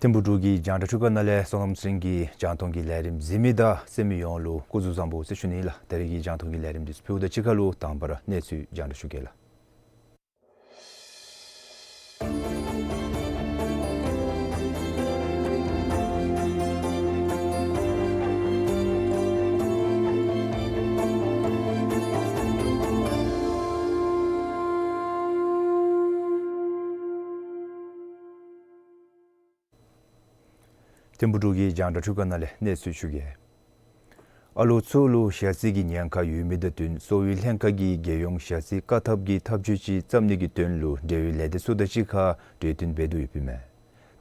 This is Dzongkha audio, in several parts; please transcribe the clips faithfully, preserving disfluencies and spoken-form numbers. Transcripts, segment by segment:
ཐིམ་ཕུག་འབྲུག་གི་རྒྱང་བསྒྲགས་ཁང་ནང་ལས་བསོད་ནམས་ཚེ་རིང་གིས་རྒྱང་མཐོང་གི་ལས་རིམ་གཟིགས་མི་དང་གསན་མི་ཡོངས་ལུ་སྐུ་གཟུགས་བཟང་པོ་ཟེར་ཞུ་ནི་ལགས། ད་རེས་ཀྱི་རྒྱང་མཐོང་གི་ལས་རིམ་འདི་ཚུ་ཕུལཝ་དང་གཅིག་ཁར་ལུ་དང་པ་ར་གནས་ཚུལ་རྒྱང་བསྒྲགས་ཞུ་གེ་ལགས། ཐིམ་ཕུག་འབྲུག་གི་རྒྱང་བསྒྲགས་ཁང་ནང་ལས་གནས་ཚུལ་ཞུ་གེ། ཨ་ལོ་ཚུ་ལུ་ཞ་རྩི་གི་ཉེན་ཁ་ཡོད་མི་དང་བསྟུན་གསོ་བའི་ལྷན་ཁག་གིས་རྒྱལ་ཡོངས་ཞ་རྩི་བཀག་ཐབས་ཀྱི་ཐབས་བྱུས་ཅིག་བརྩམ་ནི་གི་དོན་ལུ་འབྲེལ་ཡོད་ལས་སྡེ་ཚུ་དང་གཅིག་ཁར་གྲོས་བསྟུན་འབད་དོ་ཡོདཔ་ཨིན་མས།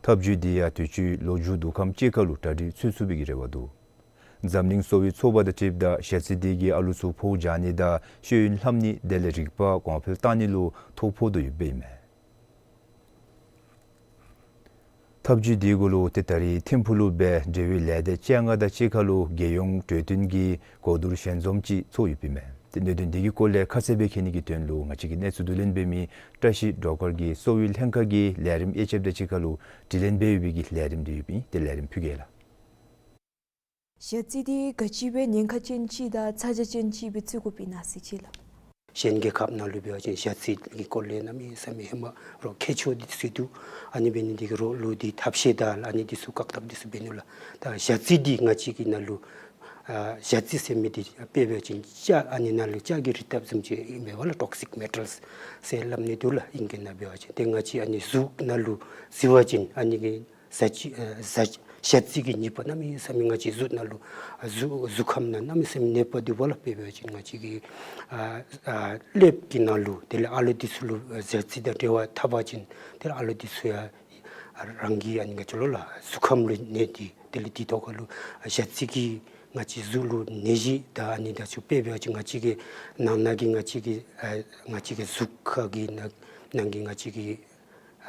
ཐབས་བྱུས་འདི་ཡང་དུས་ཅི་ལོ་མཇུག་བསྡུ་ཁམས་ཅིག་ཁར་ལུ་གྲ་སྒྲིག་ཚུད་ཚུགས་པའི་གི་རེ་བ་འདུག། འཛམ་གླིང་གསོ་བའི་ཚོགས་པ་དང་འཁྲིལཝ་ད་ཞ་རྩི་འདི་གིས་ཨ་ལོ་ཚུ་ཕོཝ་འཇགས་ནི་དང་ཤེས་ཡོན་ལྷབ་ནི་དེ་ལས་རིག་པ་གོང་འཕེལ་གཏང་ནི་ལུ་ཐོ་ཕོག་དོ་ཡོདཔ་ཨིན་མས། ཐབས་བྱུས་འདི་གུ་ལུ་ཏེ་ད་རིས་ཐིམ་ཕུག་ལུ་སྦེ་འབྲེལ་ཡོད་ལས་སྡེ་བཅོ་ལྔ་དང་གཅིག་ཁར་ལུ་རྒྱལ་ཡོངས་གྲོས་བསྟུན་གྱི་གོ་བསྡུར་ཞལ་འཛོམས་ཅིག་ཚོགས་ཡོདཔ་ཨིན་མས། ཏེ་གནད་དོན་འདི་གི་སྐོར་ལས་ཁ་གསལ་སྦེ་མཁྱེན་ནི་གི་དོན་ལུ་ང་བཅས་ཀྱི་གནས་ཚུལ་བསྡུ་ལེན་འབད་མི་བཀྲ་ཤིས་སྒྲོལ་དཀར་གྱིས་གསོ་བའི་ལྷན་ཁག་གི་ལས་རིམ་དབྱེ་ཞིབ་དང་གཅིག་ཁར་ལུ་དྲི་ལན་འབད་ཡོད་པའི་གི་ལས་རིམ་འདི་ཡོདཔ་ཨིན། ཏེ་ལས་རིམ་ཕུལ་གེ་ལགས། ཞ་རྩི་འདི་ག་ཅི་སྦེ་ཉེན་ཁ་ཅན་ཅིག་དང་ཚ་གྱང་ཅན་ཅིག་སྦེ་བརྩི་དགོཔ་ཨིན་ན་ཟེར་ཅིག་ལགས། གཞན་རྒྱལ་ཁབ་ནང་ལུ་འབད་བ་ཅིན་ཞ་རྩི་གི་སྐོར་ལས་གནམ་མེད་ས་མེད་ཧེ་མ་རོགས་ཁྱད་ཆོས་འདི་ཚུ་འདུག། ཨ་ནི་འབད་ནི་འདི་གིས་རོགས་ལུ་འདི་ཐབས་ཤེས་དང་ཨ་ནི་འདི་ཚུ་བཀག་ཐབས་འདི་ཚུ་འབད་ནུག་ལགས། ད་ཞ་རྩི་འདི་ང་བཅས་ཀྱི་ནང་ལུ་ཨ་ཞ་རྩི་ཟེར་མི་འདི་དཔེ་འབད་བ་ཅིན་ལྕགས་ཨ་ནི་ནང་ལུ་ལྕགས་ཀྱི་རིགས་བཏབ་བཟུམ་ཅིག་ཨིན་པས་ལགས། ཊོག་སིཀ་མེ་ཊལ་ཟེར་སླབ་ནི་འདུག་ལགས། ཨིང་སྐད་ནང་འབད་བ་ཅིན་ཏེ་ང་བཅས་ཨ་ནི་གཟུགས་ནང་ལུ་བཙུགས་པ་ཅིན་ཨ་ནི་གི་ཞ་རྩི་ཨ་ཞ་ཞ་རྩི་གི་ནད་པ་གནམ་མེད་ས་མེད་ང་བཅས་གཟུགས་ནང་ལུ་ཨ་གཟུགས་གཟུགས་ཁམས་ནང་གནམ་མེད་ས་མེད་ནད་པ་འདུག་པ་ལགས། དཔེ་འབད་བ་ཅིན་ང་བཅས་ཀྱི་ཨ་ཨ་ཀླདཔ་གི་ནང་ལུ་དེ་ལས་ཨ་ལོ་འདི་ཚུ་ལུ་ཨ་ཞ་རྩི་དང་འབྲེལ་བ་འཐབ་པ་ཅིན་དེ་ལས་ཨ་ལོ་འདི་ཚུ་ཡང་རང་གི་ཨ་ནི་ག་ཅི་ལོ་ལགས་གཟུགས་ཁམས་ལུ་གནོད་དེ་དེ་ལས་དེ་ཐོག་ཁར་ལུ་ཨ་ཞ་རྩི་གིས་ང་བཅས་གཟུགས་ལུ་ནད་གཞི་དང་ཨ་ནི་དང་ཚུ་དཔེ་འབད་བ་ཅིན་ང་བཅས་ཀྱི་ནང་ན་གི་ང་བཅས་ཀྱི་ཨ་ང་བཅས་ཀྱི་གཟུགས་ཁ་གི་ནང་ནང་གི་ང་བཅས་ཀྱི་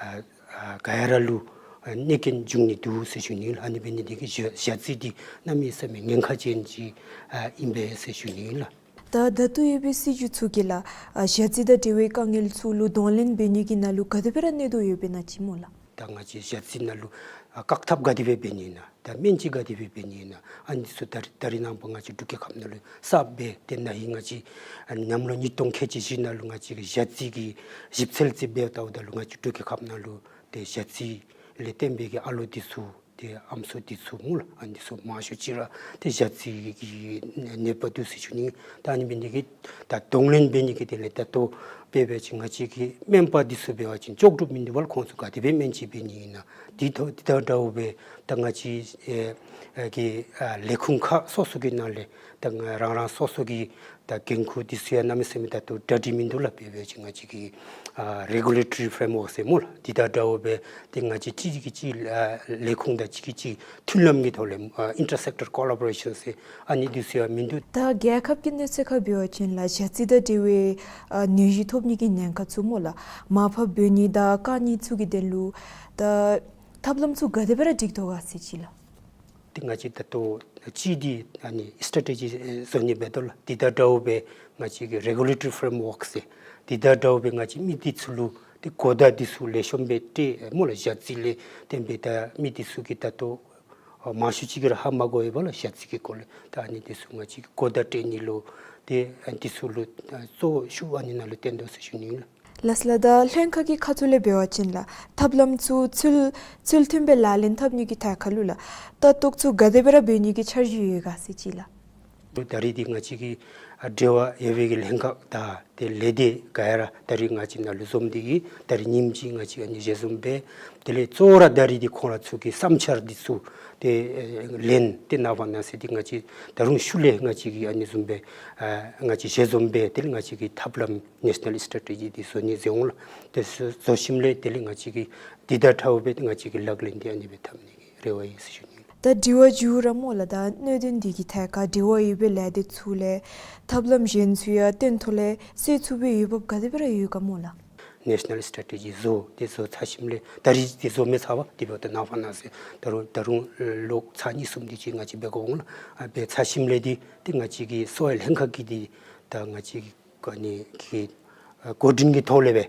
ཨ་ཨ་ག་ཡ་ར་ལུ་ཨ་གནོད་སྐྱོན་འབྱུང་ནི་འདུག་ཟེར་ཞུ་ནི་ལགས། ཨ་ནི་འབད་ནི་འདི་གིས་ཞ་ཞ་རྩི་འདི་གནམ་མེད་ས་མེད་ཉེན་ཁ་ཅན་ཅིག་ཨ་ཨིན་པས་ཟེར་ཞུ་ནི་ལགས། ད་ད་ལྟོ་ཡོད་པའི་སྲིད་བྱུས་ཚུ་གིས་ལགས་ཨ་ཞ་རྩི་དང་འབྲེལ་བའི་དཀའ་ངལ་ཚུ་ལུ་གདོང་ལེན་འབད་ནི་གི་ནང་ལུ་ག་དེ་སྦེ་ར་གནས་དོ་ཡོདཔ་ཨིན་ན་ཅིག་སྨོ་ལགས། ད་ང་བཅས་ཞ་རྩི་ནང་ལུ་ཨ་བཀག་ཐབས་ག་དེ་སྦེ་འབད་ནི་ཨིན་ན། ད་སྨན་དཔྱད་ག་དེ་སྦེ་འབད་ནི་ཨིན་ན། ཨ་ནི་ཚུ་ད་རིས་ད་རིས་ནངས་པ་ང་བཅས་འབྲུག་རྒྱལ་ཁབ་ནང་ལུ་གསརཔ་སྦེ་ཏེ་ན་ཧིང་ང་བཅས་ཨ་ནི་གནམ་ལོ་ཉིས་སྟོང་ཁལ་གཅིག་བཞི་ནང་ལུ་ང་བཅས་ཀྱི་ཞ་རྩི་གི་ཞིབ་འཚོལ་ཅིག་འབད་བལྟཝ་ད་ལུ་ང་བཅས་འབྲུག་རྒྱལ་ཁབ་ནང་ལུ་ཏེ་ཞ་རྩི་ལས་བརྟེན་པའི་གི་ཨ་ལོ་འདི་ཚུ་ཏེ་ཨམ་སྲུ་འདི་ཚུ་སྨོ་ལགས། ཨ་ནི་ཚུ་མང་ཤོས་ཅིག་ར་ཏེ་ཞ་རྩི་གི་ནད་པ་འདུག་ཟེར་ཞུ་ནི། ད་ཨ་ནི་འབད་ནི་འདི་གིས་ད་གདོང་ལེན་འབད་ནི་གི་དེ་ལས་ད་ལྟོ་དཔེ་འབད་བ་ཅིན་ང་བཅས་ཀྱི་སྨན་པ་འདི་ཚུ་འབད་བ་ཅིན་ལྕོགས་གྲུབ་མིན་འདུག་པ་ལགས། ཁོང་ཚུ་ག་དེ་སྦེ་སྨན་དཔྱད་འབད་ནི་ཨིན་ན། དེ་ཐོག་དེ་དང་འདྲཝ་སྦེ་ད་ང་བཅས་ཨེ་ཨེ་གི་ཨ་ལས་ཁུངས་ཁག་སོ་སོ་གི་ནང་ལས་ད་ང་རང་རང་སོ་སོ་གི་ད་འགན་ཁུར་འདི་ཚུ་ཡང་གནམ་མེད་ས་མེད་ད་ལྟོ་གྲ་སྒྲིག་མིན་འདུག་ལགས། དཔེ་འབད་བ་ཅིན་ང་བཅས་ཀྱི་ཨ་རེ་གུ་ལེ་ཊོ་རི་ཕྲེམ་ཝརཀ་ཟེར་སྨོ་ལགས། དེ་དང་འདྲཝ་སྦེ་ཏེ་ང་བཅས་གཅིག་གིས་གཅིག་ཨ་ལས་ཁུངས་དང་གཅིག་གིས་གཅིག་མཐུན་ལམ་གྱི་ཐོག་ལས་ཨ་ཨིན་ཊར་སེཀ་ཊར་ཀོ་ལ་བོ་རེ་ཤཱན་ཟེར་ཨ་ནི་འདི་ཚུ་ཡང་མིན་འདུག། ད་རྒྱལ་ཁབ་ཀྱི་གནས་ཚད་ཁར་འབད་བ་ཅིན་ལགས་ཞ་རྩི་དང་འབྲེལ་བའི་ཨ་ནད་གཞི་ཐོབ་ ནི་གི་ཉེན་ཁ་ཚུ་སྨོ་ལགས། མར་ཕབ་འབད་ནི་དང་བཀག་ནི་ཚུ་གི་དོན་ལུ་ད་ཐབས་ལམ་ཚུ་ག་དེ་སྦེ་ར་སྒྲིག་དོ་ག་ཟེར་ཅིག་ལགས། ཏེ་ང་བཅས་ད་ལྟོ་ཅིག་འདི་ཨ་ནི་སི་ཊེ་ཊེ་ཇི་བཟོ་ནི་འབད་དོ་ལགས། འདི་དང་འདྲཝ་སྦེ་ང་བཅས་ཀྱི་རེ་གུ་ལེ་ཊོ་རི་ཕེ་རེམ་ཝརཀ་ཟེར། འདི་དང་འདྲཝ་སྦེ་ང་བཅས་མི་འདི་ཚུ་ལུ་ཏེ་གོ་བརྡ་འདི་ཚུ་ལེགས་ཤོམ་སྦེ་སྤྲོད་སྨོ་ལགས། ཞ་ཙི་ལས་བརྟེན་སྦེ་ད་མི་འདི་ཚུ་གིས་ད་ལྟོ་ཨ་མང་ཤོས་ཅིག་གིས་ར་ཧ་མ་གོ་བས་ལགས། ཞ་ཙི་གི་སྐོར་ལས། ད་ཨ་ནི་འདི་ཚུ་ང་བཅས་ཀྱིས་གོ་བརྡ་སྤྲོད་ནི་ལུ་ཏེ་ཨ་འདི་ཚུ་ལུ་ཨ་གཙོ་བོ་ཤུགས་ཨ་ནི་ནང་ལུ་བཏོན་དོ་ཟེར་ཞུ་ནི་ཨིན་ལགས། ལགས་ལགས། ད་ལྷན་ཁག་གི་ཁ་ཐུག་ལས་འབད་བ་ཅིན་ལགས། ཐབས་ལམ་ཚུ་ཚུལ་ཚུལ་མཐུན་སྦེ་ལག་ལེན་འཐབ་ནི་གི་ཐད་ཁར་ལུ་ལགས། ལྟ་རྟོག་ཚུ་ག་དེ་སྦེ་ར་འབད་ནི་གི་འཆར་གཞི་ཡོད་ག་ཟེར་ཅིག་ལགས། ད་རིས་འདི་ང་བཅས་ཀྱི་ཨ་འབྲེལ་བ་ཡོད་པའི་གི་ལྷན་ཁག་དང་ཏེ་ལས་སྡེ་ག་ཡ་ར་ད་རིས་ང་བཅས་ནཱ་ལུ་འཛོམས་ཏེ་གིས་ད་རིས་ཉིནམ་གཅིག་ང་བཅས་ཨ་ནི་ཞལ་འཛོམས་འབད། དེ་ལས་གཙོ་བོ་ར་ད་རིས་འདི་ཁོང་ར་ཚུ་གི་བསམ་འཆར་འདི་ཚུ་ཏེ་ཨེ་ལེན་ཏེ་ནངས་པ་གནངས་ཚེ་འདི་ང་བཅས་ད་རུང་ཤུལ་ལས་ང་བཅས་ཀྱིས་ཨ་ནི་བཟུམ་སྦེ་ཨ་ང་བཅས་ཞལ་འཛོམས་འབད། དེ་ལས་ང་བཅས་ཀྱི་ཐབས་ལམ་ནེ་ཤ་ནཱལ་སི་ཊེ་ཊེ་ཇི་འདི་བཟོ་ནི་མཛད་འོང་ལགས། དེ་བཟོ་བཟོ་ཞིནམ་ལས་དེ་ལས་ང་བཅས་ཀྱིས་འདི་དང་འདྲཝ་སྦེ་ང་བཅས་ཀྱིས་ལག་ལེན་འདི་ཨ་ནི་སྦེ་འཐབ་ནི་གི་རེ་བ་ཡོད་ཟེར་ཞུ་ནི། ད་དྲི་བ་མཇུག་ར་སྨོ་ལགས། ད་གནད་དོན་འདི་གི་ཐད་ཁར་འབྲེལ་བ་ཡོད་པའི་ལས་སྡེ་ཚུ་ལས་ཐབས་ལམ་གཞན་ཚུ་ཡང་སྟོན་ཐོག་ལས་སེལ་ཚུགས་པའི་འོས་འབབ་ག་དེ་སྦེ་ར་ཡོད་ག་སྨོ་ལགས། ནེ་ཤ་ནཱལ་སི་ཊེ་ཊེ་ཇི་བཟོ་སྟེ་བཟོ་ཚར་ཞིནམ་ལས་ད་རིས་འདི་བཟོ་མི་ཚར་བས། དེ་འབདཝ་ད་ནངས་པ་གནངས་ཚེ་ད་རུང་ད་རུང་ལོག་ཚར་གཉིས་གསུམ་འདི་ཅིག་ང་བཅས་འབད་དགོ་འོང་ལགས། ཨ་འབད་ཚར་ཞིནམ་ལས་འདི་ཏེ་ང་བཅས་ཀྱི་གསོ་བའི་ལྷན་ཁག་གིས་འདི་ད་ང་བཅས་ཀྱི་ཨ་ནི་གི་ཨ་འགོ་འདྲེན་གྱི་ཐོག་ལས་སྦེ་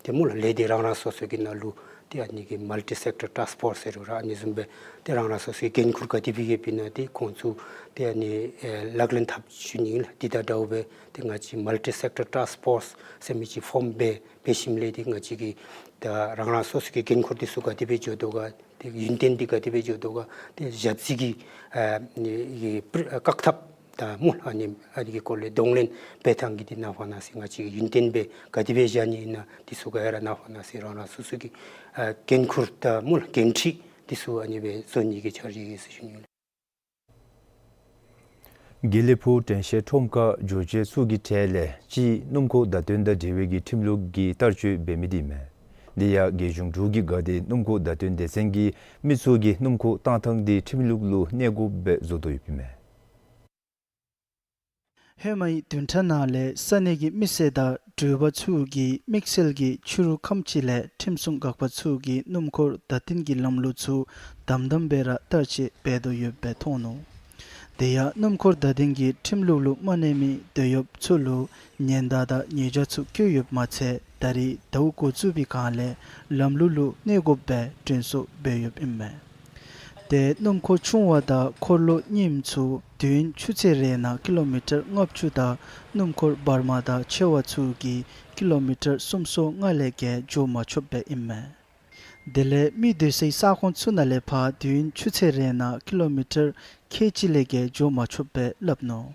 ཏེ་སྨོ་ལགས། ལས་སྡེ་རང་རང་སོ་སོ་གི་ནང་ལུ་ཏེ་ཨ་ནི་གི་མལ་ཊི་སེག་ཊར་ཊཱསཀ་ཕོརསི་ཟེར་རུང་ར་ཨ་ནི་བཟུམ་སྦེ་ཏེ་རང་རང་སོ་སོའི་འགན་ཁུར་ག་དེ་སྦེ་ཡོདཔ་ཨིན་ན་ཏེ་ཁོང་ཚུ་ཏེ་ཨ་ནི་ཨེ་ལག་ལེན་འཐབ་ཞུ་ནི་ཨིན་ལགས། འདི་དང་འདྲཝ་སྦེ་ཏེ་ང་བཅས་མལ་ཊི་སེག་ཊར་ཊཱསཀ་ཕོརསི་ཟེར་མི་ཅིག་ཕོརམ་འབད་འབད་ཞིནམ་ལས་ཏེ་ང་བཅས་ཀྱིས་ད་རང་རང་སོ་སོ་གི་འགན་ཁུར་འདི་ཚུ་ག་དེ་སྦེ་འགྱོ་དོ་ག། ཏེ་ཡུན་བརྟན་འདི་ག་དེ་སྦེ་འགྱོ་དོ་ག། ཏེ་ཞ་ཙི་གི་ཨ་ནི་གི་བཀག་ཐབས་དང་སྨོ་ལགས། ཨ་ནི་ཨ་ནི་གི་སྐོར་ལས་གདོང་ལེན་འབད་ཐངས་ཀྱི་འདི་ནངས་པ་གནངས་ཚེ་ང་བཅས་ཀྱིས་ཡུན་བརྟན་སྦེ་ག་དེ་སྦེ་བཞག་ནི་ཨིན་ན་འདི་ཚུ་ག་ཡ་ར་ནངས་པ་གནངས་ཚེ་རང་རང་སོ་སོ་གི་ཨ་འགན་ཁུར་དང་སྨོ་ལགས་འགན་འཁྲི་འདི་ཚུ་ཨ་ནི་སྦེ་བཟོ་ནི་གི་འཆར་གཞི་ཡོད་ཟེར་ཞུ་ནི་ཨིན་ལགས། དགེ་ལེགས་ཕུག་དྲན་ཤེས་ཁྲོམ་ཁར་འགྱོ་བྱེལ་ཚུ་གི་གྲས་ལས་གཅིག་སྣུམ་འཁོར་བརྡ་སྟོན་དང་འབྲེལ་བའི་གི་ཁྲིམས་ལུགས་ཀྱི་བསྟར་སྤྱོད་འབད་མི་འདི་མས། འདི་ཡང་རྒྱལ་གཞུང་འབྲུག་གི་དགའ་ལྡན་སྣུམ་འཁོར་བརྡ་སྟོན་སྡེ་ཚན་གྱིས་མི་ཚུ་གིས་སྣུམ་འཁོར་བཏང་ཐངས་འདི་ཁྲིམས་ལུགས་ལུ་གནས་དགོཔ་སྦེ་བཟོ་དོ་ཡོདཔ་ཨིན་མས། ཧེ་མའི་བདུན་ཕྲག་ནང་ལས་ས་གནས་ཀྱི་མི་སེར་དང་འགྲུལ་པ་ཚུ་གིས་དམིགས་བསལ་གྱིས་ཕྱི་རུ་ཁམས་ཅིག་ལས་ཁྲིམས་སྲུང་འགག་པ་ཚུ་གིས་སྣུམ་འཁོར་བརྡ་སྟོན་གྱི་ལམ་ལུགས་ཚུ་དམ་དམ་སྦེ་ར་བསྟར་སྤྱོད་འབད་དོ་ཡོདཔ་སྦེ་མཐོང་ནུག། དེ་ཡང་སྣུམ་འཁོར་བརྡ་སྟོན་གྱི་ཁྲིམས་ལུགས་ལུ་མ་གནས་མི་དོ་ཡོདཔ་ཚུ་ལུ་ཉེན་བརྡ་དང་ཉེས་བྱ་ཚུ་བཀོད་ཡོདཔ་མ་ཚད་ད་རིས་ཟླཝ་འགོ་བཙུགས་པའི་སྒང་ལས་ལམ་ལུགས་ལུ་གནས་དགོཔ་སྦེ་དྲན་གསོ་འབད་ཡོདཔ་ཨིན་མས། ཏེ་སྣུམ་འཁོར་ཆུང་བ་དང་འཁོར་ལོ་རྙིངམ་ཚུ་དུས་ཡུན་ཆུ་ཚོད་རེ་ནང་ཀི་ལོ་མི་ཊར་ལྔ་བཅུ་དང་སྣུམ་འཁོར་བར་མ་དང་ཆེ་བ་ཚུ་གིས་ཀི་ལོ་མི་ཊར་སུམ་ཅུ་སོ་ལྔ་ལས་བརྒལ་འགྱོ་མ་ཆོགཔ་སྦེ་ཨིན་མས། དེ་ལས་མི་སྡོད་སའི་ས་ཁོངས་ཚུ་ནང་ལས་ཕར་དུས་ཡུན་ཆུ་ཚོད་རེ་ནང་ཀི་ལོ་མི་ཊར་ཁལ་གཅིག་ལས་བརྒལ་འགྱོ་མ་ཆོགཔ་སྦེ་སླབ་ནུག།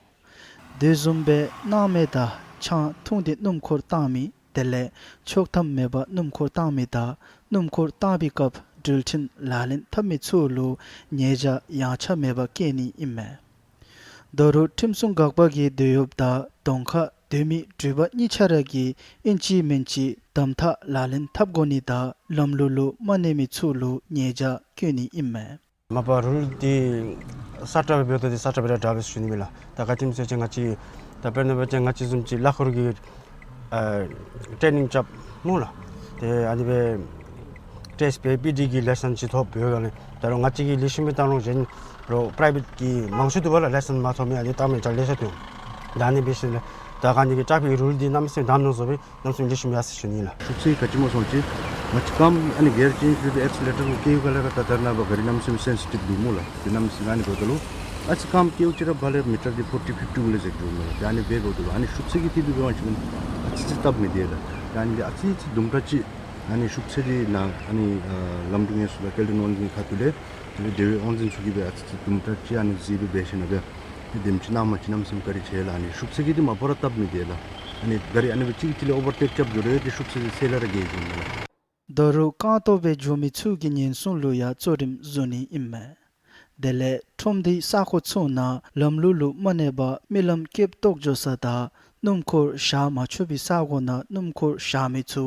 དེ་བཟུམ་སྦེ་སྣང་མེད་དང་ཆང་འཐུང་སྟེ་སྣུམ་འཁོར་བཏང་མི་དེ་ལས་ཆོག་ཐམ་མེད་པར་སྣུམ་འཁོར་བཏང་མི་དང་སྣུམ་འཁོར་བཏང་པའི་སྐབས་འགྲུལ་འཕྲིན་ལག་ལེན་འཐབ་མི་ཚུ་ལུ་ཉེས་བྱ་ཡངས་ཆག་མེད་པར་བཀལ་ནི་ཨིན་མས། ད་རུང་ཁྲིམས་སྲུང་འགག་པ་གིས་སྡོད་ཡོདཔ་དང་གདོང་ཁར་སྡོད་མི་འགྲུལ་པ་གཉིས་ཆ་ར་གིས་ཨིན་ཅི་མིན་ཅི་དམ་དྲག་ལག་ལེན་འཐབ་དགོ་ནི་དང་ལམ་ལུགས་ལུ་མ་གནས་མི་ཚུ་ལུ་ཉེས་བྱ་བཀལ་ནི་ཨིན་མས། མ་པ་རུལ་འདི་ས་ཁྲ་སྦེ་འབདཝ་ད་འདི་ས་ཁྲ་སྦེ་ར་དྲག་པས་ཟེར་ཞུ་ནི་མས་ལགས། ད་ག་ཅི་སྨོ་ཟེར་བ་ཅིན་ང་བཅས་ད་དཔེར་ན་འབད་བ་ཅིན་ང་བཅས་བཟུམ་ཅིག་ལཱ་ཁོ་ར་གིས་ཨ་ཊེ་ནིང་རྐྱབ་སྨོ་ལགས། ཏེ་ཨ་ནི་སྦེ་ཊེསཊ་འབད་པི་ཌི་གི་ལའི་སེནསི་ཅིག་ཐོབ་འབད་བའི་སྒང་ལས་ད་རུང་ང་བཅས་ཀྱིས་ལེགས་ཤོམ་སྦེ་བཏང་རུང་གཞན་རོགས་པ་རའི་བེཊ་ཀྱི་མང་ཤོས་འདུག་པ་ལགས། ལའི་སེནསི་མ་ཐོབ་མི་ཨ་ནི་བཏང་མི་ཅིག་ལེ་ཤ་འདུག། ད་ཨ་ནི་འབད་ཞིནམ་ལས་ད་ག་ནི་གི་ཊེ་ཕིག་རུལ་འདི་གནམ་མེད་ས་མེད་དམ་ནོར་བཟོ་སྦེ་གནམ་མེད་ས་མེད་ལེགས་ཤོམ་ཡོད་ཟེར་ཞུ་ནི་ལགས། ཤུགས་ཚད་ག་ཅི་སྨོ་ཟེར་བ་ཅིན་ང་བཅས་རྐངམ་ཨ་ནི་གིར་ཅེནཇ་འབད་དེ་ཨེག་སི་ལེ་ཊར་གུ་བཀལ་བའི་སྒང་ལས་ར་ད་ད་རེས་ནངས་པ་ག་རི་གནམ་མེད་ས་མེད་སེན་སི་ཊིབ་འདུག་སྨོ་ལགས། དེ་གནམ་མེད་ས་མེད་ཨ་ནི་འབདཝ་ད་ལུ་ཨ་ཙི་རྐངམ་བཀལཝ་ཅིག་ར་ཕར་ལས་མི་ཊར་འདི་ཕོར་ཊི་ཕིཕ་ཊི་གུ་ལས་འཛེགས་འགྱོཝ་མས་ལགས། ཏེ་ཨ་ནི་སྦེ་འབདཝ་ད་ལུ་ཨ་ནི་ཤུགས་ཚད་ཀྱི་ཐད་ལུ་འབད་བ་ཅིན་ཨ་ཙི་ཙི་སྟབས་མི་བདེ་ལགས། ཏེ་ཨ་ནི་འདི་ཨ་ཙི་ཙི་དུམ་གྲ་ཅིག་ཨ་ནི་ཤུགས་ཚད་འདི་ནང་ཨ་ནི་ཨ་ལམ་འགྲོ་མཁན་ཚུ་དང་སྐྱེལ་འདྲེན་དབང་འཛིན་ཁ་ཐུག་ལས་དེ་ལས་འབྲེལ་བའི་དབང་འཛིན་ཚུ་གིས་སྦེ་ཨ་ཙི་ཙི་དུམ་གྲ་ཅིག་ཨ་ནི་གཟིགས་སྦེ་འབད་ཞིན་ན་སྦེ་དེམ་ཅིག་གནམ་མེད་ས་མེད་གནམ་མེད་ས་མེད་བཀག་རེ་ཆེ་ལགས། ཨ་ནི་ཤུགས་ཚད་ཀྱི་འདི་མ་པ་ར་སྟབས་མི་བདེ་ལགས། ཨ་ནི་ག་རི་ཨ་ནི་སྦེ་གཅིག་གིས་གཅིག་ལས་ཨོ་བར་ཊེཀ་རྐྱབ་འགྱོ་རུང་ཏེ་ཤུགས་ཚད་འདི་གསལ་ལ་ར་བརྒལ་འགྱོཝ་མས་ལགས། ད་རུང་རྐང་སྟོང་སྦེ་འགྱོ་མི་ཚུ་གི་ཉེན་སྲུང་ལུ་ཡང་གཙོ་རིམ་བཟུང་ནི་ཨིན་མས། དེ་ལས་ཁྲོམ་སྡེའི་ས་ཁོངས་ཚུ་ནང་ལམ་ལུགས་ལུ་མ་གནས་པར་རྨི་ལམ་སྐྱེལ་གཏོགས་འགྱོ་ས་དང་སྣུམ་འཁོར་བཞག་མ་ཆོག་པའི་ས་གོ་ནང་སྣུམ་འཁོར་བཞག་མི་ཚུ་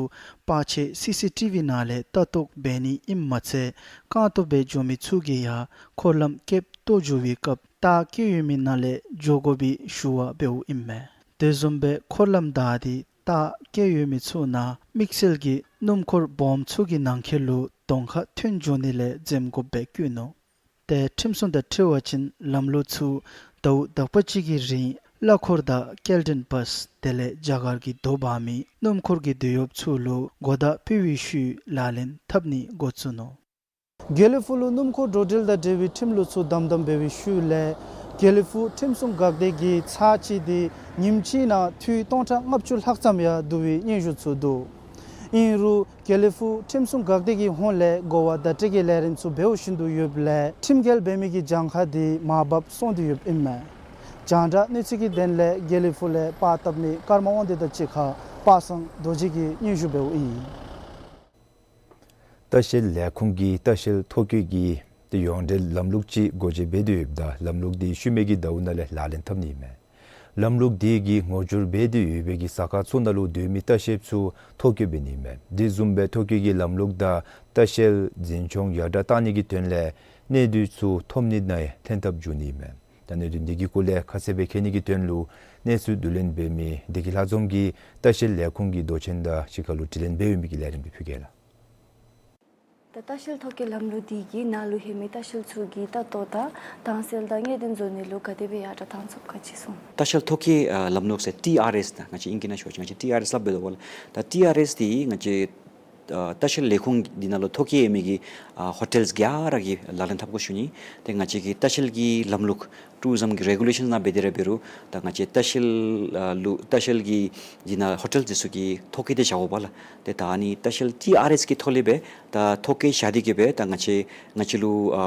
པར་ཆས་སི་སི་ཊི་བི་ནང་ལས་ལྟ་རྟོག་འབད་ནི་ཨིནམ་མ་ཚད་རྐང་སྟོང་སྦེ་འགྱོ་མི་ཚུ་གིས་ཡང་འཁོར་ལམ་སྐྱེལ་གཏོགས་འགྱོ་བའི་སྐབས་རྟགས་བཀོད་ཡོད་མི་ནང་ལས་འགྱོ་དགོ་པའི་ཞུ་བ་འབདཝ་ཨིན་མས། དེ་བཟུམ་སྦེ་འཁོར་ལམ་བདའ་སྟེ་ རྟགས་བཀལ་ཡོད་མི་ཚུ་ནང་དམིགས་བསལ་གྱིས་སྣུམ་འཁོར་སྦོམ་ཚུ་གི་ནང་འཁོད་ལུ་གདོང་ཁར་ཐོན་འགྱོ་ནི་ལས་འཛེམ་དགོཔ་སྦེ་བཀོད་ནུག། ཏེ་ཁྲིམས་སྲུང་དང་འཁྲིལ་བ་ཅིན་ལམ་ལུགས་ཚུ་ཟླཝ་དག་པ་ཅིག་གི་རིང་གླ་འཁོར་དང་སྐྱེལ་འདྲེན་བཱས་དེ་ལས་རྒྱ་གར་གྱི་དོ་འབག་མི་སྣུམ་འཁོར་གྱི་དུས་ཡོབ་ཚུ་ལུ་གོ་བརྡ་ཕུལ་བའི་ཤུལ་ལག་ལེན་འཐབ་ནི་འགོ་བཙུགས་ནུག། དགེ་ལེགས་ཕུག་ལུ་སྣུམ་འཁོར་འགྲོ་འགྲུལ་དང་འབྲེལ་བའི་ཁྲིམས་ལུགས་ཚུ་དམ་དམ་འབད་བའི་ཤུལ་ལས་དགེ་ལེགས་ཕུག་ཁྲིམས་སྲུང་འགག་སྡེ་གི་ཚར་གཅིག་དེ་ཉིནམ་གཅིག་ནང་འཐུས་སྟོང་ཕྲག་ལྔ་བཅུ་ལྷག་ཙམ་ཡང་བསྡུ་བའི་སྙན་ཞུ་ཚུ་འདུག། ཨིན་རུང་དགེ་ལེགས་ཕུག་ཁྲིམས་སྲུང་འགག་སྡེ་གི་ཧོངས་ལས་གོ་བ་བརྡ་སྤྲོད་ཀྱི་ལས་རིམ་ཚུ་འབདཝ་བཞིན་དུ་ཡོདཔ་ལས་ཁྲིམས་འགལ་འབད་མི་གི་གྱངས་ཁ་དེ་མར་བབས་སོང་སྟེ་ཡོདཔ་ཨིན་མས། རྒྱང་བསྒྲགས་གནས་ཚུལ་གྱི་དོན་ལས་དགེ་ལེགས་ཕུག་ལས་པར་བཏབ་མི་ཀརྨ་དབང་འདུས་དང་གཅིག་ཁར་པ་སངས་རྡོ་རྗེ་གིས་སྙན་ཞུ་འབདཝ་ཨིན། ལྟ་བཤལ་ལས་ཁུངས་ཀྱིས་ལྟ་བཤལ་ཐོ་བཀོད་ཀྱི་ཏེ་ཡོངས་འབྲེལ་ལམ་ལུགས་ཅིག་སྒོ་འབྱེད་འབད་དེ་ཡོདཔ་ད་ལམ་ལུགས་དེ་ཤུལ་མའི་གི་ཟླཝ་ནང་ལས་ལག་ལེན་འཐབ་ནི་ཨིན་མས། ལམ་ལུགས་དེ་གིས་ངོ་སྦྱོར་འབད་དེ་ཡོད་པའི་གི་ས་ཁ་ཚུ་ནང་ལུ་སྡོད་མི་ལྟ་བཤལཔ་ཚུ་ཐོ་བཀོད་འབད་ནི་ཨིན་མས། དེ་བཟུམ་སྦེ་ཐོ་བཀོད་ཀྱི་ལམ་ལུགས་དང་ལྟ་བཤལ་འཛིན་སྐྱོང་ཡར་དྲག་གཏང་ནི་གི་དོན་ལས་གནས་སྡུད་ཚུ་ཐོབ་ནི་ནང་ལྷན་ཐབས་འབྱུང་ནི་ཨིན་མས། ད་གནད་དོན་དེ་གི་སྐོར་ལས་ཁ་གསལ་སྦེ་མཁྱེན་ནི་གི་དོན་ལུ་གནས་ཚུལ་བསྡུ་ལེན་འབད་མི་བདེ་སྐྱིད་ལྷ་འཛོམས་ཀྱིས་ལྟ་བཤལ་ལས་ཁུངས་ཀྱི་མདོ་ཆེན་དང་གཅིག་ཁར་ལུ་དྲི་ལན་འབད་ཡོད་མི་གི་ལས་རིམ་དེ་ཕུལ་གེ་ལགས། ད་ལྟ་བཤལ་ཐོ་བཀོད་ལམ་ལུགས་འདི་གིས་ནཱ་ལུ་ཡོད་མི་ལྟ་བཤལ་ཚུ་གི་ལྟ་རྟོག་དང་དྭངས་གསལ་དང་ངེས་གཏན་བཟོ་ནི་ལུ་ག་དེ་སྦེ་ཡར་དྲག་བཏང་ཚུགས་ག་ཅི་གསུངས། ལྟ་བཤལ་ཐོ་བཀོད་ཨ་ལམ་ལུགས་ཟེར་ཊི་ཨར་ཨེསི་ད་ང་བཅས་ཨིང་སྐད་ནང་ཞུ་བ་ཅིན་ང་བཅས་ཊི་ཨར་ཨེསི་སླབ་འབད་དོ་བ་ལགས། ད་ཊི་ཨར་ཨེསི་འདི་ང་བཅས་ཨ་ལྟ་བཤལ་ལས་ཁུངས་འདི་ནང་ལུ་ཐོ་བཀོད་ཡོད་མི་གི་ཨ་ཧོ་ཊེལ་ག་ར་གིས་ལག་ལེན་འཐབ་དགོ་ཞུ་ནི། ཏེ་ང་བཅས་ཀྱི་ལྟ་བཤལ་གྱི་ལམ་ལུགས་ཊུ་རི་ཛམ་གྱི་རེ་གུ་ལེ་ཤཱན་ནང་འབད་དེ་ར་འབད་རུང་ད་ང་བཅས་ལྟ་བཤལ་ཨ་ལུ་ལྟ་བཤལ་གྱི་འདི་ནང་ཧོ་ཊེལ་འདི་ཚུ་གིས་ཐོ་བཀོད་དེ་བཞག་དགོ་པ་ལགས། ཏེ་ད་ཨ་ནི་ལྟ་བཤལ་ཊི་ཨར་ཨེསི་གི་ཐོག་ལས་སྦེ་ད་ཐོ་བཀོད་བཞག་སྟེ་གི་སྦེ་ད་ང་བཅས་ང་བཅས་ལུ་ཨ་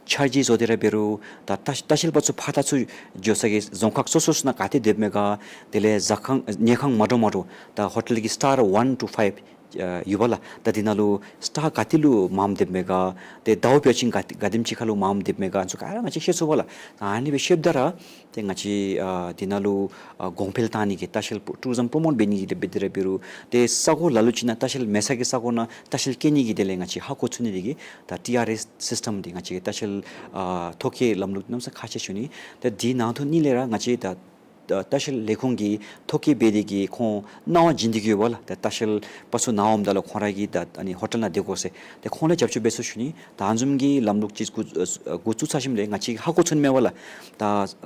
འཆར་གཞི་བཟོ་སྟེ་ར་འབད་རུང་ད་ལྟ་ལྟ་བཤལ་པ་ཚུ་ཕར་ད་ཚུར་འགྱོ་ས་གི་རྫོང་ཁག་སོ་སོ་ཚུ་ནང་ག་ཏེ་སྡོདཔ་མས་ག། དེ་ལས་ཟ་ཁང་ཉལ་ཁང་མ་འདྲཝ་མ་འདྲཝ་ད་ཧོ་ཊེལ་གྱི་སི་ཊར་ཝན་ཊུ་ཕའིབ་ཨ་ཡོད་པ་ལགས། ད་འདི་ནང་ལུ་སི་ཊར་ག་ཏེ་ལུ་མངམ་སྡོདཔ་མས་ག། ཏེ་ཟླཝ་འབད་བ་ཅིན་ག་ག་དེམ་ཅིག་ཁར་ལུ་མངམ་སྡོདཔ་མས་ག། ཨ་ནི་ཚུ་ག་ར་ང་བཅས་ཤེས་ཚུགས་པ་ལགས། ཨ་ནི་སྦེ་ཤེསཔ་ད་ར་ཏེ་ང་བཅས་ཨ་འདི་ནང་ལུ་ཨ་གོང་འཕེལ་བཏང་ནི་གི་ལྟ་བཤལ་པོ་ཊུ་རི་ཛམ་པྲོ་མོཊ་འབད་ནི་གི་དེ་འབད་དེ་ར་འབད་རུང་ཏེ་ས་གོ་ལ་ལུ་ཅིག་ནང་ལྟ་བཤལ་མེད་ས་གི་ས་གོ་ནང་ལྟ་བཤལ་བསྐྱལ་ནི་གི་དེ་ལས་ང་བཅས་ཧ་གོ་ཚུགས་ནི་དེ་གིས་ད་ཊི་ཨར་ཨེསི་སིསི་ཊམ་འདི་ང་བཅས་ཀྱི་ལྟ་བཤལ་ཨ་ཐོ་བཀོད་ལམ་ལུགས་གནམ་མེད་ས་མེད་ཁག་ཆེ་ཞུ་ནི། ད་འདི་ནང་དོན་གཉིས་ལས་ར་ང་བཅས་ད་ལྟ་བཤལ་ལས་ཁུངས་ཀྱིས་ཐོ་བཀོད་འབད་དེ་གིས་ཁོང་གནང་བ་བྱིན་ཏེ་གི་ཡོད་པ་ལགས། ད་ལྟ་བཤལ་པ་ཚུ་ནཱ་འོངམ་ད་ལུ་ཁོང་ར་གིས་ད་ཨ་ནི་ཧོ་ཊེལ་ནང་སྡོད་དགོ་ཟེར་ཏེ་ཁོང་ལུ་རྒྱབ་སྐྱོར་འབད་ཚུགས་ཞུ་ནི། ད་ཨ་ནི་བཟུམ་གྱི་ལམ་ལུགས་ཅིག་འགོ་ཨ་འགོ་བཙུགས་ཚར་ཞིནམ་ལས་ང་བཅས་ཧ་གོ་ཚུགས་ནི་མས་པ་ལགས། ད་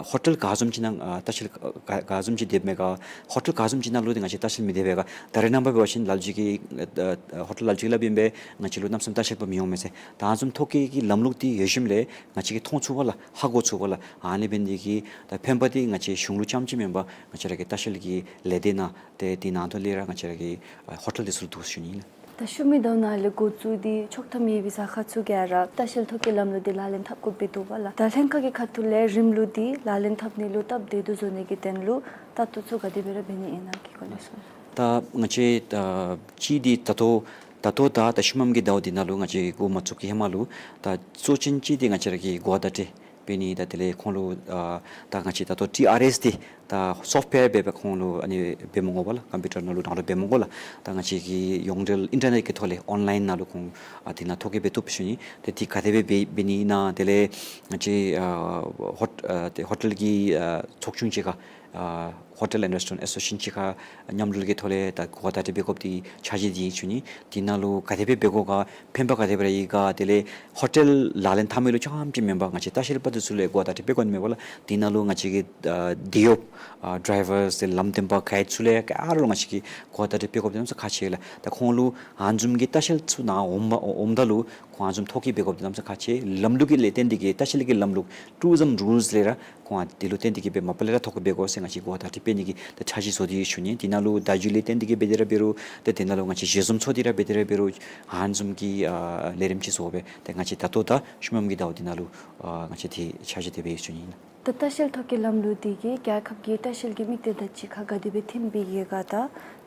ཧོ་ཊེལ་ག་བཟུམ་ཅིག་ནང་ཨ་ལྟ་བཤལ་ག་ག་བཟུམ་ཅིག་སྡོདཔ་མས་ག། ཧོ་ཊེལ་ག་བཟུམ་ཅིག་ནང་ལུ་ཏེ་ང་བཅས་ལྟ་བཤལ་མི་སྡོད་པས་ག། ད་རེས་ནངས་པ་འབད་བ་ཅིན་ལ་ལུ་ཅིག་གིས་ཨ་ཨ་ཧོ་ཊེལ་ལ་ལུ་ཅིག་སླབ་ཨིན་པས། ང་བཅས་ལུ་གནམ་མེད་ས་མེད་ལྟ་བཤལ་པ་མི་འོང་མས་ཟེར། ད་ཨ་ནི་བཟུམ་ཐོ་བཀོད་ཀྱི་ལམ་ལུགས་འདི་ཡོད་ཞིནམ་ལས་ང་བཅས་ཀྱིས་མཐོང་ཚུགས་པ་ལགས། ཧ་གོ་ཚུགས་པ་ལགས། ཨ་ནི་འབད་ནི་དེ་གིས་ད་ཕན་པ་འདི་ང་བཅས་གཞུང་ལུ་རྐྱངམ་ཅིག་མེན་པར་ང་བཅས་ར་གི་ལྟ་བཤལ་གྱི་ལས་སྡེ་ནང་ཏེ་དེ་ནང་དོན་ལས་ར་ང་བཅས་ར་གི་ཨ་ཧོ་ཊེལ་འདི་ཚུ་ལུ་འདུག་ཞུ་ནི་ཨིན་ལགས། ད་ཤུལ་མའི་ཟླཝ་ནང་ལས་འགོ་བཙུགས་ཏེ་ཆོག་ཐམ་ཡོད་པའི་ས་ཁར་ཚུ་ག་ར་ལྟ་བཤལ་ཐོ་བཀོད་ལམ་ལུགས་འདི་ལག་ལེན་འཐབ་དགོཔ་འདུག་པ་ལགས། ད་ལྷན་ཁག་གི་ཁ་ཐུག་ལས་རིམ་ལུགས་འདི་ལག་ལེན་འཐབ་ནི་ལུ་སྟབས་བདེ་ཏོག་ཏོ་བཟོ་ནི་གི་དོན་ལུ་ལྟ་རྟོག་ཚུ་ག་དེ་སྦེ་ར་འབད་ནི་ཨིན་ན་གི་སྐོར་ལས་གསུངས། ད་ང་བཅས་ཨ་གཅིག་འདི་ད་ལྟོ་ད་ལྟོ་ད་ད་ཤུལ་མམ་གི་ཟླཝ་འདི་ནང་ལུ་ང་བཅས་འགོ་མ་བཙུགས་ཀྱི་ཧེ་མ་ལུ་ད་གཙོ་ཅན་གཅིག་འདི་ང་བཅས་ར་གི་གོ་བརྡ་སྤྲོད་འབད་ནི་ད་དེ་ལས་ཁོང་ལུ་ཨ་ད་ང་བཅས་ད་ལྟོ་ཊི་ཨར་ཨེསི་འདི་ད་སོཕཊ་ཝེར་སྦེ་སྦེ་ཁོང་ལུ་ཨ་ནི་འབད་མི་དགོ་པ་ལགས། ཀམ་པིའུ་ཊར་ནང་ལུ་ནང་ལུ་འབད་མི་དགོ་ལགས། ད་ང་བཅས་ཀྱིས་ཡོངས་འབྲེལ་ཨིན་ཊར་ནེཊ་གི་ཐོག་ལས་ཨོན་ལའིན་ནང་ལུ་ཁོང་ཨ་འདི་ནང་ཐོ་བཀོད་འབད་བཏུབ་ཞུ་ནི། ཏེ་འདི་ག་དེ་སྦེ་འབད་འབད་ནི་ཨིན་ན་དེ་ལས་ང་བཅས་ཨ་ཧོ་ཨ་ཏེ་ཧོ་ཊེལ་གྱི་ཨ་ཚོགས་ཆུང་གཅིག་ཁར་ཨ་ཧོ་ཊེལ་ཨེནཌ་རེསི་ཊོ་རེནཊ་ཨེ་སོ་སི་ཨེ་ཤན་གཅིག་ཁར་མཉམ་འབྲེལ་གྱི་ཐོག་ལས་ད་གོ་བརྡ་སྤྲོད་འབད་དགོཔ་འདི་འཆར་གཞི་འདི་ཨིན་ཞུ་ནི། འདི་ནང་ལུ་ག་དེ་སྦེ་འབད་དགོ་ག་ཕན་པ་ག་དེ་སྦེ་ར་ཡོད་ག། དེ་ལས་ཧོ་ཊེལ་ལག་ལེན་འཐབ་མི་ལུ་རྐྱངམ་ཅིག་མེན་པར་ང་བཅས་ལྟ་བཤལ་པ་འདི་ཚུ་ལུ་གོ་བརྡ་སྤྲོད་འབད་དགོ་ནི་མས་པ་ལགས། འདི་ནང་ལུ་ང་བཅས་ཀྱི་ཨ་འདི་ཡོད་ཨ་ཌའི་ཝར་ཟེར་ལམ་སྟོན་པ་གའིཌ་ཚུ་ལུ་ག་ར་ལུ་ང་བཅས་ཀྱིས་གོ་བརྡ་སྤྲོད་འབད་དགོཔ་འདི་གནམ་མེད་ས་མེད་ཁག་ཆེ་ལགས། ད་ཁོང་ལུ་ཨ་ནི་བཟུམ་གྱི་ལྟ་བཤལ་ཚུ་ནཱ་འོངམ་འོངམ་ད་ལུ་ཁོང་ཨ་ནི་བཟུམ་ཐོ་བཀོད་འབད་དགོཔ་འདི་གནམ་མེད་ས་མེད་ཁག་ཆེ། ལམ་ལུགས་ཀྱི་ལས་བརྟེན་ཏེ་གིས་ལྟ་བཤལ་གྱི་ལམ་ལུགས་ཊུ་རི་ཛམ་རུལསི་ལས་ར་ཁོང་ཨ་དེ་ལུ་བརྟེན་ཏེ་གིས་སྦེ་མ་པ་ལས་ར་ཐོ་བཀོད་འབད་དགོ་ཟེར་ང་བཅས་གོ་བརྡ་སྤྲོད་འབད་ནི་གི་ད་འཆར་གཞི་བཟོ་སྟེ་ཡོད་ཞུ་ནི། དེ་ནང་ལུ་བརྡ་བརྒྱུད་ལས་བརྟེན་ཏེ་གིས་འབད་དེ་ར་འབད་རུང་ཏེ་དེ་ནང་ལུ་ང་བཅས་ཞལ་འཛོམས་ཚོགས་ཏེ་ར་འབད་དེ་ར་འབད་རུང་ཨ་ནི་བཟུམ་གྱི་ཨ་ལས་རིམ་ཅིག་བཟོ་སྦེ་ཏེ་ང་བཅས་ད་ལྟོ་ད་ཤུལ་མམ་གྱི་ཟླཝ་འདི་ནང་ལུ་ཨ་ང་བཅས་དེ་འཆར་གཞི་དེ་སྦེ་ཡོད་ཞུ་ནི་ཨིན། ད་ལྟ་བཤལ་ཐོ་བཀོད་ལམ་ལུགས་འདི་གིས་རྒྱལ་ཁབ་ཀྱི་ལྟ་བཤལ་གྱི་དམིགས་གཏད་དང་གཅིག་ཁར་ག་དེ་སྦེ་མཐུནམ་སྦེ་ཡོད་ག། ད་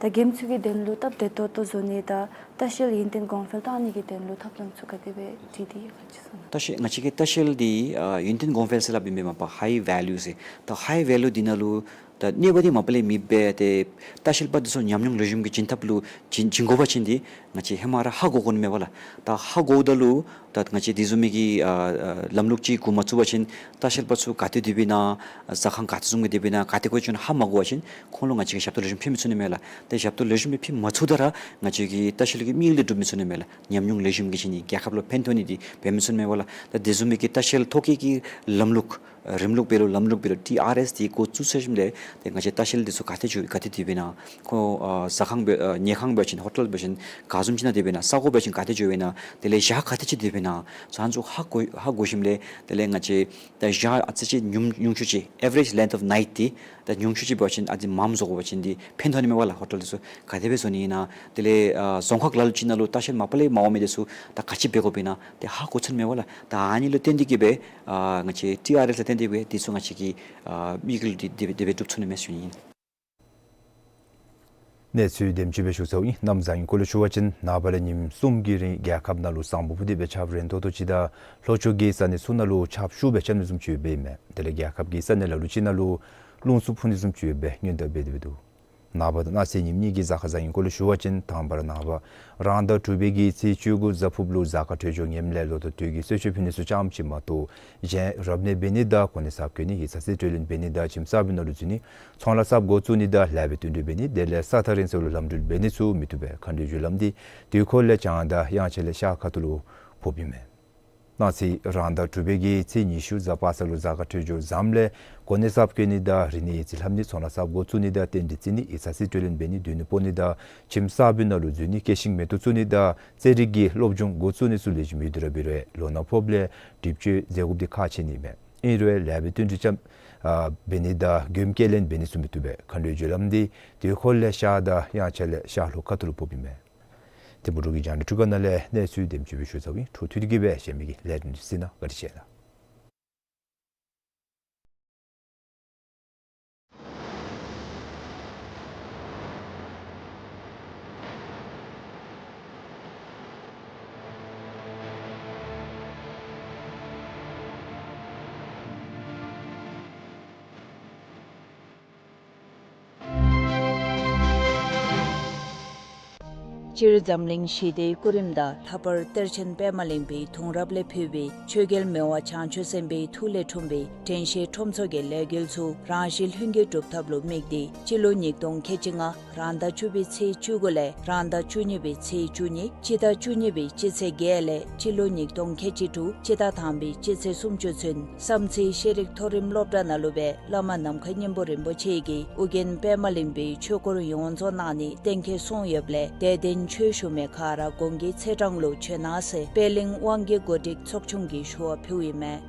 ད་མགྱོནམ་ཚུ་གི་དོན་ལུ་སྟབས་བདེ་ཏོག་ཏོ་བཟོ་ནི་དང་ལྟ་བཤལ་ཡུན་བརྟན་གོང་འཕེལ་བཏང་ནི་གི་དོན་ལུ་ཐབས་ལམ་ཚུ་ག་དེ་སྦེ་བྲིས་ཏེ་ཡོད་ག་ཅིག་གསུངས་གནང་། ལྟ་བཤལ་ང་བཅས་ཀྱི་ལྟ་བཤལ་འདི་ཨ་ཡུན་བརྟན་གོང་འཕེལ་ཟེར་སླབ་ཨིན་པས་མ་པ་ཧའི་ཝེ་ལུ་ཟེར། ད་ཧའི་ཝེ་ལུ་འདི་ནང་ལུ་ད་གནོད་པ་འདི་མ་པ་ལས་མེདཔ་སྦེ་ཏེ་ལྟ་བཤལ་པ་འདི་ཚུ་ཉམས་མྱོང་ལེགས་ཤོམ་གྱི་བྱིན་ཐབས་ལུ་བྱིན་བྱིན་དགོ་པ་ཅིན་འདི་ང་བཅས་ཧེ་མ་ར་ཧ་གོ་དགོ་ནི་མས་པ་ལགས། ད་ཧ་གོཝ་ད་ལུ་ ད་ང་བཅས་དེ་བཟུམ་མའི་གི་ཨ་ཨ་ལམ་ལུགས་ཅིག་འགོ་མ་བཙུགས་པ་ཅིན་ལྟ་བཤལ་པ་ཚུ་ག་ཏེ་སྡོད་པས་ན་ཟ་ཁང་ག་ཏེ་བཟུམ་གྱི་སྡོད་པས་ན་ག་ཏེ་སྐོར་ཅིག་ཧ་མ་གོ་བ་ཅིན་ཁོང་ལུ་ང་བཅས་ཀྱིས་ཞབས་ཏོག་ལེགས་ཤོམ་ཕུལ་མི་ཚུགས་ནི་མས་ལགས། ཏེ་ཞབས་ཏོག་ལེགས་ཤོམ་སྦེ་ཕུལ་མ་ཚུགས་ད་ར་ང་བཅས་ཀྱི་ལྟ་བཤལ་གྱི་དམིགས་ཡུལ་འདི་འགྲུབ་མི་ཚུགས་ནི་མས་ལགས། ཉམས་མྱོང་ལེགས་ཤོམ་གྱི་ཅིག་ནི་རྒྱལ་ཁབ་ལུ་ཕན་ཐོགས་ནི་འདི་འབད་མི་ཚུགས་ནི་མས་པ་ལགས། ད་དེ་བཟུམ་མའི་གི་ལྟ་བཤལ་ཐོ་བཀོད་ཀྱི་ལམ་ལུགས་རིམ་ལུགས་འབད་རུང་ལམ་ལུགས་འབད་རུང་ཊི་ཨར་ཨེསི་འདི་འགོ་བཙུགས་ཚར་ཞིནམ་ལས་ཏེ་ང་བཅས་ལྟ་བཤལ་འདི་ཚུ་ག་ཏེ་འགྱོ་ག་ཏེ་སྡོད་པས་ན་ཁོང་ཨ་ཟ་ཁང་འབད་ཨ་ཉལ་ཁང་འབད་བ་ཅིན་ཧོ་ཊེལ་འབད་བ་ཅིན་ག་བཟུམ་ཅིག་ནང་སྡོད་པས་ན་ས་གོ་འབད་བ་ཅིན་ག་ཏེ་འགྱོ་བས་ན་དེ་ལས་ཞག་ག་ཏེ་ཅིག་སྡོད་པས་ན་ཚུ་ཨ་ནི་ཚུ་ཧ་གོ་ཧ་གོ་ཞིནམ་ལས་དེ་ལས་ང་བཅས་ད་ཞག་ཨ་ཙི་ཅིག་ཉུང་ཉུང་ཤོས་ཅིག་average length of night འདི་ད་ཉུང་ཤོས་ཅིག་འབད་བ་ཅིན་ཨ་ཙི་མངམ་བཟོ་དགོ་པ་ཅིན་འདི་ཕན་ཐོགས་ནི་མས་པ་ལགས། ཧོ་ཊེལ་འདི་ཚུ་ག་དེ་སྦེ་བཟོ་ནི་ཨིན་ན། དེ་ལས་ཨ་རྫོང་ཁག་ལ་ལུ་ཅིག་ནང་ལུ་ལྟ་བཤལ་མ་པ་ལས་མ་འོང་མི་འདི་ཚུ་ད་ག་ཅི་འབད་དགོཔ་ཨིན་ན་ཏེ་ཧ་གོ་ཚུགས་ནི་མས་པ་ལགས། ད་ཨ་ནི་ལུ་བརྟེན་ཏེ་གིས་སྦེ་ཨ་ང་བཅས་ཊི་ཨར་ཨེསི་ལུ་བརྟེན་ཏེ་སྦེ་འདི་ཚུ་ང་བཅས་ཀྱིས་ཨ་དམིགས་ཡུལ་འདི་དེ་སྦེ་དེ་སྦེ་འགྲུབ་ཚུགས་ནི་མས་ཟེར་ཞུ་ནི་ཨིན། གནས་ཚུལ་དེམ་ཅིག་སྦེ་ཞུ་ཚརཝ་ཨིན། གནམ་བཟང་ངན་སྐོར་ལས་ཞུ་བ་ཅིན་ནངས་པ་ལས་ཉིནམ་གསུམ་གྱི་རིང་རྒྱལ་ཁབ་ནང་ལུ་བཟང་པོ་ཕུ་ཏི་སྦེ་ཆརཔ་རན་ཏོག་ཏོ་ཅིག་དང་ལྷོ་ཕྱོགས་ཀྱི་ས་གནས་ཚུ་ནང་ལུ་ཆརཔ་ཤུགས་སྦེ་རྐྱབ་ནི་བཟུམ་ཅིག་ཡོདཔ་ཨིན་མས། དེ་ལས་རྒྱལ་ཁབ་ཀྱི་ས་གནས་ལ་ལུ་ཅིག་ནང་ལུ་རླུང་འཚུབ་འཕུ་ནི་བཟུམ་ཅིག་ཡོདཔ་སྦེ་སྔོན་བརྡ་འབད་དེ་སྦེ་འདུག། ནངས་པ་དང་གནངས་ཚེ་ཉིནམ་གཉིས་ཀྱི་གཟའ་སྐར་བཟང་ངན་སྐོར་ལས་ཞུ་བ་ཅིན་དང་པ་ར་ནངས་པ་རང་ཟླ་དྲུག་པའི་གི་ཚེས་བཅུ་དགུ་གཟའ་ཕུརཔ་ལུ་གཟའ་སྐར་འཕྲོད་སྦྱོར་ངནམ་ལས་ལོ་ཐོག་དུས་ཀྱི་གསོལ་མཆོད་ཕུལ་ནི་ཚུ་ཙམ་ཅིག་མ་གཏོགས་གཞན་རབ་གནས་འབད་ནི་དང་གོ་གནས་གསརཔ་བཀོད་ནི་ཡིག་ཚང་རྩིས་སྤྲོད་ལེན་འབད་ནི་དང་ཁྱིམ་གསརཔའི་ནང་ལུ་འཛུལ་ནི་ཚོང་ལཱ་གསརཔ་འགོ་བཙུགས་ནི་དང་ལེགས་པའི་བསྟུན་གྲོས་འབད་ནི་དེ་ལས་ས་ཐག་རིང་ས་ལུ་ལམ་འགྲུལ་འབད་ནི་ཚུ་མི་བཏུབ་པས། མཁའ་འགྲོའི་རྒྱུ་ལམ་འདི་དུས་འཁོར་ལས་བྱང་དང་དབྱངས་འཆར་ལས་ཤར་ཁ་ཐུག་ལུ་ཕོགཔ་ཨིན་མས། གནངས་ཚེ་རང་ཟླ་དྲུག་པའི་གི་ཚེས་ཉི་ཤུ་གཟའ་པ་སངས་ལུ་གཟའ་སྐར་འཕྲོད་སྦྱོར་བཟངམ་ལས་གོ་གནས་གསརཔ་བཀོད་ནི་དང་རིག་གནས་ཡིག་རྩིས་ལྷབ་ནི་ཚོང་ལཱ་གསརཔ་འགོ་བཙུགས་ནི་དང་རྟེན་འབྲེལ་བརྩི་ནི་ཡིག་ཚང་རྩིས་སྤྲོད་ལེན་འབད་ནི་སྡོད་གནས་སྤོ་ནི་དང་ཁྱིམ་གསརཔའི་ནང་ལུ་འཛུལ་ནི་སྐྱེད་ཤིང་མེ་ཏོག་བཙུགས་ནི་དང་རྩེད་རིགས་ཀྱི་སློབ་སྦྱོང་འགོ་བཙུགས་ནི་ཚུ་ལེགས་ཤོམ་ཡོད་དེ་ར་འབད་རུང་ལོ་ན་ཕོགཔ་ལས་སྒྲིབ་བཅོས་མཛད་དགོཔ་འདི་ཁག་ཆེ་ནི་མས། ཨིན་རུང་ལེགས་པའི་བསྟུན་གྲོས་ཙམ་ཨ་འབད་ནི་དང་མགྱོནམ་སྐྱེལ་ལེན་འབད་ནི་ཚུ་མི་བཏུབ་པས། མཁའ་འགྲོའི་རྒྱུ་ལམ་འདི་དུས་འཁོར་ལས་ཤར་དང་དབྱངས་འཆར་ལས་ཤར་ལྷོ་ཁ་ཐུག་ལུ་ཕོགཔ་ཨིན་མས། ཐིམ་ཕུག་འབྲུག་གི་རྒྱང་བསྒྲགས་ཁང་ནང་ལས་གནས་ཚུལ་དེམ་ཅིག་སྦེ་ཞུ་ཚརཝ་ཨིན། འཕྲོ་མཐུད་དེ་གིས་སྦེ་གཞན་མི་གི་ལས་རིམ་གཟིགས་གནང་། བཀའ་དྲིན་ཆེ་ལགས། སྤྱིར་འཛམ་གླིང་ཞི་བདེའི་སྐུ་རིམ་དང་ལྷག་པར་གཏེར་ཆེན་པདྨ་གླིང་པའི་གདུང་རབས་ལས་ཕུལ་བའི་ཆོས་རྒྱལ་མི་དབང་བྱང་ཆུབ་སེམས་དཔའི་ཐུགས་ལས་འཁྲུངས་པའི་དྲན་ཤེས་ཁྲོམ་ཚོགས་ཀྱི་ལས་འགུལ་ཚུ་རང་གཤིས་ལྷུན་གྱིས་གྲུབ་ཐབས་ལུ་དམིགས་ཏེ་སྤྱི་ལོ་ཉིས་སྟོང་ཁལ་གཅིག་ལྔ་རང་ཟླ་བཅུ་པའི་ཚེས་བཅུ་དགུ་ལས་རང་ཟླ་བཅུ་གཉིས་པའི་ཚེས་བཅུ་གཉིས་སྤྱི་ཟླ་བཅུ་གཉིས་པའི་སྤྱི་ཚེས་བརྒྱད་ལས་སྤྱི་ལོ་ཉིས་སྟོང་ཁལ་གཅིག་དྲུག་སྤྱི་ཟླ་དང་པའི་སྤྱི་ཚེས་སུམ་ཅུ་ཚུན་བསམ་རྩེ་ཤེས་རིག་མཐོ་རིམ་སློབ་གྲྭ་ནང་ལུ་སྦེ་བླ་མ་ནམ་མཁའི་སྙིང་པོ་རིན་པོ་ཆེ་གིས་ཨོ་རྒྱན་པདྨ་གླིང་པའི་ཆོས་སྐོར་ཡོངས་རྫོགས་གནང་ནི་གཏན་འཁེལ་སོང་ཡོདཔ་ལས་དད་ལྡན་ཆོས་ཞུ་མི་ག་ར་གོང་གི་ཚེས་གྲངས་ལུ་བྱོན་གནང་ཟེར་པད་གླིང་དབང་གི་གོ་སྒྲིག་ཚོགས་ཆུང་གིས་ཞུ་བ་ཕུལཝ་ཨིན་མས།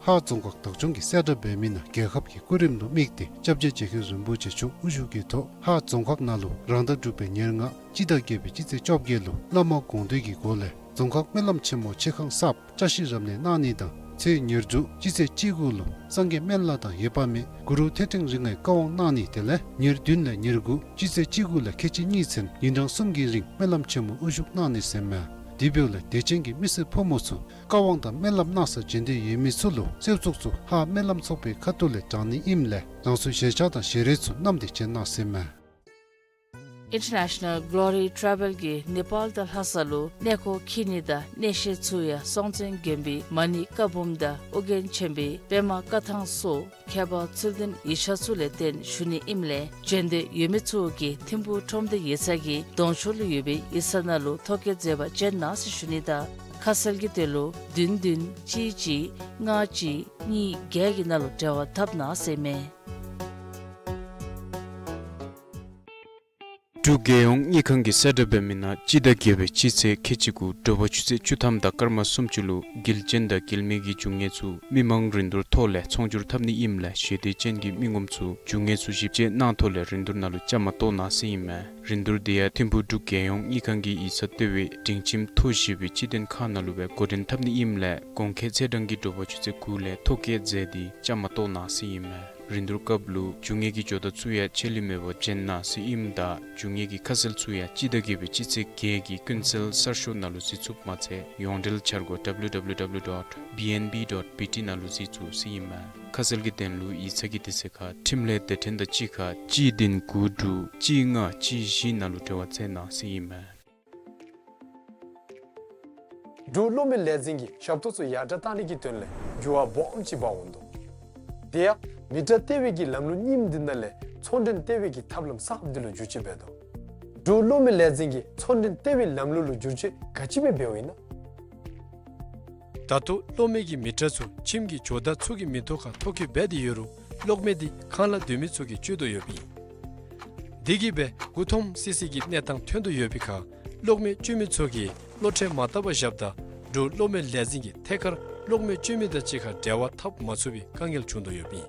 ཧཱ་རྫོང་ཁག་བདག་སྐྱོང་གིས་གསལ་བསྒྲགས་འབད་མི་ནང་རྒྱལ་ཁབ་ཀྱི་སྐུ་རིམ་ལུ་དམིགས་ཏེ་སྐྱབས་རྗེ་རྗེ་མཁན་རིན་པོ་ཆེ་མཆོག་དབུ་བཞུགས་ཀྱི་ཐོག་ཧཱ་རྫོང་ཁག་ནང་ལུ་རང་ཟླ་དྲུག་པའི་ཉེར་ལྔ་སྤྱི་ཟླ་བརྒྱད་པའི་སྤྱི་ཚེས་བཅོ་བརྒྱད་ལུ་བླ་མ་དགོངས་འདུས་ཀྱི་སྒོ་ལས་རྫོང་ཁག་སྨོན་ལམ་ཆེན་མོ་ཆེ་ཁང་གསརཔ་བསྐྱར་བཞེངས་རབ་གནས་གནང་ནི་དང་ཚེས་ཉེར་དྲུག་སྤྱི་ཚེས་བཅུ་དགུ་ལུ་སངས་རྒྱས་སྨན་བླ་དང་འོད་དཔག་མེད་གུ་རུ་ཐོད་ཕྲེང་རིགས་ལྔའི་བཀའ་དབང་གནང་ནི་དེ་ལས་ཉེར་བདུན་ལས་ཉེར་དགུ་སྤྱི་ཚེས་བཅུ་དགུ་ལས་ཁལ་གཅིག་གཉིས་ཚུན་ཉིན་གྲངས་གསུམ་གྱི་རིང་སྨོན་ལམ་ཆེན་མོ་དབུ་བཞུགས་གནང་ནི་ཟེར་མས། དེ་འབདཝ་ལས་དད་ཅན་གྱི་མི་སེར་ཕོ་མོ་ཚུ་བཀའ་དབང་དང་སྨོན་ལམ་གནང་སར་བྱོན་འདོད་ཡོད་མི་ཚུ་ལུ་གསོལ་ཚོགས་ཚུ་ཧཱ་སྨོན་ལམ་ཚོགས་པའི་ཁ་ཐུག་ལས་དྲང་ནི་ཨིནམ་ལས་རང་སོའི་ཞལ་ཆས་དང་ཞལ་རས་ཚུ་བསྣམས་ཏེ་བྱོན་གནང་ཟེར་མས། International Glory Travel གིས་ནེ་པཱལ་དང་ལྷ་ས་ལུ་གནས་སྐོར་འཁྱིད་ནི་དང་གནས་བཤད་ཚུ་ཡང་སྲོང་བཙན་དགོན་པའི་མ་ཎི་བཀའ་འབུམ་དང་ཨོ་རྒྱན་ཆེན་པོའི་པདྨ་བཀའ་ཐང་སོགས་ཁྱད་པར་ཚུལ་ལྡན་ཡིག་ཆ་ཚུ་ལས་བརྟེན་ཞུ་ནི་ཨིནམ་ལས་བྱོན་འདོད་ཡོད་མི་ཚུ་གིས་ཐིམ་ཕུག་ཁྲོམ་སྡེ་ཡིག་ཚང་གི་གདོང་ཕྱོགས་ལུ་ཡོད་པའི་ཡིག་ཚང་ནང་ལུ་ཐོ་བཀོད་མཛད་པར་བྱོན་གནང་ཟེར་ཞུ་ནི་དང་ཁ་གསལ་གྱི་དོན་ལུ་བདུན་བདུན་གཅིག་གཅིག་ལྔ་གཅིག་གཉིས་བརྒྱད་ཀྱི་ནང་ལུ་འབྲེལ་བ་འཐབ་གནང་ཟེར་མས། འབྲུག་རྒྱལ་ཡོངས་དངུལ་ཁང་གིས་གསལ་བསྒྲགས་འབད་མི་ནང་སྤྱི་ཟླ་བརྒྱད་པའི་སྤྱི་ཚེས་ཁལ་གཅིག་དགུ་དྲོ་པ་ཆུ་ཚོད་བཅུ་ཐམ་དང་སྐར་མ་སུམ་ཅུ་ལུ་དགེ་ལྡན་དང་དགེ་ལས་མེད་ཀྱི་རྒྱུ་དངོས་ཚུ་མི་མང་རིན་བསྡུར་ཐོག་ལས་ཚོང་སྒྱུར་འཐབ་ནི་ཨིནམ་ལས་ཞལ་འདེབས་ཅན་གྱི་མི་ངོམ་ཚུ་རྒྱུ་དངོས་ཚུ་ཞིབ་དཔྱད་གནང་ཐོག་ལས་རིན་བསྡུར་ནང་ལུ་བཅའ་མར་གཏོགས་གནང་ཟེར་ཨིན་མས། རིན་བསྡུར་འདི་ཡང་ཐིམ་ཕུག་འབྲུག་རྒྱལ་ཡོངས་དངུལ་ཁང་གི་ཡིག་ཚང་ལྟེ་བའི་སྒྲིང་ཁྱིམ་ཐོག་བཞི་པའི་སྤྱི་མཐུན་ཁང་ནང་ལུ་སྦེ་འགོ་འདྲེན་འཐབ་ནི་ཨིནམ་ལས་གོང་འཁོད་ཚེས་གྲངས་ཀྱི་དྲོ་པ་ཆུ་ཚོད་དགུ་ལས་ཐོ་བཀོད་མཛད་དེ་བཅའ་མར་གཏོགས་གནང་ཟེར་ཨིན་མས། རིན་བསྡུར་སྐབས་ལུ་རྒྱུ་དངོས་ཀྱི་ཇོ་བདག་ཚུ་ཡང་ཆད་ལུས་མེད་པར་བྱོན་གནང་ཟེར་ཨིནམ་ད་རྒྱུ་དངོས་ཀྱི་ཁ་གསལ་ཚུ་ཡང་སྤྱི་ཟླ་བརྒྱད་པའི་སྤྱི་ཚེས་བརྒྱད་ཀྱི་ཀུན་གསལ་གསར་ཤོག་ནང་ལུ་གཟིགས་ཚུགསཔ་མ་ཚད་ཡོངས་འབྲེལ་འཆར་སྒོ་W W W dot B N B dot B T ནང་ལུ་གཟིགས་ཚུགས་ཟེར་ཨིན་མས། ཁ་གསལ་གྱི་དོན་ལུ་ཡིག་ཚང་གི་དུས་ཚོད་ཁར་འཕྲིན་ལས་སྡེ་ཕྲན་དང་གཅིག་ཁར་གཅིག་བདུན་དགུ་དྲུག་གཅིག་ལྔ་གཅིག་བཞི་ནང་ལུ་འབྲེལ་བ་འཚོལ་གནང་ཟེར་ཨིན་མས། འབྲུག་གློག་མེ་ལས་འཛིན་གྱིས་ཞབས་ཏོག་ཚུ་ཡར་དྲག་བཏང་ནི་གི་དོན་ལས་འགྱུར་བ་སྦོམ་ཅིག་འབག་འོང་དོ། དེ་ཡང་མི་ཊར་ལྟེ་བའི་གི་ལམ་ལུགས་རྙིངམ་འདི་ནང་ལས་ཚོང་འབྲེལ་ལྟེ་བའི་གི་ཐབས་ལམ་གསརཔ་འདི་ལུ་བསྒྱུར་བཅོས་འབད་དོ། འབྲུག་གློག་མེ་ལས་འཛིན་གྱིས་ཚོང་འབྲེལ་ལྟེ་བའི་ལམ་ལུགས་ལུ་བསྒྱུར་བཅོས་ག་ཅི་སྦེ་འབདཝ་ཨིན་ན། ད་ལྟོ་གློག་མེ་གི་མི་ཊར་ཚུ་ཁྱིམ་གྱི་ཇོ་བདག་ཚུ་གི་མིང་ཐོག་ཁར་ཐོ་བཀོད་འབད་དེ་ཡོད་རུང་གློག་མེ་འདི་ཁང་གླ་སྡོད་མི་ཚུ་གིས་སྤྱོད་དོ་ཡོདཔ་ཨིན། དེ་གིས་སྦེ་མགུ་འཐོམ་སི་སི་གི་གནས་སྟངས་ཐོན་དོ་ཡོད་པའི་ཁར་གློག་མེ་སྤྱོད་མི་ཚུ་གིས་གློག་ཁྲལ་མ་བཏབ་པར་བཞགཔ་ད་འབྲུག་གློག་མེ་ལས་འཛིན་གྱིས་ཐད་ཀར་གློག་མེ་སྤྱོད་མི་དང་གཅིག་ཁར་འབྲེལ་བ་འཐབ་མ་ཚུགས་པའི་དཀའ་ངལ་བྱུང་དོ་ཡོདཔ་ཨིན།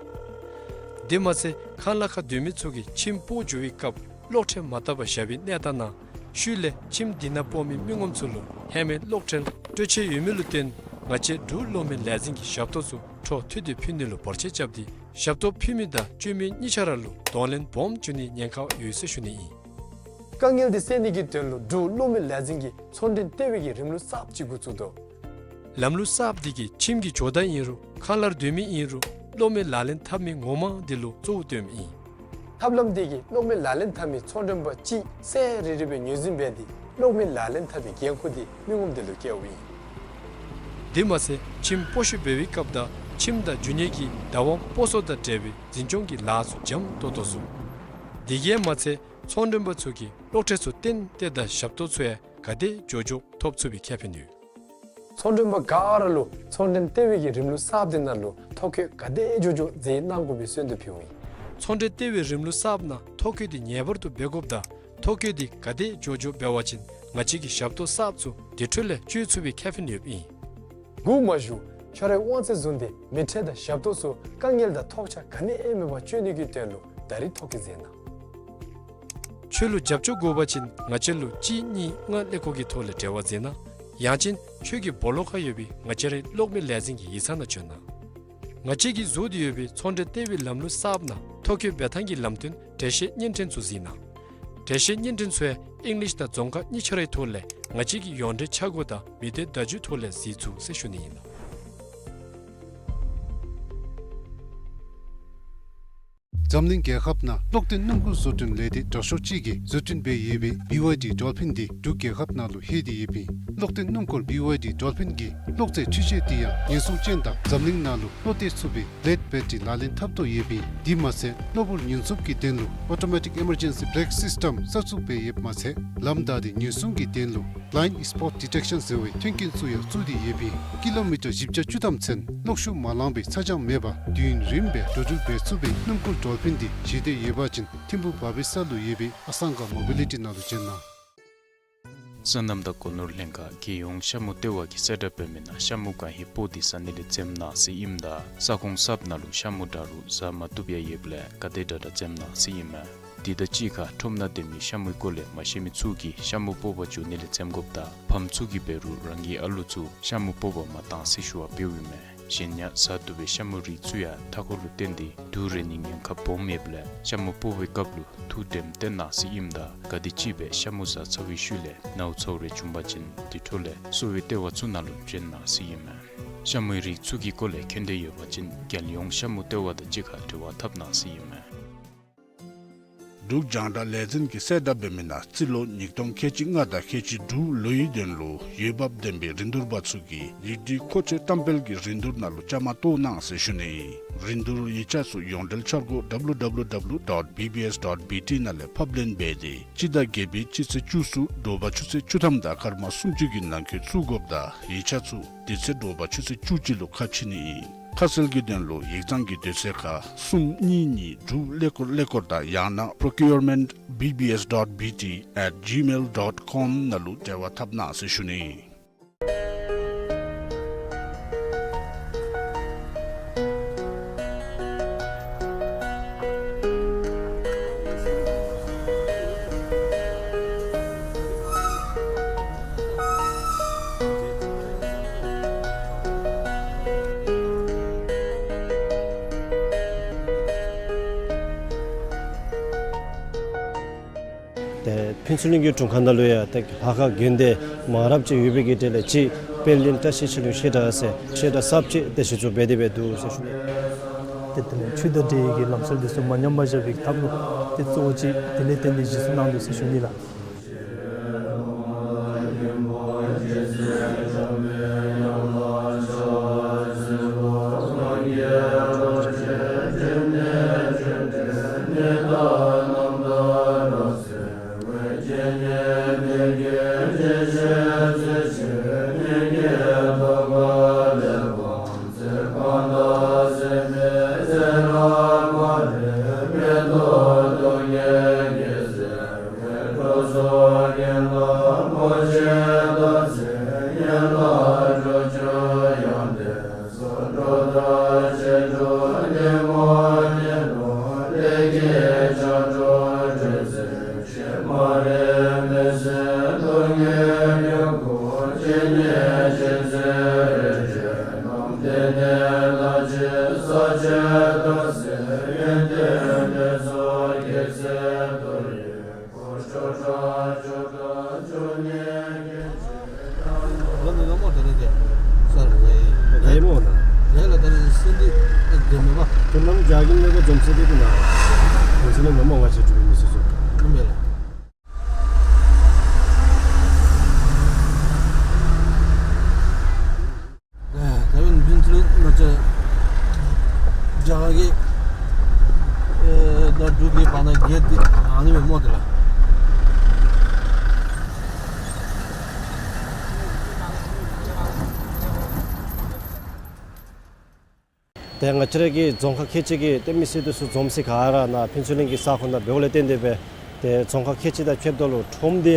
དེ་མ་ཚད་ཁང་གླ་ཁར་སྡོད་མི་ཚུ་གིས་ཁྱིམ་སྤོ་འགྱོ་བའི་སྐབས་གློག་ཁྲལ་མ་བཏབ་པར་བཞག་པའི་གནས་སྟངས་ནང་ཤུལ་ལས་ཁྱིམ་དེ་ནང་སྤོ་མི་མི་ངོམ་ཚུ་ལུ་ཧེ་མའི་གློག་ཁྲལ་སྤྲོད་ཆེད་ཡོད་མི་ལུ་བརྟེན་ང་བཅས་འབྲུག་གློག་མེ་ལས་འཛིན་གྱི་ཞབས་ཏོག་ཚུ་འཕྲོ་མཐུད་དེ་ཕུལ་ནི་ལུ་འབོར་ཆེ་རྐྱབ་སྟེ་ཞབས་ཏོག་ཕུལ་མི་དང་སྤྱོད་མི་གཉིས་ཆ་ར་ལུ་གདོང་ལེན་སྦོམ་བྱུང་ནིའི་ཉེན་ཁ་ཡོད་ཟེར་ཞུ་ནི་ཨིན། དཀའ་ངལ་འདི་སེལ་ནི་གི་དོན་ལུ་འབྲུག་གློག་མེ་ལས་འཛིན་གྱིས་ཚོང་འབྲེལ་ལྟེ་བའི་གི་རིམ་ལུགས་གསརཔ་ཅིག་འགོ་བཙུགས་དོ། ལམ་ལུགས་གསརཔ་འདི་གིས་ཁྱིམ་གྱི་ཇོ་བདག་ཨིན་རུང་ཁང་གླར་སྡོད་མི་ཨིན་རུང་གློག་མེ་ལག་ལེན་འཐབ་མི་ངོ་མ་འདི་ལུ་གཙོ་བོ་བཏོནམ་ཨིན། ཐབས་ལམ་འདི་གིས་གློག་མེ་ལག་ལེན་འཐབ་མི་ཚོང་མགྲོན་པ་གཅིག་ཚར་རེ་རེ་སྦེ་ངོས་འཛིན་འབད་དེ་གློག་མེ་ལག་ལེན་འཐབ་པའི་འགན་ཁུར་འདི་མི་ངོམ་དེ་ལུ་བཀལཝ་ཨིན། དེ་མ་ཚད་ཁྱིམ་སྤོ་བཤུད་འབད་བའི་སྐབས་དང་ཁྱིམ་དང་རྒྱུ་ཉེས་ཀྱི་བདག་དབང་སྤོ་སོར་དང་འབྲེལ་བའི་འཛིན་སྐྱོང་གི་ལཱ་ཚུ་འཇམ་ཏོག་ཏོ་ཚུགས། དེ་གིས་མ་ཚད་ཚོང་མགྲོན་པ་ཚུ་གིས་གློག་ཁྲལ་ཚུ་ཏན་ཏན་དང་ཞབས་ཏོག་ཚུ་ཡང་ག་དེ་མགྱོགས་མགྱོགས་ཐོབ་ཚུགས་པའི་ཁེ་ཕན་ཡོད། ཚོང་མགྲོན་པ་ག་ར་ལུ་ཚོང་འབྲེལ་ལྟེ་བའི་གི་རིམ་ལུགས་གསརཔ་འདི་ནང་ལུ་ཐོ་བཀོད་ག་དེ་མགྱོགས་མགྱོགས་མཛད་གནང་དགོ་པའི་གསོལ་འདེབས་ཕུལཝ་ཨིན། ཚོང་འབྲེལ་ལྟེ་བའི་རིམ་ལུགས་གསརཔ་ནང་ཐོ་བཀོད་འདི་ངེས་པར་དུ་འབད་དགོཔ་དང་ཐོ་བཀོད་འདི་ག་དེ་མགྱོགས་མགྱོགས་འབད་བ་ཅིན་ང་བཅས་ཀྱི་ཞབས་ཏོག་གསརཔ་ཚུ་དེ་འཕྲོ་ལས་སྤྱོད་ཚུགས་པའི་ཁེ་ཕན་ཡོདཔ་ཨིན། འགོ་མ་བཙུགས་ཁྱོད་རའི་དབང་ཚད་བཟུང་སྟེ་མི་ཊར་དང་ཞབས་ཏོག་ཚུ་དཀའ་ངལ་དང་ཐོགས་ཆགས་ག་ནི་ཡང་མེད་པར་སྤྱོད་ནི་གི་དོན་ལུ་ད་རིས་ཐོ་བཀོད་མཛད་གནང་། ཁྱོད་ལུ་རྒྱབ་སྐྱོར་དགོ་པ་ཅིན་ང་བཅས་ལུ་གཅིག་གཉིས་ལྔ་ཀླད་ཀོར་གྱི་ཐོག་ལས་འབྲེལ་བ་མཛད་གནང་། ཡང་ཅིན་ཁྱོད་ཀྱི་སྦོ་ལོགས་ཁར་ཡོད་པའི་ང་བཅས་རའི་གློག་མེ་ལས་འཛིན་གྱི་ཡིག་ཚང་ནང་བྱོན་གནང་། ང་བཅས་ཀྱིས་བཟོ་སྟེ་ཡོད་པའི་ཚོང་འབྲེལ་ལྟེ་བའི་ལམ་ལུགས་གསརཔ་ནང་ཐོ་བཀོད་འབད་ཐངས་ཀྱི་ལམ་སྟོན་འགྲེལ་བཤད་བརྙན་འཕྲིན་ཚུ་གཟིགས་གནང་། འགྲེལ་བཤད་བརྙན་འཕྲིན་ཚུ་ཡང་ཨིང་ལིཤ་དང་རྫོང་ཁ་གཉིས་ཆ་རའི་ཐོག་ལས་ང་བཅས་ཀྱི་ཡོངས་འབྲེལ་འཆར་སྒོ་དང་མི་སྡེ་བརྡ་བརྒྱུད་ཐོག་ལས་གཟིགས་ཚུགས་ཟེར་ཞུ་ནི་ཨིན། འཛམ་གླིང་རྒྱལ་ཁབ་ནང་གློག་ལྡན་སྣུམ་འཁོར་བཟོ་སྐྲུན་ལས་སྡེ་དྲག་ཤོས་ཅིག་གིས་བཟོ་སྐྲུན་འབད་ཡོད་པའི་བི་ཝའི་ཌི་ཌོལ་ཕིན་འདི་འབྲུག་རྒྱལ་ཁབ་ནང་ལུ་ལྷོད་དེ་ཡོདཔ་ཨིན། གློག་ལྡན་སྣུམ་འཁོར་བི་ཝའི་ཌི་ཌོལ་ཕིན་གྱི་གློག་རྫས་འཕྲུལ་ཆས་འདི་ཡང་ཉེན་སྲུང་ཅན་དང་འཛམ་གླིང་ནང་ལུ་བློ་གཏད་ཚུགས་པའི་བླེཌ་བེ་ཊི་རི་ལག་ལེན་འཐབ་དོ་ཡོདཔ་ཨིན། དེ་མ་ཚད་གློ་བུར་ཉེན་སྲུང་གི་དོན་ལུ་ཨོ་ཊོ་མེ་ཊིཀ་ཨི་མར་ཇེན་སི་བེ་རེཀ་སིསི་ཊེམ་གསར་བཙུགས་འབད་ཡོདཔ་མ་ཚད་ལམ་བདའ་སྟེ་ཉེན་སྲུང་གི་དོན་ལུ་བླའིནཌ་སི་པོཊ་ཌི་ཊེཀ་ཤཱན་ཟེར་བའི་མཐུན་རྐྱེན་ཚུ་ཡང་བཙུགས་ཏེ་ཡོདཔ་ཨིན། ཀི་ལོ་མི་ཊར་བཞི་བརྒྱ་བཅུ་ཐམ་ཚུན་གློག་ཤུགས་མ་ལང་པའི་ཚ་གྱང་མེད་པར་དུས་ཡུན་རིངམོ་སྦེ་འགྲོ་འགྲུལ་འབད་ཚུགས་པའི་སྣུམ་འཁོར་ཌོལ་ཕིན་འདི་བཞེས་འདོད་ཡོད་པ་ཅིན་ཐིམ་ཕུ་བ་བི་ས་ལུ་ཡོད་པའི་ཨ་སང་ག་མོ་བི་ལི་ཊི་ནང་ལུ་བྱོན་གནང་། སོ་ནམ་དང་སྒོ་ནོར་ལྷན་ཁག་རྒྱལ་ཡོངས་ཤ་མུ་ལྟེ་བ་གིས་གསལ་བསྒྲགས་འབད་མི་ནང་ཤ་མུ་གང་ཧེ་སྤོ་སྟེ་ཟ་ནི་ལས་འཛེམ་གནང་ཟེར་ཨིནམ་ད་ས་ཁོངས་གསརཔ་ནང་ལུ་ཤ་མུ་དྲག་རུང་ཟ་མ་བཏུབ་ཡང་ཡོདཔ་ལས་ག་དེ་དྲག་དྲག་འཛེམ་གནང་ཟེར་ཨིན་མས། དེ་དང་གཅིག་ཁར་ཁྲོམ་ནང་སྡོད་མི་ཤ་མུའི་སྐོར་ལས་མ་ཤེས་མི་ཚུ་གིས་ཤ་མུ་སྤོ་བར་འགྱོ་ནི་ལས་འཛེམ་དགོཔ་དང་ཕམ་ཚུ་གིས་འབད་རུང་རང་གི་ཨ་ལོ་ཚུ་ཤ་མུ་སྤོ་བར་མ་གཏང་ཟེར་ཞུ་བ་འབདཝ་ཨིན་མས། གཞན་ཡང་ཟ་བཏུབ་པའི་ཤ་མུའི་རིགས་ཚུ་ཡང་མཐའ་འཁོར་ལུ་བརྟེན་ཏེ་དུག་རེག་ནིའི་ཉེན་ཁ་སྦོམ་ཡོདཔ་ལས་ཤ་མུ་སྤོ་བའི་སྐབས་ལུ་ཐུགས་དྲནམ་བཏོན་གནང་ཟེར་ཨིནམ་ད་ག་དེམ་ཅིག་སྦེ་ཤ་མུ་ཟ་ཚར་བའི་ཤུལ་ལས་ནཝ་ཚཝ་རེ་བྱུང་པ་ཅིན་དེ་འཕྲོ་ལས་གསོ་བའི་ལྟེ་བ་ཚུ་ནང་ལུ་བྱོན་གནང་ཟེར་ཨིན་མས། ཤ་མུའི་རིགས་ཚུ་གི་སྐོར་ལས་མཁྱེན་འདོད་ཡོད་པ་ཅིན་རྒྱལ་ཡོངས་ཤ་མུ་ལྟེ་བ་དང་གཅིག་ཁར་འབྲེལ་བ་འཐབ་གནང་ཟེར་ཨིན་མས། འབྲུག་རྒྱང་བསྒྲགས་ལས་འཛིན་གྱིས་གསལ་བསྒྲགས་འབད་མི་ནང་རྩིས་ལོ་ཉིས་སྟོང་ཁལ་གཅིག་ལྔ་དང་ཁལ་གཅིག་དྲུག་ལོའི་དོན་ལུ་འོས་འབབ་ལྡན་པའི་རིན་བསྡུར་པ་ཚུ་གིས་ཡིག་སྒྲིག་མཁོ་ཆས་བཀྲམ་སྤེལ་གྱི་རིན་བསྡུར་ནང་ལུ་བཅའ་མར་གཏོགས་གནང་ཟེར་ཞུ་ནི་ཨིན། རིན་བསྡུར་ཡིག་ཆ་ཚུ་ཡོངས་འབྲེལ་འཆར་སྒོ་W W W dot B B S dot B T ནང་ལས་ཕབ་ལེན་འབད་དེ་སྤྱི་ཟླ་བརྒྱད་པའི་སྤྱི་ཚེས་བཅུ་གསུམ་དྲོ་པ་ཆུ་ཚོད་བཅུ་ཐམ་དང་སྐར་མ་སུམ་ཅུ་གི་ནང་འཁོད་བཙུགས་དགོཔ་དང་ཡིག་ཆ་ཚུ་དེ་ཚེ་དྲོ་པ་ཆུ་ཚོད་བཅུ་གཅིག་ལུ་ཁ་ཕྱེ་ནི་ཨིན། ཁ་གསལ་གྱི་དོན་ལུ་ཡིག་ཚང་གི་དུས་ཚོད་ཁར་གསུམ་གཉིས་གཉིས་དྲུག་ཀླད་ཀོར་ཀླད་ཀོར་དང་ཡང་ན་procurement B B S dot B T at gmail dot com ནང་ལུ་འབྲེལ་བ་འཐབ་གནང་ཟེར་ཞུ་ནི། ཏེ་ཕུན་ཚོགས་གླིང་གི་དྲུང་ཁག་ནང་ལུ་ཡང་ཏེ་ལྷ་ཁང་དགོན་སྡེ་མང་རབས་ཅིག་ཡོད་པའི་གི་གྲས་ལས་ཅིག་དཔལ་ལྡན་བཀྲ་ཤིས་ཆོས་གླིང་བཤད་གྲྭ་ཟེར་བཤད་གྲྭ་གསརཔ་ཅིག་ཏེ་གཞི་བཙུགས་འབད་དེ་འབད་འདུག་ཟེར་ཞུ་ནི། ཏེ་དེ་ལས་ཆོས་དང་འབྲེལ་བའི་གི་ལམ་སྲོལ་འདི་ཚུ་མ་ཉམས་པར་བཞག་པའི་ཐབས་ལུ་ཏེ་གཙོ་བོ་ཅིག་དེ་ལས་བརྟེན་ཏེ་གཞི་བཙུགས་གནང་འདུག་ཟེར་ཞུ་ནི་ལགས། ལོ་མི་མང་པོ་དེ་ནས་དེ་སར་རེད། རེད་མོ་ན། རེད་ལ་དེ་ནས་སེམས་འདི་དེ་མེད་པ། དེ་ནམ་རྒྱ་གི་མེད་པ་འཛོམས་སེ་དེ་དེ་ན། འོ་ཟེར་ན་ང་མོ་ང་ཆེ་གྲུབ་མི་སྲིད་སོ། ཨ་མེད་ལ། ཨ་ད་ཡང་འདི་ཚུ་ང་ཚོ་རྒྱ་གར་གྱི་ཨེ་ད་འབྲུག་གི་བར་ན་བརྒལ་ཏེ་ཨ་ནི་མེད་མོ་དེ་ལ། ཏེ་ང་བཅས་ར་གི་རྫོང་ཁག་ཁལ་གཅིག་གི་ཏེ་མི་སེར་འདི་ཚུ་འཛོམས་སའི་ག་ར་ནཱ་ཕུན་ཚོགས་གླིང་གི་ས་ཁོངས་ནང་འབདཝ་ལས་བརྟེན་ཏེ་སྦེ་ཏེ་རྫོང་ཁག་ཁལ་གཅིག་དང་ཁེབས་ཏོག་ལུ་ཁྲོམ་འདི་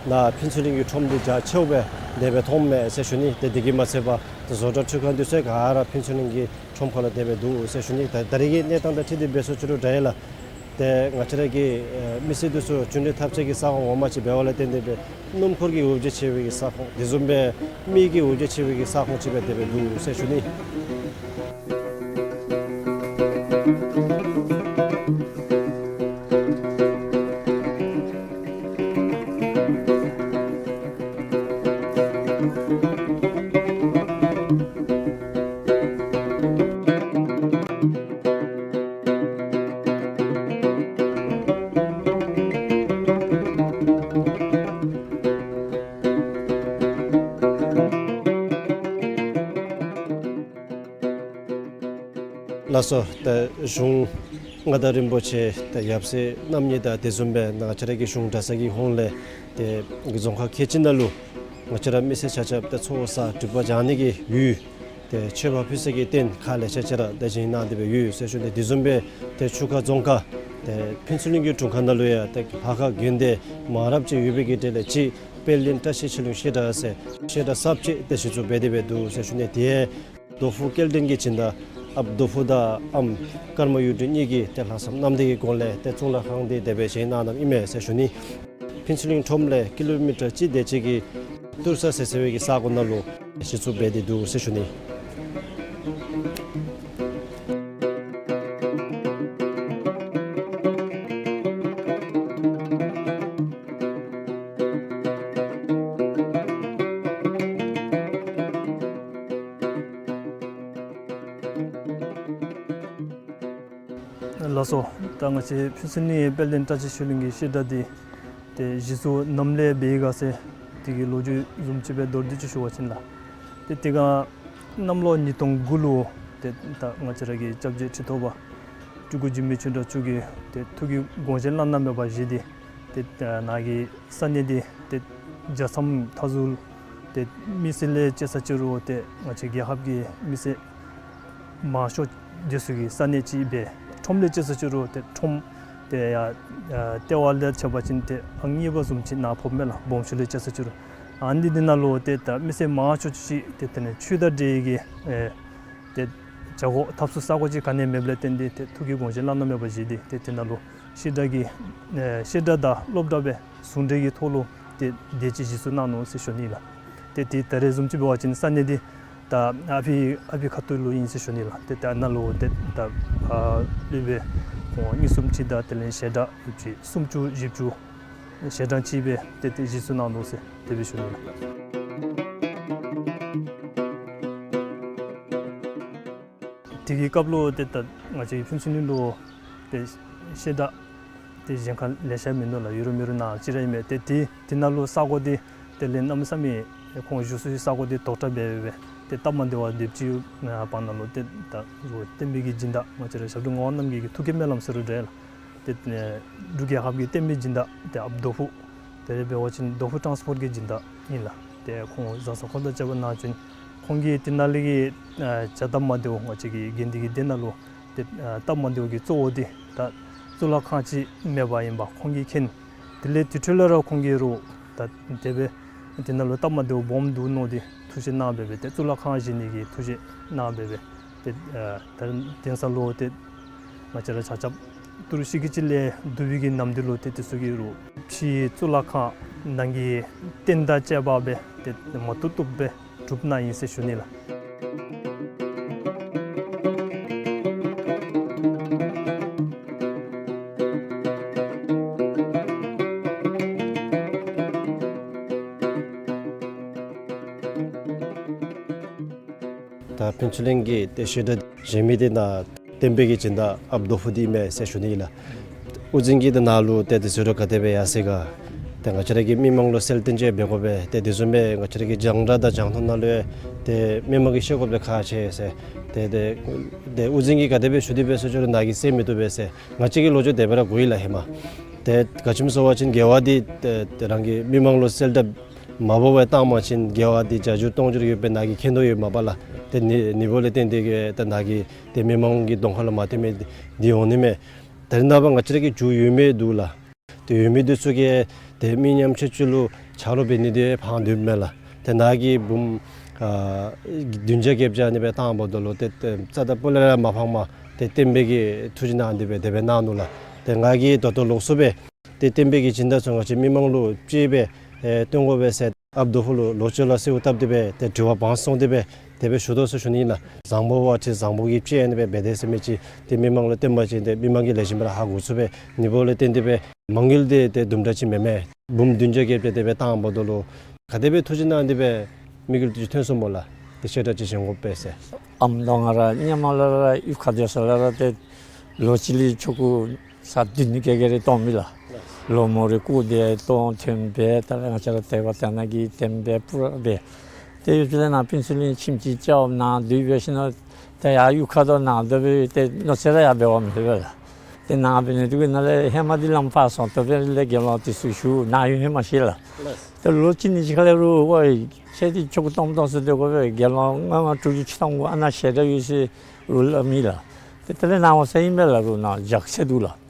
ནཱ་ཕུན་ཚོགས་གླིང་གི་ཁྲོམ་འདི་རྒྱ་ཆེཝ་སྦེ་དེ་སྦེ་མཐོངམ་མས་ཟེར་ཞུ་ནི། ཏེ་དེ་གིས་མ་ཚད་པར་ཏེ་བཟོ་གྲྭ་འཕྲུལ་ཁང་འདི་ཚུ་ག་ར་ཕུན་ཚོགས་གླིང་གི་ཁྲོམ་ཁ་ལུ་དེ་སྦེ་འདུག་ཟེར་ཞུ་ནི། ད་ད་རེས་ཀྱི་གནས་སྟངས་དང་འཁྲིལ་ཏེ་འབད་སོ་ཅི་རུང་འདྲ་ཡི་ལགས། ཏེ་ང་བཅས་ར་གི་ཨེ་མི་སེར་འདི་ཚུ་གཅིག་འདྲེས་འཐབ་རྩོད་ཀྱི་ས་ཁོངས་ངོ་མ་ཅིག་འབདཝ་ལས་བརྟེན་ཏེ་སྦེ་སྣུམ་འཁོར་གྱི་འོ་བརྒྱལ་ཆེ་བའི་གི་ས་ཁོངས་དེ་བཟུམ་སྦེ་མི་གི་འོ་བརྒྱལ་ཆེ་བའི་གི་ས་ཁོངས་ཅིག་སྦེ་དེ་སྦེ་འདུག་ཟེར་ཞུ་ནི། ལགས་སོ། ད་གཞུང་མངའ་བདག་རིན་པོ་ཆེ་ད་ཡབ་སྲས་རྣམ་གཉིས་དང་དེ་བཟུམ་སྦེ་ང་བཅས་ར་གི་གཞུང་གྲྭ་ཚང་གི་ཧོངས་ལས་ཏེ་རྫོང་ཁག་ཁལ་གཅིག་ནང་ལུ་ང་བཅས་ར་མི་སེར་ཆ་ཁྱབ་ཏེ་ཚོགས་བསགས་སྒྲིབ་པ་སྦྱང་ནི་གི་ཡུལ་ཏེ་མཆོད་པ་ཕུལ་ས་གི་རྟེན་ཁག་ལེ་ཤ་ཅིག་ར་ཏེ་བཞེངས་གནང་སྟེ་སྦེ་ཡོད་ཟེར་ཞུ་ནི། དེ་བཟུམ་སྦེ་ཏེ་ཆུ་ཁ་རྫོང་ཁག་ཏེ་ཕུན་ཚོགས་གླིང་གི་དྲུང་ཁག་ནང་ལུ་ཡང་ཏེ་ལྷ་ཁང་དགོན་སྡེ་མང་རབས་ཅིག་ཡོད་པའི་གི་གྲས་ལས་གཅིག་དཔལ་ལྡན་བཀྲ་ཤིས་ཆོས་གླིང་བཤད་གྲྭ་ཟེར་བཤད་གྲྭ་གསརཔ་ཅིག་ཏེ་གཞི་བཙུགས་འབད་དེ་སྦེ་འདུག་ཟེར་ཞུ་ནི། དེ་རྡོ་ཕུག་སྐལ་ལྡན་གྱི་སྦྱིན་བདག་ཨཔ་རྡོ་ཕུག་དང་ཨམ་ཀརྨ་གཡུ་སྒྲོན་གཉིས་ཀྱིས་ཏེ་ལྷག་བསམ་རྣམ་དག་གི་སྒོ་ལས་ཏེ་གཙུག་ལག་ཁང་འདི་དེ་སྦེ་བཞེངས་གནང་གནངམ་ཨིན་མས་ཟེར་ཞུ་ནི། ཕུན་ཚོགས་གླིང་ཁྲོམ་ལས་ཀི་ལོ་མི་ཊར་གཅིག་དེ་ཅིག་གི་ཏུར་ས་ཟེར་ཟེར་བའི་གི་ས་གོ་ནང་ལུ་གཞི་བཙུགས་འབད་དེ་འདུག་ཟེར་ཞུ་ནི། ལགས་སོ། ད་ང་བཅས་ཕུན་ཚོགས་གླིང་དཔལ་ལྡན་བཀྲ་ཤིས་ཆོས་གླིང་གི་བཤད་གྲྭ་འདི་ཏེ་གཞི་བཙུགས་ནམ་ལས་འབད་ཡི་ག་ཟེར་དེ་གི་ལོ་རྒྱུས་བཟུམ་ཅིག་སྦེ་མདོར་བསྡུས་ཅིག་ཞུ་བ་ཅིན་ལགས། ཏེ་དེ་སྒང་གནམ་ལོ་ཉིས་སྟོང་དགུ་ལུ་ཏེ་ད་ང་བཅས་ར་གི་སྐྱབས་རྗེ་ཁྲི་ཐོག་པ་སྤྲུལ་སྐུ་འཇིགས་མེད་ཆོས་གྲགས་མཆོག་གིས་ཏེ་ཐུགས་ཀྱི་དགོངས་བཞེད་བླ་ན་མེད་པ་བཞེས་ཏེ་ཏེ་ནཱ་གི་ས་གནས་འདི་ཏེ་རྒྱལ་མཚམས་མཐའ་ཟུར་ཏེ་མི་སེར་ལས་བཅད་ས་ཅི་རུང་ཏེ་ང་བཅས་རྒྱལ་ཁབ་ཀྱི་མི་སེར་མང་ཤོས་འདི་ཚུ་གི་ས་གནས་ཅིག་སྦེ་ཁྲོམ་ལས་བཅད་ས་ཅི་རུང་ཏེ་ཁྲོམ་ཏེ་ཡར་ལྟེ་བ་ལས་ཕྱེ་བ་ཅིན་ཏེ་ཨང་གཉིས་པ་བཟུམ་ཅིག་ནཱ་ཕོགཔ་མས་ལགས། སྦོམ་ཆུ་ལས་བཅད་ས་ཅི་རུང་ཨ་ནི་འདི་ནང་ལུ་ཏེ་ད་མི་སེར་མང་ཤོས་ཅིག་ཏེ་དེ་ནི་ཆོས་དང་འབྲེལ་གྱི་ཨེ་ཏེ་བྱ་སྒོ་འཐབ་ས་ས་གོ་ཅིག་ག་ནི་མེདཔ་ལས་བརྟེན་ཏེ་ཏེ་ཐུགས་ཀྱི་དགོངས་བཞེད་བླ་ན་མེད་པ་བཞེས་ཏེ་ཏེ་དེ་ནང་ལུ་བཤད་གྲྭ་གི་ཨེ་བཤད་གྲྭ་དང་སློབ་གྲྭ་སྦེ་ཟུང་འབྲེལ་གྱི་ཐོག་ལུ་ཏེ་དེ་ཅིག་གཞི་བཙུགས་གནང་ནུག་ཟེར་ཞུ་ནི་ལགས། ཏེ་དེ་ད་རེས་བཟུམ་ཅིག་འབད་བ་ཅིན་ས་གནས་འདི་ད་ཨ་ཕི་ཨ་ཕི་ཁ་ཐུག་ལུ་ཨིན་ཟེར་ཞུ་ནི་ལགས། ཏེ་ད་ནཱ་ལུ་ཏེ་ད་ཨ་སློབ་དཔོན་ཁོང་གཉིས་གསུམ་ཅིག་དང་དེ་ལས་ཞལ་གྲངས་ཡོད་ཅིག་སུམ་ཅུ་བཞི་བཅུ་ཞལ་གྲངས་ཅིག་སྦེ་ཏེ་ཏེ་གཞི་བཙུགས་གནང་ནུག་ཟེར་དེ་སྦེ་ཞུ་ནི་ལགས། དེ་གི་སྐབས་ལུ་ཏེ་ད་ང་བཅས་ཕུན་ཚོགས་གླིང་ལུ་ཏེ་བཤད་གྲྭ་ཏེ་གཞན་ཁར་ལེ་ཤ་མིན་འདུག་ལགས། ཡོད་རུང་མེད་རུང་ནཱ་གཅིག་ར་ཨིན་མས། ཏེ་དེ་དེ་ནང་ལུ་ས་གོ་འདི་དེ་ལས་གནམ་མེད་ས་མེད་ཁོང་བཞུགས་སའི་ས་གོ་འདི་དོག་དྲགས་འབད་འབད་ཏེ་སྟབས་མ་བདེ་བར་སྡོདཔ་ཅིག་བར་ན་ལུ་ཏེ་ད་བསྟན་པའི་གི་སྦྱིན་བདག་ང་བཅས་ར་ཞབས་དྲུང་ངག་དབང་རྣམ་རྒྱལ་གྱི་ཐུགས་ཀྱི་སྨོན་ལམ་ཟེར་རུང་འདྲ་ལགས། ཏེ་འབྲུག་རྒྱལ་ཁབ་ཀྱི་བསྟན་པའི་སྦྱིན་བདག་ཏེ་ཨཔ་རྡོ་ཕུག་ དེ་རེ་འབད་བ་ཅིན་རྡོ་ཕུ་ཊཱནསི་པོརཊ་གི་སྦྱིན་བདག་ཨིན་ལགས། ཏེ་ཁོང་བཟའ་ཚང་ཁོང་དང་བཅས་པ་ནང་བཞིན་ཁོང་གིས་དེ་ནང་ལས་ཀྱི་ཨ་བྱ་སྟབས་མ་བདེཝ་ང་བཅས་ཀྱི་དགེ་འདུན་གྱི་སྡེ་ནང་ལུ་ཏེ་ཨ་སྟབས་མ་བདེཝ་གི་གཙོ་བོ་འདི་ད་གཙུག་ལག་ཁང་ཅིག་མེདཔ་ཨིནམ་ཁོང་གིས་མཁྱེན། དེ་ལས་དེ་འཕྲོ་ལས་ར་ཁོང་གིས་རུང་ད་དེ་སྦེ་དེ་ནང་ལུ་སྟབས་མ་བདེཝ་སྦོམ་འདུག་མནོ་སྟེ་ཐུགས་བཞེད་གནང་སྦེ་སྦེ་ཏེ་གཙུག་ལག་ཁང་བཞེངས་ནི་གི་ཐུགས་བཞེད་གནང་སྦེ་སྦེ་ཏེ་ཨ་ད་དེང་སང་ལུ་ཏེ་ང་བཅས་ར་ཆ་ཁྱབ་ཏི་རུ་ཤི་ཀི་ཅིག་ལས་བསྡུ་བའི་གི་ནམ་དུས་ལུ་ཏེ་དེ་ཚུ་གིས་རུང་ཕྱིའི་གཙུག་ལག་ཁང་ནང་གི་རྟེན་དང་བཅས་པ་སྦེ་ཏེ་མ་བཏུབ་བཏུབ་སྦེ་གྲུབ་ནི་ཨིན་ཟེར་ཞུ་ནི་ལགས། ད་ཕུན་ཚོགས་གླིང་གི་ཏེ་བཤད་གྲྭ་བཞེངས་མི་འདི་ནཱ་བསྟན་པའི་གི་སྦྱིན་བདག་ཨཔ་རྡོ་ཕུ་འདི་མས་ཟེར་ཞུ་ནི་ཨིན་ལགས། དབུ་འཛིན་གྱིས་ཏེ་ནཱ་ལུ་ཏེ་དེ་ཚུ་ར་ག་དེ་སྦེ་ཡར་སོང་ག། ཏེ་ང་བཅས་ར་གི་མི་མང་ལུ་གསལ་སྟོན་ཅིག་འབད་དགོ་པས། ཏེ་དེ་བཟུམ་སྦེ་ང་བཅས་ར་གི་རྒྱང་བསྒྲགས་དང་རྒྱང་མཐོང་ནང་ལུ་ཡང་ཏེ་མི་མང་གིས་ཤེས་དགོཔ་ཁག་ཆེ་ཟེར། ཏེ་ཏེ་ཏེ་དབུ་འཛིན་གྱིས་ག་དེ་སྦེ་ཞུ་སྟེ་འབད་ཟེར་ཅི་རུང་ནཱ་གིས་གསན་མི་བཏུབ་པས་ཟེར། ང་བཅས་ཀྱི་ལོ་རྒྱུས་དེ་སྦེ་ར་གོ་ཡི་ལགས་ཧེ་མ། ཏེ་ག་ཅི་སྨོ་ཟེར་བ་ཅིན་དགེ་བ་འདི་ཏེ་ཏེ་རང་གི་མི་མང་ལུ་གསལ་བསྒྲགས་མ་འབད་བར་བཏང་པ་ཅིན་དགེ་བ་འདི་བརྒྱ་འགྱུར་སྟོང་འགྱུར་ཡོདཔ་སྦེ་ནཱ་གིས་མཁྱེན་དོ་ཡོདཔ་མས་པ་ལགས། ཏེ་ནི་ནི་འབདཝ་ལས་བརྟེན་ཏེ་གིས་ཏེ་ནཱ་གིས་ཏེ་མི་མང་གི་གདོང་ཁ་ལུ་མ་བསྟན་མི་འདི་འོང་ནི་མས། ད་རེས་ནངས་པ་ང་བཅས་ར་གི་རྒྱུ་ཡོད་མི་འདུག་ལགས། ཏེ་ཡོད་མི་འདི་ཚུ་གིས་ཏེ་མི་ཉམ་ཆུང་ཚུ་ལུ་ཆ་རོགས་འབད་ནི་འདི་ཕངས་འདུག་མས་ལགས། ཏེ་ནཱ་གིས་འབུམ་ཨ་བདུན་བརྒྱ་བརྒྱད་བརྒྱ་ཨ་ནི་སྦེ་བཏང་འབདཝ་ད་ལུ་ཏེ་ཏེ་རྩ་དང་སྤུ་ལས་ར་མ་ཕངས་པར་ཏེ་བསྟན་པའི་གི་ཐུགས་བཞེད་གནང་སྟེ་སྦེ་དེ་སྦེ་གནང་ནུག་ལགས། ཏེ་ང་གིས་ད་ལྟོ་ལོགས་སུ་སྦེ་ཏེ་བསྟན་པའི་གི་སྦྱིན་བདག་ཚུ་ང་བཅས་མི་མང་ལུ་ཅིག་སྦེ་ཨེ་སྟོན་དགོ་པས་ཟེར་ཨཔ་རྡོ་ཕུ་ལུ་ལོག་སྤྱོད་ལ་གསོལཝ་བཏབ་སྟེ་སྦེ་ཏེ་དྲི་བ་བང་སོང་སྟེ་སྦེ་དེ་སྦེ་ཞུ་དོ་ཟེར་ཞུ་ནི་ཨིན་ལགས། བཟང་པོ་བ་ཅིན་བཟང་པོ་གིས་སྤྱད་ཨ་ནི་སྦེ་འབད་དེས་ཟེར་མི་ཅིག་ཏེ་མི་མང་ལུ་བསྟན་པ་ཅིན་ཏེ་མི་མང་གིས་ལེགས་ཤོམ་སྦེ་ར་ཧ་གོ་ཚུགས་པས། ནི་འབདཝ་ལས་བརྟེན་ཏེ་སྦེ་མ་དངུལ་འདི་ཏེ་དུམ་གྲ་ཅིག་མེན་མས། འབུམ་བདུན་བརྒྱ་བརྒྱད་བརྒྱ་དེ་སྦེ་བཏང་འབདཝ་ད་ལུ་ག་དེ་སྦེ་ཐུགས་བཞེད་གནང་སྟེ་སྦེ་དམིགས་ཡུལ་དེ་ཅིག་ཐོན་སོང་སྨོ་ལགས། ཏེ་བཤད་གྲྭ་ཅིག་བཞེངས་དགོ་པས་ཟེར། ཨམ་ད་ང་ར་སྔོན་མ་ལས་ར་གཡུས་ཁ་སྡོད་ས་ལས་ར་ཏེ་ལོ་གཅིག་ལས་ཆོ་ག་ཚར་བདུན་ནི་བརྒལ་བརྒལ་རེ་གཏང་མི་ལགས། ལོ་མོ་རེ་སྐུ་དེ་གཏང་ཐོན་སྦེ་ད་ལས་ང་བཅས་ར་དད་པ་དད་ན་གི་བསྟེན་སྦེ་སྤུ་ར་སྦེ། ཏེ་ཡུལ་ཕྱོགས་ལས་ནཱ་ཕུན་ཚོགས་གླིང་ཁྱིམ་ཅིག་རྐྱབ་ནཱ་སྡོད་སྦེ་ཞིནམ་ལས་ཏེ་ཡར་གཡུས་ཁ་དང་ནཱ་སྡོད་སྦེ་ཏེ་མནོ་ཚད་ར་ཡར་འབད་བ་མེད་པས་ལགས། ཏེ་ནཱ་འབད་ནི་འདི་གིས་ནཱ་ལས་ཧེ་མ་འདི་ལམ་ཕར་སོང་སྟེ་སྦེ་ལས་དགེ་སློང་དེ་ཚུ་ཞུ་ནཱ་ཡོད་ཧེ་མ་ཤེས་ལགས། ཏེ་ལོ་གཅིག་གཉིས་ཅིག་ཁ་ལས་རུང་ཝའི་ཁྱེད་འདི་ཆོ་ག་གཏང་གཏང་ས་སྡོད་དགོ་པས། དགེ་སློང་ལྔ་ལྔ་དྲུག་ཅུ་ཅིག་གཏང་དགོ། ཨ་ནཱ་ཞལ་གྲངས་ཡོད་ཟེར་རུང་སླབ་མི་ལགས། ཏེ་དེ་ལས་ནཱ་འོང་ས་ཨིན་པས་ལགས། རུང་ནཱ་རྒྱགས་ཚད་འདུག་ལགས།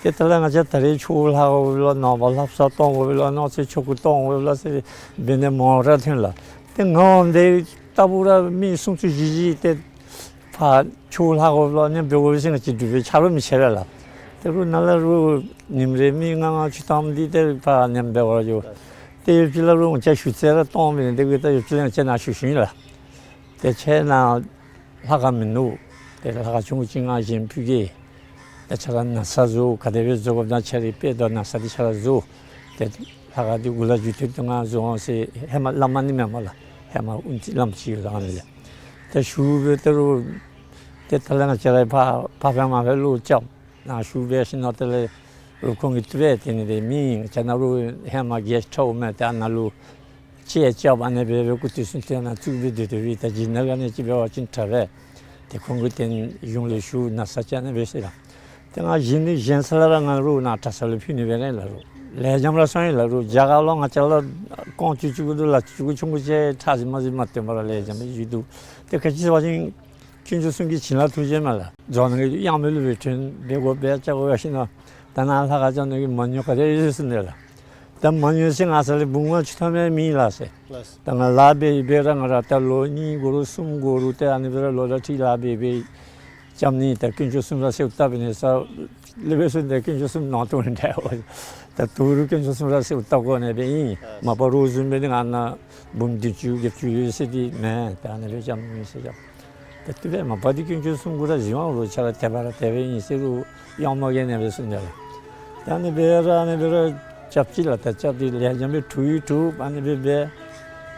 ཏེ་དེ་ལས་ང་བཅས་ད་རེས་ཆོས་ལྷབ་དགོ་པས་ལོ། ནངས་པ་ལྷ་བསངས་གཏང་དགོ་པས་ལོ། གནངས་ཚེ་ཆོ་ག་གཏང་དགོ་པས་ལོ་ཟེར་འབད་ནི་མང་ར་ཐོན་ལགས། ཏེ་ང་འོང་དེ་ལྟ་བུ་ར་མི་སུམ་ཅུ་བཞི་བཞི་ཏེ་ཕར་ཆོས་ལྷབ་དགོ་པས་ལོ། ཨ་ནི་འབད་དགོ་པས་ཟེར་ང་བཅས་འབྲུག་པའི་ཆ་རོགས་མི་ཆེ་བས་ལགས། ཏེ་རུང་ནཱ་ལས་རུང་ཉིནམ་རེ་མི་ལྔ་ལྔ་ཅིག་གཏངམ་འདི་ཏེ་ཕར་ཉམས་འབད་བར་འགྱོ། ཏེ་ཡུལ་ཕྱོགས་ལས་རུང་ང་བཅས་ཞུ་ཚད་ར་གཏང་མི་འདི་གིས་ཏེ་ཡུལ་ཕྱོགས་ལས་ང་བཅས་ནཱ་ཞུ་ཞུཝ་ཨིན་ལགས། ཏེ་ཁྱེད་ནཱ་ལྷ་ཁང་མིན་འདུག། ཏེ་ལྷ་ཁང་ཆུང་ཀུ་ཅིག་ང་བཞེངས་ཕུལ་གེ། ཏེ་ཁྱེད་ར་ན་བཟའ་བཟོ། ག་དེ་སྦེ་བཟོ་དགོཔ་ད་ཁྱེད་རའི་དཔལ་དང་ན་བཟའ་འདི་ཁྱེད་ར་བཟོ། ཏེ་ལྷ་ཁང་འདི་གུ་ལུ་འགྱོ་དེ་ཏེ་ང་བཟོ་འོང་ཟེར་ཧེ་མ་སླབ་མ་ནི་མེན་མས་ལགས། ཧེ་མ་ཨུན་ཙི་ལམ་ཅིག་ཡོད་ཨ་ནི་ལས། ཏེ་ཞུ་སྦེ་ཏེ་རུང་ཏེ་དེ་ལས་ང་བཅས་ར་ཕར་ཕར་ཕར་མར་ཕར་ལུ་རྐྱབ། ནཱ་ཞུ་སྦེ་ཞིནམ་ལས་དེ་ལས་རུང་ཁོང་གིས་དེ་སྦེ་དེ་ནི་དེ་མི་ང་བཅས་ནཱ་རུང་ཧེ་མ་གེསཊ་ཧའུསི་མས། ཏེ་ཨ་ནཱ་ལུ་ཅིག་རྐྱབ་ཨ་ནི་སྦེ་སྦེ་སྐུ་དུས་སུ་ཏེ་ནཱ་བཙུགས་སྦེ་སྡོད་སྡོད་པའི་ད་ཇི་ནཱ་ག་ནི་ཅིག་འབད་བ་ཅིན་དྲག་པས། ཏེ་ཁོང་གིས་ཏེ་གཞུང་ལས་ཞུ་ན་ས་ཅིག་ཨ་ནི་སྦེ་ཟེར་ལགས། ཏེ་ང་བཞེངས་ནི་བཞེངས་ས་ལས་ར་ང་རུང་ནཱ་གྲྭ་ཚང་ལུ་ཕུལ་ནི་སྦེ་ར་ཨིན་ལགས། རུང་ལེགས་ཤོམ་ར་སོང་ཡི་ལགས། རུང་རྒྱ་གར་ལུ་ང་བཅས་ལུ་ཀོང་ཆུང་ཆུང་ཀུ་འདུག་ལགས། ཆུང་ཀུ་ཆུང་ཀུ་ཅིག་ཁྲག་ཟེར་མ་ཟེར་མ་སྟོན་པར་ར་ལེགས་ཤོམ་སྦེ་ཡོད་འདུག། ཏེ་ག་ཅི་ཟེར་བ་ཅིན་དཀོན་མཆོག་གསུམ་གྱི་བྱིན་རླབས་ཐུགས་རྗེ་མས་ལགས། རྫོང་ནང་གི་གཡང་མེ་ལུ་སྦེ་ཐོན་སྦེ་དགོ་པས་བཅའ་དགོ་པས་ཞིནམ་ལས་ད་ནཱ་ལྷ་ཁང་རྐྱབ་ནི་གི་མ་དངུལ་ག་དེ་ཡོད་ཟེར་གསུངས་ནུག་ལགས། ད་མ་དངུལ་ཟེར་ང་ས་ལས་འབུམ་ལྔ་བཅུ་ཐམ་ཡང་མེད་ལགས་ཟེར། ལགས། ད་ང་ལཱ་འབད་འབད་ར་ང་ར་ད་ལོ་གཉིས་འགོར་རུང་གསུམ་འགོར་རུང་ཏེ་ཨ་ནི་སྦེ་ར་ལོ་ལ་ཁྲི་ལཱ་འབད་འབད་རྐྱབ་ནི། ད་དཀོན་མཆོག་གསུམ་ར་གསོལཝ་བཏབ་ནི་ས་ལས་འབད་ས་ཏེ་དཀོན་མཆོག་གསུམ་ནང་དོན་འདྲ་བ། ད་དོ་རུང་དཀོན་མཆོག་གསུམ་ར་གསོལཝ་བཏབ་དགོ་ནི་སྦེ་ཨིན། མ་པ་རོགས་བཟུམ་སྦེ་ནི་ང་ནཱ་འབུམ་བདུན་ཅུ་བརྒྱད་ཅུ་ཡོད་ཟེར་འདི་མེན། ད་ཨ་ནི་སྦེ་རྐྱབ་ནི་ཟེར་རྐྱབ། ད་དེ་སྦེ་མ་པ་འདི་དཀོན་མཆོག་གསུམ་གུ་ར་གཟིགས་དབང་ལུ་ཆ་ར་དད་པ་ར་དད་པ་ཨིན་ཟེར་རུང་གཡང་མ་གིས་ཨ་ནི་སྦེ་གསུངས་ནུག་ལགས། ད་ཨ་ནི་སྦེ་ར་ཨ་ནི་སྦེ་ར་རྐྱབ་ཅི་ལགས། ད་རྐྱབ་སྟེ་ལེགས་ཤོམ་སྦེ་གྲུབ་ཡི་གྲུབ། ཨ་ནི་སྦེ་སྦེ་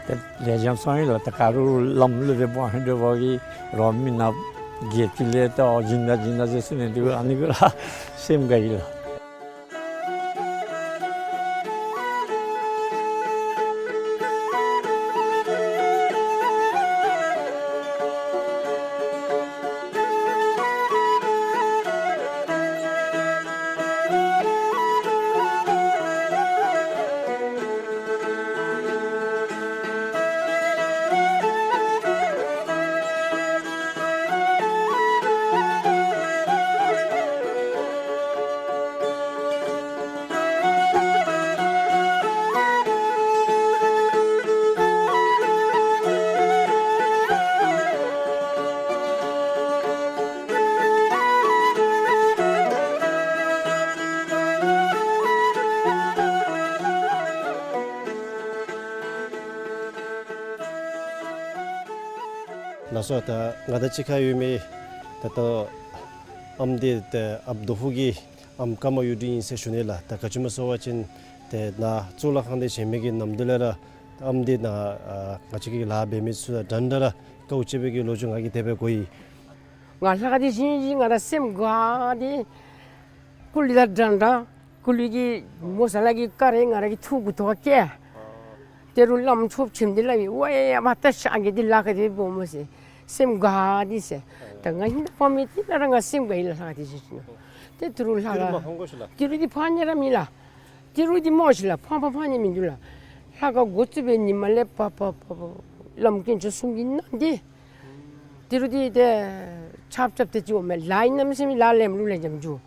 ད་ལེགས་ཤོམ་སོང་ཡི་ལགས། ད་ག་རུང་ལམ་ལུ་སྦེ་འབད་ཧིང་འདོད་པ་གིས་རོགས་མི་ནག་བརྒྱད་ཅུ་ལས་ད་ཨོ་བྱིན་ད་བྱིན་ད་ཟེར་གསུངས་ནི་འདི་ཨ་ནི་གུ་ར་སེམས་དགའ་ཡི་ལགས། ལགས་སོ། ད་ང་དང་གཅིག་ཁར་ཡོད་མི་ད་ལྟོ་ཨམ་འདི་ཏེ་ཨཔ་རྡོ་ཕུག་གི་ཨམ་ཀརྨ་གཡུ་སྒྲོན་ཨིན་ཟེར་ཞུ་ནི་ལགས། ད་ག་ཅི་སྨོ་ཟེར་བ་ཅིན་ཏེ་ནཱ་གཙུག་ལག་ཁང་འདི་བཞེངས་མི་གི་ནམ་དུས་ལས་ར་ཨམ་འདི་ནཱ་ཨ་ང་བཅས་ཀྱི་ལཱ་འབད་མི་ཚུ་དང་འདྲན་འདྲ་ར་དཀའཝ་སྤྱད་པའི་གི་ལོ་རྒྱུས་ང་གིས་དེ་སྦེ་གོ་ཡི། ང་ལྷ་ཁང་འདི་བཞེངས་ཞིནམ་ང་ར་སེམས་དགའ་སྟེ་ཀུ་ལི་དང་འདྲན་འདྲ་ཀུ་ལི་གི་མོ་ས་ལ་གི་ཀ་རེ་ང་ར་གི་ཐུགས་ཀྱི་ཐོག་ཁར་བཀལ། དེ་རུང་བླམ་ཆོསཔ་ཁྱིམ་འདི་ལས་འབད་ཝའེ་ཨ་མ་ད་ཤ་གི་འདི་ལཱ་ཁག་འདི་སྦོམ་སྨོ་ཟེར་སེམས་དགའ་སྟེ་ཟེར། ད་ང་ཧིང་ད་ཕ་མི་འདི་ནང་ར་ང་སེམས་དགའ་ཡི་ལགས། ལྷ་ཁང་འདི་བཞེངས་ཞིནམ་ཏེ་དེ་རུང་ལྷ་ཁང་འདི་རུང་མ་ཧོང་གོ་ཤི་ལགས། དེ་རུང་འདི་ཕར་ཉལ་ར་མེད་ལགས། དེ་རུང་འདི་སྨོ་ཤི་ལགས། ཕར་ཕར་ཕར་ཉལ་མིན་འདུག་ལགས། ལྷ་ཁང་འགོ་བཙུགས་པའི་ཉིནམ་ལས་ཕར་ཕར་ཕར་ཕར་བླམ་དཀོན་མཆོག་གསུམ་གྱི་ནང་འདི་དེ་རུང་འདི་ཏེ་ཆབ་ཆབ་ཏེ་ཅིག་འོང་མས། ལཱ་གནམ་མེད་ས་མེད་ལཱ་ལེན་ལུ་ལེན་རྐྱངམ་འགྱོ་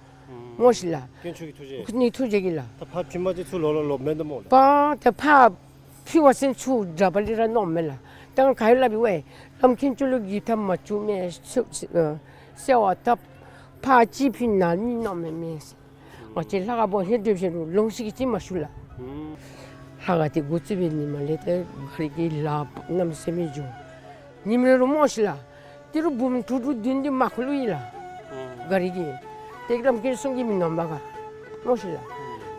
སྨོ་ཤི་ལགས། དཀོན་མཆོག་གི་ཐུགས་རྗེ། ནི་ཐུགས་རྗེ་གིས་ལགས། ད་ཕར་ཕྱིན་པ་ཅིན་ཚུར་ལོག་ལོག་ལོགཔ་མེན་ད་སྨོ་ལགས། པ་ད་ཕར་ཕྱི་བ་ཅིན་ཚུར་དྲག་པ་ལས་ར་ནོར་མས་ལགས། ད་ང་ག་ཡོད་སླབ་ཡི་ཝའེ་བླམ་དཀོན་མཆོག་ལུ་གི་ཐབས་མ་བྱུང་མས། ཟེར་བ་ད་ཕར་ཅིག་ཕྱི་ནང་ནི་ནོར་མས་མས། ང་བཅས་ལྷ་ཁང་སྦོམ་ཧེ་སྒྲུབ་ཞིནམ་ལོང་ཤིག་གི་ཅིག་མ་ཞུ་ལགས། ཨུམ། ལྷ་ཁང་འདི་འགོ་བཙུགས་པའི་ཉིནམ་ལས་ཏེ་ག་རི་གི་ལཱ་གནམ་མེད་ས་མེད་འགྱོ། ཉིནམ་རེ་རུ་སྨོ་ཤི་ལགས། དེ་རུང་འབུམ་དྲུག་དྲུག་བདུན་བདུན་མ་ཁུག་ལུ་ཡོད་ལགས། ཨུམ། ག་རི་གི་ཏེ་བླམ་དཀོན་མཆོག་གསུམ་གྱིས་མི་ནོར་བ་ག་སྨོ་ཤི་ལགས།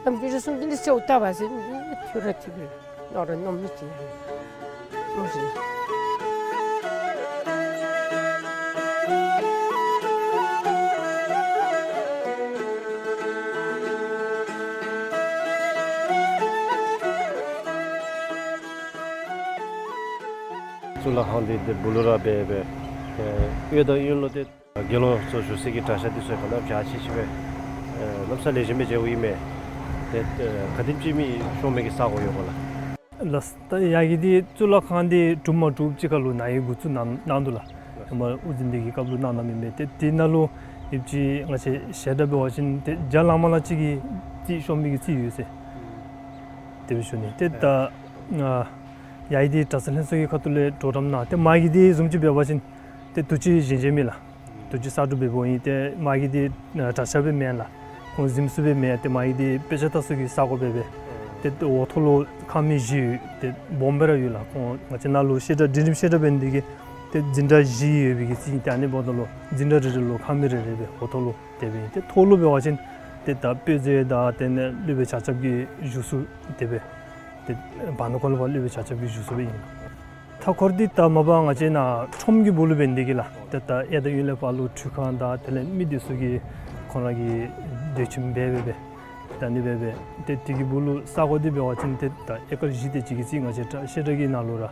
ཨུམ། བླམ་དཀོན་མཆོག་གསུམ་གྱིས་འདི་གསོལཝ་བཏབ་པ་ཟེར་འདི་ཐུགས་ར་ཐིག་གི་ནོར་ར་ནོར་མི་ཅིག་ཨིན། གཙུག་ལག་ཁང་འདི་ཏེ་སྦུག་ལུ་ར་སྦེ་སྦེ་ཨེ་གཡས་དང་གཡོན་ལུ་ཏེ་དགེ་སློང་ཚུ་བཞུགས་སའི་གི་གྲྭ་ཤག་འདི་ཚུ་ག་ནི་བ་ཅིག་ཆེ་ཆེ་སྦེ་ཨེ་གནམ་ས་ལེགས་ཤོམ་སྦེ་མཇལཝ་ཨིན་མས། ཏེ་ཨེ་ག་དེམ་ཅིག་མི་ཤོང་མི་གི་ས་གོ་ཡོད་ག་ལགས། ལགས། ད་ཡ་གི་འདི་གཙུག་ལག་ཁང་འདི་གྲུབ་མ་གྲུབ་ཅིག་ཁར་ལུ་ནཱ་གིས་འགོ་བཙུགས་གནང་གནང་འདུག་ལགས། ཧེ་མ་དབུ་འཛིན་འདི་གི་སྐབས་ལུ་གནང་གནངམ་ཨིན་མས། ཏེ་དེ་ནང་ལུ་ཡོདཔ་ཅིག་ང་བཅས་ཞལ་གྲངས་འབད་བ་ཅིན་ཏེ་བརྒྱ་ལང་མ་ལང་ཅིག་གི་རྩིས་ཤོང་མི་གི་རྩིས་ཡོད་ཟེར་དེ་སྦེ་ཞུ་ནི། ཏེ་ད་ཨ་ཡ་གི་འདི་གྲྭ་ཚང་ལྷན་ཚོགས་ཀྱི་ཁ་ཐུག་ལས་གྲོགས་རམ་གནང་། ཏེ་མ་གི་འདི་བཟུམ་ཅིག་འབད་བ་ཅིན་ཏེ་དུས་ཅི་བཞེངས་བཞེངསམ་ཨིན་ལགས། དུས་ཅི་གསར་སྒྲུབ་འབདཝ་ཨིན། ཏེ་མ་གི་འདི་ཨ་གྲྭ་ཤག་སྦེ་མེན་ལགས། ཁོང་གཟིམ་ས་སྦེ་མེན། ཏེ་མ་གི་འདི་དཔེ་ཆ་ལྟ་ས་གི་ས་གོ་སྦེ་སྦེ། ཏེ་འོག་ཐོག་ལུ་ཁང་མིག་བཞི་ཡོད། ཏེ་སྦོམ་སྦེ་ར་ཡོད་ལགས། ཁོང་ང་བཅས་ནཱ་ལུ་བཤད་གྲྭ་འབྲིང་རིམ་བཤད་གྲྭ་འབད་ནི་དེ་གིས་ཏེ་འཛིན་གྲྭ་བཞི་ཡོད་པའི་གི་རྩིས་ཨིན། ཏེ་ཨ་ནི་འབདཝ་ད་ལུ་འཛིན་གྲྭ་རེ་རེ་ལུ་ཁང་མིག་རེ་རེ་སྦེ་འོག་ཐོག་ལུ་དེ་སྦེ་ཨིན། ཏེ་ཐོག་ལུ་འབད་བ་ཅིན་ཏེ་ད་དཔེ་མཛོད་དང་དེ་ལས་སློབ་དཔོན་ཆ་ཁྱབ་ཀྱི་བཞུགས་ས་དེ་སྦེ་ཏེ་བར་ན་ཁོ་ལུ་ཕར་སློབ་དཔོན་ཆ་ཁྱབ་ཀྱི་བཞུགས་ས་སྦེ་ཨིན། མཐའ་འཁོར་འདི་ད་མ་པ་ང་བཅས་ནཱ་ཁྲོམ་གྱི་སྦུག་ལུ་འབད་ནི་དེ་གིས་ལགས། ཏེ་ད་གཡས་དང་གཡོན་ལས་ཕར་ལུ་ཁྲུས་ཁང་དང་དེ་ལས་མི་སྡོད་ས་གི་ཁོང་ར་གི་སྡོད་ཁྱིམ་སྦེ་སྦེ་སྦེ་ད་ཨ་ནི་སྦེ་སྦེ་ཏེ་དེ་གི་སྦུག་ལུ་ས་གོ་འདི་འབད་བ་ཅིན་ཏེ་ད་ཨེ་ཀར་བཞི་དེ་ཅིག་གི་རྩིས་ང་བཅས་བཤད་གྲྭ་གི་ནང་ལུ་ར་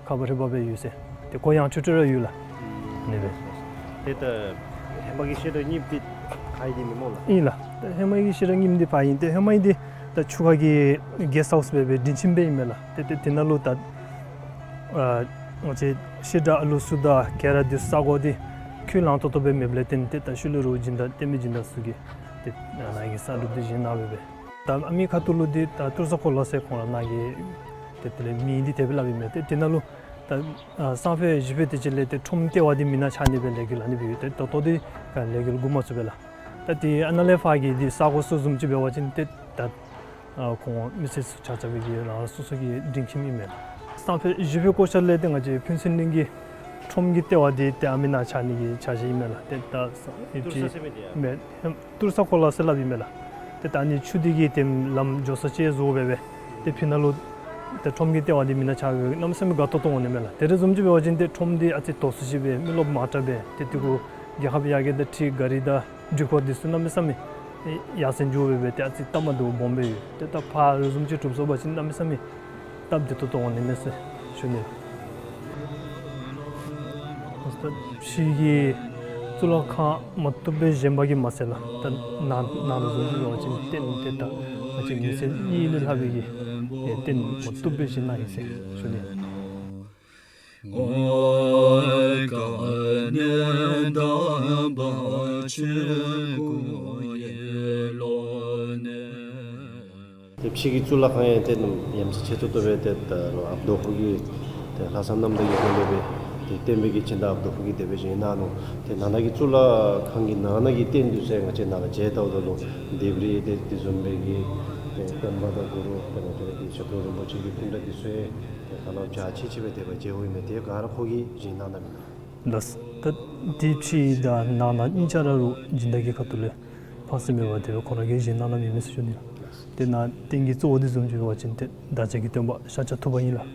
ཁ་པར་རི་པ་སྦེ་ཡོད་ཟེར། ཏེ་གོ་ཡངས་ཁྲོ་ཁྲོ་ར་ཡོད་ལགས། ཨ་ནི་སྦེ། ཏེ་ད་ཧེ་མ་གི་བཤད་གྲྭ་རྙིངམ་འདི་ཕར་ཨིན་ནི་སྨོ་ལགས། ཨིན་ལགས། ད་ཧེ་མ་གི་བཤད་གྲྭ་རྙིངམ་འདི་ཕར་ཨིན། ཏེ་ཧེ་མ་ཨིན་འདི་ད་ཆུ་ཁ་གི་གེསཊ་ཧའུསི་སྦེ་སྦེ་འབྲིང་ཁྱིམ་སྦེ་ཨིན་མས་ལགས། ཏེ་ཏེ་དེ་ནང་ལུ་ད་ཨ་ང་བཅས་བཤད་གྲྭ་ཨ་ལུ་ཚུ་དང་ག་ར་འདི་ས་གོ་འདི་ཁུག་ལང་ཏོག་ཏོ་སྦེ་མེདཔ་ལས་བརྟེན་ཏེ་ད་ཤུལ་ལས་རོགས་སྦྱིན་བདག་བསྟན་པའི་སྦྱིན་བདག་ཚུ་གིས་ཏེ་ནཱ་གི་གསར་སྒྲུབ་འདི་བཞེངས་གནང་སྦེ་སྦེ། ད་ཨ་མི་ཁ་ཐུག་ལུ་འདི་ད་ཏུར་ས་འཁོར་ལོ་ཟེར་ཁོང་ར་ནཱ་གི་ཏེ་དེ་ལས་མིང་འདི་དེ་སྦེ་སླབ་ཨིན་མས། ཏེ་དེ་ནང་ལུ་ད་ཨ་སང་ཕོད་གཞེས་ཕོད་དེ་ཅིག་ལས་ཏེ་ཁྲོམ་ལྟེ་བ་འདི་མེན་ན་ཆགས་ནི་སྦེ་ལས་འགུལ་ཨ་ནི་སྦེ་ཡོད། ཏེ་ད་ལྟོ་འདི་ལས་འགུལ་འགོ་མ་བཙུགས་པས་ལགས། ད་ཏེ་ཨ་ནཱ་ལས་ཕར་གྱི་འདི་ས་གོ་ཚུ་བཟུམ་ཅིག་འབད་བ་ཅིན་ཏེ་ད་ཨ་ཁོང་མི་སེར་ཚུ་ཆ་ཁྱབ་ཀྱིས་རང་རང་སོ་སོ་གི་འབྲིང་ཁྱིམ་ཨིན་མས་ལགས། སང་ཕོད་གཞེས་ཕོད་སྐོར་ཆ་ལས་ཏེ་ང་བཅས་ཕུན་ཚོགས་གླིང་གི་ཁྲོམ་གྱི་ལྟེ་བ་འདི་ཏེ་ཨ་མི་ནང་ཆགས་ནི་གི་འཆར་གཞི་ཨིན་མས་ལགས། ཏེ་ད་ཏུར་ས་ཟེར་མི་འདི་ཡ། མེན། ཏུར་ས་འཁོར་ལོ་ཟེར་སླབ་ཨིན་མས་ལགས། ཏེ་ད་ཨ་ནི་ཆུ་འདི་གིས་ཏེ་ལམ་འགྱོ་ས་ཅིག་བཟོ་སྦེ་སྦེ་ཏེ་ཕི་ནང་ལུ་ཏེ་ཁྲོམ་གྱི་ལྟེ་བ་འདི་མེན་ན་ཆགས་སྦེ་གནམ་མེད་ས་མེད་དགའ་ཏོག་ཏོ་འོང་ནི་མས་ལགས། དེ་རེ་བཟུམ་ཅིག་འབད་བ་ཅིན་ཏེ་ཁྲོམ་འདི་ཨ་ཙི་དོག་སུ་ཅིག་སྦེ་མི་རློབས་མང་དྲགས་སྦེ་ཏེ་དེ་གུ་རྒྱལ་ཁབ་ཡར་རྒྱས་དང་འཁྲིལ་ག་རི་དང་འགྲུལ་འཁོར་འདི་ཚུ་གནམ་མེད་ས་མེད་ཡར་སེང་འགྱོ་སྦེ་སྦེ་ཏེ་ཨ་ཙི་སྟབས་མ་བདེཝ་སྦོམ་སྦེ་ཡོད། ཏེ་ད་ཕར་རེ་བཟུམ་ཅིག་གྲུབ་སོང་པ་ཅིན་གནམ་མེད་ས་མེད་སྟབས་བདེ་ཏོག་ཏོ་འོང་ནི་མས་ཟེར་ཞུ་ནི། ཕྱི་གི་གཙུག་ལག་ཁང་མ་བཏུབ་སྦེ་བཞེངས་པ་གིས་མ་ཚད་ལགས། ད་ནང་ནང་ལུ་བཟུམ་ཅིག་འབད་བ་ཅིན་རྟེན་འདི་ད་ང་བཅས་མི་སེར་གཉིས་ལས་ལྷག་པའི་གི་རྟེན་མ་བཏུབ་སྦེ་བཞེངས་གནང་ཡི་ཟེར་ཞུ་ནི། ཏེ་ཕྱི་གི་གཙུག་ལག་ཁང་ཡང་ཏེ་ཡ་མཚན་ཆེ་ཏོག་ཏོ་སྦེ་ཏེ་ད་ལུ་ཨཔ་རྡོ་ཕུག་གི་ཏེ་ལྷ་བསངས་གནམ་ཐང་གི་སྒོ་ལས་སྦེ་ཏེ་བསྟན་པའི་གི་སྦྱིན་བདག་ཨཔ་རྡོ་ཕུག་གིས་དེ་སྦེ་བཞེངས་གནང་ནུག། ཏེ་ནང་ན་གི་གཙུག་ལག་ཁང་གི་ནང་ན་གི་རྟེན་འདི་ཚུ་ང་བཅས་ནཱ་ལུ་མཇལ་བལྟཝ་ད་ལུ་ལྡེབས་རིས་ཏེ་དེ་བཟུམ་སྦེ་གི་ཏེ་སྟོན་པ་དང་གུ་རུ་ཏེ་ང་བཅས་ར་གི་ཞབས་དྲུང་རིན་པོ་ཆེ་གི་སྐུ་འདྲ་འདི་ཚུ་ཡང་ཏེ་ཧ་ལམ་འཇའ་ཆི་ཆི་སྦེ་དེ་སྦེ་མཇལཝ་ཨིན་མས། དེ་ག་ར་ཁོ་གིས་བཞེངས་གནང་གནངམ་ཨིན་ལགས། ལགས། ད་དེ་ཕྱི་དང་ནང་ན་གཉིས་ཆ་ར་རུང་སྦྱིན་བདག་གི་ཁ་ཐུག་ལས་ཕངས་སེམས་མེད་པར་དེ་སྦེ་ཁོང་ར་གིས་བཞེངས་གནང་གནངམ་ཨིན་མས་ཟེར་ཞུ་ནི། ཏེ་ནཱ་རྟེན་གྱི་གཙོ་བོ་འདི་བཟུམ་ཅིག་འབད་བ་ཅིན་ཏེ་བདག་ཅག་གི་སྟོན་པ་ཤཱཀྱ་ཐུབ་པ་ཨིན་ལགས།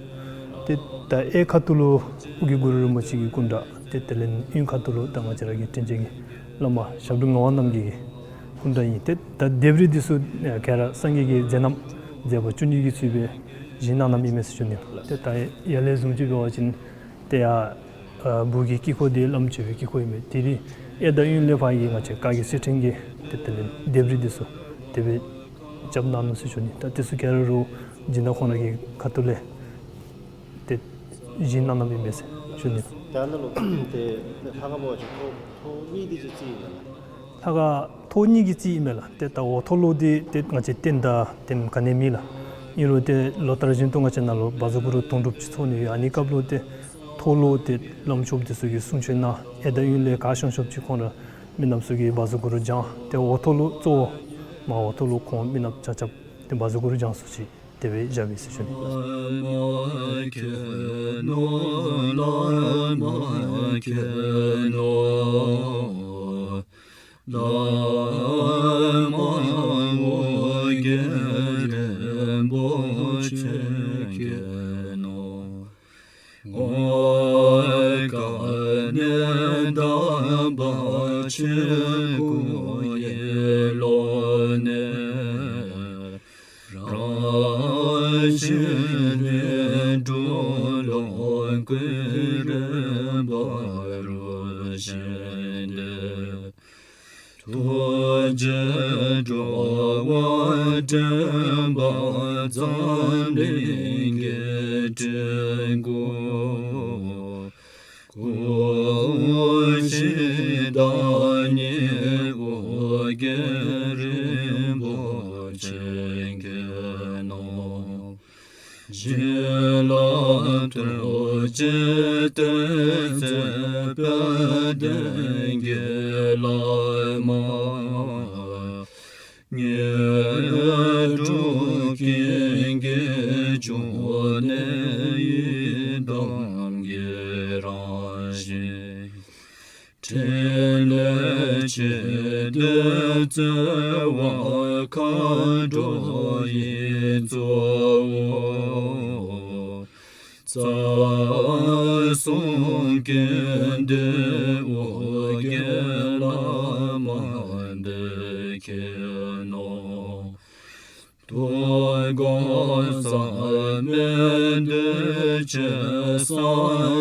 ཏེ་ད་གཡས་ཁ་ཐུག་ལུ་ཨོ་རྒྱན་གུ་རུ་རིན་པོ་ཆེ་གི་སྐུ་འདྲ། ཏེ་དེ་ལས་གཡོན་ཁ་ཐུག་ལུ་ད་ང་བཅས་ར་གི་དྲིན་ཅན་གྱི་བླ་མ་ཞབས་དྲུང་ངག་དབང་རྣམ་རྒྱལ་གྱི་སྐུ་འདྲ་ཨིན། ཏེ་ད་ལྡེབས་རིས་འདི་ཚུ་ག་ར་སངས་རྒྱས་ཀྱི་མཛད་རྣམ་མཛད་པ་བཅུ་གཉིས་ཀྱི་ཚུལ་སྦེ་བཞེངས་གནང་གནངམ་ཨིན་མས་ཟེར་ཞུ་ནི། ཏེ་ད་ཡར་ལས་བཟུམ་ཅིག་འབད་བ་ཅིན་ཏེ་ཡར་ཨ་སྦུག་གི་དཀྱིལ་འཁོར་འདི་བླམ་མཆོད་པའི་དཀྱིལ་འཁོར་ཨིན་མས། དེ་རིང་གཡས་དང་གཡོན་ལས་ཕར་གྱི་ང་བཅས་བཀའ་བརྒྱུད་གསེར་ཕྲེང་གི་ཏེ་དེ་ལས་ལྡེབས་རིས་འདི་ཚུ་དེ་སྦེ་རྐྱབ་གནང་ནུག་ཟེར་ཞུ་ནི། ད་འདི་ཚུ་ག་ར་རུང་སྦྱིན་བདག་ཁོང་ར་གི་ཁ་ཐུག་ལས་ཏེ་བཞེངས་གནང་གནངམ་ཨིན་མས་ཟེར་ཞུ་ནི། ད་ནཱ་ལུ་ཏེ་ལྷ་ཁང་འབད་བ་ཅིན་ཐོག་ཐོག་གཉིས་འདི་ཅིག་རྩིས་ཨིན་ན། ལྷ་ཁང་ཐོག་གཉིས་ཀྱི་རྩིས་ཨིན་མས་ལགས། ཏེ་ད་འོག་ཐོག་ལུ་འདི་ཏེ་ང་བཅས་རྟེན་དང་དེམ་ག་ནི་མེད་ལགས། ཨིན་རུང་ཏེ་ལོ་ལྟར་བཞིན་དུ་ང་བཅས་ནཱ་ལུ་བཛྲ་གུ་རུ་དུང་སྒྲུབ་ཅིག་ཚོགས་ནི་ཡོད། ཨ་ནི་སྐབས་ལུ་ཏེ་ཐོག་ལུ་ཏེ་བླམ་ཆོསཔ་འདི་ཚུ་གིས་གསུང་ཆོག་གནང་། གཡས་དང་གཡོན་ལས་ག་ཤོང་ཤོངམ་ཅིག་ཁོང་ར་མི་ནགཔ་ཚུ་གིས་བཛྲ་གུ་རུ་སྦྱང་། ཏེ་འོག་ཐོག་ལུ་གཙོ་བོ་མར་འོག་ཐོག་ལུ་ཁོང་མི་ནགཔ་ཆ་ཁྱབ་ཏེ་བཛྲ་གུ་རུ་སྦྱང་སྲོལ་ཅིག་དེ་སྦེ་བཞགཔ་ཨིན་ཟེར་ཞུ་ནི། བླ་མ་མཁྱེན་ནོ། བླ་མ་མཁྱེན་ནོ། བླ་མ་ཨོ་རྒྱན་རིན་པོ་ཆེ་མཁྱེན་ནོ། ཨོ་དཀར་ནེ་དག་པ་ཆོས་སྐུ་ཡེ་ལོ་ནེ། རང་བཞིན་ལས་གྲུབ་ལོངས་སྐུའི་རིམ་པ་རུ་བཞེངས་ཏེ། ཐུགས་རྗེས་འགྲོ་བ་འདྲེན་པ་འཛམ་གླིང་གི་སྤྲུལ་སྐུ། སྐུ་བཞི་བདག་ཉིད་ཨོ་རྒྱན་རིན་པོ་ཆེ་མཁྱེན་ནོ། བྱིན་རླབས་ཐུགས་རྗེའི་གཏེར་མཛོད་དཔལ་ལྡན་གྱི་བླ་མ། དངོས་གྲུབ་ཀུན་གྱི་འབྱུང་གནས་ཡི་དམ་གྱི་རང་བཞིན། ཕྲིན་ལས་ཆེ་འདོད་བརྩེ་བ་མཁའ་འགྲོ་ཡི་གཙོ་བོ། རྩ་གསུམ་ཀུན་འདུས་ཨོ་རྒྱན་བླ་མ་འདི་མཁྱེན་ནོ། དུས་འཁོར་ཟག་མེད་འདུས་བྱས་སངས་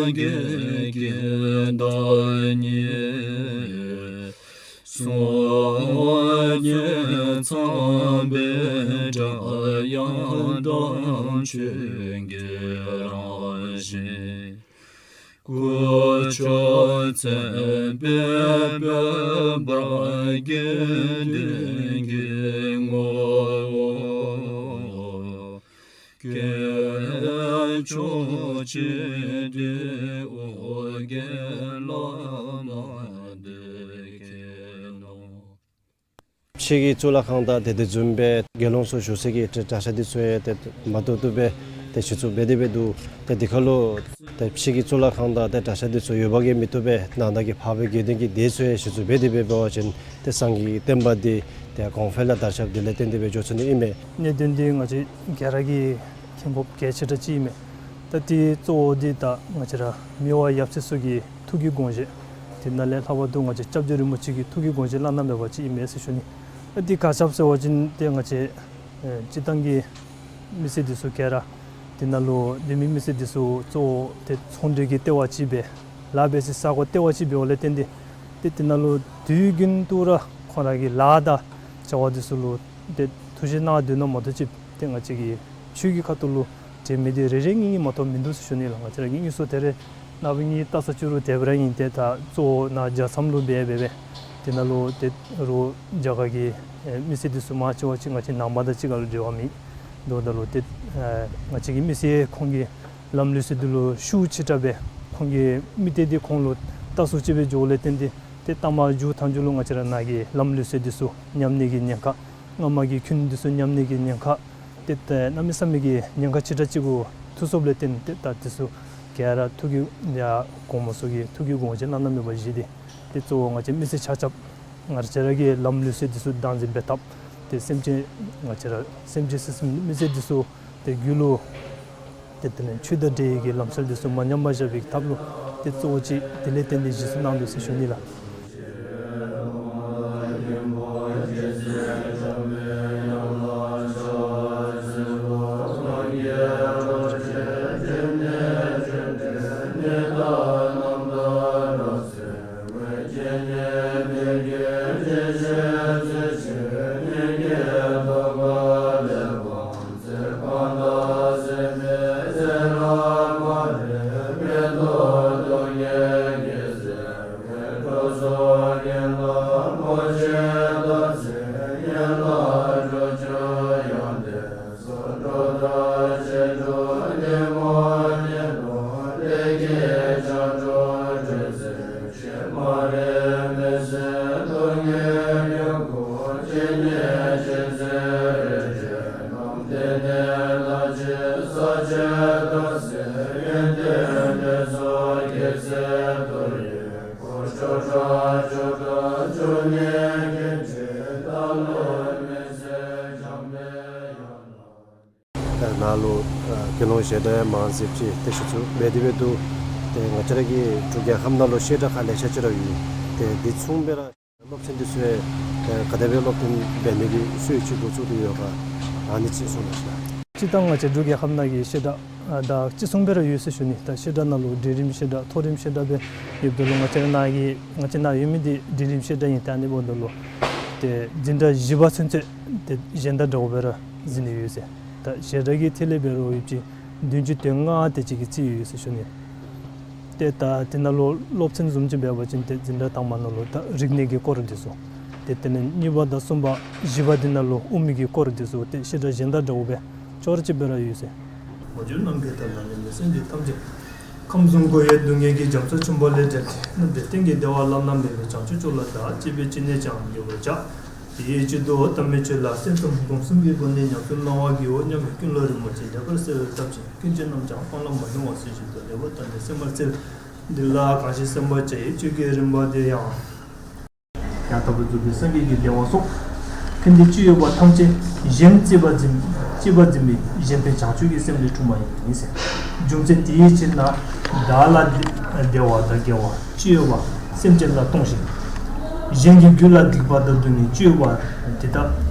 རྒྱས་ཀྱི་བདག་ཉིད། སྲོག་བཅད་ཚངས་པའི་སྒྲ་དབྱངས་དང་ཆོས་ཀྱི་རང་བཞིན། སྐུ་མཆོག་མཚན་དཔེས་འབོད་པར་དགེ་འདུན་གྱི་ངོ་བོ། སྐྱེས་མཆོག་ཆེ་འདོད་ཨོ་རྒྱན་བླ་མ་འདི་མཁྱེན་ནོ། ཕྱི་གི་གཙུག་ལག་ཁང་དང་ཏེ་དེ་བཟུམ་སྦེ་དགེ་སློང་ཚུ་བཞུགས་སའི་གི་གྲྭ་ས་འདི་ཚུ་ཡང་ཏེ་མ་ཏོག་ཏོ་སྦེ་ཏེ་གཞི་བཙུགས་འབད་དེ་སྦེ་འདུག། ཏེ་དེ་ཁར་ལུ་ཏེ་ཕྱི་གི་གཙུག་ལག་ཁང་དང་ཏེ་གྲྭ་ས་འདི་ཚུ་ཡོདཔ་གིས་མི་བཏུབ་པས། ནང་ན་གི་འཕགས་པའི་དགེ་འདུན་གྱི་སྡེ་ཚུ་ཡང་གཞི་བཙུགས་འབད་དེ་སྦེ་འབད་བ་ཅིན་ཏེ་སངས་རྒྱས་ཀྱི་བསྟན་པ་འདི་ཏེ་གོང་འཕེལ་ལུ་དར་ཁྱབ་དེ་ལས་བརྟེན་ཏེ་སྦེ་འགྱོ་ཚུགས་ནི་ཨིན་མས། གནད་དོན་འདི་ང་བཅས་ག་ར་གིས་མཁྱེན་དགོཔ་གལ་ཆེ་དྲགས་ཅིག་ཨིན་མས། ད་འདི་གཙོ་བོ་འདི་ད་ང་བཅས་ར་མི་དབང་ཡབ་སྲས་ཚུ་གི་ཐུགས་ཀྱི་དགོངས་བཞེད། དེ་ནང་ལས་ལྷག་པར་དུ་ང་བཅས་སྐྱབས་རྗེ་རིན་པོ་ཆེ་གི་ཐུགས་ཀྱི་དགོངས་བཞེད་བླངས་གནང་འབད་བ་ཅིན་ཨིན་མས་ཟེར་ཞུ་ནི། ཨ་འདི་ག་ཅི་སྦེ་ཟེར་བ་ཅིན་ཏེ་ང་བཅས་ཨེ་སྤྱིར་བཏང་གི་མི་སེར་འདི་ཚུ་ག་ར་དེ་ནང་ལུ་འདི་མི་མི་སེར་འདི་ཚུ་གཙོ་བོ་ཏེ་ཚོང་འབྲེལ་གྱི་ལྟེ་བ་ཅིག་སྦེ་ལཱ་འབད་སའི་ས་གོ་ལྟེ་བ་ཅིག་འབདཝ་ལས་བརྟེན་ཏེ་ཏེ་དེ་ནང་ལུ་དུས་རྒྱུན་དུ་ར་ཁོང་ར་གི་ལཱ་དང་བྱ་བ་འདི་ཚུ་ལུ་ཏེ་ཐུགས་བཞེས་གནང་སྡོད་ནི་མ་གཏོགས་ཅིག་ཏེ་ང་བཅས་ཀྱི་ཆོས་ཀྱི་ཁ་ཐུག་ལུ་དྲན་མི་འདི་རེ་རེ་གཉིས་གཉིས་མ་གཏོགས་མིན་འདུག་ཟེར་ཞུ་ནི་ལགས། ང་བཅས་ར་གི་དངོས་སུ་ཏེ་རེ་ནངས་པ་ངེའི་ལྟ་ས་ཅིག་རུང་དེ་སྦེ་ར་ཨིན། ཏེ་ད་གཙོ་བོ་ནཱ་རྒྱ་མཚམས་ལུ་འབད་འབད་སྦེ་དེ་ནང་ལུ་ཏེ་རུང་རྒྱ་གར་གྱི་ཨེ་མི་སེར་འདི་ཚུ་མང་ཆེ་བ་ཅིག་ང་བཅས་ནང་པ་དང་གཅིག་ཁར་ལུ་འབྲེལ་བ་མེད། དོ་ད་ལུ་ཏེ་ཨེ་ང་བཅས་ཀྱི་མི་སེར་ཁོང་གི་ལམ་ལུགས་སྲོལ་འདི་ལུ་ཤུགས་ཆེ་དྲགས་སྦེ་ཁོང་གི་མི་སྡེ་འདི་ཁོང་ལུ་ལྟ་སུ་ཅིག་སྦེ་འགྱོཝ་ལས་བརྟེན་ཏེ་ཏེ་ལྟ་མ་མཇུག་མཐའ་མཇུག་ལུ་ང་བཅས་ར་ནཱ་གི་ལམ་ལུགས་སྲོལ་འདི་ཚུ་ཉམས་ནི་གི་ཉེན་ཁ། སྔ་མ་གི་ཁུངས་འདི་ཚུ་ཉམས་ནི་གི་ཉེན་ཁ། ཏེ་ད་གནམ་མེད་ས་མེད་ཀྱི་ཉེན་ཁ་ཆེ་དྲགས་ཅིག་གུ་ཐུག་སོཔ་ལས་བརྟེན་ཏེ་ད་འདི་ཚུ་ ག་ར་ཐུགས་ཀྱི་ཡ་དགོངས་པ་ཚུ་གི་ཐུགས་ཀྱི་དགོངས་བཞེད་བླ་ན་མེད་པ་བཞེས་ཏེ། ཏེ་གཙོ་བོ་ང་བཅས་མི་སེར་ཆ་ཁྱབ་ང་བཅས་ར་གི་ལམ་ལུགས་སྲོལ་འདི་ཚུ་བདག་འཛིན་འབད་ཐབས། ཏེ་སེམས་ཅན་ང་བཅས་ར་སེམས་ཅན་སེམས་ཅན་མི་སེར་འདི་ཚུ་ཏེ་རྒྱུད་ལུ་ཏེ་དེ་ལས་ཆོས་དང་འབྲེལ་བའི་གི་ལམ་སྲོལ་འདི་ཚུ་མ་ཉམས་པར་བཞག་པའི་ཐབས་ལུ་ཏེ་གཙོ་བོ་ཅིག་དེ་ལས་བརྟེན་ཏེ་བཞེས་སུ་གནང་དོ་ཟེར་ཞུ་ནི་ལགས། ད་ནཱ་ལུ་ཨ་དགེ་སློང་བཞེས་སྒྲ་ཡང་མང་སུ་ཅིག་ཏེ་ཞུ་ཚུགས་འབད་དེ་འབད་དུས་ཏེ་ང་བཅས་ར་གི་འབྲུག་རྒྱལ་ཁབ་ནང་ལུ་བཤད་གྲྭ་ཁག་ལེ་ཤ་ཅིག་ར་ཡོད། ཏེ་དེ་མཚུངས་སྦེ་ར་སློབ་ཚན་འདི་ཚུ་ཡང་ཨེ་ག་དེ་སྦེ་སློབ་སྟོན་འབད་ནི་གི་སྲོལ་ཅིག་འགོ་བཙུགས་ཏེ་ཡོད་ག། ཨ་ནི་ཅིག་གསུང་གནང་ཤིག། སྤྱིར་བཏང་ང་བཅས་འབྲུག་རྒྱལ་ཁབ་ནང་གི་བཤད་གྲྭ་ཨ་དང་གཅིག་མཚུངས་སྦེ་ར་ཡོད་ཟེར་ཞུ་ནི། ད་བཤད་གྲྭ་ནང་ལུ་འབྲིང་རིམ་བཤད་གྲྭ་མཐོ་རིམ་བཤད་གྲྭ་སྦེ་ཡོདཔ་ད་ལུ་ང་བཅས་ནཱ་གི་ང་བཅས་ནཱ་ཡོད་མི་འདི་འབྲིང་རིམ་བཤད་གྲྭ་ཨིན། ཏེ་ཨ་ནི་འབདཝ་ད་ལུ་ཏེ་འཛིན་གྲྭ་བཞི་པ་ཚུན་ཚོད་ཏེ་གཞན་དང་འདྲཝ་སྦེ་ར་འཛིན་ནི་ཡོད་ཟེར། ད་བཤད་གྲྭ་གི་ཐད་ལས་འབད་རུང་ཡོད་ཅི་བདུན་ཅུ་དོན་ལྔ་དེ་ཅིག་གི་རྩིས་ཡོད་ཟེར་ཞུ་ནི། ཏེ་ད་དེ་ནང་ལུ་སློབ་ཚན་བཟུམ་ཅིག་འབད་བ་ཅིན་ཏེ་འཛིན་གྲྭ་དང་པ་ནང་ལུ་ད་རིག་གནས་ཀྱི་སྐོར་འདི་ཚུ། ཏེ་དེ་ལས་གཉིས་པ་དང་གསུམ་པ་བཞི་པ་འདི་ནང་ལུ་དབུ་མའི་གི་སྐོར་འདི་ཚུ། ཏེ་བཤད་གྲྭ་གཞན་དང་འདྲཝ་སྦེ་ཅོག་ར་གཅིག་སྦེ་ར་ཡོད་ཟེར། མ་གྱུར་ནམ་མཁའི་མཐའ་ལ་གནས་པའི་སེམས་ཅན་ཐམས་ཅད། ཁམས་གསུམ་འཁོར་བའི་སྡུག་བསྔལ་གྱི་རྒྱ་མཚོ་ཆེན་པོ་ལས་བསྒྲལ་ཏེ། རྣམ་དག་གཏན་གྱི་བདེ་བ་བླ་ན་མེད་པའི་བྱང་ཆུབ་མཆོག་ལ་བདག་གཅེས་པའི་ཕྱིར་ནི་ཅང་འགྱུར་བར་བྱ། དེའི་ཕྱིར་དུ་དམ་པའི་ཆོས་ལ་སེམས་ཙམ་སྒོམ་གསུམ་གྱི་སྒོ་ནས་ཉམས་སུ་བླང་བར་བགྱིའོ་སྙམ་པའི་ཀུན་སློང་རིན་པོ་ཆེ་ལེགས་པར་གསལ་བའི་སྟོབས་ཀྱིས་ཀུན་གྱིས་རྣམས་ཀྱང་སྤང་བླང་མ་ལྡང་བ་སུ་ཞིག་ཏུ་ལེགས་པར་བརྟགས་ནས་སེམས་པར་འཚལ། འདི་ལ་གང་ཞིག་སེམས་པར་བྱ་ཡི་ཆོས་ཀྱི་རིམ་པ་དེ་ཡང་། ཡང་དག་པར་རྫོགས་པའི་སངས་རྒྱས་ཀྱི་བདེ་བ་སོགས། ཕན་བདེ་སྤྱི་ཡོད་པ་ཐམས་ཅད་གཞན་གཅེས་པར་འཛིན་གཅེས་པར་འཛིན་པའི་གཞན་ཕན་བྱང་ཆུབ་ཀྱི་སེམས་ལས་འཁྲུངས་པ་ཡིན་ཟེར། རྒྱུ་མཚན་དེའི་ཕྱིར་ན་བདག་ལ་བདེ་བ་དང་དགེ་བ་སྤྱི་ཡོད་པ་སེམས་ཅན་ལ་གཏོང་ཞིང་། གཞན་གྱི་རྒྱུད་ལ་སྡིག་པ་དང་སྡུག་བསྔལ་སྤྱི་ཡོད་པ་དེ་དག་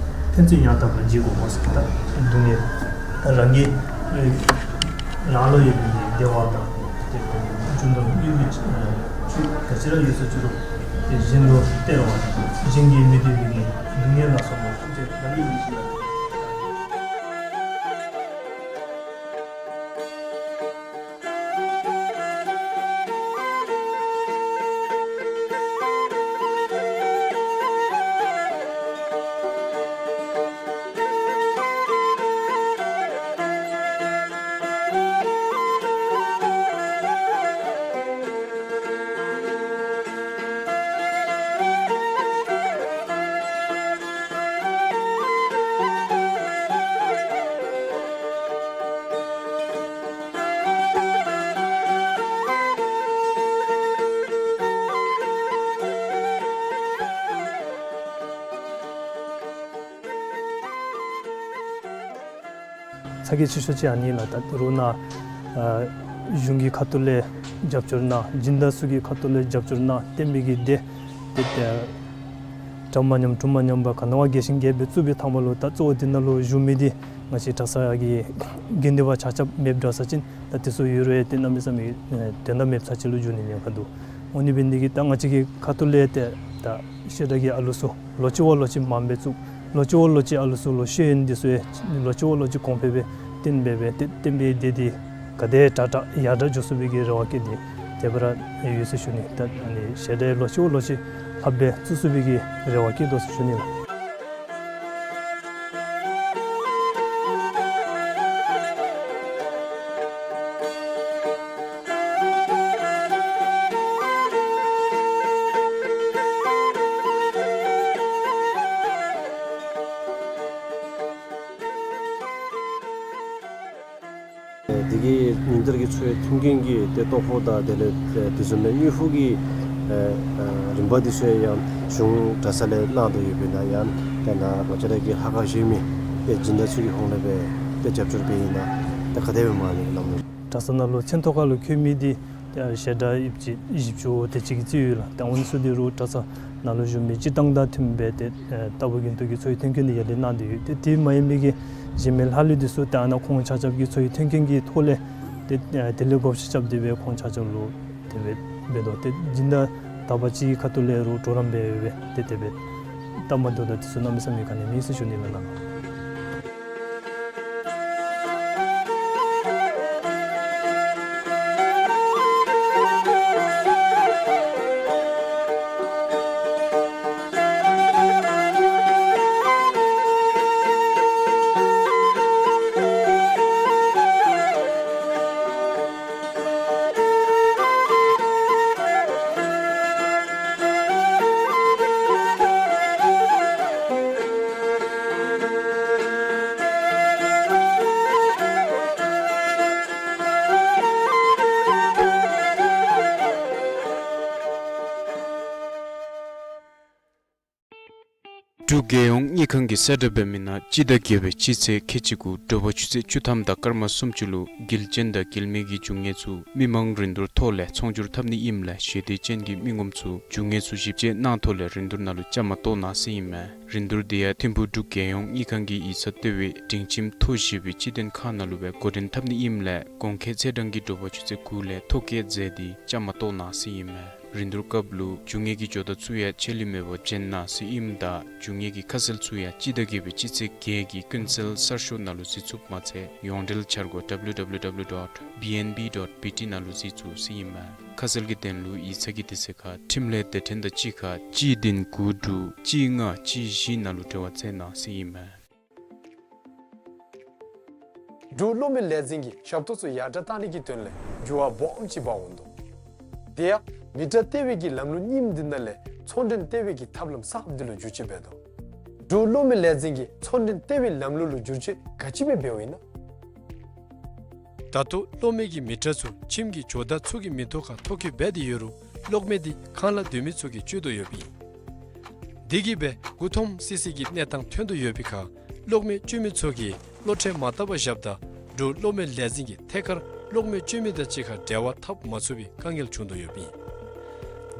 ཕན་ཚུན་ཡང་དག་པར་བརྗེ་དགོ་ཟེར། ད་སྡུག་བསྔལ་རང་གི་རང་ལུ་ཡོད་པའི་བདེ་བ་དང་དེ་རྒྱུ་ནོར་དབུལ་པོའི་ཆོས་ག་ཅི་ར་ཡོད་ས་ཅི་རུང་དེ་གཞན་ལུ་སྟེར་བ་དང་གཞན་གྱིས་མི་བདེ་བའི་སྡུག་བསྔལ་ལ་སོགས་པ་ཐམས་ཅད་རང་གིས་མི་བྱེད་པ། ཚ་གྱང་ཆེ་ཤོས་ཅིག་ཨ་ནི་ལགས། ད་རུང་ནཱ་ཨ་གཞུང་གི་ཁ་ཐུག་ལས་རྒྱབ་སྐྱོར་གནང་། སྦྱིན་བདག་ཚུ་གི་ཁ་ཐུག་ལས་རྒྱབ་སྐྱོར་གནང་། བསྟན་པའི་གི་སྡེ་དེ་ཏེ་གྲངས་མ་ཉམས་དྲུངས་མ་ཉམས་པར་ག་ནི་བ་རྒྱས་ཤིང་རྒྱས་པའི་བཙུགས་པའི་ཐ་མ་ལུ་ད་གཙོ་བོ་དེ་ནང་ལུ་བཞུགས་མི་དེ་ང་བཅས་གྲྭ་ཚང་གི་དགེ་འདུན་པ་ཆ་ཁྱབ་མེདཔ་འདྲ་ས་ཅིན་ད་དེ་ཚུ་ཡོད་རུང་ཏེ་གནམ་མེད་ས་མེད་དོན་དག་མེདཔ་ཚར་ཅིག་ལུ་འགྱུར་ནི་ཉེན་ཁ་འདུག། འོ་ནི་འབད་ནི་དེ་གིས་ད་ང་བཅས་ཀྱི་ཁ་ཐུག་ལས་ཏེ་ད་བཤད་གྲྭ་གི་ཨ་ལུ་ཚུ་ལོ་གཅིག་བ་ལོ་གཅིག་མངམ་སྦེ་བཙུགས། ལོ་གཅིག་བ་ལོ་གཅིག་ཨ་ལུ་ཚུ་ལུ་ཤེས་ཡོན་འདི་ཚུ་ཡང་ལོ་གཅིག་བ་ལོ་གཅིག་གོང་འཕེལ་སྦེ་བསྟན་འབད་སྦེ་ཏེ་བསྟན་པའི་སྡེ་འདི་ག་དེ་དྲག་དྲག་ཡར་དྲག་འགྱོ་ཚུགས་པའི་གི་རེ་བ་བསྐྱེད་དེ་དེ་སྦེ་ར་ཡོད་ཟེར་ཞུ་ནི། ད་ཨ་ནི་བཤད་གྲྭ་ལོ་གཅིག་བ་ལོ་གཅིག་ལྷགཔ་སྦེ་བཙུགས་ཚུགས་པའི་གི་རེ་བ་བསྐྱེད་དོ་ཟེར་ཞུ་ནི་ལགས། དེ་གི་ཉིན་ལྟར་གྱི་འཚོ་བའི་མཐུན་རྐྱེན་གྱི་ཏེ་ལྟོ་ཧོ་དང་དེ་ལས་ཏེ་དེ་བཟུམ་མའི་དངུལ་ཕོགས་ཀྱི་ཨེ་ཨེ་རིམ་པ་འདི་ཚུ་ཡང་གཞུང་གྲྭ་ཚང་ལས་གནང་དོ་ཡོདཔ་ཨིན་ན། ཡང་ཏེ་ད་ང་བཅས་ར་གི་ལྷ་ཁང་གཞན་མི་ཏེ་སྦྱིན་བདག་ཚུ་གི་ཧོངས་ལས་སྦེ་ཏེ་རྒྱབ་སྐྱོར་འབད་ཨིན་ན། ཏེ་ག་དེ་སྦེ་མ་ལས་ལམ་ལུགས། གྲྭ་ཚང་ནང་ལུ་མཚན་ཐོ་ཁ་ལུ་འཁོད་མི་འདི་ཏེ་ཞལ་གྲངས་བཞི་བཅུ་བཞི་བཅུ་དེ་ཅིག་གི་རྩིས་ཡོད་ལགས། ཏེ་ཨ་ནི་ཚུ་འདི་རུང་གྲྭ་ཚང་ནང་ལུ་བཞུགས་མི་སྤྱིར་བཏང་དང་མཐུནམ་སྦེ་ཏེ་ཨེ་ལྟ་བུ་རྒྱུན་དུ་གི་འཚོ་བའི་མཐུན་རྐྱེན་འདི་ཡར་ལེན་གནང་སྟེ་ཡོད། ཏེ་དེ་མ་ཡིན་མི་གི་གཞན་མི་ལྷག་ལུས་འདི་ཚུ་ཏེ་ཨ་ནཱ་ཁོང་ཆ་ཁྱབ་ཀྱི་འཚོ་བའི་མཐུན་རྐྱེན་གྱི་ཐོག་ལས་ཏེ་ཨེ་དེ་ལས་བགོ་བཤའ་རྐྱབ་སྟེ་སྦེ་ཁོང་ཆ་ཁྱབ་ལུ་དེ་སྦེ་འབད་དོ། ཏེ་སྦྱིན་བདག་དག་པ་ཅིག་གི་ཁ་ཐུག་ལས་རུང་གྲོགས་རམ་འབད་སྦེ་ཏེ་དེ་སྦེ་སྟབས་མ་བདེཝ་དང་དེ་ཚུ་གནམ་མེད་ས་མེད་ག་ནི་མེད་ཟེར་ཞུ་ནི་ལགས། འབྲུག་རྒྱལ་ཡོངས་དངུལ་ཁང་གིས་གསལ་བསྒྲགས་འབད་མི་ནང་སྤྱི་ཟླ་བརྒྱད་པའི་སྤྱི་ཚེས་ཁལ་གཅིག་དགུ་དྲོ་པ་ཆུ་ཚོད་བཅུ་ཐམ་དང་སྐར་མ་སུམ་ཅུ་ལུ་དགེ་ཅན་དང་དགེ་མེད་ཀྱི་རྒྱུ་དངོས་ཚུ་མི་མང་རིན་བསྡུར་ཐོག་ལས་ཚོང་སྒྱུར་འཐབ་ནི་ཨིནམ་ལས་ཞི་བདེ་ཅན་གྱི་མི་ངོམ་ཚུ་རྒྱུ་དངོས་ཚུ་ཞིབ་དཔྱད་གནང་ཐོག་ལས་རིན་བསྡུར་ནང་ལུ་བཅའ་མར་གཏོགས་གནང་ཟེར་ཨིན་མས། རིན་བསྡུར་འདི་ཡང་ཐིམ་ཕུག་འབྲུག་རྒྱལ་ཡོངས་དངུལ་ཁང་གི་ཡིག་ཚང་ལྟེ་བའི་སྒྲིང་ཁྱིམ་ཐོག་བཞི་པའི་སྤྱི་དོན་ཁང་ནང་ལུ་སྦེ་འགོ་འདྲེན་འཐབ་ནི་ཨིནམ་ལས་གོང་འཁོད་ཚེས་གྲངས་ཀྱི་དྲོ་པ་ཆུ་ཚོད་དགུ་ལས་ཐོ་བཀོད་མཛད་དེ་བཅའ་མར་གཏོགས་གནང་ཟེར་ཨིན་མས། རིན་བསྡུར་སྐབས་ལུ་རྒྱུ་དངོས་ཀྱི་ཇོ་བདག་ཚུ་ཡང་ཆད་ལུས་མེད་པར་བྱོན་གནང་ཟེར་ཨིནམ་ད་རྒྱུ་དངོས་ཀྱི་ཁ་གསལ་ཚུ་ཡང་སྤྱི་ཟླ་བརྒྱད་པའི་སྤྱི་ཚེས་བརྒྱད་ཀྱི་ཀུན་གསལ་གསར་ཤོག་ནང་ལུ་གཟིགས་ཚུགསཔ་མ་ཚད་ཡོངས་འབྲེལ་འཆར་སྒོ་W W W dot B N B dot B T ནང་ལུ་གཟིགས་ཚུགས་ཟེར་ཨིན་མས། ཁ་གསལ་གྱི་དོན་ལུ་ཡིག་ཚང་གི་དུས་ཚོད་ཁར་འཕྲིན་ལས་སྡེ་ཕྲན་དང་གཅིག་ཁར་གཅིག་བདུན་དགུ་དྲུག་གཅིག་ལྔ་གཅིག་བཞི་ནང་ལུ་འབྲེལ་བ་མཛད་གནང་ཟེར་ཨིན་མས། འབྲུག་གློག་མེ་ལས་འཛིན་གྱིས་ཞབས་ཏོག་ཚུ་ཡར་དྲག་གཏང་ནི་གི་དོན་ལས་འགྱུར་བ་སྦོམ་ཅིག་འབག་འོང་དོ། དེ་ཡང་མི་ཊར་ལྟེ་བའི་གི་ལམ་ལུགས་རྙིངམ་འདི་ནང་ལས་ཚོང་འབྲེལ་ལྟེ་བའི་གི་ཐབས་ལམ་གསརཔ་འདི་ལུ་བསྒྱུར་བཅོས་འབད་དོ། འབྲུག་གློག་མེ་ལས་འཛིན་གྱིས་ཚོང་འབྲེལ་ལྟེ་བའི་ལམ་ལུགས་ལུ་བསྒྱུར་བཅོས་ག་ཅི་སྦེ་འབདཝ་ཨིན་ན། ད་ལྟོ་གློག་མེ་གི་མི་ཊར་ཚུ་ཁྱིམ་གྱི་ཇོ་བདག་ཚུ་གི་མིང་ཐོག་ཁར་ཐོ་བཀོད་འབད་དེ་ཡོད་རུང་གློག་མེ་འདི་ཁང་གླ་སྡོད་མི་ཚུ་གིས་སྤྱོད་དོ་ཡོདཔ་ཨིན། དེ་གིས་སྦེ་མགུ་འཐོམ་སི་སི་གི་གནས་སྟངས་ཐོན་དོ་ཡོད་པའི་ཁར་གློག་མེ་སྤྱོད་མི་ཚུ་གིས་གློག་ཁྲལ་མ་བཏབ་པར་བཞགཔ་ད་འབྲུག་གློག་མེ་ལས་འཛིན་གྱིས་ཐད་ཀར་གློག་མེ་སྤྱོད་མི་དང་གཅིག་ཁར་འབྲེལ་བ་འཐབ་མ་ཚུགས་པའི་དཀའ་ངལ་བྱུང་དོ་ཡོདཔ་ཨིན།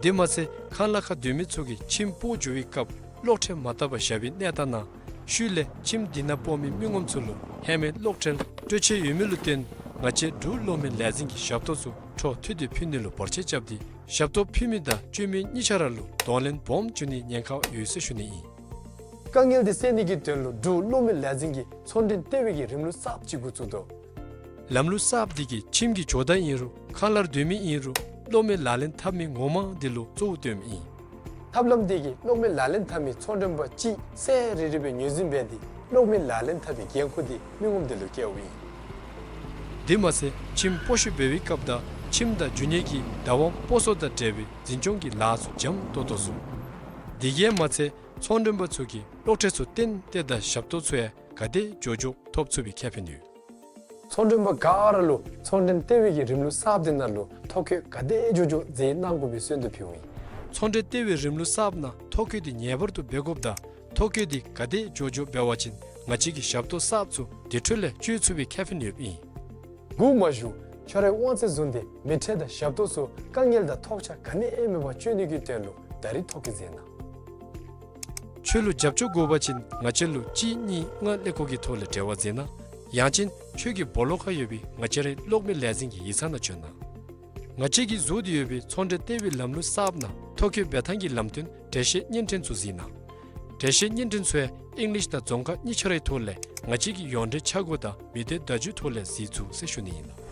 དེ་མ་ཚད་ཁང་གླ་ཁར་སྡོད་མི་ཚུ་གིས་ཁྱིམ་སྤོ་འགྱོ་བའི་སྐབས་གློག་ཁྲལ་མ་བཏབ་པར་བཞག་པའི་གནས་སྟངས་ནང་ཤུལ་ལས་ཁྱིམ་འདི་ནང་སྤོ་མི་མི་ངོམ་ཚུ་ལུ་ཧེ་མའི་གློག་ཁྲལ་སྤྲོད་ཆད་ཡོད་མི་ལུ་བརྟེན་ང་བཅས་འབྲུག་གློག་མེ་ལས་འཛིན་གྱིས་ཞབས་ཏོག་ཚུ་འཕྲོ་མཐུད་དེ་ཕུལ་ནི་ལུ་བར་ཆད་རྐྱབ་སྟེ་ཞབས་ཏོག་ཕུལ་མི་དང་སྤྱོད་མི་གཉིས་ཆ་ར་ལུ་གདོང་ལེན་སྦོམ་འབྱུང་ནིའི་ཉེན་ཁ་ཡོད་ཟེར་ཞུ་ནི་ཨིན། དཀའ་ངལ་འདི་སེལ་ནི་གི་དོན་ལུ་འབྲུག་གློག་མེ་ལས་འཛིན་གྱིས་ཚོང་འབྲེལ་ལྟེ་བའི་གི་རིམ་ལུགས་གསརཔ་ཅིག་འགོ་བཙུགས་དོ། ལམ་ལུགས་གསརཔ་འདི་གིས་ཁྱིམ་གྱི་ཇོ་བདག་ཨིན་རུང་ཁང་གླར་སྡོད་མི་ཨིན་རུང་གློག་མེ་ལག་ལེན་འཐབ་མི་ངོ་མ་འདི་ལུ་གཙོ་བོ་བཏོནམ་ཨིན། ཐབས་ལམ་འདི་གིས་གློག་མེ་ལག་ལེན་འཐབ་མི་ཚོང་མགྲོན་པ་གཅིག་ཚར་རེ་རེ་སྦེ་ངོས་འཛིན་འབད་དེ་གློག་མེ་ལག་ལེན་འཐབ་པའི་འགན་ཁུར་འདི་མི་ངོམ་དེ་ལུ་བཀལཝ་ཨིན། དེ་མ་ཚད་ཁྱིམ་སྤོ་བཤུད་འབད་བའི་སྐབས་དང་ཁྱིམ་དང་རྒྱུ་དངོས་ཀྱི་བདག་དབང་སྤོ་སོར་དང་འབྲེལ་བའི་འཛིན་སྐྱོང་གི་ལཱ་ཚུ་འཇམ་ཏོག་ཏོ་ཚུགས། དེ་གིས་མ་ཚད་ཚོང་མགྲོན་པ་ཚུ་གིས་གློག་ཁྲལ་ཚུ་ཏན་ཏན་དང་ཞབས་ཏོག་ཚུ་ཡང་ག་དེ་མགྱོགས་མགྱོགས་ཐོབ་ཚུགས་པའི་ཁེ་ཕན་ཡོད། ཚོང་མགྲོན་པ་ག་ར་ལུ་ཚོང་འབྲེལ་ལྟེ་བའི་གི་རིམ་ལུགས་གསརཔ་འདི་ནང་ལུ་ཐོ་བཀོད་ག་དེ་མགྱོགས་མགྱོགས་མཛད་གནང་དགོ་པའི་གསོལ་འདེབས་ཕུལཝ་ཨིན། ཚོང་འབྲེལ་ལྟེ་བའི་རིམ་ལུགས་གསརཔ་ནང་ཐོ་བཀོད་འདི་ངེས་པར་དུ་འབད་དགོཔ་དང་ཐོ་བཀོད་འདི་ག་དེ་མགྱོགས་མགྱོགས་འབད་བ་ཅིན་ང་བཅས་ཀྱི་ཞབས་ཏོག་གསརཔ་ཚུ་དེ་འཕྲོ་ལས་སྤྱོད་ཚུགས་པའི་ཁེ་ཕན་ཡོདཔ་ཨིན། སྒུག་མ་བཞུགས་ཁྱོད་རའི་དབང་ཚད་བཟུང་སྟེ་མི་ཊར་དང་ཞབས་ཏོག་ཚུ་དཀའ་ངལ་དང་ཐོགས་ཆགས་ག་ནི་ཡང་མེད་པར་སྤྱོད་ནི་གི་དོན་ལུ་ད་རིས་ཐོ་བཀོད་མཛད་གནང་། ཁྱོད་ལུ་རྒྱབ་སྐྱོར་དགོ་པ་ཅིན་ང་བཅས་ལུ་གཅིག་གཉིས་ལྔ་ཀླད་ཀོར་གྱི་ཐོག་ལས་འབྲེལ་བ་མཛད་གནང་། ཡང་ཅིན་ཁྱོད་ཀྱི་སྦོ་ལོགས་ཁར་ཡོད་པའི་ང་བཅས་རའི་གློག་མེ་ལས་འཛིན་གྱི་ཡིག་ཚང་ནང་བྱོན་གནང་། ང་བཅས་ཀྱིས་བཟོ་སྟེ་ཡོད་པའི་ཚོང་འབྲེལ་ལྟེ་བའི་ལམ་ལུགས་གསརཔ་ནང་ཐོ་བཀོད་འབད་ཐངས་ཀྱི་ལམ་སྟོན་འགྲེལ་བཤད་བརྙན་འཕྲིན་ཚུ་གཟིགས་གནང་། འགྲེལ་བཤད་བརྙན་འཕྲིན་ཚུ་ཡང་ཨིང་ལིཤ་དང་རྫོང་ཁ་གཉིས་ཆ་རའི་ཐོག་ལས་ང་བཅས་ཀྱི་ཡོངས་འབྲེལ་འཆར་སྒོ་དང་མི་སྡེ་བརྡ་བརྒྱུད་ཐོག་ལས་གཟིགས་ཚུགས་ཟེར་ཞུ་ནི་ཨིན་ལགས།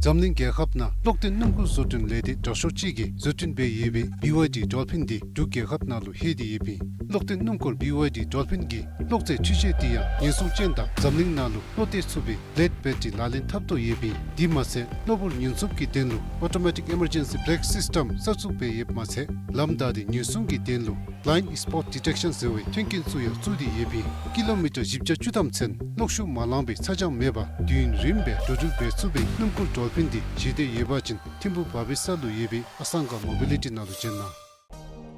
འཛམ་གླིང་རྒྱལ་ཁབ་ནང་གློག་ལྡན་སྣུམ་འཁོར་བཟོ་སྐྲུན་ལས་སྡེ་དྲག་ཤོས་ཅིག་གིས་བཟོ་སྐྲུན་འབད་ཡོད་པའི་བི་ཝའི་ཌི་ཌོལ་ཕིན་འདི་འབྲུག་རྒྱལ་ཁབ་ནང་ལུ་ལྷོད་དེ་ཡོདཔ་ཨིན། གློག་ལྡན་སྣུམ་འཁོར་བི་ཝའི་ཌི་ཌོལ་ཕིན་གྱི་གློག་རྫས་འཕྲུལ་ཆས་འདི་ཡང་ཉེན་སྲུང་ཅན་དང་འཛམ་གླིང་ནང་ལུ་བློ་གཏད་ཚུགས་པའི་བི་ལེཌ་བེ་ཊི་རི་ལག་ལེན་འཐབ་དོ་ཡོདཔ་ཨིན། དེ་མ་ཚད་གློ་བུར་ཉེན་སྲུང་གི་དོན་ལུ་ཨོ་ཊོ་མེ་ཊིག་ཨི་མར་ཇེན་སི་བེ་རེཀ་སིསི་ཊམ་གསར་བཙུགས་འབད་ཡོདཔ་མ་ཚད་ལམ་བདའ་སྟེ་ཉེན་སྲུང་གི་དོན་ལུ་བི་ལའིནཌ་སི་པོཊ་ཌི་ཊེཀ་ཤཱན་ཟེར་བའི་མཐུན་རྐྱེན་ཚུ་ཡང་བཙུགས་ཏེ་ཡོདཔ་ཨིན། ཀི་ལོ་མི་ཊར་བཞི་བརྒྱ་བཅུ་ཐམ་ཚུན་གློག་ཤུགས་མ་ལང་པའི་ཚ་གྱང་མེད་པར་དུས་ཡུན་རིངམོ་སྦེ་འགྲོ་འགྲུལ་འབད་ཚུགས་པའི་སྣུམ་འཁོར་ཌོལ་ཕིན་འདི་ཞི་བདེ་ཡོད་པ་ཅིན་ཐིམ་ཕུ་བ་བི་ས་ལུ་ཡོད་པའི་ཨ་སང་ག་མོ་བི་ལི་ཊི་ནང་ལུ་བྱོན་གནང་།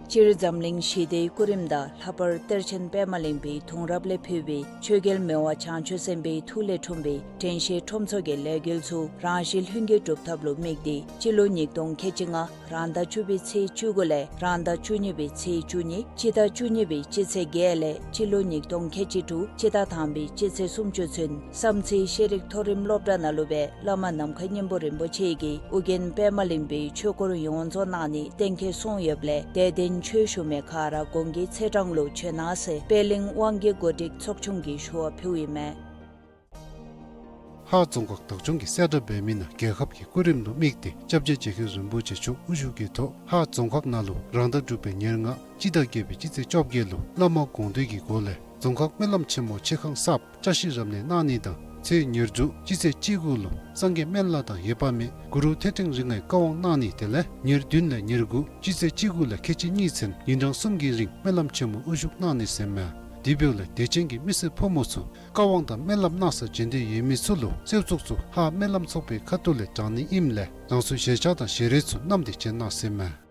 སྤྱིར་འཛམ་གླིང་ཞི་བདེའི་སྐུ་རིམ་དང་ལྷག་པར་གཏེར་ཆེན་པདྨ་གླིང་པའི་གདུང་རབས་ལས་འཕོས་པའི་ཆོས་རྒྱལ་མི་དབང་བྱང་ཆུབ་སེམས་དཔའི་ཐུགས་ལས་འཁྲུངས་པའི་དྲན་ཤེས་ཁྲོམ་ཚོགས་ཀྱི་ལས་འགུལ་ཚུ་རང་ཞི་ལྷུན་གྱིས་གྲུབ་ཐབས་ལུ་དམིགས་ཏེ་སྤྱི་ལོ་ཉིས་སྟོང་ཁལ་གཅིག་ལྔ་རང་ཟླ་བཅུ་པའི་ཚེས་བཅུ་དགུ་ལས་རང་ཟླ་བཅུ་གཉིས་པའི་ཚེས་བཅུ་གཉིས་སྤྱི་ཟླ་བཅུ་གཉིས་པའི་སྤྱི་ཚེས་བརྒྱད་ལས་སྤྱི་ལོ་ཉིས་སྟོང་ཁལ་གཅིག་དྲུག་སྤྱི་ཟླ་དང་པའི་སྤྱི་ཚེས་སུམ་ཅུ་ཚུན་བསམ་རྩེ་ཤེས་རིག་མཐོ་རིམ་སློབ་གྲྭ་ནང་ལུ་སྦེ་བླ་མ་ནམ་མཁའ་སྙིང་པོ་རིན་པོ་ཆེ་གིས་ཨོ་རྒྱན་པདྨ་གླིང་པའི་ཆོས་སྐོར་ཡོངས་རྫོགས་གནང་ནི་གཏན་འཁེལ་སོང་ཡོདཔ་ལས་དད་ལྡན་ཆོས་ཞུ་མི་ག་ར་གོང་གི་ཚེས་གྲངས་ལུ་བྱོན་གནང་ཟེར་པད་གླིང་དབང་གི་གོ་སྒྲིག་ཚོགས་ཆུང་གིས་ཞུ་བ་ཕུལཝ་ཨིན་མས། ཧཱ་རྫོང་ཁག་བདག་སྐྱོང་གིས་གསལ་བསྒྲགས་འབད་མི་ནང་རྒྱལ་ཁབ་ཀྱི་སྐུ་རིམ་ལུ་དམིགས་ཏེ་སྐྱབས་རྗེ་རྗེ་མཁན་རིན་པོ་ཆེ་མཆོག་དབུ་བཞུགས་ཀྱི་ཐོག་ཧཱ་རྫོང་ཁག་ནང་ལུ་རང་ཟླ་དྲུག་པའི་ཉེར་ལྔ་སྤྱི་ཟླ་བརྒྱད་པའི་སྤྱི་ཚེས་བཅོ་བརྒྱད་ལུ་བླ་མ་དགོངས་འདུས་ཀྱི་སྒོ་ལས་རྫོང་ཁག་སྨོན་ལམ་ཆེན་མོ་ཆེ་ཁང་གསརཔ་བཅའ་གཞི་རབ་གནས་གནང་ནི་དང་ཚེས་ཉེར་དྲུག་སྤྱི་ཚེས་བཅུ་དགུ་ལུ་སངས་རྒྱས་སྨན་བླ་དང་འོད་དཔག་མེད་གུ་རུ་ཐེག་ཕྲེང་རིགས་ལྔའི་བཀའ་དབང་གནང་ནི་དེ་ལས་ཉེར་བདུན་ལས་ཉེར་དགུ་སྤྱི་ཚེས་བཅུ་དགུ་ལས་ཁལ་གཅིག་གཉིས་ཚུན་ཉིན་གྲངས་གསུམ་གྱི་རིང་སྨོན་ལམ་ཆེན་མོ་དབུ་བཞུགས་གནང་ནི་ཟེར་མས། དེ་འབདཝ་ལས་དད་ཅན་གྱི་མི་སེར་ཕོ་མོ་ཚུ་བཀའ་དབང་དང་སྨོན་ལམ་གནང་སར་བྱོན་འདོད་ཡོད་མི་ཚུ་ལུ་གསོལ་ཚོགས་ཚུ་ཧཱ་སྨོན་ལམ་ཚོགས་པའི་ཁ་ཐུག་ལས་དྲང་ནི་ཨིནམ་ལས་རང་སོའི་ཞལ་ཆས་དང་ཞལ་རས་ཚུ་བསྣམས་ཏེ་བྱོན་གནང་ཟེར་མས།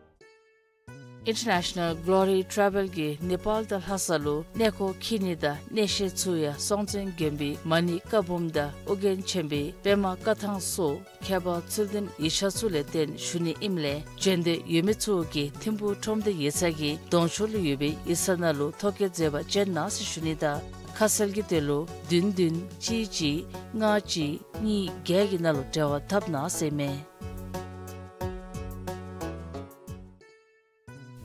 International Glory Travel གིས་ནེ་པཱལ་དང་ལྷ་ས་ལུ་གནས་སྐོར་འཁྱིད་ནི་དང་གནས་བཤད་ཚུ་ཡང་སྲོང་བཙན་དགོན་པའི་མ་ཎི་བཀའ་འབུམ་དང་ཨོ་རྒྱན་ཆེན་པོའི་པདྨ་བཀའ་ཐང་སོགས་ཁྱད་པར་ཚུལ་ལྡན་ཡིག་ཆ་ཚུ་ལས་བརྟེན་ཞུ་ནི་ཨིནམ་ལས་བྱོན་འདོད་ཡོད་མི་ཚུ་གིས་ཐིམ་ཕུ་ཁྲོམ་སྡེ་ཡིག་ཚང་གི་གདོང་ཕྱོགས་ལུ་ཡོད་པའི་ཡིག་ཚང་ནང་ལུ་ཐོ་བཀོད་མཛད་པར་བྱོན་གནང་ཟེར་ཞུ་ནི་དང་ཁ་གསལ་གྱི་དོན་ལུ་བདུན་བདུན་གཅིག་གཅིག་ལྔ་གཅིག་གཉིས་བརྒྱད་ཀྱི་ནང་ལུ་འབྲེལ་བ་འཐབ་གནང་ཟེར་མས།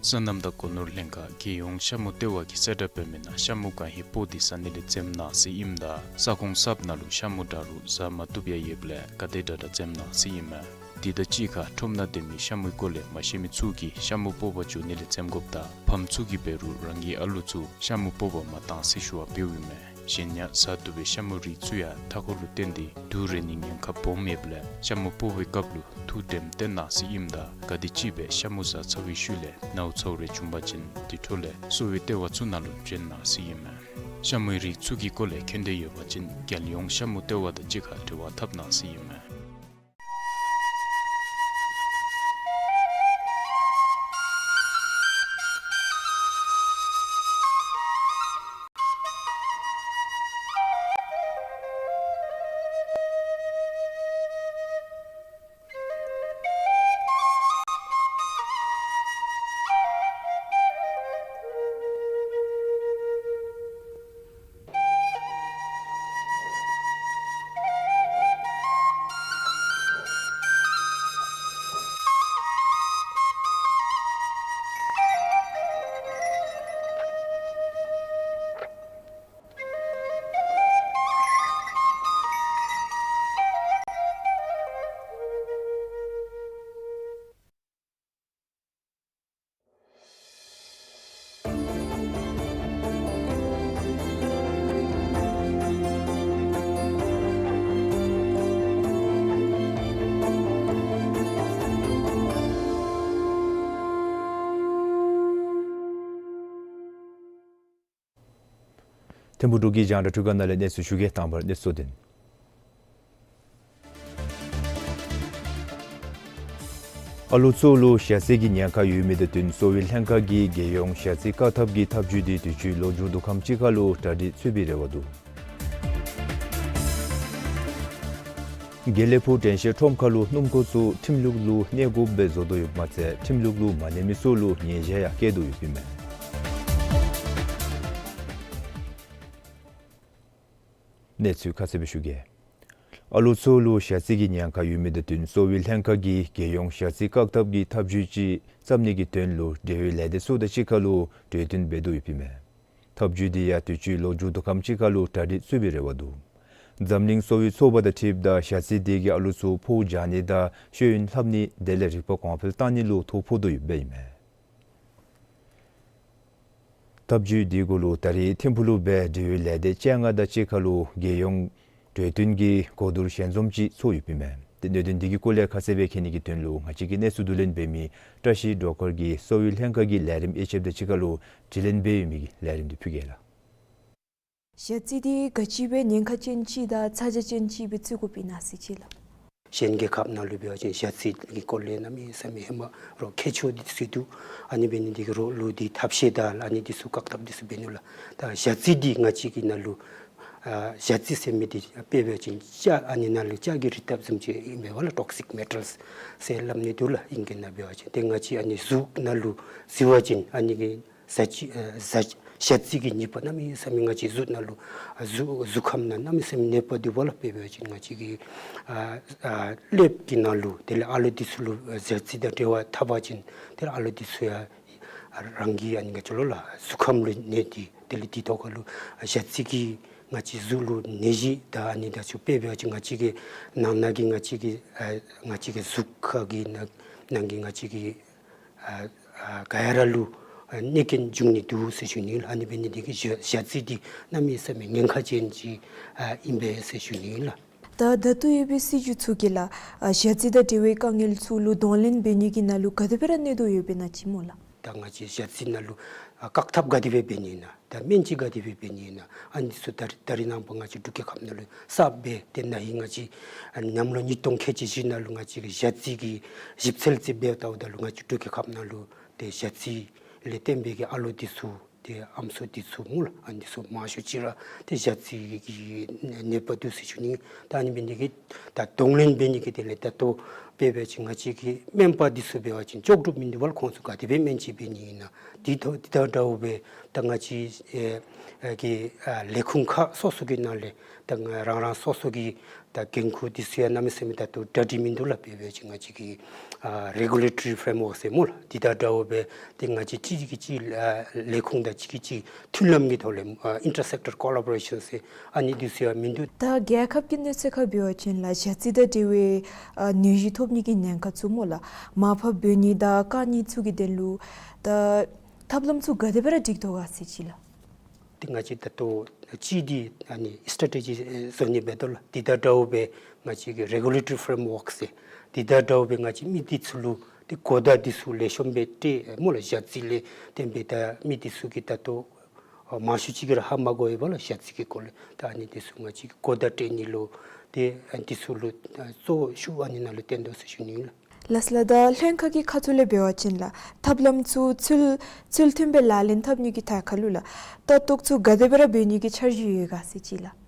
སོ་ནམ་དང་སྒོ་ནོར་ལྷན་ཁག་རྒྱལ་ཡོངས་ཤ་མུ་ལྟེ་བ་གིས་གསལ་བསྒྲགས་འབད་མི་ནང་ཤ་མུ་གང་ཧེ་སྤོ་སྟེ་ཟ་ནི་ལས་འཛེམ་གནང་ཟེར་ཨིནམ་ད་ས་ཁོངས་གསརཔ་ནང་ལུ་ཤ་མུ་འདྲ་རུང་ཟ་མ་བཏུབ་ཡང་ཡོདཔ་ལས་ག་དེ་དྲག་དྲག་འཛེམ་གནང་ཟེར་ཨིན་མས། དེ་དང་གཅིག་ཁར་ཁྲོམ་ནང་སྡོད་མི་ཤ་མུའི་སྐོར་ལས་མ་ཤེས་མི་ཚུ་གིས་ཤ་མུ་སྤོ་བར་འགྱོ་ནི་ལས་འཛེམ་དགོཔ་དང་ཕམ་ཚུ་གིས་འབད་རུང་རང་གི་ཨ་ལུ་ཚུ་ཤ་མུ་སྤོ་བར་མ་གཏང་ཟེར་ཞུ་བ་འབདཝ་ཨིན་མས། གཞན་ཡང་ཟ་བཏུབ་པའི་ཤ་མུ་རིགས་ཚུ་ཡང་མཐའ་འཁོར་ལུ་བརྟེན་ཏེ་དུག་རེག་ནིའི་ཉེན་ཁ་སྦོམ་ཡོདཔ་ལས་ཤ་མུ་སྤོ་བའི་སྐབས་ལུ་ཐུགས་དྲནམ་བཏོན་གནང་ཟེར་ཨིནམ་ད་ག་དེམ་ཅིག་སྦེ་ཤ་མུ་ཟ་ཚར་བའི་ཤུལ་ལས་ནཝ་ཚཝ་རེ་བྱུང་པ་ཅིན་དེ་འཕྲོ་ལས་གསོ་བའི་ལྟེ་བ་ཚུ་ནང་ལུ་བྱོན་གནང་ཟེར་ཨིན་མས། ཤ་མུའི་རིགས་ཚུ་གི་སྐོར་ལས་མཁྱེན་འདོད་ཡོད་པ་ཅིན་རྒྱལ་ཡོངས་ཤ་མུ་ལྟེ་བ་དང་གཅིག་ཁར་འབྲེལ་བ་འཐབ་གནང་ཟེར་ཨིན་མས། ཐིམ་ཕུ་འབྲུག་གི་རྒྱང་བསྒྲགས་འཕྲུལ་ཁང་ནང་ལས་གནས་ཚུལ་ཞུ་གེ། དང་པ་ར་གནས་ཚུལ་དོན། ཨ་ལོ་ཚུ་ལུ་ཞ་རྩི་གི་ཉེན་ཁ་ཡོད་མི་དང་བསྟུན་གསོ་བའི་ལྷན་ཁག་གིས་རྒྱལ་ཡོངས་ཞ་རྩི་བཀག་ཐབས་ཀྱི་ཐབས་བྱུས་འདི་དུས་ཅི་ལོ་མཇུག་བསྡུ་ཁམས་ཅིག་ཁར་ལུ་གྲ་སྒྲིག་ཚུད་པའི་རེ་བ་འདུག། དགེ་ལེགས་ཕུག་དྲན་ཤེས་ཁྲོམ་ཁ་ལུ་སྣུམ་འཁོར་ཚུ་ཁྲིམས་ལུགས་ལུ་གནས་དགོཔ་སྦེ་བཟོ་དོ་ཡོདཔ་མ་ཚད་ཁྲིམས་ལུགས་ལུ་མ་གནས་མི་ཚུ་ལུ་ཉེས་ཆད་ཡང་བཀལ་དོ་ཡོདཔ་ཨིན་མས། གནས་ཚུལ་ཁ་གསལ་སྦེ་ཞུ་གེ། ཨ་ལོ་ཚུ་ལུ་ཞ་རྩི་གི་ཉེན་ཁ་ཡོད་མི་དང་བསྟུན་གསོ་བའི་ལྷན་ཁག་གིས་རྒྱལ་ཡོངས་ཞ་རྩི་བཀག་ཐབས་ཀྱི་ཐབས་བྱུས་ཅིག་བརྩམ་ནི་གི་དོན་ལུ་འབྲེལ་ཡོད་ལས་སྡེ་ཚུ་དང་གཅིག་ཁར་ལུ་གྲོས་བསྟུན་འབད་དོ་ཡོདཔ་ཨིན་མས། ཐབས་བྱུས་འདི་ཡང་དུས་ཅི་ལོ་མཇུག་བསྡུ་ཁམས་ཅིག་ཁར་ལུ་གྲ་སྒྲིག་ཚུད་པའི་རེ་བ་འདུག། འཛམ་གླིང་གསོ་བའི་ཚོགས་པ་དང་འཁྲིལཝ་ད་ཞ་རྩི་འདི་གིས་ཨ་ལུ་ཚུ་ཕོཝ་འཇགས་ནི་དང་ཤེས་ཡོན་ལྷབ་ནི་དེ་ལས་རིག་པ་གོང་འཕེལ་བཏང་ནི་ལུ་ཐོ་ཕོག་དོ་ཡོདཔ་ཨིན་མས། ཐབས་བྱུས་འདི་གུ་ལུ་ད་རིས་ཐིམ་ཕུག་ལུ་སྦེ་འབྲེལ་ཡོད་ལས་སྡེ་བཅོ་ལྔ་དང་གཅིག་ཁར་ལུ་རྒྱལ་ཡོངས་གྲོས་བསྟུན་གྱི་གོ་བསྡུར་ཞལ་འཛོམས་ཅིག་ཚོགས་ཡོདཔ་ཨིན་མས། ཏེ་གནད་དོན་འདི་གི་སྐོར་ལས་ཁ་གསལ་སྦེ་མཁྱེན་ནི་གི་དོན་ལུ་ང་བཅས་ཀྱི་གནས་ཚུལ་བསྡུ་ལེན་འབད་མི་བཀྲ་ཤིས་སྒྲོལ་དཀར་གྱིས་གསོ་བའི་ལྷན་ཁག་གི་ལས་རིམ་དབྱེ་ཞིབ་དང་གཅིག་ཁར་ལུ་དྲི་ལན་འབད་མི་གི་ལས་རིམ་འདི་ཕུལ་གེ་ལགས། ཞ་རྩི་འདི་ག་ཅི་སྦེ་ཉེན་ཁ་ཅན་ཅིག་དང་ཚ་གྱང་ཅན་ཅིག་སྦེ་བརྩི་དགོཔ་ཨིན་ན་ཟེར་ཅིག་ལགས། གཞན་རྒྱལ་ཁབ་ནང་ལུ་འབད་བ་ཅིན་ཞ་རྩི་གི་སྐོར་ལས་གནམ་མེད་ས་མེད་ཧེ་མ་རོགས་མཁས་མཆོག་འདི་ཚུ་འདུག། ཨ་ནི་འབད་ནི་འདི་གིས་རོགས་ལུ་འདི་ཐབས་ཤེས་དང་ཨ་ནི་འདི་ཚུ་བཀག་ཐབས་འདི་ཚུ་འབད་ནུག་ལགས། ད་ཞ་རྩི་འདི་ང་བཅས་ཀྱི་ནང་ལུ་ཨ་ཞ་རྩི་ཟེར་མི་འདི་དཔེ་འབད་བ་ཅིན་ལྕགས་ཨ་ནི་ནང་ལུ་ལྕགས་ཀྱི་རིགས་བཏབ་བཟུམ་ཅིག་ཨིན་པས་ལགས། ཊོག་སིཀ་མེ་ཊལསི་ཟེར་སླབ་ནི་འདུག་ལགས། ཨིང་སྐད་ནང་འབད་བ་ཅིན། ཏེ་ང་བཅས་ཨ་ནི་གཟུགས་ནང་ལུ་བཙུགས་པ་ཅིན་ཨ་ནི་གིས་ཞ་རྩི་ཨ་ཞ་ཞ་རྩི་གི་ནུས་པ་གནམ་མེད་ས་མེད་ང་བཅས་གཟུགས་ནང་ལུ་ཨ་གཟུགས་གཟུགས་ཁམས་ནང་གནམ་མེད་ས་མེད་ནུས་པ་འདུག་པ་ལགས། དཔེ་འབད་བ་ཅིན་ང་བཅས་ཀྱི་ཨ་ཨ་ཀླདཔ་གི་ནང་ལུ་དེ་ལས་ཨ་ལོ་འདི་ཚུ་ལུ་ཨ་ཞ་རྩི་དང་འབྲེལ་བ་འཐབ་པ་ཅིན་དེ་ལས་ཨ་ལོ་འདི་ཚུ་ཡང་རང་གི་ཨ་ནི་ང་བཅས་ལོ་ལགས་གཟུགས་ཁམས་ལུ་ནད་འདི་དེ་ལས་འདི་ཐོག་ཁར་ལུ་ཨ་ཞ་རྩི་གིས་ང་བཅས་གཟུགས་ལུ་ནད་གཞི་དང་ཨ་ནི་དང་ཚུ་དཔེ་འབད་བ་ཅིན་ང་བཅས་ཀྱི་ནང་ན་གི་ང་བཅས་ཀྱི་ཨ་ང་བཅས་ཀྱི་གཟུགས་ཁ་གི་ནང་ནང་གི་ང་བཅས་ཀྱི་ཨ་ཨ་ག་ཡ་ར་ལུ་ཨ་གནོད་སྐྱོན་འབྱུང་ནི་འདུག་ཟེར་ཞུ་ནི་ལགས། ཨ་ནི་འབད་ནི་འདི་གིས་ཞ་ཞ་རྩི་འདི་གནམ་མེད་ས་མེད་ཉེན་ཁ་ཅན་ཅིག་ཨ་ཨིན་པས་ཟེར་ཞུ་ནི་ལགས། ད་ད་ལྟོ་ཡོད་པའི་སྲིད་བྱུས་ཚུ་གིས་ལགས་ཨ་ཞ་རྩི་དང་འབྲེལ་བའི་དཀའ་ངལ་ཚུ་ལུ་གདོང་ལེན་འབད་ནི་གི་ནང་ལུ་ག་དེ་སྦེ་ར་གནས་དོ་ཡོདཔ་ཨིན་ན་ཅིག་སྨོ་ལགས། ད་ང་བཅས་ཞ་རྩི་ནང་ལུ་ཨ་བཀག་ཐབས་ག་དེ་སྦེ་འབད་ནི་ཨིན་ན། ད་སྨན་ཅིག་ག་དེ་སྦེ་འབད་ནི་ཨིན་ན། ཨ་ནི་ཚུ་ད་རིས་ད་རིས་ནངས་པ་ང་བཅས་འབྲུག་རྒྱལ་ཁབ་ནང་ལུ་གསརཔ་སྦེ་ཏེ་ན་ཧིང་ང་བཅས་ཨ་ཉམས་ལོ་ཉིས་སྟོང་ཁལ་གཅིག་བཞི་ནང་ལུ་ང་བཅས་ཀྱི་ཞ་རྩི་གི་ཞིབ་འཚོལ་རྩིས་འབད་བལྟཝ་ད་ལུ་ང་བཅས་འབྲུག་རྒྱལ་ཁབ་ནང་ལུ་ཏེ་ཞ་རྩི་ལས་བརྟེན་པའི་གི་ཨ་ལོ་འདི་ཚུ་ཏེ་ཨམ་སྲུ་འདི་ཚུ་སྨོ་ལགས། ཨ་ནི་ཚུ་མང་ཤོས་ཅིག་ར་ཏེ་ཞ་རྩི་གི་ནད་པ་འདུག་ཟེར་ཞུ་ནི། ད་ཨ་ནི་འབད་ནི་འདི་གིས་ད་གདོང་ལེན་འབད་ནི་གི་དོན་ལས་ད་ལྟོ་དཔེ་འབད་བ་ཅིན་ང་བཅས་ཀྱི་སྨན་པ་འདི་ཚུ་འབད་བ་ཅིན་ལྕོགས་གྲུབ་མིན་འདུག་པ་ལགས། ཁོང་ཚུ་ག་དེ་སྦེ་སྨན་ཅིག་འབད་ནི་ཨིན་ན། འདི་ཐོག་འདི་དང་འདྲཝ་སྦེ་ད་ང་བཅས་ཨེ་ཨེ་གི་ཨ་ལས་ཁུངས་ཁག་སོ་སོ་གི་ནང་ལས་ད་ང་རང་རང་སོ་སོ་གི་ད་འགན་ཁུར་འདི་ཚུ་ཡང་གནམ་མེད་ས་མེད་ད་ལྟོ་གྲ་སྒྲིག་མིན་འདུག་ལགས། དཔེ་འབད་བ་ཅིན་ང་བཅས་ཀྱི་ཨ་རེ་གུ་ལེ་ཊོ་རི་ཕྲེམ་ཝརཀ་ཟེར་སྨོ་ལགས། འདི་དང་འདྲཝ་སྦེ་ཏེ་ང་བཅས་གཅིག་གིས་གཅིག་ཨ་ལས་ཁུངས་དང་གཅིག་གིས་གཅིག་མཐུན་ལམ་གྱི་ཐོག་ལས་ཨ་ཨིན་ཊར་སེག་ཊར་ཀོ་ལ་བོ་རེ་ཤཱན་ཟེར་ཨ་ནི་འདི་ཚུ་ཡང་མིན་འདུག། ད་རྒྱལ་ཁབ་ཀྱི་གནས་ཚད་ཁར་འབད་བ་ཅིན་ལགས་ཞ་རྩི་དང་འབྲེལ་བའི་ཨ་ནད་གཞི་ཐོབ་ནི་གི་ཉེན་ཁ་ཚུ་སྨོ་ལགས་མར་ཕབ་འབད་ནི་དང་བཀག་ནི་ཚུ་གི་དོན་ལུ་ད་ཐབས་ལམ་ཚུ་ག་དེ་སྦེ་ར་འགྲིག་དོ་ག་ཟེར་ཅིག་ལགས། ཏེ་ང་བཅས་ད་ལྟོ་ཅིག་འདི་ཨ་ནི་སི་ཊེ་ཊི་ཇི་བཟོ་ནི་འབད་དོ་ལགས། འདི་དང་འདྲཝ་སྦེ་ང་བཅས་ཀྱི་རེ་གུ་ལེ་ཊོ་རི་ཕྲེམ་ཝརཀ་ཟེར་འདི་དང་འདྲཝ་སྦེ་ང་བཅས་མི་འདི་ཚུ་ལུ་ཏེ་གོ་བརྡ་འདི་ཚུ་ལེགས་ཤོམ་སྦེ་སྤྲོད་སྨོ་ལགས། ཞ་རྩི་ལས་བརྟེན་པའི་ད་མི་འདི་ཚུ་གིས་ད་ལྟོ་ཨ་མང་ཤོས་ཅིག་གིས་ར་ཧ་མ་གོ་བས་པ་ལགས་ཞ་རྩི་གི་སྐོར་ལས། ད་ཨ་ནི་འདི་ཚུ་ང་བཅས་ཀྱིས་གོ་བརྡ་སྤྲོད་ནི་ལུ་ཏེ་ཨ་འདི་ཚུ་ལུ་ཨ་གཙོ་བོ་ཤུགས་ཨ་ནི་ནང་ལུ་བཏོན་དོ་ཟེར་ཞུ་ནི་ལགས། ལགས་ལགས། ད་ལྷན་ཁག་གི་ཁ་ཐུག་ལས་འབད་བ་ཅིན་ལགས་ཐབས་ལམ་ཚུ་ཚུལ་ཚུལ་མཐུན་སྦེ་ལག་ལེན་འཐབ་ནི་གི་ཐད་ཁར་ལུ་ལགས་ལྟ་རྟོག་ཚུ་ག་དེ་སྦེ་ར་འབད་ནི་གི་འཆར་གཞི་ཡོད་ག་ཟེར་ཅིག་ལགས།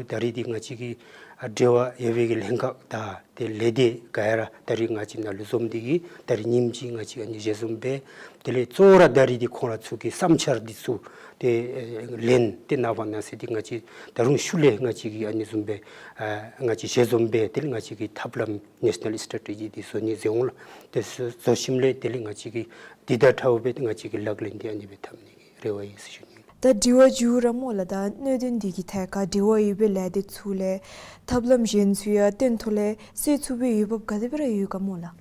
ད་རིས་འདི་ང་བཅས་ཀྱི་ཨ་འབྲེལ་བ་ཡོད་པའི་གི་ལྷན་ཁག་དང་ཏེ་ལས་སྡེ་ག་ཡ་ར་ད་རིས་ང་བཅས་ནང་ལུ་འཛོམས་ཏེ་གིས་ད་རིས་ཉིནམ་གཅིག་ང་བཅས་ཨ་ནི་ཞལ་འཛོམས་འབད། དེ་ལས་གཙོ་བོ་ར་ད་རིས་འདི་ཁོང་ར་ཚུ་གི་བསམ་འཆར་འདི་ཚུ་ཏེ་ཨེ་ལེན་ཏེ་ནངས་པ་གནངས་ཚེ་འདི་ང་བཅས་ད་རུང་ཤུལ་ལས་ང་བཅས་ཀྱིས་ཨ་ནི་བཟུམ་སྦེ་ཨ་ང་བཅས་ཞལ་འཛོམས་འབད་དེ་ལས་ང་བཅས་ཀྱི་ཐབས་ལམ་ནེ་ཤ་ནཱལ་སི་ཊེ་ཊི་ཇི་འདི་བཟོ་ནི་མཛད་འོང་ལགས། དེ་བཟོ་བཟོ་ཞིནམ་ལས་དེ་ལས་ང་བཅས་ཀྱིས་འདི་དང་འདྲཝ་སྦེ་ང་བཅས་ཀྱིས་ལག་ལེན་འདི་ཨ་ནི་སྦེ་འཐབ་ནི་གི་རེ་བ་ཡོད་ཟེར་ཞུ་ནི། ད་དྲི་བ་མཇུག་ར་སྨོ་ལགས་ད་གནད་དོན་འདི་གི་ཐད་ཁར་དྲི་བ་ཡོད་པའི་ལས་སྡེ་ཚུ་ལས་ཐབས་ལམ་གཞན་ཚུ་ཡང་སྟོན་ཐོག་ལས་སེལ་ཚུགས་པའི་འོས་འབབ་ག་དེ་སྦེ་ར་ཡོད་ག་སྨོ་ལགས།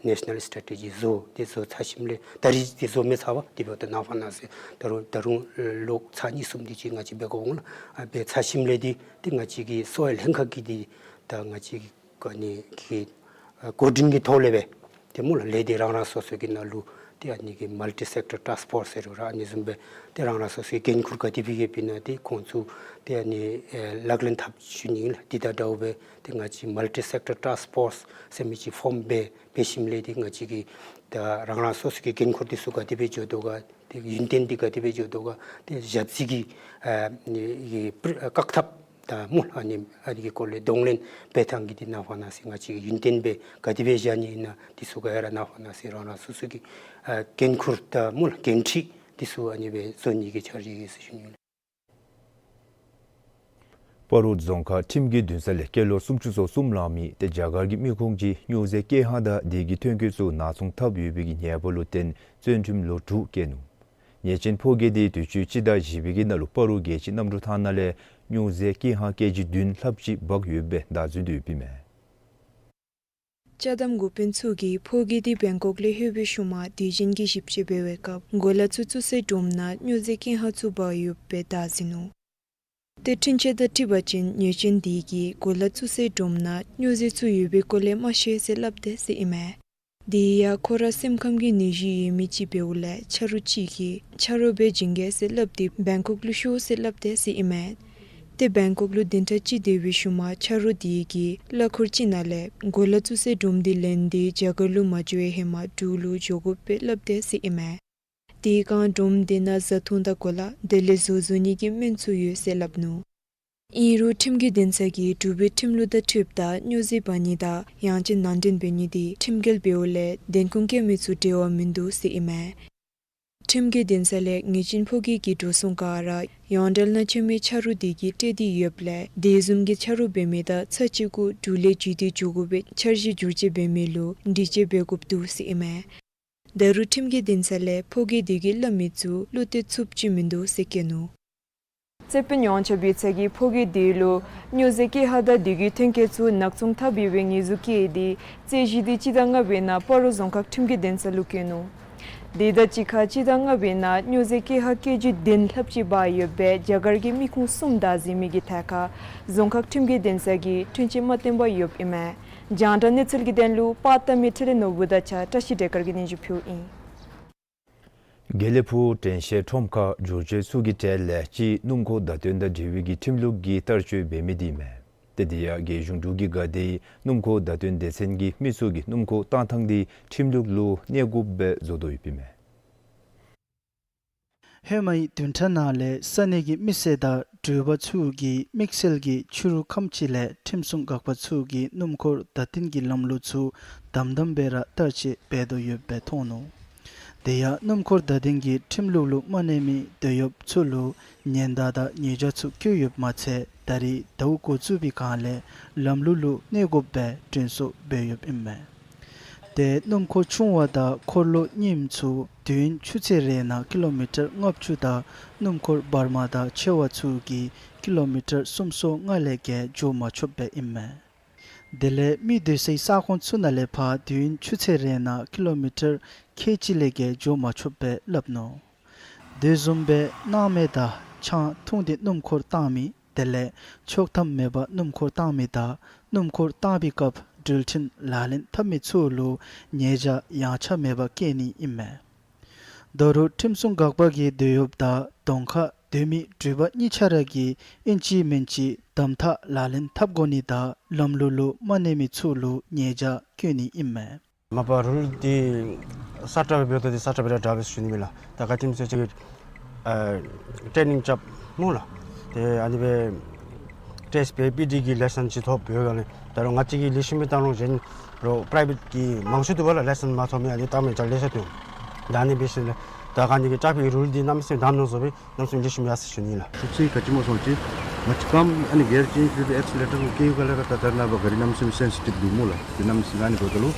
ནེ་ཤ་ནཱལ་སི་ཊེ་ཊི་ཇི་བཟོ་དེ་བཟོ་ཚར་ཞིནམ་ལས་ད་རིས་འདི་བཟོ་མི་ཚར་བས། དེ་འབདཝ་ད་ནངས་པ་གནངས་ཚེ་ད་རུང་ད་རུང་ལོག་ཚར་གཉིས་གསུམ་དེ་ཅིག་ང་བཅས་འབད་དགོ་འོང་ལགས། ཨ་འབད་ཚར་ཞིནམ་ལས་འདི་ཏེ་ང་བཅས་ཀྱི་གསོ་བའི་ལྷན་ཁག་གིས་འདི་ད་ང་བཅས་ཀྱི་ཨ་ནི་གི་ཨ་འགོ་འདྲེན་གྱི་ཐོག་ལས་སྦེ་ཏེ་སྨོ་ལགས་ལས་སྡེ་རང་རང་སོ་སོ་གི་ནང་ལུ་ཏེ་ཨ་ནི་གི་མལ་ཊི་སེག་ཊར་ཊཱསཀ་ཕོརསི་ཟེར་རུང་ར་ཨ་ནི་བཟུམ་སྦེ་ཏེ་རང་རང་སོ་སོའི་འགན་ཁུར་ག་དེ་སྦེ་ཡོདཔ་ཨིན་ན་ཏེ་ཁོང་ཚུ་ཏེ་ཨ་ནི་ཨེ་ལག་ལེན་འཐབ་ཞུ་ནི་ཨིན་ལགས། འདི་དང་འདྲཝ་སྦེ་ཏེ་ང་བཅས་མལ་ཊི་སེག་ཊར་ཊཱསཀ་ཕོརསི་ཟེར་མི་ཅིག་ཕོརམ་འབད་འབད་ཞིནམ་ལས་ཏེ་ང་བཅས་ཀྱི་ད་རང་རང་སོ་སོ་གི་འགན་ཁུར་འདི་ཚུ་ག་དེ་སྦེ་འགྱོ་དོ་ག་ཏེ་ཡུན་བརྟན་འདི་ག་དེ་སྦེ་འགྱོ་དོ་ག་ཏེ་ཞ་རྩི་གི་ཨ་ནི་གི་བཀག་ཐབས་དང་སྨོ་ཨ་ནི་ཨ་ནི་གི་སྐོར་ལས་གདོང་ལེན་འབད་ཐངས་ཀྱི་འདི་ནངས་པ་གནངས་ཚེ་ང་བཅས་ཀྱིས་ཡུན་བརྟན་སྦེ་ག་དེ་སྦེ་བཞག་ནི་ཨིན་ན་འདི་ཚུ་ག་ཡ་ར་ནངས་པ་གནངས་ཚེ་རང་རང་སོ་སོ་གི་ཨ་འགན་ཁུར་དང་སྨོ་ལགས་འགན་འཁྲི་འདི་ཚུ་ཨ་ནི་སྦེ་བཟོ་ནི་གི་འཆར་གཞི་ཡོད་ཟེར་ཞུ་ནི་ཨིན། སྤ་རོ་རྫོང་ཁག་ཁྲིམས་ཀྱི་འདུན་ས་ལས་སྐྱེས་ལོ་སུམ་ཅུ་སོ་གསུམ་ལང་མི་ཏེ་རྒྱ་གར་གྱི་མི་ཁུངས་ཀྱི་སྨྱོ་རྫས་ཀེ་ཧང་དང་དེ་གི་ཐོན་སྐྱེད་ཚུ་ནག་ཚོང་འཐབ་ཡོད་པའི་གི་ཉེས་པ་ལུ་བརྟེན་བཙོན་ཁྲིམས་ལོ་དྲུག་བཀལ་ནུག། ཉེས་ཅན་ཕོ་སྐྱེས་དེ་དུས་ཅི་སྤྱི་ཟླ་བཞི་པའི་གི་ནང་ལུ་སྤ་རོ་རྒྱལ་སྤྱི་གནམ་གྲུ་ཐང་ནང་ལས་ སྨྱོ་རྫས་ཀེ་ཧ་ཀེ་ཇི་བདུན་ལྷགཔ་ཅིག་འབག་ཡོདཔ་སྦེ་བདའ་འཛིན་དོ་ཡོདཔ་ཨིན་མས། ཅ་དམ་འགོ་དཔོན་ཚུ་གིས་ཕོ་རྒྱས་འདི་བེང་ཀོག་ལས་ལྷོད་པའི་ཤུལ་མ་དུས་ཆེན་གྱི་ཞིབ་དཔྱད་འབད་བའི་སྐབས་གོ་ལ་ཚུ་བཙུགས་སའི་སྒྲོམ་ནང་སྨྱོ་རྫས་ཀེ་ཧ་ཚུ་འབག་ཡོདཔ་སྦེ་བདའ་འཛིན་ནུག། ཏེ་འཕྲིན་ཆས་དང་འཁྲིལ་བ་ཅིན་ཉེས་ཅན་དེ་གིས་གོ་ལ་བཙུགས་སའི་སྒྲོམ་ནང་སྨྱོ་རྫས་ཚུ་ཡོད་པའི་སྐོར་ལས་མ་ཤེས་ཟེར་སླབ་དེས་ཟེར་ཨིན་མས། དེ་ཡང་ཁོ་ར་སེམས་ཁམས་ཀྱི་ནད་གཞི་ཡོད་མི་ཅིག་འབདཝ་ལས་ཆ་རོགས་ཅིག་གིས་ཆ་རོགས་འབད་བྱིན་གེ་ཟེར་སླབ་སྟེ་བེང་ཀོག་ལུ་ཤོག་ཟེར་སླབ་དེས་ཟེར་ཨིན་མས། ཏེ་བེང་ཀོག་ལུ་བདུན་ཕྲག་གཅིག་སྡོད་པའི་ཤུལ་མ་ཆ་རོགས་དེ་གིས་གླ་འཁོར་ཅིག་ནང་ལས་གོ་ལ་བཙུགས་སའི་སྒྲོམ་དེ་ལེན་ཏེ་རྒྱ་གར་ལུ་མ་འགྱོ་བའི་ཧེ་མ་འབྲུག་ལུ་འགྱོ་དགོཔ་སྦེ་སླབ་དེས་ཟེར་ཨིན་མས། དེ་སྒང་སྒྲོམ་དེ་ནང་བཟའ་འཐུང་དང་གོ་ལ་དེ་ལས་བཟོ་བཟོ་ནི་གི་སྨན་ཚུ་ཡོད་ཟེར་སླབ་ནུག། ཨིན་རུང་ཁྲིམས་ཀྱི་འདུན་ས་གིས་འབྲུག་པའི་ཁྲིམས་ལུགས་དང་འཁྲིལཝ་ད་སྨྱོ་རྫས་འབག་ནི་དང་ཡང་ཅིན་ནང་འདྲེན་འབད་ནི་དེ་ཁྲིམས་འགལ་འབདཝ་ལས་བདེན་ཁུངས་བཀལ་མི་ཚུ་འབྲེལ་བ་མིན་འདུག་ཟེར་ཨིན་མས། ཁྲིམས་ཀྱི་འདུན་ས་ལས་ངེས་ཅན་ཕོ་རྒྱས་ཀྱི་འགྲོ་སོང་ག་ར་ཡོངས་འབྲེལ་ནང་ཚུད་མི་ཆ་རོགས་དེ་གིས་སྤྲོད་དེ་ཡོདཔ་ལས་དེ་བཟུམ་གྱི་ཆ་རོགས་འབད་མི་དང་ཚར་གཅིག་གུ་འབྲུག་ལས་བརྒྱུད་དེ་འགྱོ་དགོ་པའི་འཆར་གཞི་བསྒྱུར་བཅོས་འབད་མི་ལུ་དྲི་དཔྱད་འབད་དགོཔ་འདུག་ཟེར་ཨིན་མས། ད་རུང་ཁྲིམས་ཀྱི་འདུན་ས་ལས་ཕོ་རྒྱས་དེ་གིས་སླབ་མི་ཚུ་བློ་གཏད་ཚུགསཔ་ཅིག་མིན་འདུག་ཟེར་བཀོད་ནུག། རྩོད་དཔོན་ཡོངས་ཁྱབ་ཡིག་ཚང་གིས་ཕོ་རྒྱས་དེ་ལུ་སྨྱོ་རྫས་ཀེ་ཧ་དང་དེ་གི་ཐོན་སྐྱེད་ཚུ་ནག་ཚོང་འཐབ་ཡོད་པའི་ཉེས་འཛུགས་བཀལ་ཏེ་རྩོད་གཞི་དེ་སྤྱི་ཟླ་ལྔ་པའི་ནང་སྤ་རོ་རྫོང་ཁག་ཁྲིམས་ཀྱི་འདུན་ས་ལུ་བཀོད་ནུག། དེ་དང་གཅིག་ཁར་སྤྱི་ཟླ་ལྔ་པའི་ནང་སྨྱོ་རྫས་ཀེ་ཧ་ཀེ་ཇི་བདུན་ལྷགཔ་ཅིག་འབག་ཡོདཔ་སྦེ་རྒྱ་གར་གྱི་མི་ཁུངས་གསུམ་བདའ་ཟིན་མི་གི་ཐད་ཁར་རྫོང་ཁག་ཁྲིམས་ཀྱི་འདུན་ས་གིས་འཁྲུན་ཆོད་མ་བཏོན་པར་ཡོདཔ་ཨིན་མས། རྒྱང་བསྒྲགས་གནས་ཚུལ་གྱི་དོན་ལུ་པར་བཏབ་མི་འཕྲིན་ལས་ནོར་བུ་དང་གཅིག་ཁར་བཀྲ་ཤིས་བདེ་དཀར་གྱིས་སྙན་ཞུ་ཕུལཝ་ཨིན། དགེ་ལེགས་ཕུག་དྲན་ཤེས་ཁྲོམ་ཁར་འབྱོར་བཅོས་ཚུ་གི་གྲས་ལས་གཅིག་སྣུམ་འཁོར་བརྡ་སྟོན་དང་འབྲེལ་བའི་གི་ཁྲིམས་ལུགས་ཀྱི་བསྟར་སྤྱོད་འབད་མི་དེ་ཨིན་མས། ཏེ་དེ་ཡང་རྒྱལ་གཞུང་འབྲུག་གི་འགག་སྡེའི་སྣུམ་འཁོར་བརྡ་སྟོན་སྡེ་ཚན་གྱིས་མི་ཚུ་གིས་སྣུམ་འཁོར་བཏང་ཐངས་དེ་ཁྲིམས་ལུགས་ལུ་གནས་དགོཔ་སྦེ་བཟོ་དོ་ཡོདཔ་ཨིན་མས། ཧེ་མའི་བདུན་ཕྲག་ནང་ལས་ས་གནས་ཀྱི་མི་སེར་དང་འགྲུལ་པ་ཚུ་གིས་དམིགས་བསལ་གྱི་ཕྱི་རུ་ཁམས་ཅིག་ལས་ཁྲིམས་སྲུང་འགག་པ་ཚུ་གིས་སྣུམ་འཁོར་བརྡ་སྟོན་གྱི་ལམ་ལུགས་ཚུ་དམ་དམ་སྦེ་ར་བསྟར་སྤྱོད་འབད་དོ་ཡོདཔ་སྦེ་མཐོང་ནུག། དེ་ཡང་སྣུམ་འཁོར་བརྡ་སྟོན་གྱི་ཁྲིམས་ལུགས་ལུ་མ་གནས་མི་དོ་ཡོདཔ་ཚུ་ལུ་ཉེན་བརྡ་དང་ཉེས་བྱ་ཚུ་བཀོད་ཡོདཔ་མ་ཚད་ད་རེས་ཟླཝ་འགོ་བཙུགས་པའི་སྒང་ལས་ལམ་ལུགས་ལུ་གནས་དགོཔ་སྦེ་དྲན་གསོ་འབད་ཡོདཔ་ཨིན་མས། ཏེ་སྣུམ་འཁོར་ཆུང་བ་དང་འཁོར་ལོ་རྙིངམ་ཚུ་དུས་ཡུན་ཆུ་ཚོད་རེ་ནང་ཀི་ལོ་མི་ཊར་ལྔ་བཅུ་དང་སྣུམ་འཁོར་བར་མ་དང་ཆེ་བ་ཚུ་གིས་ཀི་ལོ་མི་ཊར་སུམ་སོ་ལྔ་ལས་བརྒལ་འགྱོ་མ་ཆོགཔ་སྦེ་ཨིན་མས། དེ་ལས་མི་སྡོད་སའི་ས་ཁོངས་ཚུ་ནང་ལས་ཕར་དུས་ཡུན་ཆུ་ཚོད་རེ་ནང་ཀི་ལོ་མི་ཊར་ཁལ་གཅིག་ལས་བརྒལ་འགྱོ་མ་ཆོགཔ་སྦེ་སླབ་ནུག། དེ་བཟུམ་སྦེ་སྣང་མེད་དང་ཆང་འཐུང་སྟེ་སྣུམ་འཁོར་བཏང་མི་དེ་ལས་ཆོག་ཐམ་མེད་པར་སྣུམ་འཁོར་བཏང་མི་དང་སྣུམ་འཁོར་བཏང་པའི་སྐབས་འགྲུལ་འཕྲིན་ལག་ལེན་འཐབ་མི་ཚུ་ལུ་ཉེས་བྱ་ཡངས་ཆག་མེད་པར་བཀལ་ནི་ཨིན་མས། ད་རུང་ཁྲིམས་སྲུང་འགག་པ་གིས་དོ་ཡོདཔ་དང་གདོང་ཁར་སྡོད་མི་འགྲུལ་པ་གཉིས་ཆ་ར་གིས་ཨིན་ཅི་མིན་ཅི་དམ་དྲག་ལག་ལེན་འཐབ་དགོ་ནི་དང་ལམ་ལུགས་ལུ་མ་གནས་མི་ཚུ་ལུ་ཉེས་བྱ་བཀལ་ནི་ཨིན་མས། མ་པ་རུལ་འདི་ས་ཁྲ་སྦེ་འབདཝ་ད་འདི་ས་ཁྲ་སྦེ་ར་དྲག་པས་ཞུ་ནི་མས་ལགས། ད་ག་ཅི་སྨོ་ཟེར་ཅིག་ཨ་ཊེ་ནིང་རྐྱབ་སྨོ་ལགས། ཏེ་ཨ་ནི་སྦེ་ཊེསཊ་འབད་པི་ཌི་གི་ལའི་སེནསི་ཅིག་ཐོབ་འབདཝ་ལས་ད་རུང་ང་བཅས་ཀྱིས་ལེགས་ཤོམ་སྦེ་བཏང་རུང་གཞན་རོགས་པ་རའི་བེཊ་ཀྱི་མང་ཤོས་འདུག་པ་ལགས། ལའི་སེནསི་མ་ཐོབ་མི་ཨ་ནི་བཏང་མི་ཅིག་ལེ་ཤ་འདུག། ད་ཨ་ནི་འབད་ཞིནམ་ལས་ད་ག་ནི་གི་ཊེ་ཕིག་རུལ་འདི་གནམ་མེད་ས་མེད་དམ་དམ་བཟོ་སྦེ་གནམ་མེད་ས་མེད་ལེགས་ཤོམ་ཡར་སོང་ཞུ་ནི་ལགས། ཤུགས་ཚད་ག་ཅི་སྨོ་ཟེར་བ་ཅིན་ང་བཅས་རྐངམ་ཨ་ནི་གིར་ཅེནཇ་འབད་དེ་ཨེག་སི་ལེ་ཊར་གུ་བཀལ་བའི་སྒང་ལས་ར་ད་ད་ནངས་པ་ག་རི་གནམ་མེད་ས་མེད་སེན་སི་ཊིབ་འདུག་སྨོ་ལགས། དེ་གནམ་མེད་ས་མེད་ཨ་ནི་འབདཝ་ད་ལུ་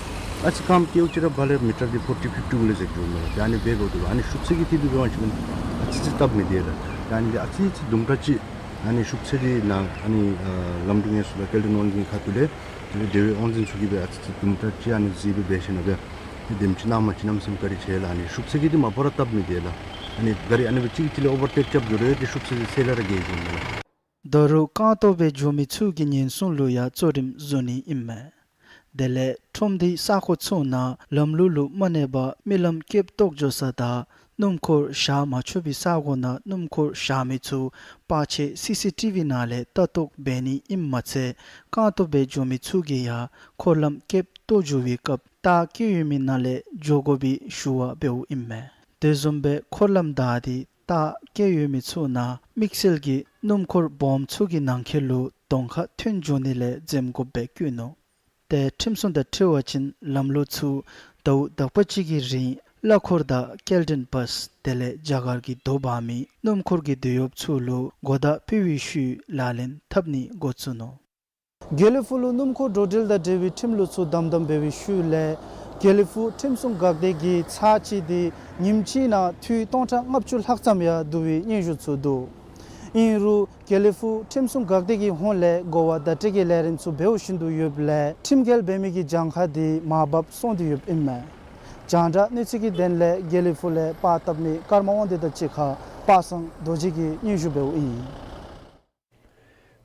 ཨ་ཙི་རྐངམ་བཀལཝ་ཅིག་ར་བ་ལས་མི་ཊར་འདི་ཕོར་ཊི་ཕིཕ་ཊི་གུ་ལས་འཛེགས་འགྱོཝ་མས་ལགས། ཏེ་ཨ་ནི་འབད་འབདཝ་ད་ལུ་ཨ་ནི་ཤུགས་ཚད་ཀྱི་ཐད་དུ་འབད་བ་ཅིན་ཨ་ཙི་ཙི་སྟབས་མི་བདེ་ལགས། ཏེ་ཨ་ནི་འདི་ཨ་ཙི་ཙི་དུམ་གྲ་ཅིག་ཨ་ནི་ཤུགས་ཚད་འདི་ནང་ཨ་ནི་ཨ་ལམ་འགྲོ་ངན་སོང་དང་སྐྱེལ་འདྲེན་དབང་འཛིན་གྱི་ཁ་ཐུག་ལས་དེ་ལས་འབྲེལ་བའི་དབང་འཛིན་ཚུ་གིས་སྦེ་ཨ་ཙི་ཙི་དུམ་གྲ་ཅིག་ཨ་ནི་གཟིགས་སྦེ་འབད་ཞིནམ་ལས་སྦེ་དེམ་ཅིག་ནང་མ་ཅིག་གནམ་མེད་ས་མེད་བཀག་སྒྲིག་ཆེ་ལགས། ཨ་ནི་ཤུགས་ཚད་ཀྱི་འདི་མ་པ་ར་སྟབས་མི་བདེ་ལགས། ཨ་ནི་ག་རི་ཨ་ནི་སྦེ་གཅིག་གིས་གཅིག་ལུ་ཨོ་བར་ཊེཀ་རྐྱབ་འགྱོ་རུང་ཏེ་ཤུགས་ཚད་འདི་ཚད་ལས་ར་བརྒལ་འགྱོཝ་མས་ལགས། ད་རུང་རྐང་སྟོང་སྦེ་འགྱོ་མི་ཚུ་གི་ཉེན་སྲུང་ལུ་ཡང་གཙོ་རིམ་བཟོ་ནི་ཨིན་མས། དེ་ལས་ཁྲོམ་སྡེའི་ས་ཁོངས་ཚུ་ནང་ལམ་ལུགས་ལུ་མ་གནས་པར་རྨི་ལམ་སྐྱིདཔ་བཏོག་འགྱོ་ས་དང་སྣུམ་འཁོར་བཞག་མ་ཆོག་པའི་ས་གོ་ནང་སྣུམ་འཁོར་བཞག་མི་ཚུ་པར་ཆས་སི་སི་ཊི་བི་ནང་ལས་ལྟ་རྟོག་འབད་ནི་ཨིནམ་མ་ཚད་རྐང་སྟོང་སྦེ་འགྱོ་མི་ཚུ་གིས་ཡང་འཁོར་ལམ་སྐྱིདཔ་བཏོག་འགྱོ་བའི་སྐབས་རྟགས་བཀོད་ཡོད་མི་ནང་ལས་འགྱོ་དགོ་པའི་ཞུ་བ་འབདཝ་ཨིན་མས། དེ་བཟུམ་སྦེ་འཁོར་ལམ་བདའ་སྟེ་རྟགས་བཀོད་ཡོད་མི་ཚུ་ནང་དམིགས་བསལ་གྱི་སྣུམ་འཁོར་སྦོམ་ཚུ་གི་ནང་འཁོད་ལུ་གདོང་ཁར་ཐོན་འགྱོ་ནི་ལས་འཛེམ་དགོཔ་སྦེ་བཀོད་ནུག། ཏེ་ཁྲིམས་སྲུང་དང་འཁྲིལ་བ་ཅིན་ལམ་ལུགས་ཚུ་ཟླཝ་དག་པ་ཅིག་གི་རིང་གླ་འཁོར་དང་སྐྱེལ་འདྲེན་བཱས་དེ་ལས་རྒྱ་གར་གྱི་དོས་འབག་མི་སྣུམ་འཁོར་གྱི་དོ་ཡོདཔ་ཚུ་ལུ་གོ་བརྡ་ཕུལ་བའི་ཤུལ་ལག་ལེན་འཐབ་ནི་འགོ་བཙུགས་ནུག། དགེ་ལེགས་ཕུག་ལུ་སྣུམ་འཁོར་འགྲོ་འགྲུལ་དང་འབྲེལ་བའི་ཁྲིམས་ལུགས་ཚུ་དམ་དམ་འབད་བའི་ཤུལ་ལས་དགེ་ལེགས་ཕུག་ཁྲིམས་སྲུང་འགག་སྡེ་གི་ཚར་གཅིག་འདི་ཉིནམ་གཅིག་ནང་འཐུས་སྟོང་ཕྲག་ལྔ་བཅུ་ལྷག་ཙམ་ཡང་བསྡུ་བའི་སྙན་ཞུ་ཚུ་འདུག། ཨིན་རུང་དགེ་ལེགས་ཕུག་ཁྲིམས་སྲུང་འགག་སྡེ་གི་ཧོངས་ལས་གོ་བ་བརྡ་སྤྲོད་ཀྱི་ལས་རིམ་ཚུ་འབད་བཞིན་དུ་ཡོདཔ་ལས་ཁྲིམས་འགལ་འབད་མི་གི་གྱངས་ཁ་དེ་མར་བབས་སོང་སྟེ་ཡོདཔ་ཨིན་མས། རྒྱང་བསྒྲགས་གནས་ཚུལ་གྱི་དོན་ལས་དགེ་ལེགས་ཕུག་ལས་པར་བཏབ་མི་ཀརྨ་དབང་འདུས་དང་གཅིག་ཁར་པ་སངས་རྡོ་རྗེ་གིས་སྙན་ཞུ་འབདཝ་ཨིན།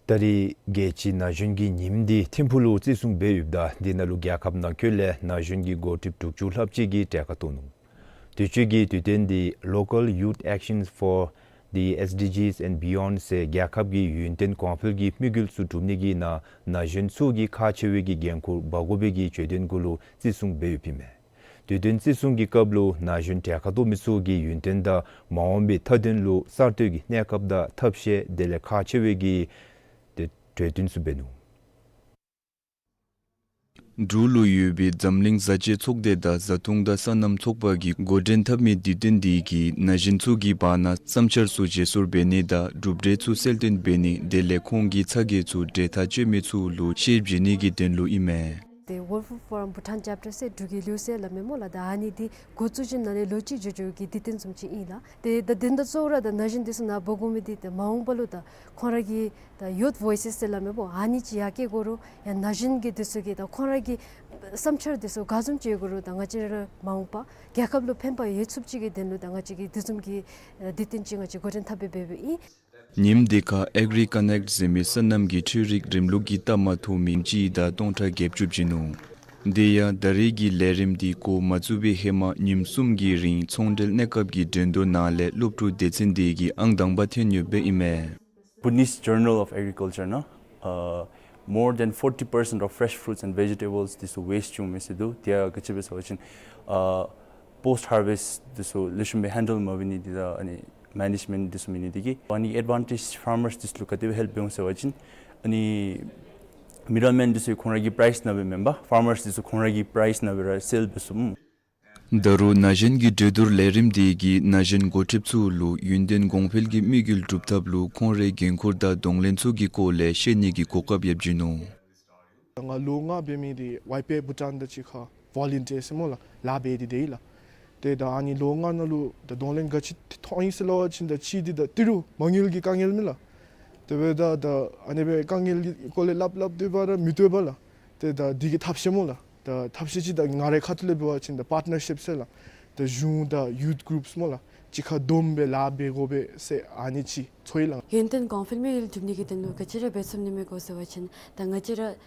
ད་རེས་རྒྱལ་སྤྱིའི་ན་གཞོན་གྱི་ཉིནམ་འདི་ཐིམ་ཕུག་ལུ་བརྩི་སྲུང་འབད་ཡོདཔ་ད་འདི་ནང་ལུ་རྒྱལ་ཁབ་ནང་འཁོད་ལས་ན་གཞོན་གྱི་འགོ་ཁྲིདཔ་དྲུག་ཅུ་ལྷགཔ་ཅིག་གིས་གྲལ་ཁར་གཏོགས་ནུག། དུས་ཅི་གི་དུས་སྟོན་འདི་Local Youth Actions for the S D Gs and Beyond ཟེར་རྒྱལ་ཁབ་ཀྱི་ཡུན་བརྟན་གོང་འཕེལ་གྱི་དམིགས་ཡུལ་ཚུ་སྒྲུབ་ནི་གི་ནང་ན་གཞོན་ཚུ་གིས་ཁག་ཆེ་བའི་གི་འགན་ཁུར་འབག་དགོ་པའི་གི་བརྗོད་དོན་གུ་ལུ་བརྩི་སྲུང་འབད་ཡོདཔ་ཨིན་མས། དུས་སྟོན་བརྩི་སྲུང་གི་སྐབས་ལུ་ན་གཞོན་གྲལ་ཁར་གཏོགས་མི་ཚུ་གིས་ཡུན་བརྟན་དང་མ་འོངས་པའི་མཐའ་དོན་ལུ་གསར་གཏོད་ཀྱི་གནས་སྐབས་དང་ཐབས་ཤེས་དེ་ལས་ཁག་ཆེ་བའི་གི་དེ་གྲོས་བསྟུན་ཚུ་འབད་ནུག། འབྲུག་ལུ་ཡོད་པའི་འཛམ་གླིང་བཟའ་བཅའི་ཚོགས་སྡེ་དང་བཟའ་འཐུང་དང་སོ་ནམ་ཚོགས་པ་གིས་འགོ་འདྲེན་འཐབ་མི་དུས་སྟོན་འདི་གིས་ན་གཞོན་ཚུ་གི་བར་ན་བསམ་འཆར་ཚུ་བརྗེ་སོར་འབད་ནི་དང་གྲུབ་འབྲས་ཚུ་གསལ་སྟོན་འབད་ནི་དེ་ལས་ཁོང་གི་ཚ་གྱང་ཚུ་འབྲེལ་ཐག་གཅོད་མི་ཚུ་ལུ་ཤེད་བྱིན་ནི་གི་དོན་ལུ་ཨིན་མས། ཏེ་World Food Forum Bhutan Chapter ཟེར་འབྲུག་གི་ལུགས་སྲོལ་སླབ་མས་སྨོ་ལགས། ད་ཨ་ནི་འདི་འགོ་བཙུགས་ཞིནམ་ལས་ལོ་གཅིག་འགྱོ་འགྱོ་གི་དུས་སྟོན་བཟུམ་ཅིག་ཨིན་ལགས། ཏེ་ད་དོན་དག་གཙོ་བོ་ར་ད་ན་གཞོན་འདི་ཚུ་ནང་འབག་དགོ་མི་འདི་ཏེ་མ་འོངས་པ་ལུ་ད་ཁོང་ར་གི་ད་Youth Voices ཟེར་སླབ་མས་སྨོ། ཨ་ནི་ཅིག་ཡར་སྐྱེད་དགོ་རུང་ཡང་ན་གཞོན་གྱི་འདི་ཚུ་གིས་ད་ཁོང་ར་གི་བསམ་འཆར་འདི་ཚུ་ག་བཟུམ་ཅིག་ཡོད་དགོ་རུང་ད་ང་བཅས་ར་མ་འོངས་པ་རྒྱལ་ཁབ་ལུ་ཕན་པ་ཡོད་ཚུགསཔ་ཅིག་གི་དོན་ལུ་ད་ང་བཅས་ཀྱིས་དེ་བཟུམ་གྱི་ཨེ་དུས་སྟོན་ཅིག་ང་བཅས་འགོ་འདྲེན་འཐབ་སྦེ་འབདཝ་ཨིན། ཉིནམ་འདི་ཁར་Agri Connect ཟེར་མི་སོ་ནམ་གྱི་འཕྲུལ་རིག་རིམ་ལུགས་ཀྱི་རྟགས་མ་ཐོབ་མི་གཅིག་དང་སྟོང་ཕྲག་བརྒྱད་ཅུ་བྱིན་ནུག། དེ་ཡང་ད་རེས་ཀྱི་ལས་རིམ་འདི་འགོ་མ་བཙུགས་པའི་ཧེ་མ་ཉིནམ་གསུམ་གྱི་རིང་ཚོང་འབྲེལ་གནས་སྐབས་ཀྱི་འགྲན་བསྡུར་ནང་ལས་སློབ་ཕྲུག་སྡེ་ཚན་འདི་གིས་ཨང་དང་པ་ཐོན་ཡོདཔ་ཨིན་མས། Bhutanese Journal of Agriculture ནང་ཨ་more than forty percent of fresh fruits and vegetables འདི་ཚུ་ཝེསཊ་འོང་མི་ཚུ་འདུག། དེ་ཡང་ག་ཅི་སྦེ་ཟེར་བ་ཅིན་ཨ་པོསཊ་ཧར་ཝེསཊ་འདི་ཚུ་ལེགས་ཤོམ་སྦེ་ཧེན་ཌལ་མ་འབད་ནི་འདི་དང་ཨ་ནི་མེ་ནེཇ་མེནཊ་འདི་ཚུ་མེད་ནི་འདི་གིས་ཨ་ནི་ཨེཌ་ཝན་ཊེཇ་ཕར་མརསི་འདི་ཚུ་ལུ་ག་དེ་སྦེ་ཧེལཔ་འབད་འོང་ཟེར་བ་ཅིན་ཨ་ནི་མི་ཌལ་མེན་འདི་ཚུ་ཁོང་ར་གི་པ་རའིསི་ནང་སྦེ་མེན་པར་ཕར་མརསི་འདི་ཚུ་ཁོང་ར་གི་པ་རའིསི་ནང་སྦེ་ར་སེལ་འབད་ཚུགས། ད་རུང་ན་གཞོན་གྱི་གྲོས་བསྡུར་ལས་རིམ་འདི་གིས་ན་གཞོན་འགོ་ཁྲིདཔ་ཚུ་ལུ་ཡུན་བརྟན་གོང་འཕེལ་གྱི་དམིགས་ཡུལ་སྒྲུབ་ཐབས་ལུ་ཁོང་རའི་འགན་ཁུར་དང་གདོང་ལེན་ཚུ་གི་སྐོར་ལས་ཤེས་ནི་གི་གོ་སྐབས་ཡང་བྱིན་ནུག། ང་ལོ་ལྔ་འབད་མི་འདི་ཝའི་པེ་བྷུ་ཊཱན་དང་གཅིག་ཁར་ཝོ་ལན་ཊིར་ཟེར་སྨོ་ལགས་ལཱ་འབད་དེ་སྡོད་ཡི་ལགས། ཏེ་ད་ཨ་ནི་ལོ་ལྔ་ནང་ལུ་ད་གདོང་ལེན་ག་ཅི་ཐོན་ཡི་ཟེར་སླབ་པ་ཅིན་ད་གཅིག་འདི་ད་ཏི་རུ་མ་དངུལ་གྱི་དཀའ་ངལ་མས་ལགས། དེ་འབདཝ་ད་ད་ཨ་ནི་སྦེ་དཀའ་ངལ་གྱི་སྐོར་ལས་སླབ་སླབ་སྡོད་པ་ར་མི་བཏུབ་པས་ལགས། ཏེ་ད་འདི་གི་ཐབས་ཤེས་སྨོ་ལགས། ད་ཐབས་ཤེས་ཅིག་ད་ང་རའི་ཁ་ཐུག་ལས་འབད་བ་ཅིན་ད་པར་ཊི་ནར་ཤིཔ་ཟེར་ལགས། ད་གཞུང་དང་ཡུཐ་གུ་རུཔ་སྨོ་ལགས། གཅིག་ཁར་བསྡོམས་སྦེ་ལཱ་འབད་དགོ་པས་ཟེར་ཨ་ནི་ཅིག་ཚོར་ཡི་ལགས། ཡུན་བརྟན་གོང་འཕེལ་དམིགས་ཡུལ་སྒྲུབ་ནི་གི་དོན་ལུ་ག་ཅི་ར་འབད་ཚུགས་ནི་མས་གོ་ཟེར་བ་ཅིན་ད་ང་བཅས་ར་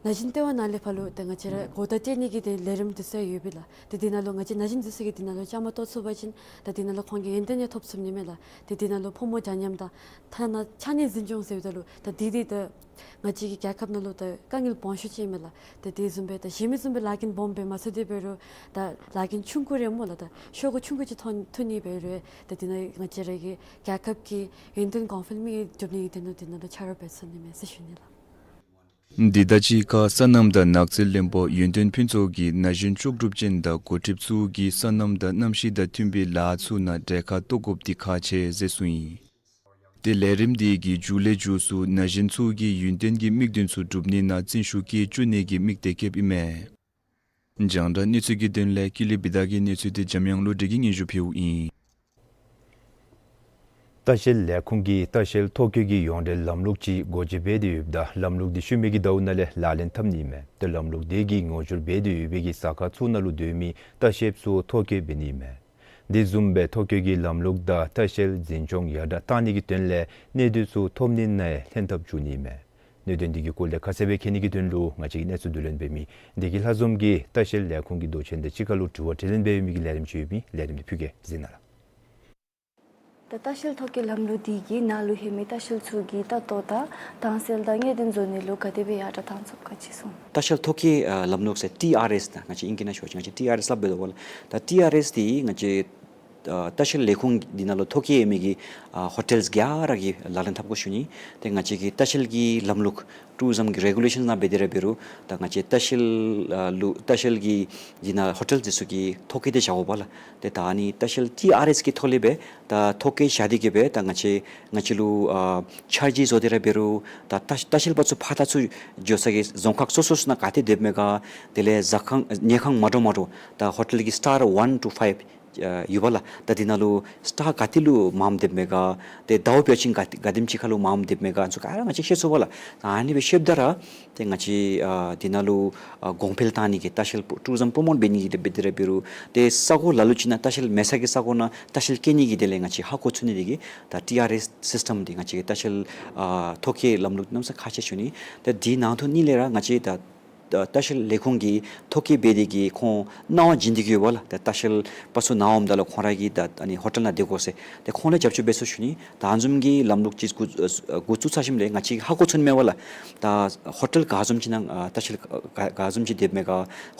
ན་གཞོན་ལྟེ་བ་ནང་ལས་ཕར་ལུ་ད་ང་བཅས་ར་གོ་བརྡ་སྤྲོད་ནི་གི་དེ་ལས་རིམ་འདི་ཚུ་ཡོད་པས་ལགས། ད་འདི་ནང་ལུ་ང་བཅས་ན་གཞོན་འདི་ཚུ་གིས་འདི་ནང་ལུ་བཅའ་མར་གཏོགས་ཚུགས་པ་ཅིན་ད་འདི་ནང་ལུ་ཁོང་གི་ཡོན་ཏན་ཡང་ཐོབ་ཚུགས་ནི་མས་ལགས། ད་འདི་ནང་ལུ་ཕོ་མོ་འདྲ་མཉམ་དང་ཐ་ན་ཕྱགས་སྙིགས་འཛིན་སྐྱོང་ཟེརཝ་ད་ལུ་ད་འདི་འདི་ད་ང་བཅས་ཀྱི་རྒྱལ་ཁབ་ནང་ལུ་ད་དཀའ་ངལ་སྦོམ་ཤོས་ཅིག་ཨིན་མས་ལགས། ད་དེ་བཟུམ་སྦེ་ད་གཞན་མི་བཟུམ་སྦེ་ལཱ་འགན་སྦོམ་སྦེ་མ་བསུ་སྟེ་འབད་རུང་ད་ལཱ་འགན་ཆུང་ཀུ་རེ་སྨོ་ལགས། ད་ཤོག་གུ་ཆུང་ཀུ་ཅིག་ཐོན་ཐོན་ནི་འབད་རུང་ད་འདི་ནང་ང་བཅས་ར་གི་རྒྱལ་ཁབ་ཀྱི་ཡུན་བརྟན་གོང་འཕེལ་དམིགས་ཡུལ་སྒྲུབ་ནི་གི་དོན་ལུ་འདི་ནང་ལུ་ཆ་རོགས་འབད་ཚུགས་ནི་མས་ཟེར་ཞུ་ནི་ལགས། འདི་དང་གཅིག་ཁར་སོ་ནམ་དང་ནགས་ཚལ་བློན་པོ་ཡོན་ཏན་ཕུན་ཚོགས་ཀྱིས་ན་གཞོན་ལྕོགས་གྲུབ་ཅན་དང་འགོ་ཁྲིདཔ་ཚུ་གིས་སོ་ནམ་དང་གནམ་གཤིས་དང་མཐུན་པའི་ལཱ་ཚུ་ནང་གྲལ་ཁར་གཏོགས་དགོཔ་འདི་ཁག་ཆེ་ཟེར་གསུངས་ཡི། ཏེ་ལས་རིམ་འདི་གི་མཇུག་ལས་མཇུག་སུ་ན་གཞོན་ཚུ་གིས་ཡུན་བརྟན་གྱི་དམིགས་དོན་ཚུ་སྒྲུབ་ནི་ནང་བརྩོན་ཤུགས་བསྐྱེད་བཅུག་ནི་གི་དམིགས་གཏད་བསྐྱེདཔ་ཨིན་མས། རྒྱང་བསྒྲགས་གནས་ཚུལ་གྱི་དོན་ལས་ཀུན་ལེགས་བི་དྷ་གི་གནས་ཚུལ་འདི་འཇམ་དབྱངས་བློ་གྲོས་ཀྱིས་སྙན་ཞུ་ཕུལཝ་ཨིན། ལྟ་བཤལ་ལས་ཁུངས་ཀྱིས་ལྟ་བཤལ་ཐོ་བཀོད་ཀྱི་ཡོངས་འབྲེལ་ལམ་ལུགས་ཅིག་སྒོ་འབྱེད་འབད་དེ་ཡོདཔ་ད་ལམ་ལུགས་འདི་ཤུལ་མའི་གི་ཟླཝ་ནང་ལས་ལག་ལེན་འཐབ་ནི་ཨིན་མས། ཏེ་ལམ་ལུགས་དེ་གིས་ངོ་སྦྱོར་འབད་དེ་ཡོད་པའི་གི་ས་ཁ་ཚུ་ནང་ལུ་སྡོད་མི་ལྟ་བཤལཔ་ཚུ་ཐོ་བཀོད་འབད་ནི་ཨིན་མས། དེ་བཟུམ་སྦེ་ཐོ་བཀོད་ཀྱི་ལམ་ལུགས་དང་ལྟ་བཤལ་འཛིན་སྐྱོང་ཡར་དྲག་གཏང་ནི་གི་དོན་ལས་གནས་སྡུད་ཚུ་ཐོབ་ནི་ནང་ལྷན་ཐབས་བྱུང་ནི་ཨིན་མས། གནད་དོན་འདི་གི་སྐོར་ལས་ཁ་གསལ་སྦེ་མཁྱེན་ནི་གི་དོན་ལུ་ང་བཅས་ཀྱི་གནས་ཚུལ་བསྡུ་ལེན་འབད་མི་བདེ་སྐྱིད་ལྷ་འཛོམས་ཀྱིས་ལྟ་བཤལ་ལས་ཁུངས་ཀྱི་མདོ་ཆེན་དང་གཅིག་ཁར་ལུ་དྲི་བ་དྲིས་ལན་འབད་མི་གི་ལས་རིམ་ཅིག་ཡོད་པས། ལས་རིམ་འདི་ཕུལ་གེ་གཟིགས་གནང་ལགས། ད་ལྟ་ལྟ་བཤལ་ཐོ་བཀོད་ལམ་ལུགས་འདི་གིས་ནཱ་ལུ་ལྷོད་མི་ལྟ་བཤལ་ཚུ་གི་ལྟ་རྟོག་དང་དྭངས་གསལ་དང་ངེས་གཏན་བཟོ་ནི་ལུ་ག་དེ་སྦེ་ཡར་དྲག་བཏང་ཚུགས་ག་ཅི་གསུང་། ལྟ་བཤལ་ཐོ་བཀོད་ཨ་ལམ་ལུགས་ཟེར་ཊི་ཨར་ཨེསི་ད་ང་བཅས་ཨིང་སྐད་ནང་ཞུ་བ་ཅིན་ང་བཅས་ཊི་ཨར་ཨེསི་སླབ་འབད་དོ་བ་ལགས། ད་ཊི་ཨར་ཨེསི་འདི་ང་བཅས་ཨ་ལྟ་བཤལ་ལས་ཁུངས་འདི་ནང་ལུ་ཐོ་བཀོད་ཡོད་མི་གི་ཨ་ཧོ་ཊེལ་ག་ར་གིས་ལག་ལེན་འཐབ་དགོ་ཞུ་ནི། ཏེ་ང་བཅས་ཀྱི་ལྟ་བཤལ་གྱི་ལམ་ལུགས་ཊུ་རི་ཛམ་གྱི་རེ་གུ་ལེ་ཤཱན་ནང་འབད་དེ་ར་འབད་རུང་ད་ང་བཅས་ལྟ་བཤལ་ཨ་ལུ་ལྟ་བཤལ་གྱི་འདི་ནང་ཧོ་ཊེལ་འདི་ཚུ་གིས་ཐོ་བཀོད་དེ་བཞག་དགོ་པས་ལགས། ཏེ་ད་ཨ་ནི་ལྟ་བཤལ་ཊི་ཨར་ཨེསི་གི་ཐོག་ལས་སྦེ་ད་ཐོ་བཀོད་བཞག་སྟེ་གིས་སྦེ་ད་ང་བཅས་ང་བཅས་ལུ་ཨ་འཆར་གཞི་བཟོ་སྟེ་ར་འབད་རུང་ད་ལྟ་ལྟ་བཤལ་པ་ཚུ་ཕར་ད་ཚུར་འགྱོ་ས་གི་རྫོང་ཁག་སོ་སོ་ཚུ་ནང་ག་ཏེ་སྡོདཔ་མས་ག། དེ་ལས་ཟ་ཁང་ཉལ་ཁང་མ་འདྲཝ་མ་འདྲཝ་ད་ཧོ་ཊེལ་གྱི་སི་ཊར་ཝན་ཊུ་ཕའིབ་ ཨ་ཡོད་པ་ལགས། ད་འདི་ནང་ལུ་སི་ཊར་ག་ཏེ་ལུ་མངམ་སྡོདཔ་མས་ག། ཏེ་ཟླཝ་འབད་བ་ཅིན་ག་ག་དེམ་ཅིག་ཁར་ལུ་མངམ་སྡོདཔ་མས་ག། ཨ་ནི་ཚུ་ག་ར་ང་བཅས་ཤེས་ཚུགས་པ་ལགས། ད་ཨ་ནི་སྦེ་ཤེསཔ་ད་ར་ཏེ་ང་བཅས་ཨ་འདི་ནང་ལུ་ཨ་གོང་འཕེལ་བཏང་ནི་གི་ལྟ་བཤལ་ཊུ་རི་ཛམ་པྲོ་མོཊ་འབད་ནི་གི་དེ་སྦེ་དེ་ར་འབད་རུང་ཏེ་ས་གོ་ལ་ལུ་ཅིག་ནང་ལྟ་བཤལ་མེད་ས་གི་ས་གོ་ནང་ལྟ་བཤལ་བསྐྱལ་ནི་གི་དེ་ལས་ང་བཅས་ཧ་གོ་ཚུགས་ནི་དེ་གིས་ད་ཊི་ཨར་ཨེསི་སིསི་ཊམ་འདི་ང་བཅས་ཀྱི་ལྟ་བཤལ་ཨ་ཐོ་བཀོད་ལམ་ལུགས་གནམ་མེད་ས་མེད་ཁག་ཆེ་ཞུ་ནི། ད་འདི་ནང་དོག་ནི་ལས་ར་ང་བཅས་ད་ད་ལྟ་བཤལ་ལས་ཁུངས་ཀྱིས་ཐོ་བཀོད་འབད་དེ་གིས་ཁོང་གནང་བ་བྱིན་ཏེ་གི་ཡོད་པ་ལགས། ད་ལྟ་བཤལ་པ་ཚུ་ནཱ་འོངམ་ད་ལུ་ཁོང་ར་གིས་ད་ཨ་ནི་ཧོ་ཊེལ་ནང་སྡོད་དགོ་ཟེར་ཏེ་ཁོང་ལུ་རྒྱབ་སྐྱོར་འབད་ཚུགས་ཞུ་ནི། ད་ཨ་ནི་བཟུམ་གྱི་ལམ་ལུགས་ཅིག་འགོ་ཨ་འགོ་བཙུགས་ཚར་ཞིནམ་ལས་ང་བཅས་ཧ་གོ་ཚུགས་ནི་མས་པ་ལགས། ད་ཧོ་ཊེལ་ག་བཟུམ་ཅིག་ནང་ཨ་ལྟ་བཤལ་ག་ག་བཟུམ་ཅིག་སྡོདཔ་མས་ག།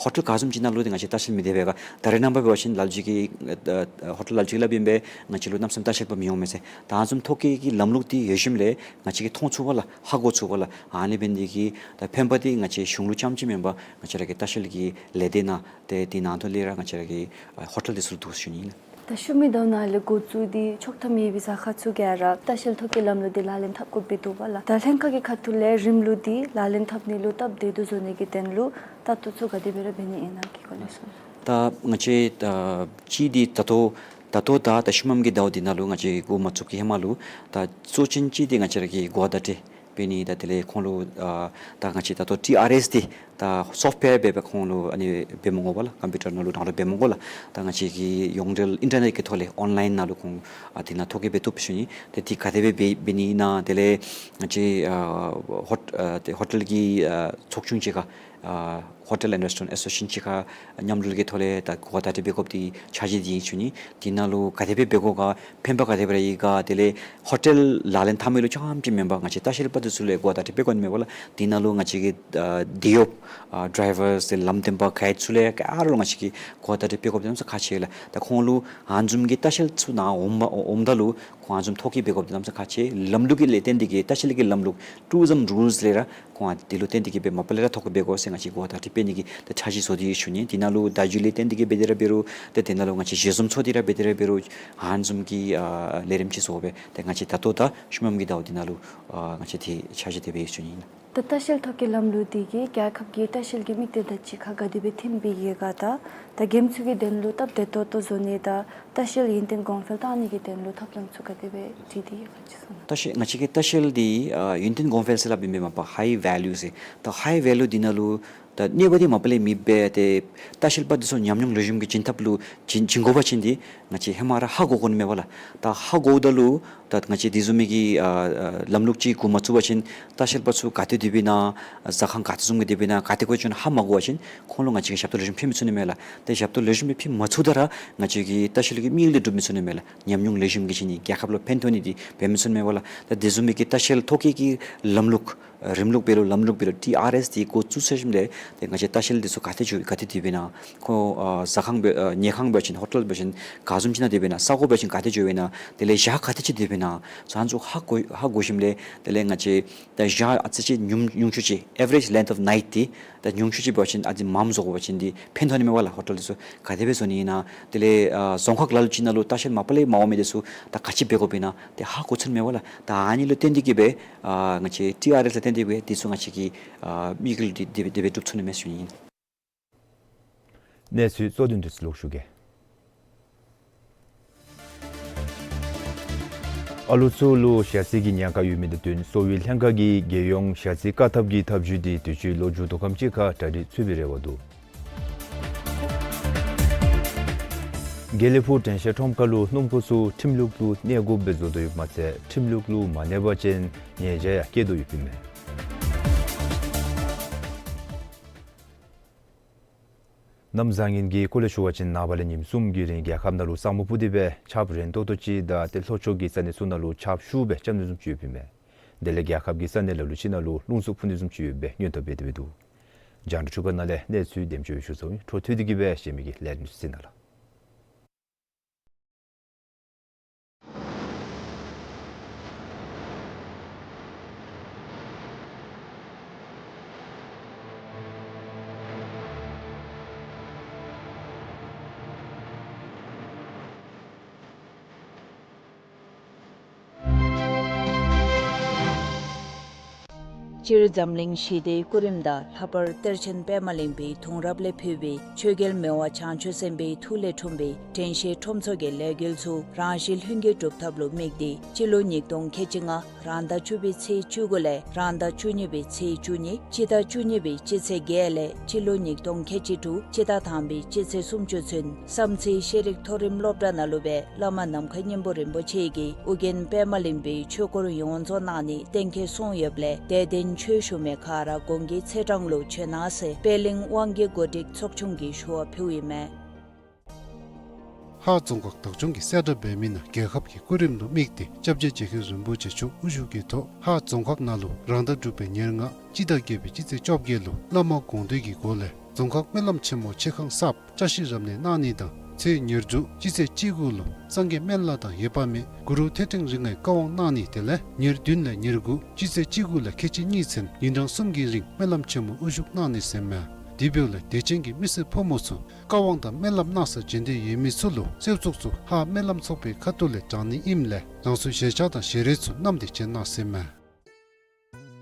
ཧོ་ཊེལ་ག་བཟུམ་ཅིག་ནང་ལུ་ཏེ་ང་བཅས་ལྟ་བཤལ་མི་སྡོད་པས་ག། ད་རེས་ནངས་པ་འབད་བ་ཅིན་ལ་ལུ་ཅིག་གིས་ཨ་ཨ་ཧོ་ཊེལ་ལ་ལུ་ཅིག་སླབ་ཨིན་པས། ང་བཅས་ལུ་གནམ་མེད་ས་མེད་ལྟ་བཤལ་པ་མི་འོང་མས་ཟེར། ད་ཨ་ནི་བཟུམ་ཐོ་བཀོད་ཀྱི་ལམ་ལུགས་འདི་ཡོད་ཞིནམ་ལས་ང་བཅས་ཀྱིས་མཐོང་ཚུགས་པ་ལགས། ཧ་གོ་ཚུགས་པ་ལགས། ཨ་ནི་འབད་ནི་དེ་གིས་ད་ཕན་པ་འདི་ང་བཅས་གཞུང་ལུ་རྐྱངམ་ཅིག་མེན་པར་ང་བཅས་ར་གི་ལྟ་བཤལ་གྱི་ལས་སྡེ་ནང་ཏེ་འདི་ནང་དོག་ལས་ར་ང་བཅས་ར་གི་ཨ་ཧོ་ཊེལ་འདི་ཚུ་ལུ་འདུག་ཞུ་ནི་ཨིན་ལགས། ད་ཤུལ་མའི་ཟླཝ་ནང་ལས་འགོ་བཙུགས་ཏེ་ཆོག་ཐམ་ཡོད་པའི་ཟ་ཁང་ཚུ་ག་ར་ལྟ་བཤལ་ཐོ་བཀོད་ལམ་ལུགས་འདི་ལག་ལེན་འཐབ་དགོཔ་སྦེ་འདུག་པ་ལགས། ད་ལྷན་ཁག་གི་ཁ་ཐུག་ལས་རིམ་ལུགས་འདི་ལག་ལེན་འཐབ་ནི་ལུ་སྟབས་བདེ་དོ་བཟོ་ནི་གི་དོན་ལུ་ལྟ་རྟོག་ཚུ་ག་དེ་སྦེ་ར་འབད་ནི་ཨིན་ན་གི་སྐོར་ལས་གསུངས། ད་ང་བཅས་ད་ཅི་འདི་ད་ལྟོ་ད་ལྟོ་ད་ད་ཤུལ་མམ་གི་ཟླཝ་འདི་ནང་ལུ་ང་བཅས་འགོ་མ་བཙུགས་ཀྱི་ཧེ་མ་ལུ་ད་གཙོ་ཅན་ཅིག་འདི་ང་བཅས་ར་གི་གོ་བརྡ་སྤྲོད་འབད་ནི། ད་དེ་ལས་ཁོང་ལུ་ཨ་ད་ང་བཅས་ད་ལྟོ་ཊི་ཨར་ཨེསི་འདི་ད་སོཕཊ་ཝེར་སྦེ་སྦེ་ཁོང་ལུ་ཨ་ནི་འབད་མི་དགོ་པ་ལགས། ཀམ་པིའུ་ཊར་ནང་ལུ་ནང་ལུ་འབད་མི་དགོ་ལགས། ད་ང་བཅས་ཀྱིས་ཡོངས་འབྲེལ་ཨིན་ཊར་ནེཊ་ཀྱི་ཐོག་ལས་ཨོན་ལའིན་ནང་ལུ་ཁོང་ཨ་འདི་ནང་ཐོ་བཀོད་འབད་བཏུབ་ཞུ་ནི། ཏེ་འདི་ག་དེ་སྦེ་འབད་འབད་ནི་ཨིན་ན། དེ་ལས་ང་བཅས་ཨ་ཧོ་ཨ་ཏེ་ཧོ་ཊེལ་གྱི་ཨ་ཚོགས་ཆུང་ཅིག་ཁར་ཨ་ཧོ་ཊེལ་ཨེནཌ་རེསི་ཊོ་རེནཊ་ཨེ་སོ་སི་ཨེ་ཤན་ཅིག་ཁར་མཉམ་འབྲེལ་གྱི་ཐོག་ལས་ད་གོ་བརྡ་སྤྲོད་འབད་དགོཔ་འདི་འཆར་གཞི་འདི་ཨིན་ཞུ་ནི། འདི་ནང་ལུ་ག་དེ་སྦེ་འབད་དགོ་ག། ཕན་པ་ག་དེ་སྦེ་ར་ཡོད་ག། དེ་ལས་ཧོ་ཊེལ་ལག་ལེན་འཐབ་མི་ལུ་རྐྱངམ་ཅིག་མེན་པར་ང་བཅས་ལྟ་བཤལ་པ་འདི་ཚུ་ལུ་གོ་བརྡ་སྤྲོད་འབད་དགོ་ནི་མས་པ་ལགས། འདི་ནང་ལུ་ང་བཅས་ཀྱི་ཨ་འདི་ཡོདཔ་ཨ་ཌའི་ཝརསི་ལམ་སྟོན་པ་གའིཌ་ཚུ་ལུ་ག་ར་ལུ་ང་བཅས་ཀྱིས་གོ་བརྡ་སྤྲོད་འབད་དགོཔ་འདི་གནམ་མེད་ས་མེད་ཁག་ཆེ་ལགས། ད་ཁོང་ལུ་ཨ་ནི་བཟུམ་གྱི་ལྟ་བཤལ་ཚུ་ནཱ་འོངམ་འོངམ་ད་ལུ་ཁོང་ཨ་ནི་བཟུམ་ཐོ་བཀོད་འབད་དགོཔ་འདི་གནམ་མེད་ས་མེད་ཁག་ཆེ། ལམ་ལུགས་ཀྱི་ལས་བརྟེན་ཏེ་གིས་ལྟ་བཤལ་གྱི་ལམ་ལུགས་ཊུ་རི་ཛམ་རུལསི་ལས་ར་ཁོང་ཨ་འདི་ལུ་བརྟེན་ཏེ་གིས་སྦེ་མ་པ་ལས་ར་ཐོ་བཀོད་འབད་དགོ་ཟེར་ང་བཅས་གོ་བརྡ་སྤྲོད་འབད་ནི་གི་ད་འཆར་གཞི་བཟོ་སྟེ་ཡོད་ཞུ་ནི། འདི་ནང་ལུ་བརྡ་བརྒྱུད་ལས་བརྟེན་ཏེ་གིས་འབད་དེ་ར་འབད་རུང་ཏེ་འདི་ནང་ལུ་ང་བཅས་ཞལ་འཛོམས་ཚོགས་ཏེ་ར་འབད་དེ་ར་འབད་རུང་ཨ་ནི་བཟུམ་གྱི་ཨ་ལས་རིམ་ཅིག་བཟོ་སྦེ་ཏེ་ང་བཅས་ད་ལྟོ་ད་ཤུལ་མམ་གྱི་ཟླཝ་འདི་ནང་ལུ་ཨ་ང་བཅས་ཏེ་འཆར་གཞི་དེ་སྦེ་ཡོད་ཞུ་ནི་ཨིན། ད་ལྟ་བཤལ་ཐོ་བཀོད་ལམ་ལུགས་འདི་གིས་རྒྱལ་ཁབ་ཀྱི་ལྟ་བཤལ་གྱི་དམིགས་གཏད་དང་གཅིག་ཁར་ག་དེ་སྦེ་མཐུནམ་སྦེ་ཡོད་ག། ད་ད་རྒནམ་ཚུ་གི་དོན་ལུ་སྟབས་བདེ་ཏོག་ཏོ་བཟོ་ནི་དང་ལྟ་བཤལ་ཡུན་བརྟན་གོང་འཕེལ་བཏང་ནི་གི་དོན་ལུ་ཐབས་ལམ་ཚུ་ག་དེ་སྦེ་བྲིས་ཏེ་ཡོད་ག་ཅིག་གསུངས་གནང་། ལྟ་བཤལ་ང་བཅས་ཀྱི་ལྟ་བཤལ་འདི་ཨ་ཡུན་བརྟན་གོང་འཕེལ་ཟེར་སླབ་ཨིན་པས་མ་པ་ཧའི་ཝེ་ལུ་ཟེར། ད་ཧའི་ཝེ་ལུ་འདི་ནང་ལུ་ད་གནོད་པ་འདི་མ་པ་ལས་མེདཔ་སྦེ་ཏེ་ལྟ་བཤལ་པ་འདི་ཚུ་ཉམས་མྱོང་ལེགས་ཤོམ་གྱི་བྱིན་ཐབས་ལུ་བྱིན་བྱིན་དགོ་པ་ཅིན་འདི་ང་བཅས་ཧེ་མ་ར་ཧ་གོ་དགོ་ནི་མས་པ་ལགས། ད་ཧ་གོཝ་ད་ལུ་ད་ང་བཅས་འདི་བཟུམ་མའི་གི་ཨ་ཨ་ལམ་ལུགས་ཅིག་འགོ་མ་བཙུགས་པ་ཅིན་ལྟ་བཤལ་པ་ཚུ་ག་ཏེ་སྡོདཔ་ཨིན་ན་ཟ་ཁང་ག་ཏེ་བཟུམ་གྱི་སྡོདཔ་ཨིན་ན་ག་ཏེ་བཀོད་བཅུག་ན་ཧ་མ་གོ་བ་ཅིན་ཁོང་ལུ་ང་བཅས་ཀྱིས་ཞབས་ཏོག་ལེགས་ཤོམ་ཕུལ་མི་ཚུགས་ནི་མས་ལགས། ཏེ་ཞབས་ཏོག་ལེགས་ཤོམ་སྦེ་ཕུལ་མ་ཚུགས་ད་ར་ང་བཅས་ཀྱི་ལྟ་བཤལ་གྱི་དམིགས་ཡུལ་འདི་འགྲུབ་མི་ཚུགས་ནི་མས་ལགས། ཉམས་མྱོང་ལེགས་ཤོམ་གྱི་བྱིན་ནི་རྒྱལ་ཁབ་ལུ་ཕན་ཐོགས་ནི་འདི་འབད་མི་ཚུགས་ནི་མས་པ་ལགས། ད་འདི་བཟུམ་མའི་གི་ལྟ་བཤལ་ཐོ་བཀོད་ཀྱི་ལམ་ལུགས་རིམ་ལུགས་འབད་རུང་ལམ་ལུགས་འབད་རུང་ཊི་ཨར་ཨེསི་འདི་འགོ་བཙུགས་ཚར་ཞིནམ་ལས་ཏེ་ང་བཅས་ལྟ་བཤལ་འདི་ཚུ་ག་ཏེ་འགྱོ་ག་ཏེ་སྡོདཔ་ཨིན་ན་ཁོང་ཨ་ཟ་ཁང་འབད་ཨ་ཉལ་ཁང་འབད་བ་ཅིན་ཧོ་ཊེལ་འབད་བ་ཅིན་ག་བཟུམ་ཅིག་ནང་སྡོདཔ་ཨིན་ན་ས་གོ་འབད་བ་ཅིན་ག་ཏེ་འགྱོཝ་ཨིན་ན་དེ་ལས་ཞག་ག་ཏེ་ཅིག་སྡོདཔ་ཨིན་ན་ཚུ་ཨ་ནི་ཚུ་ཧ་གོ་ཧ་གོ་ཞིནམ་ལས་དེ་ལས་ང་བཅས་ད་ཞག་ཨ་ཙི་ཅིག་ཉུང་ཉུང་ཤོས་ཅིག་average length of night འདི་ད་ཉུང་ཤོས་ཅིག་འབད་བ་ཅིན་ཨ་ཙི་མངམ་བཟོ་དགོ་པ་ཅིན་འདི་ཕན་ཐོགས་ནི་མས་པ་ལགས། ཧོ་ཊེལ་འདི་ཚུ་ག་དེ་སྦེ་བཟོ་ནི་ཨིན་ན་དེ་ལས་ཨ་རྫོང་ཁག་ལ་ལུ་ཅིག་ནང་ལུ་ལྟ་བཤལ་མ་པ་ལས་མ་འོང་མི་འདི་ཚུ་ད་ག་ཅི་འབད་དགོཔ་ཨིན་ན་དེ་ཧ་གོ་ཚུགས་ནི་མས་པ་ལགས། ད་ཨ་ནི་ལུ་བརྟེན་ཏེ་གིས་སྦེ་ཨ་ང་བཅས་ཊི་ཨར་ཨེསི་ལུ་བརྟེན་ཏེ་སྦེ་འདི་ཚུ་ང་བཅས་ཀྱི་ཨ་དམིགས་ཡུལ་འདི་དེ་སྦེ་དེ་སྦེ་འགྲུབ་ཚུགས་ནི་མས་ཟེར་ཞུ་ནི་ཨིན། གནས་ཚུལ་གཙོ་དོན་འདི་ཚུ་ལོག་ཞུ་གེ། ཨ་ལུ་ཚུ་ལུ་ཞ་རྩི་གི་ཉེན་ཁ་ཡོད་མི་དང་བསྟུན་གསོ་བའི་ལྷན་ཁག་གིས་རྒྱལ་ཡོངས་ཞ་རྩི་བཀག་ཐབས་ཀྱི་ཐབས་བྱུས་འདི་དུས་ཅི་ལོ་མཇུག་བསྡུ་ཁམས་ཅིག་ཁར་གྲ་སྒྲིག་ཚུད་པའི་རེ་བ་འདུག། དགེ་ལེགས་ཕུག་དྲན་ཤེས་ཁྲོམ་ཁ་ལུ་སྣུམ་འཁོར་ཚུ་ཁྲིམས་ལུགས་ལུ་གནས་དགོཔ་སྦེ་བཟོ་དོ་ཡོདཔ་མ་ཚད་ཁྲིམས་ལུགས་ལུ་མ་གནས་པ་ཅིན་ཉེས་བྱ་ཡང་བཀལ་དོ་ཡོདཔ་ཨིན་མས། གནམ་བཟང་ངན་གྱི་སྐོར་ལས་ཞུ་བ་ཅིན་ནངས་པ་ལས་ཉིནམ་གསུམ་གྱི་རིང་རྒྱལ་ཁབ་ནང་ལུ་ས་སྨུག་སྤུབས་ཏེ་སྦེ་ཆརཔ་རན་ཏོག་ཏོ་ཅིག་དང་ཏེ་ལྷོ་ཕྱོགས་ཀྱི་ས་གནས་ཚུ་ནང་ལུ་ཆརཔ་ཤུགས་སྦེ་རྐྱབ་ནི་བཟུམ་ཅིག་ཡོདཔ་ཨིན་མས། དེ་ལས་རྒྱལ་ཁབ་ཀྱི་ས་གནས་ལ་ལུ་ཅིག་ནང་ལུ་རླུང་འཚུབ་འཕུ་ནི་བཟུམ་ཅིག་ཡོད་པའི་སྔོན་ཐོན་འབད་དེ་སྦེ་འདུག། རྒྱང་བསྒྲགས་ཚུ་གི་ནང་ལས་གནས་ཚུལ་དེམ་ཅིག་ཞུ་ཚརཝ་ཨིན། འཕྲོ་མཐུད་དེ་གིས་སྦེ་གཞན་མི་གི་ལས་རིམ་ཚུ་གཟིགས་གནང་ལགས། སྤྱིར་འཛམ་གླིང་ཞི་བདེའི་སྐུ་རིམ་དང་ལྷག་པར་གཏེར་ཆེན་པདྨ་གླིང་པའི་གདུང་རབས་ལས་ཕུལ་བའི་ཆོས་རྒྱལ་མི་དབང་བྱང་ཆུབ་སེམས་དཔའི་ཐུགས་ལས་འཁྲུངས་པའི་དྲན་ཤེས་ཁྲོམ་ཚོགས་ཀྱི་ལས་འགུལ་ཚུ་རང་བཞིན་ལྷུན་གྱིས་གྲུབ་ཐབས་ལུ་དམིགས་ཏེ་སྤྱི་ལོ་ཉིས་སྟོང་ཁལ་གཅིག་ལྔ་རང་ཟླ་བཅུ་པའི་ཚེས་བཅུ་དགུ་ལས་རང་ཟླ་བཅུ་གཉིས་པའི་ཚེས་བཅུ་གཉིས་སྤྱི་ཟླ་བཅུ་གཉིས་པའི་སྤྱི་ཚེས་བརྒྱད་ལས་སྤྱི་ལོ་ཉིས་སྟོང་ཁལ་གཅིག་དྲུག་སྤྱི་ཟླ་དང་པའི་སྤྱི་ཚེས་སུམ་ཅུ་ཚུན་བསམ་རྩེ་ཤེས་རིག་མཐོ་རིམ་སློབ་གྲྭ་ནང་ལུ་སྦེ་བླ་མ་ནམ་མཁའི་སྙིང་པོ་རིན་པོ་ཆེ་གིས་ཨོ་རྒྱན་པདྨ་གླིང་པའི་ཆོས་སྐོར་ཡོངས་རྫོགས་གནང་ནི་གཏན་འཁེལ་སོང་ཡོདཔ་ལས་དད་ལྡན་ཆོས་ཞུ་མི་ག་ར་གོང་གི་ཚེས་གྲངས་ལུ་བྱོན་གནང་ཟེར་པད་གླིང་དབང་གི་གོ་སྒྲིག་ཚོགས་ཆུང་གིས་ཞུ་བ་ཕུལཝ་ཨིན་མས། ཧཱ་རྫོང་ཁག་བདག་སྐྱོང་གིས་གསལ་བསྒྲགས་འབད་མི་ནང་རྒྱལ་ཁབ་ཀྱི་སྐུ་རིམ་ལུ་དམིགས་ཏེ་སྐྱབས་རྗེ་རྗེ་མཁན་རིན་པོ་ཆེ་མཆོག་དབུ་བཞུགས་ཀྱི་ཐོག་ཧཱ་རྫོང་ཁག་ནང་ལུ་རང་ཟླ་དྲུག་པའི་ཉེར་ལྔ་སྤྱི་ཟླ་བརྒྱད་པའི་སྤྱི་ཚེས་བཅོ་བརྒྱད་ལུ་བླ་མ་དགོངས་འདུས་ཀྱི་སྒོ་ལས་རྫོང་ཁག་སྨོན་ལམ་ཆེན་མོ་ཆེ་ཁང་གསརཔ་བཅའ་གཞི་རབ་གནས་གནང་ནི་དང་ཚེས་ཉེར་དྲུག་སྤྱི་ཚེས་བཅུ་དགུ་ལུ་སངས་རྒྱས་སྨན་བླ་དང་ཡེ་པ་མེས་གུ་རུ་ཐོད་ཕྲེང་རིགས་ལྔའི་བཀའ་དབང་གནང་ནི་དེ་ལས་ཉེར་བདུན་ལས་ཉེར་དགུ་སྤྱི་ཚེས་བཅུ་དགུ་ལས་ཁལ་གཅིག་གཉིས་ཚུན་ཉིན་གྲངས་གསུམ་གྱི་རིང་སྨོན་ལམ་ཆེན་མོ་དབུ་བཞུགས་གནང་ནི་ཟེར་མས། དེ་འབདཝ་ལས་དད་ཅན་གྱི་མི་སེར་ཕོ་མོ་ཚུ་བཀའ་དབང་དང་སྨོན་ལམ་གནང་སར་བྱོན་འདོད་ཡོད་མི་ཚུ་ལུ་གསོལ་ཚོགས་ཚུ་ཧཱ་སྨོན་ལམ་ཚོགས་པའི་ཁ་ཐུག་ལས་དྲང་ནི་ཨིནམ་ལས་རང་སོའི་གཞས་ཆས་དང་ཞལ་རས་ཚུ་བསྣམས་ཏེ་བྱོན་གནང་ཟེར་མས།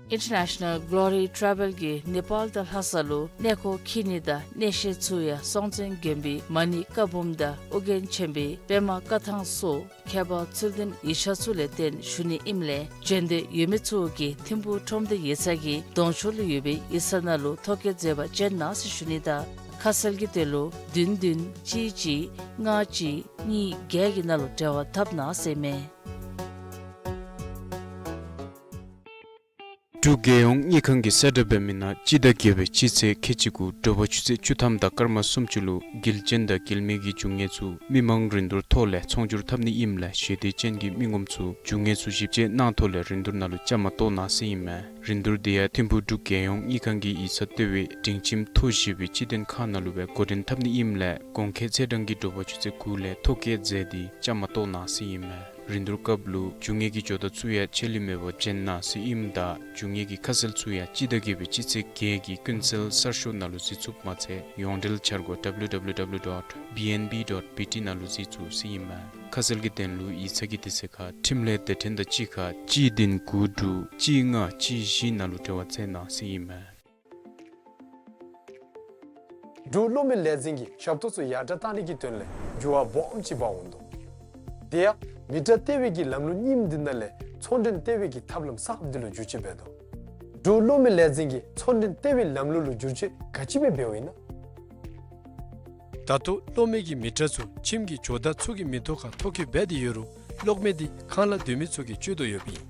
International Glory Travel གིས་ནེ་པཱལ་དང་ལྷ་ས་ལུ་གནས་སྐོར་འཁྱིད་ནི་དང་གནས་བཤད་ཚུ་ཡང་སྲོང་བཙན་དགོན་པའི་མ་ཎི་བཀའ་འབུམ་དང་ཨོ་རྒྱན་ཆེན་པོའི་པདྨ་བཀའ་ཐང་སོགས་ཁྱད་པར་ཚུལ་ལྡན་ཡིག་ཆ་ཚུ་ལས་བརྟེན་ཞུ་ནི་ཨིནམ་ལས་བྱོན་འདོད་ཡོད་མི་ཚུ་གིས་ཐིམ་ཕུག་ཁྲོམ་སྡེ་ཡིག་ཚང་གི་གདོང་ཕྱོགས་ལུ་ཡོད་པའི་ཡིག་ཚང་ནང་ལུ་ཐོ་བཀོད་མཛད་པར་བྱོན་གནང་ཟེར་ཞུ་ནི་དང་ཁ་གསལ་གྱི་དོན་ལུ་བདུན་བདུན་གཅིག་གཅིག་ལྔ་གཅིག་གཉིས་བརྒྱད་ཀྱི་ནང་ལུ་འབྲེལ་བ་འཐབ་གནང་ཟེར་མས། འབྲུག་རྒྱལ་ཡོངས་དངུལ་ཁང་གིས་གསལ་བསྒྲགས་འབད་མི་ནང་སྤྱི་ཟླ་བརྒྱད་པའི་སྤྱི་ཚེས་ཁལ་གཅིག་དགུ་དྲོ་པ་ཆུ་ཚོད་བཅུ་ཐམ་དང་སྐར་མ་སུམ་ཅུ་ལུ་དཀྱིལ་ཅན་དང་དཀྱིལ་མའི་གི་འབྱུང་གནས་ཚུ་མི་མང་རིན་བསྡུར་ཐོག་ལས་ཚོང་སྒྱུར་འཐབ་ནི་ཨིནམ་ལས་ཞི་བདེ་ཅན་གྱི་མི་ངོམ་ཚུ་འབྱུང་གནས་ཚུ་ཞིབ་དཔྱད་གནང་ཐོག་ལས་རིན་བསྡུར་ནང་ལུ་བཅའ་མར་གཏོགས་གནང་ཟེར་ཨིན་མས། རིན་བསྡུར་དེ་ཡང་ཐིམ་ཕུག་འབྲུག་རྒྱལ་ཡོངས་དངུལ་ཁང་གི་ཡིག་ཚང་ལྟེ་བའི་སྒྲིང་ཁྱིམ་མཐོ་ཞིང་ཞི་བའི་སྤྱི་མཐུན་ཁང་ནང་ལུ་སྦེ་འགོ་འདྲེན་འཐབ་ནི་ཨིནམ་ལས་གོང་འཁོད་ཚེས་གྲངས་ཀྱི་དྲོ་པ་ཆུ་ཚོད་དགུ་ལས་ཐོ་བཀོད་མཛད་དེ་བཅའ་མར་གཏོགས་གནང་ཟེར་ཨིན་མས། རིན་བསྡུར་སྐབས་ལུ་འབྱུང་གནས་ཀྱི་ཇོ་བདག་ཚུ་ཡང་ཆད་ལུས་མེད་པར་བྱོན་གནང་ཟེར་ཨིནམ་ད་འབྱུང་གནས་ཀྱི་ཁ་གསལ་ཚུ་ཡང་སྤྱི་ཟླ་བརྒྱད་པའི་སྤྱི་ཚེས་བརྒྱད་ཀྱི་ཀུན་གསལ་གསར་ཤོག་ནང་ལུ་གཟིགས་ཚུགསཔ་མ་ཚད་ཡོངས་འབྲེལ་འཆར་སྒོ་W W W dot B N B dot B T ནང་ལུ་གཟིགས་ཚུགས་ཟེར་ཨིན་མས། ཁ་གསལ་གྱི་དོན་ལུ་ཡིག་ཚང་གི་དུས་ཚོད་ཁར་འཕྲིན་ལས་སྡེ་ཕྲན་དང་གཅིག་ཁར་གཅིག་བདུན་དགུ་དྲུག་གཅིག་ལྔ་གཅིག་བཞི་ནང་ལུ་འབྲེལ་བ་མཛད་གནང་ཟེར་ཨིན་མས། འབྲུག་གློག་མེ་ལས་འཛིན་གྱིས་ཞབས་ཏོག་ཚུ་ཡར་དྲག་གཏང་ནི་གི་དོན་ལས་འགྱུར་བ་སྦོམ་ཅིག་འབག་འོང་དོ། དེ་ཡང་མི་ཊར་སྟེར་བའི་གི་ལམ་ལུགས་རྙིངམ་འདི་ནང་ལས་ཚོང་འབྲེལ་སྟེར་བའི་གི་ཐབས་ལམ་གསརཔ་འདི་ལུ་བསྒྱུར་བཅོས་འབད་དོ། འབྲུག་གློག་མེ་ལས་འཛིན་གྱིས་ཚོང་འབྲེལ་སྟེར་བའི་ལམ་ལུགས་ལུ་བསྒྱུར་བཅོས་ག་ཅི་སྦེ་འབདཝ་ཨིན་ན། ད་ལྟོ་གློག་མེ་གི་མི་ཊར་ཚུ་ཁྱིམ་གྱི་ཇོ་བདག་ཚུ་གི་མིང་ཐོག་ཁར་ཐོ་བཀོད་འབད་དེ་ཡོད་རུང་གློག་མེ་འདི་ཁང་གླ་སྡོད་མི་ཚུ་གིས་སྤྱོད་དོ་ཡོདཔ་ཨིན།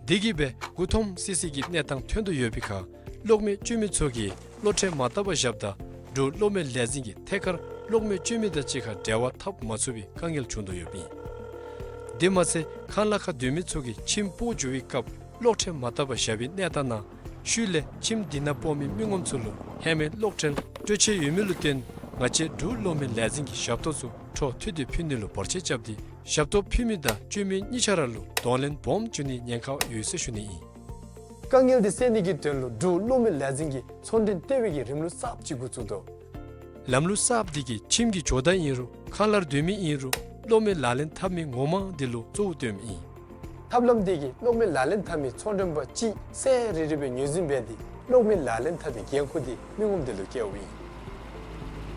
དེ་གིས་སྦེ་མགུ་འཐོམ་སི་སི་གི་གནས་སྟངས་ཐོན་དོ་ཡོད་པའི་ཁར་གློག་མེ་སྤྱོད་མི་ཚུ་གིས་གློག་ཁྲལ་མ་བཏབ་པར་བཞགཔ་ད་འབྲུག་གློག་མེ་ལས་འཛིན་གྱིས་ཐད་ཀར་གློག་མེ་སྤྱོད་མི་དང་གཅིག་ཁར་འབྲེལ་བ་འཐབ་མ་ཚུགས་པའི་དཀའ་ངལ་བྱུང་དོ་ཡོདཔ་ཨིན། དེ་མ་ཚད་ཁང་གླ་ཁར་སྡོད་མི་ཚུ་གིས་ཁྱིམ་སྤོ་འགྱོ་བའི་སྐབས་གློག་ཁྲལ་མ་བཏབ་པར་བཞག་པའི་གནས་སྟངས་ནང་ཤུལ་ལས་ཁྱིམ་དེ་ནང་སྤོ་མི་མི་ངོམ་ཚུ་ལུ་ཧེ་མའི་གློག་ཁྲལ་སྤྲོད་ཆད་ཡོད་མི་ལུ་བརྟེན་ང་བཅས་འབྲུག་གློག་མེ་ལས་འཛིན་གྱིས་ཞབས་ཏོག་ཚུ་འཕྲོ་མཐུད་དེ་ཕུལ་ནི་ལུ་བར་ཆད་རྐྱབ་སྟེ་ཞབས་ཏོག་ཕུལ་མི་དང་སྤྱོད་མི་གཉིས་ཆ་ར་ལུ་གདོང་ལེན་སྦོམ་བྱུང་ནིའི་ཉེན་ཁ་ཡོད་ཟེར་ཞུ་ནི་ཨིན། དཀའ་ངལ་འདི་སེལ་ནི་གི་དོན་ལུ་འབྲུག་གློག་མེ་ལས་འཛིན་གྱིས་ཚོང་འབྲེལ་སྟེར་བའི་གི་རིམ་ལུགས་གསརཔ་ཅིག་འགོ་བཙུགས་དོ། ལམ་ལུགས་གསརཔ་འདི་གིས་ཁྱིམ་གྱི་ཇོ་བདག་ཨིན་རུང་ཁང་གླར་སྡོད་མི་ཨིན་རུང་གློག་མེ་ལག་ལེན་འཐབ་མི་ངོ་མ་འདི་ལུ་གཙོ་བོ་བཏོནམ་ཨིན། ཐབས་ལམ་འདི་གིས་གློག་མེ་ལག་ལེན་འཐབ་མི་ཚོང་མགྲོན་པ་གཅིག་ཚར་རེ་རེ་སྦེ་ངོས་འཛིན་འབད་དེ་གློག་མེ་ལག་ལེན་འཐབ་པའི་འགན་ཁུར་འདི་མི་ངོམ་དེ་ལུ་བཀལཝ་ཨིན།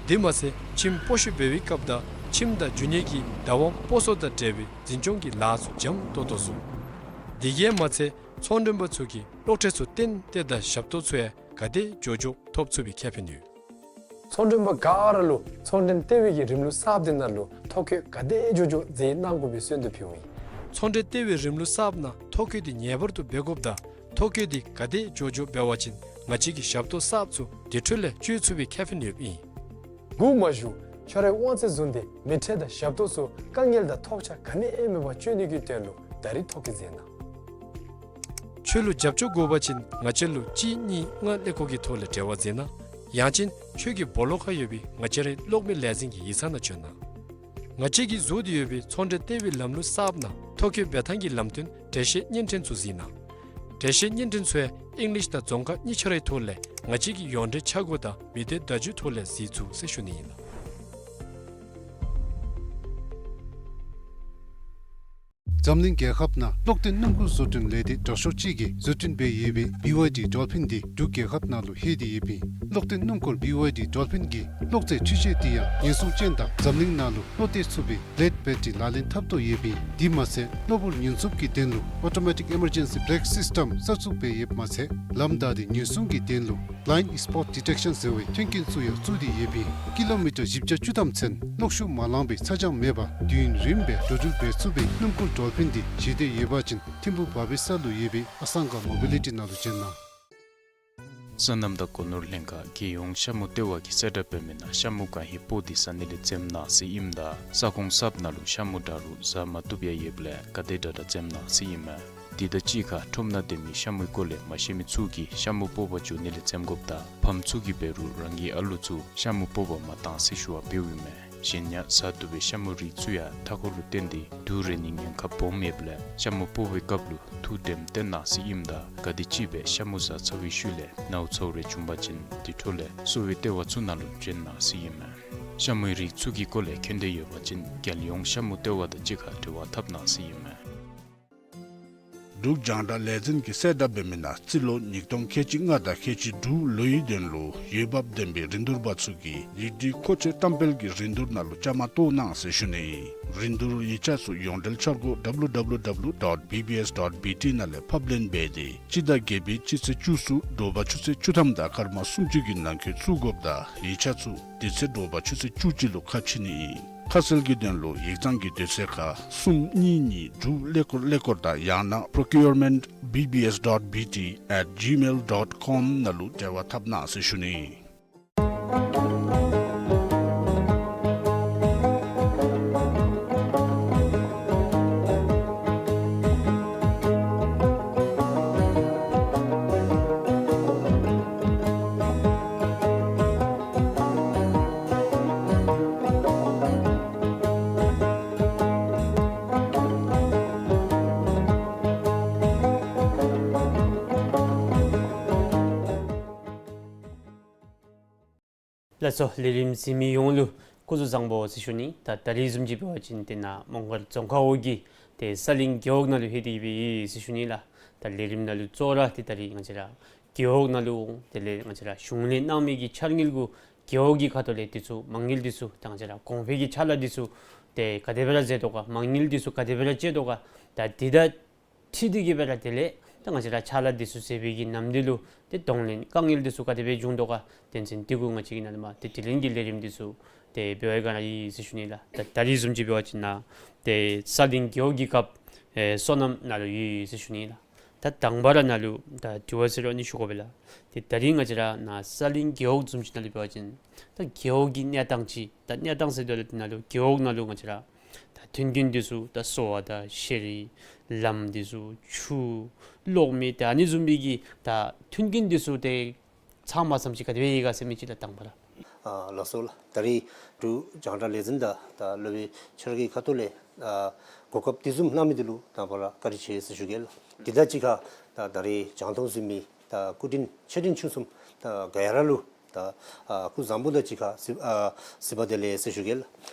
དེ་མ་ཚད་ཁྱིམ་སྤོ་བཤུད་འབད་བའི་སྐབས་དང་ཁྱིམ་དང་འབྱུང་གནས་ཀྱི་བདག་དབང་སྤོ་སོར་དང་འབྲེལ་བའི་འཛིན་སྐྱོང་གི་ལཱ་ཚུ་འཇམ་ཏོག་ཏོ་བཟོ། དེ་གིས་མ་ཚད་ཚོང་མགྲོན་པ་ཚུ་གིས་གློག་ཁྲལ་ཚུ་ཏན་ཏན་དང་ཞབས་ཏོག་ཚུ་ཡང་ག་དེ་མགྱོགས་མགྱོགས་ཐོབ་ཚུགས་པའི་ཁེ་ཕན་ཡོད། ཚོང་མགྲོན་པ་ག་ར་ལུ་ཚོང་འབྲེལ་སྟེར་བའི་གི་རིམ་ལུགས་གསརཔ་དེ་ནང་ལུ་ཐོ་བཀོད་ག་དེ་མགྱོགས་མགྱོགས་མཛད་གནང་དགོ་པའི་གསོལ་འདེབས་ཕུལཝ་ཨིན། ཚོང་འབྲེལ་སྟེར་བའི་རིམ་ལུགས་གསརཔ་ནང་ཐོ་བཀོད་འདི་ངེས་པར་དུ་འབད་དགོཔ་དང་ཐོ་བཀོད་འདི་ག་དེ་མགྱོགས་མགྱོགས་འབད་བ་ཅིན་ང་བཅས་ཀྱི་ཞབས་ཏོག་གསརཔ་ཚུ་དེ་འཕྲོ་ལས་སྤྱོད་ཚུགས་པའི་ཁེ་ཕན་ཡོདཔ་ཨིན། སྒུག་མ་བཞུགས་ཁྱོད་རའི་དབང་ཚད་བཟུང་སྟེ་མི་ཊར་དང་ཞབས་ཏོག་ཚུ་དཀའ་ངལ་དང་ཐོགས་ཆགས་ག་ནི་ཡང་མེད་པར་སྤྱོད་ནི་གི་དོན་ལུ་ད་རིས་ཐོ་བཀོད་མཛད་གནང་། ཁྱོད་ལུ་རྒྱབ་སྐྱོར་དགོ་པ་ཅིན་ང་བཅས་ལུ་གཅིག་གཉིས་ལྔ་ཀླད་ཀོར་གྱི་ཐོག་ལས་འབྲེལ་བ་མཛད་གནང་། ཡང་ཅིན་ཁྱོད་ཀྱི་སྦོ་ལོགས་ཁར་ཡོད་པའི་ང་བཅས་རའི་གློག་མེ་ལས་འཛིན་གྱི་ཡིག་ཚང་ནང་བྱོན་གནང་། ང་བཅས་ཀྱིས་བཟོ་སྟེ་ཡོད་པའི་ཚོང་འབྲེལ་སྟེར་བའི་ལམ་ལུགས་གསརཔ་ནང་ཐོ་བཀོད་འབད་ཐངས་ཀྱི་ལམ་སྟོན་གྲལ་བཤེར་བརྙན་འཕྲིན་ཚུ་གཟིགས་གནང་། གྲལ་བཤེར་བརྙན་འཕྲིན་ཚུ་ཡང་ཨིང་ལིཤ་དང་རྫོང་ཁ་གཉིས་ཆ་རའི་ཐོག་ལས་ང་བཅས་ཀྱི་ཡོངས་འབྲེལ་འཆར་སྒོ་དང་མི་སྡེ་བརྡ་བརྒྱུད་ཐོག་ལས་གཟིགས་ཚུགས་ཟེར་ཞུ་ནི་ཨིན་ལགས། འཛམ་གླིང་རྒྱལ་ཁབ་ནང་གློག་ལྡན་སྣུམ་འཁོར་བཟོ་སྐྲུན་ལས་སྡེ་དྲག་ཤོས་ཅིག་གིས་བཟོ་སྐྲུན་འབད་ཡོད་པའི་བི་ཝའི་ཌི་ཌོལ་ཕིན་འདི་འབྲུག་རྒྱལ་ཁབ་ནང་ལུ་ལྷོད་དེ་ཡོདཔ་ཨིན། གློག་ལྡན་སྣུམ་འཁོར་བི་ཝའི་ཌི་ཌོལ་ཕིན་གྱི་གློག་རྫས་འཕྲུལ་ཆས་འདི་ཡང་ཉེན་སྲུང་ཅན་དང་འཛམ་གླིང་ནང་ལུ་བློ་གཏད་ཚུགས་པའི་བི་ལེཌ་བེ་ཊི་རི་ལག་ལེན་འཐབ་དོ་ཡོདཔ་ཨིན། དེ་མ་ཚད་གློ་བུར་ཉེན་སྲུང་གི་དོན་ལུ་ཨོ་ཊོ་མེ་ཊིག་ཨི་མར་ཇེན་སི་བེ་རེཀ་སིསི་ཊམ་གསར་བཙུགས་འབད་ཡོདཔ་མ་ཚད་ལམ་བདའ་སྟེ་ཉེན་སྲུང་གི་དོན་ལུ་བི་ལའིནཌ་སི་པོཊ་ཌི་ཊེག་ཤཱན་ཟེར་བའི་མཐུན་རྐྱེན་ཚུ་ཡང་བཙུགས་ཏེ་ཡོདཔ་ཨིན། ཀི་ལོ་མི་ཊར་བཞི་བརྒྱ་བཅུ་ཐམ་ཚུན་གློག་ཤུགས་མ་ལང་པའི་ཚ་གྱང་མེད་པར་དུས་ཡུན་རིངམོ་སྦེ་འགྲོ་འགྲུལ་འབད་ཚུགས་པའི་སྣུམ་འཁོར་ཌོལ་ཕིན་འདི་བཞེས་འདོད་ཡོད་པ་ཅིན་ཐིམ་ཕུ་བ་བི་སར་ལུ་ཡོད་པའི་ཨ་སང་ག་མོ་བི་ལི་ཊི་ནང་ལུ་བྱོན་གནང་། སོ་ནམ་དང་སྒོ་ནོར་ལྷན་ཁག་རྒྱལ་ཡོངས་ཤ་མུ་ལྟེ་བ་གིས་གསལ་བསྒྲགས་འབད་མི་ནང་ཤ་མུ་གང་ཧེ་སྤོ་སྟེ་ཟ་ནི་ལས་འཛེམ་གནང་ཟེར་ཨིནམ་ད་ས་ཁོངས་གསརཔ་ནང་ལུ་ཤ་མུ་དྲག་རུང་ཟ་མ་བཏུབ་ཡང་ཡོདཔ་ལས་ག་དེ་དྲག་དྲག་འཛེམ་གནང་ཟེར་ཨིན་མས། དེ་དང་གཅིག་ཁར་ཁྲོམ་ནང་སྡོད་མི་ཤ་མུའི་སྐོར་ལས་མ་ཤེས་མི་ཚུ་གིས་ཤ་མུ་སྤོ་བར་འགྱོ་ནི་ལས་འཛེམ་དགོཔ་དང་ཕམ་ཚུ་གིས་འབད་རུང་རང་གི་ཨ་ལོ་ཚུ་ཤ་མུ་སྤོ་བར་མ་གཏང་ཟེར་ཞུ་བ་འབདཝ་ཨིན་མས། གཞན་ཡང་ཟ་བཏུབ་པའི་ཤ་མུའི་རིགས་ཚུ་ཡང་མཐའ་འཁོར་ལུ་བརྟེན་ཏེ་དུག་རེག་ནིའི་ཉེན་ཁ་སྦོམ་ཡོདཔ་ལས་ཤ་མུ་སྤོ་བའི་སྐབས་ལུ་ཐུགས་དྲནམ་བཏོན་གནང་ཟེར་ཨིནམ་ད་ག་དེམ་ཅིག་སྦེ་ཤ་མུ་ཟ་ཚར་བའི་ཤུལ་ལས་ནཝ་ཚཝ་རེ་བྱུང་པ་ཅིན་དེ་འཕྲོ་ལས་གསོ་བའི་ལྟེ་བ་ཚུ་ནང་ལུ་བྱོན་གནང་ཟེར་ཨིན་མས། ཤ་མུའི་རིགས་ཚུ་གི་སྐོར་ལས་མཁྱེན་འདོད་ཡོད་པ་ཅིན་རྒྱལ་ཡོངས་ཤ་མུ་ལྟེ་བ་དང་གཅིག་ཁར་འབྲེལ་བ་འཐབ་གནང་ཟེར་ཨིན་མས། འབྲུག་རྒྱང་བསྒྲགས་ལས་འཛིན་གྱིས་གསལ་བསྒྲགས་འབད་མི་ནང་རྩིས་ལོ་ཉིས་སྟོང་ཁལ་གཅིག་ལྔ་དང་ཁལ་གཅིག་དྲུག་ལོའི་དོན་ལུ་འོས་འབབ་ལྡན་པའི་རིན་བསྡུར་པ་ཚུ་གིས་ཡིག་སྒྲིག་མཁོ་ཆས་བཀྲམ་སྤེལ་གྱི་རིན་བསྡུར་ནང་ལུ་བཅའ་མར་གཏོགས་གནང་ཟེར་ཞུ་ནི། རིན་བསྡུར་ཡིག་ཆ་ཚུ་ཡོངས་འབྲེལ་འཆར་སྒོ་W W W dot B B S dot B T ནང་ལས་ཕབ་ལེན་འབད་དེ་སྤྱི་ཟླ་བརྒྱད་པའི་སྤྱི་ཚེས་བཅུ་གསུམ་དྲོ་པ་ཆུ་ཚོད་བཅུ་ཐམ་དང་སྐར་མ་སུམ་ཅུ་གི་ནང་འཁོད་བཙུགས་དགོཔ་དང་ཡིག་ཆ་ཚུ་དེ་ཚེ་དྲོ་པ་ཆུ་ཚོད་བཅུ་གཅིག་ལུ་ཁ་ཕྱེ་ནི་ཨིན། ཁ་གསལ་གྱི་དོན་ལུ་ཡིག་ཚང་གི་དུས་ཚོད་ཁར་གསུམ་གཉིས་གཉིས་དྲུག་ཀླད་ཀོར་ཀླད་ཀོར་དང་ཡང་ན་procurement B B S dot B T at gmail dot com ནང་ལུ་འབྲེལ་བ་འཐབ་གནང་ཟེར་ཞུ་ནི། ལགས་སོ། ལས་རིམ་གཟིགས་མི་ཡོངས་ལུ་སྐུ་གཟུགས་བཟང་པོ་ཟེར་ཞུ་ནི། ད་ད་རིས་བཟུམ་ཅིག་འབད་བ་ཅིན་དེ་ནཱ་མོང་སྒར་རྫོང་ཁག་འོག་གི་ཏེ་ས་གླིང་རྒེད་འོག་ནང་ལུ་ལྷོད་དེ་ཡོད་པའི་ཟེར་ཞུ་ནི་ལགས། ད་ལས་རིམ་ནང་ལུ་གཙོ་བོ་ར་ཏེ་ད་རིས་ང་བཅས་ར་རྒེད་འོག་ནང་ལུ་དེ་ལས་ང་བཅས་ར་གཞུང་ལས་གནང་མི་གི་འཆར་དངུལ་གུ་རྒེད་འོག་གི་ཁ་ཐུག་ལས་དེ་ཚུ་མ་དངུལ་དེ་ཚུ་ད་ང་བཅས་ར་གོང་འཕེལ་གྱི་ཕྱག་ལཱ་དེ་ཚུ་ཏེ་ག་དེ་སྦེ་ར་མཛད་དོ་ག། མ་དངུལ་དེ་ཚུ་ག་དེ་སྦེ་ར་སྤྱོད་དོ་ག། ད་དེ་དང་འཁྲིལ་ཏེ་གི་སྦེ་ར་དེ་ལས་ད་ང་བཅས་ར་ཕྱག་ལཱ་དེ་ཚུ་མཛད་པའི་གི་ནམ་དུས་ལུ་ཏེ་གདོང་ལེན་དཀའ་ངལ་དེ་ཚུ་ག་དེ་སྦེ་བྱུང་དོ་ག། དོན་ཚན་དེ་གུ་ང་བཅས་ཀྱིས་ནཱ་ལས་མར་ཏེ་དྲི་ལན་གྱི་ལས་རིམ་དེ་ཚུ་ཏེ་འབད་བའི་སྒང་ར་ཨིན་ཟེར་ཞུ་ནི་ལགས། ད་ད་རིས་བཟུམ་ཅིག་འབད་བ་ཅིན་ནཱ་ཏེ་ས་གླིང་རྒེད་འོག་གི་ཁབ་ཨེ་སོ་ནམ་ནང་ལུ་ཡོད་ཟེར་ཞུ་ནི་ལགས། ད་དང་པ་ར་ནཱ་ལུ་ད་དྲི་བ་ཟེར་རུང་ཨ་ནི་ཞུ་དགོ་པས་ལགས། ཏེ་ད་རིས་ང་བཅས་ར་ནཱ་ས་གླིང་རྒེད་འོག་བཟུམ་ཅིག་ནང་ལུ་འབད་བ་ཅིན་ད་རྒེད་འོག་གི་གནས་སྟངས་ཅིག། ད་གནས་སྟངས་ཟེར་དོ་ལགས། ཏེ་ནཱ་ལུ་རྒེད་འོག་ནང་ལུ་ང་བཅས་ར་ད་མཐུན་རྐྱེན་དེ་ཚུ་ད་གསོ་བ་དང་ཤེས་རིག་ལམ་དེ་ཚུ་ཆུ་གློག་མེ་ད་ཨ་ནི་བཟུམ་མའི་གི་ད་མཐུན་རྐྱེན་དེ་ཚུ་ཏེ་ཚང་མ་ཙམ་ཅིག་ག་དེ་སྦེ་ཡོད་ག་ཟེར་མི་ཅིག་ལགས་དང་པ་ར། ཨ་ལགས་སོ་ལགས། ད་རིས་འབྲུག་རྒྱང་བསྒྲགས་ལས་འཛིན་དང་ད་སློབ་དཔོན་ཆོས་རྒྱལ་གྱི་ཁ་ཐུག་ལས་ཨ་གོ་སྐབས་དེ་བཟུམ་གནང་མི་དེ་ལུ་དང་པ་ར་བཀའ་དྲིན་ཆེ་ཟེར་ཞུ་གེ་ལགས། དེ་དང་གཅིག་ཁར་ད་ད་རིས་རྒྱང་མཐོང་གཟིགས་མི་ད་སྐུ་མགྲོན་ཆེ་འབྲིང་ཆུང་གསུམ་ད་ག་ཡ་ར་ལུ་ད་ཨ་སྐུ་གཟུགས་བཟང་པོ་དང་གཅིག་ཁར་གཟིགས་ཨ་གཟིགས་པ་བདེ་ལེགས་ཟེར་ཞུ་གེ་ལགས།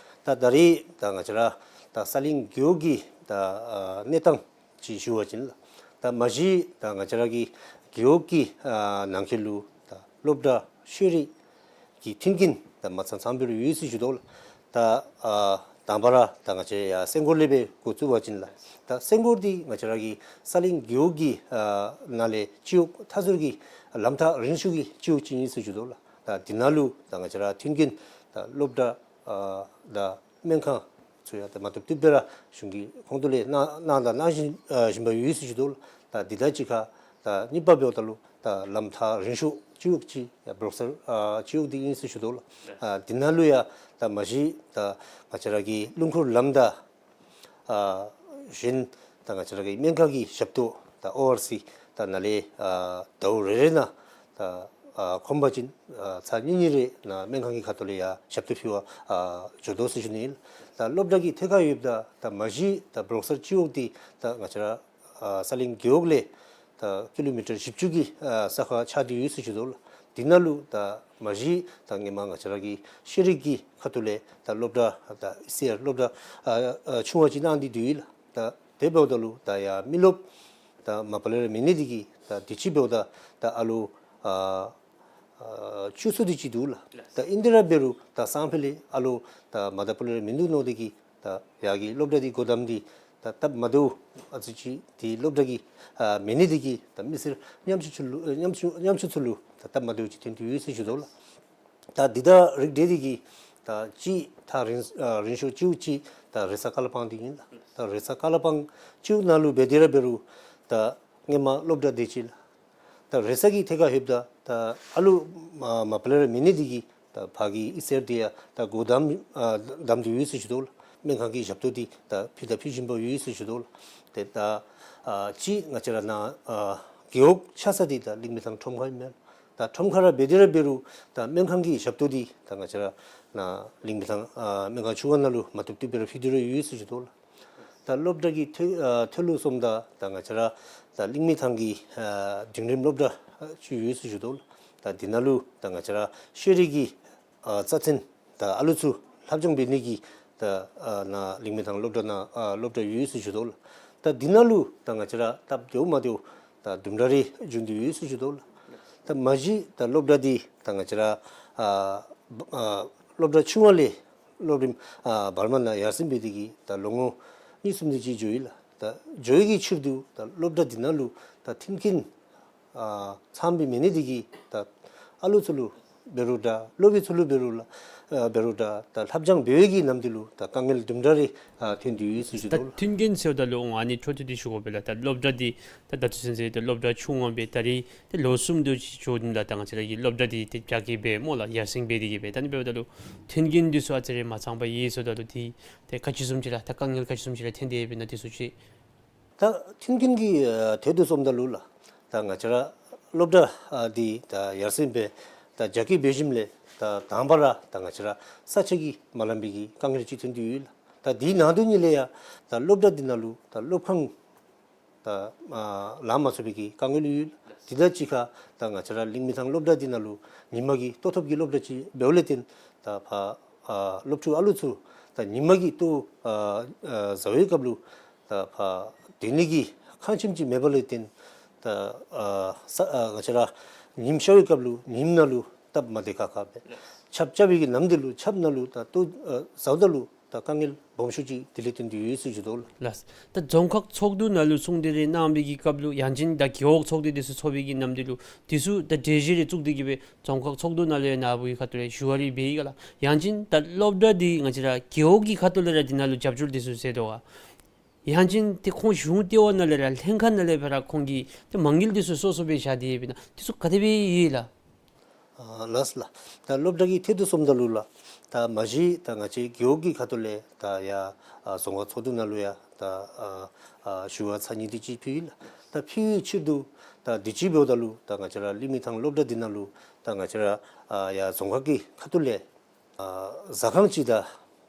ད་ད་རིས་ད་ང་བཅས་ར་ད་ས་གླིང་རྒེད་འོག་གི་ད་ཨ་གནས་སྟངས་ཅིག་ཞུ་བ་ཅིན་ལགས། ད་མ་གཞི་ད་ང་བཅས་ར་གི་རྒེད་འོག་གི་ཨ་ནང་འཁོད་ལུ་ད་སློབ་གྲྭ་ཤེས་རིག་གི་མཐུན་རྐྱེན་ད་མ་ཚང་ཚངམ་སྦེ་ར་ཡོད་ཟེར་ཞུ་དོ་ལགས། ད་ཨ་དང་པ་ར་ད་ང་བཅས་ཡར་སེང་སྒོར་ལས་སྦེ་འགོ་བཙུགས་པ་ཅིན་ལགས། ད་སེང་སྒོར་འདི་ང་བཅས་ར་གི་ས་གླིང་རྒེད་འོག་གི་ཨ་ནང་ལས་སྤྱི་འོག་མཐའ་ཟུར་གྱི་ལམ་ཐག་རིང་ཤོས་ཀྱི་སྤྱི་འོག་ཅིག་ཨིན་ཟེར་ཞུ་དོ་ལགས། ད་འདི་ནང་ལུ་ད་ང་བཅས་ར་མཐུན་རྐྱེན་ད་སློབ་གྲྭ་ཨ་ད་སྨན་ཁང་ཚུ་ཡང་ད་མ་བཏུབ་བཏུབ་སྦེ་ར་གཞུང་གི་ཁོངས་གཏོགས་ལས་གནང་གནང་དང་གནང་བཞིན་ཨ་བཞིན་པ་ཡོད་ཟེར་ཞུ་དོ་ལགས། ད་འདི་དང་གཅིག་ཁར་ད་གཉིས་པ་འབདཝ་ད་ལུ་ད་ལམ་ཐག་རིང་ཤོས་སྤྱི་འོག་ཅིག་ཡར་སྦྲོག་སར་ཨ་སྤྱི་འོག་འདི་ཨིན་ཟེར་ཞུ་དོ་ལགས། ཨ་འདི་ནང་ལུ་ཡང་ད་མ་གཞི་ད་ང་བཅས་ར་གི་རླུང་འཁོར་ལམ་དང་ཨ་གཞན་ད་ང་བཅས་ར་གི་སྨན་ཁང་གི་ཞབས་ཏོག་ད་ཨོ་ཨར་སི་ད་ནཱ་ལས་ཨ་ཟླཝ་རེ་རེ་ནང་ད་ཨ་ཁོམ་པ་ཅིན་ཨ་ཚར་གཉིས་གཉིས་རེ་ནཱ་སྨན་ཁང་གི་ཁ་ཐུག་ལས་ཡར་ཞབས་ཏོག་ཕུལ་བར་ཨ་འགྱོ་དོ་ཟེར་ཞུ་ནི་ཨིན། ད་སློབ་གྲྭ་གི་ཐད་ཁར་ཡོདཔ་ད་ད་མ་གཞི་ད་སྦྲོག་སར་སྤྱི་འོག་འདི་ད་ང་བཅས་ར་ཨ་ས་གླིང་རྒེད་འོག་ལས་ད་ཀི་ལོ་མི་ཊར་བཞི་བཅུ་གི་ཨ་ས་ཁར་ཆགས་ཏེ་ཡོད་ཟེར་ཞུ་དོ་ལགས། འདི་ནང་ལུ་ད་མ་གཞི་ད་སྔོན་མ་ང་བཅས་ར་གི་ཤེས་རིག་གི་ཁ་ཐུག་ལས་ད་སློབ་གྲྭ་ད་ཨི་སི་ཨར་སློབ་གྲྭ་ཨ་ཨ་ཆུང་བ་ཅིག་གནང་སྟེ་འདུག་ལགས། ད་ དེ་འབདཝ་ད་ལུ་ད་ཡར་མི་རློབས་ད་མ་པ་ལས་ར་མེད་ནི་དེ་གིས་ད་དུས་ཅི་འབདཝ་ད་ད་ཨ་ལོ་ཨ་ཨ་བཅུ་ཚུ་དེ་ཅིག་འདུག་ལགས། ད་ཨིན་དེ་ར་འབད་རུང་ད་སང་ཕོད་ལས་ཨ་ལོ་ད་མ་ད་པ་ལས་ར་མིན་འདུག་མནོ་དེ་གིས་ད་ཡར་གྱི་སློབ་གྲྭ་འདི་སྒོ་བསྡམ་སྟེ་ད་སྟབས་མ་བདེཝ་ཨ་ཙི་ཅིག་དེ་སློབ་གྲྭ་གི་ཨ་མེད་ནི་དེ་གིས་ད་མི་སེར་ཉམ་ཆུང་ཚུ་ལུ་ཨ་ཉམ་ཆུང་ཉམ་ཆུང་ཚུ་ལུ་ད་སྟབས་མ་བདེཝ་ཅིག་ཐོན་ཏེ་ཡོད་ཟེར་ཞུ་དོ་ལགས། ད་འདི་དང་རིགས་འདྲ་དེ་གིས་ད་ཅིག་ཐག་རིང་ཨ་རིང་ཤོས་ཅིག་ཅིག་ད་རེས་གཟའ་ཀ་ལ་པང་འདི་ཨིན་ལགས། ད་རེས་གཟའ་ཀ་ལ་པང་ཅིག་ནང་ལུ་འབད་དེ་ར་འབད་རུང་ད་སྔོན་མ་སློབ་གྲྭ་དེ་ཅིག་ལགས། ད་རེས་གཟའ་གི་ཐད་ཁར་ལྷོདཔ་ད་ད་ཨ་ལོ་མ་མ་པ་ལས་ར་མེད་ནི་དེ་གིས་ད་ཕར་གྱི་ཨི་སེར་དེ་ཡང་ད་སྒོ་བསྡམ་ཨ་བསྡམས་ཏེ་ཡོད་ཟེར་ཞུ་དོ་ལགས། སྨན་ཁང་གི་ཞབས་ཏོག་འདི་ད་ཕུལ་ད་ཕུལ་བཞིན་པ་ཡོད་ཟེར་ཞུ་དོ་ལགས། ཏེ་ད་ཨ་ཅིག་ང་བཅས་ར་ནཱ་ཨ་རྒེད་འོག་ཆགས་ས་འདི་ད་གླིང་མི་ཐང་ཁྲོམ་ཁར་ཨིན་མས། ད་ཁྲོམ་ཁར་ར་འབད་དེ་ར་འབད་རུང་ད་སྨན་ཁང་གི་ཞབས་ཏོག་འདི་ད་ང་བཅས་ར་ནཱ་གླིང་མི་ཐང་ཨ་སྨན་ཁང་ཆུང་བ་ནང་ལུ་མ་བཏུབ་བཏུབ་སྦེ་ར་ཕུལ་ཏེ་ར་ཡོད་ཟེར་ཞུ་དོ་ལགས། ད་སློབ་གྲྭ་གི་ཐད་ཨ་ཐད་ལུ་སོངམ་ད་ད་ང་བཅས་ར་ད་གླིང་མི་ཐང་གི་ཨ་འབྲིང་རིམ་སློབ་གྲྭ་ཨ་ཅིག་ཡོད་ཟེར་ཞུ་དོ་ལགས། ད་འདི་ནང་ལུ་ད་ང་བཅས་ར་ཤེས་རིག་གི་ཨ་རྩ་ཚན་ད་ཨ་ལུ་ཚུ་ལྷབ་སྦྱང་འབད་ནི་གི་ད་ཨ་ནཱ་གླིང་མི་ཐང་སློབ་གྲྭ་ནང་ཨ་སློབ་གྲྭ་ཡོད་ཟེར་ཞུ་དོ་ལགས། ད་འདི་ནང་ལུ་ད་ང་བཅས་ར་སྟབས་བདེཝ་མ་བདེཝ་ད་དུམ་གྲ་རེ་བྱུང་སྟེ་ཡོད་ཟེར་ཞུ་དོ་ལགས། ད་མ་གཞི་ད་སློབ་གྲྭ་འདི་ད་ང་བཅས་ར་ཨ་ཨ་སློབ་གྲྭ་ཆུང་བ་ལས་སློབ་རིམ་ཨ་བར་མ་ནང་ཡར་སེང་འབད་དེ་གིས་ད་ལོ་ངོ་གཉིས་གསུམ་དེ་ཅིག་འགྱོ་ཡི་ལགས། ད་འགྱོ་ཡི་གི་ཕྱིར་དུ་ད་སློབ་གྲྭ་འདི་ནང་ལུ་ད་མཐུན་རྐྱེན་ཨ་ཚངམ་སྦེ་མེད་ནི་དེ་གིས་ད་ཨ་ལུ་ཚུ་ལུ་འབད་རུང་འདྲ་སློབ་དཔོན་ཚུ་ལུ་འབད་རུང་ལགས་ཨ་འབད་རུང་འདྲ་ད་ལྷབ་སྦྱང་འབད་བའི་གི་ནམ་དུས་ལུ་ད་དཀའ་ངལ་དུམ་གྲ་རེ་ཨ་ཐོན་ཏེ་ཡོད་ཟེར་ཞུ་ད་དོ་ལགས། མཐུན་རྐྱེན་ཟེརཝ་ད་ལུ་ཨ་ནི་འཕྲོ་མཐུད་དེ་ཞུ་དགོ་པས་ལགས། ད་སློབ་གྲྭ་འདི་ད་ད་ལྟོ་ཚུན་ཚོད་ད་སློབ་གྲྭ་ཆུང་བ་སྦེ་ད་རེས་ཏེ་ལོ་གསུམ་དེ་ཅིག་འགྱོ་ནི་ལགས། ད་ང་བཅས་ར་གི་སློབ་གྲྭ་འདི་ཏེ་རྒྱ་སྐྱེད་འབད་སྨོ་ལགས། ཡར་སེང་འབད་དེ་གིས་སྦེ། ད་ཨ་ནི་འབདཝ་ད་ལུ་མཐུན་རྐྱེན་འདི་ཚུ་ཨ་ཙི་རེ་མ་ཚངམ་ཡོད་ཟེརཝ་ད་ལུ་འདི་ཏེ་ག་ཅི་བཟུམ་ཅིག་ལགས། ད་དཀའ་ངལ་ག་ཅི་བཟུམ་ཅིག་ལགས་ཐོན་ཏེ་ཡོདཔ་ཨིན་ན་འདི་ཚུ་ཅིག། ད་མཐུན་རྐྱེན་གྱི་ཨ་ཐད་དུ་སོངམ་ད་ལུ་ལགས། ད་ང་བཅས་ར་སློབ་གྲྭ་ཨ་འདི་ད་ཡར་སེང་འབད་ད་རྒྱ་སྐྱེད་འབད་ཞིནམ་ལས་ད་དང་པ་ར་ད་ང་བཅས་ར་ས་ཆ་གིས་མ་ལང་པའི་གི་དཀའ་ངལ་ཅིག་ཐོན་ཏེ་ཡོད་ལགས། ད་དེའི་ནང་དོན་ཉིད་ལས་ཡང་ད་སློབ་གྲྭ་འདི་ནང་ལུ་ད་སློབ་ཁང་ད་ཨ་ལང་མ་ཚུགས་པའི་གི་དཀའ་ངལ་ཡོད། དེ་དང་གཅིག་ཁར་ད་ང་བཅས་ར་གླིང་མི་ཐང་སློབ་གྲྭ་འདི་ནང་ལུ་ཉིན་མ་གི་ལྟོ་ཐབས་ཀྱི་སློབ་གྲྭ་ཅིག་འབདཝ་ལས་བརྟེན་ད་ཕར་ཨ་སློབ་ཕྲུག་ཨ་ལུ་ཚུ་ད་ཉིན་མ་གི་ལྟོ་ཨ་ཨ་བཟའ་བའི་སྐབས་ལུ་ད་ཕར་སྡོད་ནི་གི་ཁང་ཁྱིམ་ཅིག་མེདཔ་ལས་བརྟེན་ད་ཨ་ས་ཨ་ང་བཅས་ར་ཉིམ་ཤར་བའི་སྐབས་ལུ་ཉིམ་ནང་ལུ་སྟབས་མ་བདེ་ཁག་ཁ་སྦེ། ཆརཔ་རྐྱབ་པའི་གི་ནམ་དུས་ལུ་ཆརཔ་ནང་ལུ་ད་ལྟོ་ཨ་བཟའཝ་ད་ལུ་ད་དཀའ་ངལ་སྦོམ་ཤོས་ཅིག་དེ་ལས་བརྟེན་ཏེ་ཡོད་ཟེར་ཞུ་དོ་ལགས། ལགས། ད་རྫོང་ཁག་ཚོགས་འདུ་ནང་ལུ་གསུང་གྲོས་རེ་གནང་བའི་གི་སྐབས་ལུ་ཡང་ཅིན་ད་རྒེད་འོག་ཚོགས་སྡེ་འདི་ཚུ་ཚོགས་པའི་གི་ནམ་དུས་ལུ་འདི་ཚུ་ད་གྲོས་གཞི་རེ་བཙུགས་ཏེ་གིས་སྦེ་རྫོང་ཁག་ཚོགས་འདུ་ནང་ལུ་ཡང་ནཱ་བུ་གི་ཁ་ཐུག་ལས་ཞུ་བ་རེ་འབད་ཡི་ག་ལགས། ཡང་ཅིན་ད་སློབ་གྲྭ་འདི་ང་བཅས་ར་རྒེད་འོག་གི་ཁ་ཐུག་ལས་ར་འདི་ནང་ལུ་རྒྱབ་སྐྱོར་འདི་ཚུ་མཛད་དོ་ག། ཡང་ཅིན་ཏེ་ཁོང་གཞུང་ལྟེ་བ་ནང་ལས་ར་ལྷན་ཁག་ནང་ལས་སྦེ་ར་ཁོང་གིས་ཏེ་མ་དངུལ་འདི་ཚུ་སོ་སོ་སྦེ་བཞག་སྟེ་ཡོདཔ་ཨིན་ན་འདི་ཚུ་ག་དེ་སྦེ་ཡོད་ལགས། ཨ་ལགས་ལགས། ད་སློབ་གྲྭ་གི་ཐད་དུ་སོངམ་ད་ལུ་ལགས། ད་མ་གཞི་ད་ང་བཅས་རྒེད་འོག་གི་ཁ་ཐུག་ལས་ད་ཡར་ཨ་རྫོང་ཁག་ཚོགས་འདུ་ནང་ལུ་ཡང་ད་ཨ་ཨ་ཞུ་བ་ཚར་གཉིས་དེ་ཅིག་ཕུལ་ཡི་ལགས། ད་ཕུལ་བའི་ཕྱིར་དུ་ད་དུས་ཅི་འབདཝ་ད་ལུ་ད་ང་བཅས་ར་གླིང་མི་ཐང་སློབ་གྲྭ་འདི་ནང་ལུ་ད་ང་བཅས་ར་ཨ་ཡར་རྫོང་ཁག་གི་ཁ་ཐུག་ལས་ཨ་ཟ་ཁང་ཅིག་དང་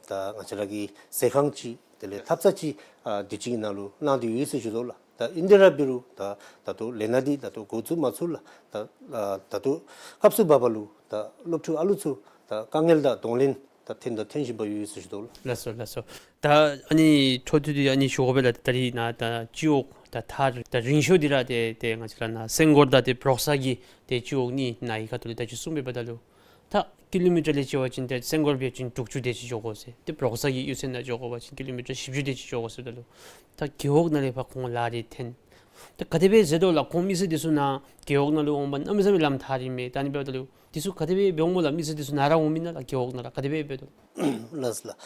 ད་ང་བཅས་ར་གི་ཟས་ཁང་ཅིག་དེ་ལས་ཐབ་ཚང་ཅིག་ཨ་དུས་ཅི་གི་ནང་ལུ་གནང་སྟེ་ཡོད་ཟེར་ཞུ་དོ་ལགས། ད་ཨིན་དེ་ར་འབད་རུང་ད་ད་ལྟོ་ལས་སྣ་འདི་ད་ལྟོ་འགོ་བཙུགས་མ་ཚུགས་ལགས། ད་ཨ་ད་ལྟོ་སྐབས་སུ་བབ་པ་ལུ་ད་སློབ་ཕྲུག་ཨ་ལུ་ཚུ་ད་དཀའ་ངལ་དང་གདོང་ལེན་ད་ཐོན་དང་ཐོན་བཞིན་པ་ཡོད་ཟེར་ཞུ་དོ་ལགས། ལགས་སོ་ལགས་སོ། ད་ཨ་ནི་འཕྲོ་མཐུད་དེ་ཨ་ནི་ཞུ་དགོ་པས་ལགས། ད་རིས་ནཱ་ད་སྤྱི་འོག་ད་ཐག་ད་རིང་ཤོས་འདི་ར་ཏེ་ཏེ་ང་བཅས་ར་ནཱ་སེང་སྒོར་དང་ཏེ་པྲོག་གསར་གྱི་ཏེ་སྤྱི་འོག་གཉིས་ནཱ་གི་ཁ་ཐུག་ལས་ད་ཅི་གསུངས་པའི་བར་ད་ལུ་ད་ཀི་ལོ་མི་ཊར་ལས་བྱས་པ་ཅིན་ཏེ་སེང་སྒོར་འབད་བ་ཅིན་དྲུག་ཅུ་དེ་ཅིག་འགྱོ་དགོ་ཟེར། ཏེ་པྲོག་གསར་གྱི་གཡུས་ཚན་ནང་འགྱོ་དགོ་པ་ཅིན་ཀི་ལོ་མི་ཊར་བཞི་བཅུ་དེ་ཅིག་འགྱོ་དགོ་ཟེར། ད་ལུ་ད་རྒེད་འོག་ནང་ལས་ཕར་ཁོང་ལཱ་རེ་འཐོན། ད་ག་དེ་སྦེ་མཛད་དོ་ལགས། ཁོང་མི་སེར་འདི་ཚུ་ནཱ་རྒེད་འོག་ནང་ལུ་འོང་པ་གནམ་མེད་ས་མེད་ལམ་ཐག་རིང་མས། ད་ཨ་ནི་འབདཝ་ད་ལུ་འདི་ཚུ་ག་དེ་སྦེ་འབད་འོང་སྨོ་ལགས། མི་སེར་འདི་ཚུ་ནཱ་ར་འོང་མི་ཨིན་ན་ལགས། རྒེད་འོག་ནང་ར་ག་དེ་སྦེ་འབད་དོ་ལགས། ལགས་ལགས།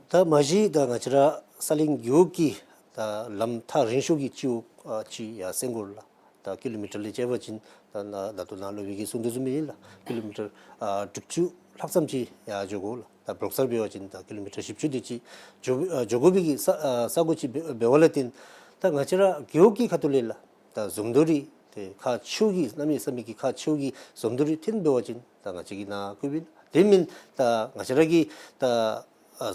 ད་མ་གཞི་ད་ང་བཅས་ར་ས་གླིང་རྒེད་འོག་གི་ད་ལམ་ཐག་རིང་ཤོས་ཀྱི་སྤྱི་འོག་ཨ་ཅིག་ཡར་སེང་སྒོར་ལགས། ད་ཀི་ལོ་མི་ཊར་ལས་བྱས་པ་ཅིན་ད་ནཱ་ད་ལྟོ་ནཱ་སློབ་དཔོན་གྱིས་གསུང་དོ་བཟུམ་སྦེ་ཨིན་ལགས། ཀི་ལོ་མི་ཊར་ཨ་དྲུག་ཅུ་ལྷག་ཙམ་ཅིག་ཡར་འགྱོ་དགོ་ལགས། ད་པྲོག་གསར་འབད་བ་ཅིན་ད་ཀི་ལོ་མི་ཊར་བཞི་བཅུ་དེ་ཅིག་འགྱོ་ཨ་འགྱོ་དགོ་པའི་གི་ས་ཨ་ས་གོ་ཅིག་འབད་འབདཝ་ལས་བརྟེན་ད་ང་བཅས་ར་རྒེད་འོག་གི་ཁ་ཐུག་ལས་ལགས། ད་འཛོམས་འདུ་རེ་ཏེ་ཁག་ཆེཝ་གི་གནམ་མེད་ས་མེད་ཀྱི་ཁག་ཆེཝ་གི་འཛོམས་འདུ་རེ་འཐོན་འབད་བ་ཅིན་ད་ང་བཅས་ཀྱིས་ནཱ་བཀོད་པས། དེ་མེན་ད་ང་བཅས་ར་གི་ད་ཨ་ཨ་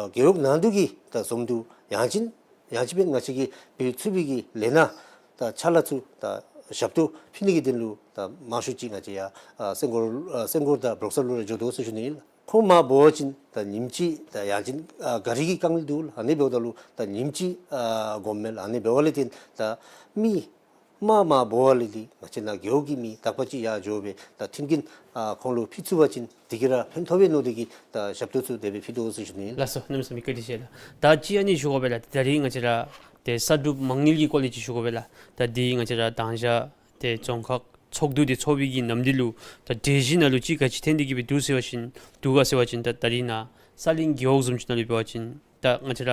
རྒེད་འོག་ནང་དུ་གི་ད་འཛོམས་འདུ་ཡང་ཅིན་ཡང་ཅིན་སྦེ་ང་བཅས་ཀྱིས་འབད་ཚུགས་པའི་གི་ལས་སྣ་ད་ཕྱག་ལཱ་ཚུ་ད་ཞབས་ཏོག་ཕུལ་ནི་གི་དོན་ལུ་ད་མང་ཤོས་ཅིག་ང་བཅས་ཡར་ཨ་སེང་སྒོར་ཨ་སེང་སྒོར་དང་པྲོག་གསར་ལུ་ར་འགྱོ་དོ་ཟེར་ཞུ་ནི་ཨིན་ལགས། ཁོང་མར་འབོ་བ་ཅིན་ད་ཉིནམ་གཅིག་ད་ཡང་ཅིན་ཨ་གཱ་རི་གི་དཀའ་ངལ་འདུག་ལགས། ཨ་ནི་འབདཝ་ད་ལུ་ད་ཉིནམ་གཅིག་ཨ་འགོརཝ་མས་ལགས། ཨ་ནི་འབདཝ་ལས་བརྟེན་ད་མི་མར་མར་འབོ་བ་ལས་འདི་ང་བཅས་ནཱ་རྒེད་འོག་གི་མི་དག་པ་ཅིག་ཡར་འགྱོ་སྦེ་ད་མཐུན་རྐྱེན་ཨ་ཁོང་ལུ་ཕུལ་ཚུགས་པ་ཅིན་དེ་གིས་ར་ཕན་ཐོགས་པས་མནོ་སྟེ་གིས་ད་ཞབས་ཏོག་ཚུ་དེ་སྦེ་ཕུལ་དོ་ཟེར་ཞུ་ནི་ཨིན་ལགས། ལགས་སོ། གནམ་མེད་ས་མེད་བཀའ་དྲིན་ཆེ་ལགས། ད་ཅི་ཨ་ནི་ཞུ་དགོ་པས་ལགས། ད་རིས་ང་བཅས་ར་ཏེ་གསར་སྒྲུབ་མ་དངུལ་གྱི་སྐོར་ལས་ཅིག་ཞུ་དགོ་པས་ལགས། ད་འདི་ང་བཅས་ར་དང་ཞག་ཏེ་རྫོང་ཁག་ཚོགས་འདུ་འདི་ཚོགས་པའི་གི་ནམ་དུས་ལུ་ད་གྲོས་གཞི་ནང་ལུ་ཅིག་ག་ཅི་ཐོན་ཏེ་གིས་སྦེ་འདུག་ཟེར་བ་ཅིན་འདུག་ག་ཟེར་བ་ཅིན་ད་ད་རིས་ནཱ་ས་གླིང་རྒེད་འོག་བཟུམ་ཅིག་ནང་ལུ་འབད་བ་ཅིན་ད་ང་བཅས་ར་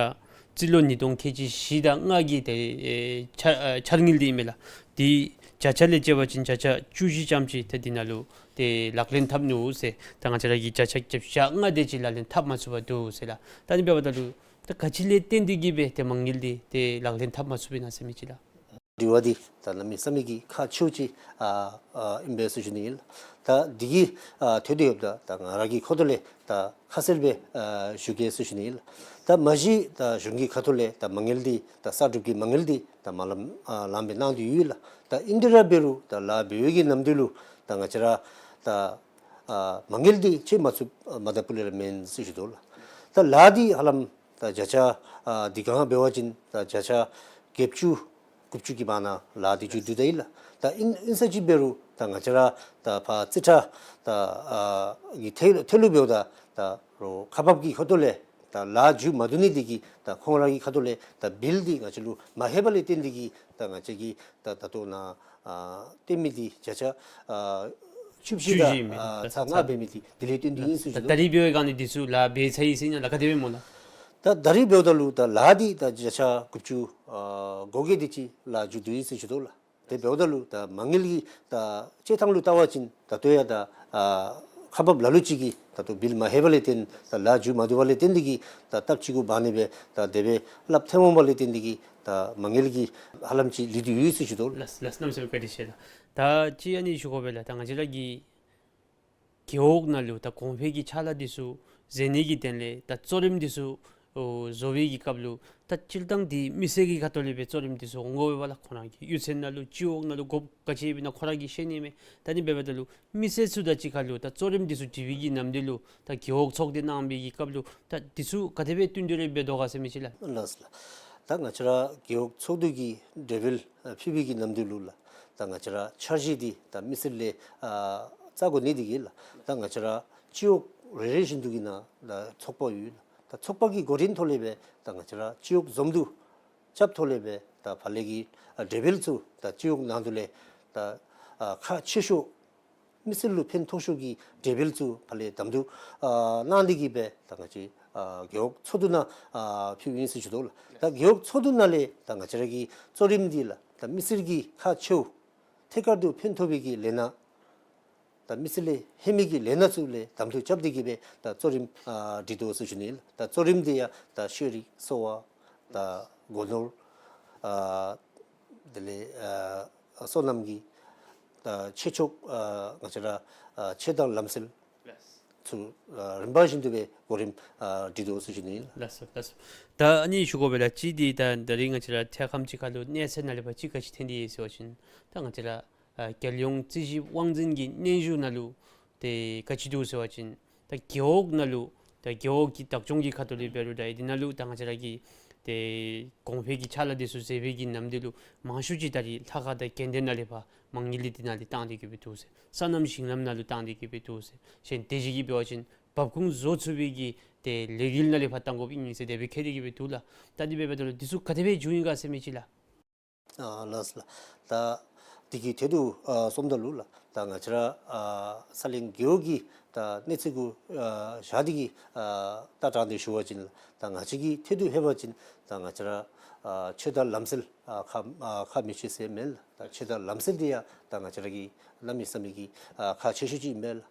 རྩིས་ལོ་ཉིས་སྟོང་ཁལ་གཅིག་བཞི་དང་ལྔ་གི་ཏེ་ཨེ་འཆར་ཨེ་འཆར་དངུལ་འདི་ཨིན་མས་ལགས། འདི་བརྒྱ་ཆ་ལས་བྱས་པ་ཅིན་བརྒྱ་ཆ་བཅུ་བཞི་ཙམ་ཅིག་ཏེ་འདི་ནང་ལུ་ཏེ་ལག་ལེན་འཐབ་ནུག་ཟེར། ད་ང་བཅས་ར་གིས་བརྒྱ་ཆ་བརྒྱད་ཅུ་གྱ་ལྔ་དེ་ཅིག་ལག་ལེན་འཐབ་མ་ཚུགས་པར་འདུག་ཟེར་ལགས། ད་ཨ་ནི་འབདཝ་ད་ལུ་ད་ག་ཅི་ལས་བརྟེན་ཏེ་གིས་སྦེ་ཏེ་མ་དངུལ་འདི་ཏེ་ལག་ལེན་འཐབ་མ་ཚུགས་པས་ན་ཟེར་མི་ཅིག་ལགས། དྲི་བ་འདི་ད་གནམ་མེད་ས་མེད་ཀྱི་ཁག་ཆེཝ་ཅིག་ཨ་ཨ་ཨིན་པས་ཟེར་ཞུ་ནི་ཨིན་ལགས། ད་འདི་གི་ཨ་ཐད་དུ་ཡོདཔ་ད་ད་ང་ར་གི་ཁ་ཐུག་ལས་ད་ཁ་གསལ་སྦེ་ཨ་ཞུ་གེ་ཟེར་ཞུ་ནི་ཨིན་ལགས། ད་མ་གཞི་ད་གཞུང་གི་ཁ་ཐུག་ལས་ད་མ་དངུལ་འདི་ད་གསར་སྒྲུབ་ཀྱི་མ་དངུལ་འདི་ད་མ་ལངམ་ཨ་ལངམ་སྦེ་གནང་སྟེ་ཡོད་ལགས། ད་ཨིན་དེ་ར་འབད་རུང་ད་ལཱ་འབད་བའི་གི་ནམ་དུས་ལུ་ད་ང་བཅས་ར་ད་ཨ་མ་དངུལ་འདི་ཆད་མ་ཚུགས་མ་ད་པུ་ལས་ར་མེན་ཟེར་ཞུ་དོ་ལགས། ད་ལཱ་འདི་ཧ་ལམ་ད་བརྒྱ་ཆ་ཨ་འདི་གང་འབད་བ་ཅིན་ད་བརྒྱ་ཆ་བརྒྱད་ཅུ་དགུ་བཅུ་གི་བར་ན་ལཱ་འདི་མཇུག་བསྡུ་ད་ཡི་ལགས། ད་ཨིན་ཨིན་ས་ཅིག་འབད་རུང་ད་ང་བཅས་ར་ད་ཕར་རྩིས་ཁྲ་ད་ཨ་གི་ཐད་ཐད་ལུ་འབདཝ་ད་ད་རོགས་ཁག་འབག་གི་ཁ་ཐུག་ལས་ད་ལཱ་མཇུག་མ་བསྡུ་ནི་འདི་གིས་ད་ཁོང་ར་གི་ཁ་ཐུག་ལས་ད་བིལ་འདི་ང་བཅས་ལུ་མ་ལྷོད་པ་ལས་བརྟེན་ཏེ་གིས་ད་ང་བཅས་ཀྱིས་ད་ད་ལྟོ་ནཱ་ཨ་བཏོན་མི་འདི་བརྒྱ་ཆ་ཨ་བཅུ་བཞི་བཅུ་བཞི་དང་ཨིན་མས། ཨ་ད་ཚག་ལྔ་འབད་མི་འདི་དེ་ལས་བརྟེན་ཏེ་ཨིན་ཟེར་ཞུ་དོ། ད་ད་རིས་འབད་བའི་སྒང་ལས་འདི་ཚུ་ལཱ་འབད་ཚར་ཡི་ཟེར་ཨིན་ན་ལགས། ག་དེ་སྦེ་སྨོ་ལགས། ད་ད་རིས་འབདཝ་ད་ལུ་ད་ལཱ་འདི་ད་བརྒྱ་ཆ་དགུ་བཅུ་ཨ་གོ་བརྒྱད་དེ་ཅིག་ལཱ་མཇུག་བསྡུ་ཡི་ཟེར་ཞུ་དོ་ལགས། དེ་འབདཝ་ད་ལུ་ད་མ་དངུལ་གྱི་ད་སྤྱོད་ཐངས་ལུ་བལྟ་བ་ཅིན་ད་ལྟོ་ཡང་ད་ཨ་ཁག་འབག་ལ་ལུ་ཅིག་གིས་ད་ལྟོ་བིལ་མ་ལྷོད་པ་ལས་བརྟེན་ད་ལཱ་མཇུག་མ་བསྡུ་བ་ལས་བརྟེན་ཏེ་གིས་ད་སྟབས་གཅིག་གུ་འབག་ནི་སྦེ་ད་དེ་སྦེ་སླབ་ཐོནམ་པ་ལས་བརྟེན་ཏེ་གིས་ད་མ་དངུལ་གྱི་ཧ་ལམ་ཅིག་ལུས་ཏེ་ཡོད་ཟེར་ཞུ་དོ་ལགས། ལགས་ལགས། གནམ་མེད་ས་མེད་བཀའ་དྲིན་ཆེ་ལགས། ད་ཅི་ཨ་ནི་ཞུ་དགོ་པས་ལགས། ད་ང་བཅས་ར་གི་རྒེད་འོག་ནང་ལུ་ད་གོང་འཕེལ་གྱི་ཕྱག་ལཱ་འདི་ཚུ་མཛད་ནི་གི་དོན་ལས་ད་གཙོ་རིམ་འདི་ཚུ་ཨོ་བཟོ་བའི་གི་སྐབས་ལུ་ད་སྤྱིར་བཏང་འདི་མི་སེར་གྱི་ཁ་ཐུག་ལས་སྦེ་གཙོ་རིམ་འདི་ཚུ་འོང་དགོ་པས་ལགས། ཁོང་ར་གི་གཡུས་ཚན་ནང་ལུ་སྤྱི་འོག་ནང་ལུ་དགོཔ་ག་ཅི་ཡོདཔ་ཨིན་ན་ཁོང་ར་གིས་ཤེས་ནི་མས། ད་ཨ་ནི་འབདཝ་ད་ལུ་མི་སེར་ཚུ་དང་གཅིག་ཁར་ལུ་ད་གཙོ་རིམ་འདི་ཚུ་སྒྲིག་པའི་གི་ནམ་དུས་ལུ་ད་རྒེད་འོག་ཚོགས་སྡེ་གནང་བའི་གི་སྐབས་ལུ་ད་འདི་ཚུ་ག་དེ་སྦེ་བསྟུན་གྲོས་རེ་འབད་དོ་ག་ཟེར་མི་ཅིག་ལགས། ལགས་ལགས། ད་ང་བཅས་ར་རྒེད་འོག་ཚོགས་འདུ་གི་གྲོས་འབུལ་ཨ་ཕུལ་བའི་གི་ནམ་དུས་ལུ་ལགས། ད་ང་བཅས་ར་འཆར་གཞི་འདི་ད་མི་སེར་ལས་ཨ་བཙག་དགོ་ནི་འདི་གིས་ལགས། ད་ང་བཅས་ར་སྤྱི་འོག་རེ་རེ་བཞིན་དུ་གི་ནང་ད་ཚོགས་པ་ཡོད་ལགས། ད་ཚོགས་པ་གི་འགོ་འདྲེན་ཐོག་ལས་སྦེ་ད་ང་བཅས་ར་སྤྱི་འོག་འཛོམས་འདུ་རྐྱབ་ཐོག་ལས་སྦེ་ད་ཕར་ལས་ཀྱི་ཨ་གྲོས་འབུལ་ཚུ་ད་སྤྱི་འོག་ནང་དུ་ལས་ད་ཨ་ཁག་ཆེ་ཤོས་མི་སེར་ལུ་ཕན་ཐོགས་ཤོས་ཀྱི་གྲོས་འབུལ་ཚུ་ཕར་ལས་གདམ་འཐུ་ཨ་གནང་སྟེ་གིས་སྦེ་ད་ང་བཅས་ཨ་རྒེད་འོག་ཚོགས་འདུ་ནང་ཨ་ཕུལཝ་ཨིན་ཟེར་ཞུ་དོ་ལགས། ད་རྒེད་འོག་ཚོགས་འདུ་ནང་ལས་ད་ང་བཅས་ར་གི་གཙོ་རིམ་འདི་ལགས་ད་མི་སེར་གྱི་ཁག་ཆེཝ་ཐད་ཀར་དུ་ཕན་ཐོགས་པའི་གི་ལས་སྣ་ད་མི་སེར་ལས་ལྷོད་མི་གི་ལས་སྣ་ཚུ་ལས་གདམ་འཐུ་རྐྱབ་སྟེ་གིས་སྦེ་ད་གཙོ་རིམ་ཨ་སྒྲིག་དོ་ཟེར་ཞུ་ནི་ལགས། ད་གཙོ་རིམ་འདི་ཡང་ད་ཤེས་རིག་གསོ་བ་ད་སྒོ་ནོར་ཨ་དེ་ལས་ཨ་སོ་ནམ་གྱི་ད་ཆོས་ཕྱོགས་ཨ་ང་བཅས་ར་ཨ་ཆོས་དང་ལམ་སྲོལ་ཚུ་ཨ་རིམ་པ་བཞིན་དུ་སྦེ་གོ་རིམ་ཨ་སྒྲིག་དོ་ཟེར་ཞུ་ནི་ལགས། ལགས་སོ་ལགས་སོ། ད་ཨ་ནི་ཞུ་དགོ་པས་ལགས། གཅིག་འདི་ད་ད་རིས་ང་བཅས་ར་ཐད་ཁམས་ཅིག་ཁར་ལུ་གནས་ཚད་ནང་ལས་ཕར་ཅིག་ག་ཅི་ཐོན་ཏེ་ཡོད་ཟེར་བ་ཅིན་ད་ང་བཅས་ར་ཨ་རྒྱལ་ཡོངས་རྩིས་ཞིབ་དབང་འཛིན་གྱི་སྙན་ཞུ་ནང་ལུ་ཏེ་ག་ཅི་འདུག་ཟེར་བ་ཅིན་ད་རྒེད་འོག་ནང་ལུ་ད་རྒེད་འོག་གི་བདག་སྐྱོང་གི་ཁ་ཐུག་ལས་འབད་རུང་ད་ཨེ་འདི་ནང་ལུ་ད་ང་བཅས་ར་གི་ཏེ་གོང་འཕེལ་གྱི་ཕྱག་ལཱ་འདི་ཚུ་མཛད་པའི་གི་ནམ་དུས་ལུ་མང་ཤོས་ཅིག་ད་རིས་ལྷ་ཁང་དང་དགོན་སྡེ་ནང་ལས་ཕར་མ་དངུལ་འདི་འདི་ནང་ལས་བཏང་སྟེ་གིས་སྦེ་འདུག་ཟེར། སོ་ནམ་ཞིང་ལམ་ནང་ལུ་བཏང་སྟེ་གིས་སྦེ་འདུག་ཟེར། གཞན་དེ་བཞིན་གྱི་འབད་བ་ཅིན་འབབ་ཁུངས་བཟོ་ཚུགས་པའི་གི་ཏེ་ལས་འགུལ་ནང་ལས་ཕར་བཏང་དགོཔ་ཨིན་ཟེར་དེ་སྦེ་བཀོད་དེ་གིས་སྦེ་འདུག་ལགས། ད་འདི་འབདཝ་ད་ལུ་འདི་ཚུ་ག་དེ་སྦེ་བྱུང་ཡི་ག་ཟེར་མི་ཅིག་ལགས། ཨ་ལགས་ལགས། ད་འདི་གི་ཐད་དུ་ཨ་སོངམ་ད་ལུ་ལགས། ད་ང་བཅས་ར་ཨ་ས་གླིང་རྒེད་འོག་གི་ད་གནས་ཚད་གུ་ཨ་བཞག་སྟེ་གིས་ཨ་ལྟ་སྟངས་འདི་ཞུ་བ་ཅིན་ལགས། ད་ང་བཅས་ཀྱི་ཐད་དུ་ལྷོད་པ་ཅིན་ད་ང་བཅས་ར་ཨ་ཆོས་དང་ལམ་སྲོལ་ཨ་ཁག་ཨ་ཁག་མི་ཆེ་ཟེར་མེན་ལགས། ད་ཆོས་དང་ལམ་སྲོལ་འདི་ཡང་ད་ང་བཅས་ར་གི་གནམ་མེད་ས་མེད་ཀྱི་ཨ་ཁག་ཆེ་ཤོས་ཅིག་ཨིན་མས་ལགས།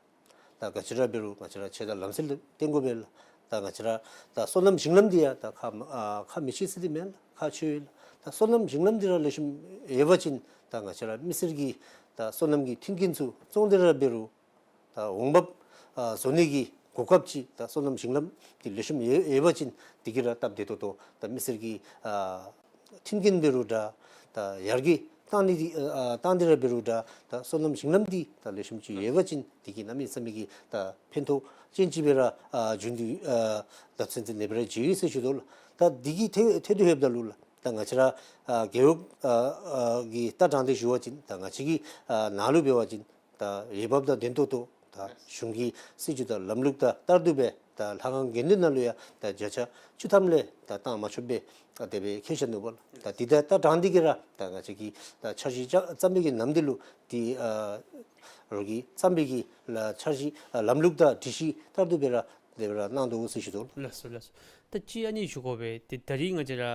ད་ག་ཅི་ར་འབད་རུང་ང་བཅས་ར་ཆོས་དང་ལམ་སྲོལ་འདི་བསྟེན་དགོ་པས་ལགས། ད་ང་བཅས་ར་ད་སོ་ནམ་ཞིང་ལམ་འདི་ཡང་ད་ཁག་ཨ་ཁག་མི་ཆེ་ཟེར་འདི་མེན་ལགས། ཁག་ཆེ་ཡོད་ལགས། ད་སོ་ནམ་ཞིང་ལམ་འདི་ར་ལེགས་ཤོམ་ཡོད་པ་ཅིན་ད་ང་བཅས་ར་མི་སེར་གྱིས་ད་སོ་ནམ་གྱི་མཐུན་རྐྱེན་ཚུ་བཙོང་སྟེ་ར་འབད་རུང་ད་འོང་འབབ་ཨ་བཟོ་ནི་གི་གོ་སྐབས་ཅིག་ད་སོ་ནམ་ཞིང་ལམ་འདི་ལེགས་ཤོམ་ཡོད་ཡོད་པ་ཅིན་འདི་གིས་ར་སྟབས་བདེ་ཏོག་ཏོ་ད་མི་སེར་གྱི་ཨ་མཐུན་རྐྱེན་འབད་རུང་འདྲ་ད་ཡར་རྒྱས་ བཏང་ནི་འདི་ཨ་ཨ་བཏང་སྟེ་ར་འབད་རུང་ད་ད་སོ་ནམ་ཞིང་ལམ་འདི་ད་ལེགས་ཤོམ་ཅིག་ཡོད་པ་ཅིན་འདི་གིས་གནམ་མེད་ས་མེད་ཀྱི་ད་ཕན་ཐོགས་ཅན་ཅིག་སྦེ་ར་ཨ་བྱུང་སྟེ་ཨ་ད་ཚུན་ཚོད་ནེ་སྦེ་ར་བྱུང་ཡི་ཟེར་ཞུ་དོ་ལགས། ད་འདི་གི་ཐད་ཐད་དུ་ལྷོདཔ་ད་ལུ་ལགས། ད་ང་བཅས་ར་ཨ་རྒེད་འོག་ཨ་ཨ་གི་ལྟ་སྟངས་འདི་ཞུ་བ་ཅིན་ད་ང་བཅས་ཀྱི་ཨ་ནང་ལུ་འབད་བ་ཅིན་ད་འོས་འབབ་དང་ལྡན་ཏོག་ཏོ་ད་གཞུང་གི་སྲིད་བྱུས་དང་ལམ་ལུགས་དང་ལྟར་དུ་སྦེ་ད་ལྷ་ཁང་དགོན་སྡེ་ནང་ལུ་ཡང་ད་བརྒྱ་ཆ་བཅུ་ཐམ་ལས་ད་བཏང་མ་ཆོགཔ་སྦེ་ད་དེ་སྦེ་བཀོད་བཞག་ནུག་པ་ལགས། ད་འདི་ད་ལྟ་སྟངས་འདི་གིས་ར་ད་ང་བཅས་ཀྱི་ད་འཆར་གཞི་བརྩམ་པའི་གི་ནམ་དུས་ལུ་འདི་ཨ་རོགས་ཀྱིས་བརྩམས་པའི་གི་ལ་འཆར་གཞི་ཨ་ལམ་ལུགས་དང་སྒྲིག་གཞི་ལྟར་དུ་སྦེ་ར་དེ་སྦེ་ར་གནང་དོ་ཟེར་ཞུ་དོ་ལགས། ལགས་སོ་ལགས་སོ། ད་ཅི་ཨ་ནི་ཞུ་དགོ་པས། ཏེ་ད་རིས་ང་བཅས་ར་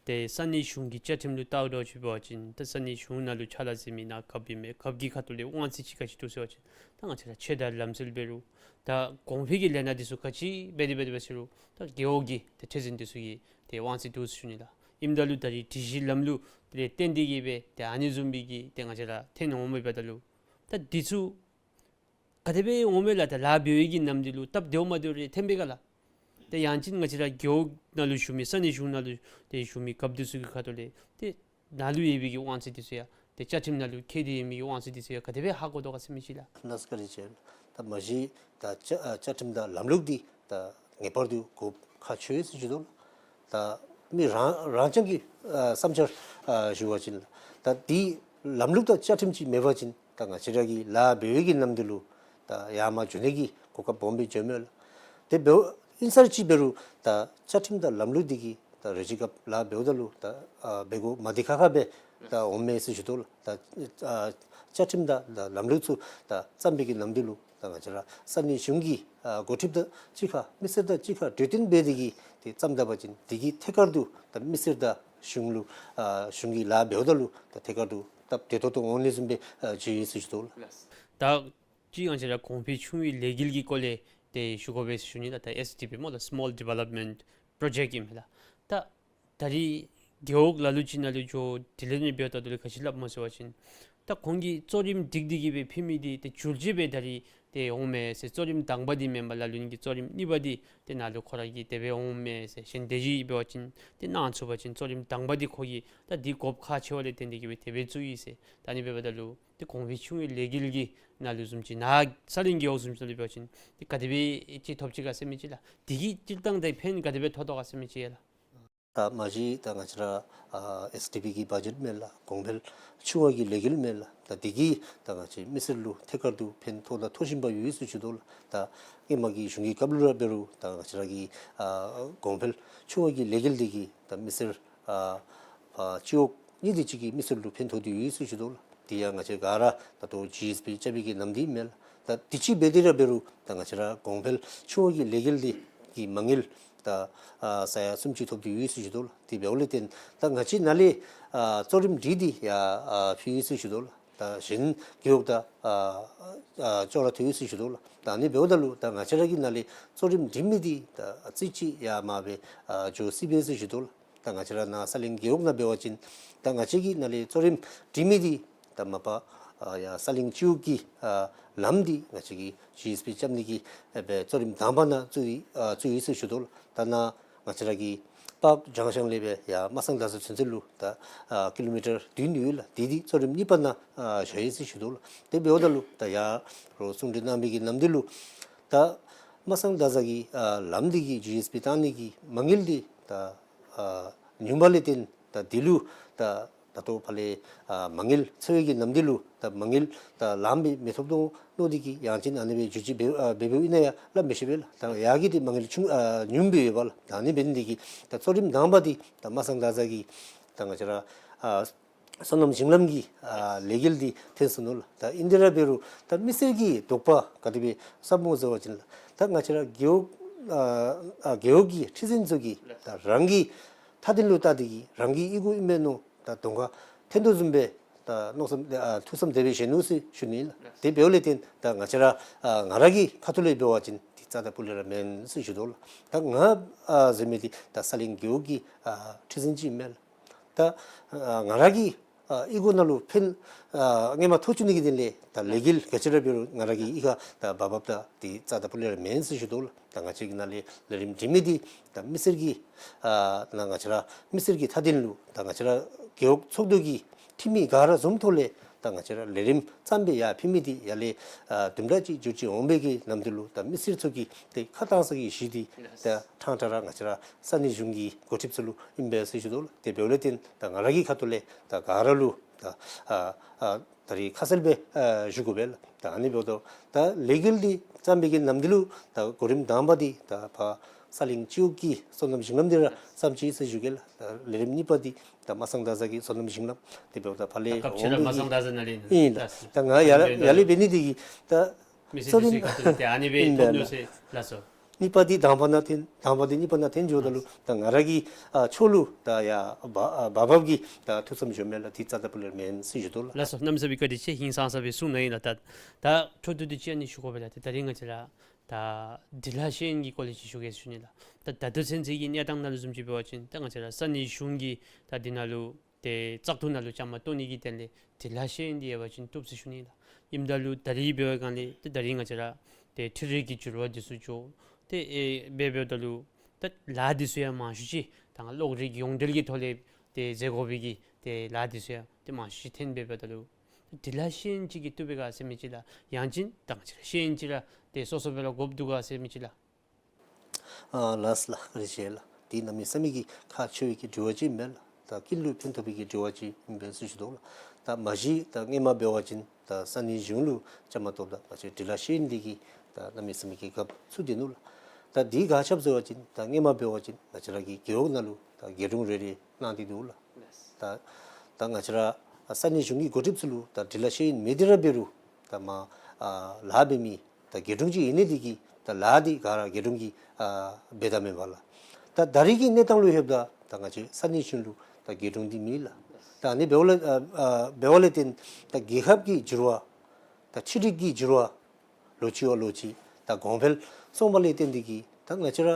ཏེ་ས་གནས་གཞུང་གི་བཅའ་ཁྲིམས་ལུ་བལྟཝ་ད་ཅིག་འབད་བ་ཅིན་ད་ས་གནས་གཞུང་ནང་ལུ་ཕྱག་ལཱ་མཛད་མི་ནཱ་རྒཔོ་ཨིན་མས། རྒཔོ་གི་ཁ་ཐུག་ལས་དབང་ཚད་ཅིག་ག་ཅི་འདུག་ཟེར་བ་ཅིན་ད་ང་བཅས་ར་ཆོས་དང་ལམ་སྲོལ་འབད་རུང་ད་གོང་འཕེལ་གྱི་ལས་སྣ་འདི་ཚུ་ག་ཅི་འབད་དེ་འབད་དེ་འབད་ཟེར་རུང་ད་རྒེད་འོག་གི་ཏེ་ཁྲི་འཛིན་འདི་ཚུ་གི་ཏེ་དབང་ཚད་འདུག་ཟེར་ཞུ་ནི་ལགས། ཨིནམ་ད་ལུ་ད་རིས་སྒྲིག་གཞི་ལམ་ལུགས་དེ་ལས་བརྟེན་ཏེ་གིས་སྦེ་ཏེ་ཨ་ནི་བཟུམ་མའི་གི་ཏེ་ང་བཅས་ར་ཐོན་འོང་མི་འབདཝ་ད་ལུ་ད་འདི་ཚུ་ག་དེ་སྦེ་འོང་མས་ལགས། ད་ལཱ་འབད་བའི་གི་ནམ་དུས་ལུ་སྟབས་བདེཝ་མ་བདེཝ་རེ་ཐོན་པས་ག་ལགས། ཏེ་ཡང་ཅིན་ང་བཅས་ར་རྒེད་འོག་ནང་ལུ་བཞུགས་མི་ས་གནས་གཞུང་ནང་ལུ་ཏེ་བཞུགས་མི་རྒཔོ་འདི་ཚུ་གི་ཁ་ཐུག་ལས་ཏེ་ནཱ་ལུ་ཡོད་པའི་གི་དབང་ཚད་འདི་ཚུ་ཡང་ཏེ་བཅའ་ཁྲིམས་ནང་ལུ་འཁོད་དེ་ཡོད་མི་གི་དབང་ཚད་འདི་ཚུ་ཡང་ག་དེ་སྦེ་ཧ་གོ་དོ་ག་ཟེར་མི་ཅིག་ལགས། གནས་ཚུལ་ག་རེ་ཅིག་ད་མ་གཞི་ད་བཅའ་ཨ་བཅའ་ཁྲིམས་དང་ལམ་ལུགས་འདི་ད་ངེས་པར་དུ་དགོཔ་ཁག་ཆེ་ཟེར་ཞུ་དོ་ལགས། ད་མི་རང་རང་རྐྱང་གི་ཨ་བསམ་འཆར་ཨ་ཞུ་བ་ཅིན་ད་འདི་ལམ་ལུགས་དང་བཅའ་ཁྲིམས་ཅིག་མེད་པ་ཅིན་ད་ང་བཅས་ར་གི་ལཱ་འབད་བའི་གི་ནམ་དུས་ལུ་ད་ཡར་མར་འགྱོ་ནི་གི་གོ་སྐབས་སྦོམ་སྦེ་འགྱོཝ་མས་ལགས། དེ་འབདཝ་ཨིན་ས་ར་ཅིག་འབད་རུང་ད་བཅའ་ཁྲིམས་དང་ལམ་ལུགས་འདི་གིས་ད་རེ་ཅིག་སྐབས་ལཱ་འབདཝ་ད་ལུ་ད་ཨ་འབད་དགོཔ་མ་བདེ་ཁག་ཁ་སྦེ་ད་འོང་མས་ཟེར་ཞུ་དོ་ལགས། ད་ཨ་བཅའ་ཁྲིམས་དང་ད་ལམ་ལུགས་ཚུ་ད་བརྩམ་པའི་གི་ནམ་དུས་ལུ་ད་ང་བཅས་ར་ས་གནས་གཞུང་གི་ཨ་འགོ་ཁྲིདཔ་དང་གཅིག་ཁར་མི་སེར་དང་གཅིག་ཁར་གྲོས་བསྟུན་འབད་དེ་གིས་ཏེ་བརྩམ་ད་པ་ཅིན་འདི་གིས་ཐད་ཀར་དུ་ད་མི་སེར་དང་གཞུང་ལུ་ཨ་གཞུང་གི་ལཱ་འབདཝ་ད་ལུ་ད་ཐད་ཀར་དུ་སྟབས་བདེ་ཏོག་ཏོ་འོང་ནི་བཟུམ་སྦེ་ཨ་ཅིག་ཨིན་ཟེར་ཞུ་དོ་ལགས། ད་ཅི་ང་བཅས་ར་གོང་འཕེལ་ཆུང་བའི་ལས་འགུལ་གྱི་སྐོར་ལས་ཏེ་ཞུ་དགོ་པས་ཟེར་ཞུ་ནི་ལགས། ད་ཨེསི་ཌི་པི་སྨོ་ལགས། Small Development Project ཨིན་མས་ལགས། ད་ད་རིས་རྒེད་འོག་ལ་ལུ་ཅིག་ནང་ལུ་འགྱོ་དེ་ལས་ནི་འབདཝ་ད་ལུ་ག་ཅི་སླབ་སྨོ་ཟེར་བ་ཅིན་ད་ཁོང་གིས་གཙོ་རིམ་སྒྲིག་སྟེ་གིས་སྦེ་ཕུལ་མི་འདི་ཏེ་བསྒྱུར་བཅོས་སྦེ་ད་རིས་ཏེ་འོང་མས་ཟེར། གཙོ་རིམ་དང་པ་འདི་མེན་པར་ལ་ལུ་ནི་གི་གཙོ་རིམ་གཉིས་པ་འདི་ཏེ་ནཱ་ལུ་ཁོ་ར་གིས་དེ་སྦེ་འོང་མས་ཟེར། གཞན་དེ་བཞིན་འབད་བ་ཅིན་ཏེ་གནང་ཚུགས་པ་ཅིན་གཙོ་རིམ་དང་པ་འདི་ཁོ་གིས་ད་འདི་དགོཔ་ཁག་ཆེ་བ་ལས་བརྟེན་ཏེ་གིས་སྦེ་དེ་སྦེ་བཙུགས་ཡི་ཟེར། ད་ཨ་ནི་འབདཝ་ད་ལུ་ཏེ་གོང་འཕེལ་ཆུང་བའི་ལས་འགུལ་གྱི་ནང་ལུ་བཟུམ་ཅིག་ནཱ་ས་གླིང་རྒེད་འོག་བཟུམ་ཅིག་ནང་ལུ་འབད་བ་ཅིན་ཏེ་ག་དེ་སྦེ་ཅིག་ཐོབ་ཅི་ག་ཟེར་མི་ཅིག་ལགས། འདི་གིས་སྤྱིར་བཏང་ད་ཕན་ག་དེ་སྦེ་ཐོགས་དོ་ག་ཟེར་མི་ཅིག་ལགས། ད་མ་གཞི་ད་ང་བཅས་ར་ཨ་ཨེསི་ཌི་པི་གི་བ་ཇེཊ་མས་ལགས། གོང་འཕེལ་ཆུང་བ་གི་ལས་འགུལ་མས་ལགས། ད་འདི་གིས་ད་ང་བཅས་མི་སེར་ལུ་ཐད་ཀར་དུ་ཕན་ཐོགས་དང་ཐོགས་བཞིན་པ་ཡོད་ཟེར་ཞུ་དོ་ལགས། ད་སྔོན་མ་གི་གཞུང་གི་སྐབས་ལུ་ར་འབད་རུང་ད་ང་བཅས་ར་གི་ཨ་གོང་འཕེལ་ཆུང་བ་གི་ལས་འགུལ་འདི་གིས་ད་མི་སེར་ཨ་ཕར་སྤྱི་འོག་གཉིས་དེ་ཅིག་གི་མི་སེར་ལུ་ཕན་ཐོགས་ཏེ་ཡོད་ཟེར་ཞུ་དོ་ལགས། དེ་ཡང་ང་བཅས་ག་ར་ད་ལྟོ་ཇི་ཨེསི་པི་རྐྱབ་པའི་གི་ནམ་དུས་མས་ལགས། ད་དེ་ཅིག་འབད་དེ་ར་འབད་རུང་ད་ང་བཅས་ར་གོང་འཕེལ་ཆུང་བ་གི་ལས་འགུལ་འདི་གི་མ་དངུལ་ད་ཨ་ས་ཡ་སུམ་ཅུ་ཐོབ་སྟེ་ཡོད་ཟེར་ཞུ་དོ་ལགས། དེ་འབདཝ་ལས་བརྟེན་ད་ང་བཅས་ནཱ་ལས་ཨ་གཙོ་རིམ་སྒྲིག་སྟེ་ཡར་ཨ་ཕུལ་ཡི་ཟེར་ཞུ་དོ་ལགས། ད་གཞན་རྒེད་འོག་དང་ཨ་ཨ་ཅོག་ར་འཐདཔ་ཨིན་ཟེར་ཞུ་དོ་ལགས། ད་ཨ་ནི་འབདཝ་ད་ལུ་ད་ང་བཅས་ར་གི་ནཱ་ལས་གཙོ་རིམ་སྒྲིག་མི་འདི་ད་ཨ་ཙི་ཅིག་ཡར་མར་སྦེ་ཨ་འགྱོ་སྲིད་པས་ཟེར་ཞུ་དོ་ལགས། ད་ང་བཅས་ར་ནཱ་ས་གླིང་རྒེད་འོག་ནང་འབད་བ་ཅིན་ད་ང་བཅས་ཀྱི་ནཱ་ལས་གཙོ་རིམ་སྒྲིག་མི་འདི་ད་མ་པ་ཨ་ཡར་ས་གླིང་སྤྱི་འོག་གི་ཨ་ལམ་འདི་ང་བཅས་ཀྱིས་ཇི་ཨེསི་པི་རྐྱབ་ནི་གི་ཨ་སྦེ་གཙོ་རིམ་དང་པ་ནང་བཙུགས་ཡི་ཨ་བཙུགས་ཡི་ཟེར་ཞུ་དོ་ལགས། ད་ནཱ་ང་བཅས་ར་གི་པརྐ་ཇང་ཤན་ལས་སྦེ་ཡར་མ་སང་ད་ས་ཚུན་ཚོད་ལུ་ད་ཨ་ཀི་ལོ་མི་ཊར་བདུན་ཡོད་ལགས། དེ་འདི་གཙོ་རིམ་གཉིས་པ་ནང་ཨ་བཞག་ཡི་ཟེར་ཞུ་དོ་ལགས། དེ་འབདཝ་ད་ལུ་ད་ཡར་རོགས་གསུང་གྲོས་གནང་བའི་གི་ནམ་དུས་ལུ་ད་མ་སང་ད་ས་གི་ཨ་ལམ་འདི་གི་ཇི་ཨེསི་པི་བཏང་ནི་གི་མ་དངུལ་འདི་ད་ཨ་ཉུངམ་ལས་བརྟེན་ད་འདི་ལུ་ད་ད་ལྟོ་ཕར་ལས་ཨ་མ་དངུལ་འཚོལ་བའི་གི་ནམ་དུས་ལུ་ད་མ་དངུལ་ད་ལངམ་སྦེ་མི་ཐོབ་དོ་མནོ་སྟེ་གིས་ཡང་ཅིན་ཨ་ནི་སྦེ་བསྒྱུར་བཅོས་འབད་ཨ་འབད་འབདཝ་ཨིན་ན་ཡང་སླབ་མི་ཤེས་པས་ལགས། ད་ཡར་གྱི་འདི་མ་དངུལ་ཆུང་ཨ་ཉུངམ་སྦེ་ཡོད་པས་ལགས། ད་ཨ་ནི་འབད་ནི་འདི་གིས་ད་གཙོ་རིམ་དང་པ་འདི་ད་མ་སང་ད་ས་གི་ད་ང་བཅས་ར་ཨ་སོ་ནམ་ཞིང་ལམ་གྱི་ཨ་ལས་འགུལ་འདི་ཐོན་སོ་ནུག་ལགས། ད་ཨིན་དེ་ར་འབད་རུང་ད་མི་སེར་གྱི་དོགས་པ་ག་དེ་སྦེ་ཟཝ་སྨོ་ཟེར་བ་ཅིན་ལགས། ད་ང་བཅས་ར་རྒེད་འོག་ཨ་ཨ་རྒེད་འོག་གི་ཁྲི་འཛིན་ཚུ་གིས་ད་རང་གི་མཐའ་དོན་ལུ་བལྟ་སྟེ་གིས་རང་གི་ཨི་གུ་ཨིན་མས་མནོ་ད་གདོང་ཁར་འཐོན་དོ་བཟུམ་སྦེ་ད་མནོ་བསམ་ཨ་ཐུགས་བསམ་དེ་སྦེ་བཞེས་ནུག་ཟེར་ཞུ་ནི་ལགས། དེ་འབདཝ་ལས་བརྟེན་ད་ང་བཅས་ར་ཨ་ང་ར་གི་ཁ་ཐུག་ལས་འབད་བ་ཅིན་འདི་རྩ་དང་སྤུ་ལས་ར་མེན་ཟེར་ཞུ་དོ་ལགས། ད་ང་ཨ་ཟེར་མི་འདི་ད་ས་གླིང་རྒེད་འོག་གི་ཨ་ཁྲི་འཛིན་ཅིག་ཨིན་མས་ལགས། ད་ཨ་ང་ར་གི་ཨ་ཨི་གུ་ནང་ལུ་ཕན་ཨ་སྔོན་མ་ཐོགས་བཅུག་ནི་གི་དོན་ལས་ད་ལས་འགུལ་ག་ཅི་ར་འབད་རུང་ང་ར་གི་ཨི་ཁར་ད་འབབ་འབབ་ད་འདི་རྩ་དང་སྤུ་ལས་ར་མེན་ཟེར་ཞུ་དོ་ལགས། ད་ང་བཅས་ཀྱི་ནཱ་ལས་ལས་རིམ་སྒྲིག་མི་འདི་ད་མི་སེར་གྱི་ཨ་ནཱ་ང་བཅས་ར་མི་སེར་གྱི་མཐའ་དོན་ལུ་ད་ང་བཅས་ར་རྒེད་འོག་ཚོགས་འདུ་གི་ འཐུས་མི་ག་ར་འཛོམས་ཐོག་ལས་ད་ང་བཅས་ར་ལས་རིམ་བརྩམས་སྦེ་ཡར་ཕུལ་མི་འདི་ཡར་ལས་ཨ་དུམ་གྲ་ཅིག་འགྱུར་བཅོས་འོང་པའི་གི་ནམ་དུས་ལུ་ད་མི་སེར་ཚུ་གིས་ཏེ་ཁ་གཏང་ས་གི་གཞི་འདི་ད་ཕྲང་ཕྲང་ར་ང་བཅས་ར་ས་གནས་གཞུང་གི་འགོ་ཁྲིདཔ་ཚུ་ལུ་ཨིན་པས་ཟེར་ཞུ་དོ་ལགས། དེ་འབདཝ་ལས་བརྟེན་ད་ང་ར་གི་ཁ་ཐུག་ལས་ད་ག་ར་ལུ་ད་ཨ་ཨ་ད་རིས་ཁ་གསལ་སྦེ་ཨ་ཞུ་དགོ་པས་ལགས། ད་ཨ་ནི་འབདཝ་ད་ད་ལས་འགུལ་འདི་བརྩམས་པའི་གི་ནམ་དུས་ལུ་ད་གོ་རིམ་དང་པ་འདི་ད་ཕར་ས་གླིང་སྤྱི་འོག་གི་སོ་ནམ་ཞིང་ལམ་འདི་ར་བརྩམས་ཅི་ཟེར་ཞུ་གེ་ལགས། ད་ལས་རིམ་གཉིས་པ་འདི་ད་མ་སངས་ད་ཟ་གི་སོ་ནམ་ཞིང་ལམ། དེ་འབདཝ་ད་ཕར་ལས་ད་སྐབས་འོང་ཅིག་ར་མ་པའི་སངས་ད་ཟ་ནང་ལས་ཨིན་ལགས། ད་ད་ང་ཡར་ལས་ཡར་ལས་འབད་ནི་འདི་གིས་ད་མི་སེར་ཚུ་གི་ཁ་ཐུག་ལས་ཏེ་ཨ་ནི་སྦེ་ཨིན་ཐོབ་ནུག་ཟེར་ལགས་སོ། གཉིས་པ་འདི་དང་པ་ནང་འཐོན། དང་པ་འདི་གཉིས་པ་ནང་འཐོན་འགྱོཝ་ད་ལུ་ད་ང་ར་གི་ཨ་ཕྱོགས་ལུ་ད་ཡར་འབག་ཨ་འབག་འབགཔ་གི་ད་ཐུགས་བསམ་བཞེས་མི་ལགས། འདི་རྩ་དང་པོ་ལས་མེན་ཟེར་ཞུ་དོ་ལགས། ལགས་སོ། གནམ་མེད་ས་མེད་བཀའ་དྲིན་ཆེ། ཧིང་སངས་ས་སྦེ་གསུངས་གནང་ཡི་ལགས། ད་ད་འཕྲོ་མཐུད་དེ་ཅིག་ཨ་ནི་ཞུ་དགོ་པས་ལགས། ཏེ་ད་རིས་ང་བཅས་ར་ད་འབྲི་ལྷག་ཤེས་ཡོན་གྱི་སྐོར་ལས་ཅིག་ཞུ་གེ་ཟེར་ཞུ་ནི་ལགས། ད་ད་ལྟོ་ཚུན་ཚོད་ཀྱི་གནས་སྟངས་ནང་ལུ་བཟུམ་ཅིག་འབད་བ་ཅིན་ད་ང་བཅས་ར་ས་གནས་གཞུང་གིས་ད་འདི་ནང་ལུ་ཏེ་བཙག་འཐུ་ནང་ལུ་བཅའ་མར་གཏོགས་ནི་གི་དོན་ལས་འབྲི་ལྷག་ཤེས་ཡོན་འདི་ཡོད་པ་ཅིན་བཏུབ་ཟེར་ཞུ་ནི་ལགས། ཨིནམ་ད་ལུ་ད་རིས་འབད་བའི་སྒང་ལས་ཏེ་ད་རིས་ང་བཅས་ར་ཏེ་འཕྲུལ་རིག་གི་འགྱུར་བ་འདི་ཚུ་འགྱོ། ཏེ་ཨེ་འབད་འབདཝ་ད་ལུ་ད་ལཱ་འདི་ཚུ་ཡང་མང་ཤོས་ཅིག་ད་གློག་རིག་ཡོངས་འབྲེལ་གྱི་ཐོག་ལས་ཏེ་མཛད་དགོ་པའི་གི་ཏེ་ལཱ་འདི་ཚུ་ཡང་ཏེ་མང་ཤོས་ཅིག་ཐོན་འབད་འབདཝ་ད་ལུ་འབྲི་ལྷག་ཤེས་ཡོན་ཅིག་གིས་བཏུབ་པས་ག་ཟེར་མི་ཅིག་ལགས། ཡང་ཅིན་ད་ང་བཅས་ར་ཤེས་ཡོན་ཅིག་ར་ཏེ་སོ་སོ་སྦེ་ར་དགོཔ་འདུག་ག་ཟེར་མི་ཅིག་ལགས། ཨ་ལགས་ལགས། བཀའ་དྲིན་ཆེ་ལགས། འདི་གནམ་མེད་ས་མེད་ཀྱི་ཁག་ཆེ་བའི་གི་དྲི་བ་ཅིག་མས་ལགས། ད་ཀུན་ལུ་ཕན་ཐོགས་པའི་གི་དྲི་བ་ཅིག་ཨིན་པས་ཟེར་ཞུ་དོ་ལགས། ད་མ་གཞི་ད་སྔོན་མ་འབད་བ་ཅིན་ད་ས་གནས་གཞུང་ལུ་བཅའ་མར་གཏོགསཔ་ད་ང་བཅས་འབྲི་ལྷག་ཤེས་ཡོན་འདི་གིས་ད་གནམ་མེད་ས་མེད་ཀྱི་རྒཔོ་ཚུད་དེ་ནུག་ལགས། ད་འདི་ག་ཅི་སྦེ་ཟེར་བ་ཅིན་ད་སྔོན་མ་འབད་བ་ཅིན་ང་བཅས་ར་གི་རྒེད་འོག་ནང་ལུ་ད་རྒེད་དྲུང་རེ་རེ་གནང་སྟེ་འདུག་ལགས། ད་ད་ང་བཅས་ར་ས་གནས་གཞུང་གི་འགོ་ཁྲིདཔ་ཚུ་ལུ་ད་འབྲི་ལྷག་ཤེས་ཡོན་མེད་དེ་ར་འབད་རུང་ད་མར་ཨ་ལཱ་འབད་མི་ད་རྒེད་དྲུང་ཅིག་ཨིན་ནི་འདི་གིས་ད་ལཱ་འདི་ག་ར་རྒེད་དྲུང་གིས་ཨ་འབད་དོ་མས་པ་ལགས། ད་ད་རིས་ཀྱི་གནས་སྟངས་ལུ་ལྷོདཔ་ད་ད་ང་བཅས་ས་གནས་གཞུང་ལུ་ད་རྒེད་དྲུང་འདི་མེད་ལགས། ད་ཨ་ནི་འབདཝ་ལས་ཨ་ཨ་འབདཝ་ལས་བརྟེན་ད་རྒྱལ་ཁབ་ཀྱི་འགྱུར་བ་ད་འཕྲུལ་རིག་གི་འགྱུར་བ་ལོ་གཅིག་བ་ལོ་གཅིག་ད་གོང་འཕེལ་སོང་བ་ལས་བརྟེན་འདི་གིས་ད་ང་བཅས་ར་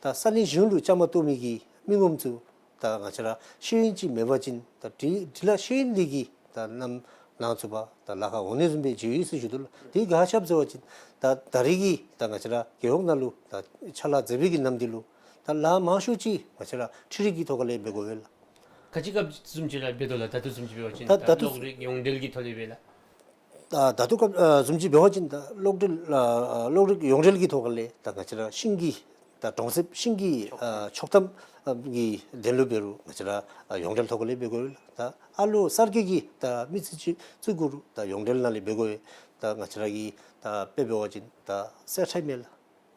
ད་ས་གནས་གཞུང་ལུ་བཅའ་མར་གཏོགས་མི་གི་མི་ངོམ་ཚུ་ད་ང་བཅས་ར་ཤེས་ཡོན་ཅིག་མེད་པ་ཅིན་ད་འབྲི་འབྲི་ལྷག་ཤེས་ཡོན་འདི་གིས་ད་ནམ་ནང་ཚུད་པ་ད་ལཱ་ཁག་འོང་ནི་བཟུམ་སྦེ་མཇལ་ཡི་ཟེར་ཞུ་དོ་ལགས། འདི་ག་ཅི་སྦེ་ཟེར་བ་ཅིན་ད་ད་རིས་ཀྱི་ད་ང་བཅས་ར་རྒེད་འོག་ནང་ལུ་ད་ཕྱག་ལཱ་མཛད་པའི་གི་ནམ་དུས་ལུ་ད་ལཱ་མང་ཤོས་ཅིག་ང་བཅས་ར་འཕྲུལ་རིག་གི་ཐོག་ཁ་ལས་འབད་དགོ་པས་ལགས། ག་ཅི་སྐབས་བཟུམ་ཅིག་ར་འབད་དོ་ལགས། ད་ལྟོ་བཟུམ་ཅིག་འབད་བ་ཅིན་ད་ད་ད་ལྟོ་གློག་རིག་ཡོངས་འབྲེལ་གྱི་ཐོག་ལས་འབད་ལགས། ད་ད་ལྟོ་སྐབས་ཨ་བཟུམ་ཅིག་འབད་བ་ཅིན་ད་གློག་འབྲེལ་ཨ་གློག་རིག་ཡོངས་འབྲེལ་གྱི་ཐོག་ཁ་ལས་ད་ང་བཅས་ར་ཤིང་གི་ད་གྲོང་གསེབ་ཤིང་གི་ཨ་ཆོག་ཐམ་ཨ་གི་དོན་ལུ་འབད་རུང་ང་བཅས་ར་ཨ་ཡོངས་འབྲེལ་ཐོག་ཁ་ལས་འབད་དགོ་པས་ལགས། ད་ཨ་ལོ་གསར་བསྐོས་ཀྱི་ད་མི་སེར་ཅིག་བཙུགས་དགོ་རུང་ད་ཡོངས་འབྲེལ་ནང་ལས་འབད་དགོ་པས། ད་ང་བཅས་ར་གི་ད་དཔེ་འབད་བ་ཅིན་ད་གསེར་ཁྲལ་མས་ལགས།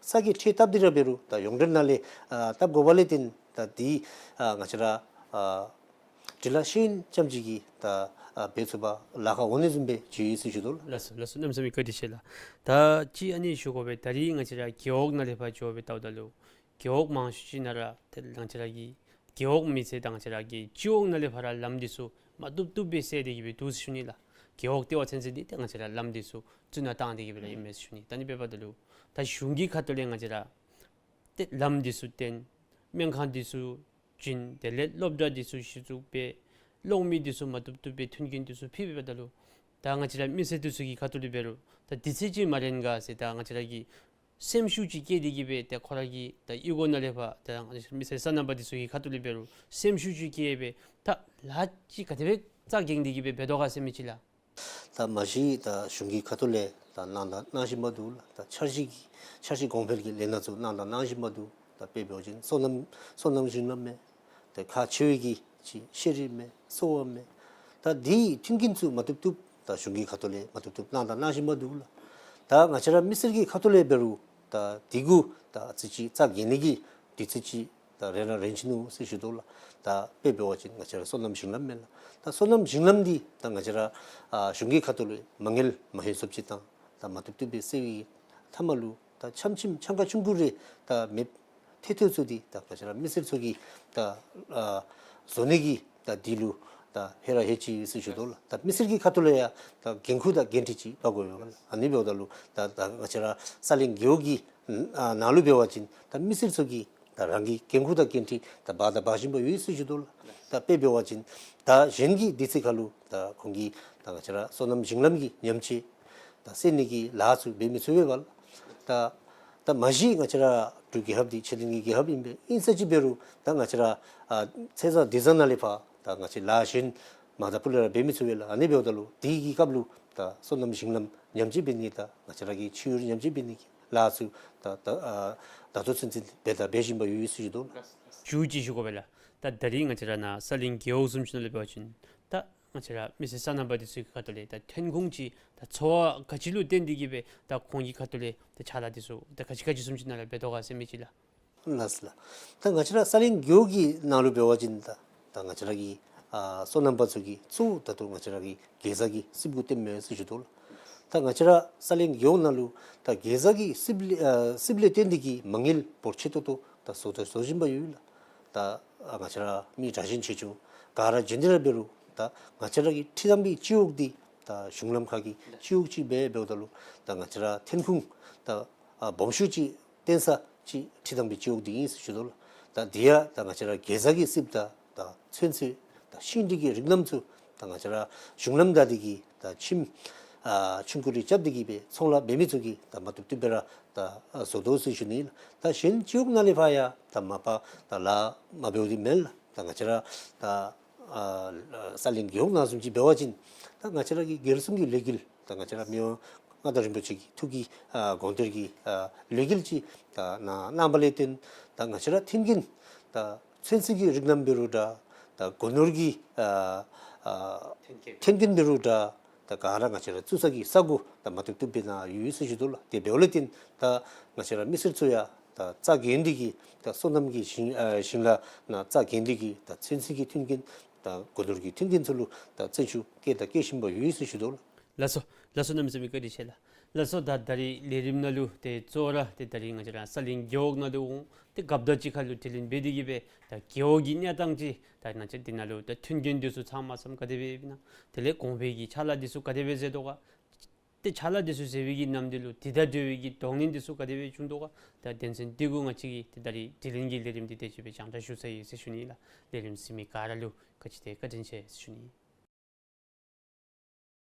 ས་གི་ཁྲལ་བཏབ་སྟེ་ར་འབད་རུང་ད་ཡོངས་འབྲེལ་ནང་ལས་ཨ་བཏབ་དགོ་པ་ལས་བརྟེན་ད་འདི་ཨ་ང་བཅས་ར་ཨ་འབྲི་ལྷག་ཤེས་ཡོན་རྐྱངམ་ཅིག་གིས་ད་ཨ་འབད་ཚུགས་པ་ལཱ་ཁག་འོང་ནི་བཟུམ་སྦེ་མཇལ་ཡི་ཟེར་ཞུ་དོ་ལགས། ལགས་སོ་ལགས་སོ། གནམ་མེད་ས་མེད་བཀའ་དྲིན་ཆེ་ལགས། ད་ཅིག་ཨ་ནི་ཞུ་དགོ་པས། ད་རིས་ང་བཅས་ར་རྒེད་འོག་ནང་ལས་ཕར་འགྱོ་སྦེ་བལྟཝ་ད་ལུ་རྒེད་འོག་མང་ཤོས་ཅིག་ནང་ར་ཏེ་ང་བཅས་ར་གི་རྒེད་འོག་མེན་ཟེར་ད་ང་བཅས་ར་གི་སྤྱི་འོག་ནང་ལས་ཕར་ར་ལམ་འདི་ཚུ་མ་བཏུབ་བཏུབ་སྦེ་བསལ་ཏེ་གི་སྦེ་འདུག་ཟེར་ཞུ་ནི་ལགས། རྒེད་འོག་ལྟེ་བ་ཚུན་ཚོད་འདི་ཏེ་ང་བཅས་ར་ལམ་འདི་ཚུ་རྫུན་ནང་བཏང་སྟེ་གི་སྦེ་ར་ཨིན་མས་ཟེར་ཞུ་ནི། ད་ཨ་ནི་འབདཝ་ད་ལུ་ད་གཞུང་གི་ཁ་ཐུག་ལས་ང་བཅས་ར་ཏེ་ལམ་འདི་ཚུ་བཏོན། སྨན་ཁང་འདི་ཚུ་བྱིན། དེ་ལས་སློབ་གྲྭ་འདི་ཚུ་གཞི་བཙུགས་འབད། གློག་མེ་འདི་ཚུ་མ་བཏུབ་བཏུབ་སྦེ་མཐུན་རྐྱེན་འདི་ཚུ་ཕུལ་འབདཝ་ད་ལུ་ད་ང་བཅས་ར་མི་སེར་འདི་ཚུ་གི་ཁ་ཐུག་ལས་འབད་རུང་ད་དུས་ཚོད་ཅིག་མ་རན་ག་ཟེར་ད་ང་བཅས་ར་གི་སེམས་ཤུགས་ཅིག་བསྐྱེད་དེ་གི་སྦེ་ཏེ་ཁོ་ར་གི་ད་གཡུས་སྒོ་ནང་ལས་ཕར་ད་མི་སེར་སོ་ནམ་པ་འདི་ཚུ་གི་ཁ་ཐུག་ལས་འབད་རུང་སེམས་ཤུགས་ཅིག་བསྐྱེད་སྦེ་ད་ལཱ་ཅིག་ག་དེ་སྦེ་རྩ་འགེངས་ཏེ་གི་སྦེ་འབད་དོ་ག་ཟེར་མི་ཅིག་ལགས། ད་མ་གཞི་ད་གཞུང་གི་ཁ་ཐུག་ལས་ད་གནང་དང་གནང་བཞིན་པ་འདུག་ལགས། ད་འཆར་གཞི་གི་འཆར་གཞི་གོང་འཕེལ་གྱི་ལས་སྣ་ཚུ་གནང་དང་གནང་བཞིན་པ་འདུག། ད་དཔེ་འབད་བ་ཅིན་སོ་ནམ་སོ་ནམ་ཞིང་ལམ་མས། ཏེ་ཁག་ཆེ་བའི་གི་ཅིག་ཤེས་རིག་མས། གསོ་བ་མས། ད་འདི་མཐུན་རྐྱེན་ཚུ་མ་བཏུབ་བཏུབ་ད་གཞུང་གི་ཁ་ཐུག་ལས་མ་བཏུབ་བཏུབ་གནང་དང་གནང་བཞིན་པ་འདུག་ལགས། ད་ང་བཅས་ར་མི་སེར་གྱི་ཁ་ཐུག་ལས་འབད་རུང་ད་འདི་གུ་ད་ཨ་ཙི་ཅིག་རྩ་འགེངས་ནི་གི་དུས་ཚོད་ཅིག་ད་རན་ར་རན་ཅི་ནུག་ཟེར་ཞུ་དོ་ལགས། ད་དཔེ་འབད་བ་ཅིན་ང་བཅས་ར་སོ་ནམ་ཞིང་ལམ་མས་ལགས། ད་སོ་ནམ་ཞིང་ལམ་འདི་ད་ང་བཅས་ར་ཨ་གཞུང་གི་ཁ་ཐུག་ལས་མ་དངུལ་མ་ཧེ་སོབ་ཅིག་བཏང་ད་མ་བཏུབ་བཏུབ་སྦེ་སེལ་བའི་མཐའ་མ་ལུ་ད་ཆམ་ཆིམ་ཆང་ཁ་ཆུང་ཀུ་རེ་ད་མེདཔ་ཐལ་ཐལཝ་ཚུ་འདི་ད་ང་བཅས་ར་མི་སེར་ཚུ་གིས་ད་ཨ་བཟོ་ནི་གི་ད་འདི་ལུ་ད་ཧེ་ར་ཧེ་ཅི་ཟེར་ཞུ་དོ་ལགས། ད་མི་སེར་གྱི་ཁ་ཐུག་ལས་ཡང་ད་འགན་ཁུར་དང་འགན་འཁྲི་ཅིག་འབག་དགོ་པས་ལགས། ཨ་ནི་འབདཝ་ད་ལུ་ད་ད་ང་བཅས་ར་ས་གླིང་རྒེད་འོག་གི་ཨ་ནང་ལུ་འབད་བ་ཅིན་ད་མི་སེར་ཚུ་གིས་ད་རང་གི་འགན་ཁུར་དང་འགན་འཁྲི་ད་འབག་དང་འབག་བཞིན་པ་ཡོད་ཟེར་ཞུ་དོ་ལགས། ད་དཔེ་འབད་བ་ཅིན་ད་གཞན་གྱི་དུས་ཚོད་ཁར་ལུ་ད་ཁོང་གིས་ད་ང་བཅས་ར་སོ་ནམ་ཞིང་ལམ་གྱི་ཉམས་བཅོས་ད་སེལ་ནི་གི་ལཱ་ཚུ་འབད་མི་ཚུགས་པས་ལགས། ད་ད་མ་གཞི་ང་བཅས་ར་འབྲུག་རྒྱལ་ཁབ་འདི་ཆེས་མཐོན་གྱི་རྒྱལ་ཁབ་ཨིན་པས། ཨིན་ས་ཅིག་འབད་རུང་ད་ང་བཅས་ར་ཨ་ཚེས་བཟང་དུས་བཟང་ནང་ལས་ཕར་ད་ང་བཅས་ལཱ་གཞན་ མ་དང་ཕུ་ལས་ར་འབད་མི་ཚུགས་པས་ལགས། ཨ་ནི་འབདཝ་ད་ལུ་དེ་གི་སྐབས་ལུ་ད་སོ་ནམ་ཞིང་ལམ་ཉམས་བཅོས་འབད་ནི་དང་ང་བཅས་ར་གི་ཆུ་ཡུར་ཉམས་བཅོས་འབད་ནི་གི་ལཱ་ཚུ་ད་ད་ཨ་ད་ལྟོ་ཚུན་ཚོད་འབད་དང་འབད་བཞིན་པ་ཡོད་ཟེར་ཞུ་དོ་ལགས། ཞུ་ཅིག་ཞུ་དགོ་པས་ལགས། ད་ད་རིས་ང་བཅས་ར་ནཱ་ས་གླིང་རྒེད་འོག་བཟུམ་ཅིག་ནང་ལུ་འབད་བ་ཅིན་ད་ང་བཅས་ར་མི་སེར་སོ་ནམ་པ་འདི་ཚུ་གི་ཁ་ཐུག་ལས་ད་ཐོན་ཁུངས་ཅིག་ད་འཚོ་བ་ག་ཅི་ལུ་བརྟེན་ཏེ་གིས་སྦེ་ད་ཁོང་གི་ཁ་ཐུག་ལས་ད་ཕྱག་ལཱ་འདི་ཚུ་ད་ག་ཅི་ག་ཅི་བཟུམ་ཅིག་ནང་ལུ་འབད་དོ་ག་ཟེར་མི་ཅིག་ལགས། ལགས་སོ་ལགས། ད་ང་བཅས་ར་ས་གླིང་རྒེད་འོག་གི་ནང་ལུ་འབད་བ་ཅིན་ད་ད་ང་བཅས་ར་གི་ཨ་སོ་ནམ་པ་ཚུ་གིས་གཙོ་བོ་ད་ལྟོ་ང་བཅས་ར་གི་གེ་ཛ་གི་རྩིགཔ་གུ་བརྟེན་མས་ཟེར་ཞུ་དོ་ལགས། ད་ང་བཅས་ར་ས་གླིང་རྒེད་འོག་ནང་ལུ་ད་གེ་ཛ་གི་རྩིགཔ་ལས་ཨ་རྩིགཔ་ལས་བརྟེན་ཏེ་གིས་མ་དངུལ་འབོར་ཆེ་ཏོག་ཏོ་ད་བཟོ་ད་བཟོ་བཞིན་པ་ཡོད་ལགས། ད་ཨ་ང་བཅས་ར་མི་དྲག་ཞན་ཆེ་ཆུང་ག་ར་བྱོན་ཏེ་ར་འབད་རུང་ད་ང་བཅས་ར་གི་ཁྲི་ཐང་པའི་སྤྱི་འོག་འདི་ད་གཞུང་ལམ་ཁ་གི་སྤྱི་འོག་ཅིག་སྦེ་འབདཝ་ད་ལུ་ད་ང་བཅས་ར་ཐོན་ཁུངས་ད་ཨ་སྦོམ་ཤོས་ཅིག་བརྟེན་ས་ཅིག་ཁྲི་ཐང་པའི་སྤྱི་འོག་འདི་ཨིན་ཟེར་ཞུ་དོ་ལགས། ད་འདི་ཡང་ད་ང་བཅས་ར་གེ་ཛ་གི་རྩིགཔ་དང་ད་ཚོད་བསྲེ་ད་ཤིང་འབྲས་ཀྱི་རིགས་རྣམས་ཚུ་ད་ང་བཅས་ར་གཞུང་ལམ་བདའ་སྟེ་གིས་ད་ཁྱིམ་ཨ་ཆུང་ཀུ་རེ་རྐྱབ་སྟེ་གིས་སྦེ་ཚོང་ལཱ་འབད་མི་ཚུ་གིས་ད་མ་བཏུབ་བཏུབ་སྦེ་ར་ད་ཨ་བཟོ་དོ་ཟེར་ཞུ་ནི་ལགས། ད་གཞན་སྤྱི་འོག་ནང་ལས་ཕར་ཡང་ད་མ་པ་ད་ལཱ་མ་འབདཝ་འདི་མེན་ལགས། ད་ང་བཅས་ར་ད་ཨ་ས་གླིང་རྒེད་འོག་ནང་བཟུམ་ཅིག་འབད་བ་ཅིན་ད་ང་བཅས་ར་གི་རྒྱལ་སྲུང་གི་ལས་འགུལ་ད་ང་བཅས་ར་མི་དབང་མངའ་བདག་རིན་པོ་ཆེ་གི་ཐུགས་ཀྱི་ཨ་དགོངས་གཏེར་གྱི་ཨ་ལས་འགུལ་ཅིག་ད་ནཱ་གནང་བ་ལས་བརྟེན་ད་ང་བཅས་ར་མཐུན་རྐྱེན་ད་ཚོད་བསྲེ་གི་རིགས་རྣམས་འབད་རུང་འདྲ་ད་སྒོ་ནོར་གྱི་ཨ་ཨ་མཐུན་རྐྱེན་འབད་རུང་འདྲ་ད་ག་ར་ང་བཅས་ར་བཙུགས་ས་གི་ས་གོ་ད་མ་བཏུབ་བཏུབ་སྦེ་ནཱ་ཡོད་ཟེར་ཞུ་དོ་ལགས། དེ་འབདཝ་ལས་བརྟེན་ད་ང་བཅས་ར་མི་སེར་ཚུ་ཡང་ད་རྩ་འགེངས་ཏེ་གིས་ད་སོ་ནམ་གྱི་ཞིང་ཨ་ཞིང་ལཱ་ནང་རྩ་འགེངས་ཏེ་གིས་ད་ཚོད་བསྲེ་གི་མཐུན་རྐྱེན་ད་སྒོ་ནོར་གྱི་མཐུན་རྐྱེན་ཚུ་ལུ་ད་བརྩོན་ཤུགས་བསྐྱེད་དང་བསྐྱེད་བཞིན་པ་ཡོད་ཟེར་ཞུ་དོ་ལགས། ལགས་སོ། ལགས་སོ། གནམ་མེད་ས་མེད་བཀའ་དྲིན་ཆེ་ལགས། ལགས་སོ། ད་ད་རིས་ལས་རིམ་ནང་ལུ་ཏེ་གཙོ་བོ་ར་ཏེ་ད་རིས་ང་བཅས་ར་ས་གླིང་རྒེད་འོག་ནང་ལུ་འོང་སྟེ་རྒཔོ་དང་གཅིག་ཁར་ལུ་དྲི་ལན་འབད་དེ་གིས་སྦེ་ད་རྒེད་འོག་གི་གནས་སྟངས་ཅིག་ད་ང་བཅས་འདི་ནང་ལུ་ད་མཐུན་རྐྱེན་འདི་ཚུ་ཚང་མ་ཚང་ག་དེ་སྦེ་ཨིན་ན། དེ་ལས་གོང་འཕེལ་གྱི་ཕྱག་ལཱ་འདི་ཚུ་ག་དེ་སྦེ་མཛད་དོ་ག། ཏེ་ཕྱག་ལཱ་འདི་ཚུ་མཛད་པའི་གི་ནམ་དུས་ལུ་དེ་དང་འབྲེལ་བའི་གི་གདོང་ལེན་འདི་ཚུ་ག་དེ་སྦེ་བྱུང་དོ་ག། ད་དོན་ཚན་འདི་གུ་ང་བཅས་ཀྱིས་ཏེ་ད་རིས་དྲི་ལན་གྱི་ལས་རིམ་འདི་དེ་ཅིག་སྦེ་རྒྱང་བསྒྲགས་ཞུ་ཚར་ཡི་ཟེར་ཞུ་ནི་ལགས། ལས་རིམ་གཟིགས་མི་ག་ར་ལུ་ག་ཅི་ཏེ་བཀའ་དྲིན་ཆེ་ཟེར་ཞུ་ནི།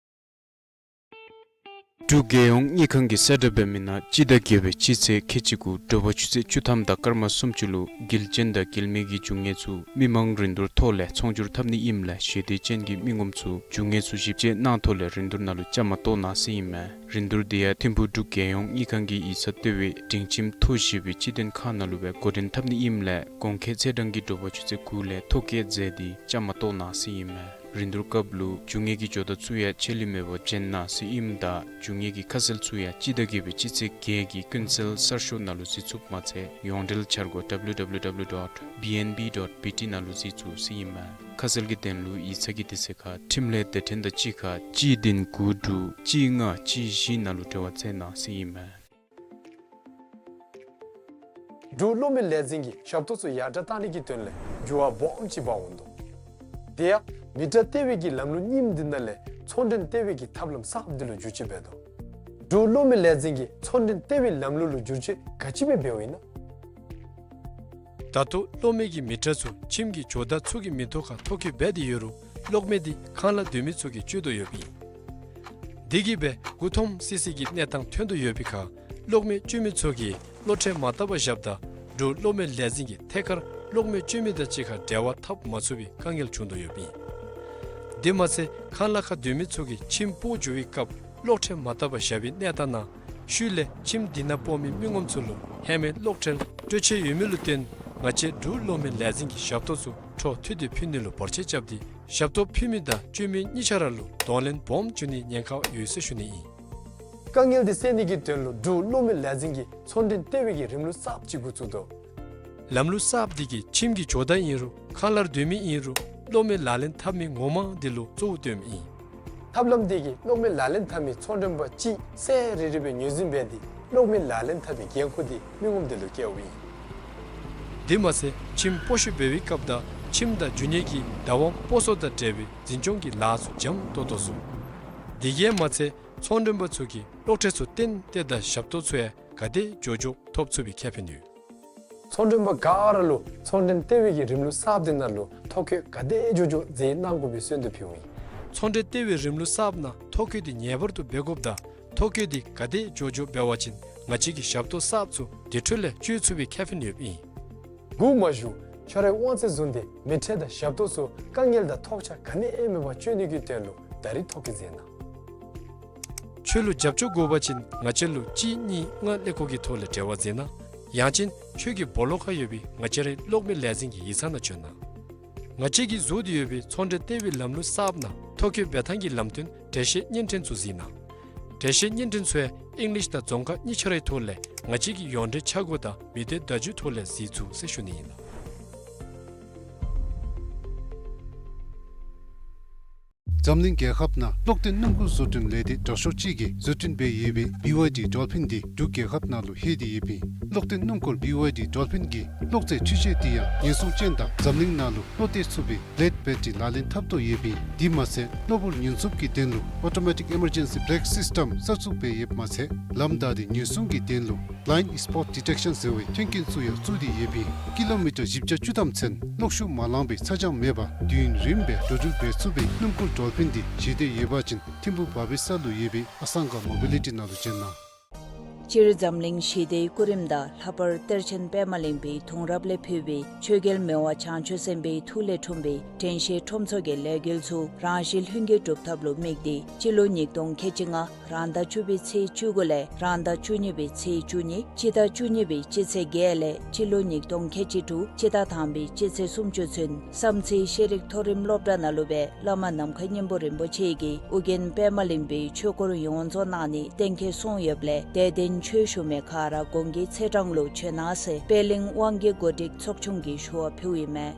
འབྲུག་རྒྱལ་ཡོངས་དངུལ་ཁང་གིས་གསལ་བསྒྲགས་འབད་མི་ནང་སྤྱི་ཟླ་བརྒྱད་པའི་སྤྱི་ཚེས་ཁལ་གཅིག་གུ་དྲོ་པ་ཆུ་ཚོད་བཅུ་ཐམ་དང་སྐར་མ་སུམ་ཅུ་ལུ་དགེ་ལྕིན་དང་དགེ་མེད་ཀྱི་རྒྱུ་དངོས་ཚུ་མི་མང་རིན་བསྡུར་ཐོག་ལས་ཚོང་སྒྱུར་འཐབ་ནི་ཨིནམ་ལས་ཞི་བདེ་ཅན་གྱི་མི་ངོམ་ཚུ་རྒྱུ་དངོས་ཚུ་ཞིབ་དཔྱད་གནང་ཐོག་ལས་རིན་བསྡུར་ནང་ལུ་བཅའ་མར་གཏོགས་གནང་ཟེར་ཨིན་མས། རིན་བསྡུར་འདི་ཡང་ཐིམ་ཕུག་འབྲུག་རྒྱལ་ཡོངས་དངུལ་ཁང་གི་ཡིག་ཚང་ལྟེ་བའི་སྒྲིང་ཁྱིམ་མཐོ་ཞེས་པའི་སྤྱི་དོན་ཁང་ནང་ལུ་སྦེ་འགོ་འདྲེན་འཐབ་ནི་ཨིནམ་ལས་གོང་འཁོད་ཚེས་གྲངས་ཀྱི་དྲོ་པ་ཆུ་ཚོད་དགུ་ལས་ཐོ་བཀོད་མཛད་དེ་བཅའ་མར་གཏོགས་གནང་ཟེར་ཨིན་མས། རིན་བསྡུར་སྐབས་ལུ་རྒྱུ་དངོས་ཀྱི་ཇོ་བདག་ཚུ་ཡང་ཆད་ལུས་མེད་པར་བྱོན་གནང་ཟེར་ཨིནམ་ད་རྒྱུ་དངོས་ཀྱི་ཁ་གསལ་ཚུ་ཡང་སྤྱི་ཟླ་བརྒྱད་པའི་སྤྱི་ཚེས་བརྒྱད་ཀྱི་ཀུན་གསལ་གསར་ཤོག་ནང་ལུ་གཟིགས་ཚུགསཔ་མ་ཚད་ཡོངས་འབྲེལ་འཆར་སྒོ་W W W dot B N B dot B T ནང་ལུ་གཟིགས་ཚུགས་ཟེར་ཨིན་མས། ཁ་གསལ་གྱི་དོན་ལུ་ཡིག་ཚང་གི་དུས་ཚོད་ཁར་འཕྲིན་ལས་སྡེ་ཕྲན་དང་གཅིག་ཁར་གཅིག་བདུན་དགུ་དྲུག་གཅིག་ལྔ་གཅིག་བཞི་ནང་ལུ་འབྲེལ་བ་མཛད་གནང་ཟེར་ཨིན་མས། འབྲུག་གློག་མེ་ལས་འཛིན་གྱིས་ཞབས་ཏོག་ཚུ་ཡར་དྲག་གཏང་ནི་གི་དོན་ལས་འགྱུར་བ་སྦོམ་ཅིག་འབག་འོང་དོ། དེ་ཡང་མི་ཊར་ལྟེ་བའི་གི་ལམ་ལུགས་རྙིངམ་འདི་ནང་ལས་ཚོང་འབྲེལ་ལྟེ་བའི་གི་ཐབས་ལམ་གསརཔ་འདི་ལུ་བསྒྱུར་བཅོས་འབད་དོ། འབྲུག་གློག་མེ་ལས་འཛིན་གྱིས་ཚོང་འབྲེལ་ལྟེ་བའི་ལམ་ལུགས་ལུ་བསྒྱུར་བཅོས་ག་ཅི་སྦེ་འབདཝ་ཨིན་ན། ད་ལྟོ་གློག་མེ་གི་མི་ཊར་ཚུ་ཁྱིམ་གྱི་ཇོ་བདག་ཚུ་གི་མིང་ཐོག་ཁར་ཐོ་བཀོད་འབད་དེ་ཡོད་རུང་གློག་མེ་འདི་ཁང་གླ་སྡོད་མི་ཚུ་གིས་སྤྱོད་དོ་ཡོདཔ་ཨིན། དེ་གིས་སྦེ་མགུ་འཐོམ་སི་སི་གི་གནས་སྟངས་ཐོན་དོ་ཡོད་པའི་ཁར་གློག་མེ་སྤྱོད་མི་ཚུ་གིས་གློག་ཁྲལ་མ་བཏབ་པར་བཞགཔ་ད་འབྲུག་གློག་མེ་ལས་འཛིན་གྱིས་ཐད་ཀར་གློག་མེ་སྤྱོད་མི་དང་གཅིག་ཁར་འབྲེལ་བ་འཐབ་མ་ཚུགས་པའི་དཀའ་ངལ་བྱུང་དོ་ཡོདཔ་ཨིན། དེ་མ་ཚད་ཁང་གླ་ཁར་སྡོད་མི་ཚུ་གིས་ཁྱིམ་སྤོ་འགྱོ་བའི་སྐབས་གློག་ཁྲལ་མ་བཏབ་པར་བཞག་པའི་གནས་སྟངས་ནང་ཤུལ་ལས་ཁྱིམ་དེ་ནང་སྤོ་མི་མི་ངོམ་ཚུ་ལུ་ཧེ་མའི་གློག་ཁྲལ་སྤྲོད་ཆེད་ཡོད་མི་ལུ་བརྟེན་ང་བཅས་འབྲུག་གློག་མེ་ལས་འཛིན་གྱིས་ཞབས་ཏོག་ཚུ་འཕྲོ་མཐུད་དེ་ཕུལ་ནི་ལུ་བར་ཆད་རྐྱབ་སྟེ་ཞབས་ཏོག་ཕུལ་མི་དང་སྤྱོད་མི་གཉིས་ཆ་ར་ལུ་གདོང་ལེན་སྦོམ་འབྱུང་ནིའི་ཉེན་ཁ་ཡོད་ཟེར་ཞུ་ནི་ཨིན། དཀའ་ངལ་འདི་སེལ་ནི་གི་དོན་ལུ་འབྲུག་གློག་མེ་ལས་འཛིན་གྱིས་ཚོང་འབྲེལ་ལྟེ་བའི་གི་རིམ་ལུགས་གསརཔ་ཅིག་འགོ་བཙུགས་དོ། ལམ་ལུགས་གསརཔ་འདི་གིས་ཁྱིམ་གྱི་ཇོ་བདག་ཨིན་རུང་ཁང་གླར་སྡོད་མི་ཨིན་རུང་གློག་མེ་ལག་ལེན་འཐབ་མི་ངོ་མ་འདི་ལུ་གཙོ་བོ་བཏོནམ་ཨིན། ཐབས་ལམ་འདི་གིས་གློག་མེ་ལག་ལེན་འཐབ་མི་ཚོང་མགྲོན་པ་གཅིག་ཚར་རེ་རེ་སྦེ་ངོས་འཛིན་འབད་དེ་གློག་མེ་ལག་ལེན་འཐབ་པའི་འགན་ཁུར་འདི་མི་ངོམ་དེ་ལུ་བཀལཝ་ཨིན། དེ་མ་ཚད་ཁྱིམ་སྤོ་བཤུད་འབད་བའི་སྐབས་དང་ཁྱིམ་དང་རྒྱུ་དངོས་ཀྱི་བདག་དབང་སྤོ་སོར་དང་འབྲེལ་བའི་འཛིན་སྐྱོང་གི་ལཱ་ཚུ་འཇམ་ཏོག་ཏོ་བཟོ། དེ་གིས་མ་ཚད་ཚོང་མགྲོན་པ་ཚུ་གིས་གློག་ཁྲལ་ཚུ་ཏན་ཏན་དང་ཞབས་ཏོག་ཚུ་ཡང་ག་དེ་མགྱོགས་མགྱོགས་ཐོབ་ཚུགས་པའི་ཁེ་ཕན་ཡོད། ཚོང་མགྲོན་པ་ག་ར་ལུ་ཚོང་འབྲེལ་ལྟེ་བའི་གི་རིམ་ལུགས་གསརཔ་འདི་ནང་ལུ་ཐོ་བཀོད་ག་དེ་མགྱོགས་མགྱོགས་མཛད་གནང་དགོ་པའི་གསོལ་འདེབས་ཕུལཝ་ཨིན། ཚོང་འབྲེལ་ལྟེ་བའི་རིམ་ལུགས་གསརཔ་ནང་ཐོ་བཀོད་འདི་ངེས་པར་དུ་འབད་དགོཔ་དང་ཐོ་བཀོད་འདི་ག་དེ་མགྱོགས་མགྱོགས་འབད་བ་ཅིན་ང་བཅས་ཀྱི་ཞབས་ཏོག་གསརཔ་ཚུ་དེ་འཕྲོ་ལས་སྤྱོད་ཚུགས་པའི་ཁེ་ཕན་ཡོདཔ་ཨིན། སྒུག་མ་བཞུགས། ཁྱོད་རའི་དབང་ཚད་བཟུང་སྟེ་མི་ཁྲལ་དང་ཞབས་ཏོག་ཚུ་དཀའ་ངལ་དང་ཐོགས་ཆགས་ག་ནི་ཡང་མེད་པར་སྤྱོད་ནི་གི་དོན་ལུ་ད་རིས་ཐོ་བཀོད་མཛད་གནང་། ཁྱོད་ལུ་རྒྱབ་སྐྱོར་དགོ་པ་ཅིན་ང་བཅས་ལུ་གཅིག་གཉིས་ལྔ་ཀླད་ཀོར་གྱི་ཐོག་ལས་འབྲེལ་བ་མཛད་གནང་། ཡང་ཅིན་ཁྱོད་ཀྱི་སྦོ་ལོགས་ཁར་ཡོད་པའི་ང་བཅས་རའི་གློག་མེ་ལས་འཛིན་གྱི་ཡིག་ཚང་ནང་བྱོན་གནང་། ང་བཅས་ཀྱིས་བཟོ་སྟེ་ཡོད་པའི་ཚོང་འབྲེལ་ལྟེ་བའི་ལམ་ལུགས་གསརཔ་ནང་ཐོ་བཀོད་འབད་ཐངས་ཀྱི་ལམ་སྟོན་འགྲེལ་བཤད་བརྙན་འཕྲིན་ཚུ་གཟིགས་གནང་། འགྲེལ་བཤད་བརྙན་འཕྲིན་ཚུ་ཡང་ཨིང་ལིཤ་དང་རྫོང་ཁ་གཉིས་ཆ་རའི་ཐོག་ལས་ང་བཅས་ཀྱི་ཡོངས་འབྲེལ་འཆར་སྒོ་དང་མི་སྡེ་བརྡ་བརྒྱུད་ཐོག་ལས་གཟིགས་ཚུགས་ཟེར་ཞུ་ནི་ཨིན་ལགས། འཛམ་གླིང་རྒྱལ་ཁབ་ནང་གློག་ལྡན་སྣུམ་འཁོར་བཟོ་སྐྲུན་ལས་སྡེ་དྲག་ཤོས་ཅིག་གིས་བཟོ་སྐྲུན་འབད་ཡོད་པའི་བི་ཝའི་ཌི་ཌོལ་ཕིན་འདི་འབྲུག་རྒྱལ་ཁབ་ནང་ལུ་ལྷོད་དེ་ཡོདཔ་ཨིན། གློག་ལྡན་སྣུམ་འཁོར་བི་ཝའི་ཌི་ཌོལ་ཕིན་གྱི་གློག་རྫས་འཕྲུལ་ཆས་འདི་ཡང་ཉེན་སྲུང་ཅན་དང་འཛམ་གླིང་ནང་ལུ་བློ་གཏད་ཚུགས་པའི་བི་ལེཌ་བེ་ཊི་རི་ལག་ལེན་འཐབ་དོ་ཡོདཔ་ཨིན། དེ་མ་ཚད་གློ་བུར་ཉེན་སྲུང་གི་དོན་ལུ་ཨོ་ཊོ་མེ་ཊིག་ཨི་མར་ཇེན་སི་བེ་རེཀ་སིསི་ཊམ་གསར་བཙུགས་འབད་ཡོདཔ་མ་ཚད་ལམ་བདའ་སྟེ་ཉེན་སྲུང་གི་དོན་ལུ་བི་ལའིནཌ་སི་པོཊ་ཌི་ཊེཀ་ཤཱན་ཟེར་བའི་མཐུན་རྐྱེན་ཚུ་ཡང་བཙུགས་ཏེ་ཡོདཔ་ཨིན། ཀི་ལོ་མི་ཊར་བཞི་བརྒྱ་བཅུ་ཐམ་ཚུན་གློག་ཤུགས་མ་ལངས་པའི་ཚ་གྱང་མེད་པར་དུས་ཡུན་རིངམོ་སྦེ་འགྲོ་འགྲུལ་འབད་ཚུགས་པའི་སྣུམ་འཁོར་ཌོལ་ཕིན་འདི་བཞེས་འདོད་ཡོད་པ་ཅིན་ཐིམ་ཕུག་བ་བི་ས་ལུ་ཡོད་པའི་ཨ་སང་ག་མོ་བི་ལི་ཊི་ནང་ལུ་བྱོན་གནང་། སྤྱིར་འཛམ་གླིང་ཞི་བདེའི་སྐུ་རིམ་དང་ལྷག་པར་གཏེར་ཆེན་པདྨ་གླིང་པའི་གདུང་རབས་ལས་ཕུལ་བའི་ཆོས་རྒྱལ་མི་དབང་བྱང་ཆུབ་སེམས་དཔའི་ཐུགས་ལས་འཁྲུངས་པའི་དྲན་ཤེས་ཁྲོམ་ཚོགས་ཀྱི་ལས་འགུལ་ཚུ་རང་བཞིན་ལྷུན་གྱིས་གྲུབ་ཐབས་ལུ་དམིགས་ཏེ་སྤྱི་ལོ་ཉིས་སྟོང་ཁལ་གཅིག་ལྔ་རང་ཟླ་བཅུ་པའི་ཚེས་བཅུ་དགུ་ལས་རང་ཟླ་བཅུ་གཉིས་པའི་ཚེས་བཅུ་གཉིས། སྤྱི་ཟླ་བཅུ་གཉིས་པའི་སྤྱི་ཚེས་བརྒྱད་ལས་སྤྱི་ལོ་ཉིས་སྟོང་ཁལ་གཅིག་དྲུག་སྤྱི་ཟླ་དང་པའི་སྤྱི་ཚེས་སུམ་ཅུ་ཚུན་བསམ་རྩེ་ཤེས་རིག་མཐོ་རིམ་སློབ་གྲྭ་ནང་ལུ་སྦེ་བླ་མ་ནམ་མཁའི་སྙིང་པོ་རིན་པོ་ཆེ་གིས་ཨོ་རྒྱན་པདྨ་གླིང་པའི་ཆོས་སྐོར་ཡོངས་རྫོགས་གནང་ནི་གཏན་འཁེལ་སོང་ཡོདཔ་ལས་དད་ལྡན་ཆོས་ཞུ་མི་ག་ར་གོང་གི་ཚེས་གྲངས་ལུ་བྱོན་གནང་ཟེར་པད་གླིང་དབང་གི་གོ་སྒྲིག་ཚོགས་ཆུང་གིས་ཞུ་བ་ཕུལཝ་ཨིན་མས།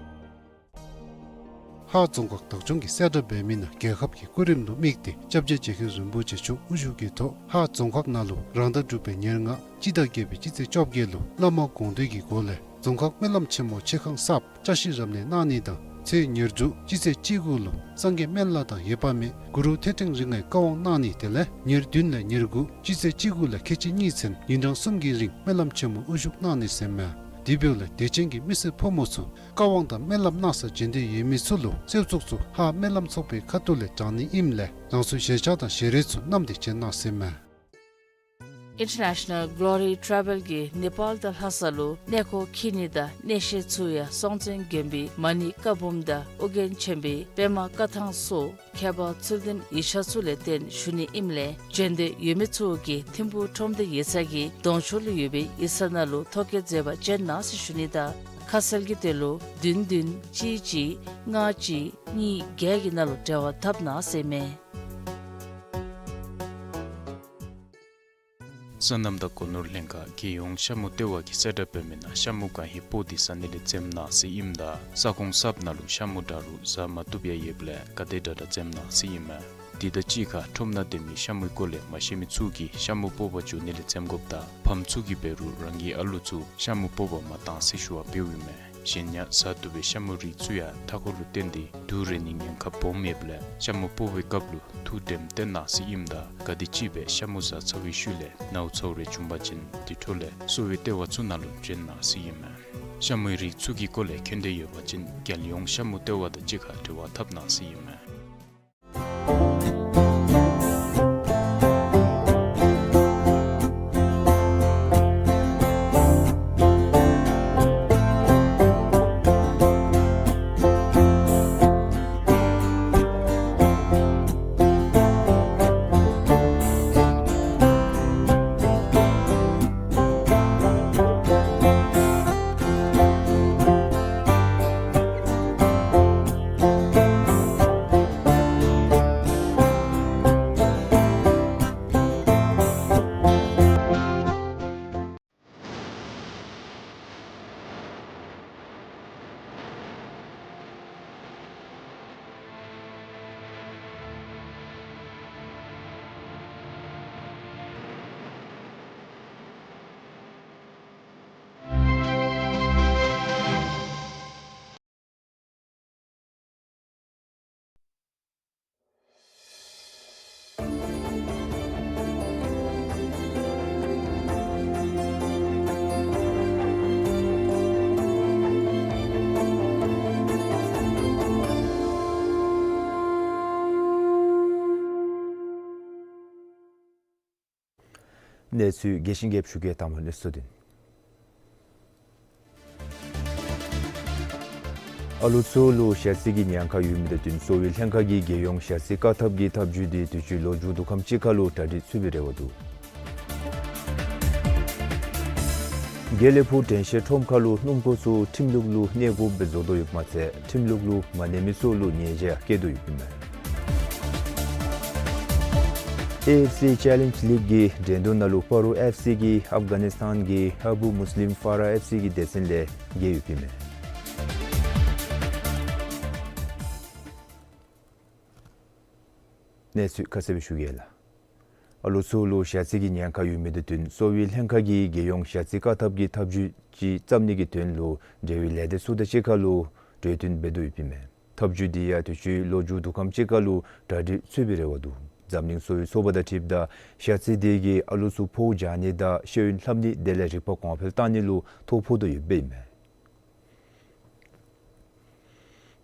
ཧཱ་རྫོང་ཁག་བདག་སྐྱོང་གིས་གསལ་བསྒྲགས་འབད་མི་ནང་རྒྱལ་ཁབ་ཀྱི་སྐུ་རིམ་ལུ་དམིགས་ཏེ་སྐྱབས་རྗེ་རྗེ་མཁན་རིན་པོ་ཆེ་མཆོག་དབུ་བཞུགས་ཀྱི་ཐོག་ཧཱ་རྫོང་ཁག་ནང་ལུ་རང་ཟླ་དྲུག་པའི་ཉེར་ལྔ་སྤྱི་ཟླ་བརྒྱད་པའི་སྤྱི་ཚེས་བཅོ་བརྒྱད་ལུ་བླ་མ་དགོངས་འདུས་ཀྱི་སྒོ་ལས་རྫོང་ཁག་སྨོན་ལམ་ཆེན་མོ་ཆེ་ཁང་གསརཔ་བསྐྱར་བཞེངས་རབ་གནས་གནང་ནི་དང་ཚེས་ཉེར་དྲུག་སྤྱི་ཚེས་བཅུ་དགུ་ལུ་སངས་རྒྱས་སྨན་བླ་དང་འོད་དཔག་མེད་གུ་རུ་ཐོད་ཕྲེང་རིགས་ལྔའི་བཀའ་དབང་གནང་ནི་དེ་ལས་ཉེར་བདུན་ལས་ཉེར་དགུ་སྤྱི་ཚེས་བཅུ་དགུ་ལས་ཁལ་གཅིག་གཉིས་ཚུན་ཉིན་གྲངས་གསུམ་གྱི་རིང་སྨོན་ལམ་ཆེན་མོ་དབུ་བཞུགས་གནང་ནི་ཟེར་མས། དེ་འབདཝ་ལས་དད་ཅན་གྱི་མི་སེར་ཕོ་མོ་ཚུ་བཀའ་དབང་དང་སྨོན་ལམ་གནང་སར་བྱོན་འདོད་ཡོད་མི་ཚུ་ལུ་གསོལ་ཚོགས་ཚུ་ཧཱ་སྨོན་ལམ་ཚོགས་པའི་ཁ་ཐུག་ལས་དྲང་ནི་ཨིནམ་ལས་རང་སོའི་ཞལ་ཆས་དང་ཞལ་རས་ཚུ་བསྣམས་ཏེ་བྱོན་གནང་ཟེར་མས། International Glory Travel གིས་ནེ་པཱལ་དང་ལྷ་ས་ལུ་གནས་སྐོར་འཁྱིད་ནི་དང་གནས་བཤད་ཚུ་ཡང་སྲོང་བཙན་དགོན་པའི་མ་ཎི་བཀའ་འབུམ་དང་ཨོ་རྒྱན་ཆེན་པོའི་པདྨ་བཀའ་ཐང་སོགས་མཁས་པ་ཚུལ་ལྡན་ཡིག་ཆ་ཚུ་ལས་བརྟེན་ཞུ་ནི་ཨིནམ་ལས་བྱོན་འདོད་ཡོད་མི་ཚུ་གིས་ཐིམ་ཕུག་ཁྲོམ་སྡེ་ཡིག་ཚང་གི་གདོང་ཕྱོགས་ལུ་ཡོད་པའི་ཡིག་ཚང་ནང་ལུ་ཐོ་བཀོད་མཛད་པར་བྱོན་གནང་ཟེར་ཞུ་ནི་དང་ཁ་གསལ་གྱི་དོན་ལུ་བདུན་བདུན་གཅིག་གཅིག་ལྔ་གཅིག་གཉིས་བརྒྱད་ཀྱི་ནང་ལུ་འབྲེལ་བ་འཐབ་གནང་ཟེར་མས། སོ་ནམ་དང་སྒོ་ནོར་ལྷན་ཁག་རྒྱལ་ཡོངས་ཤ་མུ་ལྟེ་བ་གིས་གསལ་བསྒྲགས་འབད་མི་ནང་ཤ་མུ་གང་ཧེ་སྤོ་སྟེ་ཟ་ནི་ལས་འཛེམ་གནང་ཟེར་ཨིནམ་ད་ས་ཁོངས་གསརཔ་ནང་ལུ་ཤ་མུ་འདྲ་རུང་ཟ་མ་བཏུབ་ཡང་ཡོདཔ་ལས་ག་དེ་དྲག་དྲག་འཛེམ་གནང་ཟེར་ཨིན་མས། དེ་དང་གཅིག་ཁར་ཁྲོམ་ནང་སྡོད་མི་ཤ་མུའི་སྐོར་ལས་མ་ཤེས་མི་ཚུ་གིས་ཤ་མུ་སྤོ་བར་འགྱོ་ནི་ལས་འཛེམ་དགོཔ་དང་ཕམ་ཚུ་གིས་འབད་རུང་རང་གི་ཨ་ལུ་ཚུ་ཤ་མུ་སྤོ་བར་མ་གཏང་ཟེར་ཞུ་བ་འབདཝ་ཨིན་མས། གཞན་ཡང་ཟ་བཏུབ་པའི་ཤ་མུ་རིགས་ཚུ་ཡང་མཐའ་འཁོར་ལུ་བརྟེན་ཏེ་དུག་རེག་ནིའི་ཉེན་ཁ་སྦོམ་ཡོདཔ་ལས་ཤ་མུ་སྤོ་བའི་སྐབས་ལུ་ཐུགས་དྲནམ་བཏོན་གནང་ཟེར་ཨིནམ་ད་ག་དེམ་ཅིག་སྦེ་ཤ་མུ་ཟ་ཚར་བའི་ཤུལ་ལས་ནཝ་ཚཝ་རེ་བྱུང་པ་ཅིན་དེ་འཕྲོ་ལས་གསོ་བའི་ལྟེ་བ་ཚུ་ནང་ལུ་བྱོན་གནང་ཟེར་ཨིན་མས། ཤ་མུའི་རིགས་ཚུ་གི་སྐོར་ལས་མཁྱེན་འདོད་ཡོད་པ་ཅིན་རྒྱལ་ཡོངས་ཤ་མུ་ལྟེ་བ་དང་གཅིག་ཁར་འབྲེལ་བ་འཐབ་གནང་ཟེར་ཨིན་མས། གནས་ཚུལ་རྒྱས་ཤིང་རྒྱསཔ་ཞུ་གེ། དང་པ་གནས་ཚུལ་དོན། ཨ་ལོ་ཚུ་ལུ་ཞ་རྩི་གི་ཉེན་ཁ་ཡོད་མི་དང་བསྟུན་གསོ་བའི་ལྷན་ཁག་གིས་རྒྱལ་ཡོངས་ཞ་རྩི་བཀག་ཐབས་ཀྱི་ཐབས་བྱུས་འདི་དུས་ཅི་ལོ་མཇུག་བསྡུ་ཁམས་ཅིག་ཁར་ལུ་གྲ་སྒྲིག་ཚུད་པའི་རེ་བ་འདུག། དགེ་ལེགས་ཕུག་དྲན་ཤེས་ཁྲོམ་ཁ་ལུ་སྣུམ་འཁོར་ཚུ་ཁྲིམས་ལུགས་ལུ་གནས་དགོཔ་སྦེ་བཟོ་དོ་ཡོདཔ་མ་ཚད་ཁྲིམས་ལུགས་ལུ་མ་གནས་མི་ཚུ་ལུ་ཉེས་ཆད་བཀལ་དོ་ཡོདཔ་ཨིན་མས། ཨེ་ཨེཕ་སི་ཅེ་ལེནཇ་ལིག་གི་འགྲན་བསྡུར་ནང་ལུ་སྤ་རོ་ཨེཕ་སི་གིས་ཨབ་གྷ་ནིས་ཐཱན་གྱི་ཨ་བུ་མུས་ལིམ་ཕར་ཧ་ཨེཕ་སི་གི་སྡེ་ཚན་ལས་རྒྱལ་ཡོདཔ་ཨིན་མས། གནས་ཚུལ་ཁ་གསལ་སྦེ་ཞུ་གེ་ལགས། ཨ་ལོ་ཚུ་ལུ་ཞ་རྩི་གི་ཉེན་ཁ་ཡོད་མི་དང་བསྟུན་གསོ་བའི་ལྷན་ཁག་གིས་རྒྱལ་ཡོངས་ཞ་རྩི་བཀག་ཐབས་ཀྱི་ཐབས་བྱུས་ཅིག་བརྩམ་ནི་གི་དོན་ལུ་འབྲེལ་བའི་ལས་སྡེ་ཚུ་དང་གཅིག་ཁར་ལུ་གྲོས་བསྟུན་འབད་དོ་ཡོདཔ་ཨིན་མས། ཐབས་བྱུས་འདི་ཡང་དུས་ཅི་ལོ་མཇུག་བསྡུ་ཁམས་ཅིག་ཁར་ལུ་གྲ་སྒྲིག་ཚུད་པའི་རེ་བ་འདུག། འཛམ་གླིང་གསོ་བའི་ཚོགས་པ་དང་འཁྲིལཝ་ད་ཞ་རྩི་འདི་གིས་ཨ་ལོ་ཚུ་ཕོཝ་འཇགས་ནི་དང་ཤེས་ཡོན་ལྷབ་ནི་དེ་ལས་རིག་པ་གོང་འཕེལ་བཏང་ནི་ལུ་ཐོ་ཕོག་དོ་ཡོདཔ་ཨིན་མས།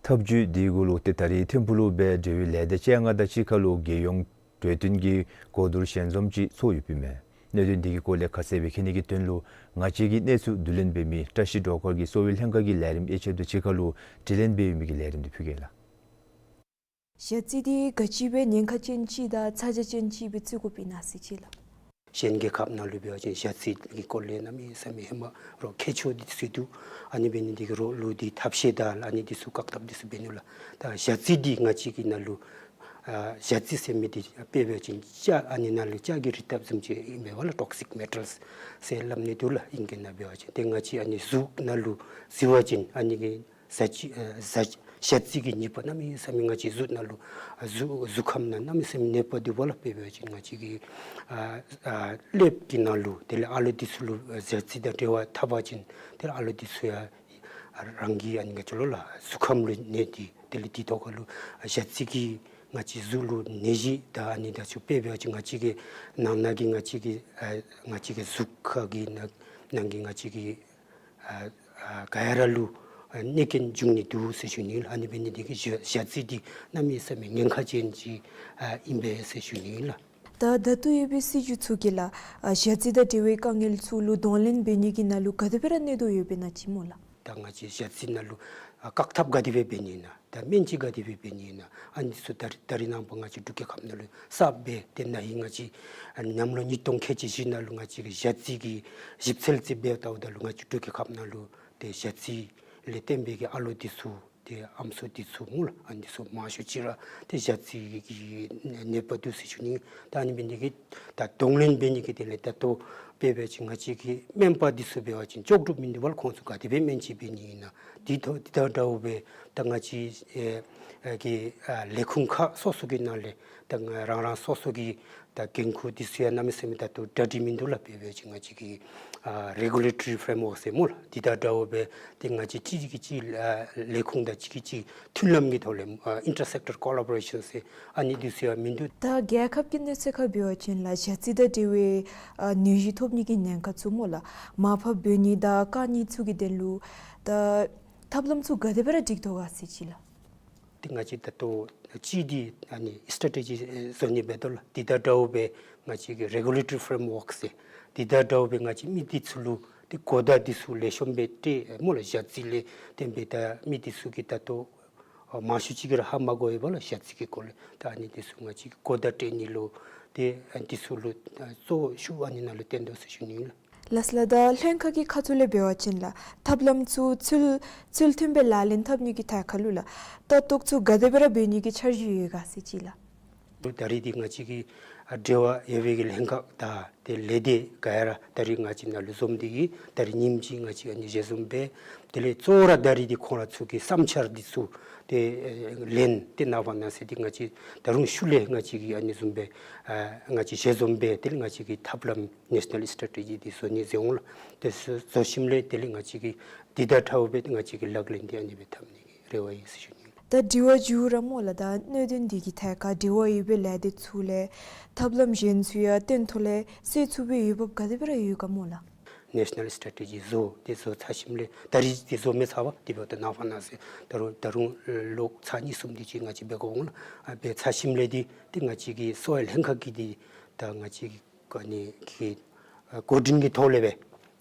ཐབས་བྱུས་འདི་གུ་ལུ་ཏེ་ད་རིས་ཐིམ་ཕུག་ལུ་སྦེ་འབྲེལ་བའི་ལས་སྡེ་བཅོ་ལྔ་དང་གཅིག་ཁར་ལུ་རྒྱལ་ཡོངས་གྲོས་བསྟུན་གྱི་གོ་བསྡུར་ཞལ་འཛོམས་ཅིག་ཚོགས་ཡོདཔ་ཨིན་མས། གནད་དོན་འདི་གི་སྐོར་ལས་ཁ་གསལ་སྦེ་མཁྱེན་ནི་གི་དོན་ལུ་ང་བཅས་ཀྱི་གནས་ཚུལ་བསྡུ་ལེན་འབད་མི་བཀྲ་ཤིས་སྒྲོལ་དཀར་གྱིས་གསོ་བའི་ལྷན་ཁག་གི་ལས་རིམ་དབྱེ་ཞིབ་དང་གཅིག་ཁར་ལུ་དྲི་ལན་འབད་མི་གི་ལས་རིམ་འདི་ཕུལ་གེ་ལགས། ཞ་རྩི་འདི་ག་ཅི་སྦེ་ཉེན་ཁ་ཅན་ཅིག་དང་ཚ་གྱང་ཅན་ཅིག་སྦེ་བརྩི་དགོཔ་ཨིན་ན་ཟེར་ཅིག་ལགས། གཞན་རྒྱལ་ཁབ་ནང་ལུ་འབད་བ་ཅིན་ཞ་རྩི་གི་སྐོར་ལས་གནམ་མེད་ས་མེད་ཧེ་མ་རོགས་མཁས་མཆོག་འདི་ཚུ་འདུག། ཨ་ནི་འབད་ནི་འདི་གིས་རོགས་ལུ་འདི་ཐབས་ཤེས་དང་ཨ་ནི་འདི་ཚུ་བཀག་ཐབས་འདི་ཚུ་འབད་ནུག་ལགས། ད་ཞ་རྩི་འདི་ང་བཅས་ཀྱི་ནང་ལུ་ཨ་ཞ་རྩི་ཟེར་མི་འདི་དཔེ་འབད་བ་ཅིན་ལྕགས་ཨ་ནི་ནང་ལུ་ལྕགས་ཀྱི་རིགས་བཏབ་བཟུམ་ཅིག་ཨིན་པས་ལགས། ཊོག་སིཀ་མེ་ཊལསི་ཟེར་སླབ་ནི་འདུག་ལགས། ཨིང་སྐད་ནང་འབད་བ་ཅིན་ཏེ་ང་བཅས་ཨ་ནི་གཟུགས་ནང་ལུ་གཟིགས་པ་ཅིན་ཨ་ནི་གི་ཟ་ཅི་ཨ་ཟ་ཞ་རྩི་གི་ནུས་པ་གནམ་མེད་ས་མེད་ང་བཅས་གཟུགས་ནང་ལུ་ཨ་གཟུགས་གཟུགས་ཁམས་ནང་གནམ་མེད་ས་མེད་ནུས་པ་འདུག་པ་ལགས། དཔེ་འབད་བ་ཅིན་ང་བཅས་ཀྱི་ཨ་ཨ་ཀླདཔ་གི་ནང་ལུ་དེ་ལས་ཨ་ལོ་འདི་ཚུ་ལུ་ཨ་ཞ་རྩི་དང་འབྲེལ་བ་འཐབ་པ་ཅིན་དེ་ལས་ཨ་ལོ་འདི་ཚུ་ཡང་རང་གི་ཨ་ནི་ག་ཅི་ལོ་ལགས་གཟུགས་ཁམས་ལུ་ནད་འདི་དེ་ལས་འདི་ཐོག་ཁར་ལུ་ཨ་ཞ་རྩི་གིས་ང་བཅས་གཟུགས་ལུ་ནད་གཞི་དང་ཨ་ནི་དང་ཚུ་དཔེ་འབད་བ་ཅིན་ང་བཅས་ཀྱི་ནང་ན་གི་ང་བཅས་ཀྱི་ཨ་ང་བཅས་ཀྱི་གཟུགས་ཁ་གི་ནང་ནང་གི་ང་བཅས་ཀྱི་ཨ་ཨ་ག་ཡ་ར་ལུ་ཨ་གནོད་སྐྱོན་འབྱུང་ནི་འདུག་ཟེར་ཞུ་ནི་ལགས། ཨ་ནི་འབད་ནི་འདི་གིས་ཞ་ཞ་རྩི་འདི་གནམ་མེད་ས་མེད་ཉེན་ཁ་ཅན་ཅིག་ཨ་ཨིན་པས་ཟེར་ཞུ་ནི་ལགས། ད་ད་ལྟོ་ཡོད་པའི་སྲིད་བྱུས་ཚུ་གིས་ལགས་ཨ་ཞ་རྩི་དང་འབྲེལ་བའི་དཀའ་ངལ་ཚུ་ལུ་གདོང་ལེན་འབད་ནི་གི་ནང་ལུ་ག་དེ་སྦེ་ར་གནས་དོ་ཡོདཔ་ཨིན་ན་ཅིག་སྨོ་ལགས། ད་ང་བཅས་ཞ་རྩི་ནང་ལུ་ཨ་བཀག་ཐབས་ག་དེ་སྦེ་འབད་ནི་ཨིན་ན། ད་སྨན་ཅིག་ག་དེ་སྦེ་འབད་ནི་ཨིན་ན། ཨ་ནི་ཚུ་ད་རིས་ད་རིས་ནངས་པ་ང་བཅས་འབྲུག་རྒྱལ་ཁབ་ནང་ལུ་གསརཔ་སྦེ་ཏེ་ན་ཧིང་ང་བཅས་ཨ་ཉམས་ལོ་ཉིས་སྟོང་ཁལ་གཅིག་བཞི་ནང་ལུ་ང་བཅས་ཀྱི་ཞ་རྩི་གི་ཞིབ་འཚོལ་རྩིས་འབད་བལྟཝ་ད་ལུ་ང་བཅས་འབྲུག་རྒྱལ་ཁབ་ནང་ལུ་ཏེ་ཞ་རྩི་ལས་བརྟེན་པའི་གི་ཨ་ལོ་འདི་ཚུ་ཏེ་ཨམ་སྲུ་འདི་ཚུ་སྨོ་ལགས། ཨ་ནི་ཚུ་མང་ཤོས་ཅིག་ར་ཏེ་ཞ་རྩི་གི་ནད་པ་འདུག་ཟེར་ཞུ་ནི། ད་ཨ་ནི་འབད་ནི་འདི་གིས་ད་གདོང་ལེན་འབད་ནི་གི་དོན་ལས་ད་ལྟོ་དཔེ་འབད་བ་ཅིན་ང་བཅས་ཀྱི་སྨན་པ་འདི་ཚུ་འབད་བ་ཅིན་ལྕོགས་གྲུབ་མིན་འདུག་པ་ལགས། ཁོང་ཚུ་ག་དེ་སྦེ་སྨན་དཔྱད་འབད་ནི་ཨིན་ན། འདི་ཐོག་འདི་དང་འདྲཝ་སྦེ་ད་ང་བཅས་ཨེ་ཨེ་གི་ཨ་ལས་ཁུངས་ཁག་སོ་སོ་གི་ནང་ལས་ད་ང་རང་རང་སོ་སོ་གི་ད་འགན་ཁུར་འདི་ཚུ་ཡང་གནམ་མེད་ས་མེད་ད་ལྟོ་གྲ་སྒྲིག་མིན་འདུག་ལགས། དཔེ་འབད་བ་ཅིན་ང་བཅས་ཀྱི་ཨ་རེ་གུ་ལེ་ཊོ་རི་ཕྲེམ་ཝརཀ་ཟེར་སྨོ་ལགས། འདི་དང་འདྲཝ་སྦེ་ཏེ་ང་བཅས་གཅིག་གིས་གཅིག་ཨ་ལས་ཁུངས་དང་གཅིག་གིས་གཅིག་མཐུན་ལམ་གྱི་ཐོག་ལས་ཨ་ཨིན་ཊར་སེག་ཊར་ཀོ་ལ་བོ་རེ་ཤཱན་ཟེར་ཨ་ནི་འདི་ཚུ་ཡང་མིན་འདུག། ད་རྒྱལ་ཁབ་ཀྱི་གནས་ཚད་ཁར་འབད་བ་ཅིན་ལགས་ཞ་རྩི་དང་འབྲེལ་བའི་ཨ་ནད་གཞི་ཐོབ་ནི་གི་ཉེན་ཁ་ཚུ་སྨོ་ལགས་མར་ཕབ་འབད་ནི་དང་བཀག་ནི་ཚུ་གི་དོན་ལུ་ད་ཐབས་ལམ་ཚུ་ག་དེ་སྦེ་ར་སྒྲིག་དོ་ག་ཟེར་ཅིག་ལགས། ཏེ་ང་བཅས་ད་ལྟོ་ཅིག་འདི་ཨ་ནི་སི་ཊེ་ཊི་ཇི་བཟོ་ནི་འབད་དོ་ལགས། འདི་དང་འདྲཝ་སྦེ་ང་བཅས་ཀྱི་རེ་གུ་ལེ་ཊོ་རི་ཕྲེམ་ཝརཀ་ཟེར་འདི་དང་འདྲཝ་སྦེ་ང་བཅས་མི་འདི་ཚུ་ལུ་ཏེ་གོ་བརྡ་འདི་ཚུ་ལེགས་ཤོམ་སྦེ་སྤྲོད་སྨོ་ལགས། ཞ་རྩི་ལས་བརྟེན་པའི་ད་མི་འདི་ཚུ་གིས་ད་ལྟོ་ཨ་མང་ཤོས་ཅིག་གིས་ར་ཧ་མ་གོ་བས་པ་ལགས་ཞ་རྩི་གི་སྐོར་ལས། ད་ཨ་ནི་འདི་ཚུ་ང་བཅས་ཀྱིས་གོ་བརྡ་སྤྲོད་ནི་ལུ་ཏེ་ཨ་འདི་ཚུ་ལུ་ཨ་གཙོ་བོ་ཤུགས་ཨ་ནི་ནང་ལུ་བཏོན་དོ་ཟེར་ཞུ་ནི་ལགས། ལགས་སོ་ལགས། ད་ལྷན་ཁག་གི་ཁ་ཐུག་ལས་འབད་བ་ཅིན་ལགས་ཐབས་ལམ་ཚུ་ཚུལ་ཚུལ་མཐུན་སྦེ་ལག་ལེན་འཐབ་ནི་གི་ཐད་ཁར་ལུ་ལགས་ལྟ་རྟོག་ཚུ་ག་དེ་སྦེ་ར་འབད་ནི་གི་འཆར་གཞི་ཡོད་ག་ཟེར་ཅིག་ལགས། ད་རིས་འདི་ང་བཅས་ཀྱི་ཨ་འབྲེལ་བ་ཡོད་པའི་གི་ལྷན་ཁག་དང་ཏེ་ལས་སྡེ་ག་ཡ་ར་ད་རིས་ང་བཅས་ནང་ལུ་འཛོམས་ཏེ་གིས་ད་རིས་ཉིནམ་གཅིག་ང་བཅས་ཨ་ནི་ཞལ་འཛོམས་འབད། དེ་ལས་གཙོ་བོ་ར་ད་རིས་འདི་ཁོང་ར་ཚུ་གི་བསམ་འཆར་འདི་ཚུ་ཏེ་ཨེ་ལེན་ཏེ་གནང་བ་གནང་ཟེར་འདི་ང་བཅས་ད་རུང་ཤུལ་ལས་ང་བཅས་ཀྱིས་ཨ་ནི་བཟུམ་སྦེ་ཨ་ང་བཅས་ཞལ་འཛོམས་འབད་དེ་ལས་ང་བཅས་ཀྱི་ཐབས་ལམ་ནེ་ཤ་ནཱལ་སི་ཊེ་ཊི་ཇི་འདི་བཟོ་ནི་མཛད་འོང་ལགས། དེ་བཟོ་བཟོ་ཞིནམ་ལས་དེ་ལས་ང་བཅས་ཀྱིས་འདི་དང་འདྲཝ་སྦེ་ང་བཅས་ཀྱིས་ལག་ལེན་འདི་ཨ་ནི་སྦེ་འཐབ་ནི་གི་རེ་བ་ཡོད་ཟེར་ཞུ་ནི། ད་དྲི་བ་མཇུག་ར་སྨོ་ལགས་ད་གནད་དོན་འདི་གི་ཐད་ཁར་འབྲེལ་བ་ཡོད་པའི་ལས་སྡེ་ཚུ་ལས་ཐབས་ལམ་གཞན་ཚུ་ཡང་སྟོན་ཐོག་ལས་སེལ་ཚུགས་པའི་འོས་འབབ་ག་དེ་སྦེ་ར་ཡོད་ག་སྨོ་ལགས། ནེ་ཤ་ནཱལ་སི་ཊེ་ཊི་ཇི་བཟོ་དེ་བཟོ་ཚར་ཞིནམ་ལས་ད་རིས་འདི་བཟོ་མི་ཚར་བ་དེ་འབདཝ་ད་གནང་བ་གནང་ཟེར་ད་རུང་ད་རུང་ལོག་ཚར་གཉིས་གསུམ་དེ་ཅིག་ང་བཅས་འབད་དགོ་འོང་ལགས། ཨ་འབད་ཚར་ཞིནམ་ལས་འདི་ཏེ་ང་བཅས་ཀྱི་གསོ་བའི་ལྷན་ཁག་གིས་འདི་ད་ང་བཅས་ཀྱི་ཨ་ནི་གི་ཨ་འགོ་འདྲེན་གྱི་ཐོག་ལས་སྦེ་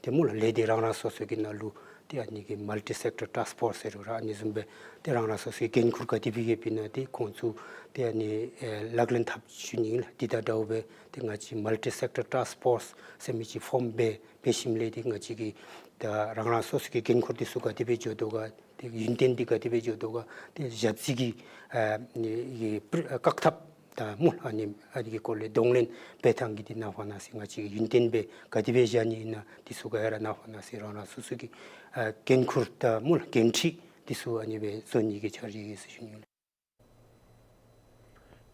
ཏེ་སྨོ་ལགས་ལས་སྡེ་རང་རང་སོ་སོ་གི་ནང་ལུ་ ཏེ་ཨ་ནི་གི་མལ་ཊི་སེཀ་ཊར་ཊཱསྐ་ཕོརསི་ཟེར་རུང་ར་ཨ་ནི་བཟུམ་སྦེ་ཏེ་རང་རང་སོ་སོའི་འགན་ཁུར་ག་དེ་སྦེ་ཡོདཔ་ཨིན་ན་ཏེ་ཁོང་ཚུ་ཏེ་ཨ་ནི་ཨེ་ལག་ལེན་འཐབ་ཞུ་ནི་ཨིན་ལགས། དེ་དང་འདྲཝ་སྦེ་ཏེ་ང་བཅས་མལ་ཊི་སེཀ་ཊར་ཊཱསྐ་ཕོརསི་ཟེར་མི་ཅིག་ཕོརམ་འབད་འབད་ཞིནམ་ལས་ཏེ་ང་བཅས་ཀྱིས་ད་རང་རང་སོ་སོ་གི་འགན་ཁུར་འདི་ཚུ་ག་དེ་སྦེ་འགྱོ་དོ་ག་ཏེ་ཡུན་བརྟན་འདི་ག་དེ་སྦེ་འགྱོ་དོ་ག་ཏེ་ཞབས་སྲིད་ཀྱི་ཨ་ནི་ཡི་པྲི་བཀག་ཐབས་དང་སྨོ་ལགས། ཨ་ནི་ཨ་ནི་གི་སྐོར་ལས་གདོང་ལེན་འབད་ཐངས་ཀྱི་འདི་ནང་ཕར་ནང་སི་ང་བཅས་ཀྱིས་ཡུན་བརྟན་སྦེ་ག་དེ་སྦེ་བཞག་ནི་ཨིན་ན་འདི་ཚུ་ག་ཡ་ར་ནང་ཕར་ནང་སི་རང་རང་སོ་སོ་གི་ཨ་འགན་ཁུར་དང་སྨོ་ལགས་འགན་འཁྲི་འདི་ཚུ་ཨ་ནི་སྦེ་བཟོ་ནི་གི་འཆར་གཞི་ཡོད་ཟེར་ཞུ་ནི་ཨིན་ལགས།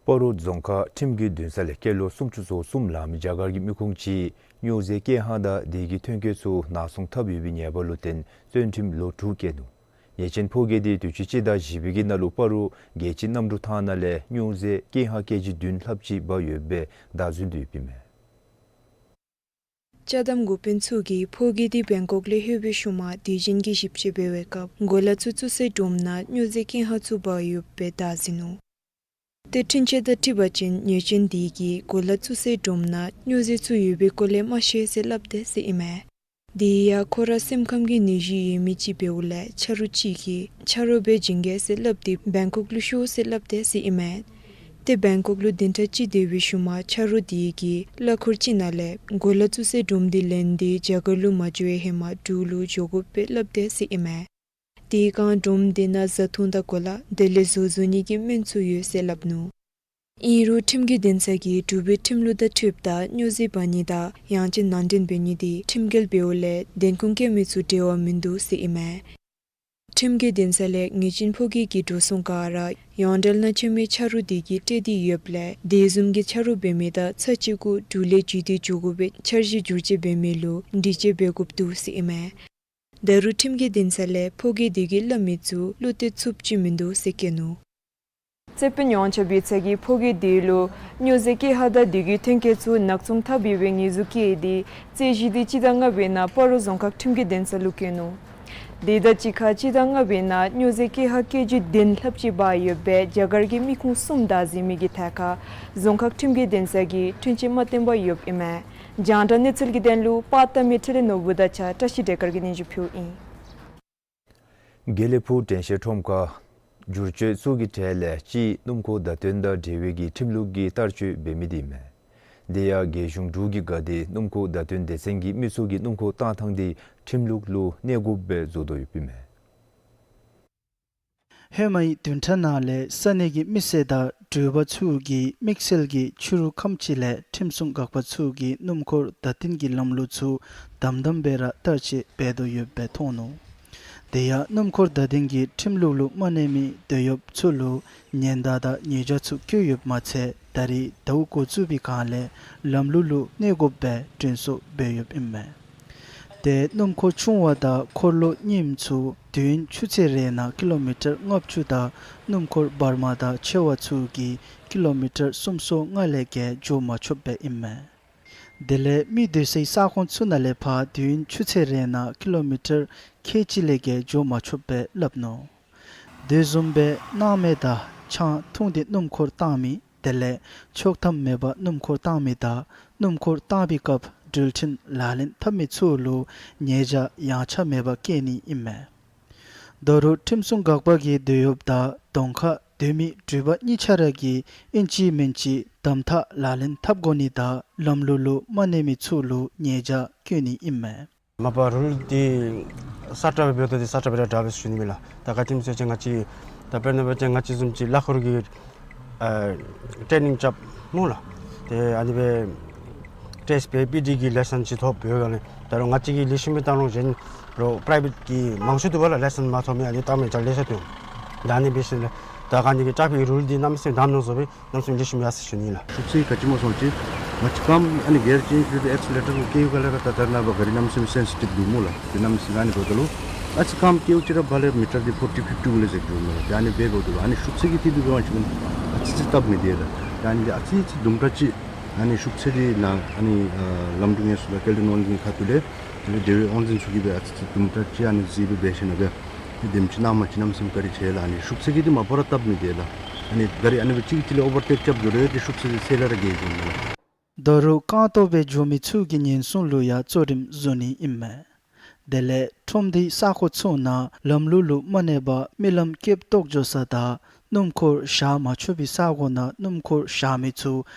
སྤ་རོ་རྫོང་ཁག་ཁྲིམས་ཀྱི་འདུན་ས་ལས་སྐྱེས་ལོ་སུམ་ཅུ་སོ་གསུམ་ལང་མི་རྒྱ་གར་གྱི་མི་ཁུངས་ཅིག་སྨྱོ་རྫས་སྐྱེལ་མཁན་དང་དེ་གི་ཐོན་སྐྱེད་ཚུ་ནག་ཚོང་འཐབ་ཡོད་པའི་ཉེས་པ་ལུ་བརྟེན་བཙོན་ཁྲིམས་ལོ་དྲུག་བཀལ་ནུག། ཉེས་ཅན་ཕོ་སྐྱེས་དེ་དུས་ཅི་སྤྱི་ཟླ་བཞི་པའི་གི་ནང་ལུ་སྤ་རོ་རྒྱལ་སྤྱི་གནམ་གྲུ་ཐང་ནང་ལས་སྨྱོ་རྫས་སྐྱེལ་མཁན་ཀེ་ཇི་བདུན་ལྷགཔ་ཅིག་འབག་ཡོདཔ་སྦེ་བདའ་འཛིན་དོ་ཡོདཔ་ཨིན་མས། ཅ་དམ་འགོ་དཔོན་ཚུ་གིས་ཕོ་སྐྱེས་དེ་བེང་ཀོག་ལས་ལྷོད་པའི་ཤུལ་མ་དེ་བཞིན་གྱི་ཞིབ་དཔྱད་འབད་བའི་སྐབས་གོ་ལ་ཚུ་བཙུགས་སའི་སྒྲོམ་ནང་སྨྱོ་རྫས་སྐྱེལ་མཁན་ཚུ་འབག་ཡོདཔ་སྦེ་བདའ་འཛིན་ནུག། ཏེ་འཕྲིན་བཅད་དང་འཁྲིལ་བ་ཅིན་ཉེས་ཅན་དེ་གིས་གོ་ལ་བཙུགས་སའི་སྒྲོམ་ནང་སྨྱོ་རྫས་ཚུ་ཡོད་པའི་སྐོར་ལས་མ་ཤེས་ཟེར་སླབ་དེས་ཟེར་ཨིན་མས། དེ་ཡང་ཁོ་ར་སེམས་ཁམས་ཀྱི་ནད་གཞི་ཡོད་མི་ཅིག་འབདཝ་ལས་ཆ་རོགས་ཅིག་གིས་ཆ་རོགས་སྦེ་བྱིན་གེ་ཟེར་སླབ་སྟེ་བེང་ཀོག་ལུ་ཤོག་ཟེར་སླབ་དེས་ཟེར་ཨིན་མས། ཏེ་བེང་ཀོག་ལུ་བདུན་ཕྲག་གཅིག་སྡོད་པའི་ཤུལ་མ་ཆ་རོགས་དེ་གིས་གླ་འཁོར་ཅིག་ནང་ལས་གོ་ལ་བཙུགས་སའི་སྒྲོམ་དེ་ལེན་ཏེ་རྒྱ་གར་ལུ་མ་འགྱོ་བའི་ཧེ་མ་འབྲུག་ལུ་འགྱོ་དགོཔ་སྦེ་སླབ་དེས་ཟེར་ཨིན་མས། དེ་སྒང་སྒྲོམ་དེ་ནང་བཟའ་འཐུང་དང་གོ་ལ་དེ་ལས་བཟོ་བཟོ་ནི་གི་སྨན་ཚུ་ཡོད་ཟེར་སླབ་ནུག། ཨིན་རུང་ཁྲིམས་ཀྱི་འདུན་ས་གིས་འབྲུག་པའི་ཁྲིམས་ལུགས་དང་འཁྲིལཝ་ད་སྨྱོ་རྫས་འབག་ནི་དང་ཡང་ཅིན་ནང་འདྲེན་འབད་ནི་དེ་ཁྲིམས་འགལ་འབདཝ་ལས་བདེན་ཁུངས་བཀལ་མི་ཚུ་འབྲེལ་བ་མིན་འདུག་ཟེར་ཨིན་མས། ཁྲིམས་ཀྱི་འདུན་ས་ལས་ཉེས་ཅན་ཕོ་སྐྱེས་ཀྱི་འགྲོ་སོང་ག་ར་ཡོངས་འབྲེལ་ནང་ཆ་མི་ཆ་རོགས་དེ་གིས་སྤྲོད་དེ་ཡོདཔ་ལས་དེ་བཟུམ་གྱི་ཆ་རོགས་འབད་མི་དང་ཚར་གཅིག་གུ་འབྲུག་ལས་བརྒྱུད་དེ་འགྱོ་དགོ་པའི་འཆར་གཞི་བསྒྱུར་བཅོས་འབད་མི་ལུ་འདྲི་གཅོད་འབད་དགོཔ་འདུག་ཟེར་ཨིན་མས། ད་རུང་ཁྲིམས་ཀྱི་འདུན་ས་ལས་ཕོ་སྐྱེས་དེ་གིས་སླབ་མི་ཚུ་བློ་གཏད་ཚུགསཔ་ཅིག་མིན་འདུག་ཟེར་བཀོད་ནུག། རྩོད་དཔོན་ཡོངས་ཁྱབ་ཡིག་ཚང་གིས་ཕོ་སྐྱེས་དེ་ལུ་སྨྱོ་རྫས་སྐྱེལ་མཁན་དང་དེ་གི་ཐོན་སྐྱེད་ཚུ་ནག་ཚོང་འཐབ་ཡོད་པའི་ཉེས་འཛུགས་བཀལ་ཏེ་རྩོད་གཞི་དེ་སྤྱི་ཟླ་ལྔ་པའི་ནང་སྤ་རོ་རྫོང་ཁག་ཁྲིམས་ཀྱི་འདུན་ས་ལུ་བཀོད་ནུག། དེ་དང་གཅིག་ཁར་སྤྱི་ཟླ་ལྔ་པའི་ནང་སྨྱོ་རྫས་སྐྱེལ་མཁན་ཀེ་ཇི་བདུན་ལྷགཔ་ཅིག་འབག་ཡོདཔ་སྦེ་རྒྱ་གར་གྱི་མི་ཁུངས་གསུམ་བདའ་ཟིན་མི་གི་ཐད་ཁར་རྫོང་ཁག་ཁྲིམས་ཀྱི་འདུན་ས་གིས་འཁྲུན་ཆོད་མ་བཏོན་པར་ཡོདཔ་ཨིན་མས། རྒྱང་བསྒྲགས་གནས་ཚུལ་གྱི་དོན་ལུ་པར་བཏབ་མི་འཕྲིན་ལས་ནོར་བུ་དང་གཅིག་ཁར་བཀྲ་ཤིས་བདེ་དཀར་གྱིས་སྙན་ཞུ་ཕུལཝ་ཨིན། དགེ་ལེགས་ཕུག་དྲན་ཤེས་ཁྲོམ་ཁར་བསྒྱུར་བཅོས་ཚུ་གི་གྲས་ལས་གཅིག་སྣུམ་འཁོར་བརྡ་སྟོན་དང་འབྲེལ་བའི་གི་ཁྲིམས་ལུགས་ཀྱི་བསྟར་སྤྱོད་འབད་མི་དེ་ཨིན་མས། དེ་ཡང་རྒྱལ་གཞུང་འབྲུག་གི་འགག་སྡེ་སྣུམ་འཁོར་བརྡ་སྟོན་སྡེ་ཚན་གྱིས་མི་ཚུ་གིས་སྣུམ་འཁོར་བཏང་ཐངས་དེ་ཁྲིམས་ལུགས་ལུ་གནས་དགོཔ་སྦེ་བཟོ་དོ་ཡོདཔ་ཨིན་མས། ཧེ་མའི་བདུན་ཕྲག་ནང་ལས་ས་གནས་ཀྱི་མི་སེར་དང་འགྲུལ་པ་ཚུ་གིས་དམིགས་བསལ་གྱི་ཕྱི་རུ་ཁམས་ཅིག་ལས་ཁྲིམས་སྲུང་འགག་པ་ཚུ་གིས་སྣུམ་འཁོར་བརྡ་སྟོན་གྱི་ལམ་ལུགས་ཚུ་དམ་དམ་སྦེ་ར་བསྟར་སྤྱོད་འབད་དོ་ཡོདཔ་སྦེ་མཐོང་ནུག། དེ་ཡང་སྣུམ་འཁོར་བརྡ་སྟོན་གྱི་ཁྲིམས་ལུགས་ལུ་མ་གནས་མི་དོ་ཡོདཔ་ཚུ་ལུ་ཉེན་བརྡ་དང་ཉེས་བྱ་ཚུ་བཀོད་ཡོདཔ་མ་ཚད་ད་རེས་ཟླཝ་འགོ་བཙུགས་པའི་སྒང་ལས་ལམ་ལུགས་ལུ་གནས་དགོཔ་སྦེ་མགྲོན་སོགས་འབད་ཡོདཔ་ཨིན་མས། ཏེ་སྣུམ་འཁོར་ཆུང་བ་དང་འཁོར་ལོ་རྙིངམ་ཚུ་དུས་ཡུན་ཆུ་ཚོད་རེ་ནང་ཀི་ལོ་མི་ཊར་ལྔ་བཅུ་དང་སྣུམ་འཁོར་བར་མ་དང་ཆེ་བ་ཚུ་གིས་ཀི་ལོ་མི་ཊར་སུམ་ཅུ་སོ་ལྔ་ལས་བརྒལ་འགྱོ་མ་ཆོགཔ་སྦེ་ཨིན་མས། དེ་ལས་མི་སྡོད་སའི་ས་ཁོངས་ཚུ་ནང་ལས་ཕར་དུས་ཡུན་ཆུ་ཚོད་རེ་ནང་ཀི་ལོ་མི་ཊར་ཁལ་གཅིག་ལས་བརྒལ་འགྱོ་མ་ཆོགཔ་སྦེ་སླབ་ནུག། དེ་བཟུམ་སྦེ་སྣང་མེད་དང་ཆང་འཐུང་སྟེ་སྣུམ་འཁོར་བཏང་མི་དེ་ལས་ཆོག་ཐམ་མེད་པར་སྣུམ་འཁོར་བཏང་མི་དང་སྣུམ་འཁོར་བཏང་པའི་སྐབས་འགྲུལ་འཕྲིན་ལག་ལེན་འཐབ་མི་ཚུ་ལུ་ཉེས་བྱ་ཡངས་ཆག་མེད་པར་བཀལ་ནི་ཨིན་མས། ད་རུང་ཁྲིམས་སྲུང་འགག་པ་གིས་དོ་ཡོདཔ་དང་གདོང་ཁར་སྡོད་མི་འགྲུལ་པ་གཉིས་ཆ་ར་གིས་ཨིན་ཅི་མིན་ཅི་དམ་དྲག་ལག་ལེན་འཐབ་དགོ་ནི་དང་ལམ་ལུགས་ལུ་མ་གནས་མི་ཚུ་ལུ་ཉེས་བྱ་བཀལ་ནི་ཨིན་མས། མ་པ་རུལ་འདི་གསརཔ་འབདཝ་ད་འདི་གསརཔ་ར་འདྲ་བས་ཞུ་ནི་མས་ལགས། ད་ག་ཅི་སྨོ་ཟེར་བ་ཅིན་ང་བཅས་ད་དཔེར་ན་འབད་བ་ཅིན་ང་བཅས་བཟུམ་ཅིག་གླ་འཁོར་གྱི་ཨ་ཊེ་ནིང་རྐྱབ་སྨོ་ལགས། ཏེ་ཨ་ནི་སྦེ་ཊེསཊ་འབད་པི་ཌི་གི་ལའི་སེནསི་ཅིག་ཐོབ་འབད་བའི་སྒང་ལས་ད་རུང་ང་བཅས་ཀྱིས་ལེགས་ཤོམ་སྦེ་བཏང་རུང་གཞན་རོགས་པ་རའི་བེཊ་གི་མང་ཤོས་འདུག་པ་ལགས། ལའི་སེནསི་མ་ཐོབ་མི་ཨ་ནི་བཏང་མི་ཅིག་ལེ་ཤ་འདུག། ད་ཨ་ནི་འབད་ཞིནམ་ལས་ད་ག་ནི་གི་ཊེ་ཕིག་རུལ་འདི་གནམ་མེད་ས་མེད་དམ་ནང་བཟོ་སྦེ་གནམ་མེད་ས་མེད་ལེགས་ཤོམ་ཡར་སོང་ནི་ལགས། ཤུགས་ཚད་ག་ཅི་སྨོ་ཟེར་བ་ཅིན་ང་བཅས་རྐངམ་ཨ་ནི་གིར་ཅེནཇ་འབད་དེ་ཨེག་སི་ལེ་ཊར་གུ་བཀལ་བའི་སྒང་ལས་ར་ད་ད་རེས་ནངས་པ་ག་རི་གནམ་མེད་ས་མེད་སེན་སི་ཊིབ་འདུག་སྨོ་ལགས། དེ་གནམ་མེད་ས་མེད་ཨ་ནི་འབདཝ་ད་ལུ་ཨ་ཙི་རྐངམ་བཀལཝ་ཅིག་ར་ཕར་ལས་མི་ཊར་འདི་ཕོར་ཊི་ཕིཕ་ཊི་གུ་ལས་ཟེར་འགྱོཝ་མས་ལགས། ཏེ་ཨ་ནི་འབད་འབདཝ་ད་ལུ་ཨ་ནི་ཤུགས་ཚད་ཀྱི་ཐད་དུ་འབད་བ་ཅིན་ཨ་ཙི་ཅིག་སྟབས་མི་བདེ་ལགས། ཏེ་ཨ་ནི་འདི་ཨ་ཙི་ཅིག་དུམ་གྲ་ཅིག་ཨ་ནི་ཤུགས་ཚད་འདི་ནང་ཨ་ནི་ཨ་ལམ་འགྲོ་ངན་སོང་དང་སྐྱེལ་འདྲེན་འོག་གི་ཁ་ཐུག་ལས་དེ་ལས་འབྲེལ་བའི་དབང་འཛིན་ཚུ་གིས་སྦེ་ཨ་ཙི་ཅིག་དུམ་གྲ་ཅིག་ཨ་ནི་གཟིགས་སྦེ་འབད་ཞིནམ་ལས་སྦེ་དེམ་ཅིག་ནང་མ་ཅིག་གནམ་མེད་ས་མེད་ག་རི་ཆེ་ལགས། ཨ་ནི་ཤུགས་ཚད་ཀྱི་འདི་མ་པ་ར་སྟབས་མི་བདེ་ལགས། ཨ་ནི་ག་རི་ཨ་ནི་སྦེ་གཅིག་གིས་གཅིག་ལུ་ཨོ་བར་ཊེཀ་རྐྱབ་འགྱོ་རུང་ཏེ་ཤུགས་ཚད་འདི་ཚད་ལས་ར་བརྒལ་འགྱོཝ་མས་ལགས། ད་རུང་རྐང་སྟོང་སྦེ་འགྱོ་མི་ཚུ་གི་ཉེན་སྲུང་ལུ་ཡང་གཙོ་རིམ་བཟོ་ནི་ཨིན་མས། དེ་ལས་ཁྲོམ་སྡེའི་ས་གོ་ཚུ་ནང་ལམ་ལུགས་ལུ་མ་གནས་པར་མི་ལམ་ཀེཔ་བཏོག་འགྱོ་ས་དང་སྣུམ་འཁོར་བཞག་མ་ཆོག་པའི་ས་གོ་ནང་སྣུམ་འཁོར་བཞག་མི་ཚུ་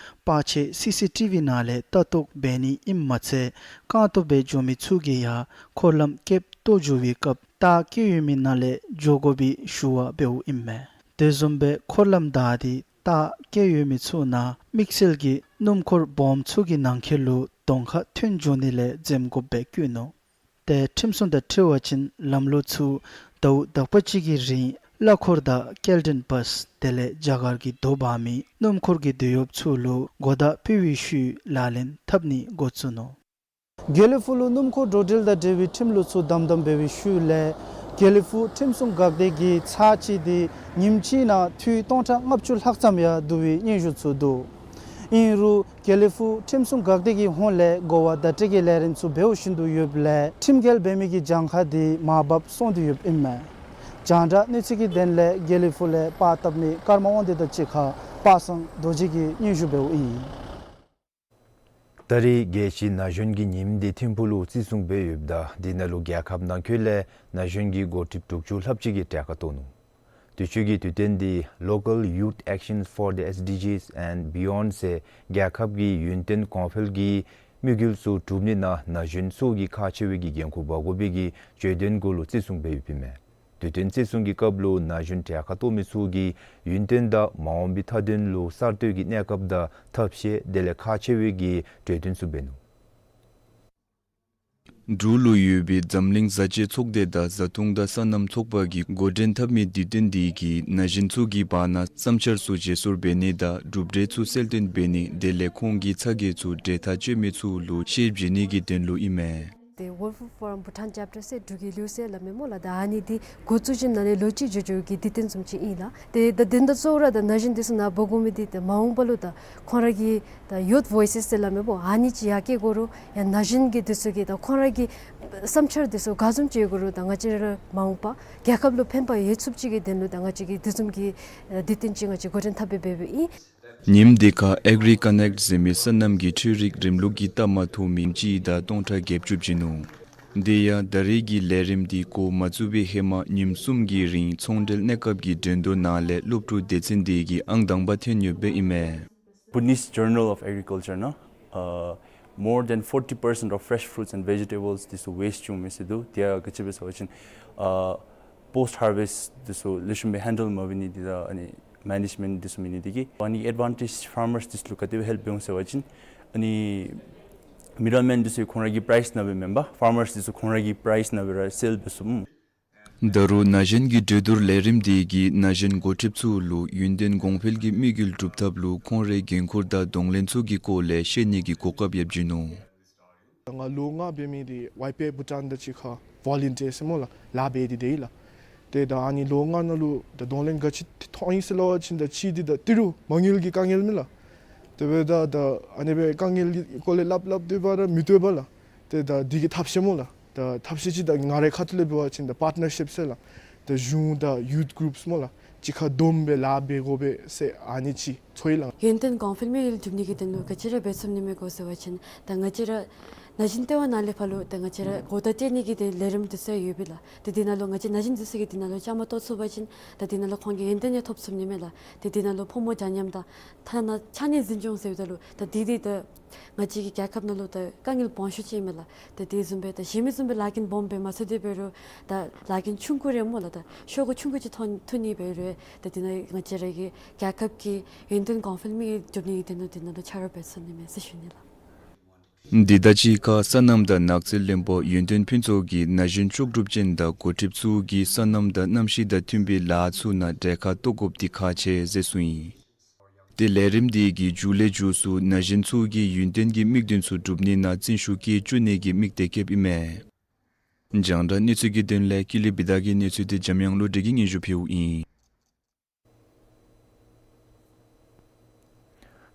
པར་ཆས་སི་སི་ཊི་བི་ནང་ལས་ལྟ་རྟོག་འབད་ནི་ཨིནམ་མ་ཚད་རྐང་སྟོང་སྦེ་འགྱོ་མི་ཚུ་གིས་ཡང་འཁོར་ལམ་ཀེཔ་བཏོག་འགྱོ་བའི་སྐབས་རྟགས་བཀོད་ཡོད་མི་ནང་ལས་འགྱོ་དགོ་པའི་ཞུ་བ་འབདཝ་ཨིན་མས། དེ་བཟུམ་སྦེ་འཁོར་ལམ་བདའ་སྟེ་རྟགས་བཀོད་ཡོད་མི་ཚུ་ནང་དམིགས་བསལ་གྱི་སྣུམ་འཁོར་སྦོམ་ཚུ་གི་ནང་འཁོད་ལུ་གདོང་ཁར་ཐོན་འགྱོ་ནི་ལས་འཛེམ་དགོཔ་སྦེ་བཀོད་ནུག། ཏེ་ཁྲིམས་སྲུང་དང་འཁྲིལ་བ་ཅིན་ལམ་ལུགས་ཚུ་ཟླཝ་དག་པ་ཅིག་གི་རིང་གླ་འཁོར་དང་སྐྱེལ་འདྲེན་བཱས་དེ་ལས་རྒྱ་གར་གྱི་རྡོ་འབག་མི་སྣུམ་འཁོར་གྱི་དུས་ཡོབ་ཚུ་ལུ་གོ་བརྡ་ཕུལ་བའི་ཤུལ་ལག་ལེན་འཐབ་ནི་འགོ་བཙུགས་ནུག། དགེ་ལེགས་ཕུག་ལུ་སྣུམ་འཁོར་འགྲོ་འགྲུལ་དང་འབྲེལ་བའི་ཁྲིམས་ལུགས་ཚུ་དམ་དམ་འབད་བའི་ཤུལ་ལས་དགེ་ལེགས་ཕུག་ཁྲིམས་སྲུང་འགག་སྡེ་གིས་ཚར་གཅིག་འདི་ཉིནམ་གཅིག་ནང་འཐུས་སྟོང་ཕྲག་ལྔ་བཅུ་ལྷག་ཙམ་ཡང་བསྡུ་བའི་སྙན་ཞུ་ཚུ་འདུག། ཨིན་རུང་དགེ་ལེགས་ཕུག་ཁྲིམས་སྲུང་འགག་སྡེ་གི་ཧོངས་ལས་གོ་བ་བརྡ་སྤྲོད་ཀྱི་ལས་རིམ་ཚུ་འབདཝ་བཞིན་དུ་ཡོདཔ་ལས་ཁྲིམས་འགལ་འབད་མི་གི་གྱངས་ཁ་འདི་མར་བབས་སོང་སྟེ་ཡོདཔ་ཨིན་མས། རྒྱང་བསྒྲགས་གནས་ཚུལ་གྱི་དོན་ལས་དགེ་ལེགས་ཕུག་ལས་པར་བཏབ་མི་ཀརྨ་དབང་འདུས་དང་གཅིག་ཁར་པ་སངས་རྡོ་རྗེ་གིས་སྙན་ཞུ་འབདཝ་ཨིན། ད་རེས་རྒྱལ་སྤྱིའི་ན་གཞོན་གྱི་ཉིནམ་འདི་ཐིམ་ཕུག་ལུ་བརྩི་སྲུང་འབད་ཡོདཔ་ད་དེ་ནང་ལུ་རྒྱལ་ཁབ་ནང་འཁོད་ལས་ན་གཞོན་གྱི་འགོ་ཁྲིདཔ་དྲུག་ཅུ་ལྷགཔ་ཅིག་གིས་གྲལ་ཁར་གཏོགས་ནུག། དུས་ཅི་གི་དུས་སྟོན་འདི་Local Youth Actions for the S D Gs and Beyond ཟེར་རྒྱལ་ཁབ་ཀྱི་ཡུན་བརྟན་གོང་འཕེལ་གྱི་དམིགས་ཡུལ་ཚུ་སྒྲུབ་ནི་ནང་ན་གཞོན་ཚུ་གིས་ཁག་ཆེ་བའི་གི་འགན་ཁུར་འབག་དགོ་པའི་གི་བརྗོད་དོན་གུ་ལུ་བརྩི་སྲུང་འབད་ཡོདཔ་ཨིན་མས། དུས་སྟོན་བརྩི་སྲུང་གི་སྐབས་ལུ་ན་གཞོན་གྲལ་ཁར་གཏོགས་མི་ཚུ་གིས་ཡུན་བརྟན་དང་མ་འོངས་པའི་མཐའ་དོན་ལུ་གསར་གཏོད་ཀྱི་གནས་སྐབས་དང་ཐབས་ཤེས་དེ་ལས་ཁག་ཆེ་བའི་གི་གྲོས་བསྟུན་ཚུ་འབད་ནུག། འབྲུག་ལུ་ཡོད་པའི་འཛམ་གླིང་བཟའ་བཅའི་ཚོགས་སྡེ་དང་བཟའ་འཐུང་དང་སོ་ནམ་ཚོགས་པ་གིས་འགོ་འདྲེན་འཐབ་མི་དུས་སྟོན་འདི་གིས་ན་གཞོན་ཚུ་གི་བར་ན་བསམ་འཆར་ཚུ་བརྗེ་སོར་འབད་ནི་དང་གྲུབ་འབྲས་ཚུ་གསལ་སྟོན་འབད་ནི་དེ་ལས་ཁོང་གི་ཚ་གྱང་ཚུ་འབྲེལ་ཐག་གཅོད་མི་ཚུ་ལུ་ཤེད་བྱིན་ནི་གི་དོན་ལུ་ཨིན་མས། The World Food Forum Bhutan Chapter ཟེར་འབྲུག་གི་ལིའུ་ཟེར་སླབ་མས་སྨོ་ལགས། ད་ཨ་ནི་འདི་འགོ་བཙུགས་ཞིནམ་ལས་ལོ་གཅིག་འགྱོ་འགྱོ་གི་དུས་སྟོན་བཟུམ་ཅིག་ཨིན་ལགས། ཏེ་ད་དོན་དག་གཙོ་བོ་ར་ད་ན་གཞོན་འདི་ཚུ་ནཱ་འབོ་དགོ་མི་འདི་ད་མ་འོངས་པ་ལུ་ད་ཁོང་ར་གི་ད་Youth Voices ཟེར་སླབ་མས་སྨོ། ཨ་ནི་ཅིག་ཡར་སྐྱེད་དགོ་རུང་ཡང་ན་གཞོན་གྱི་འདི་ཚུ་གི་ད་ཁོང་ར་གི་བསམ་འཆར་འདི་ཚུ་ག་བཟུམ་ཅིག་ཡོད་དགོ་རུང་ད་ང་བཅས་ར་མ་འོངས་པ་རྒྱལ་ཁབ་ལུ་ཕན་པ་ཡོད་ཚུགསཔ་ཅིག་གི་དོན་ལུ་ད་ང་བཅས་ཀྱིས་འདི་བཟུམ་གྱི་དུས་སྟོན་ཅིག་ང་བཅས་འགོ་འདྲེན་འཐབ་སྦེ་འབདཝ་ཨིན། ཉིནམ་འདི་ཁར་Agri Connect ཟེར་མི་སོ་ནམ་གྱི་འཕྲུལ་རིག་རིམ་ལུགས་ཀྱི་རྟགས་མ་ཐོབ་མི་གཅིག་དང་སྟོང་ཕྲག་བརྒྱད་ཅུ་བྱིན་ནུག། དེ་ཡང་ད་རེས་ཀྱི་ལས་རིམ་འདི་འགོ་མ་བཙུགས་པའི་ཧེ་མ་ཉིནམ་གསུམ་གྱི་རིང་ཚོང་འབྲེལ་གནས་སྐབས་ཀྱི་འགྲན་བསྡུར་ནང་ལས་སློབ་ཕྲུག་སྡེ་ཚན་འདི་གིས་ཨང་དང་པ་ཐོན་ཡོདཔ་ཨིན་མས། Bhutanese Journal of Agriculture ནང་ཨ་more than forty percent of fresh fruits and vegetables འདི་ཚུ་ཝེསཊ་འགྱོ་མི་ཟེར་འདུག། དེ་ཡང་ག་ཅི་སྦེ་ཟེར་བ་ཅིན་ཨ་པོསཊ་ཧར་ཝེསཊ་འདི་ཚུ་ལེགས་ཤོམ་སྦེ་ཧེན་ཌལ་མ་འབད་ནི་འདི་དང་ཨ་ནི་མེ་ནེཇ་མེནཊ་འདི་ཚུ་མེད་ནི་འདི་གིས་ཨ་ནི་ཨེཌ་ཝན་ཊེཇ་ཕར་མརསི་འདི་ཚུ་ལུ་ག་དེ་སྦེ་ཧེལཔ་འབད་འོང་ཟེར་བ་ཅིན་ཨ་ནི་མིཌལ་མེན་འདི་ཚུ་ཁོང་ར་གི་པ་རའིསི་ནང་སྦེ་མེན་པར་ཕར་མརསི་འདི་ཚུ་ཁོང་ར་གི་པ་རའིསི་ནང་སྦེ་ར་སེལ་འབད་ཚུགས། ད་རུང་ན་གཞོན་གྱི་གྲོས་བསྡུར་ལས་རིམ་འདི་གིས་ན་གཞོན་འགོ་ཁྲིདཔ་ཚུ་ལུ་ཡུན་བརྟན་གོང་འཕེལ་གྱི་དམིགས་ཡུལ་སྒྲུབ་ཐབས་ལུ་ཁོང་རའི་འགན་ཁུར་དང་གདོང་ལེན་ཚུ་གི་སྐོར་ལས་ཤེས་ནི་གི་གོ་སྐབས་ཡང་བྱིན་ནུག། ང་ལོ་ལྔ་འབད་མི་འདི་ཝའི་པེ་བྷུ་ཊཱན་དང་གཅིག་ཁར་ཝོ་ལན་ཊིར་ཟེར་སྨོ་ལགས་ལཱ་འབད་དེ་སྡོད་ཡི་ལགས། ཏེ་ད་ཨ་ནི་ལོ་ལྔ་ནང་ལུ་ད་གདོང་ལེན་ག་ཅི་ཐོན་ཡི་ཟེར་སླབ་པ་ཅིན་ད་གཅིག་འདི་ད་ཏི་རུ་མ་དངུལ་གྱི་དཀའ་ངལ་མས་ལགས། དེ་འབདཝ་ད་ད་ཨ་ནི་སྦེ་དཀའ་ངལ་གྱི་སྐོར་ལས་སླབ་སླབ་སྡོད་པ་ར་མི་བཏུབ་པས་ལགས། ཏེ་ད་འདི་གི་ཐབས་ཤེས་སྨོ་ལགས། ད་ཐབས་ཤེས་ཅིག་ད་ང་རའི་ཁ་ཐུག་ལས་འབད་བ་ཅིན་ད་པརཊ་ནར་ཤིཔ་ཟེར་ལགས། ད་གཞུང་དང་ཡུཐ་གུ་རུཔ་སྨོ་ལགས། གཅིག་ཁར་བསྡོམས་སྦེ་ལཱ་འབད་དགོ་པས་ཟེར་ཨ་ནི་ཅིག་ཚོར་ཡི་ལགས། ཡུན་བརྟན་གོང་འཕེལ་དམིགས་ཡུལ་སྒྲུབ་ནི་གི་དོན་ལུ་ག་ཅི་ར་འབད་ཚུགས་ནི་མས་གོ་ཟེར་བ་ཅིན་ད་ང་བཅས་ར་ན་གཞོན་ལྟེ་བ་ནང་ལས་ཕར་ལུ་ད་ང་བཅས་ར་གོ་བརྡ་སྤྲོད་ནི་གི་ཏེ་ལས་རིམ་འདི་ཚུ་ཡོདཔ་ཨིན་ལགས། ཏེ་འདི་ནང་ལུ་ང་བཅས་ན་གཞོན་འདི་ཚུ་གིས་འདི་ནང་ལུ་བཅའ་མར་གཏོགས་ཚུགས་པ་ཅིན་ད་འདི་ནང་ལུ་ཁོང་གིས་ཡོན་ཏན་ཡང་ཐོབ་ཚུགས་ནི་མས་ལགས། ཏེ་འདི་ནང་ལུ་ཕོ་མོ་འདྲ་མཉམ་དང་ཐ་ན་ཕྱགས་སྙིགས་འཛིན་སྐྱོང་ཟེརཝ་ད་ལུ་ད་འདི་འདི་ད་ང་བཅས་ཀྱི་རྒྱལ་ཁབ་ནང་ལུ་ད་དཀའ་ངལ་སྦོམ་ཤོས་ཅིག་ཨིན་མས་ལགས། ད་དེ་བཟུམ་སྦེ་ད་གཞན་མི་བཟུམ་སྦེ་ལཱ་འགན་སྦོམ་སྦེ་མ་ཚུད་དེ་འབད་རུང་ད་ལཱ་འགན་ཆུང་ཀུ་རེ་སྨོ་ལགས། ད་ཤོག་གུ་ཆུང་ཀུ་ཅིག་ཐོན་ཐོན་ནི་འབད་རུང་ད་འདི་ནང་ང་བཅས་ར་གི་རྒྱལ་ཁབ་ཀྱི་ཡུན་བརྟན་གོང་འཕེལ་དམིགས་ཡུལ་སྒྲུབ་ནི་གི་དོན་ལུ་འདི་ནང་ལུ་ཆ་རོགས་འབད་ཚུགས་ནི་མས་ཟེར་ཞུ་ནི་ལགས། འདི་དང་གཅིག་ཁར་སོ་ནམ་དང་ནགས་ཚལ་བློན་པོ་ཡུན་བརྟན་ཕུན་ཚོགས་ཀྱིས་ན་གཞོན་ལྕོགས་གྲུབ་ཅན་དང་འགོ་ཁྲིདཔ་ཚུ་གིས་སོ་ནམ་དང་གནམ་གཤིས་དང་མཐུན་པའི་ལཱ་ཚུ་ནང་གྲལ་ཁར་གཏོགས་དགོཔ་འདི་ཁག་ཆེ་ཟེར་གསུངས་ཡི། ཏེ་ལས་རིམ་འདི་གི་མཇུག་ལས་མཇུག་སུ་ན་གཞོན་ཚུ་གིས་ཡུན་བརྟན་གྱི་དམིགས་དོན་ཚུ་སྒྲུབ་ནི་ནང་བརྩོན་ཤུགས་བསྐྱེད་བཅུག་ནི་གི་དམིགས་གཏད་བསྐྱེདཔ་ཨིན་མས། རྒྱང་བསྒྲགས་གནས་ཚུལ་གྱི་དོན་ལས་ཀུན་ལེགས་བི་དྷ་གི་གནས་ཚུལ་འདི་འཇམ་དབྱངས་བློ་གྲོས་ཀྱིས་སྙན་ཞུ་ཕུལཝ་ཨིན།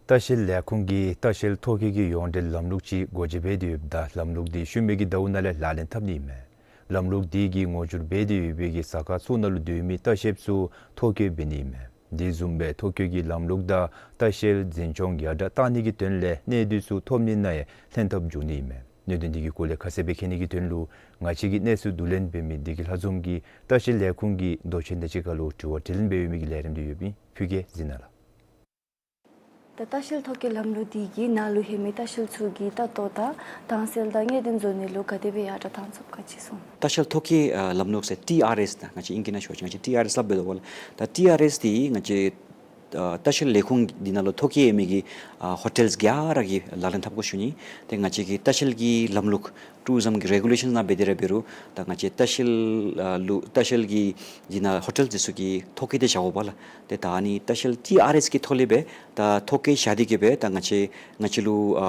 ལྟ་བཤལ་ལས་ཁུངས་ཀྱིས་ལྟ་བཤལ་ཐོ་བཀོད་ཀྱི་ཡོངས་འབྲེལ་ལམ་ལུགས་ཅིག་སྒོ་འབྱེད་འབད་དེ་ཡོདཔ་ད་ལམ་ལུགས་འདི་ཤུལ་མའི་གི་ཟླཝ་ནང་ལས་ལག་ལེན་འཐབ་ནི་ཨིན་མས། ལམ་ལུགས་འདི་གིས་ངོ་སྒྱུར་འབད་དེ་ཡོད་པའི་གི་ས་ཁ་ཚུ་ནང་ལུ་སྡོད་མི་ལྟ་བཤལཔ་ཚུ་ཐོ་བཀོད་འབད་ནི་ཨིན་མས། དེ་བཟུམ་སྦེ་ཐོ་བཀོད་ཀྱི་ལམ་ལུགས་དང་ལྟ་བཤལ་འཛིན་སྐྱོང་ཡར་དྲག་གཏང་ནི་གི་དོན་ལས་གནས་སྡུད་ཚུ་ཐོབ་ནི་ནང་ཡང་ལྷན་ཐབས་འབྱུང་ནི་ཨིན་མས། གནད་དོན་འདི་གི་སྐོར་ལས་ཁ་གསལ་སྦེ་མཁྱེན་ནི་གི་དོན་ལུ་ང་བཅས་ཀྱི་གནས་ཚུལ་བསྡུ་ལེན་འབད་མི་བདེ་སྐྱིད་ལྷ་འཛོམས་ཀྱིས་ལྟ་བཤལ་ལས་ཁུངས་ཀྱི་མདོ་ཆེན་དང་གཅིག་ཁར་ལུ་དྲི་བ་དྲིས་ལན་འབད་བའི་མི་གི་ལས་རིམ་འདི་ཡོདཔ་ཨིན། ཕུལ་གེ་གཟིགས་གནང་ལགས། ད་ལྟ་བཤལ་ཐོ་བཀོད་ལམ་ལུགས་འདི་གིས་ནཱ་ལུ་ཡོད་མི་ལྟ་བཤལ་ཚུ་གི་ལྟ་རྟོག་དང་དྭངས་གསལ་དང་ངེས་གཏན་བཟོ་ནི་ལུ་ག་དེ་སྦེ་ཡར་དྲག་བཏང་ཚུགས་ག་ཅི་གསུང་། ལྟ་བཤལ་ཐོ་བཀོད་ཨ་ལམ་ལུགས་ཟེར་ཊི་ཨར་ཨེསི་ད་ང་བཅས་ཨིང་སྐད་ནང་ཞུ་བ་ཅིན་ང་བཅས་ཊི་ཨར་ཨེསི་སླབ་སྦེ་འདུག་པ་ལགས། ད་ཊི་ཨར་ཨེསི་འདི་ང་བཅས་ཨ་ལྟ་བཤལ་ལས་ཁུངས་འདི་ནང་ལུ་ཐོ་བཀོད་ཡོད་མི་གི་ཨ་ཧོ་ཊེལ་ག་ར་གིས་ལག་ལེན་འཐབ་དགོ་ཞུ་ནི། ཏེ་ང་བཅས་ཀྱི་ལྟ་བཤལ་གྱི་ལམ་ལུགས་ཊུ་རི་ཛམ་གྱི་རེ་གུ་ལེ་ཤཱནསི་ནང་འབད་དེ་ར་འབད་རུང་ད་ང་བཅས་ལྟ་བཤལ་ཨ་ལུ་ལྟ་བཤལ་གྱི་འདི་ནང་ཧོ་ཊེལ་འདི་ཚུ་གིས་ཐོ་བཀོད་དེ་བཞག་དགོ་པ་ལགས། ཏེ་ད་ཨ་ནི་ལྟ་བཤལ་ཊི་ཨར་ཨེསི་གི་ཐོག་ལས་སྦེ་ད་ཐོ་བཀོད་བཞག་སྟེ་གིས་སྦེ་ད་ང་བཅས་ང་བཅས་ལུ་ཨ་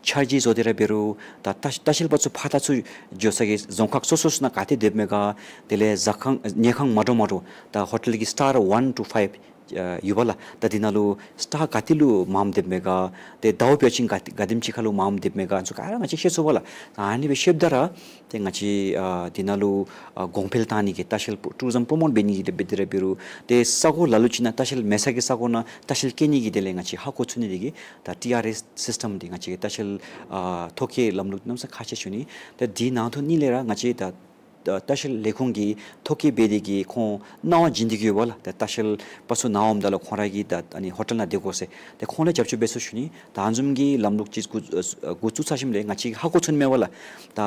འཆར་གཞི་བཟོ་སྟེ་ར་འབད་རུང་ད་ལྟ་ལྟ་བཤལ་པ་ཚུ་ཕར་ད་ཚུར་འགྱོ་ས་གི་རྫོང་ཁག་སོ་སོ་སོ་ནང་ག་ཏེ་སྡོདཔ་མས་ག། དེ་ལས་ཟ་ཁང་ཉལ་ཁང་མ་འདྲཝ་མ་འདྲཝ་ད་ཧོ་ཊེལ་གྱི་སི་ཊར་ཝན་ཊུ་ཕའིབ་ཨ་ཡོད་པ་ལགས། ད་འདི་ནང་ལུ་སི་ཊར་ག་ཏེ་ལུ་མངམ་སྡོདཔ་མས་ག། ཏེ་ཟླཝ་འབད་བ་ཅིན་ག་ག་དེམ་ཅིག་ཁར་ལུ་མངམ་སྡོདཔ་མས་ག། ཚུ་ག་ར་ང་བཅས་ཤེས་ཚུགས་པ་ལགས། ཨ་ནི་སྦེ་ཤེསཔ་ད་ར་ཏེ་ང་བཅས་ཨ་འདི་ནང་ལུ་ཨ་གོང་འཕེལ་བཏང་ནི་གི་ལྟ་བཤལ་ཊུ་རི་ཛམ་པྲོ་མོཊ་འབད་ནི་གི་འབད་དེ་ར་འབད་རུང་ཏེ་ས་གོ་ལ་ལུ་ཅིག་ནང་ལྟ་བཤལ་མེད་ས་གི་ས་གོ་ནང་ལྟ་བཤལ་བསྐྱལ་ནི་གི་དེ་ལས་ང་བཅས་ཧ་གོ་ཚུགས་ནི་དེ་གིས་ད་ཊི་ཨར་ཨེསི་སིསི་ཊམ་འདི་ང་བཅས་ཀྱི་ལྟ་བཤལ་ཨ་ཐོ་བཀོད་ལམ་ལུགས་གནམ་མེད་ས་མེད་ཁག་ཆེ་ཞུ་ནི། ད་འདི་ནང་དོན་ནི་ལས་ར་ང་བཅས་ད་ལྟ་བཤལ་ལས་ཁུངས་ཀྱིས་ཐོ་བཀོད་འབད་དེ་གིས་ཁོང་གནང་བ་བྱིན་ཏེ་གིས་ཡོད་པ་ལགས། ད་ལྟ་བཤལ་པ་ཚུ་ནཱ་འོངམ་ད་ལུ་ཁོང་ར་གིས་ད་ཨ་ནི་ཧོ་ཊེལ་ནང་སྡོད་དགོ་ཟེར་ཏེ་ཁོང་ལུ་རྒྱབ་སྐྱོར་འབད་ཚུགས་ཞུ་ནི། ད་ཨ་ནི་བཟུམ་གྱི་ལམ་ལུགས་ཅིག་འགོ་ཨ་འགོ་བཙུགས་ཚར་ཞིནམ་ལས་ང་བཅས་ཧ་གོ་ཚུགས་ནི་མས་པ་ལགས། ད་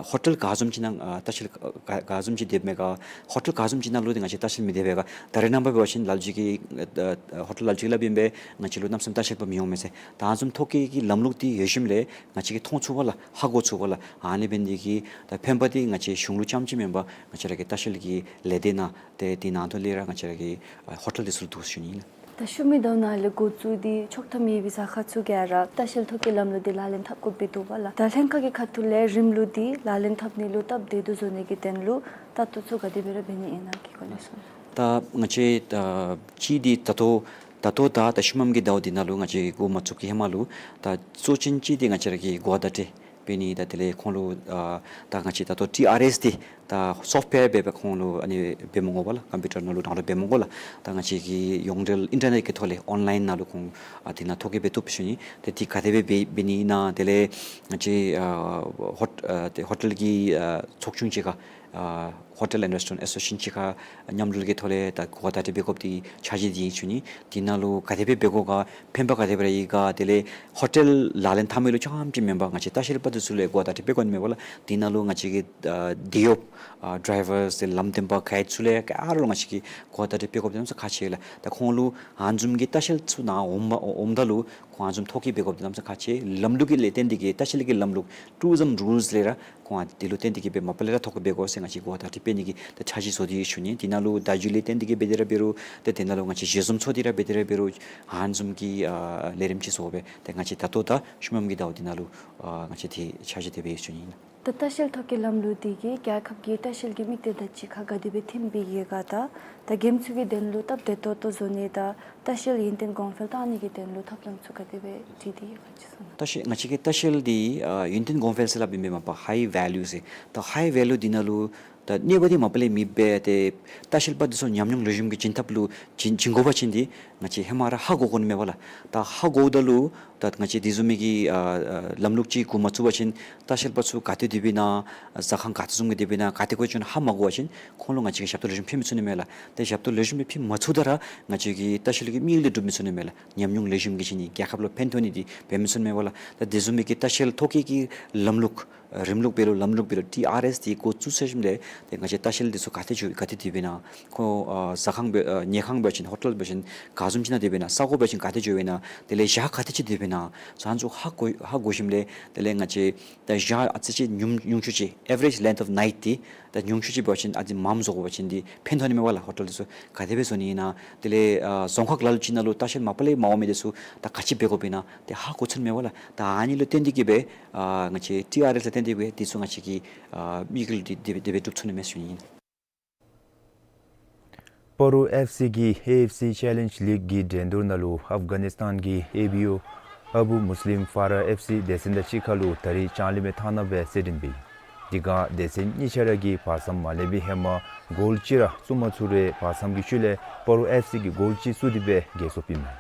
ཧོ་ཊེལ་ག་བཟུམ་ཅིག་ནང་ཨ་ལྟ་བཤལ་ག་ག་བཟུམ་ཅིག་སྡོདཔ་མས་ག། ཧོ་ཊེལ་ག་བཟུམ་ཅིག་ནང་ལུ་ཏེ་ང་བཅས་ལྟ་བཤལ་མི་སྡོད་པས་ག། ད་རེས་ནངས་པ་འབད་བ་ཅིན་ལ་ལུ་ཅིག་གིས་ཨ་ཨ་ཧོ་ཊེལ་ལ་ལུ་ཅིག་སླབ་ཨིན་པས། ང་བཅས་ལུ་གནམ་མེད་ས་མེད་ལྟ་བཤལ་པ་མི་འོང་མས་ཟེར། ད་ཨ་ནི་བཟུམ་ཐོ་བཀོད་ཀྱི་ལམ་ལུགས་འདི་ཡོད་ཞིནམ་ལས་ང་བཅས་ཀྱིས་མཐོང་ཚུགས་པ་ལགས། ཧ་གོ་ཚུགས་པ་ལགས། ཨ་ནི་འབད་ནི་དེ་གིས་ད་ཕན་པ་འདི་ང་བཅས་གཞུང་ལུ་རྐྱངམ་ཅིག་མེན་པར་ང་བཅས་ར་གི་ལྟ་བཤལ་གྱི་ལས་སྡེ་ནང་ཏེ་དེ་ནང་དོན་ལས་ར་ང་བཅས་ར་གི་ཨ་ཧོ་ཊེལ་འདི་ཚུ་ལུ་འདུག་ཞུ་ནི་ཨིན། ད་ཤུལ་མའི་ཟླཝ་ནང་ལས་འགོ་བཙུགས་ཏེ་ཆོག་ཐམ་ཡོད་པའི་ཟ་ཁང་ཚུ་ག་ར་ལྟ་བཤལ་ཐོ་བཀོད་ལམ་ལུགས་འདི་ལག་ལེན་འཐབ་དགོཔ་སྦེ་འདུག་པ་ལགས། ད་ལྷན་ཁག་གི་ཁ་ཐུག་ལས་རིམ་ལུགས་འདི་ལག་ལེན་འཐབ་ནི་ལུ་སྟབས་བདེ་ཏོག་ཏོ་བཟོ་ནི་གི་དོན་ལུ་ལྟ་རྟོག་ཚུ་ག་དེ་སྦེ་ར་འབད་ནི་ཨིན་ན་གི་སྐོར་ལས་གསུངས། ད་ང་བཅས་ད་ཅི་འདི་ད་ལྟོ་ད་ལྟོ་ད་ད་ཤུལ་མམ་གྱི་ཟླཝ་འདི་ནང་ལུ་ང་བཅས་འགོ་མ་བཙུགས་ཀྱི་ཧེ་མ་ལུ་ད་གཙོ་ཅན་ཅིག་འདི་ང་བཅས་ར་གི་གོ་བརྡ་སྤྲོད་འབད་ནི་དང་དེ་ལས་ཁོང་ལུ་ཨ་ད་ང་བཅས་ད་ལྟོ་ཊི་ཨར་ཨེསི་འདི་ད་སོཕཊ་ཝེར་སྦེ་སྦེ་ཁོང་ལུ་ཨ་ནི་འབད་མི་དགོ་པ་ལགས། ཀམ་པིའུ་ཊར་ནང་ལུ་ཌའོན་ལོཌ་འབད་མི་དགོ་ལགས། ད་ང་བཅས་ཀྱིས་ཡོངས་འབྲེལ་ཨིན་ཊར་ནེཊ་གི་ཐོག་ལས་ཨོན་ལའིན་ནང་ལུ་ཁོང་ཨ་འདི་ནང་ཐོ་བཀོད་འབད་བཏུབ་ཞུ་ནི། ཏེ་འདི་ག་དེ་སྦེ་འབད་འབད་ནི་ཨིན་ན་དེ་ལས་ང་བཅས་ཨ་ཧོ་ཨ་ཏེ་ཧོ་ཊེལ་གྱི་ཨ་ཚོགས་ཆུང་གཅིག་ཁར་ཨ་ཧོ་ཊེལ་ཨེནཌ་རེསི་ཊོ་རེནཊ་ཨེ་སོ་སི་ཨེ་ཤཱན་གཅིག་ཁར་མཉམ་འབྲེལ་གྱི་ཐོག་ལས་ད་གོ་བརྡ་སྤྲོད་འབད་དགོཔ་འདི་འཆར་གཞི་འདི་ཨིན་ཞུ་ནི། འདི་ནང་ལུ་ག་དེ་སྦེ་འབད་དགོ་ག། ཕན་པ་ག་དེ་སྦེ་ར་ཡོད་ག། དེ་ལས་ཧོ་ཊེལ་ལག་ལེན་འཐབ་མི་ལུ་རྐྱངམ་ཅིག་མེན་པར་ང་བཅས་ལྟ་བཤལ་པ་འདི་ཚུ་ལུ་གོ་བརྡ་སྤྲོད་འབད་དགོ་ནི་མས་པ་ལགས། འདི་ནང་ལུ་ང་བཅས་ཀྱི་ཨ་འདི་ཡོད་ཨ་ཌའི་ཝརསི་ལམ་སྟོན་པ་གཱའིཌ་ཚུ་ལུ་ག་ར་ལུ་ང་བཅས་ཀྱིས་གོ་བརྡ་སྤྲོད་འབད་དགོཔ་འདི་གནམ་མེད་ས་མེད་ཁག་ཆེ་ལགས། ད་ཁོང་ལུ་ཨ་ནི་བཟུམ་གྱི་ལྟ་བཤལ་ཚུ་ནཱ་འོངམ་འོངམ་ད་ལུ་ཁོང་ཨ་ནི་བཟུམ་ཐོ་བཀོད་འབད་དགོཔ་འདི་གནམ་མེད་ས་མེད་ཁག་ཆེ། ལམ་ལུགས་ཀྱི་ལས་བརྟེན་ཏེ་གིས་ལྟ་བཤལ་གྱི་ལམ་ལུགས་ཊུ་རི་ཛམ་རུལསི་ལས་ར་ཁོང་ཨ་འདི་ལུ་བརྟེན་ཏེ་གིས་སྦེ་མ་པ་ལས་ར་ཐོ་བཀོད་འབད་དགོ་ཟེར་ང་བཅས་གོ་བརྡ་སྤྲོད་འབད་ནི་གི་ད་འཆར་གཞི་བཟོ་སྟེ་ཡོད་ཞུ་ནི། འདི་ནང་ལུ་བརྡ་བརྒྱུད་ལས་བརྟེན་ཏེ་གིས་འབད་དེ་ར་འབད་རུང་ཏེ་འདི་ནང་ལུ་ང་བཅས་ཞལ་འཛོམས་ཚོགས་ཏེ་ར་འབད་དེ་ར་འབད་རུང་ཨ་ནི་བཟུམ་གྱི་ཨ་ལས་རིམ་ཅིག་བཟོ་སྦེ་ཏེ་ང་བཅས་ད་ལྟོ་ད་ཤུལ་མམ་གྱི་ཟླཝ་འདི་ནང་ལུ་ཨ་ང་བཅས་འདི་འཆར་གཞི་དེ་སྦེ་ཡོད་ཞུ་ནི་ཨིན། ད་ལྟ་བཤལ་ཐོ་བཀོད་ལམ་ལུགས་འདི་གིས་རྒྱལ་ཁབ་ཀྱི་ལྟ་བཤལ་གྱི་དམིགས་གཏད་དང་གཅིག་ཁར་ག་དེ་སྦེ་མཐུནམ་སྦེ་ཡོད་ག། ད་ད་རྒནམ་ཚུ་གི་དོན་ལུ་སྟབས་བདེ་ཏོག་ཏོ་བཟོ་ནི་དང་ལྟ་བཤལ་ཡུན་བརྟན་གོང་འཕེལ་བཏང་ནི་གི་དོན་ལུ་ཐབས་ལམ་ཚུ་ག་དེ་སྦེ་བྲིས་ཏེ་ཡོད་ག་ཅིག་གསུང་གནང་། ལྟ་བཤལ་ང་བཅས་ཀྱི་ལྟ་བཤལ་འདི་ཨ་ཡུན་བརྟན་གོང་འཕེལ་ཟེར་སླབ་ཨིན་པས་མ་པ་ཧའི་ཝེ་ལུ་ཟེར། ད་ཧའི་ཝེ་ལུ་འདི་ནང་ལུ་ད་གནོད་པ་འདི་མ་པ་ལས་མེདཔ་སྦེ་ཏེ་ལྟ་བཤལ་པ་འདི་ཚུ་ཉམས་མྱོང་ལེགས་ཤོམ་གྱི་བྱིན་ཐབས་ལུ་བྱིན་བྱིན་དགོ་པ་ཅིན་འདི་ང་བཅས་ཧེ་མ་ར་ཧ་གོ་དགོ་ནི་མས་པ་ལགས། ད་ཧ་གོཝ་ད་ལུ་ད་ང་བཅས་འདི་བཟུམ་མའི་གི་ཨ་ཨ་ལམ་ལུགས་ཅིག་འགོ་མ་བཙུགས་པ་ཅིན་ལྟ་བཤལ་པ་ཚུ་ག་ཏེ་སྡོདཔ་ཨིན་ན་ཟ་ཁང་ག་ཏེ་བཟུམ་གྱི་སྡོདཔ་ཨིན་ན་ག་ཏེ་དགོ་ཅིག་ཧ་མ་གོ་བ་ཅིན་ཁོང་ལུ་ང་བཅས་ཀྱིས་ཞབས་ཏོག་ལེགས་ཤོམ་ཕུལ་མི་ཚུགས་ནི་མས་ལགས། ཏེ་ཞབས་ཏོག་ལེགས་ཤོམ་སྦེ་ཕུལ་མ་ཚུགས་ད་ར་ང་བཅས་ཀྱི་ལྟ་བཤལ་གྱི་དམིགས་ཡུལ་འདི་འགྲུབ་མི་ཚུགས་ནི་མས་ལགས། ཉམས་མྱོང་ལེགས་ཤོམ་གྱི་བྱིན་ནི་རྒྱལ་ཁབ་ལུ་ཕན་ཐོགས་ནི་འདི་འབད་མི་ཚུགས་ནི་མས་པ་ལགས། ད་འདི་བཟུམ་མའི་གི་ལྟ་བཤལ་ཐོ་བཀོད་ཀྱི་ལམ་ལུགས་རིམ་ལུགས་འབད་རུང་ལམ་ལུགས་འབད་རུང་ཊི་ཨར་ཨེསི་འདི་འགོ་བཙུགས་ཚར་ཞིནམ་ལས་ཏེ་ང་བཅས་ལྟ་བཤལ་འདི་ཚུ་ག་ཏེ་འགྱོ་ག་ཏེ་སྡོདཔ་ཨིན་ན། ཁོང་ཨ་ཟ་ཁང་འབད་ཨ་ཉལ་ཁང་འབད་བ་ཅིན་ཧོ་ཊེལ་འབད་བ་ཅིན་ག་བཟུམ་ཅིག་ནང་སྡོདཔ་ཨིན་ན། ས་གོ་འབད་བ་ཅིན་ག་ཏེ་འགྱོཝ་ཨིན་ན། དེ་ལས་ཞག་ག་དེ་ཅིག་སྡོདཔ་ཨིན་ན། ཟེར་ཨ་ནི་ཚུ་ཧ་གོ་ཧ་གོ་ཞིནམ་ལས་དེ་ལས་ང་བཅས་ད་ཞག་ཨ་ཙི་ཅིག་ཉུང་ཉུང་ཤོས་ཅིག་average length of night འདི་ད་ཉུང་ཤོས་ཅིག་འབད་བ་ཅིན་ཨ་ཙི་མངམ་བཟོ་དགོ་པ་ཅིན་འདི་ཕན་ཐོགས་ནི་མས་པ་ལགས། ཧོ་ཊེལ་འདི་ཚུ་ག་དེ་སྦེ་བཟོ་ནི་ཨིན་ན། དེ་ལས་ཨ་རྫོང་ཁག་ལ་ལུ་ཅིག་ནང་ལུ་ལྟ་བཤལ་མ་པ་ལས་མ་འོང་མི་འདི་ཚུ་ད་ག་ཅི་འབད་དགོཔ་ཨིན་ན་ཏེ་ཧ་གོ་ཚུགས་ནི་མས་པ་ལགས། ད་ཨ་ནི་ལུ་བརྟེན་ཏེ་གིས་སྦེ་ཨ་ང་བཅས་ཊི་ཨར་ཨེསི་ལུ་བརྟེན་ཏེ་གིས་སྦེ་འདི་ཚུ་ང་བཅས་ཀྱིས་ཨ་དམིགས་ཡུལ་འདི་དེ་སྦེ་དེ་སྦེ་འགྲུབ་ཚུགས་ནི་མས་ཟེར་ཞུ་ནི་ཨིན། སྤ་རོ་ཨེཕ་སི་གིས་ཨེ་ཨེཕ་སི་ཅེ་ལེནཇ་ལིག་གི་འགྲན་བསྡུར་ནང་ལུ་ཨབ་གྷ་ནི་སི་ཐན་གྱི་ཨེ་བི་ཨོ་ཨ་བུ་མུས་ལིམ་ཕཱ་ར་ཨེཕ་སི་སྡེ་ཚན་དང་གཅིག་ཁར་ལུ་ད་རིས་ལྕང་གླིང་མའི་ཐང་ནང་སྦེ་རྩེད་འགྲན་འབད་ཡི། དེ་སྒང་སྡེ་ཚན་གཉིས་ཆ་ར་གིས་བར་མཚམས་མ་ལེན་པའི་ཧེ་མ་གོལ་གཅིག་ར་བཙུགས་མ་ཚུགས་རུང་བར་མཚམས་ཀྱི་ཤུལ་ལས་སྤ་རོ་ཨེཕ་སི་གིས་གོལ་གཅིག་བཙུགས་ཏེ་སྦེ་རྒྱལ་སོཔ་ཨིན་མས།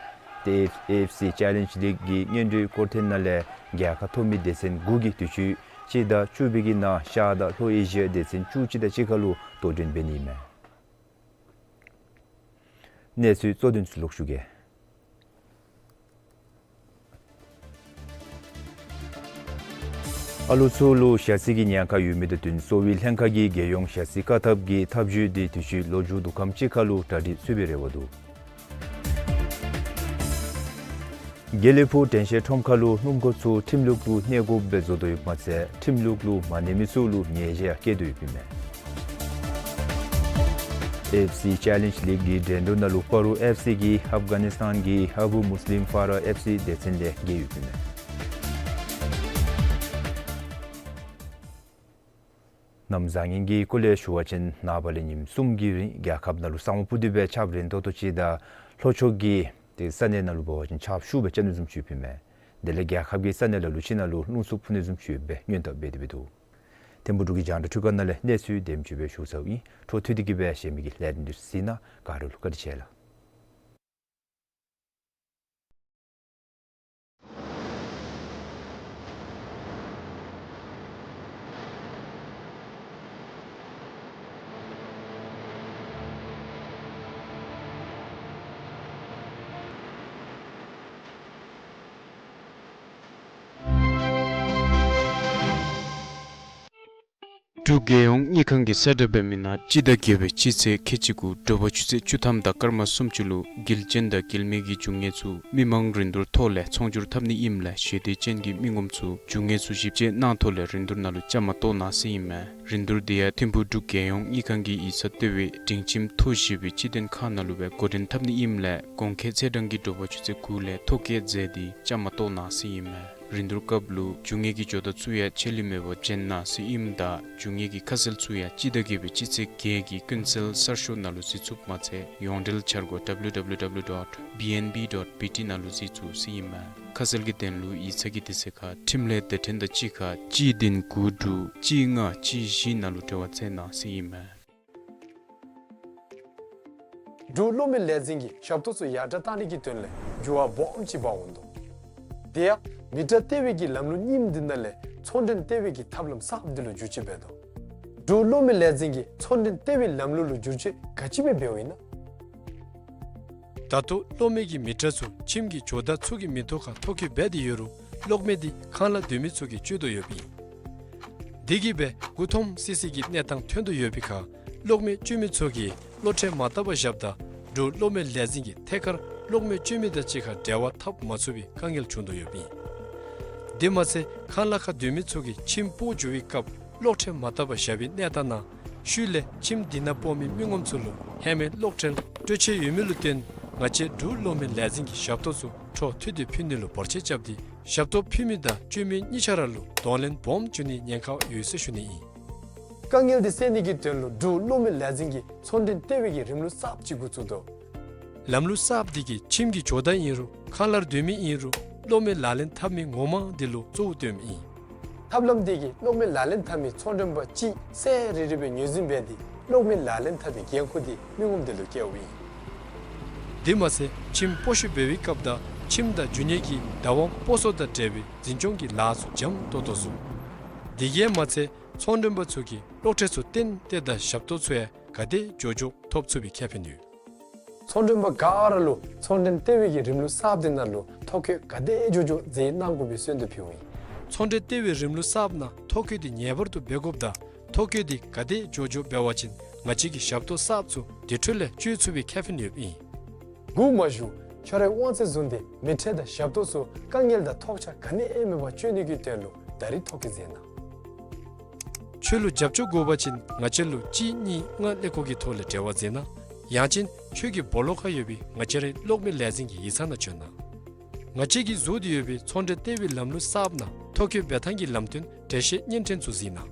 ཏེ་ཨེ་ཨེཕ་སི་ཅེ་ལེནཇ་ལིག་གི་སྔོན་འགྲོའི་སྐོར་ཐེངས་ནང་ལས་རྒྱལ་ཁ་ཐོབ་མི་སྡེ་ཚན་དགུ་གིས་དུས་ཅི་ གཅིག་དང་བཅུ་པའི་གི་ནང་ཤར་དང་ལྷོ་ཨེ་ཤི་ཡ་སྡེ་ཚན་བཅུ་གཅིག་དང་གཅིག་ཁར་ལུ་དོ་འགྲན་འབད་ནི་ཨིན་མས། གནས་ཚུལ་གཙོ་དོན་ཚུ་ལོག་ཞུ་གེ། ཨ་ལོ་ཚུ་ལུ་ཞ་རྩི་གི་ཉེན་ཁ་ཡོད་མི་དང་བསྟུན་གསོ་བའི་ལྷན་ཁག་གིས་རྒྱལ་ཡོངས་ཞ་རྩི་བཀག་ཐབས་ཀྱི་ཐབས་བྱུས་དེ་དུས་ཅི་ལོ་མཇུག་བསྡུ་ཁམས་ཅིག་ཁར་ལུ་གྲ་སྒྲིག་ཚུད་པའི་རེ་བ་འདུག། དགེ་ལེགས་ཕུག་དྲན་ཤེས་ཁྲོམ་ཁ་ལུ་སྣུམ་འཁོར་ཚུ་ཁྲིམས་ལུགས་ལུ་གནས་དགོཔ་སྦེ་བཟོ་དོ་ཡོདཔ་མ་ཚད་ཁྲིམས་ལུགས་ལུ་མ་གནས་མི་ཚུ་ལུ་ཉེས་ཆད་ཡང་བཀལ་དོ་ཡོདཔ་ཨིན་མས། ཨེཕ་སི་ཅེ་ལེནཇ་ལིག་གི་འགྲན་བསྡུར་ནང་ལུ་པ་རུ་ཨེཕ་སི་གིས་ཨབ་གྷ་ནིས་ཐཱན་གྱི་ཨ་བུ་མུས་ལིམ་ཕཱ་ར་ཨེཕ་སི་སྡེ་ཚན་ལས་རྒྱལ་ཡོདཔ་ཨིན་མས། གནམ་བཟང་ངན་གྱི་སྐོར་ལས་ཞུ་བ་ཅིན་ནངས་པ་ལས་ཉིནམ་གསུམ་གྱི་རིང་རྒྱལ་ཁབ་ནང་ལུ་ས་སྨུག་སྤུབ་སྟེ་སྦེ་ཆརཔ་རན་ཏོག་ཏོ་ཅིག་དང་ལྷོ་ཕྱོགས་ཀྱི་ཏེ་ས་གནས་ནང་ལུ་འབད་བ་ཅིན་ཆརཔ་ཤུགས་སྦེ་རྐྱབ་ནི་བཟུམ་ཅིག་ཡོདཔ་ཨིན་མས། དེ་ལས་རྒྱལ་ཁབ་ཀྱི་ས་གནས་ལ་ལུ་ཕྱི་ནང་ལུ་རླུང་འཚུབ་འཕུ་ནི་བཟུམ་ཅིག་ཡོདཔ་སྦེ་སྔོན་བརྡ་འབད་དེ་སྦེ་འདུག། ཐིམ་ཕུ་འབྲུག་གི་རྒྱང་བསྒྲགས་འཕྲུལ་ཁང་ནང་ལས་གནས་ཚུལ་དེམ་ཅིག་སྦེ་ཞུ་ཚརཝ་ཨིན། འཕྲོ་མཐུད་དེ་གི་སྦེ་གཞན་མི་གི་ལས་རིམ་འདི་ཚུ་གཟིགས་གནང། ག་ར་ལུ་བཀའ་དྲིན་ཆེ་ལགས། འབྲུག་རྒྱལ་ཡོངས་དངུལ་ཁང་གིས་གསལ་བསྒྲགས་འབད་མི་ནང་སྤྱི་ཟླ་བརྒྱད་པའི་སྤྱི་ཚེས་ཁལ་གཅིག་དགུ་དྲོ་པ་ཆུ་ཚོད་བཅུ་ཐམ་དང་སྐར་མ་སུམ་ཅུ་ལུ་འགུལ་རྐྱེན་དང་འགུལ་མེད་ཀྱི་རྒྱུ་དངོས་ཚུ་མི་མང་རིན་བསྡུར་ཐོག་ལས་ཚོང་སྒྱུར་འཐབ་ནི་ཨིནམ་ལས་ཞེ་འདོད་ཅན་གྱི་མི་ངོམ་ཚུ་རྒྱུ་དངོས་ཚུ་ཞིབ་དཔྱད་གནང་ཐོག་ལས་རིན་བསྡུར་ནང་ལུ་བཅའ་མར་གཏོགས་གནང་ཟེར་ཨིན་མས། རིན་བསྡུར་དེ་ཡང་ཐིམ་ཕུ་འབྲུག་རྒྱལ་ཡོངས་དངུལ་ཁང་གི་ཡིག་ཚང་ལྟེ་བའི་སྒྲིང་ཁྱིམ་ཐོག་བཞི་པའི་སྤྱི་དོན་ཁང་ནང་ལུ་སྦེ་འགོ་འདྲེན་འཐབ་ནི་ཨིནམ་ལས་གོང་འཁོད་ཚེས་གྲངས་ཀྱི་དྲོ་པ་ཆུ་ཚོད་དགུ་ལས་ཐོ་བཀོད་མཛད་དེ་བཅའ་མར་གཏོགས་གནང་ཟེར་ཨིན་མས། རིན་བསྡུར་སྐབས་ལུ་རྒྱུ་དངོས་ཀྱི་ཇོ་བདག་ཚུ་ཡང་ཆད་ལུས་མེད་པར་བྱོན་གནང་ཟེར་ཨིནམ་ད་རྒྱུ་དངོས་ཀྱི་ཁ་གསལ་ཚུ་ཡང་སྤྱི་ཟླ་བརྒྱད་པའི་སྤྱི་ཚེས་བརྒྱད་ཀྱི་ཀུན་གསལ་གསར་ཤོག་ནང་ལུ་གཟིགས་ཚུགསཔ་མ་ཚད་ཡོངས་འབྲེལ་འཆར་སྒོ་W W W dot B N B dot B T ནང་ལུ་གཟིགས་ཚུགས་ཟེར་ཨིན་མས། ཁ་གསལ་གྱི་དོན་ལུ་ཡིག་ཚང་གི་དུས་ཚོད་ཁར་འཕྲིན་ལས་སྡེ་ཕྲན་དང་གཅིག་ཁར་གཅིག་བདུན་དགུ་དྲུག་གཅིག་ལྔ་གཅིག་བཞི་ནང་ལུ་འབྲེལ་བ་མཛད་གནང་ཟེར་ཨིན་མས། འབྲུག་གློག་མེ་ལས་འཛིན་གྱིས་ཞབས་ཏོག་ཚུ་ཡར་དྲག་གཏང་ནི་གི་དོན་ལས་འགྱུར་བ་སྦོམ་ཅིག་འབག་འོང་དོ། དེ་ཡང་མི་ཊར་སྟེར་བའི་གི་ལམ་ལུགས་རྙིངམ་འདི་ནང་ལས་ཚོང་འབྲེལ་སྟེར་བའི་གི་ཐབས་ལམ་གསརཔ་འདི་ལུ་བསྒྱུར་བཅོས་འབད་དོ། འབྲུག་གློག་མེ་ལས་འཛིན་གྱིས་ཚོང་འབྲེལ་སྟེར་བའི་ལམ་ལུགས་ལུ་བསྒྱུར་བཅོས་ག་ཅི་སྦེ་འབདཝ་ཨིན་ན། ད་ལྟོ་གློག་མེ་གི་མི་ཊར་ཚུ་ཁྱིམ་གྱི་ཇོ་བདག་ཚུ་གི་མིང་ཐོག་ཁར་ཐོ་བཀོད་འབད་དེ་ཡོད་རུང་གློག་མེ་འདི་ཁང་གླ་སྡོད་མི་ཚུ་གིས་སྤྱོད་དོ་ཡོདཔ་ཨིན། དེ་གིས་སྦེ་མགུ་འཐོམ་སི་སི་གི་གནས་སྟངས་ཐོན་དོ་ཡོད་པའི་ཁར་གློག་མེ་སྤྱོད་མི་ཚུ་གིས་གློག་ཁྲལ་མ་བཏབ་པར་བཞགཔ་ད་འབྲུག་གློག་མེ་ལས་འཛིན་གྱིས་ཐད་ཀར་གློག་མེ་སྤྱོད་མི་དང་གཅིག་ཁར་འབྲེལ་བ་འཐབ་མ་ཚུགས་པའི་དཀའ་ངལ་བྱུང་དོ་ཡོདཔ་ཨིན། དེ་མ་ཚད་ཁང་གླ་ཁར་སྡོད་མི་ཚུ་གིས་ཁྱིམ་སྤོ་འགྱོ་བའི་སྐབས་གློག་ཁྲལ་མ་བཏབ་པར་བཞག་པའི་གནས་སྟངས་ནང་ཤུལ་ལས་ཁྱིམ་དེ་ནང་སྤོ་མི་མི་ངོམ་ཚུ་ལུ་ཧེ་མའི་གློག་ཁྲལ་སྤྲོད་ཆེད་ཡོད་མི་ལུ་བརྟེན་ང་བཅས་འབྲུག་གློག་མེ་ལས་འཛིན་གྱིས་ཞབས་ཏོག་ཚུ་འཕྲོ་མཐུད་དེ་ཕུལ་ནི་ལུ་བར་ཆད་རྐྱབ་སྟེ་ཞབས་ཏོག་ཕུལ་མི་དང་སྤྱོད་མི་གཉིས་ཆ་ར་ལུ་གདོང་ལེན་སྦོམ་འབྱུང་ནིའི་ཉེན་ཁ་ཡོད་ཟེར་ཞུ་ནི་ཨིན། དཀའ་ངལ་འདི་སེལ་ནི་གི་དོན་ལུ་འབྲུག་གློག་མེ་ལས་འཛིན་གྱིས་ཚོང་འབྲེལ་སྟེར་བའི་གི་རིམ་ལུགས་གསརཔ་ཅིག་འགོ་བཙུགས་དོ། ལམ་ལུགས་གསརཔ་འདི་གིས་ཁྱིམ་གྱི་ཇོ་བདག་ཨིན་རུང་ཁང་གླར་སྡོད་མི་ཨིན་རུང་གློག་མེ་ལག་ལེན་འཐབ་མི་ངོ་མ་འདི་ལུ་གཙོ་བོ་བཏོནམ་ཨིན། ཐབས་ལམ་འདི་གིས་གློག་མེ་ལག་ལེན་འཐབ་མི་ཚོང་མགྲོན་པ་གཅིག་ཚར་རེ་རེ་སྦེ་ངོས་འཛིན་འབད་དེ་གློག་མེ་ལག་ལེན་འཐབ་པའི་འགན་ཁུར་འདི་མི་ངོམ་དེ་ལུ་བཀལཝ་ཨིན། དེ་མ་ཚད་ཁྱིམ་སྤོ་བཤུད་འབད་བའི་སྐབས་དང་ཁྱིམ་དང་རྒྱུ་དངོས་ཀྱི་བདག་དབང་སྤོ་སོར་དང་འབྲེལ་བའི་འཛིན་སྐྱོང་གི་ལཱ་ཚུ་འཇམ་ཏོག་ཏོ་བཟོ། དེ་གིས་མ་ཚད་ཚོང་མགྲོན་པ་ཚུ་གིས་གློག་ཁྲལ་ཚུ་ཏན་ཏན་དང་ཞབས་ཏོག་ཚུ་ཡང་ག་དེ་མགྱོགས་མགྱོགས་ཐོབ་ཚུགས་པའི་ཁེ་ཕན་ཡོད། ཚོང་མགྲོན་པ་ག་ར་ལུ་ཚོང་འབྲེལ་སྟེར་བའི་གི་རིམ་ལུགས་གསརཔ་འདི་ནང་ལུ་ཐོ་བཀོད་ག་དེ་མགྱོགས་མགྱོགས་མཛད་གནང་དགོ་པའི་གསོལ་འདེབས་ཕུལཝ་ཨིན། ཚོང་འབྲེལ་སྟེར་བའི་རིམ་ལུགས་གསརཔ་ནང་ཐོ་བཀོད་འདི་ངེས་པར་དུ་འབད་དགོཔ་དང་ཐོ་བཀོད་འདི་ག་དེ་མགྱོགས་མགྱོགས་འབད་བ་ཅིན་ང་བཅས་ཀྱི་ཞབས་ཏོག་གསརཔ་ཚུ་དེ་འཕྲོ་ལས་སྤྱོད་ཚུགས་པའི་ཁེ་ཕན་ཡོདཔ་ཨིན། སྒུག་མ་བཞུགས། ཁྱོད་རའི་དབང་ཚད་བཟུང་སྟེ་མི་ཊར་དང་ཞབས་ཏོག་ཚུ་དཀའ་ངལ་དང་ཐོགས་ཆགས་ག་ནི་ཡང་མེད་པར་སྤྱོད་ནི་གི་དོན་ལུ་ད་རིས་ཐོ་བཀོད་མཛད་གནང་། ཁྱོད་ལུ་རྒྱབ་སྐྱོར་དགོ་པ་ཅིན་ང་བཅས་ལུ་གཅིག་གཉིས་ལྔ་ཀླད་ཀོར་གྱི་ཐོག་ལས་འབྲེལ་བ་མཛད་གནང་། ཡང་ཅིན་ཁྱོད་ཀྱི་སྦོ་ལོགས་ཁར་ཡོད་པའི་ང་བཅས་རའི་གློག་མེ་ལས་འཛིན་གྱི་ཡིག་ཚང་ནང་བྱོན་གནང་། ང་བཅས་ཀྱིས་བཟོ་སྟེ་ཡོད་པའི་ཚོང་འབྲེལ་ལྟེ་བའི་ལམ་ལུགས་གསརཔ་ནང་ཐོ་བཀོད་འབད་ཐངས་ཀྱི་ལམ་སྟོན་འགྲེལ་བཤད་བརྙན་འཕྲིན་ཚུ་གཟིགས་གནང་།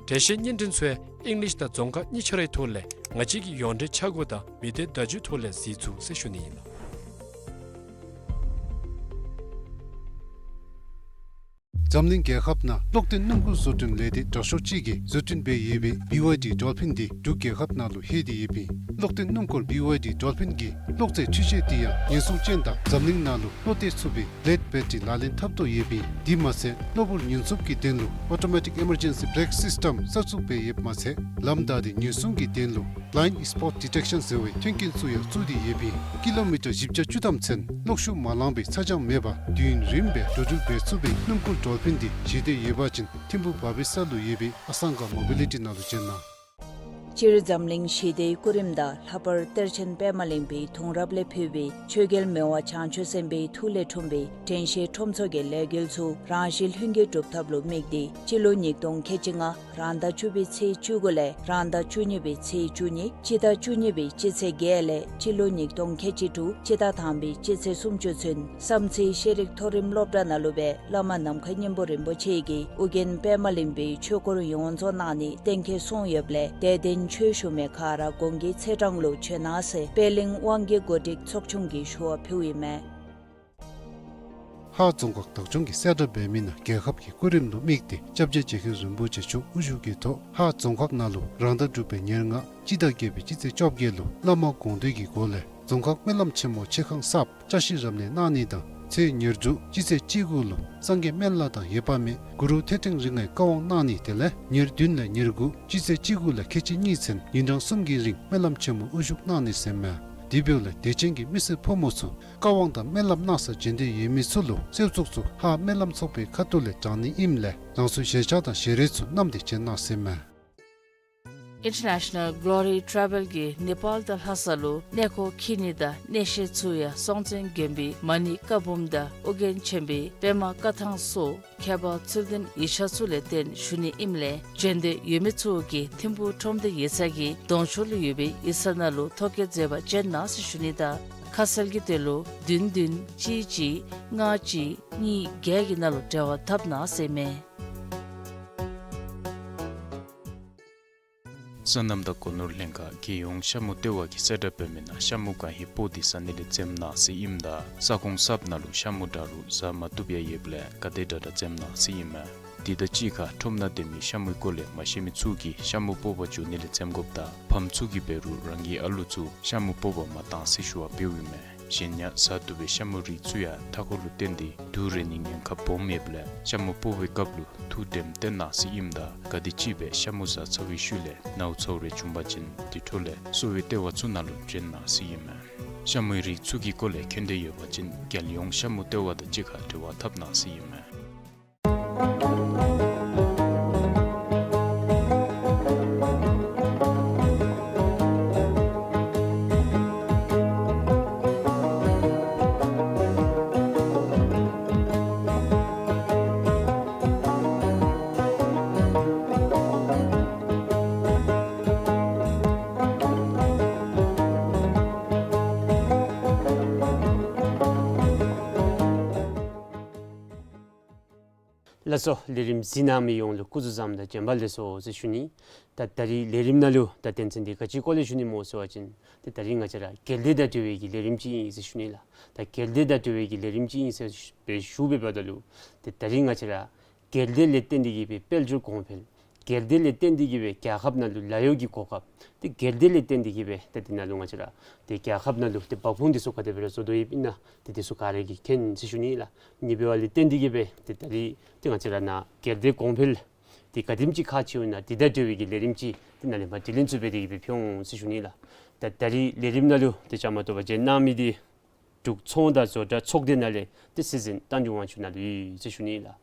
འགྲེལ་བཤད་བརྙན་འཕྲིན་ཚུ་ཡང་ཨིང་ལིཤ་དང་རྫོང་ཁ་གཉིས་ཆ་རའི་ཐོག་ལས་ང་བཅས་ཀྱི་ཡོངས་འབྲེལ་འཆར་སྒོ་དང་མི་སྡེ་བརྡ་བརྒྱུད་ཐོག་ལས་གཟིགས་ཚུགས་ཟེར་ཞུ་ནི་ཨིན་ལགས། འཛམ་གླིང་རྒྱལ་ཁབ་ནང་གློག་ལྡན་སྣུམ་འཁོར་བཟོ་སྐྲུན་ལས་སྡེ་དྲག་ཤོས་ཅིག་གིས་བཟོ་སྐྲུན་འབད་ཡོད་པའི་བི་ཝའི་ཌི་ཌོལ་ཕིན་འདི་འབྲུག་རྒྱལ་ཁབ་ནང་ལུ་ལྷོད་དེ་ཡོདཔ་ཨིན། གློག་ལྡན་སྣུམ་འཁོར་བི་ཝའི་ཌི་ཌོལ་ཕིན་གྱི་གློག་རྫས་འཕྲུལ་ཆས་འདི་ཡང་ཉེན་སྲུང་ཅན་དང་འཛམ་གླིང་ནང་ལུ་བློ་གཏད་ཚུགས་པའི་བི་ལེཌ་བེ་ཊ་རི་ལག་ལེན་འཐབ་དོ་ཡོདཔ་ཨིན། དེ་མ་ཚད་གློ་བུར་ཉེན་སྲུང་གི་དོན་ལུ་ཨོ་ཊོ་མེ་ཊིཀ་ཨི་མར་ཇེན་སི་བེ་རེཀ་སིསི་ཊམ་གསར་བཙུགས་འབད་ཡོདཔ་མ་ཚད་ལམ་བདའ་སྟེ་ཉེན་སྲུང་གི་དོན་ལུ་བླའིནཌ་སི་པོཊ་ཌི་ཊེཀ་ཤཱན་ཟེར་བའི་མཐུན་རྐྱེན་ཚུ་ཡང་བཙུགས་ཏེ་ཡོདཔ་ཨིན། ཀི་ལོ་མི་ཊར་བཞི་བརྒྱ་བཅུ་ཐམ་ཚུན་གློག་ཤུགས་མ་ལང་པའི་ཚ་གྱང་མེད་པར་དུས་ཡུན་རིངམོ་སྦེ་འགྲོ་འགྲུལ་འབད་ཚུགས་པའི་སྣུམ་འཁོར་ཌོལ་ཕིན་འདི་ཞི་བདེ་ཡོད་པ་ཅིན་ཐིམ་ཕུ་བ་བི་སར་ལུ་ཡོད་པའི་ཨ་སང་ག་མོ་བི་ལི་ཊི་ནང་ལུ་བྱོན་གནང་། སྤྱིར་འཛམ་གླིང་ཞི་བདེའི་སྐུ་རིམ་དང་ལྷག་པར་གཏེར་ཆེན་པདྨ་གླིང་པའི་གདུང་རབས་ལས་འཕོས་པའི་ཆོས་རྒྱལ་མི་དབང་བྱང་ཆུབ་སེམས་དཔའི་ཐུགས་ལས་འཁྲུངས་པའི་དྲན་ཤེས་ཁྲོམ་ཚོགས་ཀྱི་ལས་འགུལ་ཚུ་རང་ཞིང་ལྷུན་གྱིས་གྲུབ་ཐབས་ལུ་དམིགས་ཏེ་སྤྱི་ལོ་ཉིས་སྟོང་ཁལ་གཅིག་ལྔ་རང་ཟླ་བཅུ་པའི་ཚེས་བཅུ་དགུ་ལས་རང་ཟླ་བཅུ་གཉིས་པའི་ཚེས་བཅུ་གཉིས་སྤྱི་ཟླ་བཅུ་གཉིས་པའི་སྤྱི་ཚེས་བརྒྱད་ལས་སྤྱི་ལོ་ཉིས་སྟོང་ཁལ་གཅིག་དྲུག་སྤྱི་ཟླ་དང་པའི་སྤྱི་ཚེས་སུམ་ཅུ་ཚུན་བསམ་རྩེ་ཤེས་རིག་མཐོ་རིམ་སློབ་གྲྭ་ནང་ལུ་སྦེ་བླ་མ་ནམ་མཁའ་སྙིང་པོ་རིན་པོ་ཆེ་གིས་ཨོ་རྒྱན་པདྨ་གླིང་པའི་ཆོས་སྐོར་ཡོངས་རྫོགས་གནང་ནི་གཏན་འཁེལ་སོང་ཡོདཔ་ལས་དད་ལྡན་ཆོས་ཞུ་མི་ག་ར་གོང་གི་ཚེས་གྲངས་ལུ་བྱོན་གནང་ཟེར་པད་གླིང་དབང་གི་གོ་སྒྲིག་ཚོགས་ཆུང་གིས་ཞུ་བ་ཕུལཝ་ཨིན་མས། ཧཱ་རྫོང་ཁག་བདག་སྐྱོང་གིས་གསལ་བསྒྲགས་འབད་མི་ནང་རྒྱལ་ཁབ་ཀྱི་སྐུ་རིམ་ལུ་དམིགས་ཏེ་སྐྱབས་རྗེ་རྗེ་མཁན་རིན་པོ་ཆེ་མཆོག་དབུ་བཞུགས་ཀྱི་ཐོག་ཧཱ་རྫོང་ཁག་ནང་ལུ་རང་ཟླ་དྲུག་པའི་ཉེར་ལྔ་སྤྱི་ཟླ་བརྒྱད་པའི་སྤྱི་ཚེས་བཅོ་བརྒྱད་ལུ་བླ་མ་དགོངས་འདུས་ཀྱི་སྒོ་ལས་རྫོང་ཁག་སྨོན་ལམ་ཆེན་མོ་ཆེ་ཁང་གསརཔ་བཀྲ་ཤིས་རབ་གནས་གནང་ནི་དང་ཚེས་ཉེར་དྲུག་སྤྱི་ཚེས་བཅུ་དགུ་ལུ་སངས་རྒྱས་སྨན་བླ་དང་འོད་དཔག་མེད་གུ་རུ་ཐོད་ཕྲེང་རིགས་ལྔའི་བཀའ་དབང་གནང་ནི་དེ་ལས་ཉེར་བདུན་ལས་ཉེར་དགུ་སྤྱི་ཚེས་བཅུ་དགུ་ལས་ཁལ་གཅིག་གཉིས་ཚུན་ཉིན་གྲངས་གསུམ་གྱི་རིང་སྨོན་ལམ་ཆེན་མོ་དབུ་བཞུགས་གནང་ནི་ཟེར་མས། དེ་འབདཝ་ལས་དད་ཅན་གྱི་མི་སེར་ཕོ་མོ་ཚུ་བཀའ་དབང་དང་སྨོན་ལམ་གནང་སར་བྱོན་འདོད་ཡོད་མི་ཚུ་ལུ་གསོལ་ཚོགས་ཚུ་ཧཱ་སྨོན་ལམ་ཚོགས་པའི་ཁ་ཐུག་ལས་དྲང་ནི་ཨིནམ་ལས་རང་སོའི་ཞལ་ཆས་དང་ཞལ་རས་ཚུ་བསྣམས་ཏེ་བྱོན་གནང་ཟེར་མས། International Glory Travel གིས་ནེ་པཱལ་དང་ལྷ་ས་ལུ་གནས་སྐོར་འཁྱིད་ནི་དང་གནས་བཤད་ཚུ་ཡང་སྲོང་བཙན་དགོན་པའི་མ་ཎི་བཀའ་འབུམ་དང་ཨོ་རྒྱན་ཆེན་པོའི་པདྨ་བཀའ་ཐང་སོགས་ཁྱད་པར་ཚུལ་ལྡན་ཡིག་ཆ་ཚུ་ལས་བརྟེན་ཞུ་ནི་ཨིནམ་ལས་བྱོན་འདོད་ཡོད་མི་ཚུ་གིས་ཐིམ་ཕུ་ཁྲོམ་སྡེ་ཡིག་ཚང་གི་གདོང་ཕྱོགས་ལུ་ཡོད་པའི་ཡིག་ཚང་ནང་ལུ་ཐོ་བཀོད་མཛད་པར་བྱོན་གནང་ཟེར་ཞུ་ནི་དང་ཁ་གསལ་གྱི་དོན་ལུ་བདུན་བདུན་གཅིག་གཅིག་ལྔ་གཅིག་གཉིས་བརྒྱད་ཀྱི་ནང་ལུ་འབྲེལ་བ་འཐབ་གནང་ཟེར་མས། སོ་ནམ་དང་སྒོ་ནོར་ལྷན་ཁག་རྒྱལ་ཡོངས་ཤ་མུ་ལྟེ་བ་གིས་གསལ་བསྒྲགས་འབད་མི་ནང་ཤ་མུ་གང་ཧེ་སྤོ་སྟེ་ཟ་ནི་ལས་འཛེམ་གནང་ཟེར་ཨིནམ་ད་ས་ཁོངས་གསརཔ་ནང་ལུ་ཤ་མུ་འདྲ་རུང་ཟ་མ་བཏུབ་ཡང་ཡོདཔ་ལས་ག་དེ་དྲག་དྲག་འཛེམ་གནང་ཟེར་ཨིན་མས། དེ་དང་གཅིག་ཁར་ཁྲོམ་ནང་སྡོད་མི་ཤ་མུའི་སྐོར་ལས་མ་ཤེས་མི་ཚུ་གིས་ཤ་མུ་སྤོ་བར་འགྱོ་ནི་ལས་འཛེམ་དགོཔ་དང་ཕམ་ཚུ་གིས་འབད་རུང་རང་གི་ཨ་ལུ་ཚུ་ཤ་མུ་སྤོ་བར་མ་གཏང་ཟེར་ཞུ་བ་འབདཝ་ཨིན་མས། གཞན་ཡང་ཟ་བཏུབ་པའི་ཤ་མུ་རིགས་ཚུ་ཡང་མཐའ་འཁོར་ལུ་བརྟེན་ཏེ་དུག་རེག་ནིའི་ཉེན་ཁ་སྦོམ་ཡོདཔ་ལས་ཤ་མུ་སྤོ་བའི་སྐབས་ལུ་ཐུགས་དྲནམ་བཏོན་གནང་ཟེར་ཨིནམ་ད་ག་དེམ་ཅིག་སྦེ་ཤ་མུ་ཟ་ཚར་བའི་ཤུལ་ལས་ནཝ་ཚཝ་རེ་བྱུང་པ་ཅིན་དེ་འཕྲོ་ལས་གསོ་བའི་ལྟེ་བ་ཚུ་ནང་ལུ་བྱོན་གནང་ཟེར་ཨིན་མས། ཤ་མུའི་རིགས་ཚུ་གི་སྐོར་ལས་མཁྱེན་འདོད་ཡོད་པ་ཅིན་རྒྱལ་ཡོངས་ཤ་མུ་ལྟེ་བ་དང་གཅིག་ཁར་འབྲེལ་བ་འཐབ་གནང་ཟེར་ཨིན་མས། ལགས་སོ། ལས་རིམ་གཟིགས་གནང་མི་ཡོངས་ལུ་སྐུ་གཟུགས་བཟང་དང་བྱོན་པ་ལེགས་སོ་ཟེར་ཞུ་ནི། ད་ད་རིས་ལས་རིམ་ནང་ལུ་ད་དོན་ཚན་འདི་ག་ཅིའི་སྐོར་ལས་ཞུ་ནི་སྨོ་ཟེར་བ་ཅིན་ཏེ་ད་རིས་ང་བཅས་ར་རྒྱལ་སྡེ་དང་འབྲེལ་བའི་གི་ལས་རིམ་ཅིག་ཨིན་ཟེར་ཞུ་ནི་ལགས། ད་རྒྱལ་སྡེ་དང་འབྲེལ་བའི་གི་ལས་རིམ་ཅིག་ཨིན་ཟེར་སྦེ་ཞུ་བའི་བར་ན་ལུ་ཏེ་ད་རིས་ང་བཅས་ར་རྒྱལ་སྡེ་ལས་བརྟེན་ཏེ་གིས་སྦེ་དཔལ་འབྱོར་གོང་འཕེལ། རྒྱལ་སྡེ་ལས་བརྟེན་ཏེ་གིས་སྦེ་རྒྱལ་ཁབ་ནང་ལུ་ལཱ་གཡོག་གི་གོ་སྐབས། ཏེ་རྒྱལ་སྡེ་ལས་བརྟེན་ཏེ་གིས་སྦེ་ཏེ་དེ་ནང་ལུ་ང་བཅས་ར་ཏེ་རྒྱལ་ཁབ་ནང་ལུ་ཏེ་འབབ་ཁུངས་འདི་ཚུ་ག་དེ་སྦེ་ར་བཟོ་དོ་ཡོདཔ་ཨིན་ན་ཏེ་འདི་ཚུ་ག་ར་གིས་མཁྱེན་ཟེར་ཞུ་ནི་ལགས། ཨ་ནི་འབདཝ་ལས་བརྟེན་ཏེ་གིས་སྦེ་ཏེ་ད་རིས་ཏེ་ང་བཅས་ར་ནཱ་རྒྱལ་སྡེ་གོང་འཕེལ་འདི་ག་དེམ་ཅིག་ཁག་ཆེཝ་ཨིན་ན་འདི་དང་འབྲེལ་བའི་གི་ལས་རིམ་ཅིག་ཏེ་ནཱ་ལས་མར་དྲི་ལན་ཚུ་འབད་དེ་གིས་སྦེ་ཕུལ་འོང་ཟེར་ཞུ་ནི་ལགས། ད་ད་རིས་ལས་རིམ་ནང་ལུ་ཏེ་བཅའ་མར་གཏོགས་པར་བྱོན་གནང་མི་འདི་འབྲུག་ཚོང་དང་བཟོ་གྲྭ་ཚོགས་སྡེ་ནང་ལས་ཏེ་སྲིད་འཛིན་རྟ་མགྲིན་དབང་ཕྱུག་ནཱ་ལུ་ཡོད་ཟེར་ཞུ་ནི་ལགས།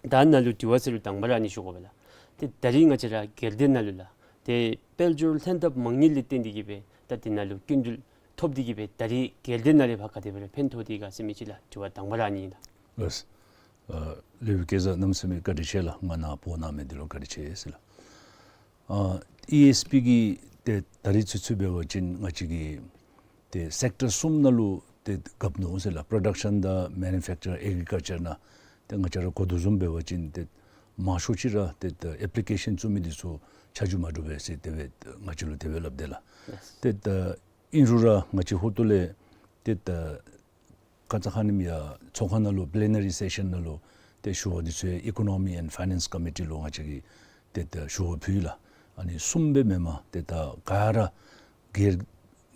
ད་ནཱ་ལུ་དྲི་བ་ཟེར་རུང་དང་པ་ར་ཨ་ནི་ཞུ་དགོ་པས་ལགས། ཏེ་ད་རིས་ང་བཅས་ར་རྒྱལ་སྡེ་ནང་ལུ་ལགས་ཏེ་དཔལ་འབྱོར་ལྷན་ཐབས་མ་དངུལ་ལས་བརྟེན་ཏེ་གིས་སྦེ་ད་འདི་ནང་ལུ་སྐྱིན་འགྲུལ་ཐོབ་སྟེ་གིས་སྦེ་ད་རིས་རྒྱལ་སྡེ་ནང་ལས་ཕར་ག་དེ་སྦེ་ར་ཕན་ཐོགས་ཏེ་ག་ཟེར་མི་ཅིག་ལགས། དྲི་བ་དང་པ་ར་ཨ་ནི་ཨིན་ལགས། ལགས། ཨ་ལེགས་པའི་སྐལ་བཟང་རྣམ་གསུམ་ལུ་བཀའ་དྲིན་ཆེ་ལགས། ང་ནཱ་འབོ་གནང་མི་འདི་ལུ་བཀའ་དྲིན་ཆེ་ཟེར་ལགས། ཨ་ཨི་ཨེསི་པི་གི་ཏེ་ད་རིས་ཚུན་ཚོད་འབད་བ་ཅིན་ང་བཅས་ཀྱི་ཏེ་སེཀ་ཊར་གསུམ་ནང་ལུ་ཏེ་གབ་ནུག་ཟེར་ལགས། པྲོ་ཌག་ཤཱན་དང་མེ་ནུ་ཕེཀ་ཅར་ཨེག་རི་ཀལ་ཅར་ནང་ཏེ་ང་བཅས་ར་གོ་དོ་བཟུམ་འབད་བ་ཅིན་ཏེ་མང་ཤོས་ཅིག་ར་ཏེ་ཨེཔ་ལི་ཀེ་ཤཱན་བཙུགས་མི་འདི་ཚུ་ཆ་འཇོག་མ་འདྲཝ་སྦེ་ཟེར་དེ་སྦེ་ང་བཅས་ལུ་དེ་སྦེ་སླབ་དེས་ལགས། ལགས། ཏེ་ད་ཨིན་རུང་ར་ང་བཅས་ཧོར་ཏོ་ལས་ཏེ་ད་ཁ་ཙ་ཁ་ཉིནམ་ཡང་ཚོགས་ཁང་ནང་ལུ་པི་ལེ་ན་རི་སེ་ཤཱན་ནང་ལུ་ ཏེ་ཞུ་བ་འདི་ཚུ་ཡང་Economy and Finance Committee ལུ་ང་བཅས་ཀྱིས་ཏེ་ད་ཞུ་བ་ཕུལ་ཡི་ལགས། ཨ་ནི་གསུམ་སྦེ་མེན་པར་ཏེ་ད་ག་ར་སྒེར་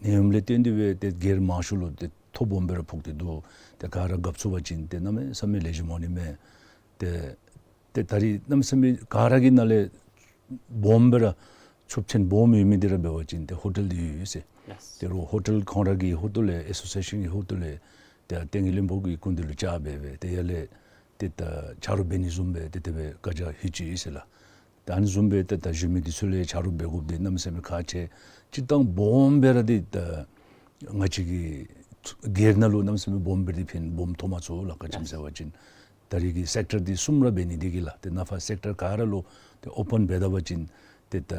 ནད་ཡམས་ལས་བརྟེན་ཏེ་སྦེ་ཏེ་སྒེར་མང་ཤོས་ལུ་ཏེ་ཐོ་སྦོམ་སྦེ་ར་ཕོག་སྟེ་འདུག། ཏེ་ག་ར་རྒཔ་ཚུགས་པ་ཅིན་ཏེ་གནམ་མེད་ས་མེད་ལེགས་ཤོམ་འོང་ནི་མས། ཏེ་ཏེ་ད་རིས་གནམ་མེད་ས་མེད་ག་ར་གི་ནང་ལས་སྦོམ་སྦེ་ར་ཚབས་ཆེན་སྦོམ་ཡོད་མི་འདི་ར་འབད་བ་ཅིན་ཏེ་ཧོ་ཊེལ་འདི་ཡོད་ཟེར། ལགས། ཏེ་རོགས་ཧོ་ཊེལ་ཁོང་ར་གི་ཧོ་ཊེལ་ལས་ཨེ་སོ་སི་ཨེ་ཤཱན་གྱི་ཧོ་ཊེལ་ལས་ཏེ་བསྟན་རྒྱས་བློན་པོ་གི་སྐུ་མདུན་ལུ་བཅར་སྦེ་སྦེ་ཏེ་ཡར་ལས་ཏེ་ད་ཆ་རོགས་འབད་ནི་བཟུམ་སྦེ་ཏེ་དེ་སྦེ་བཀའ་རྒྱ་ཕུལ་ཅི་ཟེར་ལགས། ད་ཨ་ནི་བཟུམ་སྦེ་ཏེ་ད་གཞན་མི་འདི་ཚུ་ལས་ཆ་རོགས་འབད་དགོཔ་འདི་གནམ་མེད་ས་མེད་ཁག་ཆེ། སྤྱིར་བཏང་སྦོམ་སྦེ་ར་འདི་ད་ང་བཅས་ཀྱི་སྒེར་ནང་ལུ་གནམ་མེད་ས་མེད་སྦོམ་སྦེ་འདི་ཕན་སྦོམ་ཐོབ་མ་ཚུགས་ལགས། ག་ཅི་སྨོ་ཟེར་བ་ཅིན་ད་རིས་ཀྱི་སེཀ་ཊར་འདི་གསུམ་ར་འབད་ནི་འདི་གིས་ལགས། ཏེ་ནང་ཕར་སེཀ་ཊར་ག་ར་ལུ་ཏེ་ཨོ་པཱན་འབད་ད་པ་ཅིན་ཏེ་ད་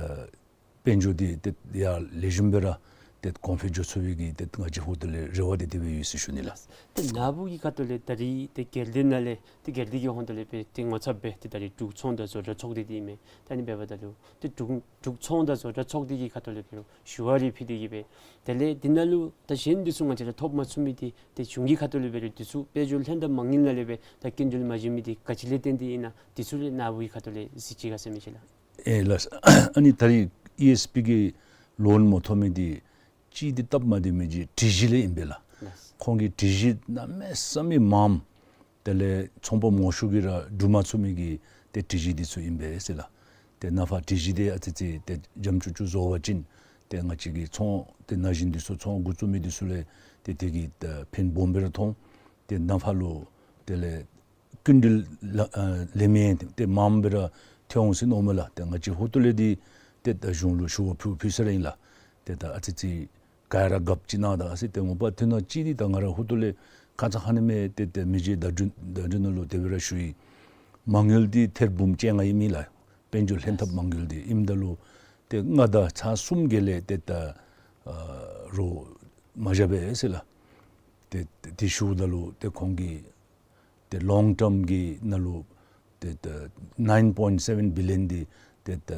དཔལ་འབྱོར་འདི་ཏེ་ཡར་ལེགས་ཤོམ་སྦེ་ར་ཏེ་གོང་འཕེལ་འགྱོ་ཚུགས་པའི་གི་ཏེ་ང་བཅས་ཧོ་ཊེལ་ལས་རེ་བ་འདི་དེ་སྦེ་ཡོད་ཟེར་ཞུ་ནི་ལགས། ཏེ་ནཱ་བུ་གི་ཁ་ཐུག་ལས་ད་རིས་ཏེ་སྒེར་སྡེ་ནང་ལས་ཏེ་སྒེར་སྡེ་གི་ཧོངས་ཏོ་ལས་སྦེ་ཏེ་ངོ་ཚབ་སྦེ་ཏེ་ད་རིས་འབྲུག་ཚོང་དང་བཟོ་གྲྭ་ཚོགས་སྡེ་འདི་ཨིན་མས། ད་ཨ་ནི་འབདཝ་ད་ལུ་ཏེ་འབྲུག་འབྲུག་ཚོང་དང་བཟོ་གྲྭ་ཚོགས་སྡེ་གི་ཁ་ཐུག་ལས་ཕུལ་ཞུ་བ་རེ་ཕུལ་ཏེ་གིས་སྦེ་དེ་ལས་འདི་ནང་ལུ་ད་གཞན་འདི་ཚུ་ང་བཅས་ར་ཐོབ་མ་ཚུགས་མི་འདི་ཏེ་གཞུང་གི་ཁ་ཐུག་ལས་འབད་རུང་འདི་ཚུ་དཔལ་འབྱོར་ལྷན་ཐབས་མ་དངུལ་ནང་ལས་སྦེ་ད་སྐྱིན་འགྲུལ་མ་བྱིན་མི་འདི་ག་ཅི་ལས་བརྟེན་ཏེ་ཨིན་ན་འདི་ཚུ་ལས་ནཱ་བུ་གི་ཁ་ཐུག་ལས་གཟིགས་ཅི་ག་ཟེར་མི་ཅིག་ལགས། ཨེ་ལགས། ཨ་ནི་ད་རིས་ཨི་ཨེསི་པི་གི་ལོན་མ་ཐོབ་མི་འདི་གཅིག་འདི་སྟབས་མ་བདེ་མི་ཅིག་སྒྲིག་གཞི་ལས་ཨིན་པས་ལགས། ལགས། ཁོང་གི་སྒྲིག་གཞི་གནམ་མེད་ས་མེད་མངམ། དེ་ལས་ཚོང་པ་མང་ཤོས་ཀྱིས་ར་འགྲུབ་མ་ཚུགས་མི་གི་ཏེ་སྒྲིག་གཞི་འདི་ཚུ་ཨིན་པས་ཟེར་ལགས། ཏེ་ནཱ་ཕར་སྒྲིག་གཞི་འདི་ཨ་ཙི་ཙི་ཏེ་འཇམ་ཅུག་ཅུ་བཟོ་བ་ཅིན་ཏེ་ང་བཅས་ཀྱི་ཚོང་ཏེ་ན་གཞོན་འདི་ཚུ་ཚོང་འགོ་བཙུགས་མི་འདི་ཚུ་ལས་ཏེ་དེ་གིས་ཏེ་ཕན་སྦོམ་སྦེ་ར་ཐོགས། ཏེ་ནཱ་ཕར་ལུ་དེ་ལས་སྐྱིན་འགྲུལ་ལ་ཨ་ལེན་མི་ཏེ་མངམ་སྦེ་ར་ཐོན་འོང་ཟེར་མནོཝ་མས་ལགས། ཏེ་ང་བཅས་ཧོ་ཊེལ་ལས་འདི་ཏེ་ད་གཞུང་ལུ་ཞུ་བ་ཕུལ་ཕུལ་ས་ར་ཨིན་ལགས། ཏེ་ད་ཨ་ཙི་ཙི་ག་ར་རྒཔ་ཅིག་གནང་ད་ཟེར། ཏེ་ངོ་མ་ཐོན་ནི་ཅིག་འདི་ད་ང་ར་ཧོ་ཊེལ་ལས་ཁ་ཙ་ཁ་ཉིནམ་ཏེ་ཏེ་མི་རྗེ་ཟླ་སྒྲོན་ཟླ་སྒྲོན་ནོར་ལུ་དེ་སྦེ་ར་ཞུ་ཡི། མ་དངུལ་འདི་ཐེར་འབུམ་བཅོ་ལྔ་ཨིན་མས་ལགས། དཔལ་འབྱོར་ལྷན་ཐབས་མ་དངུལ་འདི་ཨིནམ་ད་ལུ་ཏེ་ལྔ་དང་ཚག་གསུམ་གྱི་ལས་ཏེ་ད་ཨ་རོགས་མ་བཞག་པས་ཟེར་ལགས། ཏེ་ཏེ་ཞུཝ་ད་ལུ་ཏེ་ཁོང་གིས་ཏེ་ལོང་ཊརམ་གྱི་ནང་ལུ་ཏེ་ད་ནའིན་པོའིནཊ་སེ་བེན་བི་ལི་ཡོན་འདི་ཏེ་ད་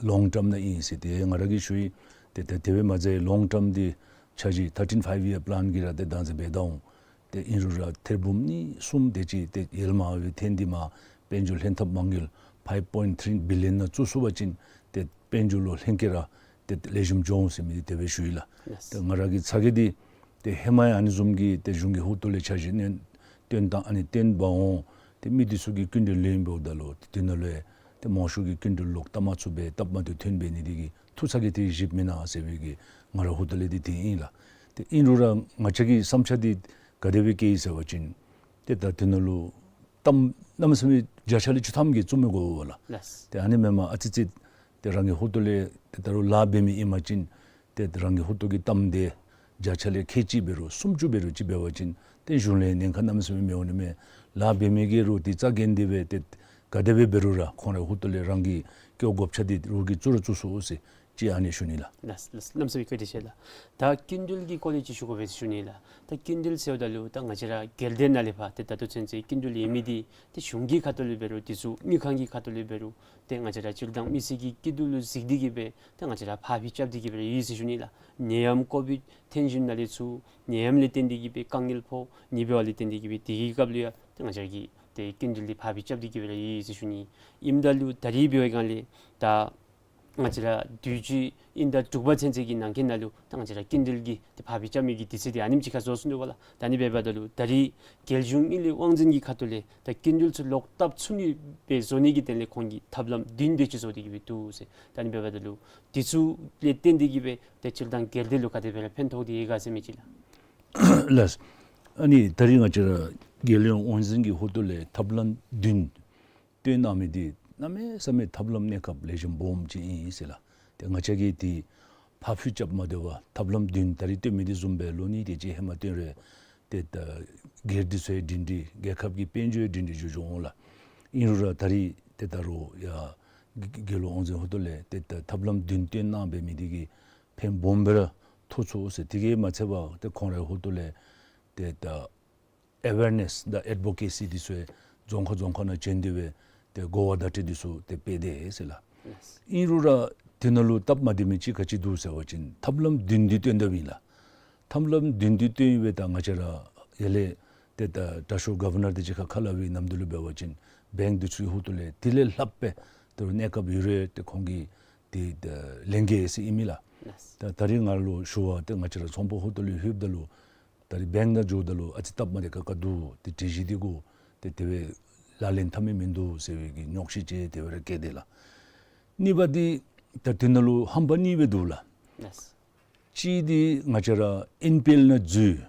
ལོང་ཊརམ་ནང་ཨིན་ཟེར་ཏེ་ང་ར་གིས་ཞུ་ཡི། ཏེ་ད་དེ་སྦེ་མ་ཚད་ལོང་ཊརམ་འདི་འཆར་གཞི་ཐར་ཊིན་ཕའིབ་ཡར་པ་ལཱན་གྱིས་ར་ཏེ་བདག་འཛིན་འབད་ད་འོང་། ཏེ་ཨིན་རུང་ར་ཐེར་འབུམ་གཉིས་གསུམ་དེ་ཅིག་ཏེ་ཡེལ་མ་སྦེ་ཐོན་ཏེ་མར་དཔལ་འབྱོར་ལྷན་ཐབས་མ་དངུལ་ཕའིབ་པོའིནཊ་ཐིརི་བི་ལི་ཡོན་ནང་བཙུགས་ཚུགས་པ་ཅིན་ཏེ་དཔལ་འབྱོར་ལུ་ལྷན་སྐྱེས་ར་ཏེ་ལེགས་ཤོམ་འགྱོ་འོང་ཟེར་མི་འདི་དེ་སྦེ་ཞུ་ཡི་ལགས། ལགས། ཏེ་ང་ར་གི་ཚ་གྱང་འདི་ཏེ་ཧེ་མ་ཡང་ཨ་ནི་བཟུམ་གྱི་ཏེ་གཞུང་གི་ཧོ་ཊེལ་ལས་འཆར་གཞི་ནང་བཏོན་ད་ཨ་ནི་བཏོན་འབག་འོང་། ཏེ་མི་འདི་ཚུ་གིས་སྐྱིན་འགྲུལ་ལེན་འབདཝ་ད་ལུ་ཏེ་དེ་ནང་ལས་ཏེ་མང་ཤོས་ཀྱིས་སྐྱིན་འགྲུལ་ལོག་བཏབ་མ་ཚུགས་པས། སྟབས་མ་བདེཝ་ཐོན་འབད་ནི་འདི་གིས་ཐུགས་ཚ་གྱང་འདི་བཞེསཔ་མེན་ན་ཟེར་བའི་གི་ང་ར་ཧོ་ཊེལ་ལས་འདི་དེ་ཨིན་ལགས། ཏེ་ཨིན་རུང་ར་ང་བཅས་ཀྱི་བསམ་འཆར་འདི་ག་དེ་སྦེ་བསྐྱེད་ཡི་ཟེར་བ་ཅིན་ཏེ་ད་དེ་ནང་ལུ་གཏམ་གནམ་མེད་ས་མེད་བརྒྱ་ཆ་ལས་བཅུ་ཐམ་གྱིས་བཙུགས་མི་དགོ་པས་ལགས། ལགས། ཏེ་ཨ་ནི་མེན་པར་ཨ་ཙི་ཙི་ཏེ་རང་གི་ཧོ་ཊེལ་ལས་ཏེ་ད་རུང་ལཱ་འབད་མི་ཨིན་པ་ཅིན་ཏེ་རང་གི་ཧོ་ཊེལ་གྱི་གཏམ་འདི་བརྒྱ་ཆ་ལས་ཁལ་གཅིག་འབད་རུང་སུམ་ཅུ་འབད་རུང་ཅིག་འབད་བ་ཅིན་ཏེ་གཞུང་ལས་ཉེན་ཁ་གནམ་མེད་ས་མེད་མི་འོང་ནི་མས། ལཱ་འབད་མི་གིས་རོགས་འདི་རྩ་འགེངས་ཏེ་སྦེ་ཏེ་ག་དེ་སྦེ་འབད་རུང་ར་ཁོང་རའི་ཧོ་ཊེལ་ལས་རང་གིས་སྐྱོར་དགོཔ་ཆ་འདི་རོགས་ཀྱིས་བཙུགས་ར་བཙུགས་ཚུགས་ཟེར་ཅིག་ཨ་ནི་ཞུ་ནི་ལགས། ལགས་ལགས། གནམ་མེད་ས་མེད་བཀའ་དྲིན་ཆེ་ལགས། ད་སྐྱིན་འགྲུལ་གྱི་སྐོར་ལས་ཅིག་ཞུ་དགོ་པས་ཟེར་ཞུ་ནི་ལགས། ད་སྐྱིན་འགྲུལ་ཟེརཝ་ད་ལུ་ད་ང་བཅས་ར་སྒེར་སྡེ་ནང་ལས་ཕར་ཏེ་ད་ལྟོ་ཚུན་ཚོད་སྐྱིན་འགྲུལ་ཡོད་མི་འདི་ཏེ་གཞུང་གི་ཁ་ཐུག་ལས་འབད་རུང་འདི་ཚུ་དངུལ་ཁང་གི་ཁ་ཐུག་ལས་འབད་རུང་ཏེ་ང་བཅས་ར་སྤྱིར་བཏང་མི་སེར་གྱི་སྐྱིད་སྡུག་ལུ་གཟིགས་ཏེ་གིས་སྦེ་ཏེ་ང་བཅས་ར་ཕར་འབད་རྐྱབ་སྟེ་གིས་སྦེ་ཡོད་ཟེར་ཞུ་ནི་ལགས། ནད་ཡམས་ཀོ་བིཌ་ཐོན་ཞིནམ་ལས་ཚུར་ནད་ཡམས་ལས་བརྟེན་ཏེ་གིས་སྦེ་དཀའ་ངལ་ཕོག་ནི་འབདཝ་ལས་བརྟེན་ཏེ་གིས་སྦེ་དེ་གི་སྐབས་ལུ་ཡང་ཏེ་ང་བཅས་ཀྱིས་ཏེ་སྐྱིན་འགྲུལ་འདི་ཕར་འབད་རྐྱབ་སྟེ་གིས་སྦེ་ཡོད་ཟེར་ཞུ་ནི། ཨིནམ་ད་ལུ་ད་རིས་འབད་བའི་སྒང་ལས་ད་ང་བཅས་ར་དུས་ཅི་དབྱིན་ཟླ་དྲུག་པ་ཚུན་ཚོད་ཀྱི་ནང་འཁོད་ནང་ལུ་ད་ང་བཅས་ར་སྐྱིན་འགྲུལ་གྱི་ཏེ་ཕར་འབད་རྐྱབ་མི་གི་དུས་ཚོད་འདི་ཨ་ནེམ་ཅིག་ཁར་རྫོགས་སོང་ནུག་པ་ལགས། ད་ཨ་ནི་འབདཝ་ད་ལུ་ད་རིས་རྒྱལ་གཞུང་དངུལ་ལས་དབང་འཛིན་གྱི་ཁ་ཐུག་ལས་ད་སྐྱིན་འགྲུལ་ཚུ་ལོག་བཏབ་ཚུགས་ནི་སྦེ་བཟོ་ནི་གི་དོན་ལས་ཁོང་གིས་ཐབས་ལམ་བདུན་དེ་ཅིག་བཟོ་སྟེ་གིས་སྦེ་འདུག་ཟེར། ད་ཨ་ནི་འབདཝ་ད་ལུ་འདི་ཚུ་ལས་བརྟེན་ཏེ་གིས་སྦེ་ཏེ་སྤྱིར་བཏང་སྒེར་སྡེ་ལུ་ག་དེ་སྦེ་ར་ཕན་ཐོགས་ཏེ་ཡོད་ག་ཟེར་མི་ཅིག་ལགས། ལགས། ཨ་ནི་ད་རིས་ང་བཅས་ར་རྒྱལ་ཡོངས་དབང་འཛིན་གྱི་ཧོ་ཊེལ་ལས་ཐབས་ལམ་བདུན་བཏོན་གནང་མི་འདི་གནམ་མེད་ས་མེད་ཐབས་ལམ་གནས་སྐབས་ལེགས་ཤོམ་སྦོམ་ཅིག་ཨིན་ཟེར་ལགས། ཏེ་ང་བཅས་ཀྱིས་འདི་ཕར་འབད་རྐྱབ་མ་སྡོད་པར་ཐབས་ལམ་བདུན་ད་རིས་བཏོན་མི་འདི་བཟུམ་སྦེ་ལོ་གཉིས་དེ་ཅིག་ཧེ་མ་བཏོན་རུང་ཏེ་ད་སྒེར་སྡེ་ཚུའི་སྒྲིང་སྒྲིང་རྒྱལ་ཁབ་ཀྱི་དཔལ་འབྱོར་སྒྲིང་སྒྲིང་འགྱོ་འགྱོཝ་འོང་ལགས། ཨིན་རུང་ར་ད་རིས་ཏེ་ད་རུང་ཡང་རྒྱལ་ཡོངས་དབང་འཛིན་ཧོ་ཊེལ་ལས་ཏེ་ད་ཐབས་ལམ་བདུན་བཏོན་གནང་འབད་མི་འདི་གིས་ཕན་སྦོམ་སྦེ་ར་ཐོགས་ཚུགས་ཟེར། དེ་གིས་མ་ཚད་པར་ཏེ་ཁོང་རའི་ཧོ་ཊེལ་ལས་ཏེ་ད་ཨེ་ཝེར་ནེསི་དང་ཨེཌ་བོ་ཀེ་སི་འདི་ཚུ་རྫོང་ཁག་རྫོང་ཁག་ནང་བྱོན་ཏེ་སྦེ་ཏེ་གོ་བ་བརྡ་སྤྲོད་འདི་ཚུ་ཏེ་སྤེལ་ཏེ་ཡོད་ཟེར་ལགས། ཨིན་རུང་ར་དེ་ནང་ལུ་སྟབས་མ་བདེ་མི་ཅིག་ག་ཅི་འདུག་ཟེར་བ་ཅིན་ཐབས་ལམ་བདུན་འདི་བཏོན་དཔ་ཨིན་ལགས། ཐབས་ལམ་བདུན་འདི་བཏོན་ཡོདཔ་ད་ང་བཅས་ར་ཡར་ལས་ཏེ་ད་དྲག་ཤོས་གོ་ཝར་ནར་དང་གཅིག་ཁར་ཁ་སླབ་པའི་ནམ་དུས་ལུ་འབད་བ་ཅིན་ བེངཀ་འདི་ཚུ་གི་ཧོངས་ལས་དེ་ལས་ལྷགཔ་སྦེ་ད་རུང་གནས་སྐབས་ཡོད་རུང་ཏེ་ཁོང་གིས་ཏེ་ད་ལེན་གེ་ཟེར་ཨིན་མས་ལགས། ལགས། ད་ད་རིས་ང་ལུ་ཞུ་བ་ཏེ་ང་བཅས་ར་ཚོང་པ་ཧོངས་ལས་ལྷོདཔ་ད་ལུ་ད་རིས་བེངཀ་ནང་འགྱོཝ་ད་ལུ་ཨ་ཙི་སྟབས་མ་བདེ་ཁག་ཁ་འདུག། ཏེ་དྲི་གཞི་འདི་གུ་ཏེ་དེ་སྦེ་ལག་ལེན་འཐབ་མི་མིན་འདུག་ཟེར་བའི་གི་ཉོགས་བཤད་ཅིག་དེ་སྦེ་ར་བཀོད་དེ་ལགས། གཉིས་པ་འདི་ད་དེ་ནང་ལུ་ཧམ་པ་གཉིས་སྦེ་འདུག་ལགས། ལགས། གཅིག་འདི་ང་བཅས་ར་ཨེན་པི་ཨེལ་ནང་འཛུལ། ལགས།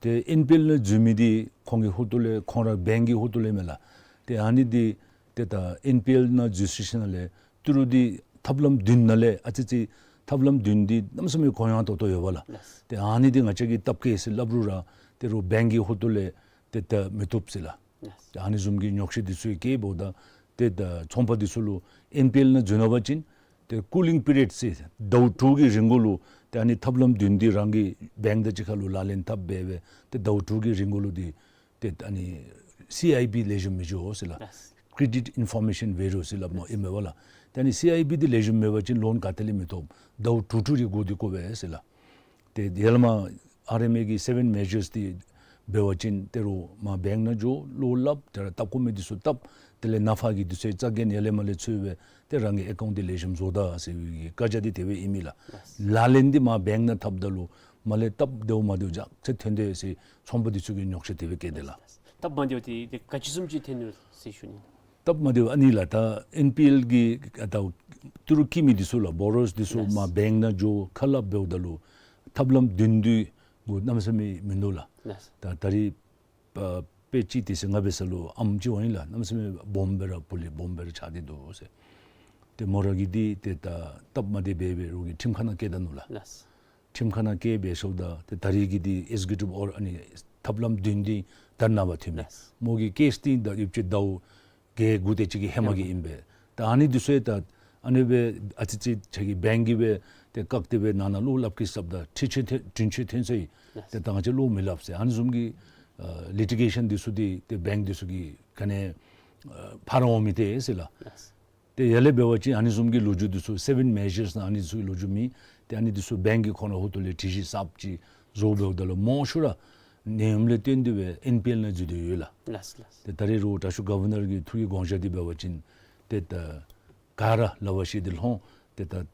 ཏེ་ཨེན་པི་ཨེལ་ནང་འཛུལ་མི་འདི་ཁོང་གི་ཧོངས་ལས་ཁོང་ར་བེངཀ་གི་ཧོངས་ལས་མས་ལགས། ཏེ་ཨ་ནི་འདི་ཏེ་ད་ཨེན་པི་ཨེལ་ནང་འཛུལ་ཞིནམ་ལས་ཏི་རུ་འདི་ཐབས་ལམ་བདུན་ནང་ལས་ཨ་ཙི་ཅིག་ཐབས་ལམ་བདུན་འདི་གནམ་མེད་ས་མེད་གུ་ཡངས་ཏོག་ཏོ་ཡོདཔ་ལགས། ལགས། ཏེ་ཨ་ནི་འདི་ང་བཅས་ཀྱིས་བཏབ་གེ་ཟེར་སླབ་རུང་ར་ཏེ་རུང་བེངཀ་གི་ཧོངས་ལས་ཏེ་ད་མི་བཏུབ་ཟེར་ལགས། ལགས། ཏེ་ཨ་ནི་བཟུམ་གྱི་ཉོགས་བཤད་འདི་ཚུ་ཡང་བཀོདཔ་ད་ཏེ་ད་ཚོང་པ་འདི་ཚུ་ལུ་ཨེན་པི་ཨེལ་ནང་འཛུལ་ན་བ་ཅིན་ཏེ་ཀུ་ལིང་པི་རི་ཡོཌ་ཟེར་ཟླཝ་དྲུག་གི་རིང་གུ་ལུ་ཏེ་ཨ་ནི་ཐབས་ལམ་བདུན་འདི་རང་གི་བེངཀ་དང་གཅིག་ཁར་ལུ་ལག་ལེན་འཐབ་འབད་སྦེ་ཏེ་ཟླཝ་དྲུག་གི་རིང་གུ་ལུ་འདི་ཏེ་ཨ་ནི་སི་ཨའི་བི་ལེགས་ཤོམ་མི་འགྱོ་ཟེར་ལགས། ལགས། ཀེ་རེ་ཌིཊ་ཨིན་ཕོར་མེ་ཤཱན་བེ་རུ་ཟེར་སླབ་མས་ཨིན་མས་པ་ལགས། ཏེ་ཨ་ནི་སི་ཨའི་བི་འདི་ལེགས་ཤོམ་མེད་པ་ཅིན་ལོན་ག་ཏེ་ལས་མི་ཐོབ། ཟླཝ་དྲུག་དྲུག་རེ་སྒུག་སྟེ་དགོ་པས་ཟེར་ལགས། ཏེ་དེ་ལས་མར་ཨར་ཨེམ་ཨེ་གི་སེ་བེན་མེ་ཇརས་འདི་འབད་བ་ཅིན་ཏེ་རུང་མར་བེངཀ་ནང་འགྱོ་བློ་སླབ། ཏེ་ར་བཏབ་དགོ་མི་འདི་ཚུ་བཏབ། དེ་ལས་ནངས་པ་གི་དུས་ཚོད་རྩ་འགེངས་ཡར་ལས་མར་ལས་འཚོལ་སྦེ་ཏེ་རང་གི་ཨེ་ཀའུནཊ་འདི་ལེགས་ཤོམ་བཟོ་ད་ཟེར་བའི་བཀའ་རྒྱ་འདི་དེ་སྦེ་ཨིན་མས་ལགས། ལགས། ལག་ལེན་འདི་མར་བེངཀ་ནང་འཐབ་ད་ལུ་མར་ལས་སྟབས་བདེཝ་མ་བདེཝ་ཅིག་ཚེ་ཐོན་དེས་ཟེར་ཚོང་པ་འདི་ཚུ་གིས་ཉོགས་བཤད་དེ་སྦེ་བཀོད་དེ་ལགས། སྟབས་མ་བདེཝ་འདི་ཏེ་ག་ཅི་བཟུམ་ཅིག་ཐོན་ནུག་ཟེར་ཞུ་ནི། སྟབས་མ་བདེཝ་ཨ་ནི་ལགས། ད་ཨེན་པི་ཨེལ་གྱི་ཨ་ད་ཏི་རུ་བཀལ་མི་འདི་ཚུ་ལགས། བོ་རོ་ཝརསི་འདི་ཚུ་ལགས། མར་བེངཀ་ནང་འགྱོ་ཁ་སླབ་འབདཝ་ད་ལུ་ཐབས་ལམ་བདུན་འདི་གུ་གནམ་མེད་ས་མེད་མིན་འདུག་ལགས། ལགས། ད་ད་རིས་ཨ་དཔེ་ཅིག་ཏེ་ཟེར་ང་འབད་ས་ལུ་ཨམ་ཅིག་འོང་ཡི་ལགས། གནམ་མེད་ས་མེད་སྦོམ་སྦེ་ར་ཕུ་ལས་སྦོམ་སྦེ་ར་ཆགས་ཏེ་འདུག་ཟེར། ཏེ་མོ་ར་གིས་འདི་ཏེ་ད་སྟབས་མ་བདེ་འབད་འབད་རོགས་ཀྱིས་ཁྲིམས་ཁང་ནང་བཀལ་ད་ནུག་ལགས། ལགས། ཁྲིམས་ཁང་ནང་བཀལ་འབད་ཤོརཝ་ད་ཏེ་ད་རིས་ཀྱི་འདི་ཨེག་ཛི་ཀུ་ཊིབ་ཨོར་ཨ་ནི་ཐབས་ལམ་བདུན་འདི་ད་ནངས་པ་ཐོན་མས། ལགས། མོ་གི་ཀེསི་འདི་ད་ཡོདཔ་ཅིག་ཟླཝ་བརྒྱད་དགུ་དེ་ཅིག་གི་ཧེ་མ་གི་ཨིན་པས། ད་ཨ་ནི་འདི་ཚུ་ཡང་ད་ཨ་ནི་སྦེ་ཨ་ཙི་ཅིག་ཁྱོད་ཀྱིས་བེངཀ་གིས་སྦེ་ཏེ་བཀག་སྟེ་སྦེ་ནང་ན་བློ་སླབ་གེ་ཟེརཝ་ད་འཁྲུན་ཆོད་ཐོན་འཁྲུན་ཆོད་ཐོན་སོ་ཡི། ལགས། ཏེ་ད་ང་བཅས་བློ་མི་སླབ་ཟེར། ཨ་ནི་བཟུམ་གྱི་ཨ་ལི་ཊི་གེ་ཤཱན་འདི་ཚུ་འདི་ཏེ་བེངཀ་འདི་ཚུ་གིས་ག་ནི་ཨ་ཕར་འོང་མི་སྟེར་ཟེར་ལགས། ལགས། ཏེ་ཡར་ལས་འབད་བ་ཅིན་ཨ་ནི་བཟུམ་གྱི་ལོ་རྒྱུས་འདི་ཚུ་སེ་བེན་མེ་ཇརསི་ནང་ཨ་ནི་ཚུ་གི་ལོ་རྒྱུས་མེད། ཏེ་ཨ་ནི་འདི་ཚུ་བེངཀ་གིས་ཁོང་ར་ཧོངས་ལས་དྲི་གཞི་གསརཔ་ཅིག་བཟོ་འབདཝ་ད་ལུ་མང་ཤོས་ར་ནད་ཡམས་ལས་བརྟེན་ཏེ་སྦེ་ཨེན་པི་ཨེལ་ནང་འཛུལ་ཏེ་ཡོད་ལགས། ལགས་ལགས། ཏེ་ད་རིས་རུང་དྲག་ཤོས་གོ་བར་ནར་གྱི་ཐུགས་ཀྱི་དགོངས་བཞེད་འདི་འབད་བ་ཅིན་ཏེ་ད་ག་ར་ལག་པར་བཤེད་དེ་ལྷོང་། ཏེ་ད་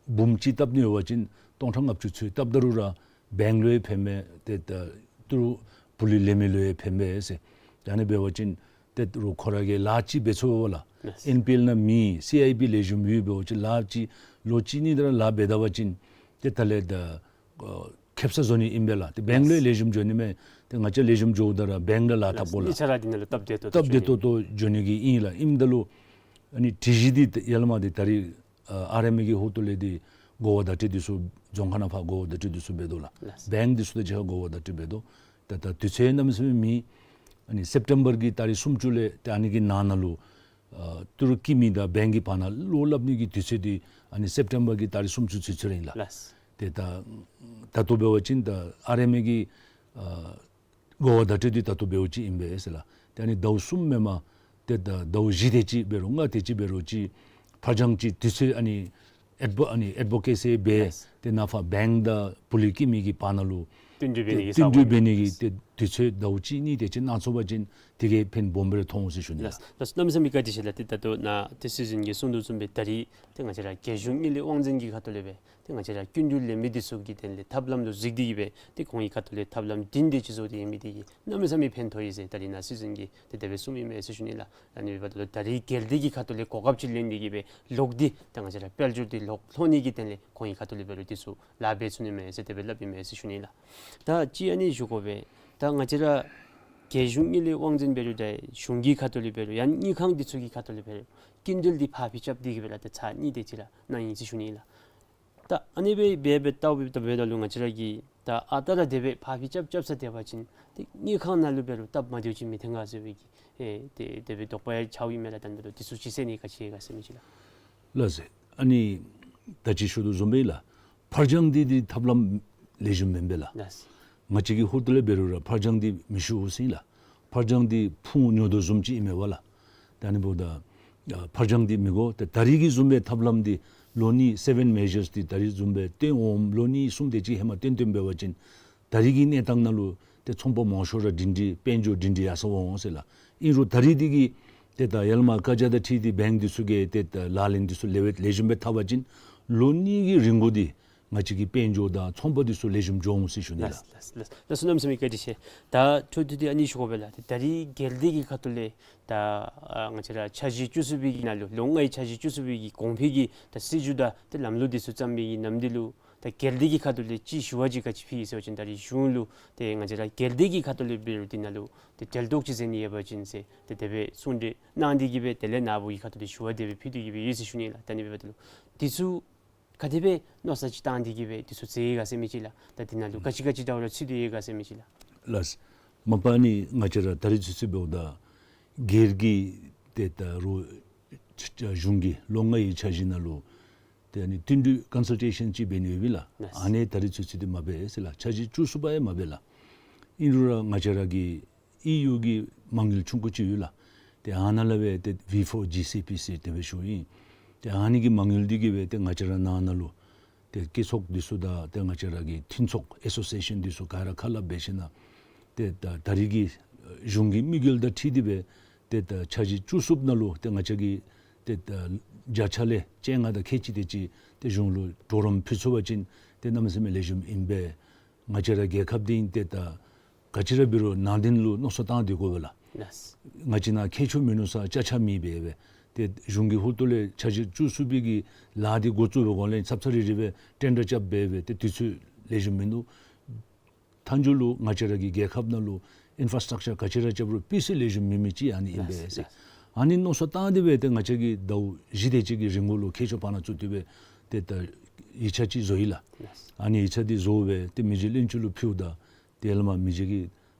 འབུམ་གཅིག་བཏབ་ནི་ཡོད་པ་ཅིན་སྟོང་ཕྲག་ལྔ་བཅུ་ཚུན་བཏབ་ད་རུང་ར་བེངཀ་ལུ་ཡང་ཕན་མས། ཏེ་ད་ཏི་རུ་ཕུ་ལས་ལེན་མི་ལུ་ཡང་ཕན་མས་ཟེར། ད་ཨ་ནི་འབད་བ་ཅིན་ཏེ་རུང་ཁོ་ར་གིས་ལཱ་ཅིག་འབད་ཚུགས་པས་ལགས། ལགས། ཨེན་པི་ཨེལ་ནང་མེད་སི་ཨའི་བི་ལེགས་ཤོམ་ཡོད་འབད་བ་ཅིན་ལཱ་ཅིག་ལོ་གཅིག་གཉིས་དེ་ར་ལཱ་འབད་ད་པ་ཅིན་ཏེ་ད་ལས་ད་ཨ་ཁེབ་ས་བཟོ་ནི་ཨིན་པས་ལགས། ཏེ་བེངཀ་ལུ་ཡང་ལེགས་ཤོམ་འགྱོ་ནི་མས། ཏེ་ང་བཅས་ལེགས་ཤོམ་འགྱོཝ་ད་ར་བེངཀ་ལུ་ལཱ་འཐབ་དགོ་ལགས། གཉིས་ཆ་ར་འདི་ནང་ལུ་སྟབས་བདེ་ཏོག་ཏོ་སྟབས་བདེ་ཏོག་ཏོ་འགྱོ་ནི་གི་ཨིན་ལགས། ཨིནམ་ད་ལུ་ཨ་ནི་དྲི་གཞི་འདི་ཡར་ལས་མར་འདི་ད་རིས་ཨ་ཨར་ཨེམ་ཨེ་གི་ཧོངས་ལས་འདི་གོ་བ་བརྡ་སྤྲོད་འདི་ཚུ་རྫོང་ཁག་ནང་ཕར་གོ་བ་བརྡ་སྤྲོད་འདི་ཚུ་འབད་དོ་ལགས། ལགས། བེངཀ་འདི་ཚུ་དང་གཅིག་ཁར་གོ་བ་བརྡ་སྤྲོད་འབད་དོ། ད་ད་དུས་ཚོད་གནམ་མེད་ས་མེད་མེད། ཨ་ནི་སེབ་ཊེམ་བར་གྱི་ཏ་རིག་སུམ་ཅུ་ལས་ཏེ་ཨ་ནི་གི་ནང་ན་ལུ་ཨ་ཏི་རུ་བཀལ་མི་དང་བེངཀ་གི་བར་ན་བློ་སླབ་ནི་གི་དུས་ཚོད་འདི་ཨ་ནི་སེབ་ཊེམ་བར་གྱི་ཏ་རིག་སུམ་ཅུ་ཚུན་ཚོད་ར་ཨིན་ལགས། ལགས། ཏེ་ད་ད་ལྟོ་འབད་བ་ཅིན་ད་ཨར་ཨེམ་ཨེ་གི་ཨ་གོ་བ་བརྡ་སྤྲོད་འདི་ད་ལྟོ་འབདཝ་ཅིག་ཨིན་པས་ཟེར་ལགས། ཏེ་ཨ་ནི་ཟླཝ་གསུམ་མེན་པར་ཏེ་ད་ཟླཝ་བཞི་དེ་ཅིག་འབད་རུང་ལྔ་དེ་ཅིག་འབད་རུང་ཅིག་ཕར་འགྱངས་ཅིག་དུས་ཚོད་ཨ་ནི་ཨེཌ་བོ་ཨ་ནི་ཨེཌ་བོ་ཀེ་སི་འབད། ལགས། ཏེ་ནཱ་ཕར་བེངཀ་དང་ཕུ་ལས་བཀལ་མི་གི་བར་ན་ལུ་བསྟུན་གྲོས་འབད་ནི་གི་བསྟུན་གྲོས་འབད་ནི་གི་ཏེ་དུས་ཚོད་ཟླཝ་གཅིག་གཉིས་དེ་ཅིག་གནང་ཚུགས་པ་ཅིན་དེ་གིས་ཕན་སྦོམ་སྦེ་ར་མཐོང་འོང་ཟེར་ཞུ་ནི་ལགས། ལགས། ལགས་གནམ་མེད་ས་མེད་བཀའ་དྲིན་ཆེ་ལགས། ཏེ་ད་ལྟོ་ནཱ་ཏེ་སྲིད་གཞུང་གིས་གསུང་དོ་བཟུམ་སྦེ་ད་རིས་ཏེ་ང་བཅས་ར་རྒྱལ་གཞུང་དངུལ་ལས་དབང་འཛིན་གྱི་ཁ་ཐུག་ལས་སྦེ་ཏེ་ང་བཅས་ར་བསྐྱིན་འགྲུལ་ལེན་མི་འདི་ཚུ་གི་དོན་ལས་ཐབས་ལམ་ལུ་གཟིགས་ཏེ་གིས་སྦེ་ཏེ་ཁོང་གི་ཁ་ཐུག་ལས་ཐབས་ལམ་བདུན་དེ་ཅིག་བཟོ་སྟེ་ཡོད་མི་དེ་གིས་གནམ་མེད་ས་མེད་ཕན་ཐོགས་ཡི་ཟེར་ད་རིས་ནཱ་སྲིད་གཞུང་གིས་ཏེ་དེ་སྦེ་གསུངམ་ཨིན་མས་ཟེར་ཞུ་ནི་ལགས། ཨ་ནི་འབདཝ་ད་ལུ་ད་རིས་རྒྱལ་སྡེ་གི་ཁ་ཐུག་ལས་གོ་སྐབས་ཅིག་ལེན་ཏེ་གིས་སྦེ་ལོག་སྟེ་ཏེ་ང་བཅས་ར་དཔལ་འབྱོར་འདི་ལོག་ལྷོད་ནི་གི་དོན་ལས་ཁོང་གི་ཁ་ཐུག་ལས་འབད་རུང་འདི་ཚུ་ལཱ་འབད་ཚུགས་ནི་མས་ཟེར་དེ་སྦེ་སླབ་ཨིན་མས་ཟེར་ཞུ་ནི་ལགས། ད་ཅིག་ཨ་ནི་ཞུ་དགོ་པས། ད་ང་བཅས་ར་རྒྱལ་གཞུང་དངུལ་ལས་དབང་འཛིན་འབད་རུང་ད་གཞུང་གི་ཁ་ཐུག་ལས་འབད་རུང་ཡང་དངུལ་ཁང་འདི་ཚུ་གི་ཁ་ཐུག་ལས་འབད་རུང་བསྐྱིན་འགྲུལ་འདི་ཕར་ཕྱིར་རྐྱབ་སྟེ་གིས་སྦེ་ལགས་ཏེ་ཚར་གཉིས་དེ་ཅིག་ར་གནང་ཡི་ཟེར་ཞུ་ནི་ལགས། ད་ཨ་ནི་སྦེ་འབད་འབད་ལྟཝ་ད་འབདཝ་ད་ལུ་ང་བཅས་ར་གིས་ད་ཨ་རྟག་ར་དེ་སྦེ་ཕར་ཕྱིར་རྐྱབ་རྐྱབ་ས་སྡོད་པ་ཅིན་ཏེ་དངུལ་ཁང་ནང་ལུ་འབད་རུང་སྟབས་མ་བདེཝ་ཅིག་མི་ཐོན་ག་ཟེར་བའི་གི་ཨེ་ཏེ་དེ་སྦེ་དོགས་པ་ཡང་འཆརཝ་ཨིན་མས་ལགས། ད་འདི་ལུ་འདི་ཚུ་ཅིག་ཟེར་ནི་ག་ཅི་ཡོད་ག་ཟེར་མི་ཅིག་ལགས། ལགས་སོ། ཨ་ནི་ད་ཅི་ཞུ་དོ་བཟུམ་སྦེ་ལགས། ཕར་འགྱངས་འདི་འདི་ཐབས་ལམ་ལེགས་ཤོམ་མེན་པས་ལགས། ལགས། ང་བཅས་ཀྱི་ཧོངས་ལས་འབད་རུང་ར་ཕར་འགྱངས་འདི་མི་ཞུ་ཟེར་ལགས། ཕར་འགྱངས་འདི་ཕུང་ཉོ་དོ་བཟུམ་ཅིག་ཨིན་མས་པ་ལགས། ད་ཨ་ནི་འབདཝ་ད་ཨ་ཕར་འགྱངས་འདི་མི་དགོ། ཏེ་ད་རིས་ཀྱི་བཟུམ་སྦེ་ཐབས་ལམ་འདི་ལོ་གཉིས་སེ་བེན་མེ་ཇརསི་འདི་ད་རིས་བཟུམ་སྦེ་བཏོན་འོངམ་ལོ་གཉིས་གསུམ་དེ་ཅིག་ཧེ་མ་བཏོན་བཏོན་འབད་བ་ཅིན་ད་རིས་ཀྱི་གནས་སྟངས་ནང་ལུ་ཏེ་ཚོང་པ་མང་ཤོས་ར་སྒྲིང་སྒྲིང་དཔལ་འབྱོར་སྒྲིང་སྒྲིང་ཡར་སོང་འོང་ཟེར་ལགས། ཨིན་རུང་ད་རིས་འདི་གི་ ཏེ་ད་ཡར་ལས་མར་བཀའ་རྒྱ་དང་འཁྲིལ་ཏེ་བེངཀ་འདི་ཚུ་གིས་ཏེ་ད་ལག་ལེན་འདི་ཚུ་ལེགས་ལེགས་ཤོམ་སྦེ་འཐབ་པ་ཅིན་ལོ་གཉིས་ཀྱི་རིང་ལུ་འདི་ང་བཅས་ཀྱི་དཔལ་འབྱོར་དང་ཚོང་པ་འདི་ཚུ་ལེགས་ཤོམ་འགྱོ་འོང་ཟེར་ཞུ་ནི་ལགས། ལགས་ལགས་ལགས། ད་བསོད་ནམས་ཟེར་མི་བཀའ་དྲིན་ཆེ། ད་འཕྲོ་མཐུད་དེ་ཨ་ནི་ཞུ་དགོ་པས་ལགས། ད་རིས་རྒྱལ་སྡེ་གི་ཁ་ཐུག་ལས་ད་ཨ་ང་བཅས་ར་འཆར་གཞི་བཅུ་གསུམ་པའི་གི་ནང་ལུ་ལོ་ལྔའི་འཆར་གཞི་བཅུ་གསུམ་པའི་གི་གོང་འཕེལ་གྱི་ད་སྲིད་བྱུས་དང་ཏེ་ལམ་ལུགས་འདི་ཚུ་བརྩམས་པའི་གི་ནམ་དུས་ལུ་ད་རྒྱལ་སྡེ་གི་ཁ་ཐུག་ལས་ཅིག་ཞུ་བ་ཅིག་ག་ཅི་ཕུལ་ཡི་ཟེར་བ་ཅིན་ད་རིས་གཞུང་ལུ་ཏེ་ང་བཅས་ར་རྒྱལ་སྡེ་གི་ཁ་ཐུག་ལས་འབད་རུང་འདི་ནང་ལུ་ཏེ་འབྲེལ་གཏོགས་ཅིག་མཛད་ནི་ཡོད་པ་ཅིན་ཟེར་ཏེ་དེ་སྦེ་གསུང་གྲོས་གནང་སྟེ་གི་སྦེ་དེ་ལས་ནཱ་བུ་གི་ཁ་ཐུག་ལས་ཞུ་བ་དེ་སྦེ་ཕུལ་ཏེ་གི་སྦེ་ཡོད་ཟེར་ཞུ་ནི་ལགས། ད་ཨ་ནི་འབདཝ་ད་ལུ་འདི་ཚུ་ག་དེ་སྦེ་མནོ་བསམ་ཅིག་བཏང་སྟེ་གི་སྦེ་འདི་ཚུ་མཛད་ཡི་ག་ཟེར་མི་ཅིག་ལགས། ད་འདི་ནང་ལུ་ག་ཅི་ག་ཅི་འདྲཝ་ར་ཚུད་དེ་ཡོད་ག་ཟེར་མི་ཅིག་ལགས། ལགས། མ་པ་ཨ་ནི་ང་བཅས་ར་ད་རིས་ཚུན་ཚོད་འབདཝ་ད་སྒེར་གྱི་ཏེ་ད་རུང་ཆ་ཆ་གཞུང་གི་ལོ་ལྔའི་འཆར་གཞི་ནང་ལུ་ཏེ་ཨ་ནི་བསྟུན་གྲོས་ཀོན་སཱལ་ཊེ་ཤཱན་ཅིག་འབད་ནི་ཡོད་པས་ལགས། ལགས། ཨ་ནི་ད་རིས་ཚུན་ཚོད་འདི་མ་འབད་ཟེར་ལགས། འཆར་གཞི་བཅུ་གསུམ་པ་ཡང་མ་འབད་ལགས། ཨིན་རུང་ར་ང་བཅས་ར་གི་ཨི་ཡུ་གི་མ་དངུལ་ཆུང་ཀུ་ཅིག་ཡོད་ལགས། ཏེ་ཨ་ནཱ་ལས་སྦེ་ཏེ་ཝི་ཕོར་ཇི་སི་པི་ཟེར་དེ་སྦེ་ཞུཝ་ཨིན། ཏེ་ཨ་ནི་གི་མ་དངུལ་འདི་གིས་སྦེ་ཏེ་ང་བཅས་ར་ནང་ན་ལུ་ཏེ་སྐྱེད་ཚོགས་འདི་ཚུ་དང་ཏེ་ང་བཅས་ར་གི་མཐུན་ཚོགས་ཨེ་སོ་སི་ཨེ་ཤཱན་འདི་ཚུ་ག་ར་ཁ་སླབ་འབད་ཞིནམ་ཏེ་ད་ད་རིས་ཀྱི་གཞུང་གི་དམིགས་ཡུལ་དང་འཁྲིལ་ཏེ་སྦེ་ཏེ་ད་འཆར་གཞི་བཅུ་གསུམ་ནང་ལུ་ཏེ་ང་བཅས་ཀྱིས་ཏེ་ད་བརྒྱ་ཆ་ལས་བཅོ་ལྔ་དང་ཁལ་གཅིག་དེ་ཅིག་ཏེ་གཞུང་ལུ་གྲོགས་རམ་ཕུལ་ཚུགས་པ་ཅིན་ཏེ་གནམ་མེད་ས་མེད་ལེགས་ཤོམ་ཨིན་པས། ང་བཅས་ར་རྒྱལ་ཁབ་འདི་ཏེ་ད་ག་ཅི་ར་འབད་རུང་ནང་དོན་ལུ་མནོ་བསམ་བཏང་སྡོད་དགོ་པས་ལགས། ལགས། ང་བཅས་ནཱ་ཁྱད་ཆོས་མིན་ནུག་ཟེར་ཅ་ཆ་མེད་པས་སྦེ། ཏེ་གཞུང་གི་ཧོངས་ལས་འཆར་གཞི་བཅུ་གསུམ་པའི་གི་ལཱ་འདི་འགོ་བཙུགས་པའི་གོང་ལས་ཚབ་ཚབ་རེ་རེ་སྦེ་ཊེན་ཌར་རྐྱབ་སྦེ་སྦེ་ཏེ་དུས་ཚོད་ལེགས་ཤོམ་མིན་འདུག། མཐའ་མཇུག་ལུ་ང་བཅས་ར་གི་རྒྱལ་ཁབ་ནང་ལུ་ཨིན་ཕ་ར་སི་ཊག་ཅར་ག་ཅི་ར་རྐྱབ་རུང་སྤུས་ཚད་ལེགས་ཤོམ་མེད་མི་ཅིག་ཨ་ནི་ཨིན་པས་ཟེར། ལགས། ཨ་ནི་མནོ་བསམ་བཏང་སྟེ་སྦེ་ཏེ་ང་བཅས་ཀྱིས་ཟླཝ་བཞི་དེ་ཅིག་གི་རིང་ལུ་ལུ་ཁྱད་ཆོས་ཕར་ནང་བཙུགས་ཏེ་སྦེ་ཏེ་ད་ཡིག་ཆ་ཅིག་བཟོ་ཡི་ལགས། ལགས། ཨ་ནི་ཡིག་ཆ་འདི་བཟོ་སྦེ་ཏེ་མི་རྗེ་བློན་ཆེན་ལུ་ཕུལཝ་ད་ཏེ་ཡར་ལས་མར་མི་རྗེ་གིས་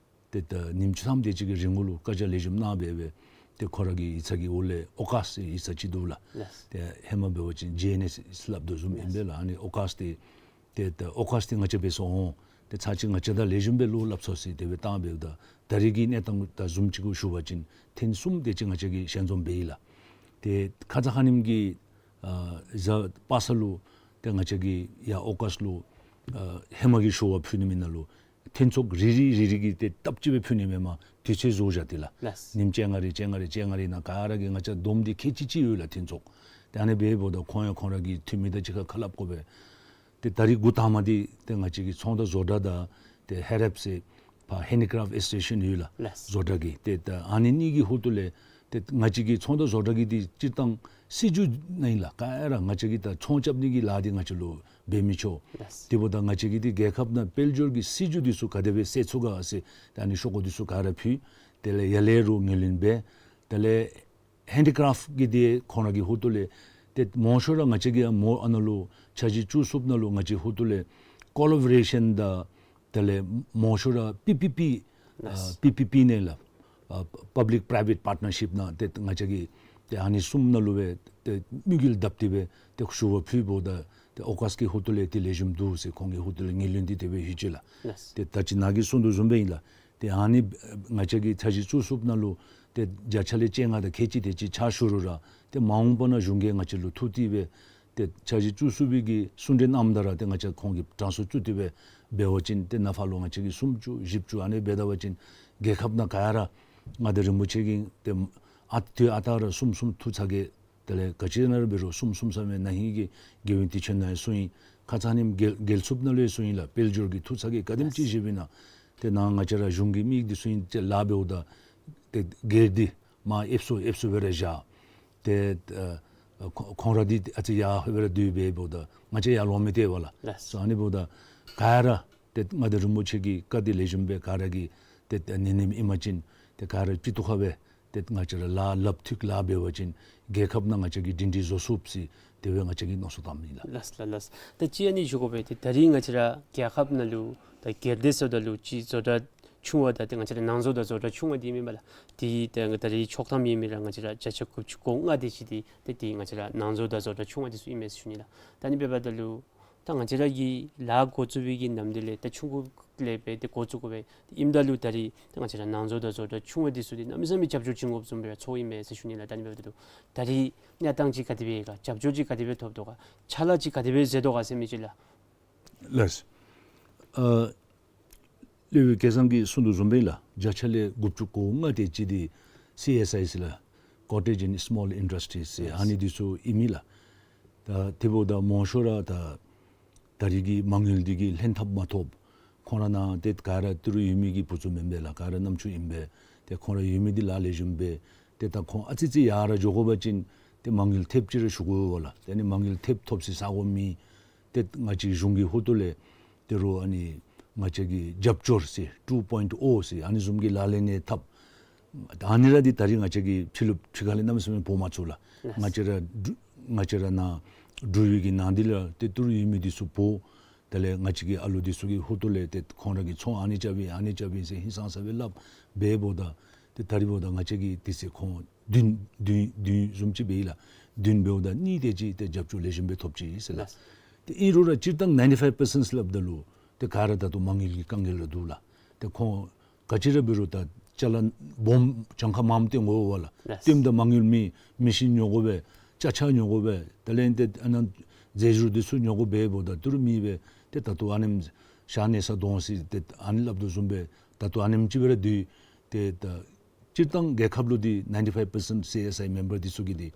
ཏེ་ད་ཉིནམ་བཅུ་ཐམ་དེ་ཅིག་གི་རིང་ལུ་བཀའ་རྒྱ་ལེགས་ཤོམ་གནང་སྦེ་སྦེ་ཏེ་ཁོ་ར་གི་ཡིག་ཚང་གི་འོག་ལས་ཨོ་ཀཱསི་ཟེར་ཡིག་ཚང་ཅིག་འདུག་ལགས། ལགས། ཏེ་ཧེ་མ་འབད་བ་ཅིན་ཇེ་ཨེན་ཨེསི་ཟེར་སླབ་དོ་བཟུམ་ཨིན་པས་ལགས། ཨ་ནི་ཨོ་ཀཱསི་འདི་ཏེ་ད་ཨོ་ཀཱསི་འདི་ང་བཅས་འབད་སོང་འོང་། ཏེ་ཚར་གཅིག་ང་བཅས་དང་ལེགས་ཤོམ་སྦེ་བློ་སླབ་ཚུགས་ཟེར་དེ་སྦེ་བཏང་འབདཝ་ད་ད་རིས་ཀྱི་གནས་སྟངས་དང་བཟུམ་ཅིག་གུ་ཞུ་བ་ཅིན་ཐེངས་གསུམ་དེ་ཅིག་ང་བཅས་ཀྱིས་ཞལ་འཛོམས་འབད་ཡི་ལགས། ཏེ་ཁ་ཙ་ཁ་ཉིནམ་གི་ཨ་གཟའ་པ་སངས་ལུ་ཏེ་ང་བཅས་ཀྱིས་ཡར་ཨོ་ཀཱསི་ལུ་ཨ་ཧེ་མ་གི་ཞུ་བ་ཕུལ་ནི་མེན་ན་ལུ་ཐེངས་ཚོགས་རེ་རེ་རེ་རེ་གིས་ཏེ་སྟབས་གཅིག་སྦེ་ཕུལ་ནི་མེན་པར་དུས་ཚོད་བཟོ་བཞག་སྟེ་ལགས། ལགས། ཉིནམ་བཅོ་ལྔ་རེ་བཅོ་ལྔ་རེ་བཅོ་ལྔ་རེ་ནང་ག་ར་གིས་ང་བཅས་བསྡོམས་ཏེ་ཁལ་གཅིག་གཅིག་ཡོད་ལགས་ཐེངས་ཚོགས། ཏེ་ཨ་ནི་འབདཝ་ད་ཁོང་ཡང་ཁོང་ར་གི་འཐུས་མི་དང་གཅིག་ཁར་ཁ་སླབ་དགོ་པས། ཏེ་ད་རིས་འགོ་དང་པ་འདི་ཏེ་ང་བཅས་ཀྱི་ཚོང་དང་བཟོ་གྲྭ་དང་ཏེ་ཧེ་རེབ་ཟེར་ཕར་ཧེན་ཌི་ཀ་རེཕཊ་ཨེ་སོ་སི་ཨེ་ཤཱན་ཡོད་ལགས། ལགས། བཟོ་གྲྭ་གི་ཏེ་ད་ཨ་ནི་གཉིས་ཀྱི་ཧོངས་ལས་ཏེ་ང་བཅས་ཀྱི་ཚོང་དང་བཟོ་གྲྭ་གི་འདི་སྤྱིར་བཏང་སྲིད་བྱུས་ནང་ཨིན་ལགས། ག་ར་ང་བཅས་ཀྱིས་ད་ཚོང་རྐྱབ་ནི་གི་ལཱ་འདི་ང་བཅས་ལུ་འབད་མི་ཆོག། ལགས། དེ་འབདཝ་ད་ང་བཅས་ཀྱིས་འདི་རྒྱལ་ཁབ་ནང་དཔལ་འབྱོར་གྱི་སྲིད་བྱུས་འདི་ཚུ་ག་དེ་སྦེ་སེལ་ཚུགས་ག་ཟེར་ད་ཨ་ནི་ཤོག་གུ་འདི་ཚུ་ག་ར་ཕུལ། དེ་ལས་ཡར་ལས་རུང་ངོས་ལེན་འབད། དེ་ལས་ཧེན་ཌི་ཀ་རེཕཊ་གི་འདི་ཁོང་ར་གི་ཧོངས་ལས་ཏེ་མང་ཤོས་ར་ང་བཅས་ཀྱིས་མོ་ཨ་ནཱ་ལུ་འཆར་གཞི་བཅུ་གསུམ་ནང་ལུ་ང་བཅས་ཧོངས་ལས་ཀོ་ལ་བོ་རེ་ཤཱན་དང་དེ་ལས་མང་ཤོས་ར་པི་པི་པི་ཨ་ལགས། པི་པི་པི་ནང་ལགས། ཨ་པབ་ལིཀ་པྲའི་ཝེཊ་པར་ཊ་ནར་ཤིཔ་ནང་ཏེ་ང་བཅས་ཀྱིས་ཏེ་ཨ་ནི་གསུམ་ནང་ལུ་སྦེ་ཏེ་དམིགས་ཡུལ་བརྡབས་ཏེ་སྦེ་ཏེ་ཞུ་བ་ཕུལཝ་ད་ཏེ་ཨོ་ཀཱསི་གི་ཧོངས་ལས་ཏེ་ལེགས་ཤོམ་འདུག་ཟེར་ཁོང་གི་ཧོངས་ལས་ངོས་ལེན་འདི་དེ་སྦེ་ཡོད་ཅི་ལགས། ལགས། ཏེ་ད་ཅི་ནཱ་གིས་གསུངས་དོ་བཟུམ་སྦེ་ཨིན་ལགས། ཏེ་ཨ་ནི་ང་བཅས་ཀྱི་འཆར་གཞི་བཅུ་གསུམ་ནང་ལུ་ཏེ་བརྒྱ་ཆ་ལས་བཅོ་ལྔ་དང་ཁལ་གཅིག་དེ་ཅིག་ཕྱག་ཞུ་རུང་ར་ཏེ་མ་འོངས་པ་ནང་གཞུང་གིས་ང་བཅས་ལུ་ཐུགས་གཏད་སྦེ་ཏེ་འཆར་གཞི་བཅུ་གསུམ་པའི་གི་གསུང་གྲོས་གནངམ་ད་ར་ཏེ་ང་བཅས་ཁོང་གིས་གྲངས་སུ་བཙུགས་ཏེ་སྦེ་འབད་བ་ཅིན་ཏེ་ནཱ་ཕར་ལུ་ང་བཅས་ཀྱིས་སུམ་ཅུ་བཞི་བཅུ་ཨ་ནི་འབད་ད་པ་ཅིན་རྒྱལ་ཁབ་ནང་ག་ར་མངའ་བདག་རིན་པོ་ཆེ་གིས་ཏེ་ཨ་དུས་ཨ་རྟག་ར་གསུམ་གསུམ་ཐུགས་ཚ་གྱང་དེ་ལས་ག་ཅི་ནང་ར་འབད་རུང་གསུམ་གསུམ་ཟེར་མི་ན་ཧིང་གི་དགེ་འདུན་དུས་ཆེན་ནང་ཡང་གསུངས་ཡི། ཁ་ཙ་ནིམ་རྒྱལ་རྒྱལ་ཚབ་ནང་ལུ་ཡང་གསུངས་ཡི་ལགས། དཔལ་འབྱོར་གྱི་ཐུགས་ཚ་གྱང་ག་དེམ་ཅིག་བཞེས་པས་ན་ཏེ་ནཱ་ང་བཅས་ར་གཞུང་གི་མི་འདི་ཚུ་ཨིན་ཏེ་ལཱ་འབདཝ་ད་ཏེ་སྒེར་འདི་མར་ཨེབ་སོ་ཨེབ་སོ་སྦེ་ར་བཞག། ཏེ་ཨ་ཁོང་ཁོང་ར་འདི་ཨ་ཙི་ཡར་ཧེ་སྦེ་ར་སྡོད་སྦེ་འབདཝ་ད་ང་བཅས་ཡར་ལོང་མི་སྟེར་བས་ལགས། ལགས། སོ་ཨ་ནི་འབདཝ་ད་ག་ར་ཏེ་མངའ་བདག་རིན་པོ་ཆེ་གི་བཀའ་འདི་ལེགས་ཤོམ་སྦེ་ག་ར་གིས་ཏེ་ཏེ་ཉན་ནི་ཨིན་པ་ཅིན་ཏེ་ག་ར་སྤྱི་ཏོག་ཁར་སྦེ་ཏེ་ང་བཅས་ར་ལཱ་ལགཔ་ཐུག་ལཱ་འབད་བ་ཅིན་རྒྱལ་ཁབ་ནང་ང་བཅས་ཀྱིས་སྒྲིང་སྒྲིང་བཟོ་ཚུགས་ཟེར་དེ་སྦེ་ང་བཅས་ཀྱིས་མནོ་བསམ་བཏངམ་ཨིན་ལགས། ལགས་ལགས་ལགས། ད་ཅི་ཨ་ནི་ཞུ་དགོ་པས། ཏེ་ད་རིས་ང་བཅས་ར་རྒྱལ་ཁབ་ནང་ལུ་ད་སྒེར་སྡེ་ཟེརཝ་ད་ལུ་ཅིག་བཟོ་གྲྭ་ཆུང་བ་དང་ཏེ་ང་བཅས་ར་ནང་བཟོ་དང་བཟོ་གྲྭ་ཆུང་བ་འདི་ཨིན་མས་ལགས། ཏེ་ད་ད་རིས་ཆོག་ཐམ་ཨིན་མི་ར་ང་བཅས་ར་བརྒྱ་ཆ་དགུ་བཅུ་གོ་ལྔ་དེ་ཅིག་འདི་ཏེ་ཏེ་ང་བཅས་ར་ནང་བཟོ་དང་བཟོ་གྲྭ་ཆུང་བ་འདི་ཚུ་ཨིན་མས་ཟེར་ཞུ་ནི་ལགས། ད་ཨ་ནི་འབདཝ་ད་ལུ་ད་ང་བཅས་ར་གི་ལཱ་འགོ་བཙུགས་པའི་གི་ནམ་དུས་ལས་ད་ཆུང་ཀུ་ལས་འབད་དེ་འགོ་བཙུགས་དགོ་པས། ཨིནམ་ད་ལུ་ད་རིས་ད་ང་བཅས་ར་ནང་བཟོ་དང་བཟོ་གྲྭ་ཆུང་བ་འདི་ཚུ་འདི་གནམ་མེད་ས་མེད་རྒྱབ་སྐྱོར་བྱིན་དགོཔ་བཟུམ་སྦེ་ཚོརཝ་ཨིན་མས་ཟེར་ཞུ་ནི་ལགས། ད་ཨ་ནི་འབདཝ་ད་ལུ་ད་རིས་གནས་སྟངས་ཅིག་ག་དེ་སྦེ་ཡོད་ག། རྒྱབ་སྐྱོར་ཅིག་ག་དེ་སྦེ་ཐོབ་དོ་ག། ཕྱག་ལཱ་ཅིག་ག་དེ་སྦེ་མཛད་དོ་ག་ཟེར་མི་ཅིག་ལགས། ལགས། ཨ་སློབ་དཔོན་སྐལ་བཟང་གིས་གསུངས་དོ་བཟུམ་སྦེ་ལགས། བརྒྱ་ཆ་ལས་དགུ་བཅུ་གོ་ལྔ་དེ་ཅིག་འདི་སི་ཨེསི་ཨའི་ཟེར་ལགས། Cottage and small industries ཟེར་ཨ་ནི་འདི་ཚུ་ཨིན་མས་ལགས། ད་དེ་འབདཝ་ད་མང་ཤོས་ར་ད་ད་རིས་ཀྱི་མ་དངུལ་འདི་གིས་ལྷན་ཐབས་མ་ཐོབ། ཁོང་ར་ནང་ཏེ་ག་ར་ཏི་རུ་ཡོད་མི་གི་བུ་ཚུ་མེན་པས་ལགས། ག་ར་རྣམ་ཅོ་ཨིན་པས། ཏེ་ཁོང་ར་ཡོད་མི་འདི་ལཱ་ལེགས་ཤོམ་འབད། ཏེ་ད་ཁོང་ཨ་ཙི་ཙི་ཡར་ར་འགྱོ་དགོ་པ་ཅིན་ཏེ་མ་དངུལ་ཐེབས་ཅིག་ར་ཞུ་དགོ་པས་ལགས། ཏེ་ཨ་ནི་མ་དངུལ་ཐེབས་ཐོབ་སའི་ས་སྒོ་མེད། ཏེ་ང་བཅས་གཞུང་གི་ཧོངས་ལས་ཏེ་རུང་ཨ་ནི་ང་བཅས་ཀྱི་རྒྱབ་སྐྱོར་ཟེར་ཊུ་པོའིནཊ་ཨོ་ཟེར་ཨ་ནི་བཟུམ་གྱི་ལག་ལེན་ཡང་འཐབ། ཨ་ནི་ར་འདི་ད་རིས་ང་བཅས་ཀྱི་ཕྱི་ལུ་ཕྱི་ཁ་ལས་གནམ་མེད་ས་མེད་འབོ་མ་ཚུགས་ལགས། ལགས། ང་བཅས་ར་འབྲུག་ང་བཅས་ར་ནཱ་འབྲུག་ཡུལ་གྱི་ནང་འདི་ལུ་ཏེ་ཏི་རུ་ཡོད་མི་འདི་ཚུ་འབོ། དེ་ལས་ང་བཅས་ཀྱི་ཨ་ལོ་འདི་ཚུ་གི་ཧོངས་ལས་ཏེ་ཁོང་ར་གིས་ཚོང་ཨ་ནི་རྐྱབ་ཨིན་ཨ་ནི་རྐྱབ་ཨིན་ཟེར་ཧིང་སངས་ས་སྦེ་སླབ་འབདཝ་ད་ཏེ་ད་རིས་འབདཝ་ད་ང་བཅས་ཀྱིས་དེ་ཚེ་ཁོང་བདུན་བདུན་བདུན་བཟུམ་ཅིག་འབད་ཡི་ལགས། བདུན་འབདཝ་ད་གཉིས་དེ་ཅིག་ཏེ་རྒྱབ་སྐྱོར་ལེགས་ཤོམ་སྦེ་ཐོབ་ཅི་ཟེར་ལགས། ལགས། ཏེ་ཨིན་རུང་ར་སྤྱིར་བཏང་ནའིན་ཊི་ཕའིབ་པར་སེནཊ་སླབ་ད་ལུ་ཏེ་ག་ར་ད་ལྟོ་མ་དངུལ་གྱི་དཀའ་ངལ་ར་འདུག་ལགས། ཏེ་ཁོང་ག་ཅི་ར་འབད་རུང་ད་ཅ་ལ་སྦོམ་གྱངས་ཁ་མངམ་བཏོན་དགོ་པས་ལགས། ལགས། བཏོནམ་ད་མ་དངུལ་མེད། མེ་ཤིན་ཉོ་དགོ་པས། ཅ་ཆས་ཉོ་དགོ་པས། དེ་ལས་ཏེ་ཨ་ནཱ་རྫས་སྦྱོར་འདི་ཚུ་ཉོ་དགོ་པས། འབདཝ་ད་ཏི་རུ་མེད་པས། ཏེ་ད་ལྟོ་ཨ་ནེམ་ཞག་གནས་ས་དོང་ཟེར་ཏེ་ཨ་ནི་སླབ་དོ་བཟུམ་སྦེ་ད་ལྟོ་ཨ་ནེམ་ཅིག་སྦེ་ར་སྡོད། ཏེ་ད་སྤྱིར་བཏང་རྒྱལ་ཁབ་ལུ་འདི་ནའིན་ཊི་ཕའིབ་པར་སེནཊ་སི་ཨེསི་ཨའི་མེམ་བར་འདི་ཚུ་གིས་འདི་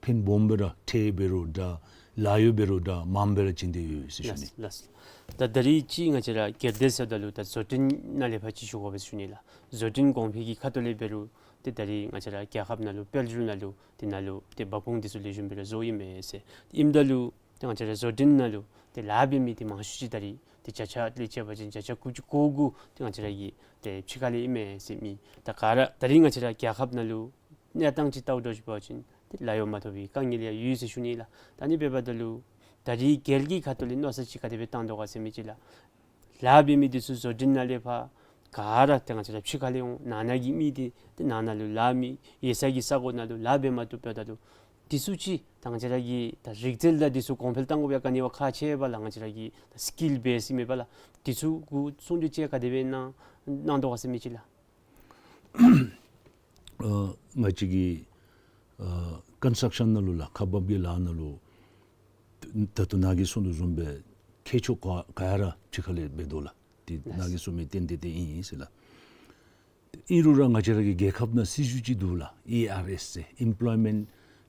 ཕན་སྦོམ་སྦེ་ར་ཁྲལ་འབད་རུང་འདྲ་ལཱ་གཡོག་འབད་རུང་འདྲ་མངམ་སྦེ་ར་བྱིན་ཏེ་ཡོད་ཟེར་ཞུ་ནི། ལགས་ལགས། ད་ད་རིས་ཅིག་ང་བཅས་ར་སྒེར་སྡེ་ཟེརཝ་ད་ལུ་ད་བཟོ་སྐྲུན་ནང་ལས་ཕར་ཅིག་ཞུ་དགོ་པས་ཟེར་ཞུ་ནི་ལགས། བཟོ་སྐྲུན་གོང་འཕེལ་གྱི་ཁ་ཐུག་ལས་འབད་རུང་ཏེ་ད་རིས་ང་བཅས་ར་རྒྱལ་ཁབ་ནང་ལུ་དཔལ་འབྱོར་ནང་ལུ་ཏེ་ནང་ལུ་ཏེ་འབབ་ཁུངས་འདི་ཚུ་ལེགས་ཤོམ་སྦེ་ར་བཟོ་ཡི་མས་ཟེར། ཨིནམ་ད་ལུ་ཏེ་ང་བཅས་ར་བཟོ་སྐྲུན་ནང་ལུ་ཏེ་ལཱ་འབད་མི་འདི་མང་ཤོས་ཅིག་ད་རིས་ཏེ་བརྒྱ་ཆ་ལས་བྱས་པ་ཅིན་བརྒྱ་ཆ་དགུ་བཅུ་གོ་དགུ་ཏེ་ང་བཅས་ར་གི་ཏེ་ཕྱི་ཁ་ལས་ཨིན་མས་ཟེར་མི། ད་ག་ར་ད་རིས་ང་བཅས་ར་རྒྱལ་ཁབ་ནང་ལུ་གནས་སྟངས་ཅིག་བལྟཝ་ད་ཞུ་བ་ཅིན་ཏེ་ལཱ་གཡོག་མ་ཐོབ་པའི་དཀའ་ངལ་ཡང་ཡོད་ཟེར་ཞུ་ནི་ལགས། ད་ཨ་ནི་འབདཝ་ད་ལུ་ད་རིས་རྒྱལ་གྱི་ཁ་ཐུག་ལས་མནོ་བསམ་ཅིག་ག་དེ་སྦེ་བཏང་དོ་ག་ཟེར་མི་ཅིག་ལགས། ལཱ་འབད་མི་འདི་ཚུ་བཟོ་སྐྲུན་ནང་ལས་ཕར་ག་ར་ཏེ་ང་བཅས་ར་ཕྱི་ཁ་ལས་འོང་། ནང་ན་གི་མི་འདི་ཏེ་ནང་ན་ལུ་ལཱ་མེད། ཡོད་ས་གི་ས་གོ་ནང་ལུ་ལཱ་འབད་མ་བཏུབ་པས། ད་ལུ་འདི་ཚུ་ཅིག་ད་ང་བཅས་ར་གི་ད་རིག་རྩལ་དང་འདི་ཚུ་གོང་འཕེལ་གཏང་དགོ་པའི་ག་ནི་བ་ཁག་ཆེ་བས་ལགས། ང་བཅས་ར་གི་ད་སི་ཀིལ་བེསི་ཨིན་མས་པ་ལགས། འདི་ཚུ་གུ་སྲུང་སྐྱོབ་ཅིག་ག་དེ་སྦེ་གནང་གནང་དོ་ག་ཟེར་མི་ཅིག་ལགས། ཨ་ང་བཅས་ཀྱི་ཨ་ཀོན་སི་ཊྲག་ཤཱན་ནང་ལུ་ལགས་ཁག་འབག་གི་ལཱ་ནང་ལུ་ད་ལྟོ་ནཱ་གིས་གསུངས་དོ་བཟུམ་སྦེ་ཁྱད་ཆོས་ག་ག་ར་ཕྱི་ཁ་ལས་འབད་དོ་ལགས། ཏེ་ནཱ་གིས་གསུངས་མི་ཏན་ཏན་ཏན་ཨིན་ཟེར་ལགས། ཨིན་རུང་ར་ང་བཅས་ར་གི་རྒྱལ་ཁབ་ནང་སྲིད་བྱུས་ཅིག་འདུག་ལགས། ཨི་ཨར་ཨེསི་ཟེར་Employment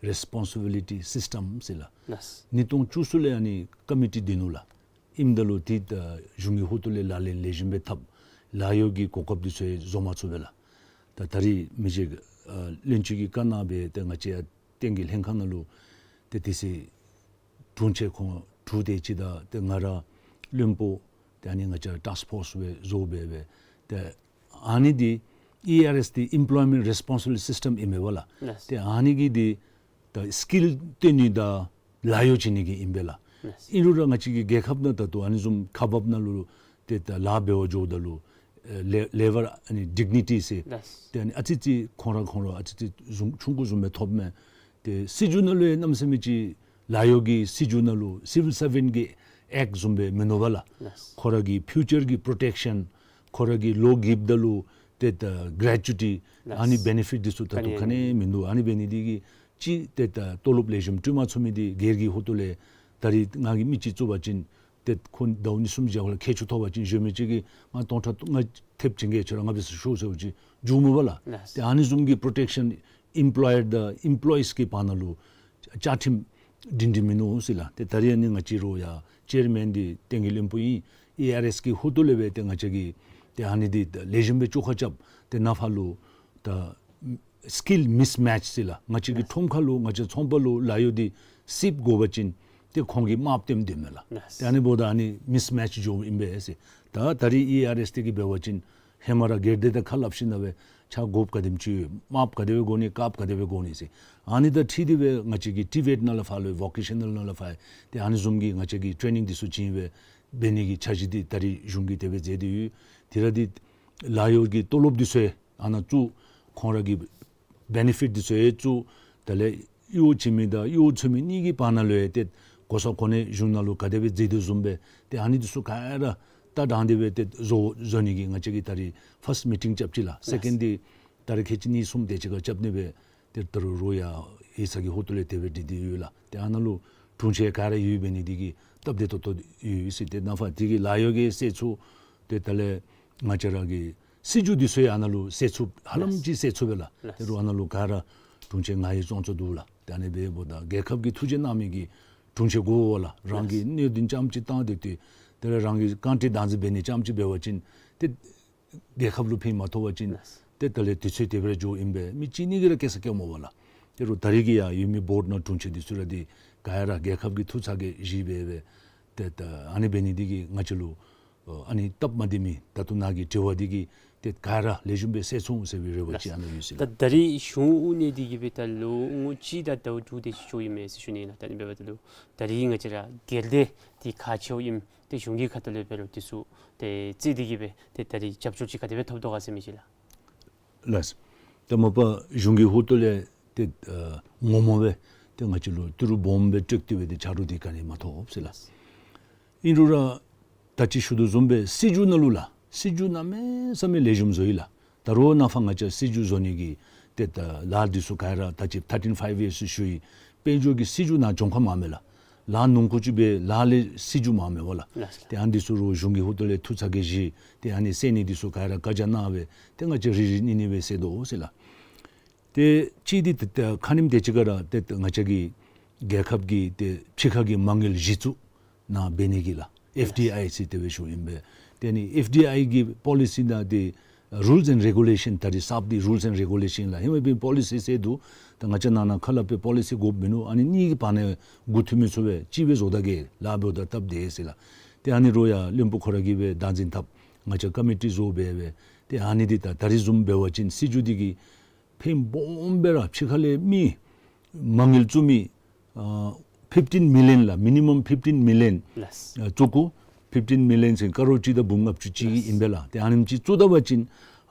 Responsibility System ཟེར་ལགས། ལགས། ཉིས་སྟོང་བཅུ་གསུམ་ལས་ཨ་ནི་ཀོ་མི་ཊི་འདི་ནུག་ལགས། ཨིནམ་ད་ལུ་ཏེ་ད་གཞུང་གི་ཧོངས་ལས་ལག་ལེན་ལེགས་ཤོམ་སྦེ་འཐབ། ལཱ་གཡོག་གི་གོ་སྐབས་འདི་ཚུ་ཡང་བཟོ་མ་ཚུགས་པས་ལགས། ད་ད་རིས་མི་རྗེ་ཨ་བློན་ཆེན་གྱིས་བཀའ་གནང་སྦེ་ཏེ་ང་བཅས་ཡར་བསྟན་རྒྱས་ལྷན་ཁག་ནང་ལུ་ཏེ་དེ་ཚེ་དྲུང་ཆེན་ཁོང་དྲུག་དེ་ཅིག་དང་ཏེ་ང་ར་བློན་པོ་ཏེ་ཨ་ནི་ང་བཅས་ཊཱསྐ་ཕོརསི་སྦེ་བཟོ་སྦེ་སྦེ་ཏེ་ཨ་ནི་འདི་ཨི་ཨར་ཨེསི་འདི་Employment Responsibility System ཨིན་མས་པ་ལགས། ལགས། ཏེ་ཨ་ནི་གི་འདི་ད་སི་ཀིལ་བཏོན་ནི་དང་ལཱ་གཡོག་བྱིན་ནི་གི་ཨིན་པས་ལགས། ལགས། ཨིན་རུང་ར་ང་བཅས་ཀྱི་རྒྱལ་ཁབ་ནང་ད་ལྟོ་ཨ་ནི་བཟུམ་ཁག་འབག་ནང་ལུ་ཏེ་ད་ལཱ་འབད་བར་འགྱོཝ་ད་ལུ་ཨེ་ལེ་ལེ་བར་ཨ་ནི་ཌིག་ནི་ཊི་ཟེར། ལགས། ཏེ་ཨ་ནི་ཨ་ཙི་ཙི་ཁོང་ར་ཁོང་ར་ཨ་ཙི་ཙི་བཟུམ་ཆུང་ཀུ་བཟུམ་སྦེ་ཐོབ་མས། ཏེ་སྲིད་བྱུས་ནང་ལུ་ཡང་གནམ་མེད་ས་མེད་ཅིག་ལཱ་གཡོག་གི་སྲིད་བྱུས་ནང་ལུ་སི་ཝིལ་སར་བེནཊ་གི་ཨེཀཊ་བཟུམ་སྦེ་མིན་ནུག་པ་ལགས། ལགས། ཁོ་ར་གི་ཕིའུ་ཅར་གྱི་པོརོ་ཊེཀ་ཤཱན་ཁོ་ར་གི་ལོ་རྒསཔ་ད་ལུ་ཏེ་ད་གརེ་ཅུ་ཊི་ལགས། ཨ་ནི་བེ་ནེ་ཕིཊ་འདི་ཚུ་ད་ལྟོ་ག་ནི་ཡང་མིན་འདུག། ཨ་ནི་འབད་ནི་འདི་གིས་ཅིག་ཏེ་ད་ཏོ་ལོབ་ལེགས་ཤོམ་སྤྲོད་མ་ཚུགས་མི་འདི་སྒེར་གྱི་ཧོངས་ལས་ད་རིས་ང་གིས་མི་ཅིག་བཙུགས་པ་ཅིན་ཏེ་ཁོ་ཟླཝ་གཉིས་གསུམ་རྒྱབ་ལས་ཁྱད་ཆོས་ཐོབ་པ་ཅིན་གཞན་མི་ཅིག་གིས་ང་སྟོང་ཕྲག་ལྔ་ཐེབས་བྱིན་གེ། ཁྱོད་ར་ང་འབད་སར་ཤོག་ཟེར་བ་ཅིན་འགྱོ་མི་པ་ལགས། ལགས། ཏེ་ཨ་ནི་བཟུམ་གྱི་པོརོ་ཊེཀ་ཤཱན་ཨེམ་པོ་ལོ་ཡར་དང་ཨེམ་པོ་ལོ་ཡིས་ཀྱི་བར་ན་ལུ་བཅའ་ཁྲིམས་སྒྲིང་སྒྲིང་མིན་ནུག་ཟེར་ལགས། ཏེ་ད་རིས་ཨ་ནི་ང་བཅས་ར་ཡང་ཅེར་མེན་འདི་བསྟན་རྒྱས་བློན་པོ་ཨིན། ཨི་ཨར་ཨེསི་གི་ཧོངས་ལས་སྦེ་ཏེ་ང་བཅས་ཀྱིས་ཏེ་ཨ་ནི་འདི་ལེགས་ཤོམ་སྦེ་བཅོ་ཁ་རྐྱབ། ཏེ་ནཱ་ཕར་ལུ་ད་སི་ཀིལ་མིསི་མེཆ་ཟེར་ལགས། ང་བཅས་ཀྱི་ཁྲོམ་ཁ་ལུ་ང་བཅས་ཚོང་པ་ལུ་ལཱ་གཡོག་འདི་སིབ་དགོ་པ་ཅིན་ཏེ་ཁོང་གིས་དམའཝ་བཏོནམ་འདི་མས་ལགས། ལགས། ཏེ་ཨ་ནི་འབདཝ་ད་ཨ་ནི་མིསི་མེཆ་འགྱོཝ་ཨིན་པས་ཟེར། ད་ད་རིས་ཨི་ཨར་ཨེསི་འདི་གིས་འབད་བ་ཅིན་ཧེ་མ་ར་སྒེར་སྡེ་དང་ཁ་སླབ་ཞིནམ་ལས་ཆ་དགོཔ་ག་དེམ་ཅིག་ཡོད། དམའཝ་ག་དེ་སྦེ་དགོ་ནི། དཀརཔོ་ག་དེ་སྦེ་དགོ་ནི་ཟེར། ཨ་ནི་དང་འཁྲིལ་ཏེ་སྦེ་ང་བཅས་ཀྱི་ཊི་བེཊ་ནང་ལས་ཕར་ལུ་བོ་ཀེ་ཤཱ་ནཱལ་ནང་ལས་ཕར་ཏེ་ཨ་ནི་བཟུམ་གྱི་ང་བཅས་ཀྱི་ཊེ་རེ་ནིང་འདི་ཚུ་བྱིན་སྦེ་འབད་ནི་གི་འཆར་གཞི་འདི་ད་རིས་གཞུང་གིས་དེ་སྦེ་མཛད་དེ་ཡོད། དེ་ར་འདི་ལཱ་གཡོག་གི་ཏོ་ལོབ་འདི་ཚུ་ཡང་ཨ་ནཱ་བཙུགས། ཁོང་ར་གི་བེ་ནེ་ཕིཊ་འདི་ཚུ་ཡང་བཙུགས། དེ་ལས་གཡོག་བྱིན་མི་དང་གཡོག་འཚོལ་མི་གཉིས་ཀྱི་བར་ན་ལུ་ཡང་ཏེ་གོ་ས་གོ་གནས་གཞུང་ནང་ལུ་ག་དེ་སྦེ་མཛད་དོ་བཟུམ་སྦེ་ཏེ་ཨ་ནི་འདི་ཚུ་ག་ར་ད་དྲང་སྟེ་སྦེ་ཏེ་བཟོ་བཟོ་ནི་གི་ང་བཅས་ཀྱིས་ད་རིས་ཕརསཊ་མི་ཊིང་རྐྱབ་ཅི་ལགས། སེ་ཀེནཌ་འདི་ད་རིས་ཁལ་གཅིག་གཉིས་གསུམ་དེ་ཅིག་ཁར་རྐྱབ་ནི་སྦེ་ཏེ་ད་རུང་རོགས་ཡང་ཡིག་ཚང་གི་ཧོངས་ལས་དེ་སྦེ་སྒྲིག་སྟེ་ཡོད་ལགས། ཏེ་ཨ་ནཱ་ལུ་དྲུང་ཆེན་ག་ར་ཡོདཔ་འབད་ནི་འདི་གིས་སྟབས་བདེ་ཏོག་ཏོ་ཡོད་ཟེར། ཏེ་ནཱ་ཕར་འདི་གི་ལཱ་གཡོག་གི་སེལ་ཚུགས། ཏེ་དེ་ལས་ང་བཅས་ར་གི་སྲིད་བྱུས་འདི་ཚུ་ཡང་ཨ་ནཱ་ལུ་སེལ་ཚུགས། ཧ་ལམ་ཅིག་སེལ་ཚུགས་པས་ལགས། ལགས། ཏེ་རུང་ཨ་ནཱ་ལུ་ག་ར་ དྲུང་ཆེ་ང་ཡི་བཙོང་ཚོ་འདུག་ལགས། ཏེ་ཨ་ནི་འབདཝ་ད་རྒྱལ་ཁབ་ཀྱིས་ཐུགས་རྗེ་གནང་མི་གི་དྲུང་ཆེ་དགོ་པས་ལགས། རང་གི་གནད་དོན་རྐྱངམ་ཅིག་བཏང་སྟེ་ཏེ་དེ་ལས་རང་གི་རྐང་སྟེང་བདག་འཛིན་འབད་ནི་རྐྱངམ་ཅིག་འབད་བ་ཅིན་ཏེ་རྒྱལ་ཁབ་ལུ་ཕན་མ་ཐོགས་པ་ཅིན་ཏེ་དེ་ལས་དུས་ཚོད་དེ་སྦེ་ར་འགྱོཝ་ཨིན་པས། མི་གཅིག་གཉིས་ཀྱིས་ར་སྐྱེལ་ས་སྐྱེལ་མོ་པས་ལགས། ཏེ་རུང་ད་རེས་ཀྱི་ཡང་ཡོད་མི་བོརཌ་ནང་དྲུང་ཆེ་འདི་ཚུ་ར་འདི་ག་ར་རྒྱལ་ཁབ་ཀྱིས་ཐུགས་ཚ་གྱང་བཞེས་སྦེ་སྦེ་ཏེ་ད་ཨ་ནི་འབད་ནི་འདི་གིས་ང་བཅས་ལུ་ཨ་ནི་སྟབས་མ་བདེ་མི་ད་ལྟོ་ནཱ་གི་དྲི་བ་འདི་གིས་ཏེ་ག་ར་ལེགས་ཤོམ་སྦེ་སེལ་ཚུགས་འོང་ཟེར་བའི་རེ་བ་ཅིག་ཨ་ནཱ་ཡོད་ཟེར་ལགས། ད་ད་རེས་གཞུང་དབུ་བརྙེས་འདི་གིས་སྦེ་ད་ལོ་ངོ་གཅིག་དང་ཟླཝ་དྲུག་དེ་ཅིག་འགྱོཝ་ཨིན་མས་ཟེར་ཞུ་ནི་ལགས། ད་ཨ་ནི་འབདཝ་ད་ལུ་ད་རེས་ང་བཅས་ར་སྒེར་སྡེ་འདི་ག་ཅི་འབདཝ་ཨིན་ཏེ་གཞུང་གི་ཁ་ཐུག་ལས་འབད་རུང་འདི་ཚུ་ཏེ་རྩིས་འདི་གིས་སྦེ་ཏེ་ད་རེས་རྒྱབ་སྐྱོར་ཅིག་ག་དེ་སྦེ་ཐོབ་དོ་ག་ཟེར་མི་ཅིག་ལགས། ལགས། ད་མ་པ་གཞུང་གི་ཧོངས་ལས་ཏེ་ཨ་ངོ་མ་སྦེ་ཏེ་ང་བཅས་ལུ་ཏི་རུ་སྦོམ་སྦེ་སྤྲོད་དེ་སྦེ་ཏེ་ཆ་རོགས་འདི་ག་ནི་མ་ཐོབ་ཟེར་ལགས། ཨིན་རུང་ར་ད་ཅི་ཞུ་དོ་བཟུམ་སྦེ་སྲིད་བྱུས་ནང་ལུ་ལགས། སྲིད་བྱུས་གནམ་མེད་ས་མེད་ལེགས་ཤོམ་བཟོ་ཡི་ལགས། ད་རུང་ནཱ་ཕར་ང་བཅས་སྲིད་བྱུས་བཟོ་ནི་གི་ཏེ་ད་ལཱ་འདི་ཚུ་ག་ར་ད་ཅི་ཐར་ཊིན་ཕའིབ་ཡརསི་ཞུ་ཡི། དཔལ་འབྱོར་གྱི་སྲིད་བྱུས་ནང་འབྱུང་ཁམས་མ་མེད་ལགས། ལཱ་ནང་འཁོད་ཅིག་སྦེ་ལཱ་ལས་སྲིད་བྱུས་མ་མེད་པས་ལགས། ལགས། ཏེ་ཨ་ནི་འདི་ཚུ་རུང་གཞུང་གི་ཧོངས་ལས་ཐུགས་ཚ་གྱང་བཞེས་ཏེ་ཨ་ནི་སེལ་ནི་འདི་ཚུ་ག་ར་བཀའ་རྒྱ་གནང་སྦེ་ཏེ་ང་བཅས་རི་རི་ནི་ནི་སྦེ་སེལ་དོ་ཟེར་ལགས། ཏེ་གཅིག་འདི་ཏེ་ཏེ་ཁ་ཉིནམ་དེ་ཅིག་ཁར་ཏེ་ང་བཅས་ཀྱི་རྒྱལ་ཁབ་ཀྱི་ཏེ་ཕྱི་ཁ་གི་མ་དངུལ་གཞི་བཙུགས་ནང་འབད་ནི་གི་ལགས། ཨེཕ་ཌི་ཨའི་ཟེར་དེ་སྦེ་ཞུཝ་ཨིན་པས། ཏེ་ཨ་ནི་ཨེཕ་ཌི་ཨའི་གི་པོ་ལི་སི་ནང་ཏེ་རུལས་ཨེནཌ་རེ་གུ་ལེ་ཤཱན་ད་རེས་གསརཔ་འདི་རུལས་ཨེནཌ་རེ་གུ་ལེ་ཤཱན་ལགས། ཧེ་མ་འབད་པོ་ལི་སི་ཟེར་འདུག། ད་ང་བཅས་ནང་ན་ཁ་སླབ་སྦེ་པོ་ལི་སི་དགོཔ་མིན་ནུག། ཨ་ནི་གཉིས་ཀྱི་བར་ན་འགོ་མཐུད་མི་ཚུ་སྦེ་གཅིག་སྦེ་བཟོ་ད་གེ་ལཱ་འབདཝ་ད་སྟབས་བདེ་ཟེར་ལགས། ཏེ་ཨ་ནི་རུང་ཡང་བློན་པོ་ཁོ་ར་གིས་སྦེ་བདག་འཛིན་འཐབ། ང་བཅས་ཀ་མི་ཊི་བཟོ་སྦེ་སྦེ་ཏེ་ཨ་ནི་འདི་ད་ད་རེས་བཟུམ་འབད་བ་ཅིན་སྲིད་བྱུས་འདི་གིས་ཕན་སྦོམ་སྦེ་ར་ཕྱི་ཁ་ལས་མི་མ་དངུལ་བཙུགས་མི་ཨ་ཕིཕ་ཊིན་མི་ལི་ཡཱན་ལགས། མི་ནི་མམ་ཕིཕ་ཊིན་མི་ལི་ཡཱན་ལགས། ཨ་བཙུགས་དགོ། ཕིཕ་ཊིན་མི་ལི་ཡཱན་ཟེར་ཀ་རོར་གཅིག་དང་འབུམ་ལྔ་བཅུ་གཅིག་ཨིན་པས་ལགས། ཏེ་ཨ་ནེམ་ཅིག་བཙུགས་ད་པ་ཅིན་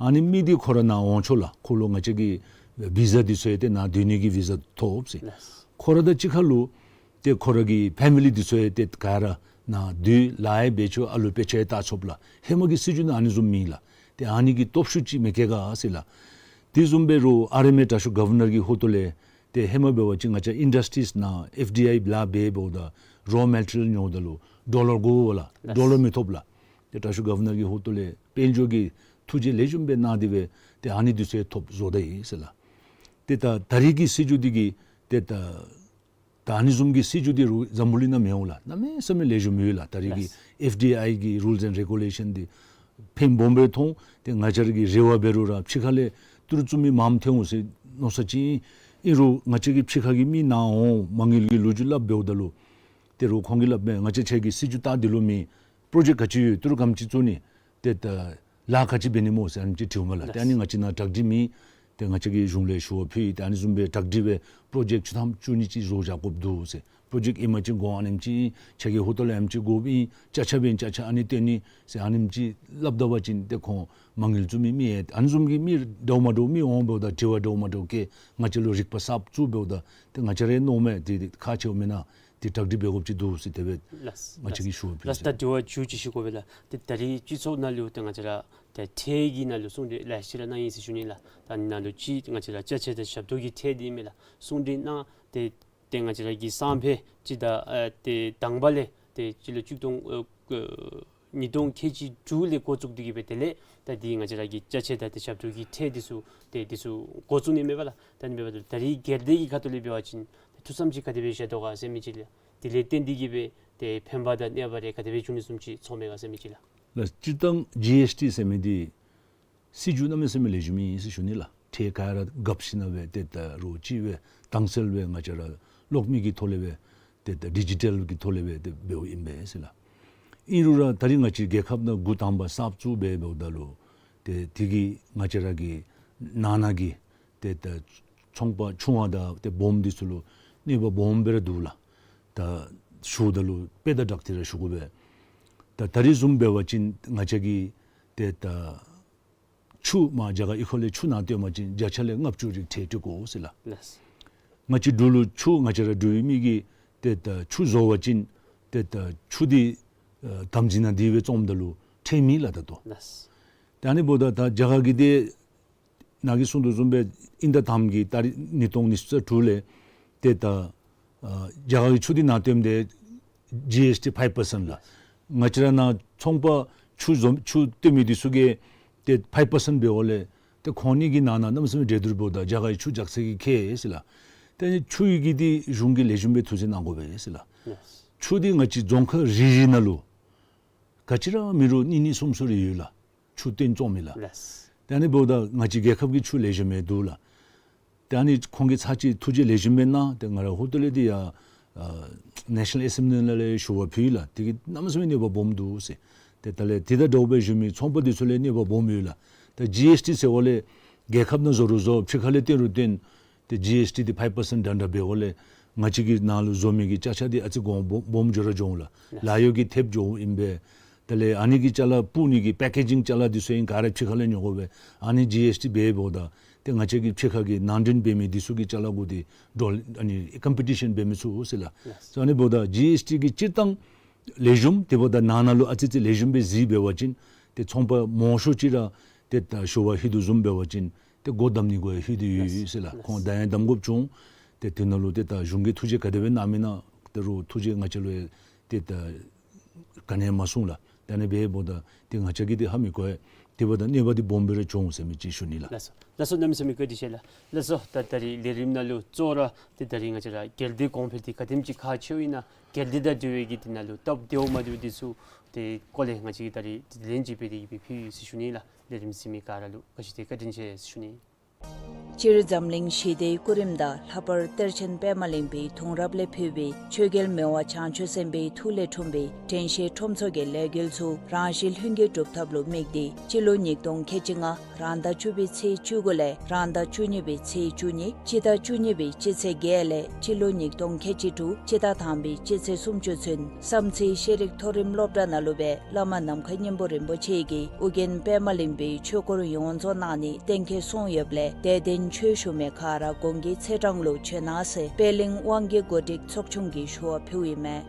ཨ་ནི་མི་འདི་ཁོ་ར་ནཱ་འོང་ཆོག་ལགས། ཁོ་ལུ་ང་བཅས་ཀྱི་བི་ཟ་འདི་ཚུ་ཡང་ཏེ་ནཱ་སྡོད་ནི་གི་བི་ཟ་ཐོབ་ཟེར། ལགས། ཁོ་ར་དང་གཅིག་ཁར་ལུ་ཏེ་ཁོ་ར་གི་ཕེ་མི་ལི་འདི་ཚུ་ཡང་ཏེ་ག་ར་ནཱ་སྡོད་ལཱ་ཡང་འབད་ཆོག། ཨ་ལུ་དཔེ་ཆ་ཡང་བལྟ་ཆོགཔ་ལགས། ཧེ་མ་གི་སྲིད་བྱུས་ནང་ཨ་ནི་བཟུམ་མེད་ལགས། ཏེ་ཨ་ནི་གི་སྟོབས་ཤུགས་ཅིག་མི་སྐྱེ་ག་ཟེར་ལགས། དེ་བཟུམ་སྦེ་རུང་ཨར་ཨེམ་ཨེ་དྲག་ཤོས་གོ་ཝར་ནར་གྱི་ཧོངས་ལས་ཏེ་ཧེ་མ་འབད་བ་ཅིན་ང་བཅས་ཨིན་ཌསི་ཊིསི་ནང་ཨེཕ་ཌི་ཨའི་ལཱ་འབད་འབདཝ་ད་རོ་མེ་ཊི་རི་ཡལ་ཉོཝ་ད་ལུ་ཌོ་ལར་དགོ་པས་ལགས། ལགས། ཌོ་ལར་མི་ཐོབ་ལགས། ཏེ་དྲག་ཤོས་གོ་ཝར་ནར་གྱི་ཧོངས་ལས་དཔལ་འབྱོར་གྱི་ཐུགས་རྗེ་ལེགས་ཤོམ་སྦེ་གནང་སྟེ་སྦེ་ཏེ་ཨ་ནི་འདི་ཚུ་ཡང་ཐོབ་བཟོ་ད་ཡི་ཟེར་ལགས། ཏེ་ད་ད་རེས་ཀྱི་སྲིད་བྱུས་འདི་གིས་ཏེ་ད་ད་ཨ་ནི་བཟུམ་གྱི་སྲིད་བྱུས་འདི་རུང་འཛམ་བུ་གླིང་ནང་མི་འོང་ལགས། གནམ་མེད་ས་མེད་ལེགས་ཤོམ་ཡོད་ལགས། ད་རེས་ཀྱི་ལགས། ཨེཕ་ཌི་ཨའི་གི་རུལས་ཨེནཌ་རེ་གུ་ལེ་ཤཱན་འདི་ཕན་སྦོམ་སྦེ་མཐོང་། ཏེ་ང་བཅས་ར་གིས་རེ་བ་འབད་རུང་ར་ཕྱི་ཁ་ལས་ཏི་རུ་བཙུགས་མི་མངམ་ཐོན་འོང་ཟེར་མནོ་ས་ཅིག་ཨིན། ཨིན་རུང་ང་བཅས་ཀྱིས་ཕྱི་ཁ་གི་མི་ནཱ་འོང་མ་དངུལ་གྱི་ལོ་རྒྱུས་སླབ་འབདཝ་ད་ལུ་ཏེ་རུང་ཁོང་གིས་སླབ་མས། ང་བཅས་ཁྱེད་ཀྱི་སྲིད་བྱུས་ལྟ་འདི་ལུ་མེད། པྲོ་ཇེཀཊ་ག་ཅི་ཡོད། ཏི་རུ་ག་དེམ་ཅིག་བཙུགས་ནི། ཏེ་ད་ལཱ་ག་ཅི་འབད་ནི་སྨོ་ཟེར་ཨ་ནེམ་ཅིག་དྲིཝ་མས་ལགས། ཏེ་ཨ་ནི་ང་བཅས་ནཱ་གྲ་སྒྲིག་མེད། ཏེ་ང་བཅས་ཀྱིས་གཞུང་ལས་ཞུ་བ་ཕུལ་ཡི། ཏེ་ཨ་ནི་བཟུམ་སྦེ་གྲ་སྒྲིག་སྦེ་པྲོ་ཇེཀཊ་བཅུ་ཐམ་བཅུ་གཉིས་ཅིག་བཟོ་བཞག་དགོཔ་འདུག་ཟེར། པྲོ་ཇེཀཊ་ཨིན་པ་ཅིན་གོང་ཨ་ནེམ་ཅིག་ཨིན། ཁྱེད་ཀྱི་ཧོངས་ལས་ཨ་ནེམ་ཅིག་དགོཔ་ཨིན། ཅ་ཆས་འབད་བ་ཅིན་ཅ་ཆས་ཨ་ནི་སྟོན་ནི་ཟེར་ཨ་ནེམ་ཅིག་སླབ་ད་པ་ཅིན་ཏེ་ཁོང་མ་དངུལ་བཙུགས་མི་མི་ཡང་ཨ་ནི་བཟུམ་གྱི་མི་འདྲཝ་མ་འདྲཝ་མི་འོང་འབདཝ་ད་དྲི་བ་འདྲཝ་མ་འདྲཝ་བཀོད། ང་བཅས་ལུ་རིག་པ་གསརཔ་བཙུགས་འབདཝ་ད་ཏེ་ང་བཅས་ར་མནོཝ་མས། ཏེ་ཁག་ཆེཝ་མེན་ན། ཏེ་གྲ་སྒྲིག་འབད་དགོཔ་ཅིག་འདུག་ཟེར་དེ་སྦེ་ལགས། ང་བཅས་ཀྱིས་ཞུ་བ་ཕུལ་ལགས། ཟེར། ད་དྲི་བ་མཇུག་ཅིག་ཞུ་དགོ་པས་ལགས། ཏེ་ད་རེས་སྤྱི་ཚོགས་ནང་ལུ་ཏེ་ང་བཅས་ར་ཏེ་ཁྲལ་གྱི་ནང་ལུ་གསུང་གྲོས་ལེ་ཤ་ར་གནང་ཡི་ཟེར་ཞུ་ནི་ལགས། ད་ནཱ་ལུ་ཅིག་ང་བཅས་ར་ཅ་ཆས་དང་ཞབས་ཏོག་གི་ཁྲལ་འདི་མས་ལགས། གསུང་གྲོས་གནང་སྟེ་ཏེ་ང་བཅས་ར་གི་སང་ཕོད་ཅིག་ད་ཨ་ཏེ་དང་པ་ལས་ཏེ་སྤྱི་ལོ་གཅིག་སྟོང་ཨ་ཨ་ཉིས་སྟོང་ཁལ་གཅིག་དྲུག་ལས་འགོ་བཙུགས་ཏེ་གི་སྦེ་དེ་ལས་ད་འདི་ང་བཅས་ར་གི་ཅ་ཆས་དང་ཏེ་ཞབས་ཏོག་གི་ཁྲལ་འདི་ཚུ་ཏེ་འདི་ཚུ་འགོ་བཙུགས་ནི་མས་པ་ལགས། ད་ཨ་ནི་འབདཝ་ད་ད་རེས་སྒེར་སྡེ་གི་ཁ་ཐུག་ལས་འབད་བ་ཅིན་ཐུགས་བསམ་ཅིག་ག་དེ་སྦེ་བཞག་དོ་ག་ཟེར་མི་ཅིག་ལགས། དེ་ལས་བརྟེན་ཏེ་གི་སྦེ་ཏེ་ཕན་པ་དང་གནོད་པ་རེ་ག་དེ་སྦེ་འབྱུང་ནི་བཟུམ་ཅིག་ཚོརཝ་མས་ག་ཟེར་མི་ཅིག་ལགས། ལགས། སྤྱིར་བཏང་ཇི་ཨེསི་ཊི་ཟེར་མི་འདི་སྲིད་བྱུས་གནམ་མེད་ས་མེད་ལེགས་ཤོམ་ཨིན་ཟེར་ཞུ་ནི་ལགས། ཁྲལ་ག་ར་བཀབ་ཞིནམ་སྦེ་ཏེ་ད་རུང་ཅིག་སྦེ་དྭངས་གསལ་སྦེ་ང་བཅས་ར་གློག་མེ་གི་ཐོག་ལས་སྦེ་ཏེ་ད་ཌི་ཇི་ཊལ་གྱི་ཐོག་ལས་སྦེ་ཏེ་འབདཝ་ཨིན་པས་ཟེར་ལགས། ཨིན་རུང་ར་ད་རེས་ང་བཅས་རྒྱལ་ཁབ་ནང་འགོ་དང་པ་གསརཔ་བཙུགས་སྦེ་འབདཝ་ད་ལུ་ཏེ་དེ་གིས་ང་བཅས་ར་གི་ནང་ན་གི་ཏེ་ད་ཚོང་པ་ཆུང་བ་དང་ཏེ་སྦོམ་འདི་ཚུ་ལུ་གནོད་པ་སྦོམ་སྦེ་ར་འདུག་ལགས། ད་ཞུཝ་ད་ལུ་དཔེ་དང་སྦྲགས་ཏེ་ར་ཞུ་དགོ་པས། ད་ད་རེས་བཟུམ་འབད་བ་ཅིན་ང་བཅས་ཀྱིས་ཏེ་ད་ཆུ་མར་རྒྱ་གར་གཡུས་ཁ་ལས་ཆུ་ནཱ་བཏོན་པ་ཅིན་བརྒྱ་ཆ་ལས་ལྔ་བཅུ་རེ་ཁྲལ་སྤྲོད་དགོ་ཟེར་ལགས། ལགས། ང་བཅས་འབྲུག་ལུ་ཆུ་ང་བཅས་ར་འབྲུག་པའི་མི་གིས་ཏེ་ད་ཆུ་བཟོ་བ་ཅིན་ཏེ་ད་ཆུ་འདི་ཨ་དམ་འཛིན་ནང་འདི་སྦེ་བཙོངམ་ད་ལུ་ཁྲལ་མེད་ལགས་ད་ལྟོ། ལགས། ད་ཨ་ནི་འབདཝ་ད་ད་རྒྱ་གར་གྱིས་ཏེ་ནཱ་གིས་གསུང་དོ་བཟུམ་སྦེ་དབྱིན་ཟླ་དང་པ་གི་ཏ་རིག་ཉིས་སྟོང་ཉི་ཤུ་རྩ་དྲུག་ལས་ཏེ་ད་ཨ་རྒྱ་གར་གྱི་ཆུ་འདི་ནཱ་བཏོནམ་ད་ཇི་ཨེསི་ཊི་ཕའིབ་པར་སེནཊ་ལགས། ང་བཅས་ར་ནཱ་ཚོང་པ་ཆུ་བཟོ་ཆུ་བཏོན་མི་འདི་ཚུ་གིས་ཏེ་ཕའིབ་པར་སེནཊ་འབདཝ་ལས་ ཏེ་ཁོང་གཉིས་ཀྱི་ནང་ན་གནམ་མེད་ས་མེད་འགྲན་བསྡུར་འབདཝ་ད་རྒྱ་གར་གྱི་ཆུ་རྒྱགས་ཚད་ཀྱིས་ཁེ་ཟེར་ལགས། ཏེ་ཨ་ནི་ཆུ་ཡི་གི་འདི་གཞུང་གིས་ལེགས་ཤོམ་སྦེ་ཐུགས་རྗེ་གནང་དགོ་པས་ཟེར་ལགས། ལགས། ཆུ་འདི་ང་བཅས་རྫོང་ཁག་རེ་རེ་ནང་ལུ་ག་ཅི་ར་མེད་རུང་གཉིས་གཉིས་གསུམ་གསུམ་རེ་ཡོད་ལགས། ཆུ་བཏོན་བཙོང་མི་ལགས། ལགས། ཏེ་ཨ་ནི་འབདཝ་ད་ང་བཅས་རྒྱལ་ཁབ་ཀྱི་ཆུ་ལེགས་ཤོམ་སྦེ་འདུག་ལགས། ཏེ་ཨ་ནི་ཁོང་གིས་ཚར་གཅིག་ཐུགས་རྗེ་ལེགས་ཤོམ་སྦེ་གནང་། ཏེ་ང་ར་ཧོར་ཏོ་ལས་འདི་ཡར་ཨ་ནེ་ཤ་ནཱལ་ཨེ་སེམ་བི་ལི་ནང་ལས་ཞུ་བ་ཕུལ་ཡི་ལགས། དེ་གིས་གནམ་མེད་ས་མེད་གནོད་པ་སྦོམ་འདུག་ཟེར། ཏེ་ད་ལས་དེ་དང་འདྲཝ་སྦེ་བཞུགས་མི་ཚོང་པ་འདི་ཚུ་ལས་གནོད་པ་སྦོམ་ཡོད་ལགས། ད་ཇི་ཨེསི་ཊི་ཟེར་འོག་ལས་རྒྱལ་ཁབ་ནང་བཟོ་རུང་བཟོ་ཕྱི་ཁ་ལས་བཏོན་རུང་བཏོན། ཏེ་ཇི་ཨེསི་ཊི་འདི་ཕའིབ་པར་སེནཊ་འདྲ་འདྲ་འབད་འོག་ལས་ང་བཅས་ཀྱི་ནང་ལུ་བཟོ་མི་གི་ཅ་ཆས་འདི་ཨ་ཙི་གོང་སྦོམ་སྦོམ་འགྱོ་ར་འགྱོ་འོང་ལགས། ལགས། ལཱ་གཡོག་གི་ཐེབས་འགྱོཝ་ཨིན་པས། དེ་ལས་ཨ་ནི་གི་ཅ་ལ་སྤུག་ནི་གི་པེ་ཀེ་ཇིང་ཅ་ལ་འདི་ཚུ་ཨིན་ག་ར་ཕྱི་ཁ་ལས་ཉོ་དགོ་པས། ཨ་ནི་ཇི་ཨེསི་ཊི་འབད་འབདཝ་ད་ཏེ་ང་བཅས་ཀྱི་ཕྱི་ཁ་གི་ནང་འདྲེན་འབད་མི་འདི་ཚུ་གི་ཅ་ལ་གུ་འདི་འགྲོ་ཨ་ནི་ཀམ་པི་ཊི་ཤཱན་འབད་མི་ཚུགས་ཟེར་ལགས། ལགས། སོ་ཨ་ནི་འབདཝ་ད་ཇི་ཨེསི་ཊི་གི་སྤྱིར་བཏང་ལེགས་ཤོམ་དེ་འབདཝ་ད་ནང་ན་ལུ་ཨ་ཙི་ཙི་ལེགས་ཤོམ་སྦེ་གཟིགས་འབད་བ་ཅིན་ཏེ་ཚོང་པ་མང་ཤོས་ཅིག་ར་ཏེ་ད་ཞུ་བ་ཧིང་དུ་བཟུམ་འབད་བ་ཅིན་ཏེ་སྒོ་བསྡམ་ནི་གུ་ཡང་ཧིང་དུ་ཡོད་ཡོད་ཟེར་ལགས། ལགས། ཁོང་བསྡམ་ཡང་བསྡམ་དགོཔ་བྱུང་། ཏེ་དེ་ནང་ལུ་ཏེ་ད་གཞུང་གིས་ཐུགས་རྗེ་ག་དེ་སྦེ་གནང་མི་གནང་། ད་རུང་ཐུགས་རྗེ་ང་བཅས་ལུ་ཡང་ཏེ་ད་ག་ནི་ཡང་མ་གསུངས་ལགས། ད་ཨ་ནི་འབདཝ་ད་ཏེ་ང་བཅས་ཀྱིས་ཏེ་ཧ་མི་གོ་ཡི། དེ་འབདཝ་ད་གནོད་པ་འདི་སྦོམ་སྦེ་ར་བྱུང་ཟེར་མི་ཅིག་ཞུ་ནི་ལགས། ལགས་སོ། ལགས་སོ། གནམ་མེད་ས་མེད་བཀའ་དྲིན་ཆེ་ལགས། ལགས་སོ། ད་ད་རིས་ལས་རིམ་ནང་ལུ་གཙོ་བོ་ར་ཏེ་ད་རིས་ང་བཅས་ར་རྒྱལ་སྡེ་གོང་འཕེལ་འདི་ག་དེམ་ཅིག་ཁག་ཆེཝ་ཨིན་ན་རྒྱལ་སྡེ་དང་འབྲེལ་བའི་གི་དེ་ནང་ལུ་སྟབས་བདེཝ་མ་བདེཝ་འདི་ཚུ་ཏེ་སྐོར་ལས་ང་བཅས་ཀྱིས་ད་རིས་ལན་ཅིག་སྤེལ་ཏེ་གི་སྦེ་ཕུལ་ཡི་ཟེར་ཞུ་ནི་ལགས། ལས་རིམ་གཟིགས་མི་ག་ར་ལུ་བཀའ་དྲིན་ཆེ་བཀའ་དྲིན་ཆེ་ཟེར་ཞུ་ནི། སྤྱིར་འཛམ་གླིང་ཞི་བདེའི་སྐུ་རིམ་དང་ལྷག་པར་གཏེར་ཆེན་པདྨ་གླིང་པའི་གདུང་རབས་ལས་ཕུལ་བའི་ཆོས་རྒྱལ་མི་དབང་བྱང་ཆུབ་སེམས་དཔའི་ཐུགས་ལས་འཁྲུངས་པའི་དྲན་ཤེས་ཁྲོམ་ཚོགས་ཀྱི་ལས་འགུལ་ཚུ་རང་གཤིས་ལྷུན་གྱིས་གྲུབ་ཐབས་ལུ་དམིགས་ཏེ་སྤྱི་ལོ་ཉིས་སྟོང་ཁལ་གཅིག་ལྔ་རང་ཟླ་བཅུ་པའི་ཚེས་བཅུ་དགུ་ལས་རང་ཟླ་བཅུ་གཉིས་པའི་ཚེས་བཅུ་གཉིས་སྤྱི་ཟླ་བཅུ་གཉིས་པའི་སྤྱི་ཚེས་བརྒྱད་ལས་སྤྱི་ལོ་ཉིས་སྟོང་ཁལ་གཅིག་དྲུག་སྤྱི་ཟླ་དང་པའི་སྤྱི་ཚེས་སུམ་ཅུ་ཚུན་བསམ་རྩེ་ཤེས་རིག་མཐོ་རིམ་སློབ་གྲྭ་ནང་ལུ་སྦེ་བླ་མ་ནམ་མཁའི་སྙིང་པོ་རིན་པོ་ཆེ་གིས་ཨོ་རྒྱན་པདྨ་གླིང་པའི་ཆོས་སྐོར་ཡོངས་རྫོགས་གནང་ནི་གཏན་འཁེལ་སོང་ཡོདཔ་ལས་དད་ལྡན་ཆོས་ཞུ་མི་ག་ར་གོང་གི་ཚེས་གྲངས་ལུ་བྱོན་གནང་ཟེར་པད་གླིང་དབང་གི་གོ་སྒྲིག་ཚོགས་ཆུང་གིས་ཞུ་བ་ཕུལཝ་ཨིན་མས།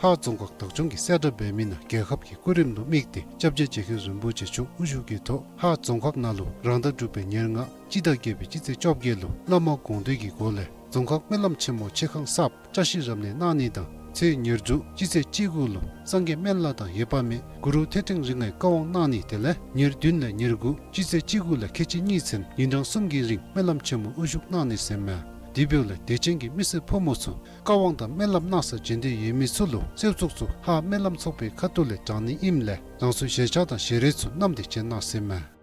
ཧཱ་རྫོང་ཁག་བདག་སྐྱོང་གིས་གསལ་བསྒྲགས་འབད་མི་ནང་རྒྱལ་ཁབ་ཀྱི་སྐུ་རིམ་ལུ་དམིགས་ཏེ་སྐྱབས་རྗེ་རྗེ་མཁན་རིན་པོ་ཆེ་མཆོག་དབུ་བཞུགས་ཀྱི་ཐོག་ཧཱ་རྫོང་ཁག་ནང་ལུ་རང་ཟླ་དྲུག་པའི་ཉེར་ལྔ་སྤྱི་ཟླ་བརྒྱད་པའི་སྤྱི་ཚེས་བཅོ་བརྒྱད་ལུ་བླ་མ་དགོངས་འདུས་ཀྱི་སྒོ་ལས་རྫོང་ཁག་སྨོན་ལམ་ཆེན་མོ་ཆེ་ཁང་གསརཔ་བཀྲ་ཤིས་རབ་གནས་གནང་ནི་དང་ཚེས་ཉེར་དྲུག་སྤྱི་ཚེས་བཅུ་དགུ་ལུ་སངས་རྒྱས་སྨན་བླ་དང་ཡེར་པ་མེ་གུ་རུ་ཐེག་ཕྲེང་རིགས་ལྔའི་བཀའ་དབང་གནང་ནི་དེ་ལས་ཉེར་བདུན་ལས་ཉེར་དགུ་སྤྱི་ཚེས་བཅུ་དགུ་ལས་ཁལ་གཅིག་གཉིས་ཚུན་ཉིན་གྲངས་གསུམ་གྱི་རིང་སྨོན་ལམ་ཆེན་མོ་དབུ་བཞུགས་གནང་ནི་ཟེར་མས། དེ་འབདཝ་ལས་དད་ཅན་གྱི་མི་སེར་ཕོ་མོ་ཚུ་བཀའ་དབང་དང་སྨོན་ལམ་གནང་སར་བྱོན་འདོད་ཡོད་མི་ཚུ་ལུ་གསོལ་ཚོགས་ཚུ་ཧཱ་སྨོན་ལམ་ཚོགས་པའི་ཁ་ཐུག་ལས་དྲང་ནི་ཨིནམ་ལས་རང་སོའི་གཞས་ཆས་དང་ཞལ་རས་ཚུ་བསྣམས་ཏེ་བྱོན་གནང་ཟེར་མས།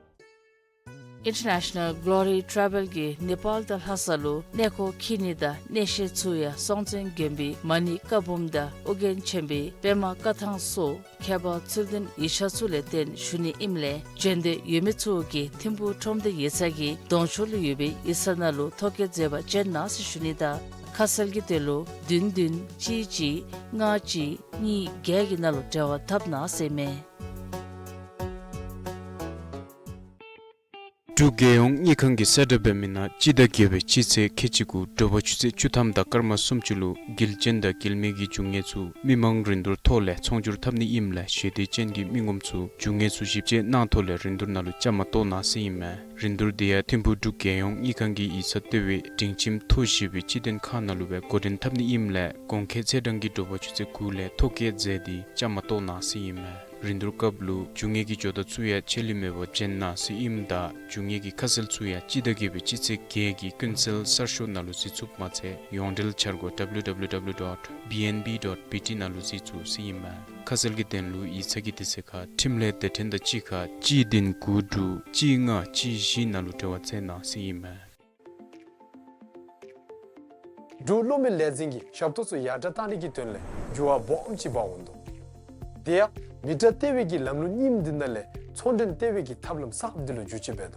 International Glory Travel གིས་ནེ་པཱལ་དང་ལྷ་ས་ལུ་གནས་སྐོར་འཁྱིད་ནི་དང་གནས་བཤད་ཚུ་ཡང་སྲོང་བཙན་དགོན་པའི་མ་ཎི་བཀའ་འབུམ་དང་ཨོ་རྒྱན་ཆེན་པོའི་པདྨ་བཀའ་ཐང་སོགས་མཁས་པ་ཚུལ་ལྡན་ཡིག་ཆ་ཚུ་ལས་བརྟེན་ཞུ་ནི་ཨིནམ་ལས་བྱོན་འདོད་ཡོད་མི་ཚུ་གིས་ཐིམ་ཕུག་ཁྲོམ་སྡེ་ཡིག་ཚང་གི་གདོང་ཕྱོགས་ལུ་ཡོད་པའི་ཡིག་ཚང་ནང་ལུ་ཐོ་བཀོད་མཛད་པར་བྱོན་གནང་ཟེར་ཞུ་ནི་དང་ཁ་གསལ་གྱི་དོན་ལུ་བདུན་བདུན་གཅིག་གཅིག་ལྔ་གཅིག་གཉིས་བརྒྱད་ཀྱི་ནང་ལུ་འབྲེལ་བ་འཐབ་གནང་ཟེར་མས། འབྲུག་རྒྱལ་ཡོངས་དངུལ་ཁང་གིས་གསལ་བསྒྲགས་འབད་མི་ནང་སྤྱི་ཟླ་བརྒྱད་པའི་སྤྱི་ཚེས་ཁལ་གཅིག་དགུ་དྲོ་པ་ཆུ་ཚོད་བཅུ་ཐམ་དང་སྐར་མ་སུམ་ཅུ་ལུ་དགེ་ལྡན་དང་དགེ་ལས་མེད་ཀྱི་རྒྱུ་དངོས་ཚུ་མི་མང་རིན་བསྡུར་ཐོག་ལས་ཚོང་སྒྱུར་འཐབ་ནི་ཨིནམ་ལས་ཞེ་འདོད་ཅན་གྱི་མི་ངོམ་ཚུ་རྒྱུ་དངོས་ཚུ་ཞིབ་དཔྱད་གནང་ཐོག་ལས་རིན་བསྡུར་ནང་ལུ་བཅའ་མར་གཏོགས་གནང་ཟེར་ཨིན་མས། རིན་བསྡུར་འདི་ཡང་ཐིམ་ཕུག་འབྲུག་རྒྱལ་ཡོངས་དངུལ་ཁང་གི་ཡིག་ཚང་ལྟེ་བའི་སྒྲིང་ཁྱིམ་མཐོ་ཞེས་པའི་སྤྱི་དོན་ཁང་ནང་ལུ་སྦེ་འགོ་འདྲེན་འཐབ་ནི་ཨིནམ་ལས་གོང་འཁོད་ཚེས་གྲངས་ཀྱི་དྲོ་པ་ཆུ་ཚོད་དགུ་ལས་ཐོ་བཀོད་མཛད་དེ་བཅའ་མར་གཏོགས་གནང་ཟེར་ཨིན་མས། རིན་བསྡུར་སྐབས་ལུ་རྒྱུ་དངོས་ཀྱི་ཇོ་བདག་ཚུ་ཡང་ཆད་ལུས་མེད་པར་བྱོན་གནང་ཟེར་ཨིནམ་ད་རྒྱུ་དངོས་ཀྱི་ཁ་གསལ་ཚུ་ཡང་སྤྱི་ཟླ་བརྒྱད་པའི་སྤྱི་ཚེས་བརྒྱད་ཀྱི་ཀུན་གསལ་གསར་ཤོག་ནང་ལུ་གཟིགས་ཚུགསཔ་མ་ཚད་ཡོངས་འབྲེལ་འཆར་སྒོ་W W W dot B N B dot B T ནང་ལུ་གཟིགས་ཚུགས་ཟེར་ཨིན་མས། ཁ་གསལ་གྱི་དོན་ལུ་ཡིག་ཚང་གི་དུས་ཚོད་ཁར་འཕྲིན་ལས་སྡེ་ཕྲན་དང་གཅིག་ཁར་གཅིག་བདུན་དགུ་དྲུག་གཅིག་ལྔ་གཅིག་བཞི་ནང་ལུ་འབྲེལ་བ་མཛད་གནང་ཟེར་ཨིན་མས། འབྲུག་གློག་མེ་ལས་འཛིན་གྱིས་ཞབས་ཏོག་ཚུ་ཡར་དྲག་གཏང་ནི་གི་དོན་ལས་འགྱུར་བ་སྦོམ་ཅིག་འབག་འོང་དོ། དེ་ཡང་མི་ཊར་ལྟེ་བའི་གི་ལམ་ལུགས་རྙིངམ་འདི་ནང་ལས་ཚོང་འབྲེལ་ལྟེ་བའི་གི་ཐབས་ལམ་གསརཔ་འདི་ལུ་བསྒྱུར་བཅོས་འབད་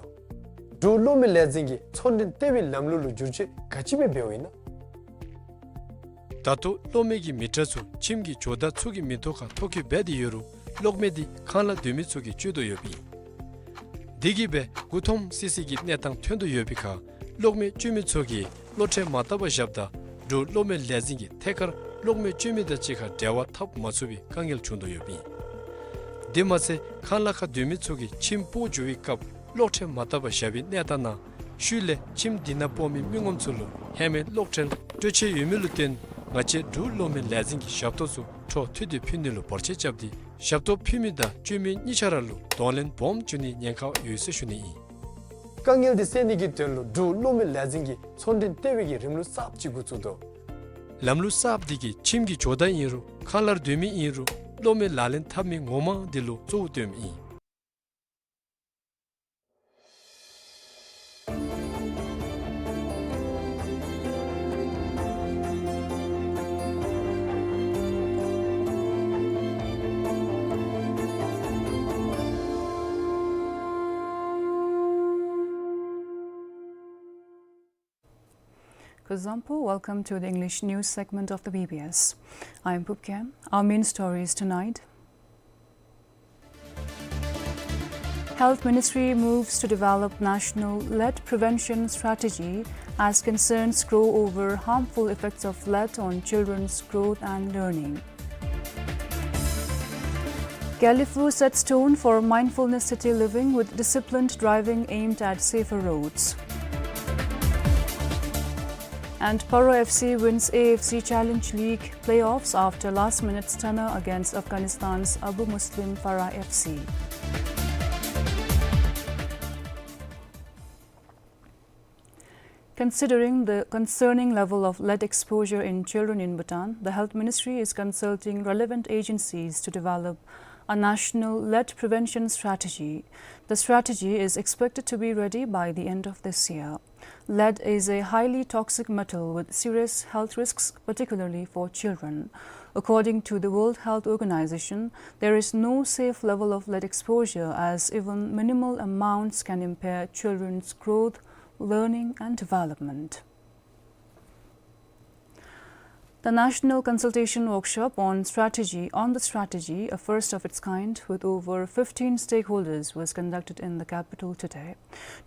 དོ། འབྲུག་གློག་མེ་ལས་འཛིན་གྱིས་ཚོང་འབྲེལ་ལྟེ་བའི་ལམ་ལུགས་ལུ་བསྒྱུར་བཅོས་ག་ཅི་སྦེ་འབདཝ་ཨིན་ན། ད་ལྟོ་གློག་མེ་གི་མི་ཊར་ཚུ་ཁྱིམ་གྱི་ཇོ་བདག་ཚུ་གི་མིང་ཐོག་ཁར་ཐོ་བཀོད་འབད་དེ་ཡོད་རུང་གློག་མེ་འདི་ཁང་གླ་སྡོད་མི་ཚུ་གིས་སྤྱོད་དོ་ཡོདཔ་ཨིན། དེ་གིས་སྦེ་མགུ་འཐོམ་སི་སི་གི་གནས་སྟངས་ཐོན་དོ་ཡོད་པའི་ཁར་གློག་མེ་སྤྱོད་མི་ཚུ་གིས་གློག་ཁྲལ་མ་བཏབ་པར་བཞགཔ་ད་འབྲུག་གློག་མེ་ལས་འཛིན་གྱིས་ཐད་ཀར་གློག་མེ་སྤྱོད་མི་དང་གཅིག་ཁར་འབྲེལ་བ་འཐབ་མ་ཚུགས་པའི་དཀའ་ངལ་བྱུང་དོ་ཡོདཔ་ཨིན། དེ་མ་ཚད་ཁང་གླ་ཁར་སྡོད་མི་ཚུ་གིས་ཁྱིམ་སྤོ་འགྱོ་བའི་སྐབས་གློག་ཁྲལ་མ་བཏབ་པར་བཞག་པའི་གནས་སྟངས་ནང་ཤུལ་ལས་ཁྱིམ་འདི་ནང་སྤོ་མི་མི་ངོམ་ཚུ་ལུ་ཧེ་མའི་གློག་ཁྲལ་སྤྲོད་ཆེད་ཡོད་མི་ལུ་བརྟེན་ང་བཅས་འབྲུག་གློག་མེ་ལས་འཛིན་གྱིས་ཞབས་ཏོག་ཚུ་འཕྲོ་མཐུད་དེ་ཕུལ་ནི་ལུ་བར་ཆད་རྐྱབ་སྟེ་ ཞབས་ཏོག་ཕུལ་མི་དང་སྤྱོད་མི་གཉིས་ཆ་ར་ལུ་གདོང་ལེན་སྦོམ་བྱུང་ནིའི་ཉེན་ཁ་ཡོད་ཟེར་ཞུ་ནི་ཨིན། དཀའ་ངལ་འདི་སེལ་ནི་གི་དོན་ལུ་འབྲུག་གློག་མེ་ལས་འཛིན་གྱིས་ཚོང་འབྲེལ་ལྟེ་བའི་གི་རིམ་ལུགས་གསརཔ་ཅིག་འགོ་བཙུགས་དོ། ལམ་ལུགས་གསརཔ་འདི་གིས་ཁྱིམ་གྱི་ཇོ་བདག་ཨིན་རུང་ཁ་ལར་སྡོད་མི་ཨིན་རུང་གློག་མེ་ལག་ལེན་འཐབ་མི་ངོ་མ་འདི་ལུ་གཙོ་བོ་སྟོནམ་ཨིན། Kuzuzangpo, welcome to the English news segment of the B B S. I am Pupkem. Our main stories tonight. Health Ministry moves to develop national lead prevention strategy as concerns grow over harmful effects of lead on children's growth and learning. Gelephu sets tone for mindfulness city living with disciplined driving aimed at safer roads. And Paro F C wins A F C Challenge League playoffs after last-minute stunner against Afghanistan's Abu Muslim Farah F C. Considering the concerning level of lead exposure in children in Bhutan, the Health Ministry is consulting relevant agencies to develop a national lead prevention strategy. The strategy is expected to be ready by the end of this year. Lead is a highly toxic metal with serious health risks, particularly for children. According to the World Health Organization, there is no safe level of lead exposure, as even minimal amounts can impair children's growth, learning and development. The National Consultation Workshop on Strategy, on the Strategy, a first of its kind, with over fifteen stakeholders, was conducted in the capital today.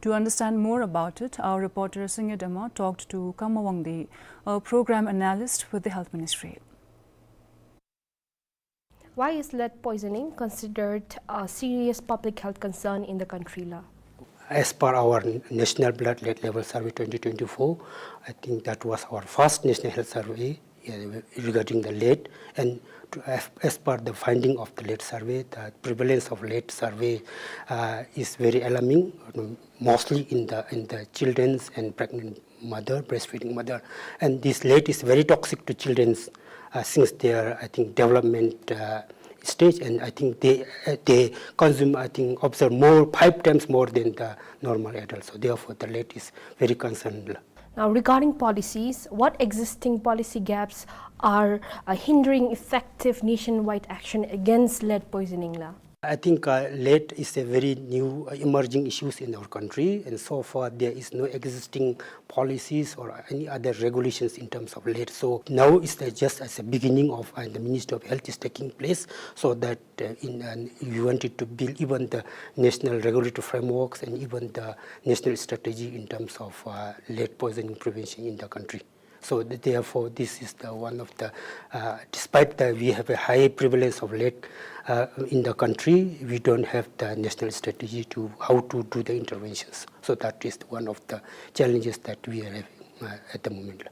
To understand more about it, our reporter Singye Dema talked to Kama Wangdi, a program analyst with the Health Ministry. Why is lead poisoning considered a serious public health concern in the country, la? As per our National Blood Lead Level Survey twenty twenty-four, I think that was our first national health survey, uh, regarding the lead. And to, as, as per the finding of the lead survey, the prevalence of lead survey, uh, is very alarming, um, mostly in the, in the children's and pregnant mother, breastfeeding mother. And this lead is very toxic to children's, uh, since their, I think, development, uh, stage, and I think they, uh, they consume, I think, observe more, five times more than the normal adult. So therefore, the lead is very concerned. Now, regarding policies, what existing policy gaps are, uh, hindering effective nationwide action against lead poisoning, la? I think, uh, lead is a very new, uh, emerging issues in our country, and so far there is no existing policies or any other regulations in terms of lead. So now is the, just as a beginning of, uh, the Ministry of Health is taking place, so that, uh, in, uh, we wanted to build even the national regulatory frameworks and even the national strategy in terms of, uh, lead poisoning prevention in the country. So th-, therefore, this is the one of the, uh, despite that we have a high prevalence of lead, uh, in the country, we don't have the national strategy to how to do the interventions. So that is one of the challenges that we are having, uh, at the moment.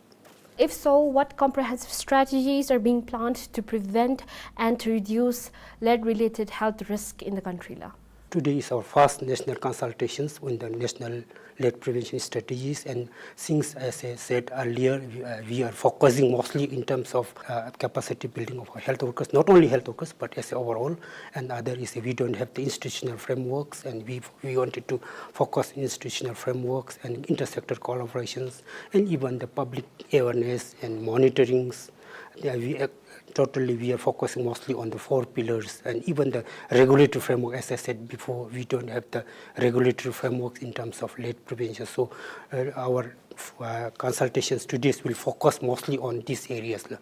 If so, what comprehensive strategies are being planned to prevent and to reduce lead-related health risk in the country, la? Today is our first national consultations on the national lead prevention strategies, and since, as I said earlier, we, uh, we are focusing mostly in terms of, uh, capacity building of our health workers, not only health workers, but as a overall. And other is we don't have the institutional frameworks, and we, we wanted to focus institutional frameworks and inter-sector collaborations, and even the public awareness and monitorings. Yeah, we, uh, totally, we are focusing mostly on the four pillars and even the regulatory framework. As I said before, we don't have the regulatory framework in terms of lead prevention. So, uh, our, uh, consultations today will focus mostly on these areas, la.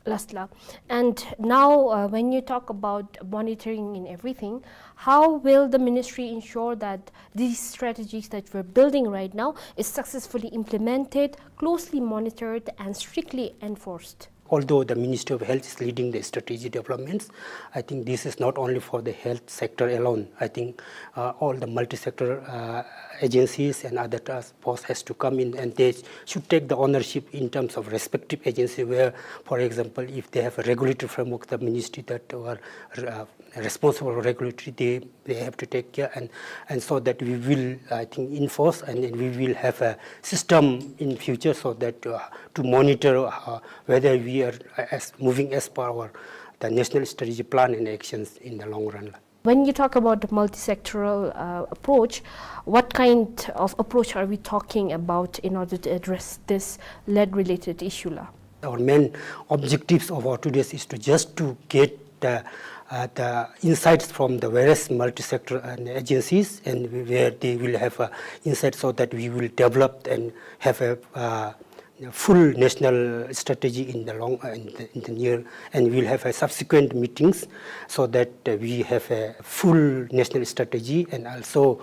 Last, la. And now, uh, when you talk about monitoring and everything, how will the ministry ensure that these strategies that we're building right now is successfully implemented, closely monitored, and strictly enforced? Although the Ministry of Health is leading the strategy developments, I think this is not only for the health sector alone. I think, uh, all the multi-sector, uh, agencies and other task force has to come in, and they should take the ownership in terms of respective agency where, for example, if they have a regulatory framework, the ministry that are, uh, responsible for regulatory, they, they have to take care, and, and so that we will, I think, enforce, and then we will have a system in future so that, uh, to monitor, uh, whether we are, uh, as moving as per our, the national strategy plan and actions in the long run. When you talk about the multi-sectoral, uh, approach, what kind of approach are we talking about in order to address this lead-related issue, la? Our main objectives of our today's is to just to get the, uh, the insights from the various multi-sector and agencies, and where they will have, uh, insight so that we will develop and have a, uh, full national strategy in the long, uh, in the, in the near, and we'll have a subsequent meetings so that, uh, we have a full national strategy, and also,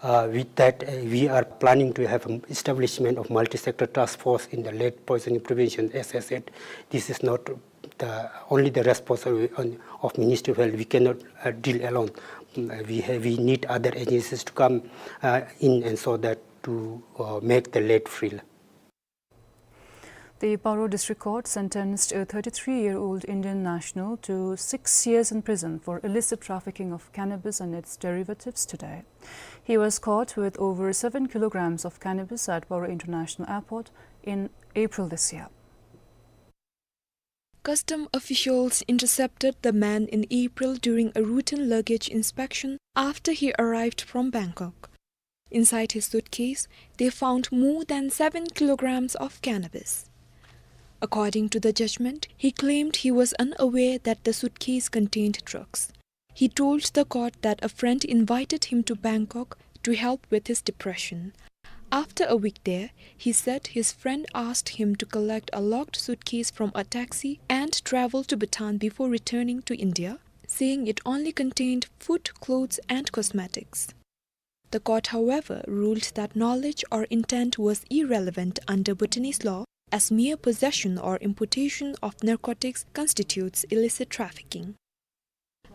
uh, with that, uh, we are planning to have an establishment of multi-sector task force in the lead poisoning prevention. As I said, this is not the, only the responsibility on, of Ministry of Health. We cannot, uh, deal alone. Mm, uh, we have, we need other agencies to come, uh, in, and so that to, uh, make the lead free. The Paro District Court sentenced a thirty-three-year-old Indian national to six years in prison for illicit trafficking of cannabis and its derivatives today. He was caught with over seven kilograms of cannabis at Paro International Airport in April this year. Custom officials intercepted the man in April during a routine luggage inspection after he arrived from Bangkok. Inside his suitcase, they found more than seven kilograms of cannabis. According to the judgment, he claimed he was unaware that the suitcase contained drugs. He told the court that a friend invited him to Bangkok to help with his depression. After a week there, he said his friend asked him to collect a locked suitcase from a taxi and travel to Bhutan before returning to India, saying it only contained food, clothes, and cosmetics. The court, however, ruled that knowledge or intent was irrelevant under Bhutanese law, as mere possession or importation of narcotics constitutes illicit trafficking.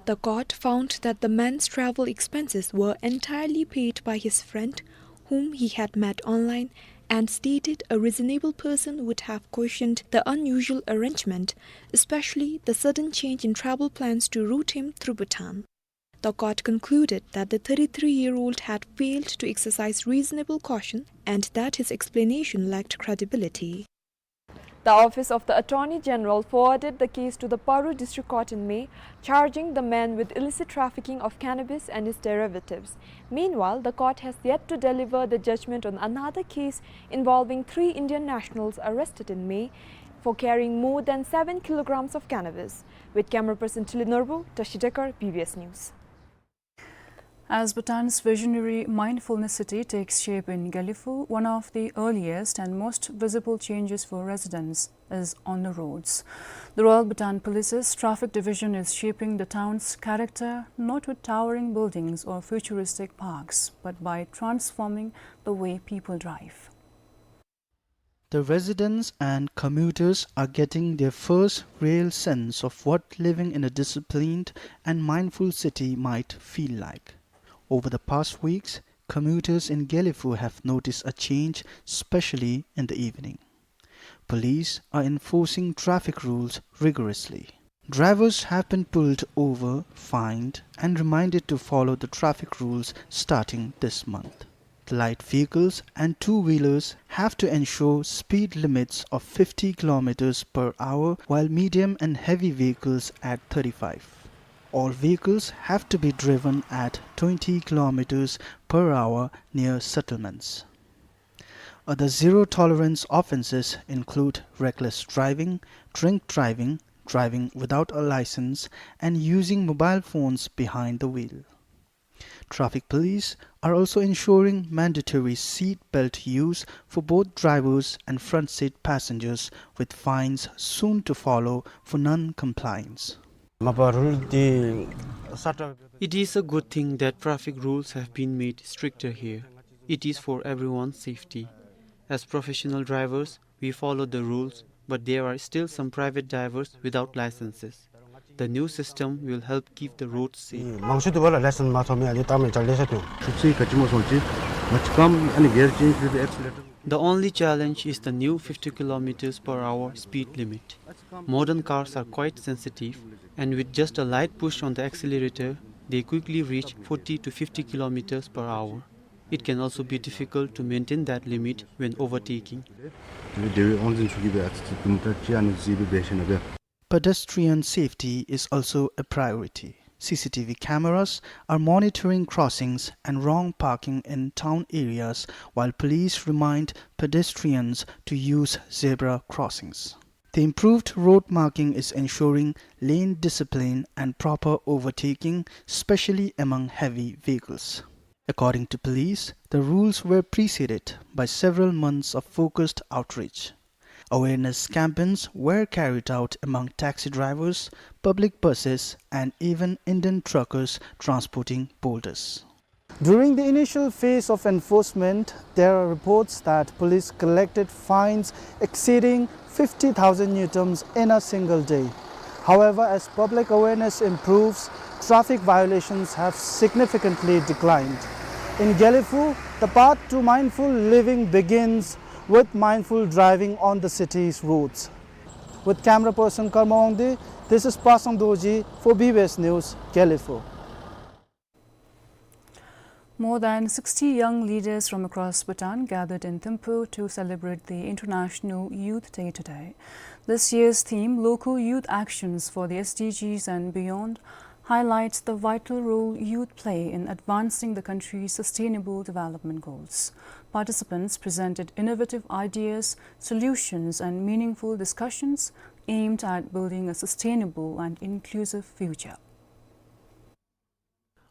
The court found that the man's travel expenses were entirely paid by his friend, whom he had met online, and stated a reasonable person would have cautioned the unusual arrangement, especially the sudden change in travel plans to route him through Bhutan. The court concluded that the thirty-three-year-old had failed to exercise reasonable caution and that his explanation lacked credibility. The Office of the Attorney General forwarded the case to the Paro District Court in May, charging the man with illicit trafficking of cannabis and its derivatives. Meanwhile, the court has yet to deliver the judgment on another case involving three Indian nationals arrested in May for carrying more than seven kilograms of cannabis. With camera person Tili Norbu, Tashi Dekar, B B S News. As Bhutan's visionary mindfulness city takes shape in Gelephu, one of the earliest and most visible changes for residents is on the roads. The Royal Bhutan Police's Traffic Division is shaping the town's character not with towering buildings or futuristic parks, but by transforming the way people drive. The residents and commuters are getting their first real sense of what living in a disciplined and mindful city might feel like. Over the past weeks, commuters in Gelephu have noticed a change, especially in the evening. Police are enforcing traffic rules rigorously. Drivers have been pulled over, fined, and reminded to follow the traffic rules starting this month. The light vehicles and two-wheelers have to ensure speed limits of fifty kilometers per hour, while medium and heavy vehicles at thirty-five. All vehicles have to be driven at twenty kilometers per hour near settlements. Other zero-tolerance offenses include reckless driving, drink driving, driving without a license, and using mobile phones behind the wheel. Traffic police are also ensuring mandatory seat belt use for both drivers and front seat passengers, with fines soon to follow for non-compliance. It is a good thing that traffic rules have been made stricter here. It is for everyone's safety. As professional drivers, we follow the rules but there are still some private drivers without licenses. The new system will help keep the roads safe. མང་ཤོས་དེ་བ་ལ་ལའི་སེནསི་མ་ཐོབ་མི་ཨ་ནི་བཏང་མི་ཅ་ལེ་ཤ་ཐོན། ཤུགས་ཆེ་ག་ཅི་མ་སོང་ཅི་མ་ཅི་ཀམ་ཨ་ནི་གེར་ཅེནཇ་བི་བི་ཨེག་སི་ལེ་ཊར། The only challenge is the new fifty kilometers per hour speed limit. Modern cars are quite sensitive, and with just a light push on the accelerator, they quickly reach forty to fifty kilometers per hour. It can also be difficult to maintain that limit when overtaking. དེ་བས་དབང་འཛིན་ཚུ་གིས་སྦེ་ཨ་ཙི་ཙི་དུམ་གྲ་ཅིག་ཨ་ནི་ཟེར་སྦེ་འབད་ཞིན་ན་སྦེ། Pedestrian safety is also a priority. C C T V cameras are monitoring crossings and wrong parking in town areas, while police remind pedestrians to use zebra crossings. The improved road marking is ensuring lane discipline and proper overtaking, especially among heavy vehicles. According to police, the rules were preceded by several months of focused outreach. Awareness campaigns were carried out among taxi drivers, public buses, and even Indian truckers transporting boulders. During the initial phase of enforcement, there are reports that police collected fines exceeding fifty thousand ngultrum in a single day. However, as public awareness improves, traffic violations have significantly declined. In Gelephu, the path to mindful living begins with mindful driving on the city's roads. With camera person Karma Wangdi, this is Pasang Dorji for B B S News, Gelephu. More than sixty young leaders from across Bhutan gathered in Thimphu to celebrate the International Youth Day today. This year's theme, Local Youth Actions for the S D Gs and Beyond, highlights the vital role youth play in advancing the country's sustainable development goals. Participants presented innovative ideas, solutions, and meaningful discussions aimed at building a sustainable and inclusive future.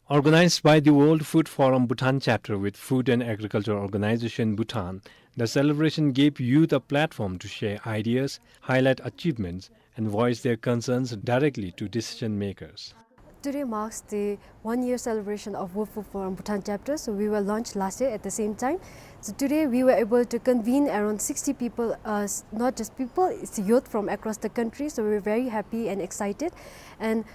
Organized by the World Food Forum Bhutan Chapter with Food and Agriculture Organization Bhutan, the celebration gave youth a platform to share ideas, highlight achievements, and voice their concerns directly to decision makers. Today marks the one-year celebration of World Food Forum Bhutan Chapter. So we were launched last year at the same time. So today we were able to convene around sixty people, uh, s-, not just people, it's youth from across the country. So we're very happy and excited. And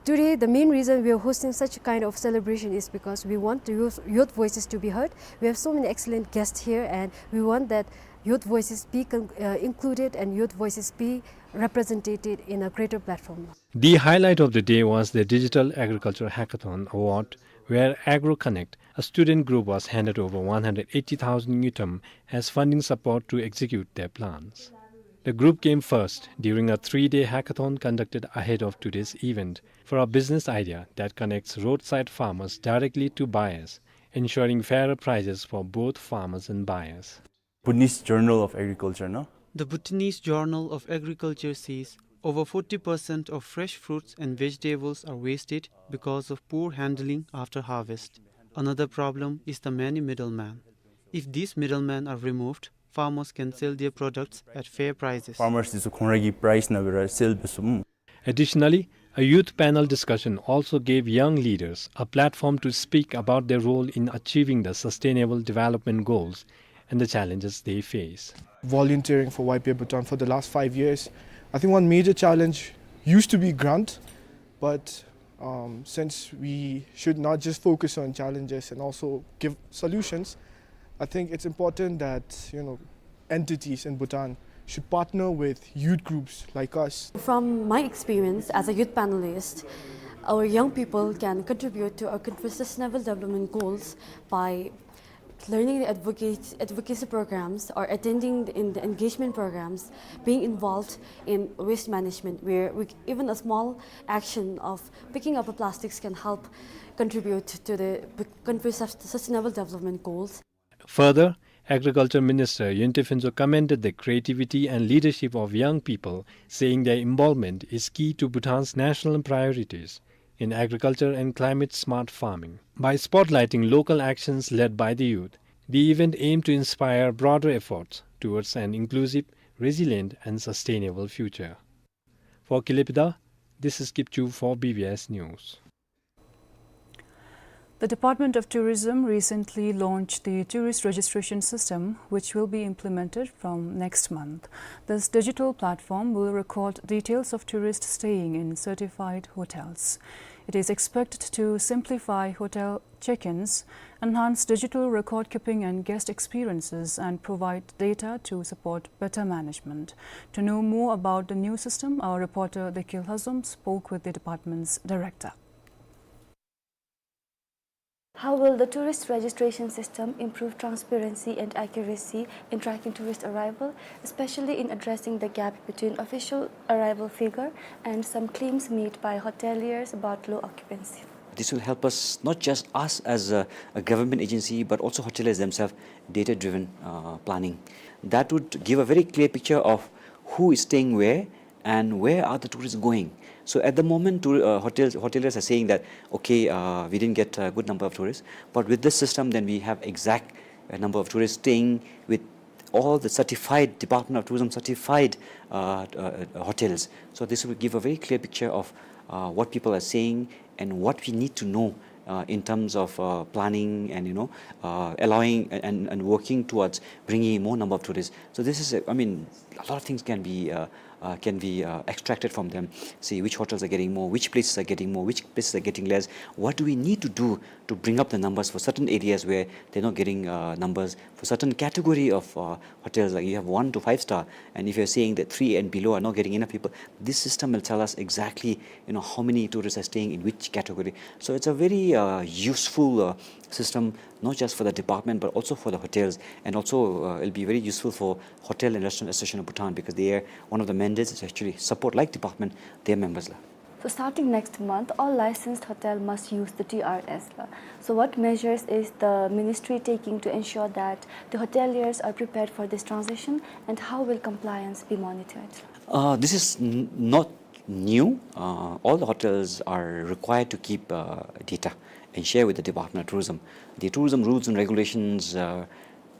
today, the main reason we are hosting such kind of celebration is because we want the youth, youth voices to be heard. We have so many excellent guests here, and we want that youth voices be con-, uh, included and youth voices be represented in a greater platform. The highlight of the day was the Digital Agriculture Hackathon Award, where AgroConnect, a student group, was handed over one hundred eighty thousand ngultrum as funding support to execute their plans. The group came first during a three-day hackathon conducted ahead of today's event for a business idea that connects roadside farmers directly to buyers, ensuring fairer prices for both farmers and buyers. Bhutanese Journal of Agriculture, no? The Bhutanese Journal of Agriculture says over forty percent of fresh fruits and vegetables are wasted because of poor handling after harvest. Another problem is the many middlemen. If these middlemen are removed, farmers can sell their products at fair prices. Farmers འདི་ཚུ་ཁོང་ར་གི་པ་རའིསི་ནང་སྦེ་ར་སེལ་འབད་ཚུགས། Additionally, a youth panel discussion also gave young leaders a platform to speak about their role in achieving the Sustainable Development Goals and the challenges they face. Volunteering for Y P A Bhutan for the last five years, I think one major challenge used to be grant, but, um, since we should not just focus on challenges and also give solutions, I think it's important that, you know, entities in Bhutan should partner with youth groups like us. From my experience as a youth panelist, our young people can contribute to our country's sustainable development goals by learning the advocate, advocacy programs or attending in the engagement programs, being involved in waste management, where we, even a small action of picking up a plastics can help contribute to the country's sus-, sustainable development goals. Further, Agriculture Minister Yintey Phuntsho commended the creativity and leadership of young people, saying their involvement is key to Bhutan's national priorities in agriculture and climate-smart farming. By spotlighting local actions led by the youth, the event aimed to inspire broader efforts towards an inclusive, resilient, and sustainable future. For Killipida, this is Kipchu for B B S News. The Department of Tourism recently launched the tourist registration system, which will be implemented from next month. This digital platform will record details of tourists staying in certified hotels. It is expected to simplify hotel check-ins, enhance digital record keeping and guest experiences, and provide data to support better management. To know more about the new system, our reporter Dekil Hazom spoke with the department's director. How will the tourist registration system improve transparency and accuracy in tracking tourist arrival, especially in addressing the gap between official arrival figure and some claims made by hoteliers about low occupancy? This will help us, not just us as a, a government agency, but also hoteliers themselves, data-driven, uh, planning. That would give a very clear picture of who is staying where and where are the tourists going. So at the moment, tour-, uh, hotels, hoteliers are saying that, "Okay, uh, we didn't get a good number of tourists." But with this system, then we have exact, uh, number of tourists staying with all the certified, Department of Tourism certified, uh, uh, uh, hotels. So this will give a very clear picture of, uh, what people are saying and what we need to know, uh, in terms of, uh, planning and, you know, uh, allowing and, and working towards bringing more number of tourists. So this is, a, I mean, a lot of things can be, uh, uh, can be, uh, extracted from them. See which hotels are getting more, which places are getting more, which places are getting less. What do we need to do to bring up the numbers for certain areas where they're not getting, uh, numbers? For certain category of, uh, hotels, like, you have one to five star, and if you're saying that three and below are not getting enough people, this system will tell us exactly, you know, how many tourists are staying in which category. So it's a very, uh, useful, uh, system, not just for the department, but also for the hotels, and also, uh, it'll be very useful for Hotel and Restaurant Association of Bhutan, because they are, one of the mandates is actually support, like department, their members la. So starting next month, all licensed hotel must use the T R S la. So what measures is the ministry taking to ensure that the hoteliers are prepared for this transition, and how will compliance be monitored? Uh, this is n-, not new. Uh, all the hotels are required to keep, uh, data and share with the Department of Tourism. The tourism rules and regulations, uh,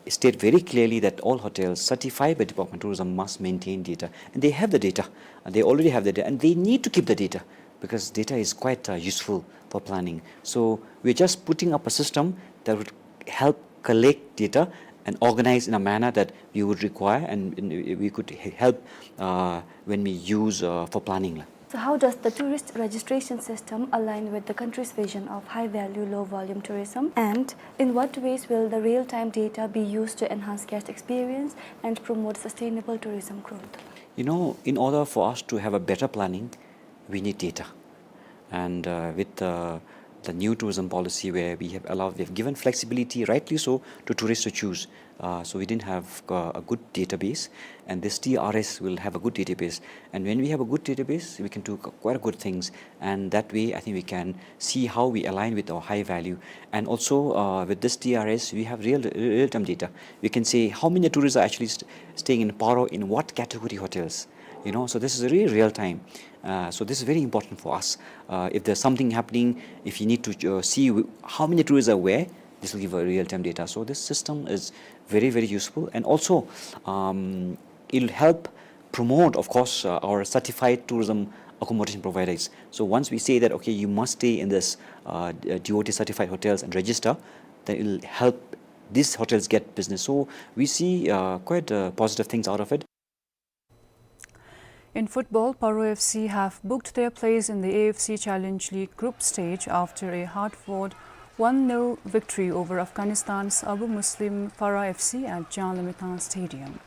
state very clearly that all hotels certified by Department of Tourism must maintain data, and they have the data. Uh, they already have the data, and they need to keep the data because data is quite, uh, useful for planning. So we're just putting up a system that would help collect data and organize in a manner that we would require, and, and we could h-, help, uh, when we use, uh, for planning la. So how does the tourist registration system align with the country's vision of high-value, low-volume tourism? And in what ways will the real-time data be used to enhance guest experience and promote sustainable tourism growth? You know, in order for us to have a better planning, we need data. And, uh, with, uh, the new tourism policy, where we have allowed, we have given flexibility, rightly so, to tourists to choose. Uh, so we didn't have, uh, a good database, and this T R S will have a good database. And when we have a good database, we can do qu-, quite good things. And that way, I think we can see how we align with our high value. And also, uh, with this T R S, we have real, real-time data. We can say how many tourists are actually st-, staying in Paro, in what category hotels. You know, so this is really real time. Uh, so this is very important for us. Uh, if there's something happening, if you need to, uh, see w-, how many tourists are where, this will give a real time data. So this system is very, very useful, and also, um, it'll help promote, of course, uh, our certified tourism accommodation providers. So once we say that, "Okay, you must stay in this, uh, d-, uh, D O T certified hotels and register," then it'll help these hotels get business. So we see, uh, quite, uh, positive things out of it. In football, Paro F C have booked their place in the A F C Challenge League group stage after a hard-fought one nil victory over Afghanistan's Abu Muslim Farah F C at Jan Le Maithane Stadium.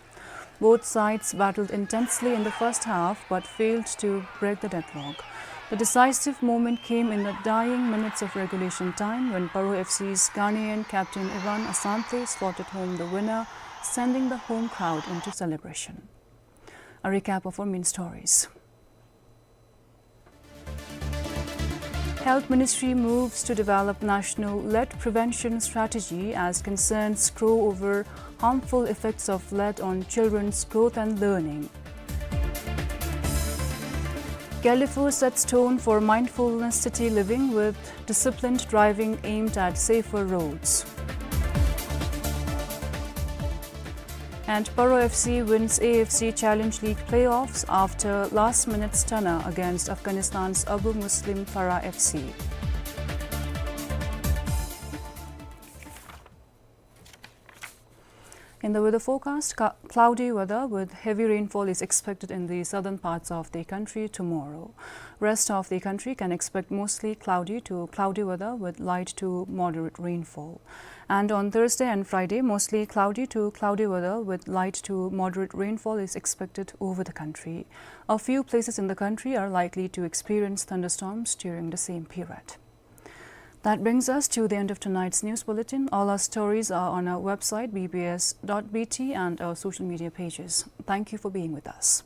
Both sides battled intensely in the first half but failed to break the deadlock. The decisive moment came in the dying minutes of regulation time when Paro F C's Ghanaian captain Ivan Asante slotted home the winner, sending the home crowd into celebration. A recap of our main stories. Health Ministry moves to develop national lead prevention strategy as concerns grow over harmful effects of lead on children's growth and learning. Gelephu sets tone for mindfulness city living with disciplined driving aimed at safer roads. And Paro F C wins A F C Challenge League playoffs after last-minute stunner against Afghanistan's Abu Muslim Farah F C. In the weather forecast, ca-, cloudy weather with heavy rainfall is expected in the southern parts of the country tomorrow. Rest of the country can expect mostly cloudy to cloudy weather with light to moderate rainfall. And on Thursday and Friday, mostly cloudy to cloudy weather with light to moderate rainfall is expected over the country. A few places in the country are likely to experience thunderstorms during the same period. That brings us to the end of tonight's news bulletin. All our stories are on our website, B B S dot B T, and our social media pages. Thank you for being with us.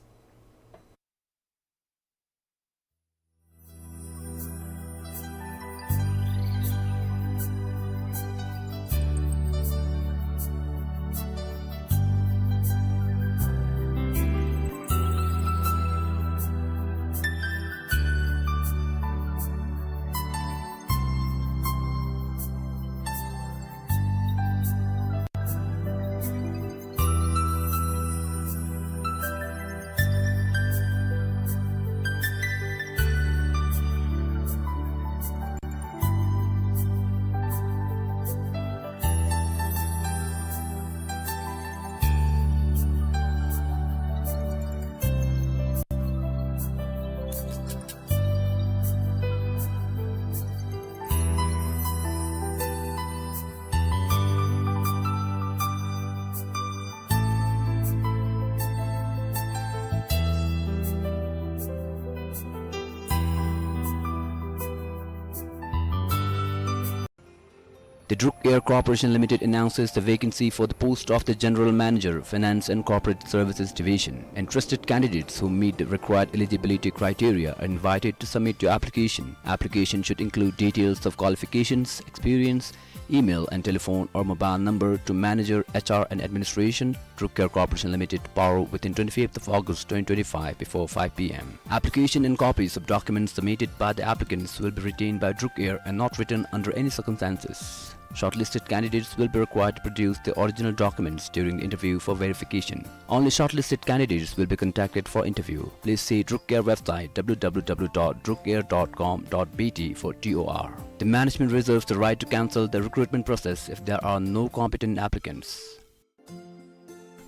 The Druk Air Corporation Limited announces the vacancy for the post of the General Manager, Finance and Corporate Services Division. Interested candidates who meet the required eligibility criteria are invited to submit your application. Application should include details of qualifications, experience, email and telephone or mobile number to Manager, H R and Administration, Druk Air Corporation Limited, Paro, within twenty-fifth of August twenty twenty-five before five P M. Application and copies of documents submitted by the applicants will be retained by Druk Air and not written under any circumstances. Shortlisted candidates will be required to produce the original documents during the interview for verification. Only shortlisted candidates will be contacted for interview. Please see Druk Air website, W W W dot druk air dot com dot B T, for T O R. The management reserves the right to cancel the recruitment process if there are no competent applicants.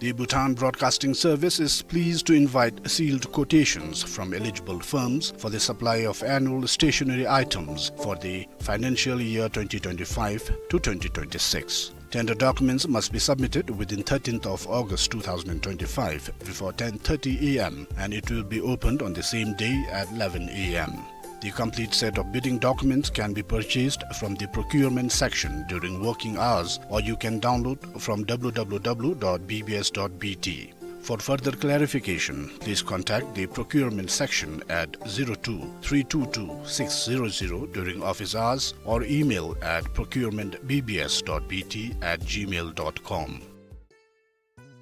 The Bhutan Broadcasting Service is pleased to invite sealed quotations from eligible firms for the supply of annual stationery items for the financial year twenty twenty-five to twenty twenty-six. Tender documents must be submitted within thirteenth of August two thousand twenty-five before ten thirty A M, and it will be opened on the same day at eleven A M. The complete set of bidding documents can be purchased from the procurement section during working hours, or you can download from W W W dot B B S dot B T. For further clarification, please contact the procurement section at zero two three two two six zero zero during office hours or email at procurement B B S dot B T at gmail dot com.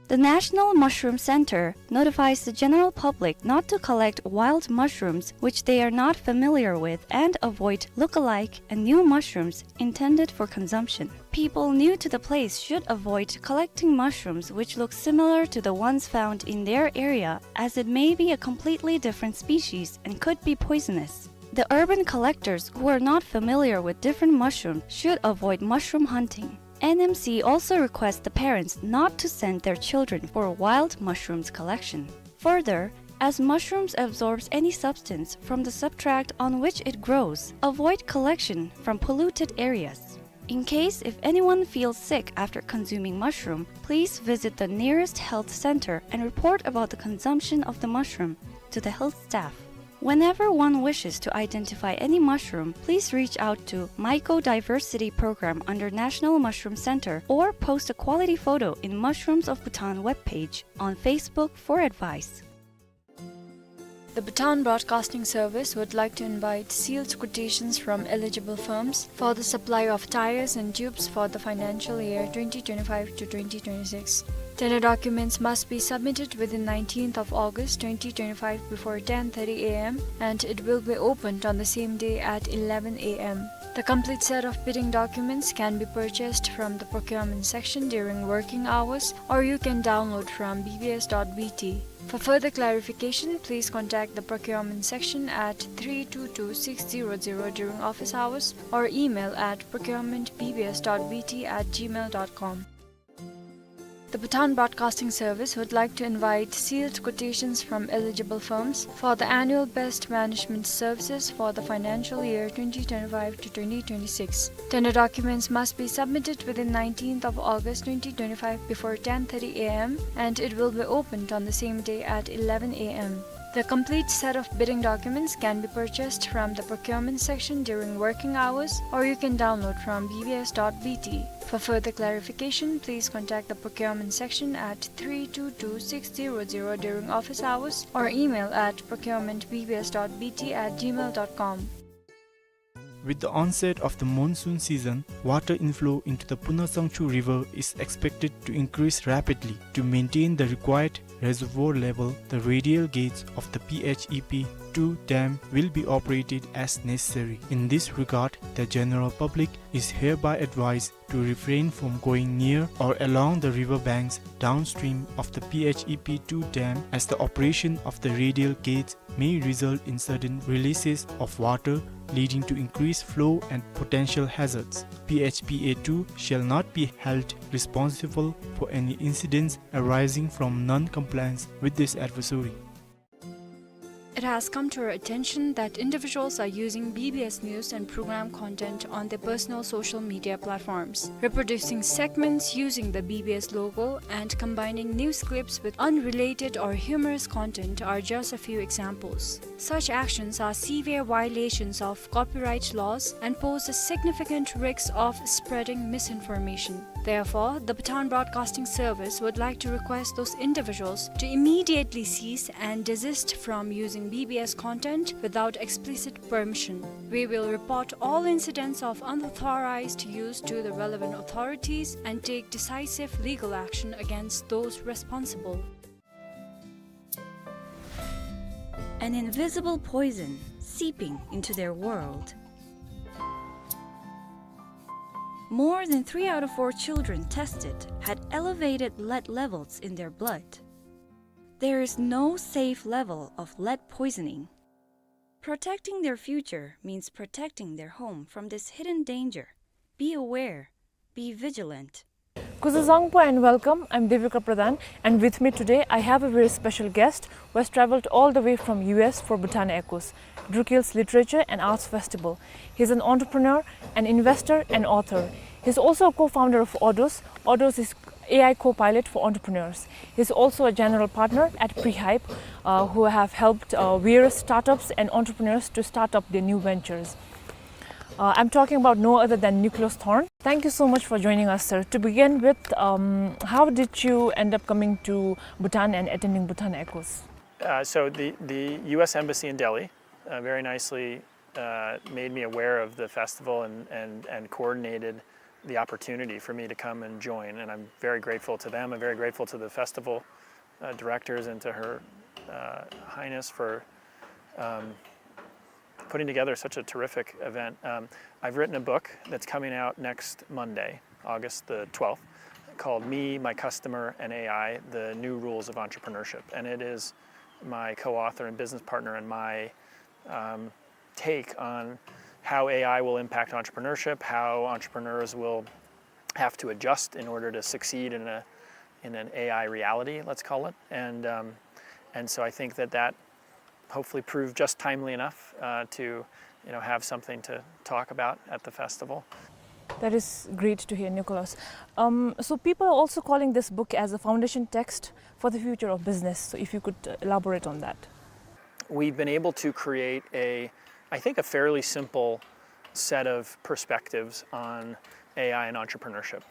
The National Mushroom Center notifies the general public not to collect wild mushrooms which they are not familiar with and avoid look-alike and new mushrooms intended for consumption. People new to the place should avoid collecting mushrooms which look similar to the ones found in their area, as it may be a completely different species and could be poisonous. The urban collectors who are not familiar with different mushrooms should avoid mushroom hunting. N M C also requests the parents not to send their children for wild mushrooms collection. Further, as mushrooms absorbs any substance from the substrate on which it grows, avoid collection from polluted areas. In case if anyone feels sick after consuming mushroom, please visit the nearest health center and report about the consumption of the mushroom to the health staff. Whenever one wishes to identify any mushroom, please reach out to Mycodiversity Program under National Mushroom Center or post a quality photo in Mushrooms of Bhutan webpage on Facebook for advice. The Bhutan Broadcasting Service would like to invite sealed quotations from eligible firms for the supply of tires and tubes for the financial year twenty twenty-five to twenty twenty-six. Tender documents must be submitted within nineteenth of August twenty twenty-five before ten thirty A M, and it will be opened on the same day at eleven A M. The complete set of bidding documents can be purchased from the procurement section during working hours, or you can download from B B S dot B T. For further clarification, please contact the procurement section at three two two six zero zero during office hours or email at procurement B B S dot B T at gmail dot com. The Bhutan Broadcasting Service would like to invite sealed quotations from eligible firms for the annual best management services for the financial year twenty twenty-five to twenty twenty-six. Tender documents must be submitted within nineteenth of August twenty twenty-five before ten thirty a m, and it will be opened on the same day at eleven a m. The complete set of bidding documents can be purchased from the procurement section during working hours, or you can download from B B S dot B T. For further clarification, please contact the procurement section at three two two six zero zero during office hours or email at procurement B B S dot B T at gmail dot com. With the onset of the monsoon season, water inflow into the Punasangchu River is expected to increase rapidly. To maintain the required reservoir level, the radial gates of the P H E P two dam will be operated as necessary. In this regard, the general public is hereby advised to refrain from going near or along the river banks downstream of the P H E P two dam, as the operation of the radial gates may result in sudden releases of water, leading to increased flow and potential hazards. P H P A two shall not be held responsible for any incidents arising from non-compliance with this advisory. It has come to our attention that individuals are using B B S news and program content on their personal social media platforms, reproducing segments using the B B S logo and combining news clips with unrelated or humorous content are just a few examples. Such actions are severe violations of copyright laws and pose a significant risk of spreading misinformation. Therefore, the Bhutan Broadcasting Service would like to request those individuals to immediately cease and desist from using B B S content without explicit permission. We will report all incidents of unauthorized use to the relevant authorities and take decisive legal action against those responsible. An invisible poison seeping into their world. More than three out of four children tested had elevated lead levels in their blood. There is no safe level of lead poisoning. Protecting their future means protecting their home from this hidden danger. Be aware. Be vigilant. Kuzuzangpo and welcome. I'm Devika Pradhan, and with me today I have a very special guest who has traveled all the way from U S for Bhutan Echoes, Drukgyal's Literature and Arts Festival. He's an entrepreneur, an investor, and author. He's also a co-founder of Odos. Odos is A I co-pilot for entrepreneurs. He's also a general partner at Prehype, uh, who have helped, uh, various startups and entrepreneurs to start up their new ventures. Uh, I'm talking about no other than Nicholas Thorne. Thank you so much for joining us, sir. To begin with, um, how did you end up coming to Bhutan and attending Bhutan Echoes? Uh, so the, the U S Embassy in Delhi, uh, very nicely, uh, made me aware of the festival and, and, and coordinated the opportunity for me to come and join. And I'm very grateful to them. I'm very grateful to the festival, uh, directors and to Her, uh, Highness for, um, putting together such a terrific event. Um, I've written a book that's coming out next Monday, August the twelfth, called Me, My Customer, and A I: The New Rules of Entrepreneurship. And it is my co-author and business partner and my, um, take on how A I will impact entrepreneurship, how entrepreneurs will have to adjust in order to succeed in a, in an A I reality, let's call it. And, um, and so I think that that hopefully proved just timely enough, uh, to, you know, have something to talk about at the festival. That is great to hear, Nicholas. Um, so people are also calling this book as a foundation text for the future of business. So if you could, uh, elaborate on that. We've been able to create a, I think, a fairly simple set of perspectives on A I and entrepreneurship.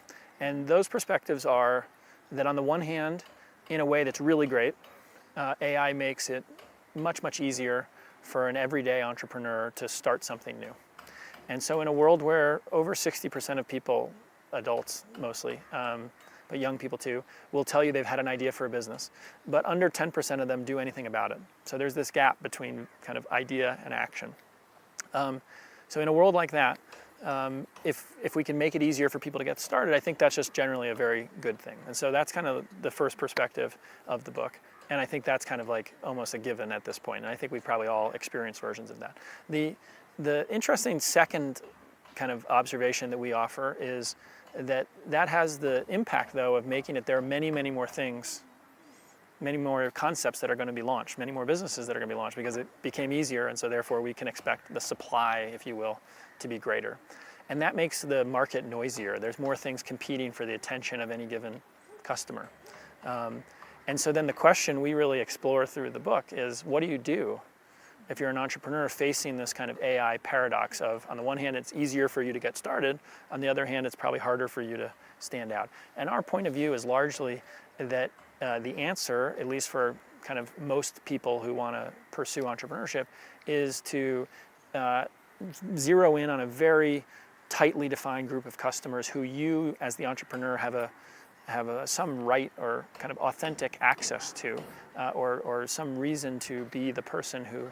And those perspectives are that, on the one hand, in a way that's really great, uh, A I makes it much, much easier for an everyday entrepreneur to start something new. And so in a world where over sixty percent of people, adults mostly, um, but young people too, will tell you they've had an idea for a business, but under ten percent of them do anything about it. So there's this gap between kind of idea and action. Um, so in a world like that, um, if, if we can make it easier for people to get started, I think that's just generally a very good thing. And so that's kind of the first perspective of the book. And I think that's kind of, like, almost a given at this point. And I think we probably all experience versions of that. The, the interesting second kind of observation that we offer is, that that has the impact, though, of making it there are many, many more things, many more concepts that are gonna be launched, many more businesses that are gonna be launched, because it became easier, and so therefore we can expect the supply, if you will, to be greater. And that makes the market noisier. There's more things competing for the attention of any given customer. Um, and so then the question we really explore through the book is, what do you do if you're an entrepreneur facing this kind of A I paradox of, on the one hand, it's easier for you to get started, on the other hand, it's probably harder for you to stand out? And our point of view is largely that, uh, the answer, at least for kind of most people who wanna pursue entrepreneurship, is to, uh, zero in on a very tightly defined group of customers who you, as the entrepreneur, have a, have a, some right or kind of authentic access to, uh, or, or some reason to be the person who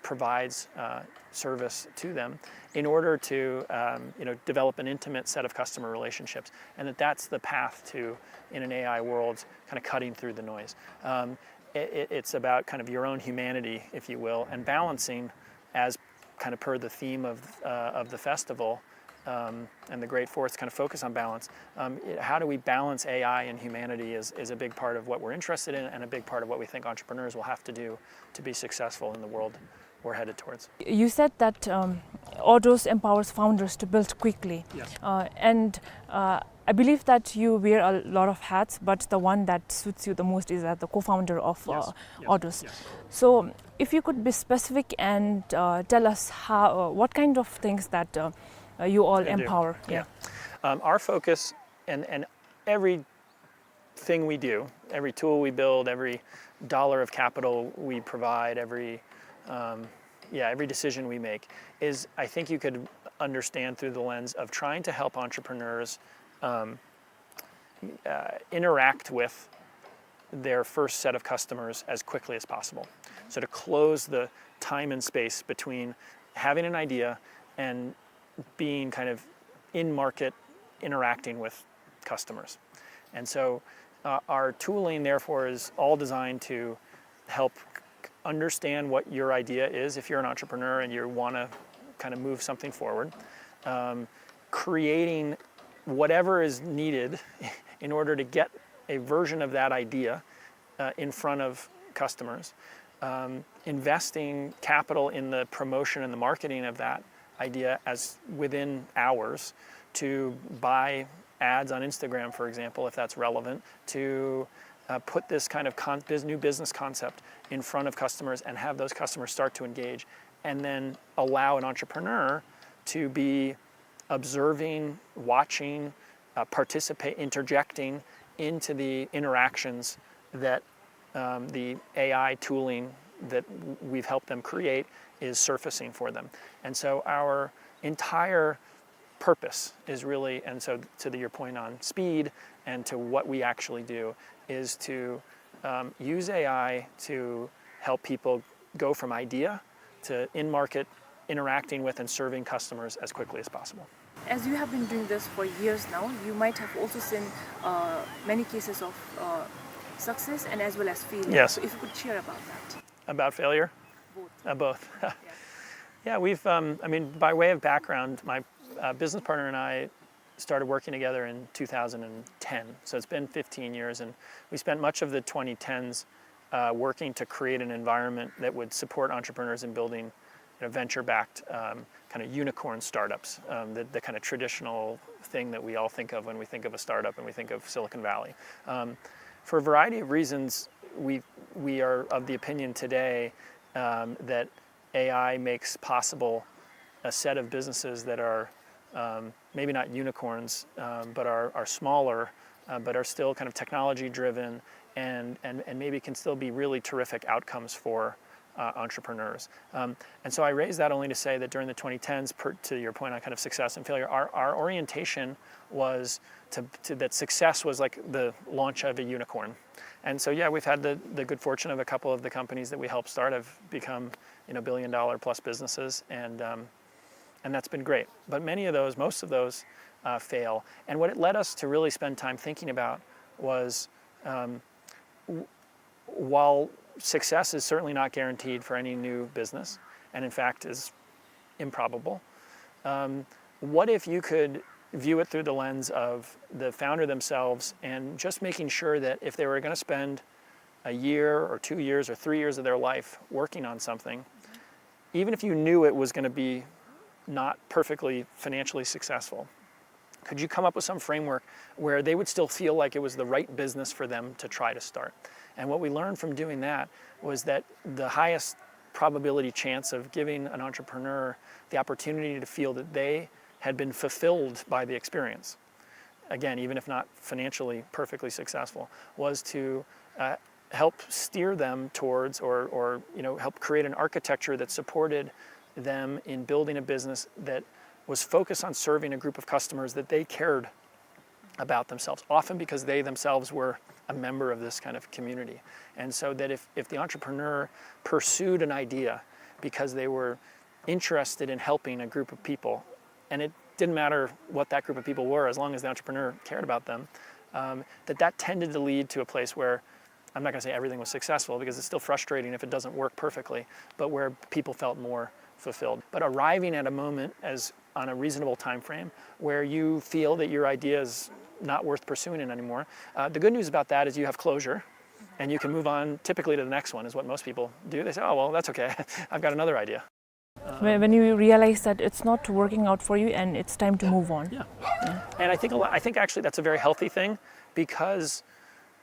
provides, uh, service to them in order to, um, you know, develop an intimate set of customer relationships, and that that's the path to, in an A I world, kind of cutting through the noise. Um, it, it- it's about kind of your own humanity, if you will, and balancing, as kind of per the theme of, uh, of the festival, um, and the Great Fourth's kind of focus on balance. Um, it- how do we balance A I and humanity is, is a big part of what we're interested in, and a big part of what we think entrepreneurs will have to do to be successful in the world we're headed towards. You said that, um, Odooz empowers founders to build quickly. Yes. Uh, and, uh, I believe that you wear a lot of hats, but the one that suits you the most is as the co-founder of, uh, Yes, yes, Odooz. Yes. So, if you could be specific and, uh, tell us how, uh, what kind of things that, uh, uh, you all I do. Empower. Yeah. Yeah. Um, our focus and, and everything we do, every tool we build, every dollar of capital we provide, every, um, yeah, every decision we make is, I think you could understand through the lens of trying to help entrepreneurs, um, uh, interact with their first set of customers as quickly as possible. So to close the time and space between having an idea and being kind of in market interacting with customers. And so, uh, our tooling, therefore, is all designed to help understand what your idea is if you're an entrepreneur and you wanna kind of move something forward. Um, creating whatever is needed in order to get a version of that idea, uh, in front of customers. Um, investing capital in the promotion and the marketing of that idea as within hours, to buy ads on Instagram, for example, if that's relevant, to, uh, put this kind of con- bus- new business concept in front of customers and have those customers start to engage, and then allow an entrepreneur to be observing, watching, uh, participate, interjecting into the interactions that, um, the A I tooling that w- we've helped them create is surfacing for them. And so our entire purpose is really, and so to the, your point on speed and to what we actually do, is to, um, use A I to help people go from idea to in-market interacting with and serving customers as quickly as possible. As you have been doing this for years now, you might have also seen, uh, many cases of, uh, success and as well as failure. Yes. So if you could share about that. About failure? Both. Uh, both. Yeah. Yeah, we've, um, I mean, by way of background, my, uh, business partner and I started working together in two thousand ten. So it's been fifteen years, and we spent much of the twenty tens, uh, working to create an environment that would support entrepreneurs in building, you know, venture-backed, um, kind of unicorn startups, um, the, the kind of traditional thing that we all think of when we think of a startup and we think of Silicon Valley. Um, for a variety of reasons, we, we are of the opinion today, um, that A I makes possible a set of businesses that are, um, maybe not unicorns, um, but are, are smaller, uh, but are still kind of technology driven and, and, and maybe can still be really terrific outcomes for, uh, entrepreneurs. Um, and so I raise that only to say that during the twenty tens, per, to your point on kind of success and failure, our, our orientation was to, to, that success was like the launch of a unicorn. And so, yeah, we've had the, the good fortune of a couple of the companies that we helped start have become, you know, billion dollar plus businesses, and, um, and that's been great. But many of those, most of those, uh, fail. And what it led us to really spend time thinking about was, um, w- while success is certainly not guaranteed for any new business, and in fact is improbable, um, what if you could view it through the lens of the founder themselves and just making sure that if they were gonna spend a year or two years or three years of their life working on something, even if you knew it was gonna be not perfectly financially successful, could you come up with some framework where they would still feel like it was the right business for them to try to start? And what we learned from doing that was that the highest probability chance of giving an entrepreneur the opportunity to feel that they had been fulfilled by the experience, again, even if not financially perfectly successful, was to, uh, help steer them towards or, or, you know, help create an architecture that supported them in building a business that was focused on serving a group of customers that they cared about themselves, often because they themselves were a member of this kind of community. And so that if, if the entrepreneur pursued an idea because they were interested in helping a group of people, and it didn't matter what that group of people were, as long as the entrepreneur cared about them, um, that that tended to lead to a place where, I'm not gonna say everything was successful, because it's still frustrating if it doesn't work perfectly, but where people felt more fulfilled. But arriving at a moment as, on a reasonable time frame, where you feel that your idea is not worth pursuing it anymore. Uh, the good news about that is you have closure, and you can move on typically to the next one, is what most people do. They say, "Oh, well, that's okay. I've got another idea." When, when you realize that it's not working out for you and it's time to move on. Yeah. And I think a lot, I think actually that's a very healthy thing, because,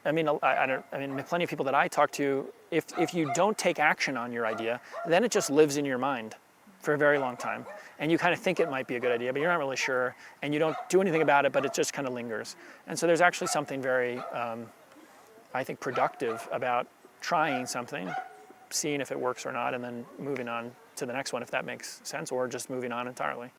I mean, I, I don't, I mean, plenty of people that I talk to, if, if you don't take action on your idea, then it just lives in your mind for a very long time. And you kind of think it might be a good idea, but you're not really sure. And you don't do anything about it, but it just kind of lingers. And so there's actually something very, um, I think, productive about trying something, seeing if it works or not, and then moving on to the next one if that makes sense, or just moving on entirely.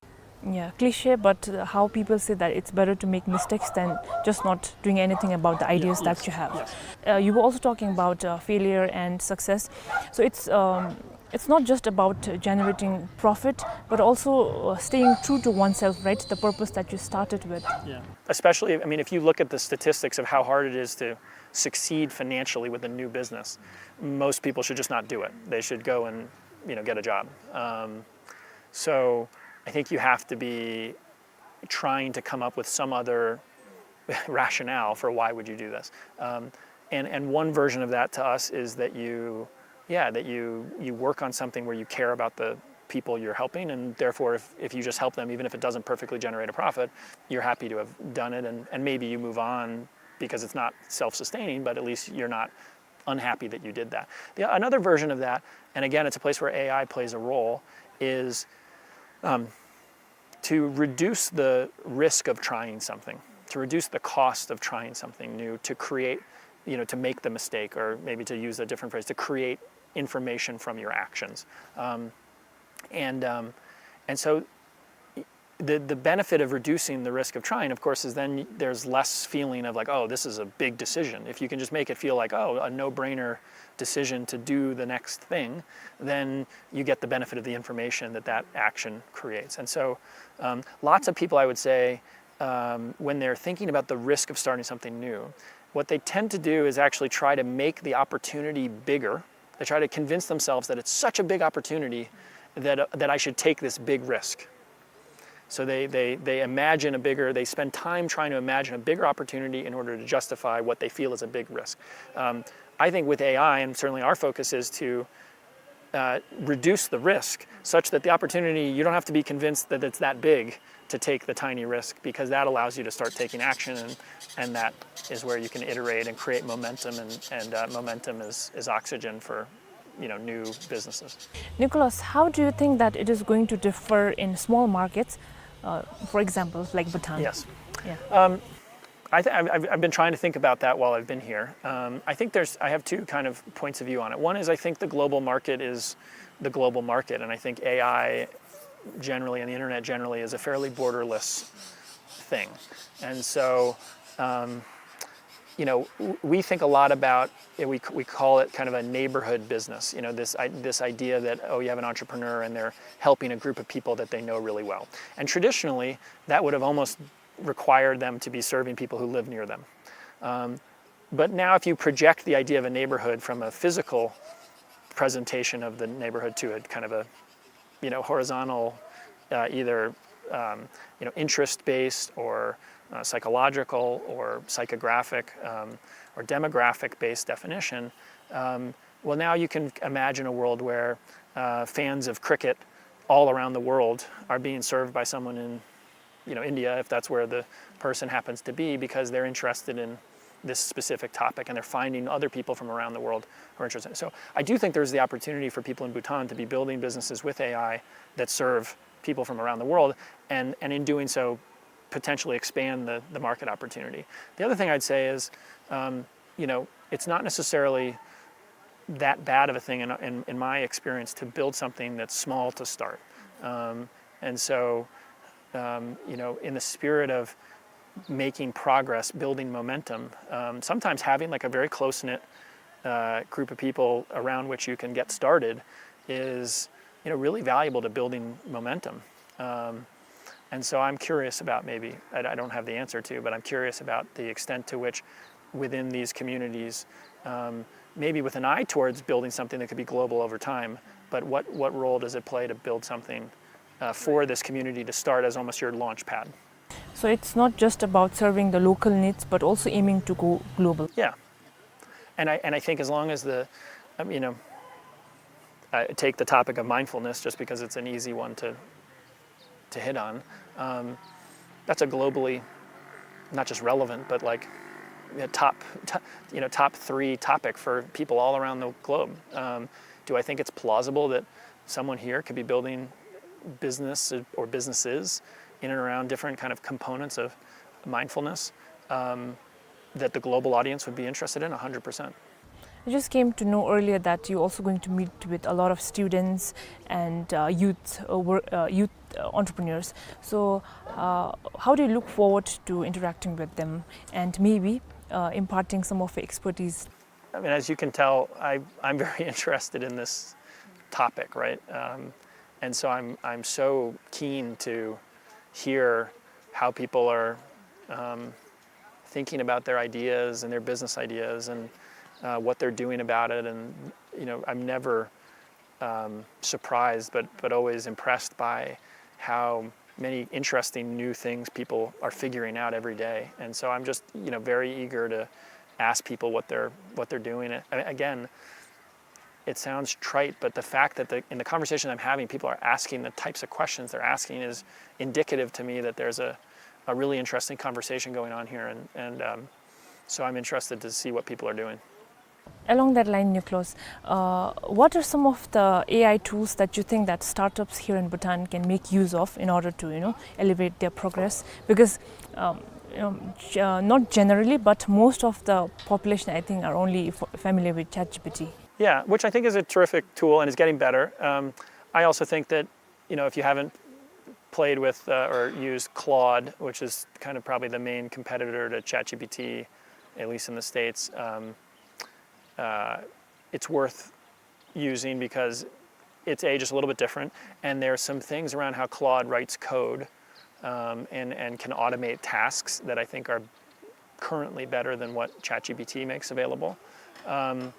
Yeah, cliche, but uh, how people say that it's better to make mistakes than just not doing anything about the ideas Yes, that you have. Yes. Uh, you were also talking about uh, failure and success. So it's um, it's not just about uh, generating profit, but also uh, staying true to oneself, right? The purpose that you started with. Yeah. Especially, I mean, if you look at the statistics of how hard it is to succeed financially with a new business, most people should just not do it. They should go and, you know, get a job. Um, so I think you have to be trying to come up with some other rationale for why would you do this. Um, and, and one version of that to us is that you, yeah, that you, you work on something where you care about the people you're helping, and therefore if, if you just help them, even if it doesn't perfectly generate a profit, you're happy to have done it, and, and maybe you move on because it's not self-sustaining, but at least you're not unhappy that you did that. The, another version of that, and again, it's a place where A I plays a role, is, um, to reduce the risk of trying something, to reduce the cost of trying something new, to create, you know, to make the mistake, or maybe to use a different phrase, to create information from your actions. Um, and, um, and so the, the benefit of reducing the risk of trying, of course, is then there's less feeling of like, "Oh, this is a big decision." If you can just make it feel like, "Oh, a no-brainer decision to do the next thing," then you get the benefit of the information that that action creates. And so, um, lots of people, I would say, um, when they're thinking about the risk of starting something new, what they tend to do is actually try to make the opportunity bigger. They try to convince themselves that it's such a big opportunity that, uh, that I should take this big risk. So they, they, they imagine a bigger, they spend time trying to imagine a bigger opportunity in order to justify what they feel is a big risk. Um, I think with A I, and certainly our focus is to, uh, reduce the risk such that the opportunity, you don't have to be convinced that it's that big to take the tiny risk, because that allows you to start taking action, and, and that is where you can iterate and create momentum, and, and, uh, momentum is, is oxygen for, you know, new businesses. Nicholas, how do you think that it is going to differ in small markets, uh, for example, like Bhutan? Yes. Yeah. Um, I th- I've, I've been trying to think about that while I've been here. Um, I think there's, I have two kind of points of view on it. One is I think the global market is the global market, and I think A I generally and the internet generally is a fairly borderless thing. And so, um, you know, w- we think a lot about, we, we call it kind of a neighborhood business. You know, this, I, this idea that, oh, you have an entrepreneur and they're helping a group of people that they know really well. And traditionally, that would have almost required them to be serving people who live near them. Um, but now, if you project the idea of a neighborhood from a physical presentation of the neighborhood to a kind of a, you know, horizontal, uh, either um, you know, interest-based or uh, psychological or psychographic um, or demographic-based definition, um, well, now you can imagine a world where uh, fans of cricket all around the world are being served by someone in, you know, India, if that's where the person happens to be, because they're interested in this specific topic and they're finding other people from around the world who are interested. So I do think there's the opportunity for people in Bhutan to be building businesses with A I that serve people from around the world, and, and in doing so, potentially expand the, the market opportunity. The other thing I'd say is, um, you know, it's not necessarily that bad of a thing in, in, in my experience to build something that's small to start. Um, and so, um, you know, in the spirit of making progress, building momentum, um, sometimes having like a very close-knit uh, group of people around which you can get started is, you know, really valuable to building momentum. Um, and so I'm curious about maybe, I, I don't have the answer to, but I'm curious about the extent to which within these communities, um, maybe with an eye towards building something that could be global over time, but what, what role does it play to build something uh, for this community to start as almost your launch pad? So it's not just about serving the local needs, but also aiming to go global. Yeah. And I, and I think as long as the, um, you know, I take the topic of mindfulness just because it's an easy one to, to hit on. Um, that's a globally, not just relevant, but like a top, top, you know, top three topic for people all around the globe. Um, do I think it's plausible that someone here could be building business or businesses in and around different kind of components of mindfulness um, that the global audience would be interested in? one hundred percent. I just came to know earlier that you're also going to meet with a lot of students and uh, youth, uh, wor- uh, youth uh, entrepreneurs. So, uh, how do you look forward to interacting with them and maybe uh, imparting some of your expertise? I mean, as you can tell, I, I'm very interested in this topic, right? Um, and so I'm, I'm so keen to hear how people are um, thinking about their ideas and their business ideas and uh, what they're doing about it. And, you know, I'm never um, surprised, but, but always impressed by how many interesting new things people are figuring out every day. And so I'm just, you know, very eager to ask people what they're, what they're doing. And again, it sounds trite, but the fact that the, in the conversation I'm having, people are asking the types of questions they're asking is indicative to me that there's a, a really interesting conversation going on here. And, and um, so I'm interested to see what people are doing. Along that line, Nicholas, uh, what are some of the A I tools that you think that startups here in Bhutan can make use of in order to, you know, elevate their progress? Because um, um, g- uh, not generally, but most of the population, I think, are only f- familiar with ChatGPT. Yeah, which I think is a terrific tool and is getting better. Um, I also think that, you know, if you haven't played with uh, or used Claude, which is kind of probably the main competitor to ChatGPT, at least in the States, um, uh, it's worth using because it's a just a little bit different, and there's some things around how Claude writes code um, and and can automate tasks that I think are currently better than what ChatGPT makes available. Um,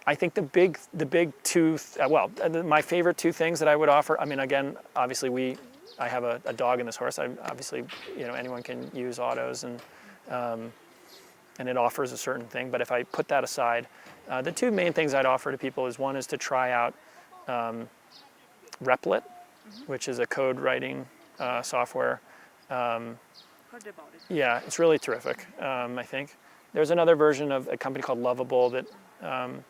I think the big the big two th- uh, well uh, the, my favorite two things that I would offer. I mean, again, obviously we I have a, a dog in this horse. I obviously you know anyone can use autos and um, and it offers a certain thing. But if I put that aside, uh, the two main things I'd offer to people is one is to try out um, Replit, which is a code writing uh, software. Um, Heard about it. yeah, it's really terrific, um, I think. There's another version of a company called Lovable that um,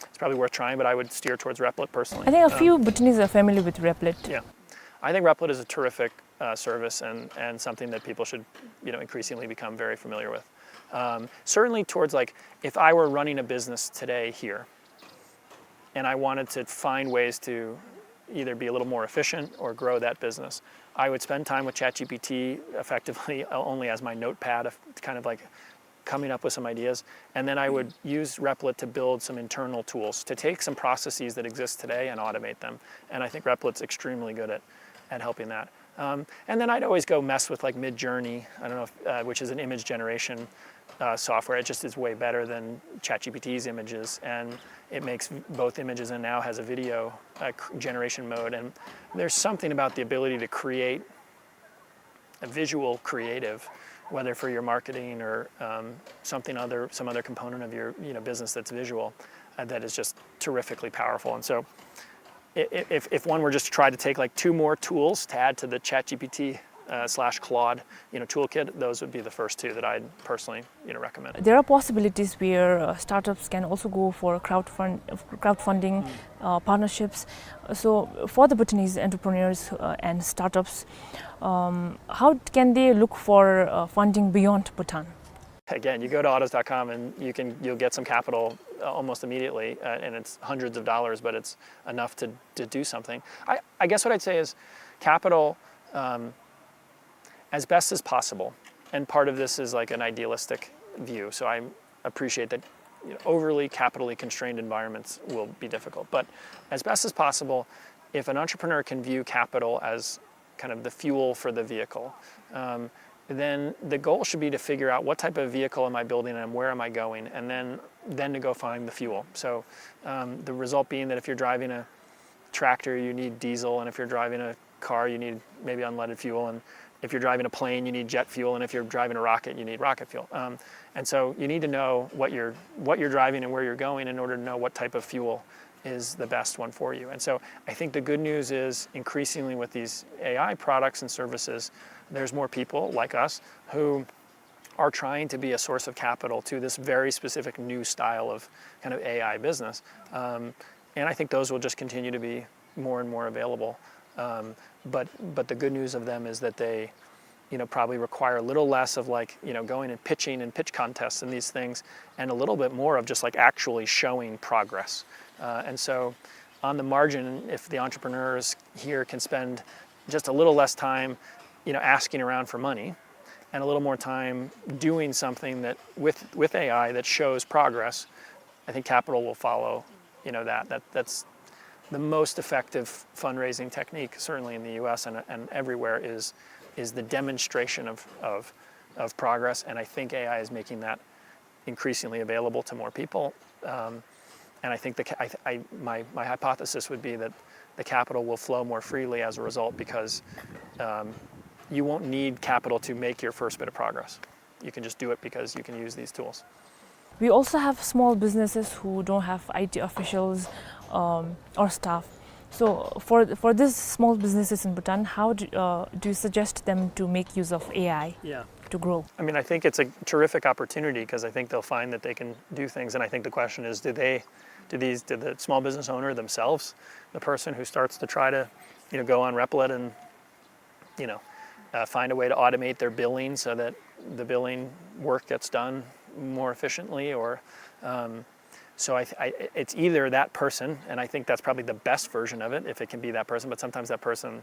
it's probably worth trying, but I would steer towards Replit personally. I think a Um, few Bhutanese are familiar with Replit. Yeah. I think Replit is a terrific uh, service and, and something that people should you know, increasingly become very familiar with. Um, certainly towards like, if I were running a business today here, and I wanted to find ways to either be a little more efficient or grow that business, I would spend time with ChatGPT effectively only as my notepad, of kind of like coming up with some ideas, and then I would use Replit to build some internal tools to take some processes that exist today and automate them. And I think Replit's extremely good at, at helping that. Um, and then I'd always go mess with like Midjourney, I don't know, if, uh, which is an image generation uh, software. It just is way better than ChatGPT's images, and it makes both images and now has a video uh, generation mode. And there's something about the ability to create visual creative, whether for your marketing or um, something other, some other component of your you know business that's visual, uh, that is just terrifically powerful. And so, i- i- if if one were just to try to take like two more tools to add to the ChatGPT uh, slash Claude you know toolkit, those would be the first two that I'd personally you know recommend. There are possibilities where uh, startups can also go for crowdfund, crowdfunding, uh, partnerships. So, for the Bhutanese entrepreneurs uh, and startups, um, how can they look for uh, funding beyond Bhutan? Again, you go to autos dot com and you can you'll get some capital uh, almost immediately, uh, and it's hundreds of dollars, but it's enough to to do something. I I guess what I'd say is, capital, um, as best as possible. And part of this is like an idealistic view. So I appreciate that you know, overly capitally constrained environments will be difficult. But as best as possible, if an entrepreneur can view capital as kind of the fuel for the vehicle, um, then the goal should be to figure out what type of vehicle am I building and where am I going, and then then to go find the fuel. So um, the result being that if you're driving a tractor, you need diesel, and if you're driving a car, you need maybe unleaded fuel, and if you're driving a plane, you need jet fuel, and if you're driving a rocket, you need rocket fuel. Um, and so you need to know what you're what you're driving and where you're going in order to know what type of fuel is the best one for you. And so I think the good news is increasingly with these A I products and services, there's more people like us who are trying to be a source of capital to this very specific new style of kind of A I business. Um, and I think those will just continue to be more and more available. Um, but but the good news of them is that they, you know, probably require a little less of like you know going and pitching and pitch contests and these things, and a little bit more of just like actually showing progress. Uh, and so, on the margin, if the entrepreneurs here can spend just a little less time, you know, asking around for money, and a little more time doing something that with with A I that shows progress, I think capital will follow. You know that that that's the most effective fundraising technique, certainly in the U S and, and everywhere, is is the demonstration of, of of progress. And I think A I is making that increasingly available to more people. Um, and I think the, I, I, my, my hypothesis would be that the capital will flow more freely as a result because um, you won't need capital to make your first bit of progress. You can just do it because you can use these tools. We also have small businesses who don't have I T officials um, or staff. So for for these small businesses in Bhutan, how do, uh, do you suggest them to make use of A I? Yeah. To grow? I mean, I think it's a terrific opportunity because I think they'll find that they can do things. And I think the question is, do they, do these, do the small business owner themselves, the person who starts to try to, you know, go on Replit and, you know, uh, find a way to automate their billing so that the billing work gets done more efficiently, or um, so I, I, it's either that person, and I think that's probably the best version of it if it can be that person. But sometimes that person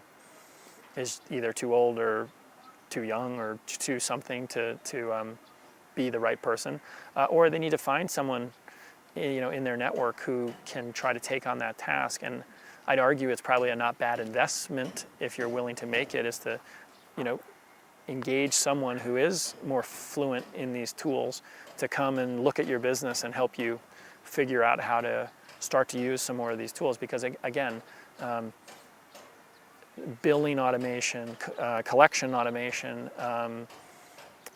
is either too old or too young or too something to to um, be the right person, uh, or they need to find someone, you know, in their network who can try to take on that task. And I'd argue it's probably a not bad investment if you're willing to make it, is to, you know, engage someone who is more fluent in these tools to come and look at your business and help you figure out how to start to use some more of these tools. Because again, um, billing automation, uh, collection automation, um,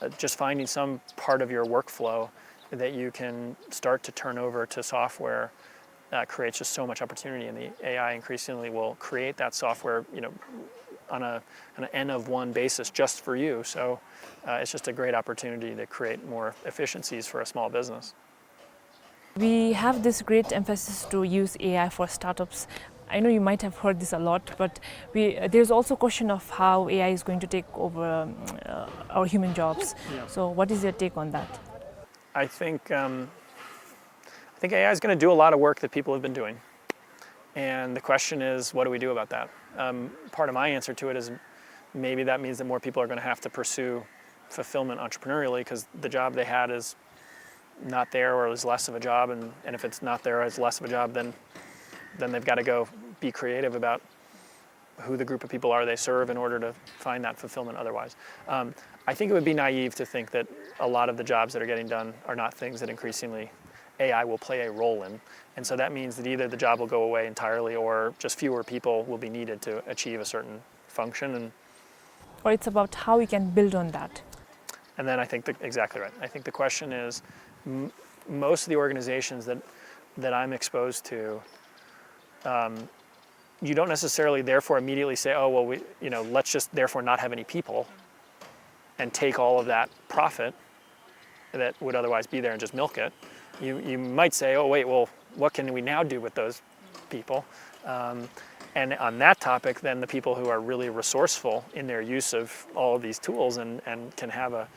uh, just finding some part of your workflow that you can start to turn over to software uh, creates just so much opportunity, and the A I increasingly will create that software, you know, on a on an N of one basis just for you. So uh, it's just a great opportunity to create more efficiencies for a small business. We have this great emphasis to use A I for startups. I know you might have heard this a lot, but we, uh, there's also a question of how A I is going to take over um, uh, our human jobs. Yeah. So, what is your take on that? I think um, I think A I is going to do a lot of work that people have been doing, and the question is, what do we do about that? Um, part of my answer to it is maybe that means that more people are going to have to pursue fulfillment entrepreneurially because the job they had is not there or is less of a job, and, and if it's not there or is less of a job, then then they've got to go be creative about who the group of people are they serve in order to find that fulfillment otherwise. Um, I think it would be naive to think that a lot of the jobs that are getting done are not things that increasingly A I will play a role in. And so that means that either the job will go away entirely or just fewer people will be needed to achieve a certain function. And or it's about how we can build on that? And then I think the, exactly right. I think the question is, m- most of the organizations that, that I'm exposed to, um, you don't necessarily therefore immediately say, "Oh, well, we, you know, let's just therefore not have any people and take all of that profit that would otherwise be there and just milk it." You, you might say, "Oh, wait, well, what can we now do with those people?" Um, and on that topic, then the people who are really resourceful in their use of all of these tools and, and can have a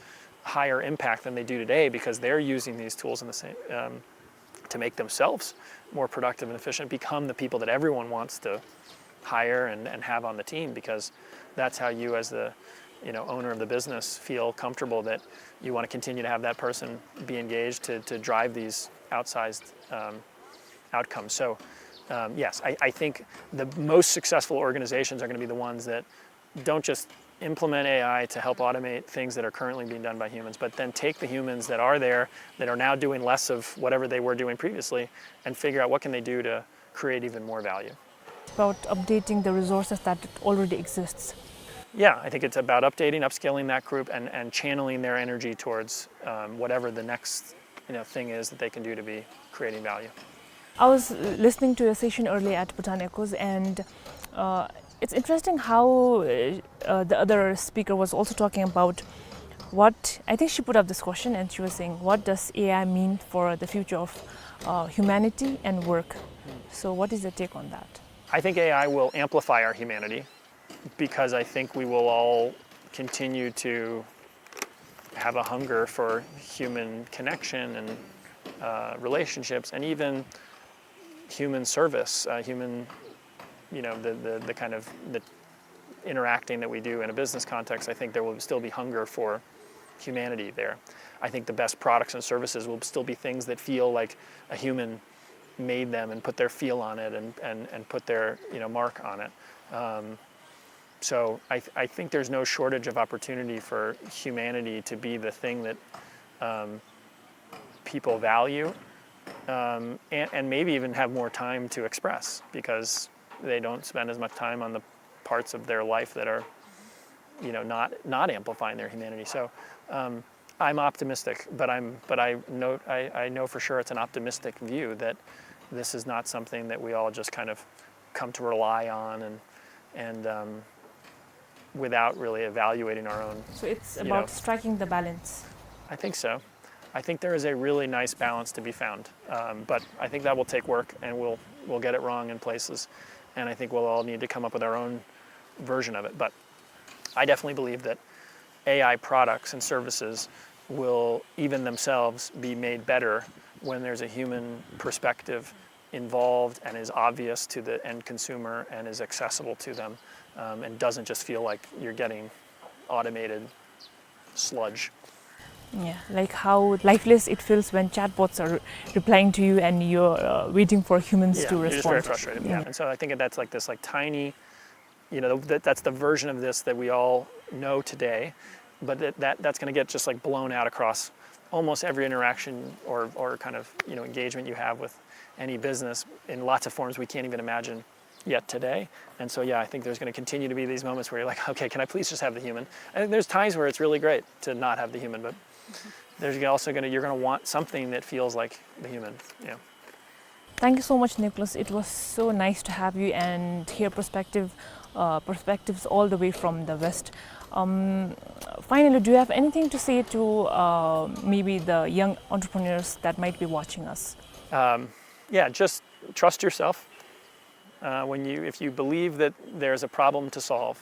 higher impact than they do today because they're using these tools in the same, um, to make themselves more productive and efficient, become the people that everyone wants to hire and, and have on the team, because that's how you, as the, you know, owner of the business, feel comfortable that you want to continue to have that person be engaged to, to drive these outsized, um, outcomes. So, um, yes, I, I think the most successful organizations are going to be the ones that don't just implement A I to help automate things that are currently being done by humans, but then take the humans that are there, that are now doing less of whatever they were doing previously, and figure out what can they do to create even more value. About updating the resources that already exists. Yeah, I think it's about updating, upscaling that group, and, and channeling their energy towards, um, whatever the next, you know, thing is that they can do to be creating value. I was listening to a session earlier at Bhutan Echoes, and, uh, it's interesting how, uh, uh, the other speaker was also talking about what, I think she put up this question, and she was saying, "What does A I mean for the future of, uh, humanity and work?" So, what is your take on that? I think A I will amplify our humanity because I think we will all continue to have a hunger for human connection and, uh, relationships, and even human service, uh, human, you know, the, the, the kind of the interacting that we do in a business context. I think there will still be hunger for humanity there. I think the best products and services will still be things that feel like a human made them and put their feel on it and, and, and put their, you know, mark on it. Um, so I, th- I think there's no shortage of opportunity for humanity to be the thing that, um, people value, um, and, and maybe even have more time to express, because they don't spend as much time on the parts of their life that are, you know, not, not amplifying their humanity. So, um, I'm optimistic, but I'm, but I know, I, I know for sure it's an optimistic view that this is not something that we all just kind of come to rely on and, and, um, without really evaluating our own, So it's you about know. striking the balance. I think so. I think there is a really nice balance to be found, um, but I think that will take work, and we'll, we'll get it wrong in places, and I think we'll all need to come up with our own version of it. But I definitely believe that A I products and services will even themselves be made better when there's a human perspective involved and is obvious to the end consumer and is accessible to them, um, and doesn't just feel like you're getting automated sludge. Yeah, like how lifeless it feels when chatbots are replying to you and you're, uh, waiting for humans Yeah, to you're just very respond. Frustrated. Yeah. Yeah. And so I think that's like this, like, tiny, you know, that, that's the version of this that we all know today, but that, that that's going to get just, like, blown out across almost every interaction or, or kind of, you know, engagement you have with any business in lots of forms we can't even imagine yet today. And so, yeah, I think there's going to continue to be these moments where you're like, "Okay, can I please just have the human?" And there's times where it's really great to not have the human, but there's also going to, you're going to want something that feels like the human. Yeah. Thank you so much, Nicholas. It was so nice to have you and hear perspective, uh, perspectives all the way from the West. Um, finally, do you have anything to say to, uh, maybe the young entrepreneurs that might be watching us? Um, yeah, just trust yourself. Uh, when you, if you believe that there's a problem to solve,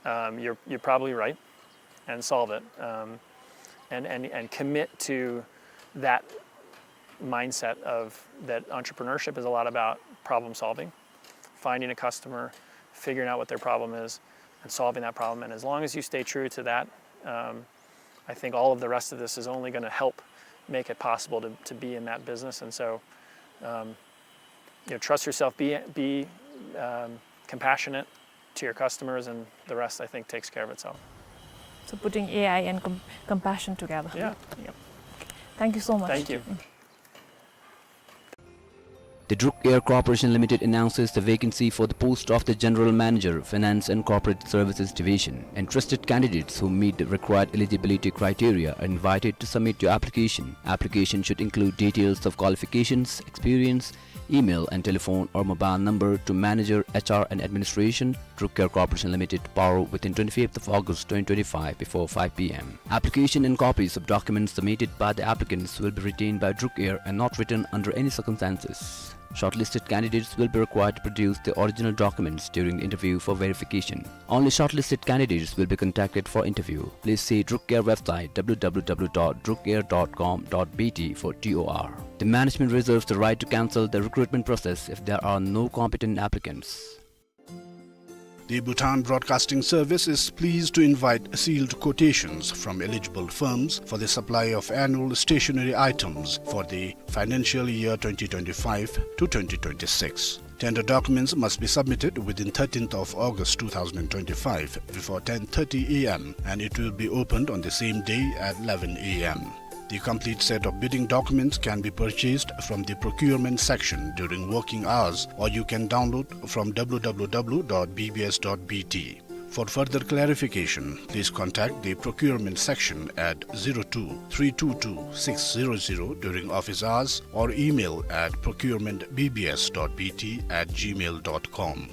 um, you're, you're probably right, and solve it. Um, and, and, and commit to that mindset of that entrepreneurship is a lot about problem solving, finding a customer, figuring out what their problem is, and solving that problem. And as long as you stay true to that, um, I think all of the rest of this is only going to help make it possible to, to be in that business. And so, um, you know, trust yourself, be, be, um, compassionate to your customers, and the rest, I think, takes care of itself. So putting A I and com- compassion together. Yeah. Yep. Thank you so much. Thank you. Mm. The Druk Air Corporation Limited announces the vacancy for the post of the General Manager, Finance and Corporate Services Division. Interested candidates who meet the required eligibility criteria are invited to submit your application. Application should include details of qualifications, experience, email and telephone or mobile number to Manager, H R and Administration, Druk Air Corporation Limited, Paro, within twenty-fifth of August twenty twenty-five before five P M. Application and copies of documents submitted by the applicants will be retained by Druk Air and not returned under any circumstances. Shortlisted candidates will be required to produce the original documents during the interview for verification. Only shortlisted candidates will be contacted for interview. Please see Druk Air website, W W W dot druk air dot com dot B T, for T O R. The management reserves the right to cancel the recruitment process if there are no competent applicants. The Bhutan Broadcasting Service is pleased to invite sealed quotations from eligible firms for the supply of annual stationery items for the financial year twenty twenty-five to twenty twenty-six. Tender documents must be submitted within thirteenth of August two thousand twenty-five before ten thirty A M, and it will be opened on the same day at eleven A M. The complete set of bidding documents can be purchased from the procurement section during working hours, or you can download from W W W dot B B S dot B T. For further clarification, please contact the procurement section at zero two three two two six zero zero during office hours or email at procurement B B S dot B T at gmail dot com.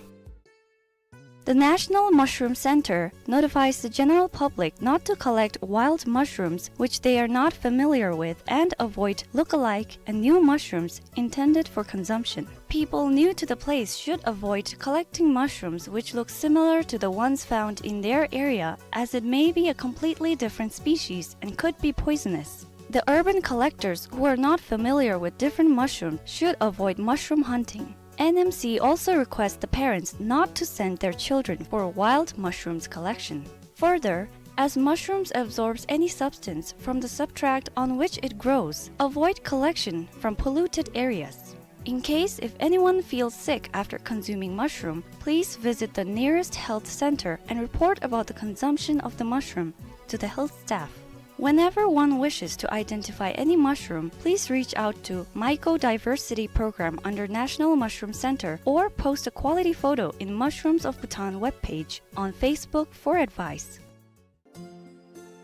The National Mushroom Center notifies the general public not to collect wild mushrooms which they are not familiar with and avoid look-alike and new mushrooms intended for consumption. People new to the place should avoid collecting mushrooms which look similar to the ones found in their area, as it may be a completely different species and could be poisonous. The urban collectors who are not familiar with different mushrooms should avoid mushroom hunting. N M C also requests the parents not to send their children for wild mushrooms collection. Further, as mushrooms absorbs any substance from the substrate on which it grows, avoid collection from polluted areas. In case if anyone feels sick after consuming mushroom, please visit the nearest health center and report about the consumption of the mushroom to the health staff. Whenever one wishes to identify any mushroom, please reach out to Mycodiversity Program under National Mushroom Center or post a quality photo in Mushrooms of Bhutan webpage on Facebook for advice.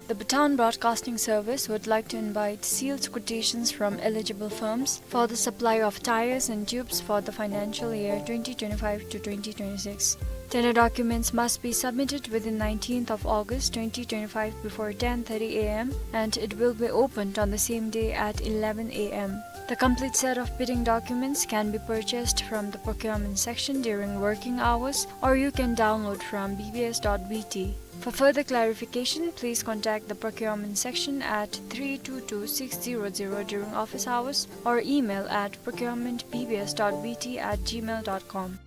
The Bhutan Broadcasting Service would like to invite sealed quotations from eligible firms for the supply of tires and tubes for the financial year twenty twenty-five to twenty twenty-six. Tender documents must be submitted within nineteenth of August twenty twenty-five before ten thirty A M, and it will be opened on the same day at eleven A M. The complete set of bidding documents can be purchased from the procurement section during working hours, or you can download from B B S dot B T. For further clarification, please contact the procurement section at three two two six zero zero during office hours or email at procurement B B S dot B T at gmail dot com.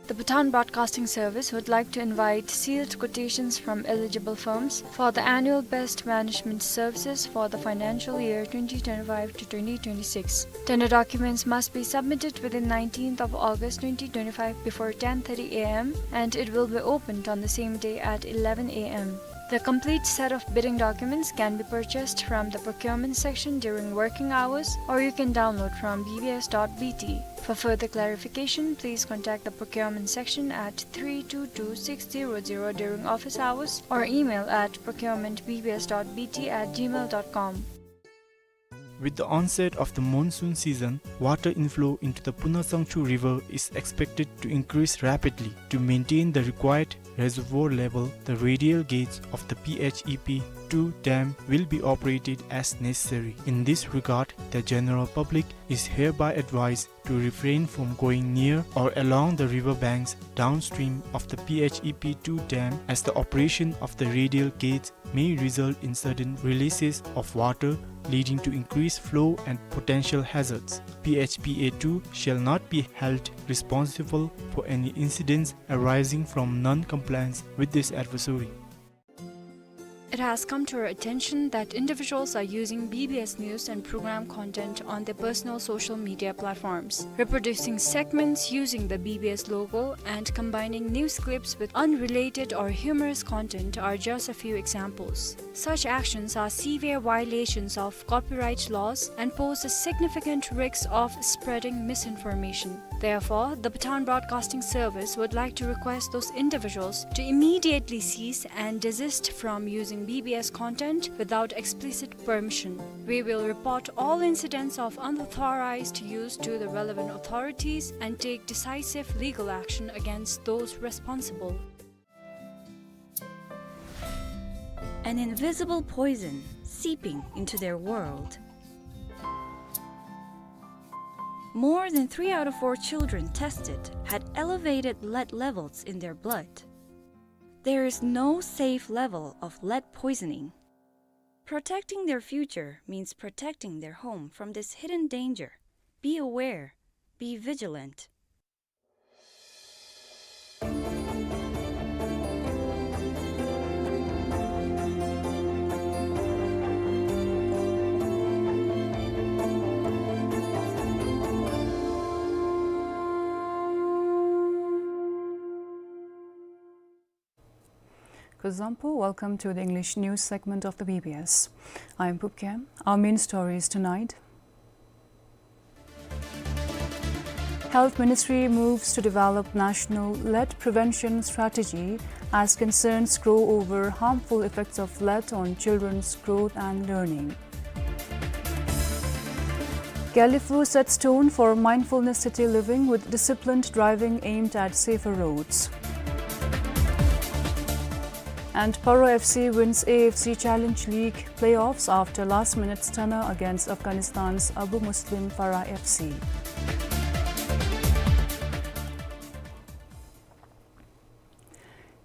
The Bhutan Broadcasting Service would like to invite sealed quotations from eligible firms for the annual best management services for the financial year twenty twenty-five to twenty twenty-six. Tender documents must be submitted within nineteenth of August twenty twenty-five before ten thirty A M, and it will be opened on the same day at eleven A M. The complete set of bidding documents can be purchased from the procurement section during working hours, or you can download from B B S dot B T. For further clarification, please contact the procurement section at three two two six zero zero during office hours or email at procurement B B S dot B T at gmail dot com. With the onset of the monsoon season, water inflow into the Punasangchu River is expected to increase rapidly. To maintain the required reservoir level, the radial gates of the P H E P two dam will be operated as necessary. In this regard, the general public is hereby advised to refrain from going near or along the river banks downstream of the P H E P two dam, as the operation of the radial gates may result in sudden releases of water, leading to increased flow and potential hazards. P H P A two shall not be held responsible for any incidents arising from non-compliance with this advisory. It has come to our attention that individuals are using B B S news and program content on their personal social media platforms, reproducing segments using the B B S logo and combining news clips with unrelated or humorous content are just a few examples. Such actions are severe violations of copyright laws and pose a significant risk of spreading misinformation. Therefore, the Pathan Broadcasting Service would like to request those individuals to immediately cease and desist from using B B S content without explicit permission. We will report all incidents of unauthorized use to the relevant authorities and take decisive legal action against those responsible. An invisible poison seeping into their world. More than three out of four children tested had elevated lead levels in their blood. There is no safe level of lead poisoning. Protecting their future means protecting their home from this hidden danger. Be aware, be vigilant. Kuzuzangpo, welcome to the English news segment of the B B S. I am Pupkem. Our main stories tonight. Health Ministry moves to develop national lead prevention strategy as concerns grow over harmful effects of lead on children's growth and learning. Gelephu sets tone for mindfulness city living with disciplined driving aimed at safer roads. And Paro F C wins A F C Challenge League playoffs after last-minute stunner against Afghanistan's Abu Muslim Farah F C.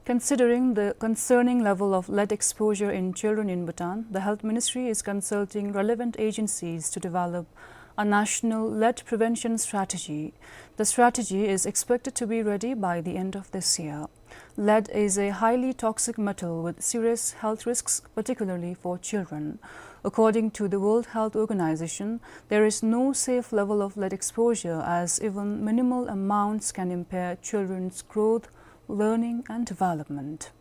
Considering the concerning level of lead exposure in children in Bhutan, the Health Ministry is consulting relevant agencies to develop a national lead prevention strategy. The strategy is expected to be ready by the end of this year. Lead is a highly toxic metal with serious health risks, particularly for children. According to the World Health Organization, there is no safe level of lead exposure, as even minimal amounts can impair children's growth, learning and development.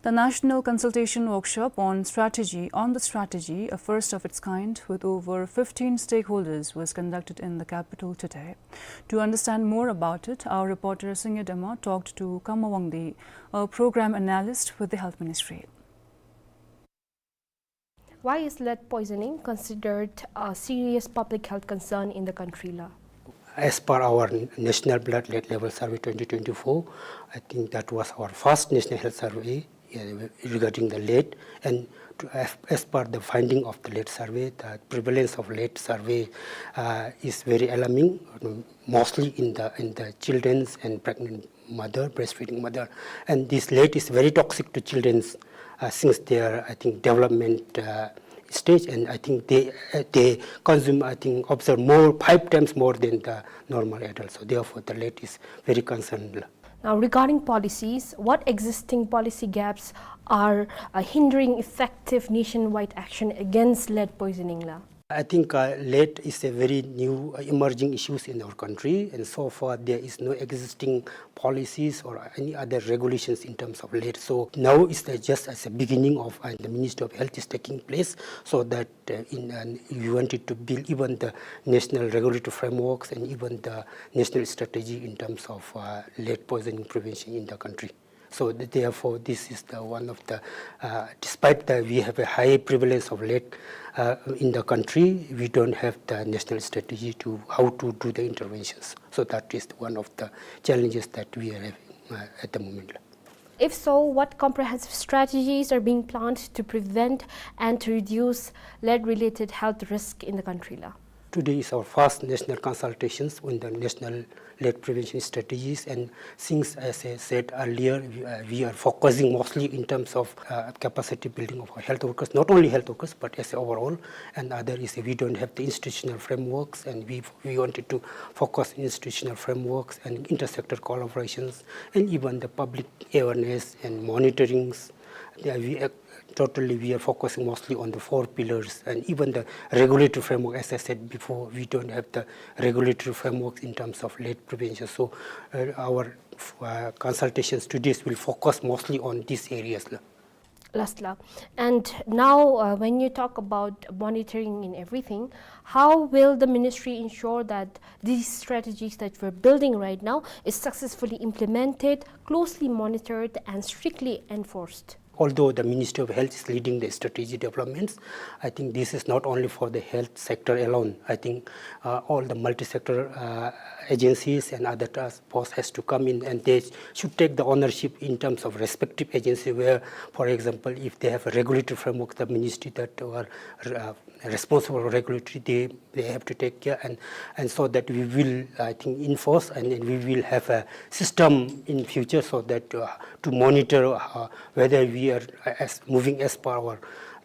The National Consultation Workshop on Strategy, on the Strategy, a first of its kind, with over fifteen stakeholders, was conducted in the capital today. To understand more about it, our reporter Singye Dema talked to Kama Wangdi, a program analyst with the Health Ministry. Why is lead poisoning considered a serious public health concern in the country, la? As per our National Blood Lead Level Survey twenty twenty-four, I think that was our first national health survey, uh, regarding the lead. And to, as, as per the finding of the lead survey, the prevalence of lead survey, uh, is very alarming, um, mostly in the, in the children's and pregnant mother, breastfeeding mother. And this lead is very toxic to children's, uh, since their, I think, development, uh, stage, and I think they, uh, they consume, I think, observe more, five times more than the normal adults. So therefore, the lead is very concerned. Now, regarding policies, what existing policy gaps are, uh, hindering effective nationwide action against lead poisoning, la? I think, uh, lead is a very new, uh, emerging issues in our country, and so far there is no existing policies or any other regulations in terms of lead. So now is the, just as a beginning of, uh, the Ministry of Health is taking place, so that, uh, in, uh, we wanted to build even the national regulatory frameworks and even the national strategy in terms of, uh, lead poisoning prevention in the country. So th-, therefore, this is the one of the, uh, despite that we have a high prevalence of lead, uh, in the country, we don't have the national strategy to how to do the interventions. So that is one of the challenges that we are having, uh, at the moment. If so, what comprehensive strategies are being planned to prevent and to reduce lead-related health risk in the country, la? Today is our first national consultations on the national lead prevention strategies, and since, as I said earlier, we, uh, we are focusing mostly in terms of, uh, capacity building of our health workers, not only health workers, but as a overall. And other is we don't have the institutional frameworks, and we, we wanted to focus institutional frameworks and inter-sector collaborations, and even the public awareness and monitorings. Yeah, we, uh, totally we are focusing mostly on the four pillars, and even the regulatory framework, as I said before, we don't have the regulatory frameworks in terms of lead prevention. So, uh, our, uh, consultations today will focus mostly on these areas la. Last la. And now, uh, when you talk about monitoring and everything, how will the ministry ensure that these strategies that we're building right now is successfully implemented, closely monitored, and strictly enforced? Although the Ministry of Health is leading the strategy developments, I think this is not only for the health sector alone. I think, uh, all the multi-sector, uh, agencies and other task force has to come in, and they should take the ownership in terms of respective agency where, for example, if they have a regulatory framework, the ministry that are, uh, responsible regulatory, they, they have to take care, and, and so that we will, I think, enforce, and, and we will have a system in future so that, uh, to monitor, uh, whether we are, uh, as, moving as per our,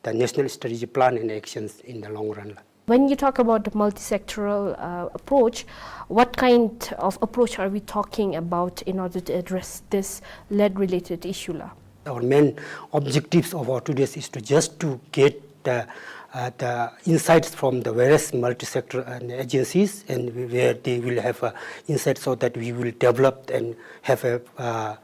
the national strategy plan and actions in the long run. When you talk about the multi-sectoral, uh, approach, what kind of approach are we talking about in order to address this lead-related issue la? Our main objectives of our today's is to just to get the, uh, the insights from the various multi-sector and agencies, and where they will have, uh, insight so that we will develop and have a, uh,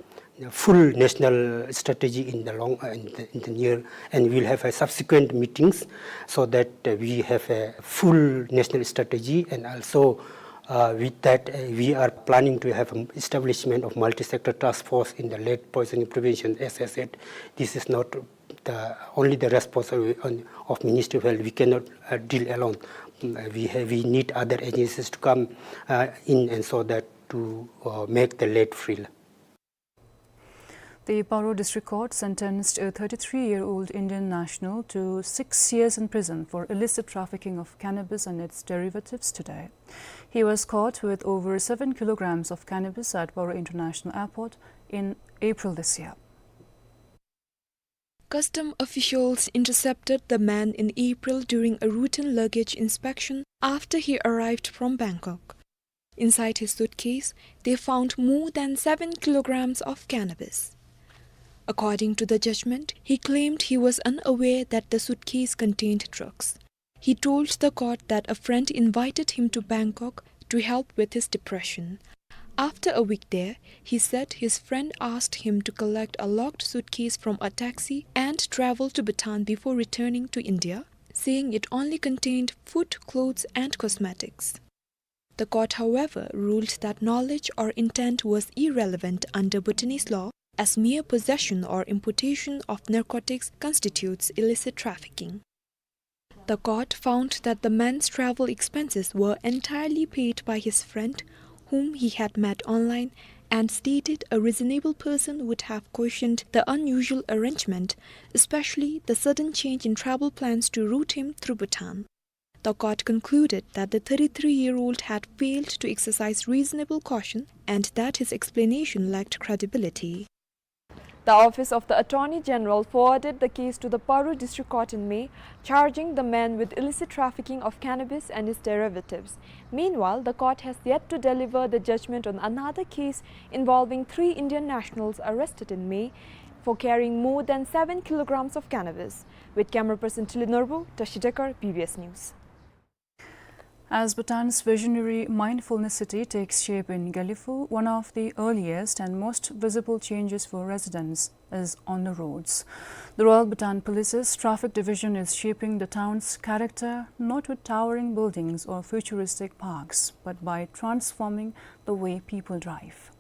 full national strategy in the long, uh, in the, in the near, and we'll have a subsequent meetings so that, uh, we have a full national strategy, and also, uh, with that, uh, we are planning to have an establishment of multi-sector task force in the lead poisoning prevention. As I said, this is not the only the responsibility on, of Ministry of Health. We cannot, uh, deal alone. Mm, uh, we have, we need other agencies to come, uh, in, and so that to, uh, make the lead free. The Paro District Court sentenced a thirty-three-year-old Indian national to six years in prison for illicit trafficking of cannabis and its derivatives today. He was caught with over seven kilograms of cannabis at Paro International Airport in April this year. Custom officials intercepted the man in April during a routine luggage inspection after he arrived from Bangkok. Inside his suitcase, they found more than seven kilograms of cannabis. According to the judgment, he claimed he was unaware that the suitcase contained drugs. He told the court that a friend invited him to Bangkok to help with his depression. After a week there, he said his friend asked him to collect a locked suitcase from a taxi and travel to Bhutan before returning to India, saying it only contained food, clothes, and cosmetics. The court, however, ruled that knowledge or intent was irrelevant under Bhutanese law, as mere possession or importation of narcotics constitutes illicit trafficking. The court found that the man's travel expenses were entirely paid by his friend, whom he had met online, and stated a reasonable person would have questioned the unusual arrangement, especially the sudden change in travel plans to route him through Bhutan. The court concluded that the thirty-three-year-old had failed to exercise reasonable caution and that his explanation lacked credibility. The Office of the Attorney General forwarded the case to the Paro District Court in May, charging the man with illicit trafficking of cannabis and its derivatives. Meanwhile, the court has yet to deliver the judgment on another case involving three Indian nationals arrested in May for carrying more than seven kilograms of cannabis. With camera person Tili Norbu, Tashi Dekar, B B S News. As Bhutan's visionary mindfulness city takes shape in Gelephu, one of the earliest and most visible changes for residents is on the roads. The Royal Bhutan Police's Traffic Division is shaping the town's character not with towering buildings or futuristic parks, but by transforming the way people drive.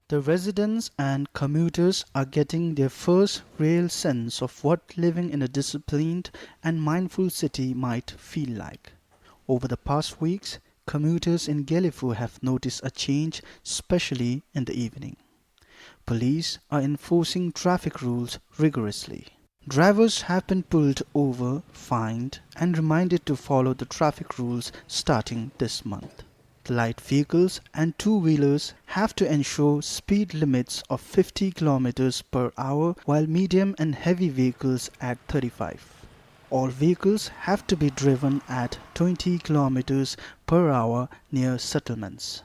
The residents and commuters are getting their first real sense of what living in a disciplined and mindful city might feel like. Over the past weeks, commuters in Gelephu have noticed a change, especially in the evening. Police are enforcing traffic rules rigorously. Drivers have been pulled over, fined, and reminded to follow the traffic rules starting this month. The light vehicles and two-wheelers have to ensure speed limits of fifty kilometers per hour, while medium and heavy vehicles at thirty-five. All vehicles have to be driven at twenty kilometers per hour near settlements.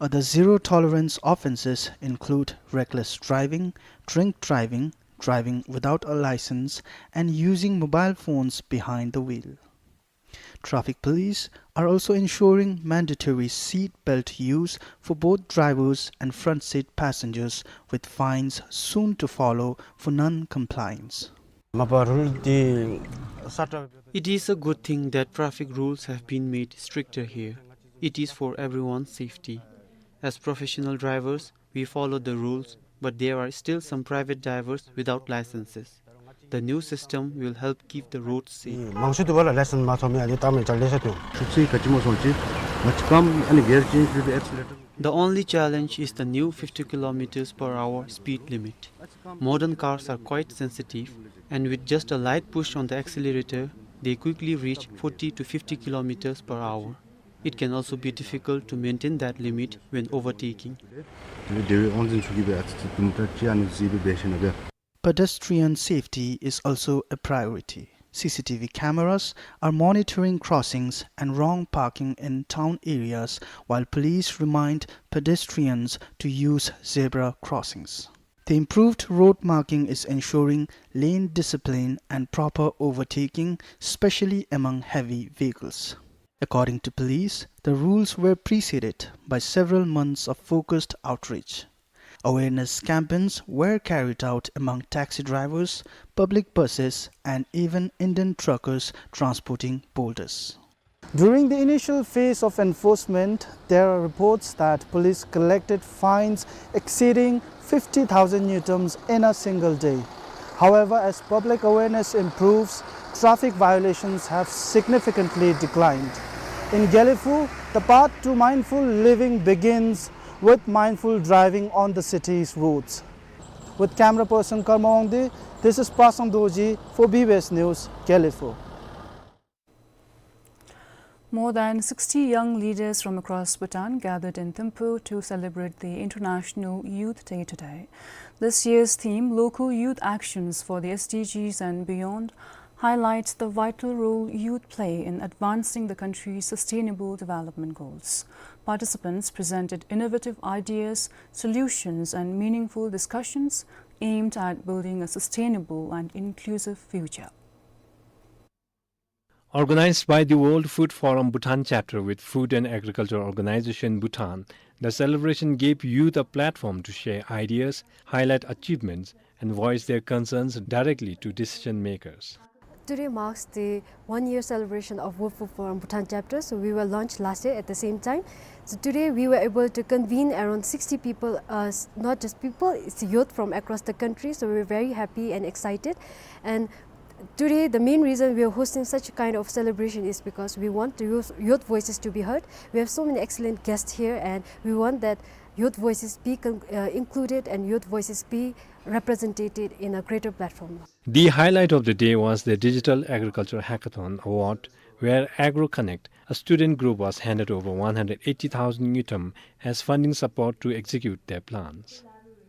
Other zero-tolerance offenses include reckless driving, drink driving, driving without a license, and using mobile phones behind the wheel. Traffic police are also ensuring mandatory seat belt use for both drivers and front seat passengers, with fines soon to follow for non-compliance. It is a good thing that traffic rules have been made stricter here. It is for everyone's safety. As professional drivers, we follow the rules, but there are still some private drivers without licenses. The new system will help keep the roads safe. མང་ཤོས་དེ་བ་ལ་ལའི་སེནསི་མ་ཐོབ་མི་ཨ་ནི་བཏང་མི་ཅ་ལེ་ཤ་ཐོན། ཤུགས་ཆེ་ག་ཅི་མ་སོང་ཅི། མ་ཅི་ཀམ་ཨ་ནི་གེར་ཅེནཇ་བི་བི་ཨེག་སི་ལེ་ཊར། The only challenge is the new fifty kilometers per hour speed limit. Modern cars are quite sensitive, and with just a light push on the accelerator, they quickly reach forty to fifty kilometers per hour. It can also be difficult to maintain that limit when overtaking. དེ་བས་དབང་འཛིན་ཚུ་གིས་སྦེ་ཨ་ཙི་ཙི་དུམ་གྲ་ཅིག་ཨ་ནི་གཟིགས་སྦེ་འབད་ཞིན་ན་སྦེ། Pedestrian safety is also a priority. C C T V cameras are monitoring crossings and wrong parking in town areas, while police remind pedestrians to use zebra crossings. The improved road marking is ensuring lane discipline and proper overtaking, especially among heavy vehicles. According to police, the rules were preceded by several months of focused outreach. Awareness campaigns were carried out among taxi drivers, public buses, and even Indian truckers transporting boulders. During the initial phase of enforcement, there are reports that police collected fines exceeding fifty thousand ngultrum in a single day. However, as public awareness improves, traffic violations have significantly declined. In Gelephu, the path to mindful living begins with mindful driving on the city's roads. With camera person Karma Wangdi, this is Pasang Dorji for B B S News, Gelephu. More than sixty young leaders from across Bhutan gathered in Thimphu to celebrate the International Youth Day today. This year's theme, Local Youth Actions for the S D Gs and Beyond, highlights the vital role youth play in advancing the country's sustainable development goals. Participants presented innovative ideas, solutions, and meaningful discussions aimed at building a sustainable and inclusive future. Organized by the World Food Forum Bhutan Chapter with Food and Agriculture Organization Bhutan, the celebration gave youth a platform to share ideas, highlight achievements, and voice their concerns directly to decision makers. Today marks the one-year celebration of World Food Forum Bhutan Chapter. So we were launched last year at the same time. So today we were able to convene around sixty people, uh, s-, not just people, it's youth from across the country. So we're very happy and excited. And today, the main reason we are hosting such kind of celebration is because we want the youth, youth voices to be heard. We have so many excellent guests here, and we want that youth voices be con-, uh, included and youth voices be represented in a greater platform. The highlight of the day was the Digital Agriculture Hackathon Award, where AgroConnect, a student group, was handed over one hundred eighty thousand ngultrum as funding support to execute their plans.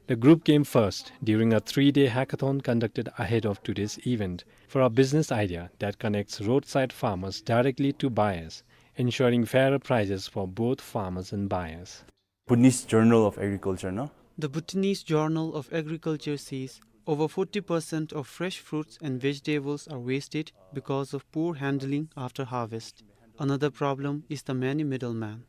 The group came first during a three-day hackathon conducted ahead of today's event for a business idea that connects roadside farmers directly to buyers, ensuring fairer prices for both farmers and buyers. Bhutanese Journal of Agriculture, no? The Bhutanese Journal of Agriculture says over forty percent of fresh fruits and vegetables are wasted because of poor handling after harvest. Another problem is the many middlemen.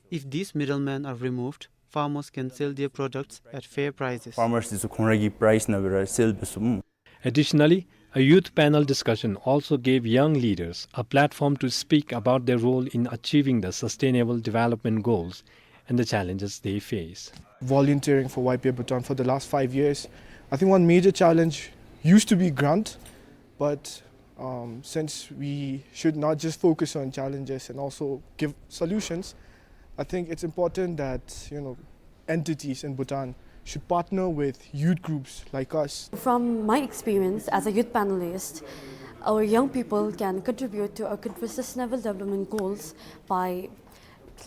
If these middlemen are removed, farmers can sell their products at fair prices. Farmers is ཁོང་ར་གི་price ནང་སྦེ་ར་sell འབད་ཚུགས། Additionally, a youth panel discussion also gave young leaders a platform to speak about their role in achieving the Sustainable Development Goals and the challenges they face. Volunteering for Y P F Bhutan for the last five years, I think one major challenge used to be grant, but, um, since we should not just focus on challenges and also give solutions, I think it's important that, you know, entities in Bhutan should partner with youth groups like us. From my experience as a youth panelist, our young people can contribute to our country's sustainable development goals by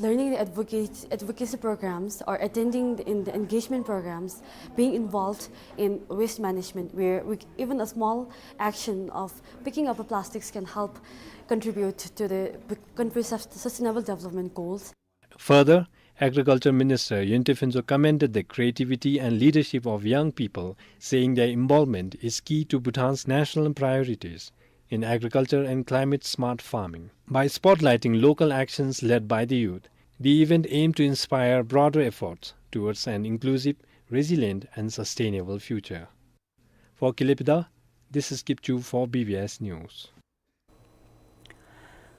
learning the advocate, advocacy programs or attending the, in the engagement programs, being involved in waste management, where we, even a small action of picking up a plastics can help contribute to the country's sus-, sustainable development goals. Further, Agriculture Minister Yintey Phinzo commended the creativity and leadership of young people, saying their involvement is key to Bhutan's national priorities in agriculture and climate-smart farming. By spotlighting local actions led by the youth, the event aimed to inspire broader efforts towards an inclusive, resilient, and sustainable future. For Killipida, this is Kipchu for B B S News.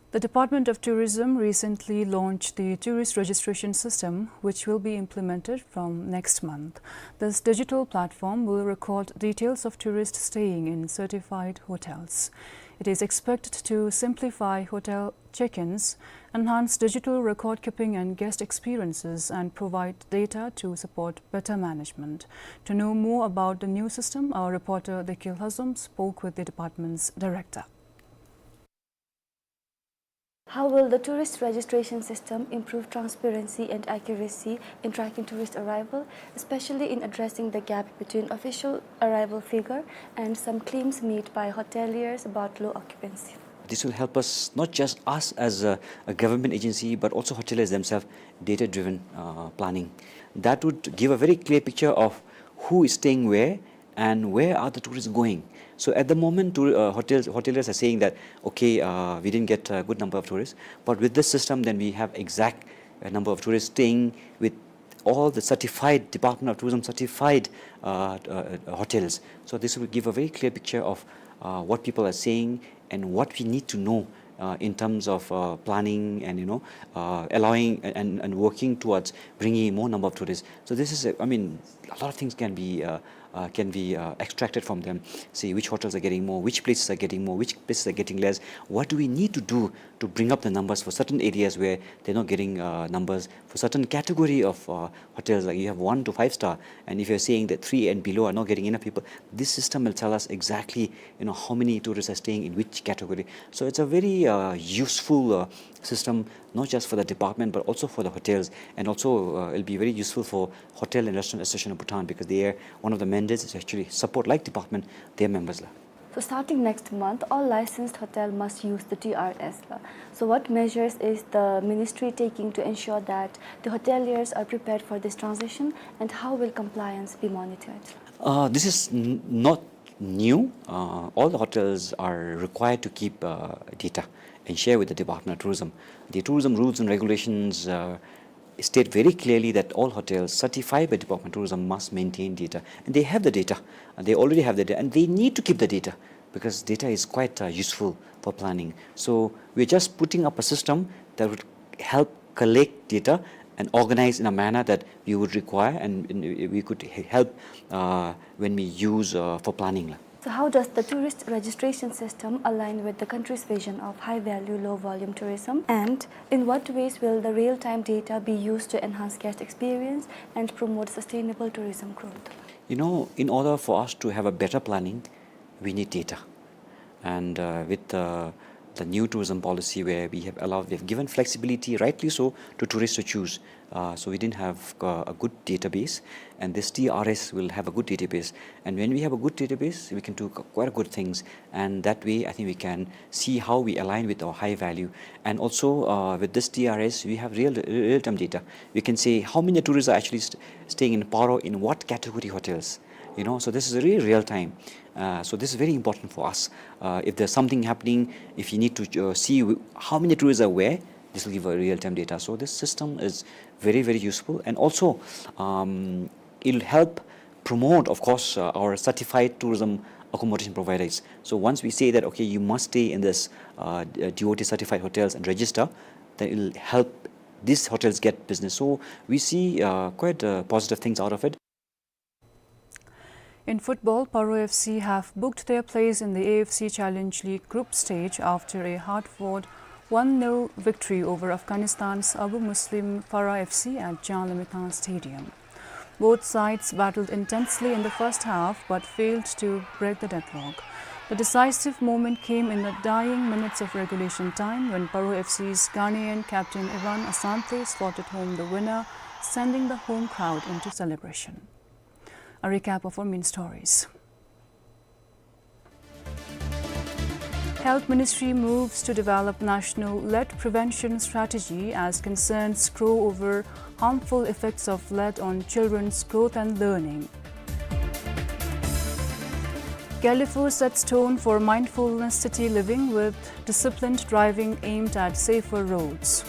The Department of Tourism recently launched the tourist registration system, which will be implemented from next month. This digital platform will record details of tourists staying in certified hotels. It is expected to simplify hotel check-ins, enhance digital record keeping and guest experiences, and provide data to support better management. To know more about the new system, our reporter Dekil Hazom spoke with the department's director. How will the tourist registration system improve transparency and accuracy in tracking tourist arrival, especially in addressing the gap between official arrival figure and some claims made by hoteliers about low occupancy? This will help us, not just us as a, a government agency, but also hoteliers themselves, data-driven, uh, planning. That would give a very clear picture of who is staying where and where are the tourists going. So at the moment, tour-, uh, hotels, hoteliers are saying that, "Okay, uh, we didn't get a good number of tourists." But with this system, then we have exact, uh, number of tourists staying with all the certified, Department of Tourism certified, uh, uh, uh, hotels. So this will give a very clear picture of, uh, what people are saying and what we need to know, uh, in terms of, uh, planning and, you know, uh, allowing and, and working towards bringing more number of tourists. So this is, a, I mean, a lot of things can be, uh, uh, can be, uh, extracted from them. See which hotels are getting more, which places are getting more, which places are getting less. What do we need to do to bring up the numbers for certain areas where they're not getting, uh, numbers? For certain category of, uh, hotels, like, you have one to five star, and if you're saying that three and below are not getting enough people, this system will tell us exactly, you know, how many tourists are staying in which category. So it's a very, uh, useful, uh, system, not just for the department, but also for the hotels. And also, uh, it'll be very useful for Hotel and Restaurant Association of Bhutan, because they are, one of the mandates is actually support, like department, their members la. So starting next month, all licensed hotel must use the T R S la. So what measures is the ministry taking to ensure that the hoteliers are prepared for this transition, and how will compliance be monitored? Uh, this is n-, not new. Uh, all the hotels are required to keep, uh, data and share with the Department of Tourism. The tourism rules and regulations, uh, state very clearly that all hotels certified by Department of Tourism must maintain data. And they have the data. And they already have the data. And they need to keep the data because data is quite, uh, useful for planning. So we're just putting up a system that would help collect data and organize in a manner that we would require and, and we could h-, help, uh, when we use, uh, for planning la. So how does the tourist registration system align with the country's vision of high-value, low-volume tourism? And in what ways will the real-time data be used to enhance guest experience and promote sustainable tourism growth? You know, in order for us to have a better planning, we need data. And, uh, with the, the new tourism policy where we have allowed, we have given flexibility, rightly so, to tourists to choose. Uh, so we didn't have, uh, a good database, and this T R S will have a good database. And when we have a good database, we can do qu-, quite good things. And that way, I think we can see how we align with our high value. And also, uh, with this T R S, we have real, real-time data. We can say how many tourists are actually st-, staying in Paro, in what category hotels. You know, so this is really real time. Uh, so this is very important for us. Uh, if there's something happening, if you need to, uh, see w-, how many tourists are where, this will give a real-time data. So this system is very, very useful, and also, um, it'll help promote, of course, uh, our certified tourism accommodation providers. So once we say that, okay, you must stay in this, uh, d-, uh, D O T certified hotels and register, then it'll help these hotels get business. So we see, uh, quite, uh, positive things out of it. In football, Paro F C have booked their place in the A F C Challenge League group stage after a hard-fought one nil victory over Afghanistan's Abu Muslim Farah F C at Jan Le Mahitan Stadium. Both sides battled intensely in the first half but failed to break the deadlock. The decisive moment came in the dying minutes of regulation time when Paro F C's Ghanaian captain Ivan Asante slotted home the winner, sending the home crowd into celebration. A recap of our main stories. Health Ministry moves to develop national lead prevention strategy as concerns grow over harmful effects of lead on children's growth and learning. Gelephu sets tone for mindfulness city living with disciplined driving aimed at safer roads.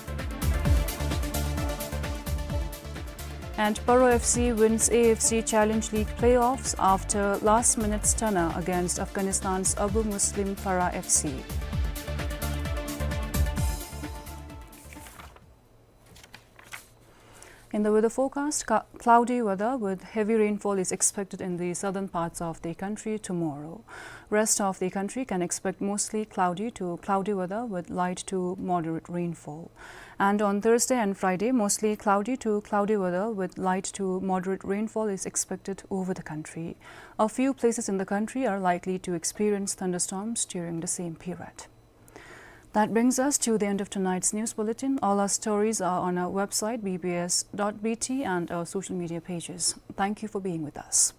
And Paro F C wins A F C Challenge League playoffs after last-minute stunner against Afghanistan's Abu Muslim Farah F C. In the weather forecast, ca-, cloudy weather with heavy rainfall is expected in the southern parts of the country tomorrow. Rest of the country can expect mostly cloudy to cloudy weather with light to moderate rainfall. And on Thursday and Friday, mostly cloudy to cloudy weather with light to moderate rainfall is expected over the country. A few places in the country are likely to experience thunderstorms during the same period. That brings us to the end of tonight's news bulletin. All our stories are on our website, B B S dot B T, and our social media pages. Thank you for being with us.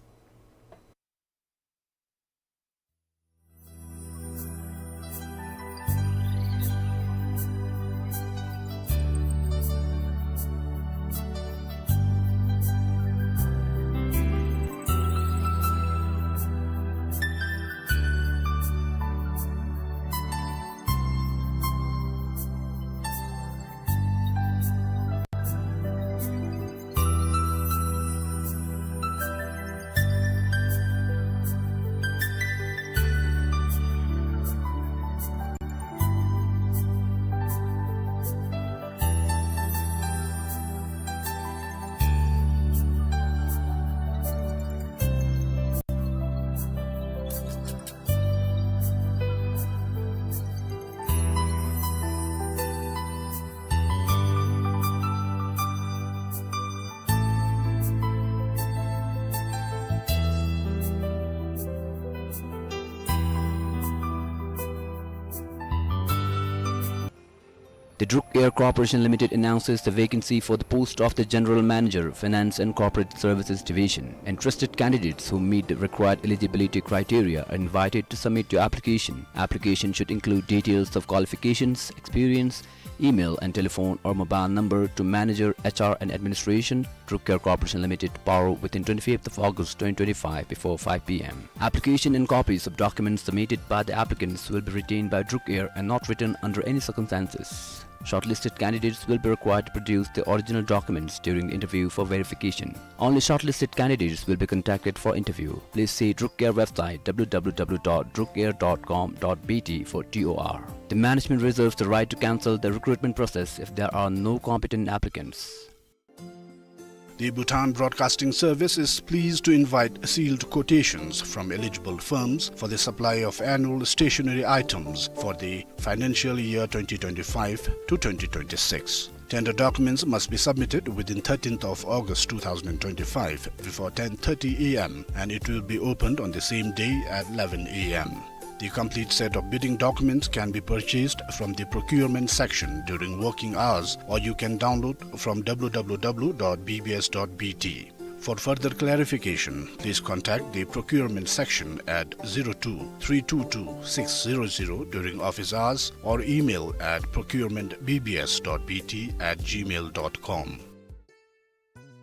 The Druk Air Corporation Limited announces the vacancy for the post of the General Manager, Finance and Corporate Services Division. Interested candidates who meet the required eligibility criteria are invited to submit your application. Application should include details of qualifications, experience, email and telephone or mobile number to Manager, H R and Administration, Druk Air Corporation Limited, Paro, within twenty-fifth of August twenty twenty-five before five P M. Application and copies of documents submitted by the applicants will be retained by Druk Air and not returned under any circumstances. Shortlisted candidates will be required to produce the original documents during the interview for verification. Only shortlisted candidates will be contacted for interview. Please see Druk Air website, W W W dot druk air dot com dot B T, for T O R. The management reserves the right to cancel the recruitment process if there are no competent applicants. The Bhutan Broadcasting Service is pleased to invite sealed quotations from eligible firms for the supply of annual stationery items for the financial year twenty twenty-five to twenty twenty-six. Tender documents must be submitted within thirteenth of August two thousand twenty-five before ten thirty A M, and it will be opened on the same day at eleven A M. The complete set of bidding documents can be purchased from the procurement section during working hours, or you can download from W W W dot B B S dot B T. For further clarification, please contact the procurement section at zero two three two two six zero zero during office hours or email at procurement B B S dot B T at gmail dot com.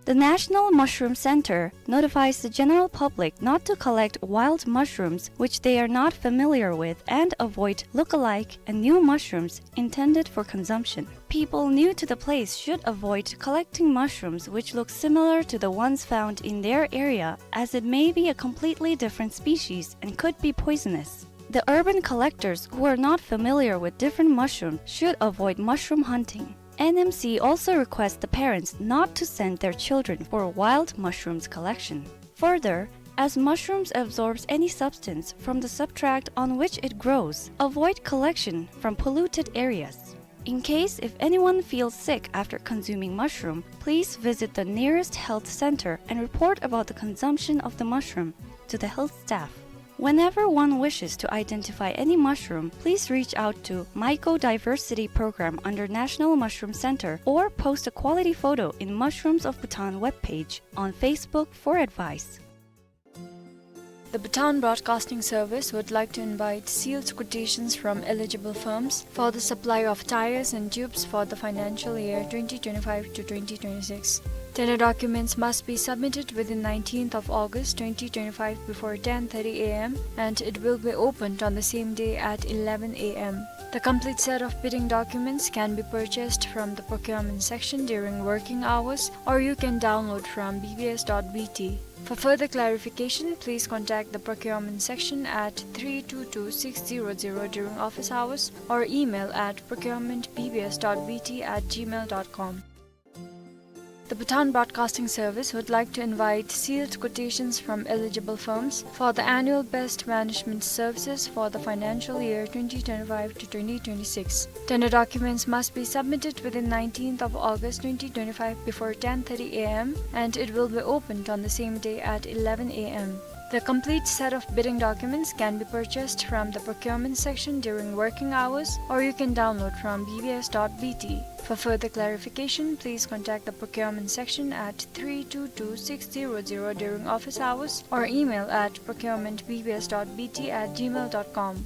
The National Mushroom Center notifies the general public not to collect wild mushrooms which they are not familiar with and avoid look-alike and new mushrooms intended for consumption. People new to the place should avoid collecting mushrooms which look similar to the ones found in their area, as it may be a completely different species and could be poisonous. The urban collectors who are not familiar with different mushrooms should avoid mushroom hunting. N M C also requests the parents not to send their children for wild mushrooms collection. Further, as mushrooms absorbs any substance from the substrate on which it grows, avoid collection from polluted areas. In case if anyone feels sick after consuming mushroom, please visit the nearest health center and report about the consumption of the mushroom to the health staff. Whenever one wishes to identify any mushroom, please reach out to Mycodiversity Program under National Mushroom Center or post a quality photo in Mushrooms of Bhutan webpage on Facebook for advice. The Bhutan Broadcasting Service would like to invite sealed quotations from eligible firms for the supply of tires and tubes for the financial year twenty twenty-five to twenty twenty-six. Tender documents must be submitted within nineteenth of August twenty twenty-five before ten thirty A M, and it will be opened on the same day at eleven A M. The complete set of bidding documents can be purchased from the procurement section during working hours, or you can download from B B S dot B T. For further clarification, please contact the procurement section at three two two six zero zero during office hours or email at procurement B B S dot B T at gmail dot com. The Bhutan Broadcasting Service would like to invite sealed quotations from eligible firms for the annual best management services for the financial year twenty twenty-five to twenty twenty-six. Tender documents must be submitted within nineteenth of August twenty twenty-five before ten thirty A M, and it will be opened on the same day at eleven A M. The complete set of bidding documents can be purchased from the procurement section during working hours, or you can download from B B S dot B T. For further clarification, please contact the procurement section at three two two six zero zero during office hours or email at procurement B B S dot B T at gmail dot com.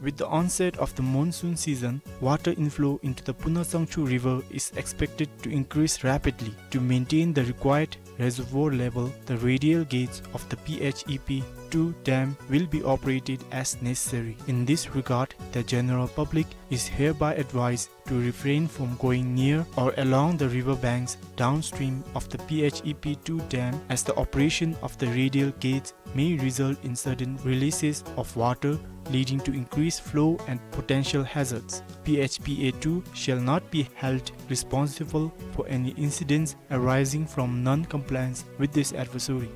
With the onset of the monsoon season, water inflow into the Puna Sangchu River is expected to increase rapidly. To maintain the required reservoir level, the radial gates of the P H E P two dam will be operated as necessary. In this regard, the general public is hereby advised to refrain from going near or along the river banks downstream of the P H E P two dam, as the operation of the radial gates may result in sudden releases of water, leading to increased flow and potential hazards. P H P A two shall not be held responsible for any incidents arising from non-compliance with this advisory.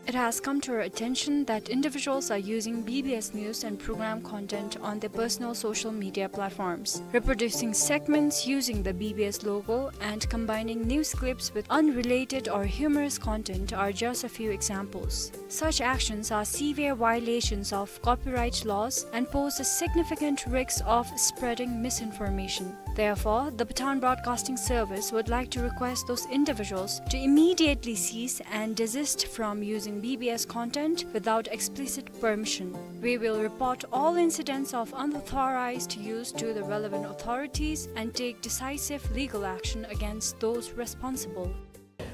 It has come to our attention that individuals are using B B S news and program content on their personal social media platforms. Reproducing segments using the B B S logo and combining news clips with unrelated or humorous content are just a few examples. Such actions are severe violations of copyright laws and pose a significant risk of spreading misinformation. Therefore, the Bhutan Broadcasting Service would like to request those individuals to immediately cease and desist from using B B S content without explicit permission. We will report all incidents of unauthorized use to the relevant authorities and take decisive legal action against those responsible.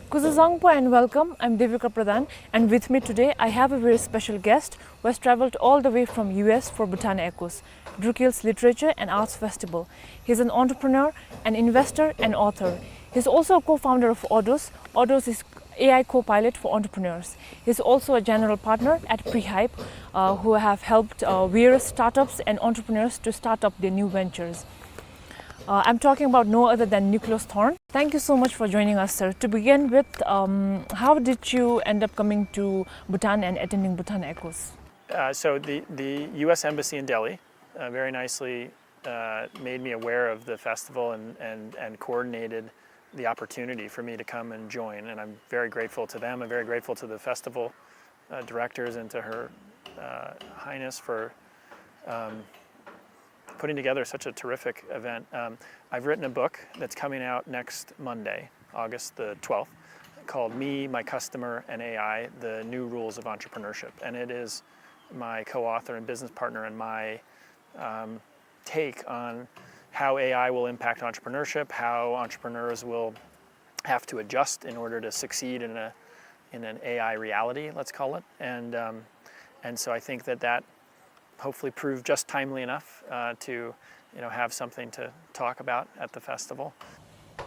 Kuzuzangpo and welcome. I'm Devika Pradhan, and with me today I have a very special guest who has traveled all the way from U S for Bhutan Echoes, Drukgyal's Literature and Arts Festival. He's an entrepreneur, an investor, and author. He's also a co-founder of Odos. Odos is A I co-pilot for entrepreneurs. He's also a general partner at Prehype, uh, who have helped, uh, various startups and entrepreneurs to start up their new ventures. Uh, I'm talking about no other than Nicholas Thorne. Thank you so much for joining us, sir. To begin with, um, how did you end up coming to Bhutan and attending Bhutan Echoes? Uh, so the, the U S Embassy in Delhi, uh, very nicely, uh, made me aware of the festival and, and, and coordinated the opportunity for me to come and join. And I'm very grateful to them. I'm very grateful to the festival, uh, directors and to Her, uh, Highness for, um, putting together such a terrific event. Um, I've written a book that's coming out next Monday, August the twelfth, called Me, My Customer, and A I: The New Rules of Entrepreneurship. And it is my co-author and business partner and my, um, take on how A I will impact entrepreneurship, how entrepreneurs will have to adjust in order to succeed in a, in an A I reality, let's call it. And, um, and so I think that that hopefully proved just timely enough, uh, to, you know, have something to talk about at the festival.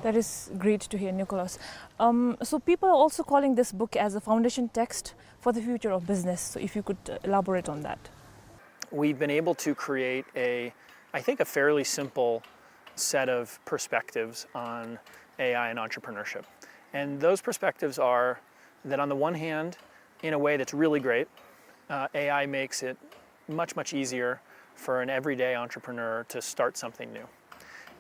That is great to hear, Nicholas. Um, so people are also calling this book as a foundation text for the future of business. So if you could, uh, elaborate on that. We've been able to create a, I think, a fairly simple set of perspectives on A I and entrepreneurship. And those perspectives are that, on the one hand, in a way that's really great, uh, A I makes it much, much easier for an everyday entrepreneur to start something new.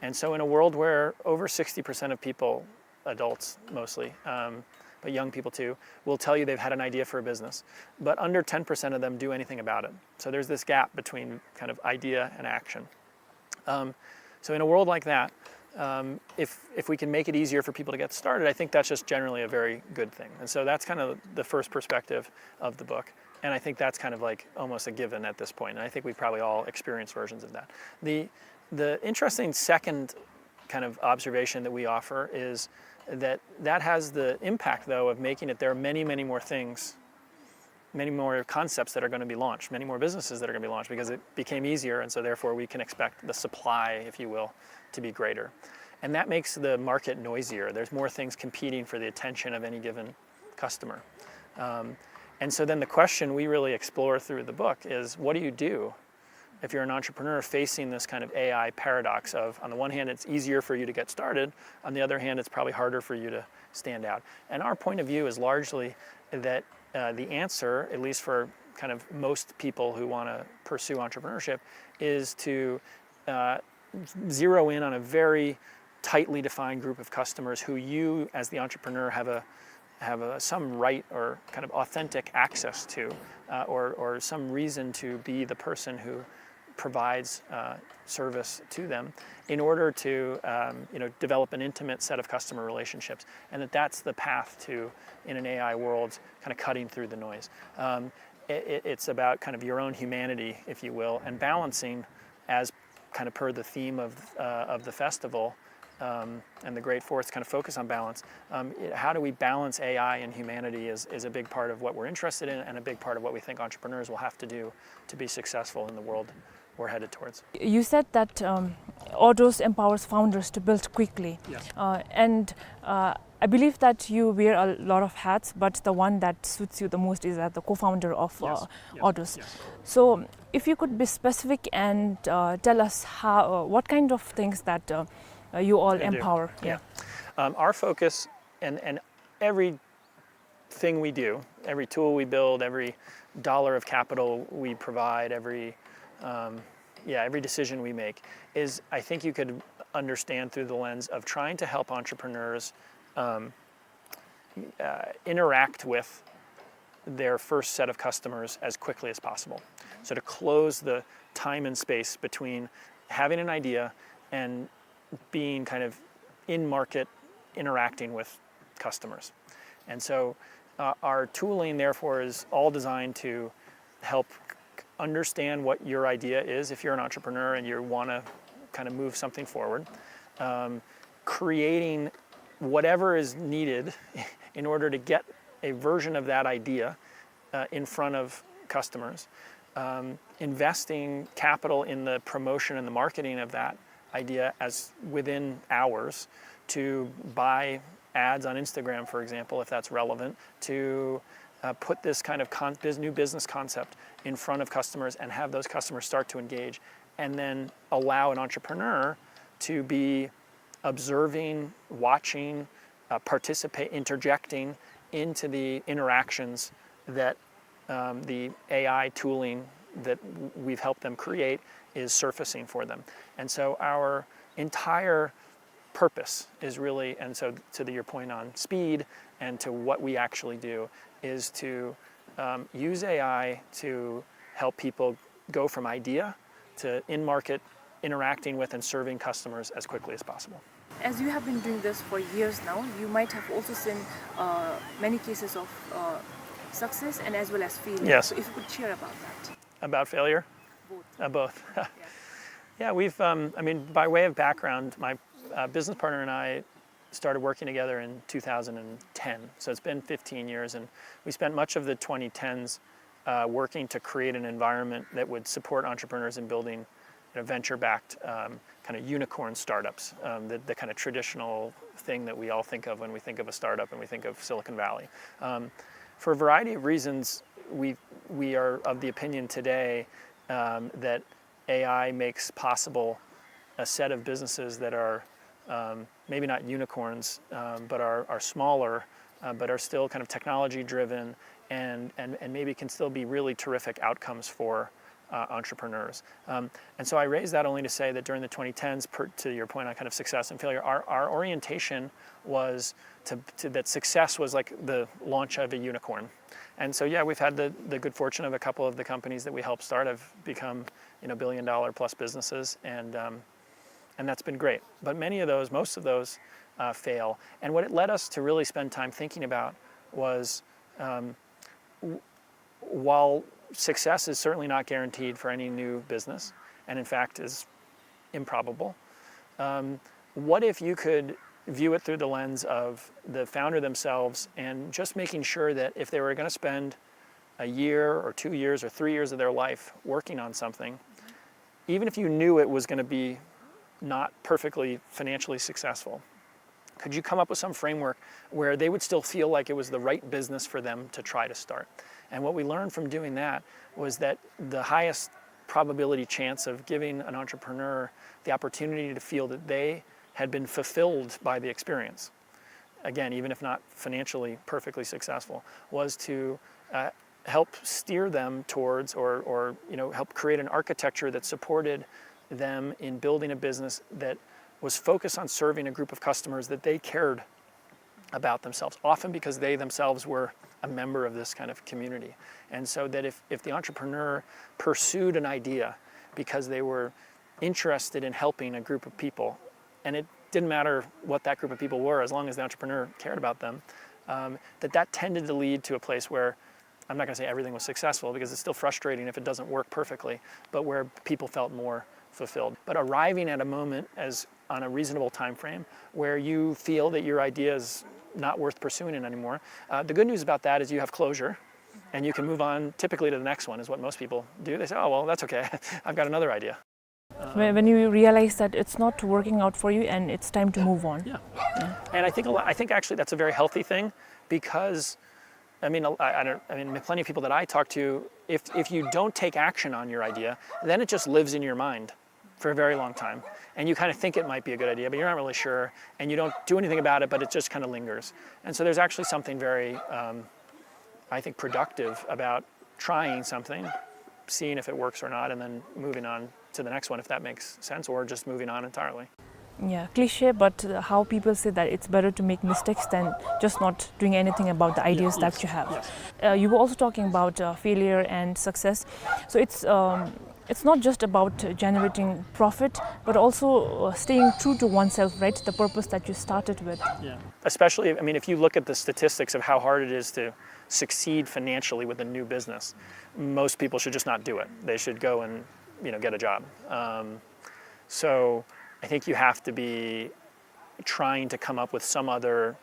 And so, in a world where over sixty percent of people, adults mostly, um, but young people too, will tell you they've had an idea for a business, but under ten percent of them do anything about it. So, there's this gap between kind of idea and action. Um, so in a world like that, um, if, if we can make it easier for people to get started, I think that's just generally a very good thing. And so that's kind of the first perspective of the book. And I think that's kind of, like, almost a given at this point. And I think we've probably all experienced versions of that. The, the interesting second kind of observation that we offer is that that has the impact, though, of making it there are many, many more things, many more concepts that are gonna be launched, many more businesses that are gonna be launched, because it became easier, and so therefore we can expect the supply, if you will, to be greater. And that makes the market noisier. There's more things competing for the attention of any given customer. Um, and so then the question we really explore through the book is, what do you do if you're an entrepreneur facing this kind of A I paradox of, on the one hand, it's easier for you to get started, on the other hand, it's probably harder for you to stand out? And our point of view is largely that, uh, the answer, at least for kind of most people who wanna pursue entrepreneurship, is to, uh, zero in on a very tightly defined group of customers who you, as the entrepreneur, have a, have a, some right or kind of authentic access to, uh, or, or some reason to be the person who provides, uh, service to them in order to, um, you know, develop an intimate set of customer relationships, and that that's the path to, in an A I world, kind of cutting through the noise. Um, it, it, it's about kind of your own humanity, if you will, and balancing, as kind of per the theme of, uh, of the festival, um, and the Great Fourth's kind of focus on balance. Um, it, how do we balance A I and humanity is, is a big part of what we're interested in and a big part of what we think entrepreneurs will have to do to be successful in the world we're headed towards. You said that, um, Odooz empowers founders to build quickly. Yes. Uh, and, uh, I believe that you wear a lot of hats, but the one that suits you the most is as the co-founder of, uh, Yes, yes, Odooz. Yes. So, if you could be specific and, uh, tell us how, uh, what kind of things that, uh, uh, you all We do. Empower. Yeah. Yeah. Um, our focus and, and every thing we do, every tool we build, every dollar of capital we provide, every, um, yeah, every decision we make is, I think you could understand through the lens of trying to help entrepreneurs, um, uh, interact with their first set of customers as quickly as possible. So to close the time and space between having an idea and being kind of in market, interacting with customers. And so, uh, our tooling, therefore, is all designed to help c-, understand what your idea is if you're an entrepreneur and you wanna kind of move something forward. Um, creating whatever is needed in order to get a version of that idea, uh, in front of customers. Um, investing capital in the promotion and the marketing of that idea as within hours, to buy ads on Instagram, for example, if that's relevant, to, uh, put this kind of con-, bus-, new business concept in front of customers and have those customers start to engage, and then allow an entrepreneur to be observing, watching, uh, participate, interjecting into the interactions that, um, the A I tooling that w-, we've helped them create is surfacing for them. And so our entire purpose is really, and so to the, your point on speed and to what we actually do, is to, um, use A I to help people go from idea to in-market interacting with and serving customers as quickly as possible. As you have been doing this for years now, you might have also seen, uh, many cases of, uh, success and as well as failure. Yes. So if you could share about that. About failure? Both. Uh, both. Yeah. Yeah, we've, um, I mean, by way of background, my, uh, business partner and I started working together in two thousand ten. So it's been fifteen years, and we spent much of the twenty tens, uh, working to create an environment that would support entrepreneurs in building, you know, venture-backed, um, kind of unicorn startups, um, the, the kind of traditional thing that we all think of when we think of a startup and we think of Silicon Valley. Um, for a variety of reasons, we, we are of the opinion today, um, that A I makes possible a set of businesses that are, um, maybe not unicorns, um, but are, are smaller, uh, but are still kind of technology driven and, and, and maybe can still be really terrific outcomes for, uh, entrepreneurs. Um, and so I raise that only to say that during the twenty tens, per, to your point on kind of success and failure, our, our orientation was to, to that success was like the launch of a unicorn. And so, yeah, we've had the, the good fortune of a couple of the companies that we helped start have become, you know, billion dollar plus businesses, and, um, and that's been great. But many of those, most of those, uh, fail. And what it led us to really spend time thinking about was, um, w-, while success is certainly not guaranteed for any new business, and in fact is improbable, um, what if you could view it through the lens of the founder themselves and just making sure that if they were gonna spend a year or two years or three years of their life working on something, even if you knew it was gonna be not perfectly financially successful, could you come up with some framework where they would still feel like it was the right business for them to try to start? And what we learned from doing that was that the highest probability chance of giving an entrepreneur the opportunity to feel that they had been fulfilled by the experience, again, even if not financially perfectly successful, was to, uh, help steer them towards or, or, you know, help create an architecture that supported them in building a business that was focused on serving a group of customers that they cared about themselves, often because they themselves were a member of this kind of community. And so that if, if the entrepreneur pursued an idea because they were interested in helping a group of people, and it didn't matter what that group of people were, as long as the entrepreneur cared about them, um, that that tended to lead to a place where, I'm not gonna say everything was successful, because it's still frustrating if it doesn't work perfectly, but where people felt more fulfilled. But arriving at a moment as, on a reasonable time frame, where you feel that your idea is not worth pursuing it anymore. Uh, the good news about that is you have closure, and you can move on typically to the next one, is what most people do. They say, "Oh, well, that's okay. I've got another idea." When, when you realize that it's not working out for you and it's time to move on. Yeah. And I think a lot, I think actually that's a very healthy thing, because, I mean, I, I don't, I mean, plenty of people that I talk to, if, if you don't take action on your idea, then it just lives in your mind for a very long time. And you kind of think it might be a good idea, but you're not really sure, and you don't do anything about it, but it just kind of lingers. And so there's actually something very, um, I think, productive about trying something, seeing if it works or not, and then moving on to the next one if that makes sense, or just moving on entirely. Yeah, cliche, but, uh, how people say that it's better to make mistakes than just not doing anything about the ideas that you have. Yes. Uh, you were also talking about, uh, failure and success. So it's, um, it's not just about, uh, generating profit, but also, uh, staying true to oneself, right? The purpose that you started with. Yeah. Especially, I mean, if you look at the statistics of how hard it is to succeed financially with a new business, most people should just not do it. They should go and, you know, get a job. Um, so I think you have to be trying to come up with some other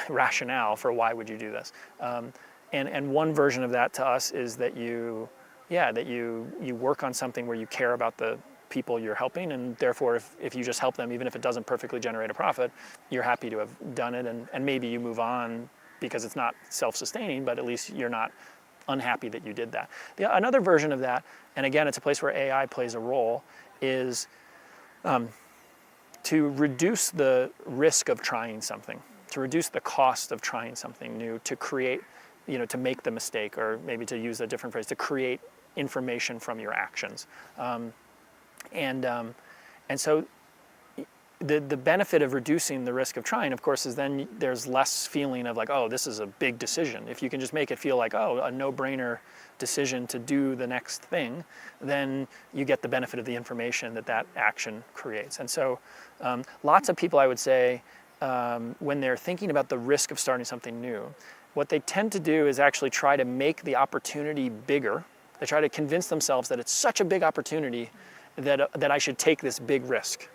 rationale for why would you do this. Um, and, and one version of that to us is that you, yeah, that you, you work on something where you care about the people you're helping, and therefore if, if you just help them, even if it doesn't perfectly generate a profit, you're happy to have done it, and, and maybe you move on because it's not self-sustaining, but at least you're not unhappy that you did that. The, another version of that, and again, it's a place where A I plays a role, is, um, to reduce the risk of trying something, to reduce the cost of trying something new, to create, you know, to make the mistake, or maybe to use a different phrase, to create information from your actions. Um, and, um, and so the, the benefit of reducing the risk of trying, of course, is then there's less feeling of like, "Oh, this is a big decision." If you can just make it feel like, "Oh, a no-brainer decision to do the next thing," then you get the benefit of the information that that action creates. And so, um, lots of people, I would say, um, when they're thinking about the risk of starting something new, what they tend to do is actually try to make the opportunity bigger. They try to convince themselves that it's such a big opportunity that, uh, that I should take this big risk.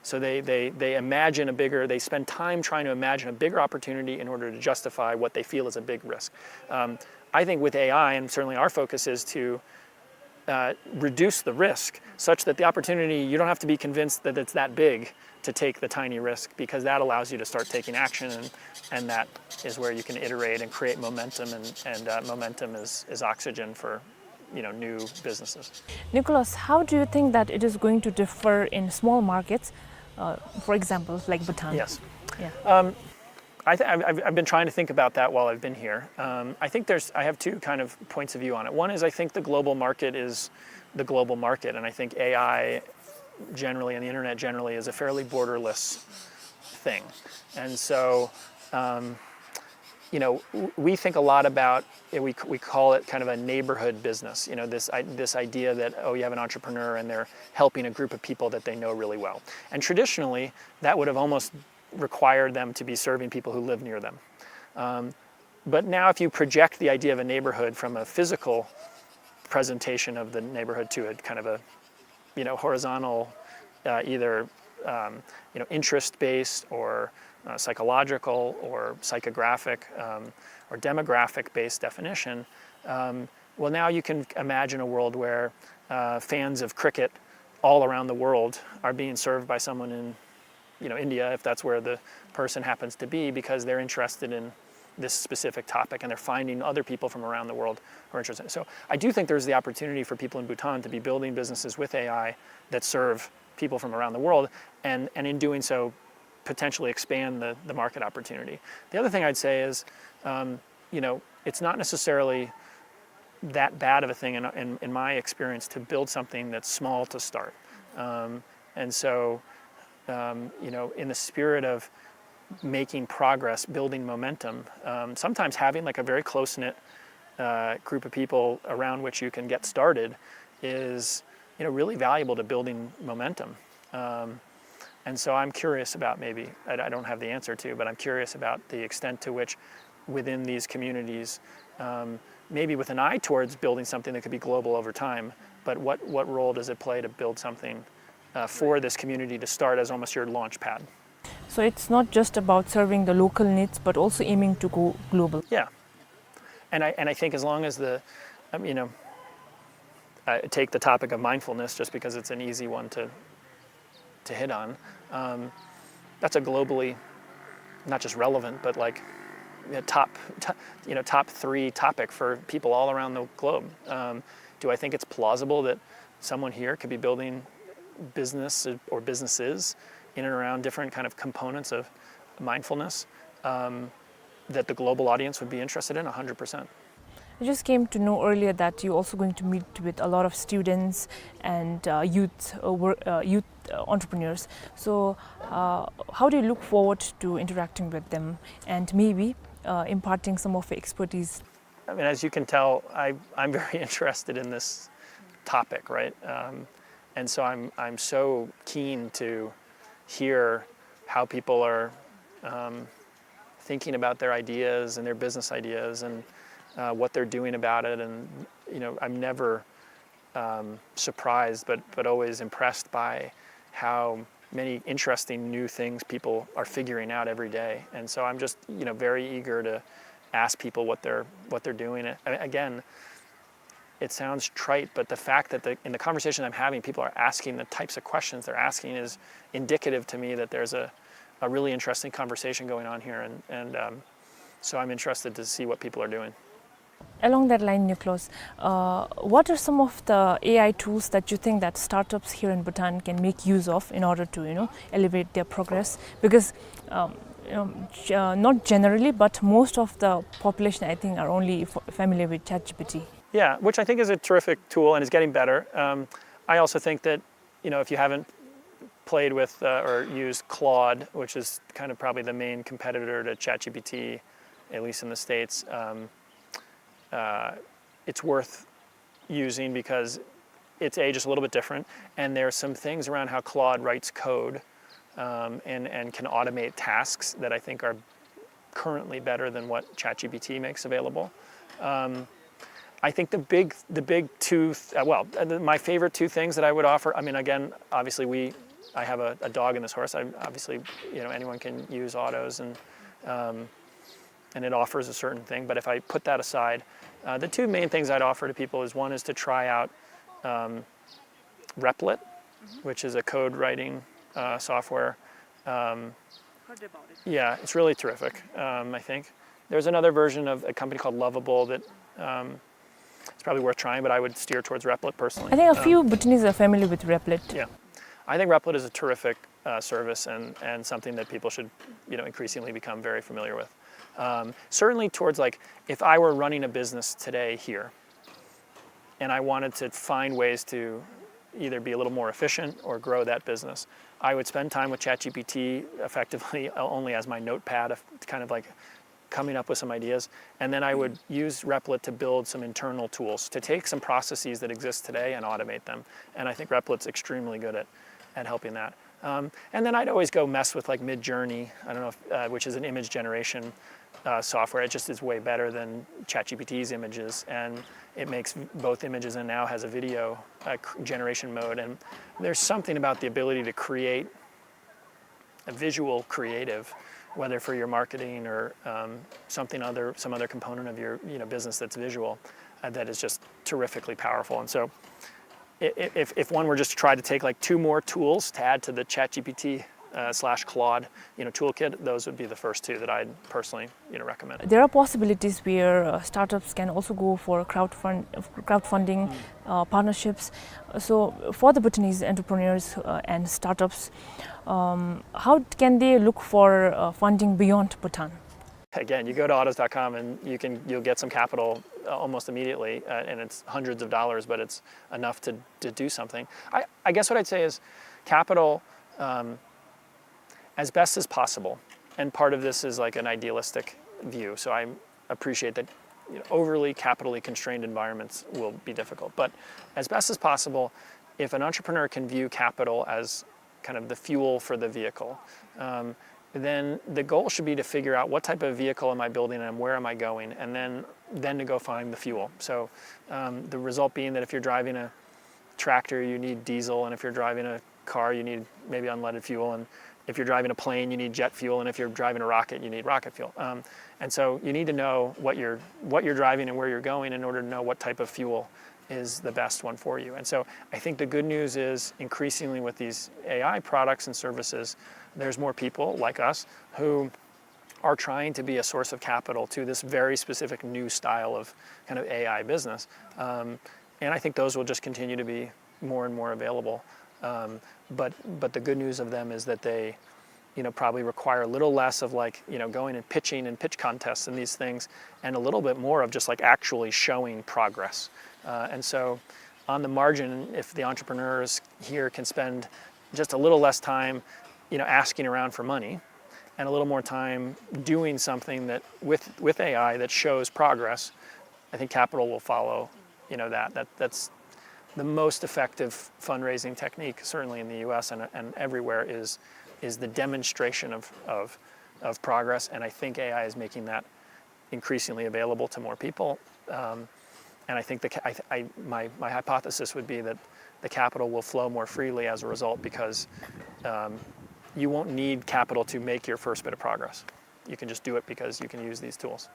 So they, they, they imagine a bigger, they spend time trying to imagine a bigger opportunity in order to justify what they feel is a big risk. Um, I think with A I, and certainly our focus is to, uh, reduce the risk such that the opportunity, you don't have to be convinced that it's that big to take the tiny risk, because that allows you to start taking action, and, and that is where you can iterate and create momentum, and, and, uh, momentum is, is oxygen for, you know, new businesses. Nicholas, how do you think that it is going to differ in small markets, uh, for example, like Bhutan? Yes. Yeah. Um, I th- I've, I've I've been trying to think about that while I've been here. Um, I think there's I have two kind of points of view on it. One is I think the global market is the global market, and I think A I generally and the internet generally is a fairly borderless thing, and so um, you know w- we think a lot about we we call it kind of a neighborhood business. You know this I, this idea that, oh, you have an entrepreneur and they're helping a group of people that they know really well, and traditionally that would have almost required them to be serving people who live near them. Um, but now, if you project the idea of a neighborhood from a physical presentation of the neighborhood to a kind of a you know horizontal, uh, either um, you know interest-based or uh, psychological or psychographic um, or demographic-based definition, um, well, now you can imagine a world where uh, fans of cricket all around the world are being served by someone in you know, India, if that's where the person happens to be, because they're interested in this specific topic and they're finding other people from around the world who are interested. So I do think there's the opportunity for people in Bhutan to be building businesses with A I that serve people from around the world, and, and in doing so, potentially expand the, the market opportunity. The other thing I'd say is, um, you know, it's not necessarily that bad of a thing in, in, in my experience to build something that's small to start. Um, and so, um, you know, in the spirit of making progress, building momentum, um, sometimes having like a very close-knit uh, group of people around which you can get started is, you know, really valuable to building momentum. Um, and so I'm curious about maybe, I, I don't have the answer to, but I'm curious about the extent to which within these communities, um, maybe with an eye towards building something that could be global over time, but what, what role does it play to build something uh, for this community to start as almost your launch pad? So it's not just about serving the local needs, but also aiming to go global. Yeah. And I, and I think as long as the, um, you know, I take the topic of mindfulness just because it's an easy one to, to hit on. Um, that's a globally, not just relevant, but like you know, top, top, you know, top three topic for people all around the globe. Um, do I think it's plausible that someone here could be building business or businesses in and around different kind of components of mindfulness um, that the global audience would be interested in? one hundred percent. I just came to know earlier that you're also going to meet with a lot of students and uh, youth, uh, wor- uh, youth uh, entrepreneurs. So, uh, how do you look forward to interacting with them and maybe uh, imparting some of your expertise? I mean, as you can tell, I, I'm very interested in this topic, right? Um, and so I'm, I'm so keen to hear how people are um, thinking about their ideas and their business ideas and uh, what they're doing about it. And, you know, I'm never um, surprised, but, but always impressed by how many interesting new things people are figuring out every day. And so I'm just, you know, very eager to ask people what they're, what they're doing. And again, it sounds trite, but the fact that the, in the conversation I'm having, people are asking the types of questions they're asking is indicative to me that there's a, a really interesting conversation going on here, and, and um, so I'm interested to see what people are doing. Along that line, Nicholas, uh, what are some of the A I tools that you think that startups here in Bhutan can make use of in order to, you know, elevate their progress? Because um, um, g- uh, not generally, but most of the population, I think, are only f- familiar with ChatGPT. Yeah, which I think is a terrific tool and is getting better. Um, I also think that, you know, if you haven't played with uh, or used Claude, which is kind of probably the main competitor to ChatGPT, at least in the States, um, uh, it's worth using because it's a just a little bit different, and there are some things around how Claude writes code um, and and can automate tasks that I think are currently better than what ChatGPT makes available. Um, I think the big the big two th- uh, well uh, the, my favorite two things that I would offer. I mean, again, obviously we I have a, a dog in this horse. I obviously you know anyone can use autos and um, and it offers a certain thing. But if I put that aside, uh, the two main things I'd offer to people is one is to try out um, Replit, which is a code writing uh, software. Um, Heard about it. Yeah, it's really terrific, um, I think. There's another version of a company called Lovable that um, it's probably worth trying, but I would steer towards Replit personally. I think a Um, few Bhutanese are familiar with Replit. Yeah. I think Replit is a terrific uh, service and, and something that people should, you know, increasingly become very familiar with. Um, certainly towards, like, if I were running a business today here and I wanted to find ways to either be a little more efficient or grow that business, I would spend time with ChatGPT effectively only as my notepad, kind of like coming up with some ideas. And then I would use Replit to build some internal tools to take some processes that exist today and automate them. And I think Replit's extremely good at, at helping that. Um, and then I'd always go mess with, like, Midjourney, I don't know, if, uh, which is an image generation uh, software. It just is way better than ChatGPT's images, and it makes both images and now has a video uh, generation mode. And there's something about the ability to create a visual creative, whether for your marketing or um, something other, some other component of your, you know, business that's visual, uh, that is just terrifically powerful. And so, if, if one were just to try to take, like, two more tools to add to the ChatGPT uh, slash Claude, you know, toolkit, those would be the first two that I'd personally, you know, recommend. There are possibilities where uh, startups can also go for crowdfund, crowdfunding, mm. uh, partnerships. So for the Bhutanese entrepreneurs uh, and startups, um, how can they look for uh, funding beyond Bhutan? Again, you go to autos dot com and you can, you'll get some capital uh, almost immediately, uh, and it's hundreds of dollars, but it's enough to, to do something. I, I guess what I'd say is capital, um, as best as possible. And part of this is, like, an idealistic view. So I appreciate that, you know, overly capitally constrained environments will be difficult. But as best as possible, if an entrepreneur can view capital as kind of the fuel for the vehicle, um, then the goal should be to figure out what type of vehicle am I building and where am I going, and then then to go find the fuel. So um, the result being that if you're driving a tractor, you need diesel, and if you're driving a car, you need maybe unleaded fuel, and if you're driving a plane, you need jet fuel, and if you're driving a rocket, you need rocket fuel. Um, and so you need to know what you're what you're driving and where you're going in order to know what type of fuel is the best one for you. And so I think the good news is, increasingly with these A I products and services, there's more people like us who are trying to be a source of capital to this very specific new style of kind of A I business. Um, and I think those will just continue to be more and more available. Um, but but the good news of them is that they, you know, probably require a little less of, like, you know, going and pitching and pitch contests and these things, and a little bit more of just, like, actually showing progress. Uh, and so, on the margin, if the entrepreneurs here can spend just a little less time, you know, asking around for money, and a little more time doing something that with with A I that shows progress, I think capital will follow. You know, that that that's the most effective fundraising technique, certainly in the U S and, and everywhere, is is the demonstration of, of, of progress. And I think A I is making that increasingly available to more people. Um, and I think the, I, I, my, my hypothesis would be that the capital will flow more freely as a result, because um, you won't need capital to make your first bit of progress. You can just do it because you can use these tools.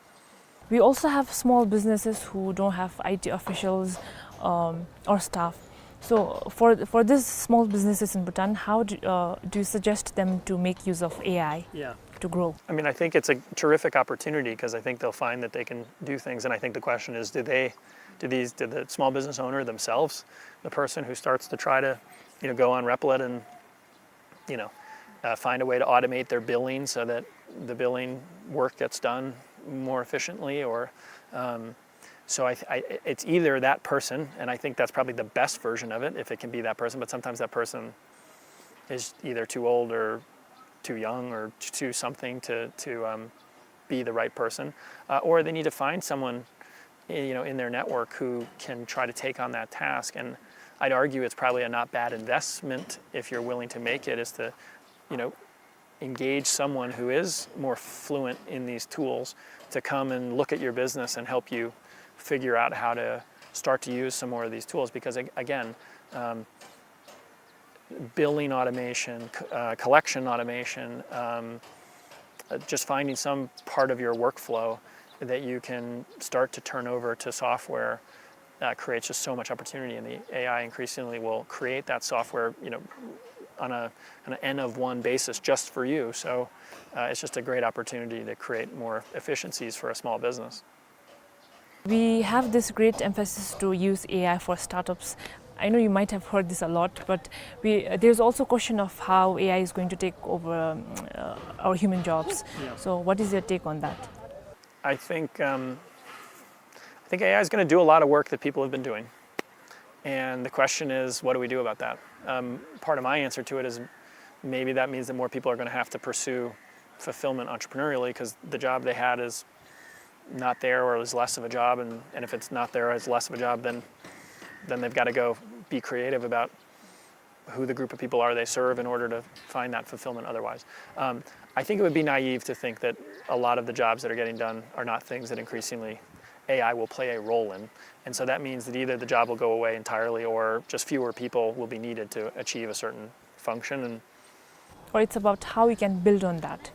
We also have small businesses who don't have I T officials um, or staff. So for for these small businesses in Bhutan, how do, uh, do you suggest them to make use of A I yeah. to grow? I mean, I think it's a terrific opportunity, because I think they'll find that they can do things. And I think the question is, do they, do these, do the small business owner themselves, the person who starts to try to, you know, go on Replit and, you know, uh, find a way to automate their billing so that the billing work gets done more efficiently, or um, so I, I, it's either that person, and I think that's probably the best version of it if it can be that person. But sometimes that person is either too old or too young or too something to to um, be the right person, uh, or they need to find someone, you know, in their network who can try to take on that task. And I'd argue it's probably a not bad investment if you're willing to make it, is to, you know, engage someone who is more fluent in these tools to come and look at your business and help you figure out how to start to use some more of these tools. Because again, um, billing automation, uh, collection automation, um, uh, just finding some part of your workflow that you can start to turn over to software uh, creates just so much opportunity, and the A I increasingly will create that software, you know, on a on an n of one basis just for you. So uh, it's just a great opportunity to create more efficiencies for a small business. We have this great emphasis to use A I for startups. I know you might have heard this a lot, but we, uh, there's also a question of how A I is going to take over, um, uh, our human jobs. Yeah. So what is your take on that? I think, um, I think A I is gonna do a lot of work that people have been doing. And the question is, what do we do about that? Um, part of my answer to it is maybe that means that more people are gonna have to pursue fulfillment entrepreneurially 'cause the job they had is not there or is less of a job, and, and if it's not there or is less of a job, then, then they've gotta go be creative about who the group of people are they serve in order to find that fulfillment otherwise. Um, I think it would be naive to think that a lot of the jobs that are getting done are not things that increasingly A I will play a role in. And so that means that either the job will go away entirely or just fewer people will be needed to achieve a certain function. And Or it's about how we can build on that.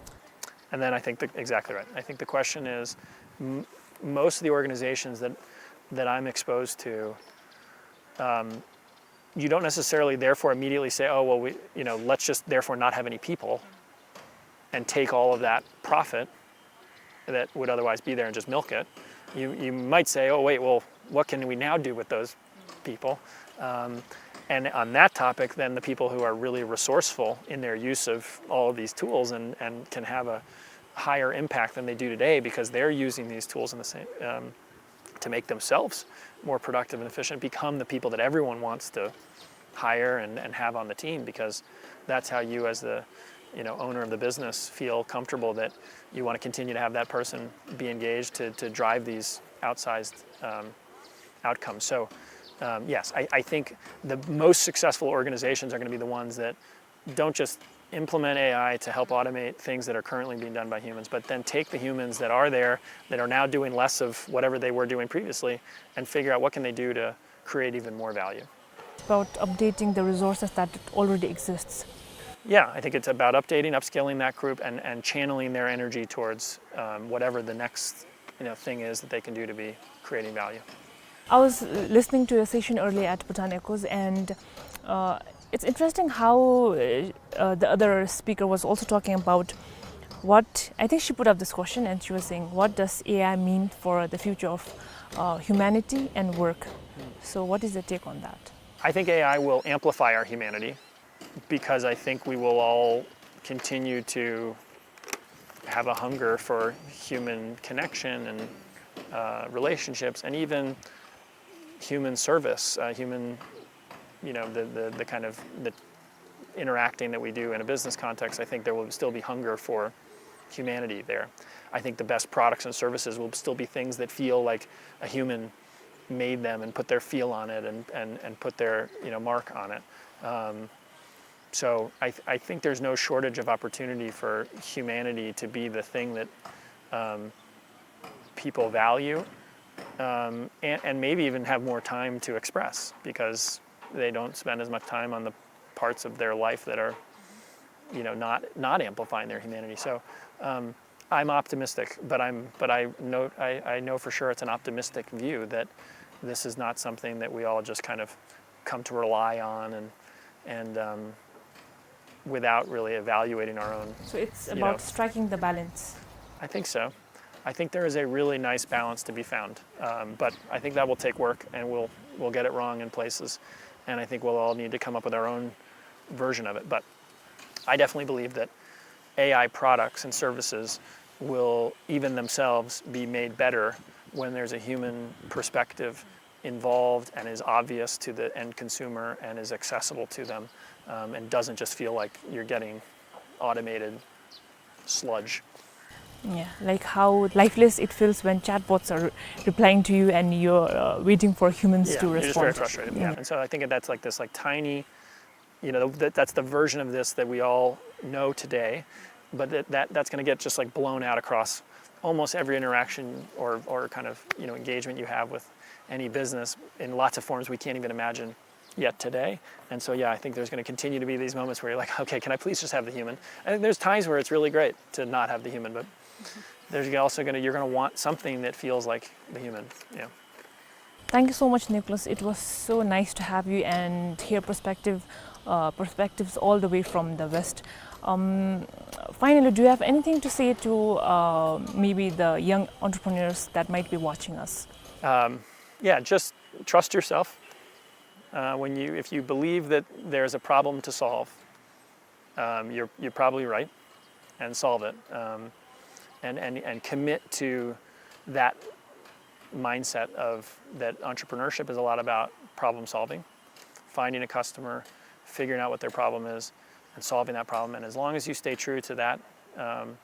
And then I think the, exactly right. I think the question is, m-, most of the organizations that, that I'm exposed to, um, you don't necessarily therefore immediately say, "Oh, well, we, you know, let's just therefore not have any people and take all of that profit that would otherwise be there and just milk it." You, you might say, "Oh, wait, well, what can we now do with those people?" Um, and on that topic, then the people who are really resourceful in their use of all of these tools and, and can have a higher impact than they do today because they're using these tools in the same, um, to make themselves more productive and efficient, become the people that everyone wants to hire and, and have on the team, because that's how you, as the, you know, owner of the business, feel comfortable that you want to continue to have that person be engaged to, to drive these outsized, um, outcomes. So, um, yes, I, I think the most successful organizations are gonna be the ones that don't just implement A I to help automate things that are currently being done by humans, but then take the humans that are there, that are now doing less of whatever they were doing previously, and figure out what can they do to create even more value. About updating the resources that already exists. Yeah, I think it's about updating, upscaling that group, and, and channeling their energy towards, um, whatever the next, you know, thing is that they can do to be creating value. I was listening to a session earlier at Bhutan Echoes, and, uh, it's interesting how, uh, uh, the other speaker was also talking about what, I think she put up this question, and she was saying, "What does A I mean for the future of, uh, humanity and work?" So what is your take on that? I think A I will amplify our humanity because I think we will all continue to have a hunger for human connection and, uh, relationships and even human service, uh, human, you know, the, the, the kind of the interacting that we do in a business context. I think there will still be hunger for humanity there. I think the best products and services will still be things that feel like a human made them and put their feel on it and, and, and put their, you know, mark on it. Um, so I, th-, I think there's no shortage of opportunity for humanity to be the thing that, um, people value, um, and, and maybe even have more time to express because they don't spend as much time on the parts of their life that are, you know, not, not amplifying their humanity. So, um, I'm optimistic, but I'm, but I know, I, I know for sure it's an optimistic view that this is not something that we all just kind of come to rely on and, and, um, without really evaluating our own, So it's you about know. striking the balance. I think so. I think there is a really nice balance to be found, um, but I think that will take work, and we'll, we'll get it wrong in places, and I think we'll all need to come up with our own version of it. But I definitely believe that A I products and services will even themselves be made better when there's a human perspective involved and is obvious to the end consumer and is accessible to them, um, and doesn't just feel like you're getting automated sludge. Yeah, like how lifeless it feels when chatbots are re-, replying to you and you're, uh, waiting for humans Yeah, to you're just very respond. frustrated. Yeah. Yeah. And so I think that's like this, like, tiny, you know, that, that's the version of this that we all know today, but that, that, that's gonna get just, like, blown out across almost every interaction or, or kind of, you know, engagement you have with any business in lots of forms we can't even imagine yet today. And so, yeah, I think there's gonna continue to be these moments where you're like, "Okay, can I please just have the human?" And there's times where it's really great to not have the human, but there's also gonna, you're gonna want something that feels like the human. Yeah. Thank you so much, Nicholas. It was so nice to have you and hear perspective, uh, perspectives all the way from the West. Um, finally, do you have anything to say to, uh, maybe the young entrepreneurs that might be watching us? Um, yeah, just trust yourself. Uh, when you, if you believe that there's a problem to solve, um, you're, you're probably right, and solve it. Um, and, and, and commit to that mindset of that entrepreneurship is a lot about problem solving, finding a customer, figuring out what their problem is, and solving that problem. And as long as you stay true to that, um,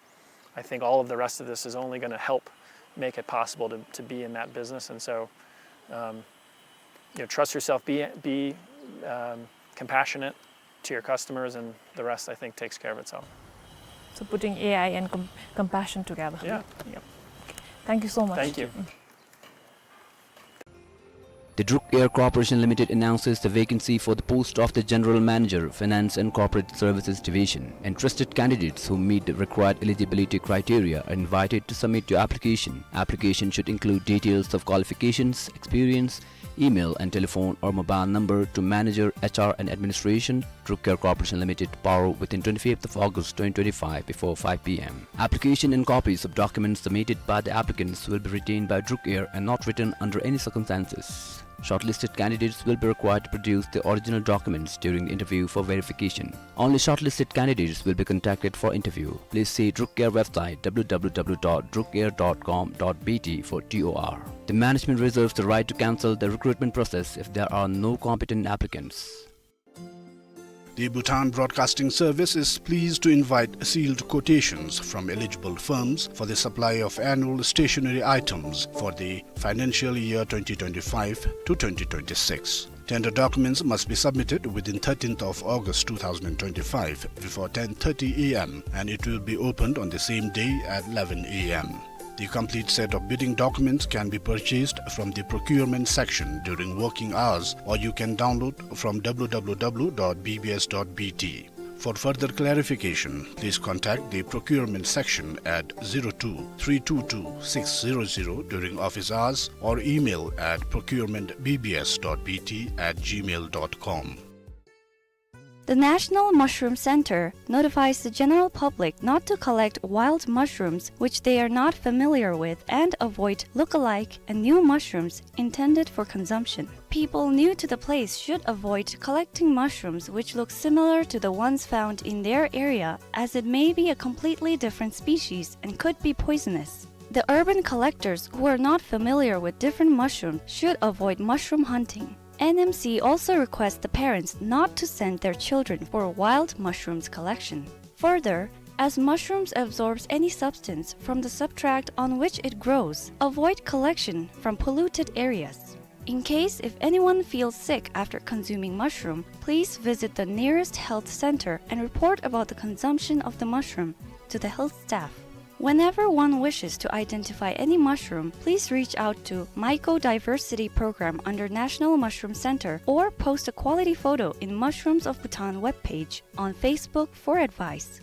I think all of the rest of this is only gonna help make it possible to, to be in that business. And so, um, you know, trust yourself, be, be, um, compassionate to your customers, and the rest, I think, takes care of itself. So putting A I and com-, compassion together. Yeah. Yep. Thank you so much. Thank you. The Druk Air Corporation Limited announces the vacancy for the post of the General Manager, Finance and Corporate Services Division. Interested candidates who meet the required eligibility criteria are invited to submit your application. Application should include details of qualifications, experience, email and telephone or mobile number to Manager, H R and Administration, Druk Air Corporation Limited, Paro, within twenty-fifth of August twenty twenty-five before five P M. Application and copies of documents submitted by the applicants will be retained by Druk Air and not returned under any circumstances. Shortlisted candidates will be required to produce the original documents during the interview for verification. Only shortlisted candidates will be contacted for interview. Please see Druk Air website, W W W dot druk air dot com dot B T, for T O R. The management reserves the right to cancel the recruitment process if there are no competent applicants. The Bhutan Broadcasting Service is pleased to invite sealed quotations from eligible firms for the supply of annual stationery items for the financial year twenty twenty-five to twenty twenty-six. Tender documents must be submitted within thirteenth of August two thousand twenty-five before ten thirty A M, and it will be opened on the same day at eleven A M. The complete set of bidding documents can be purchased from the procurement section during working hours, or you can download from W W W dot B B S dot B T. For further clarification, please contact the procurement section at zero two three two two six zero zero during office hours or email at procurement B B S dot B T at gmail dot com. The National Mushroom Center notifies the general public not to collect wild mushrooms which they are not familiar with and avoid look-alike and new mushrooms intended for consumption. People new to the place should avoid collecting mushrooms which look similar to the ones found in their area, as it may be a completely different species and could be poisonous. The urban collectors who are not familiar with different mushrooms should avoid mushroom hunting. N M C also requests the parents not to send their children for wild mushrooms collection. Further, as mushrooms absorbs any substance from the substrate on which it grows, avoid collection from polluted areas. In case if anyone feels sick after consuming mushroom, please visit the nearest health center and report about the consumption of the mushroom to the health staff. Whenever one wishes to identify any mushroom, please reach out to Mycodiversity Program under National Mushroom Center or post a quality photo in Mushrooms of Bhutan webpage on Facebook for advice.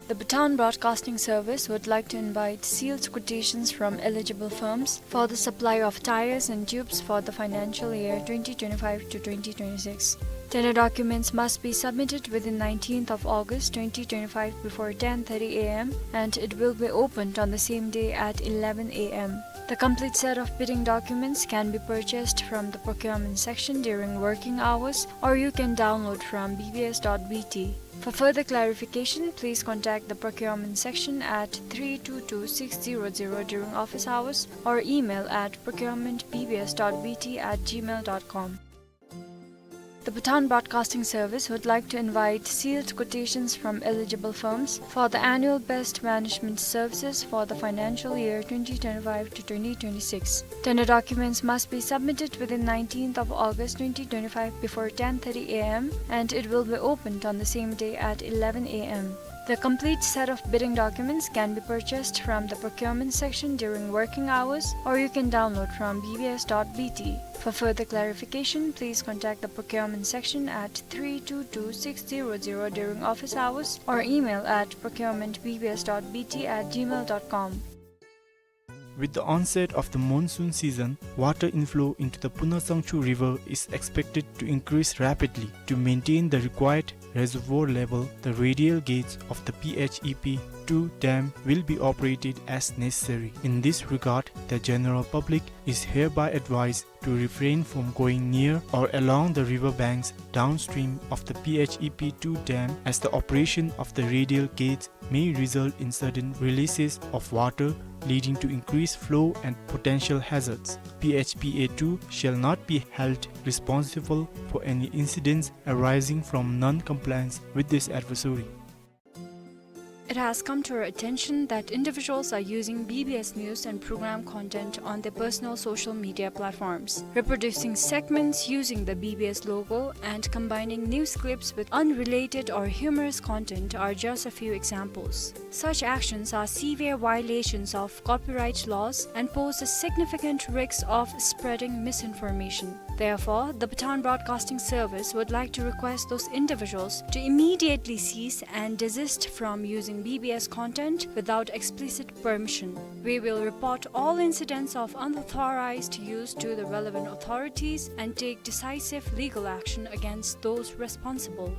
The Bhutan Broadcasting Service would like to invite sealed quotations from eligible firms for the supply of tires and tubes for the financial year twenty twenty-five to twenty twenty-six. Tender documents must be submitted within nineteenth of August twenty twenty-five before ten thirty A M, and it will be opened on the same day at eleven A M. The complete set of bidding documents can be purchased from the procurement section during working hours, or you can download from B B S dot B T. For further clarification, please contact the procurement section at three two two six zero zero during office hours or email at procurement B B S dot B T at gmail dot com. The Bhutan Broadcasting Service would like to invite sealed quotations from eligible firms for the annual best management services for the financial year twenty twenty-five to twenty twenty-six. Tender documents must be submitted within nineteenth of August twenty twenty-five before ten thirty A M, and it will be opened on the same day at eleven A M. The complete set of bidding documents can be purchased from the procurement section during working hours, or you can download from B B S dot B T. For further clarification, please contact the procurement section at three two two six zero zero during office hours or email at procurement B B S dot B T at gmail dot com. With the onset of the monsoon season, water inflow into the Punasangchu River is expected to increase rapidly. To maintain the required reservoir level, the radial gates of the P H E P two dam will be operated as necessary. In this regard, the general public is hereby advised to refrain from going near or along the river banks downstream of the P H E P two dam, as the operation of the radial gates may result in sudden releases of water, leading to increased flow and potential hazards. P H P A two shall not be held responsible for any incidents arising from non-compliance with this advisory. It has come to our attention that individuals are using B B S news and program content on their personal social media platforms. Reproducing segments using the B B S logo and combining news clips with unrelated or humorous content are just a few examples. Such actions are severe violations of copyright laws and pose a significant risk of spreading misinformation. Therefore, the Pathan Broadcasting Service would like to request those individuals to immediately cease and desist from using B B S content without explicit permission. We will report all incidents of unauthorized use to the relevant authorities and take decisive legal action against those responsible.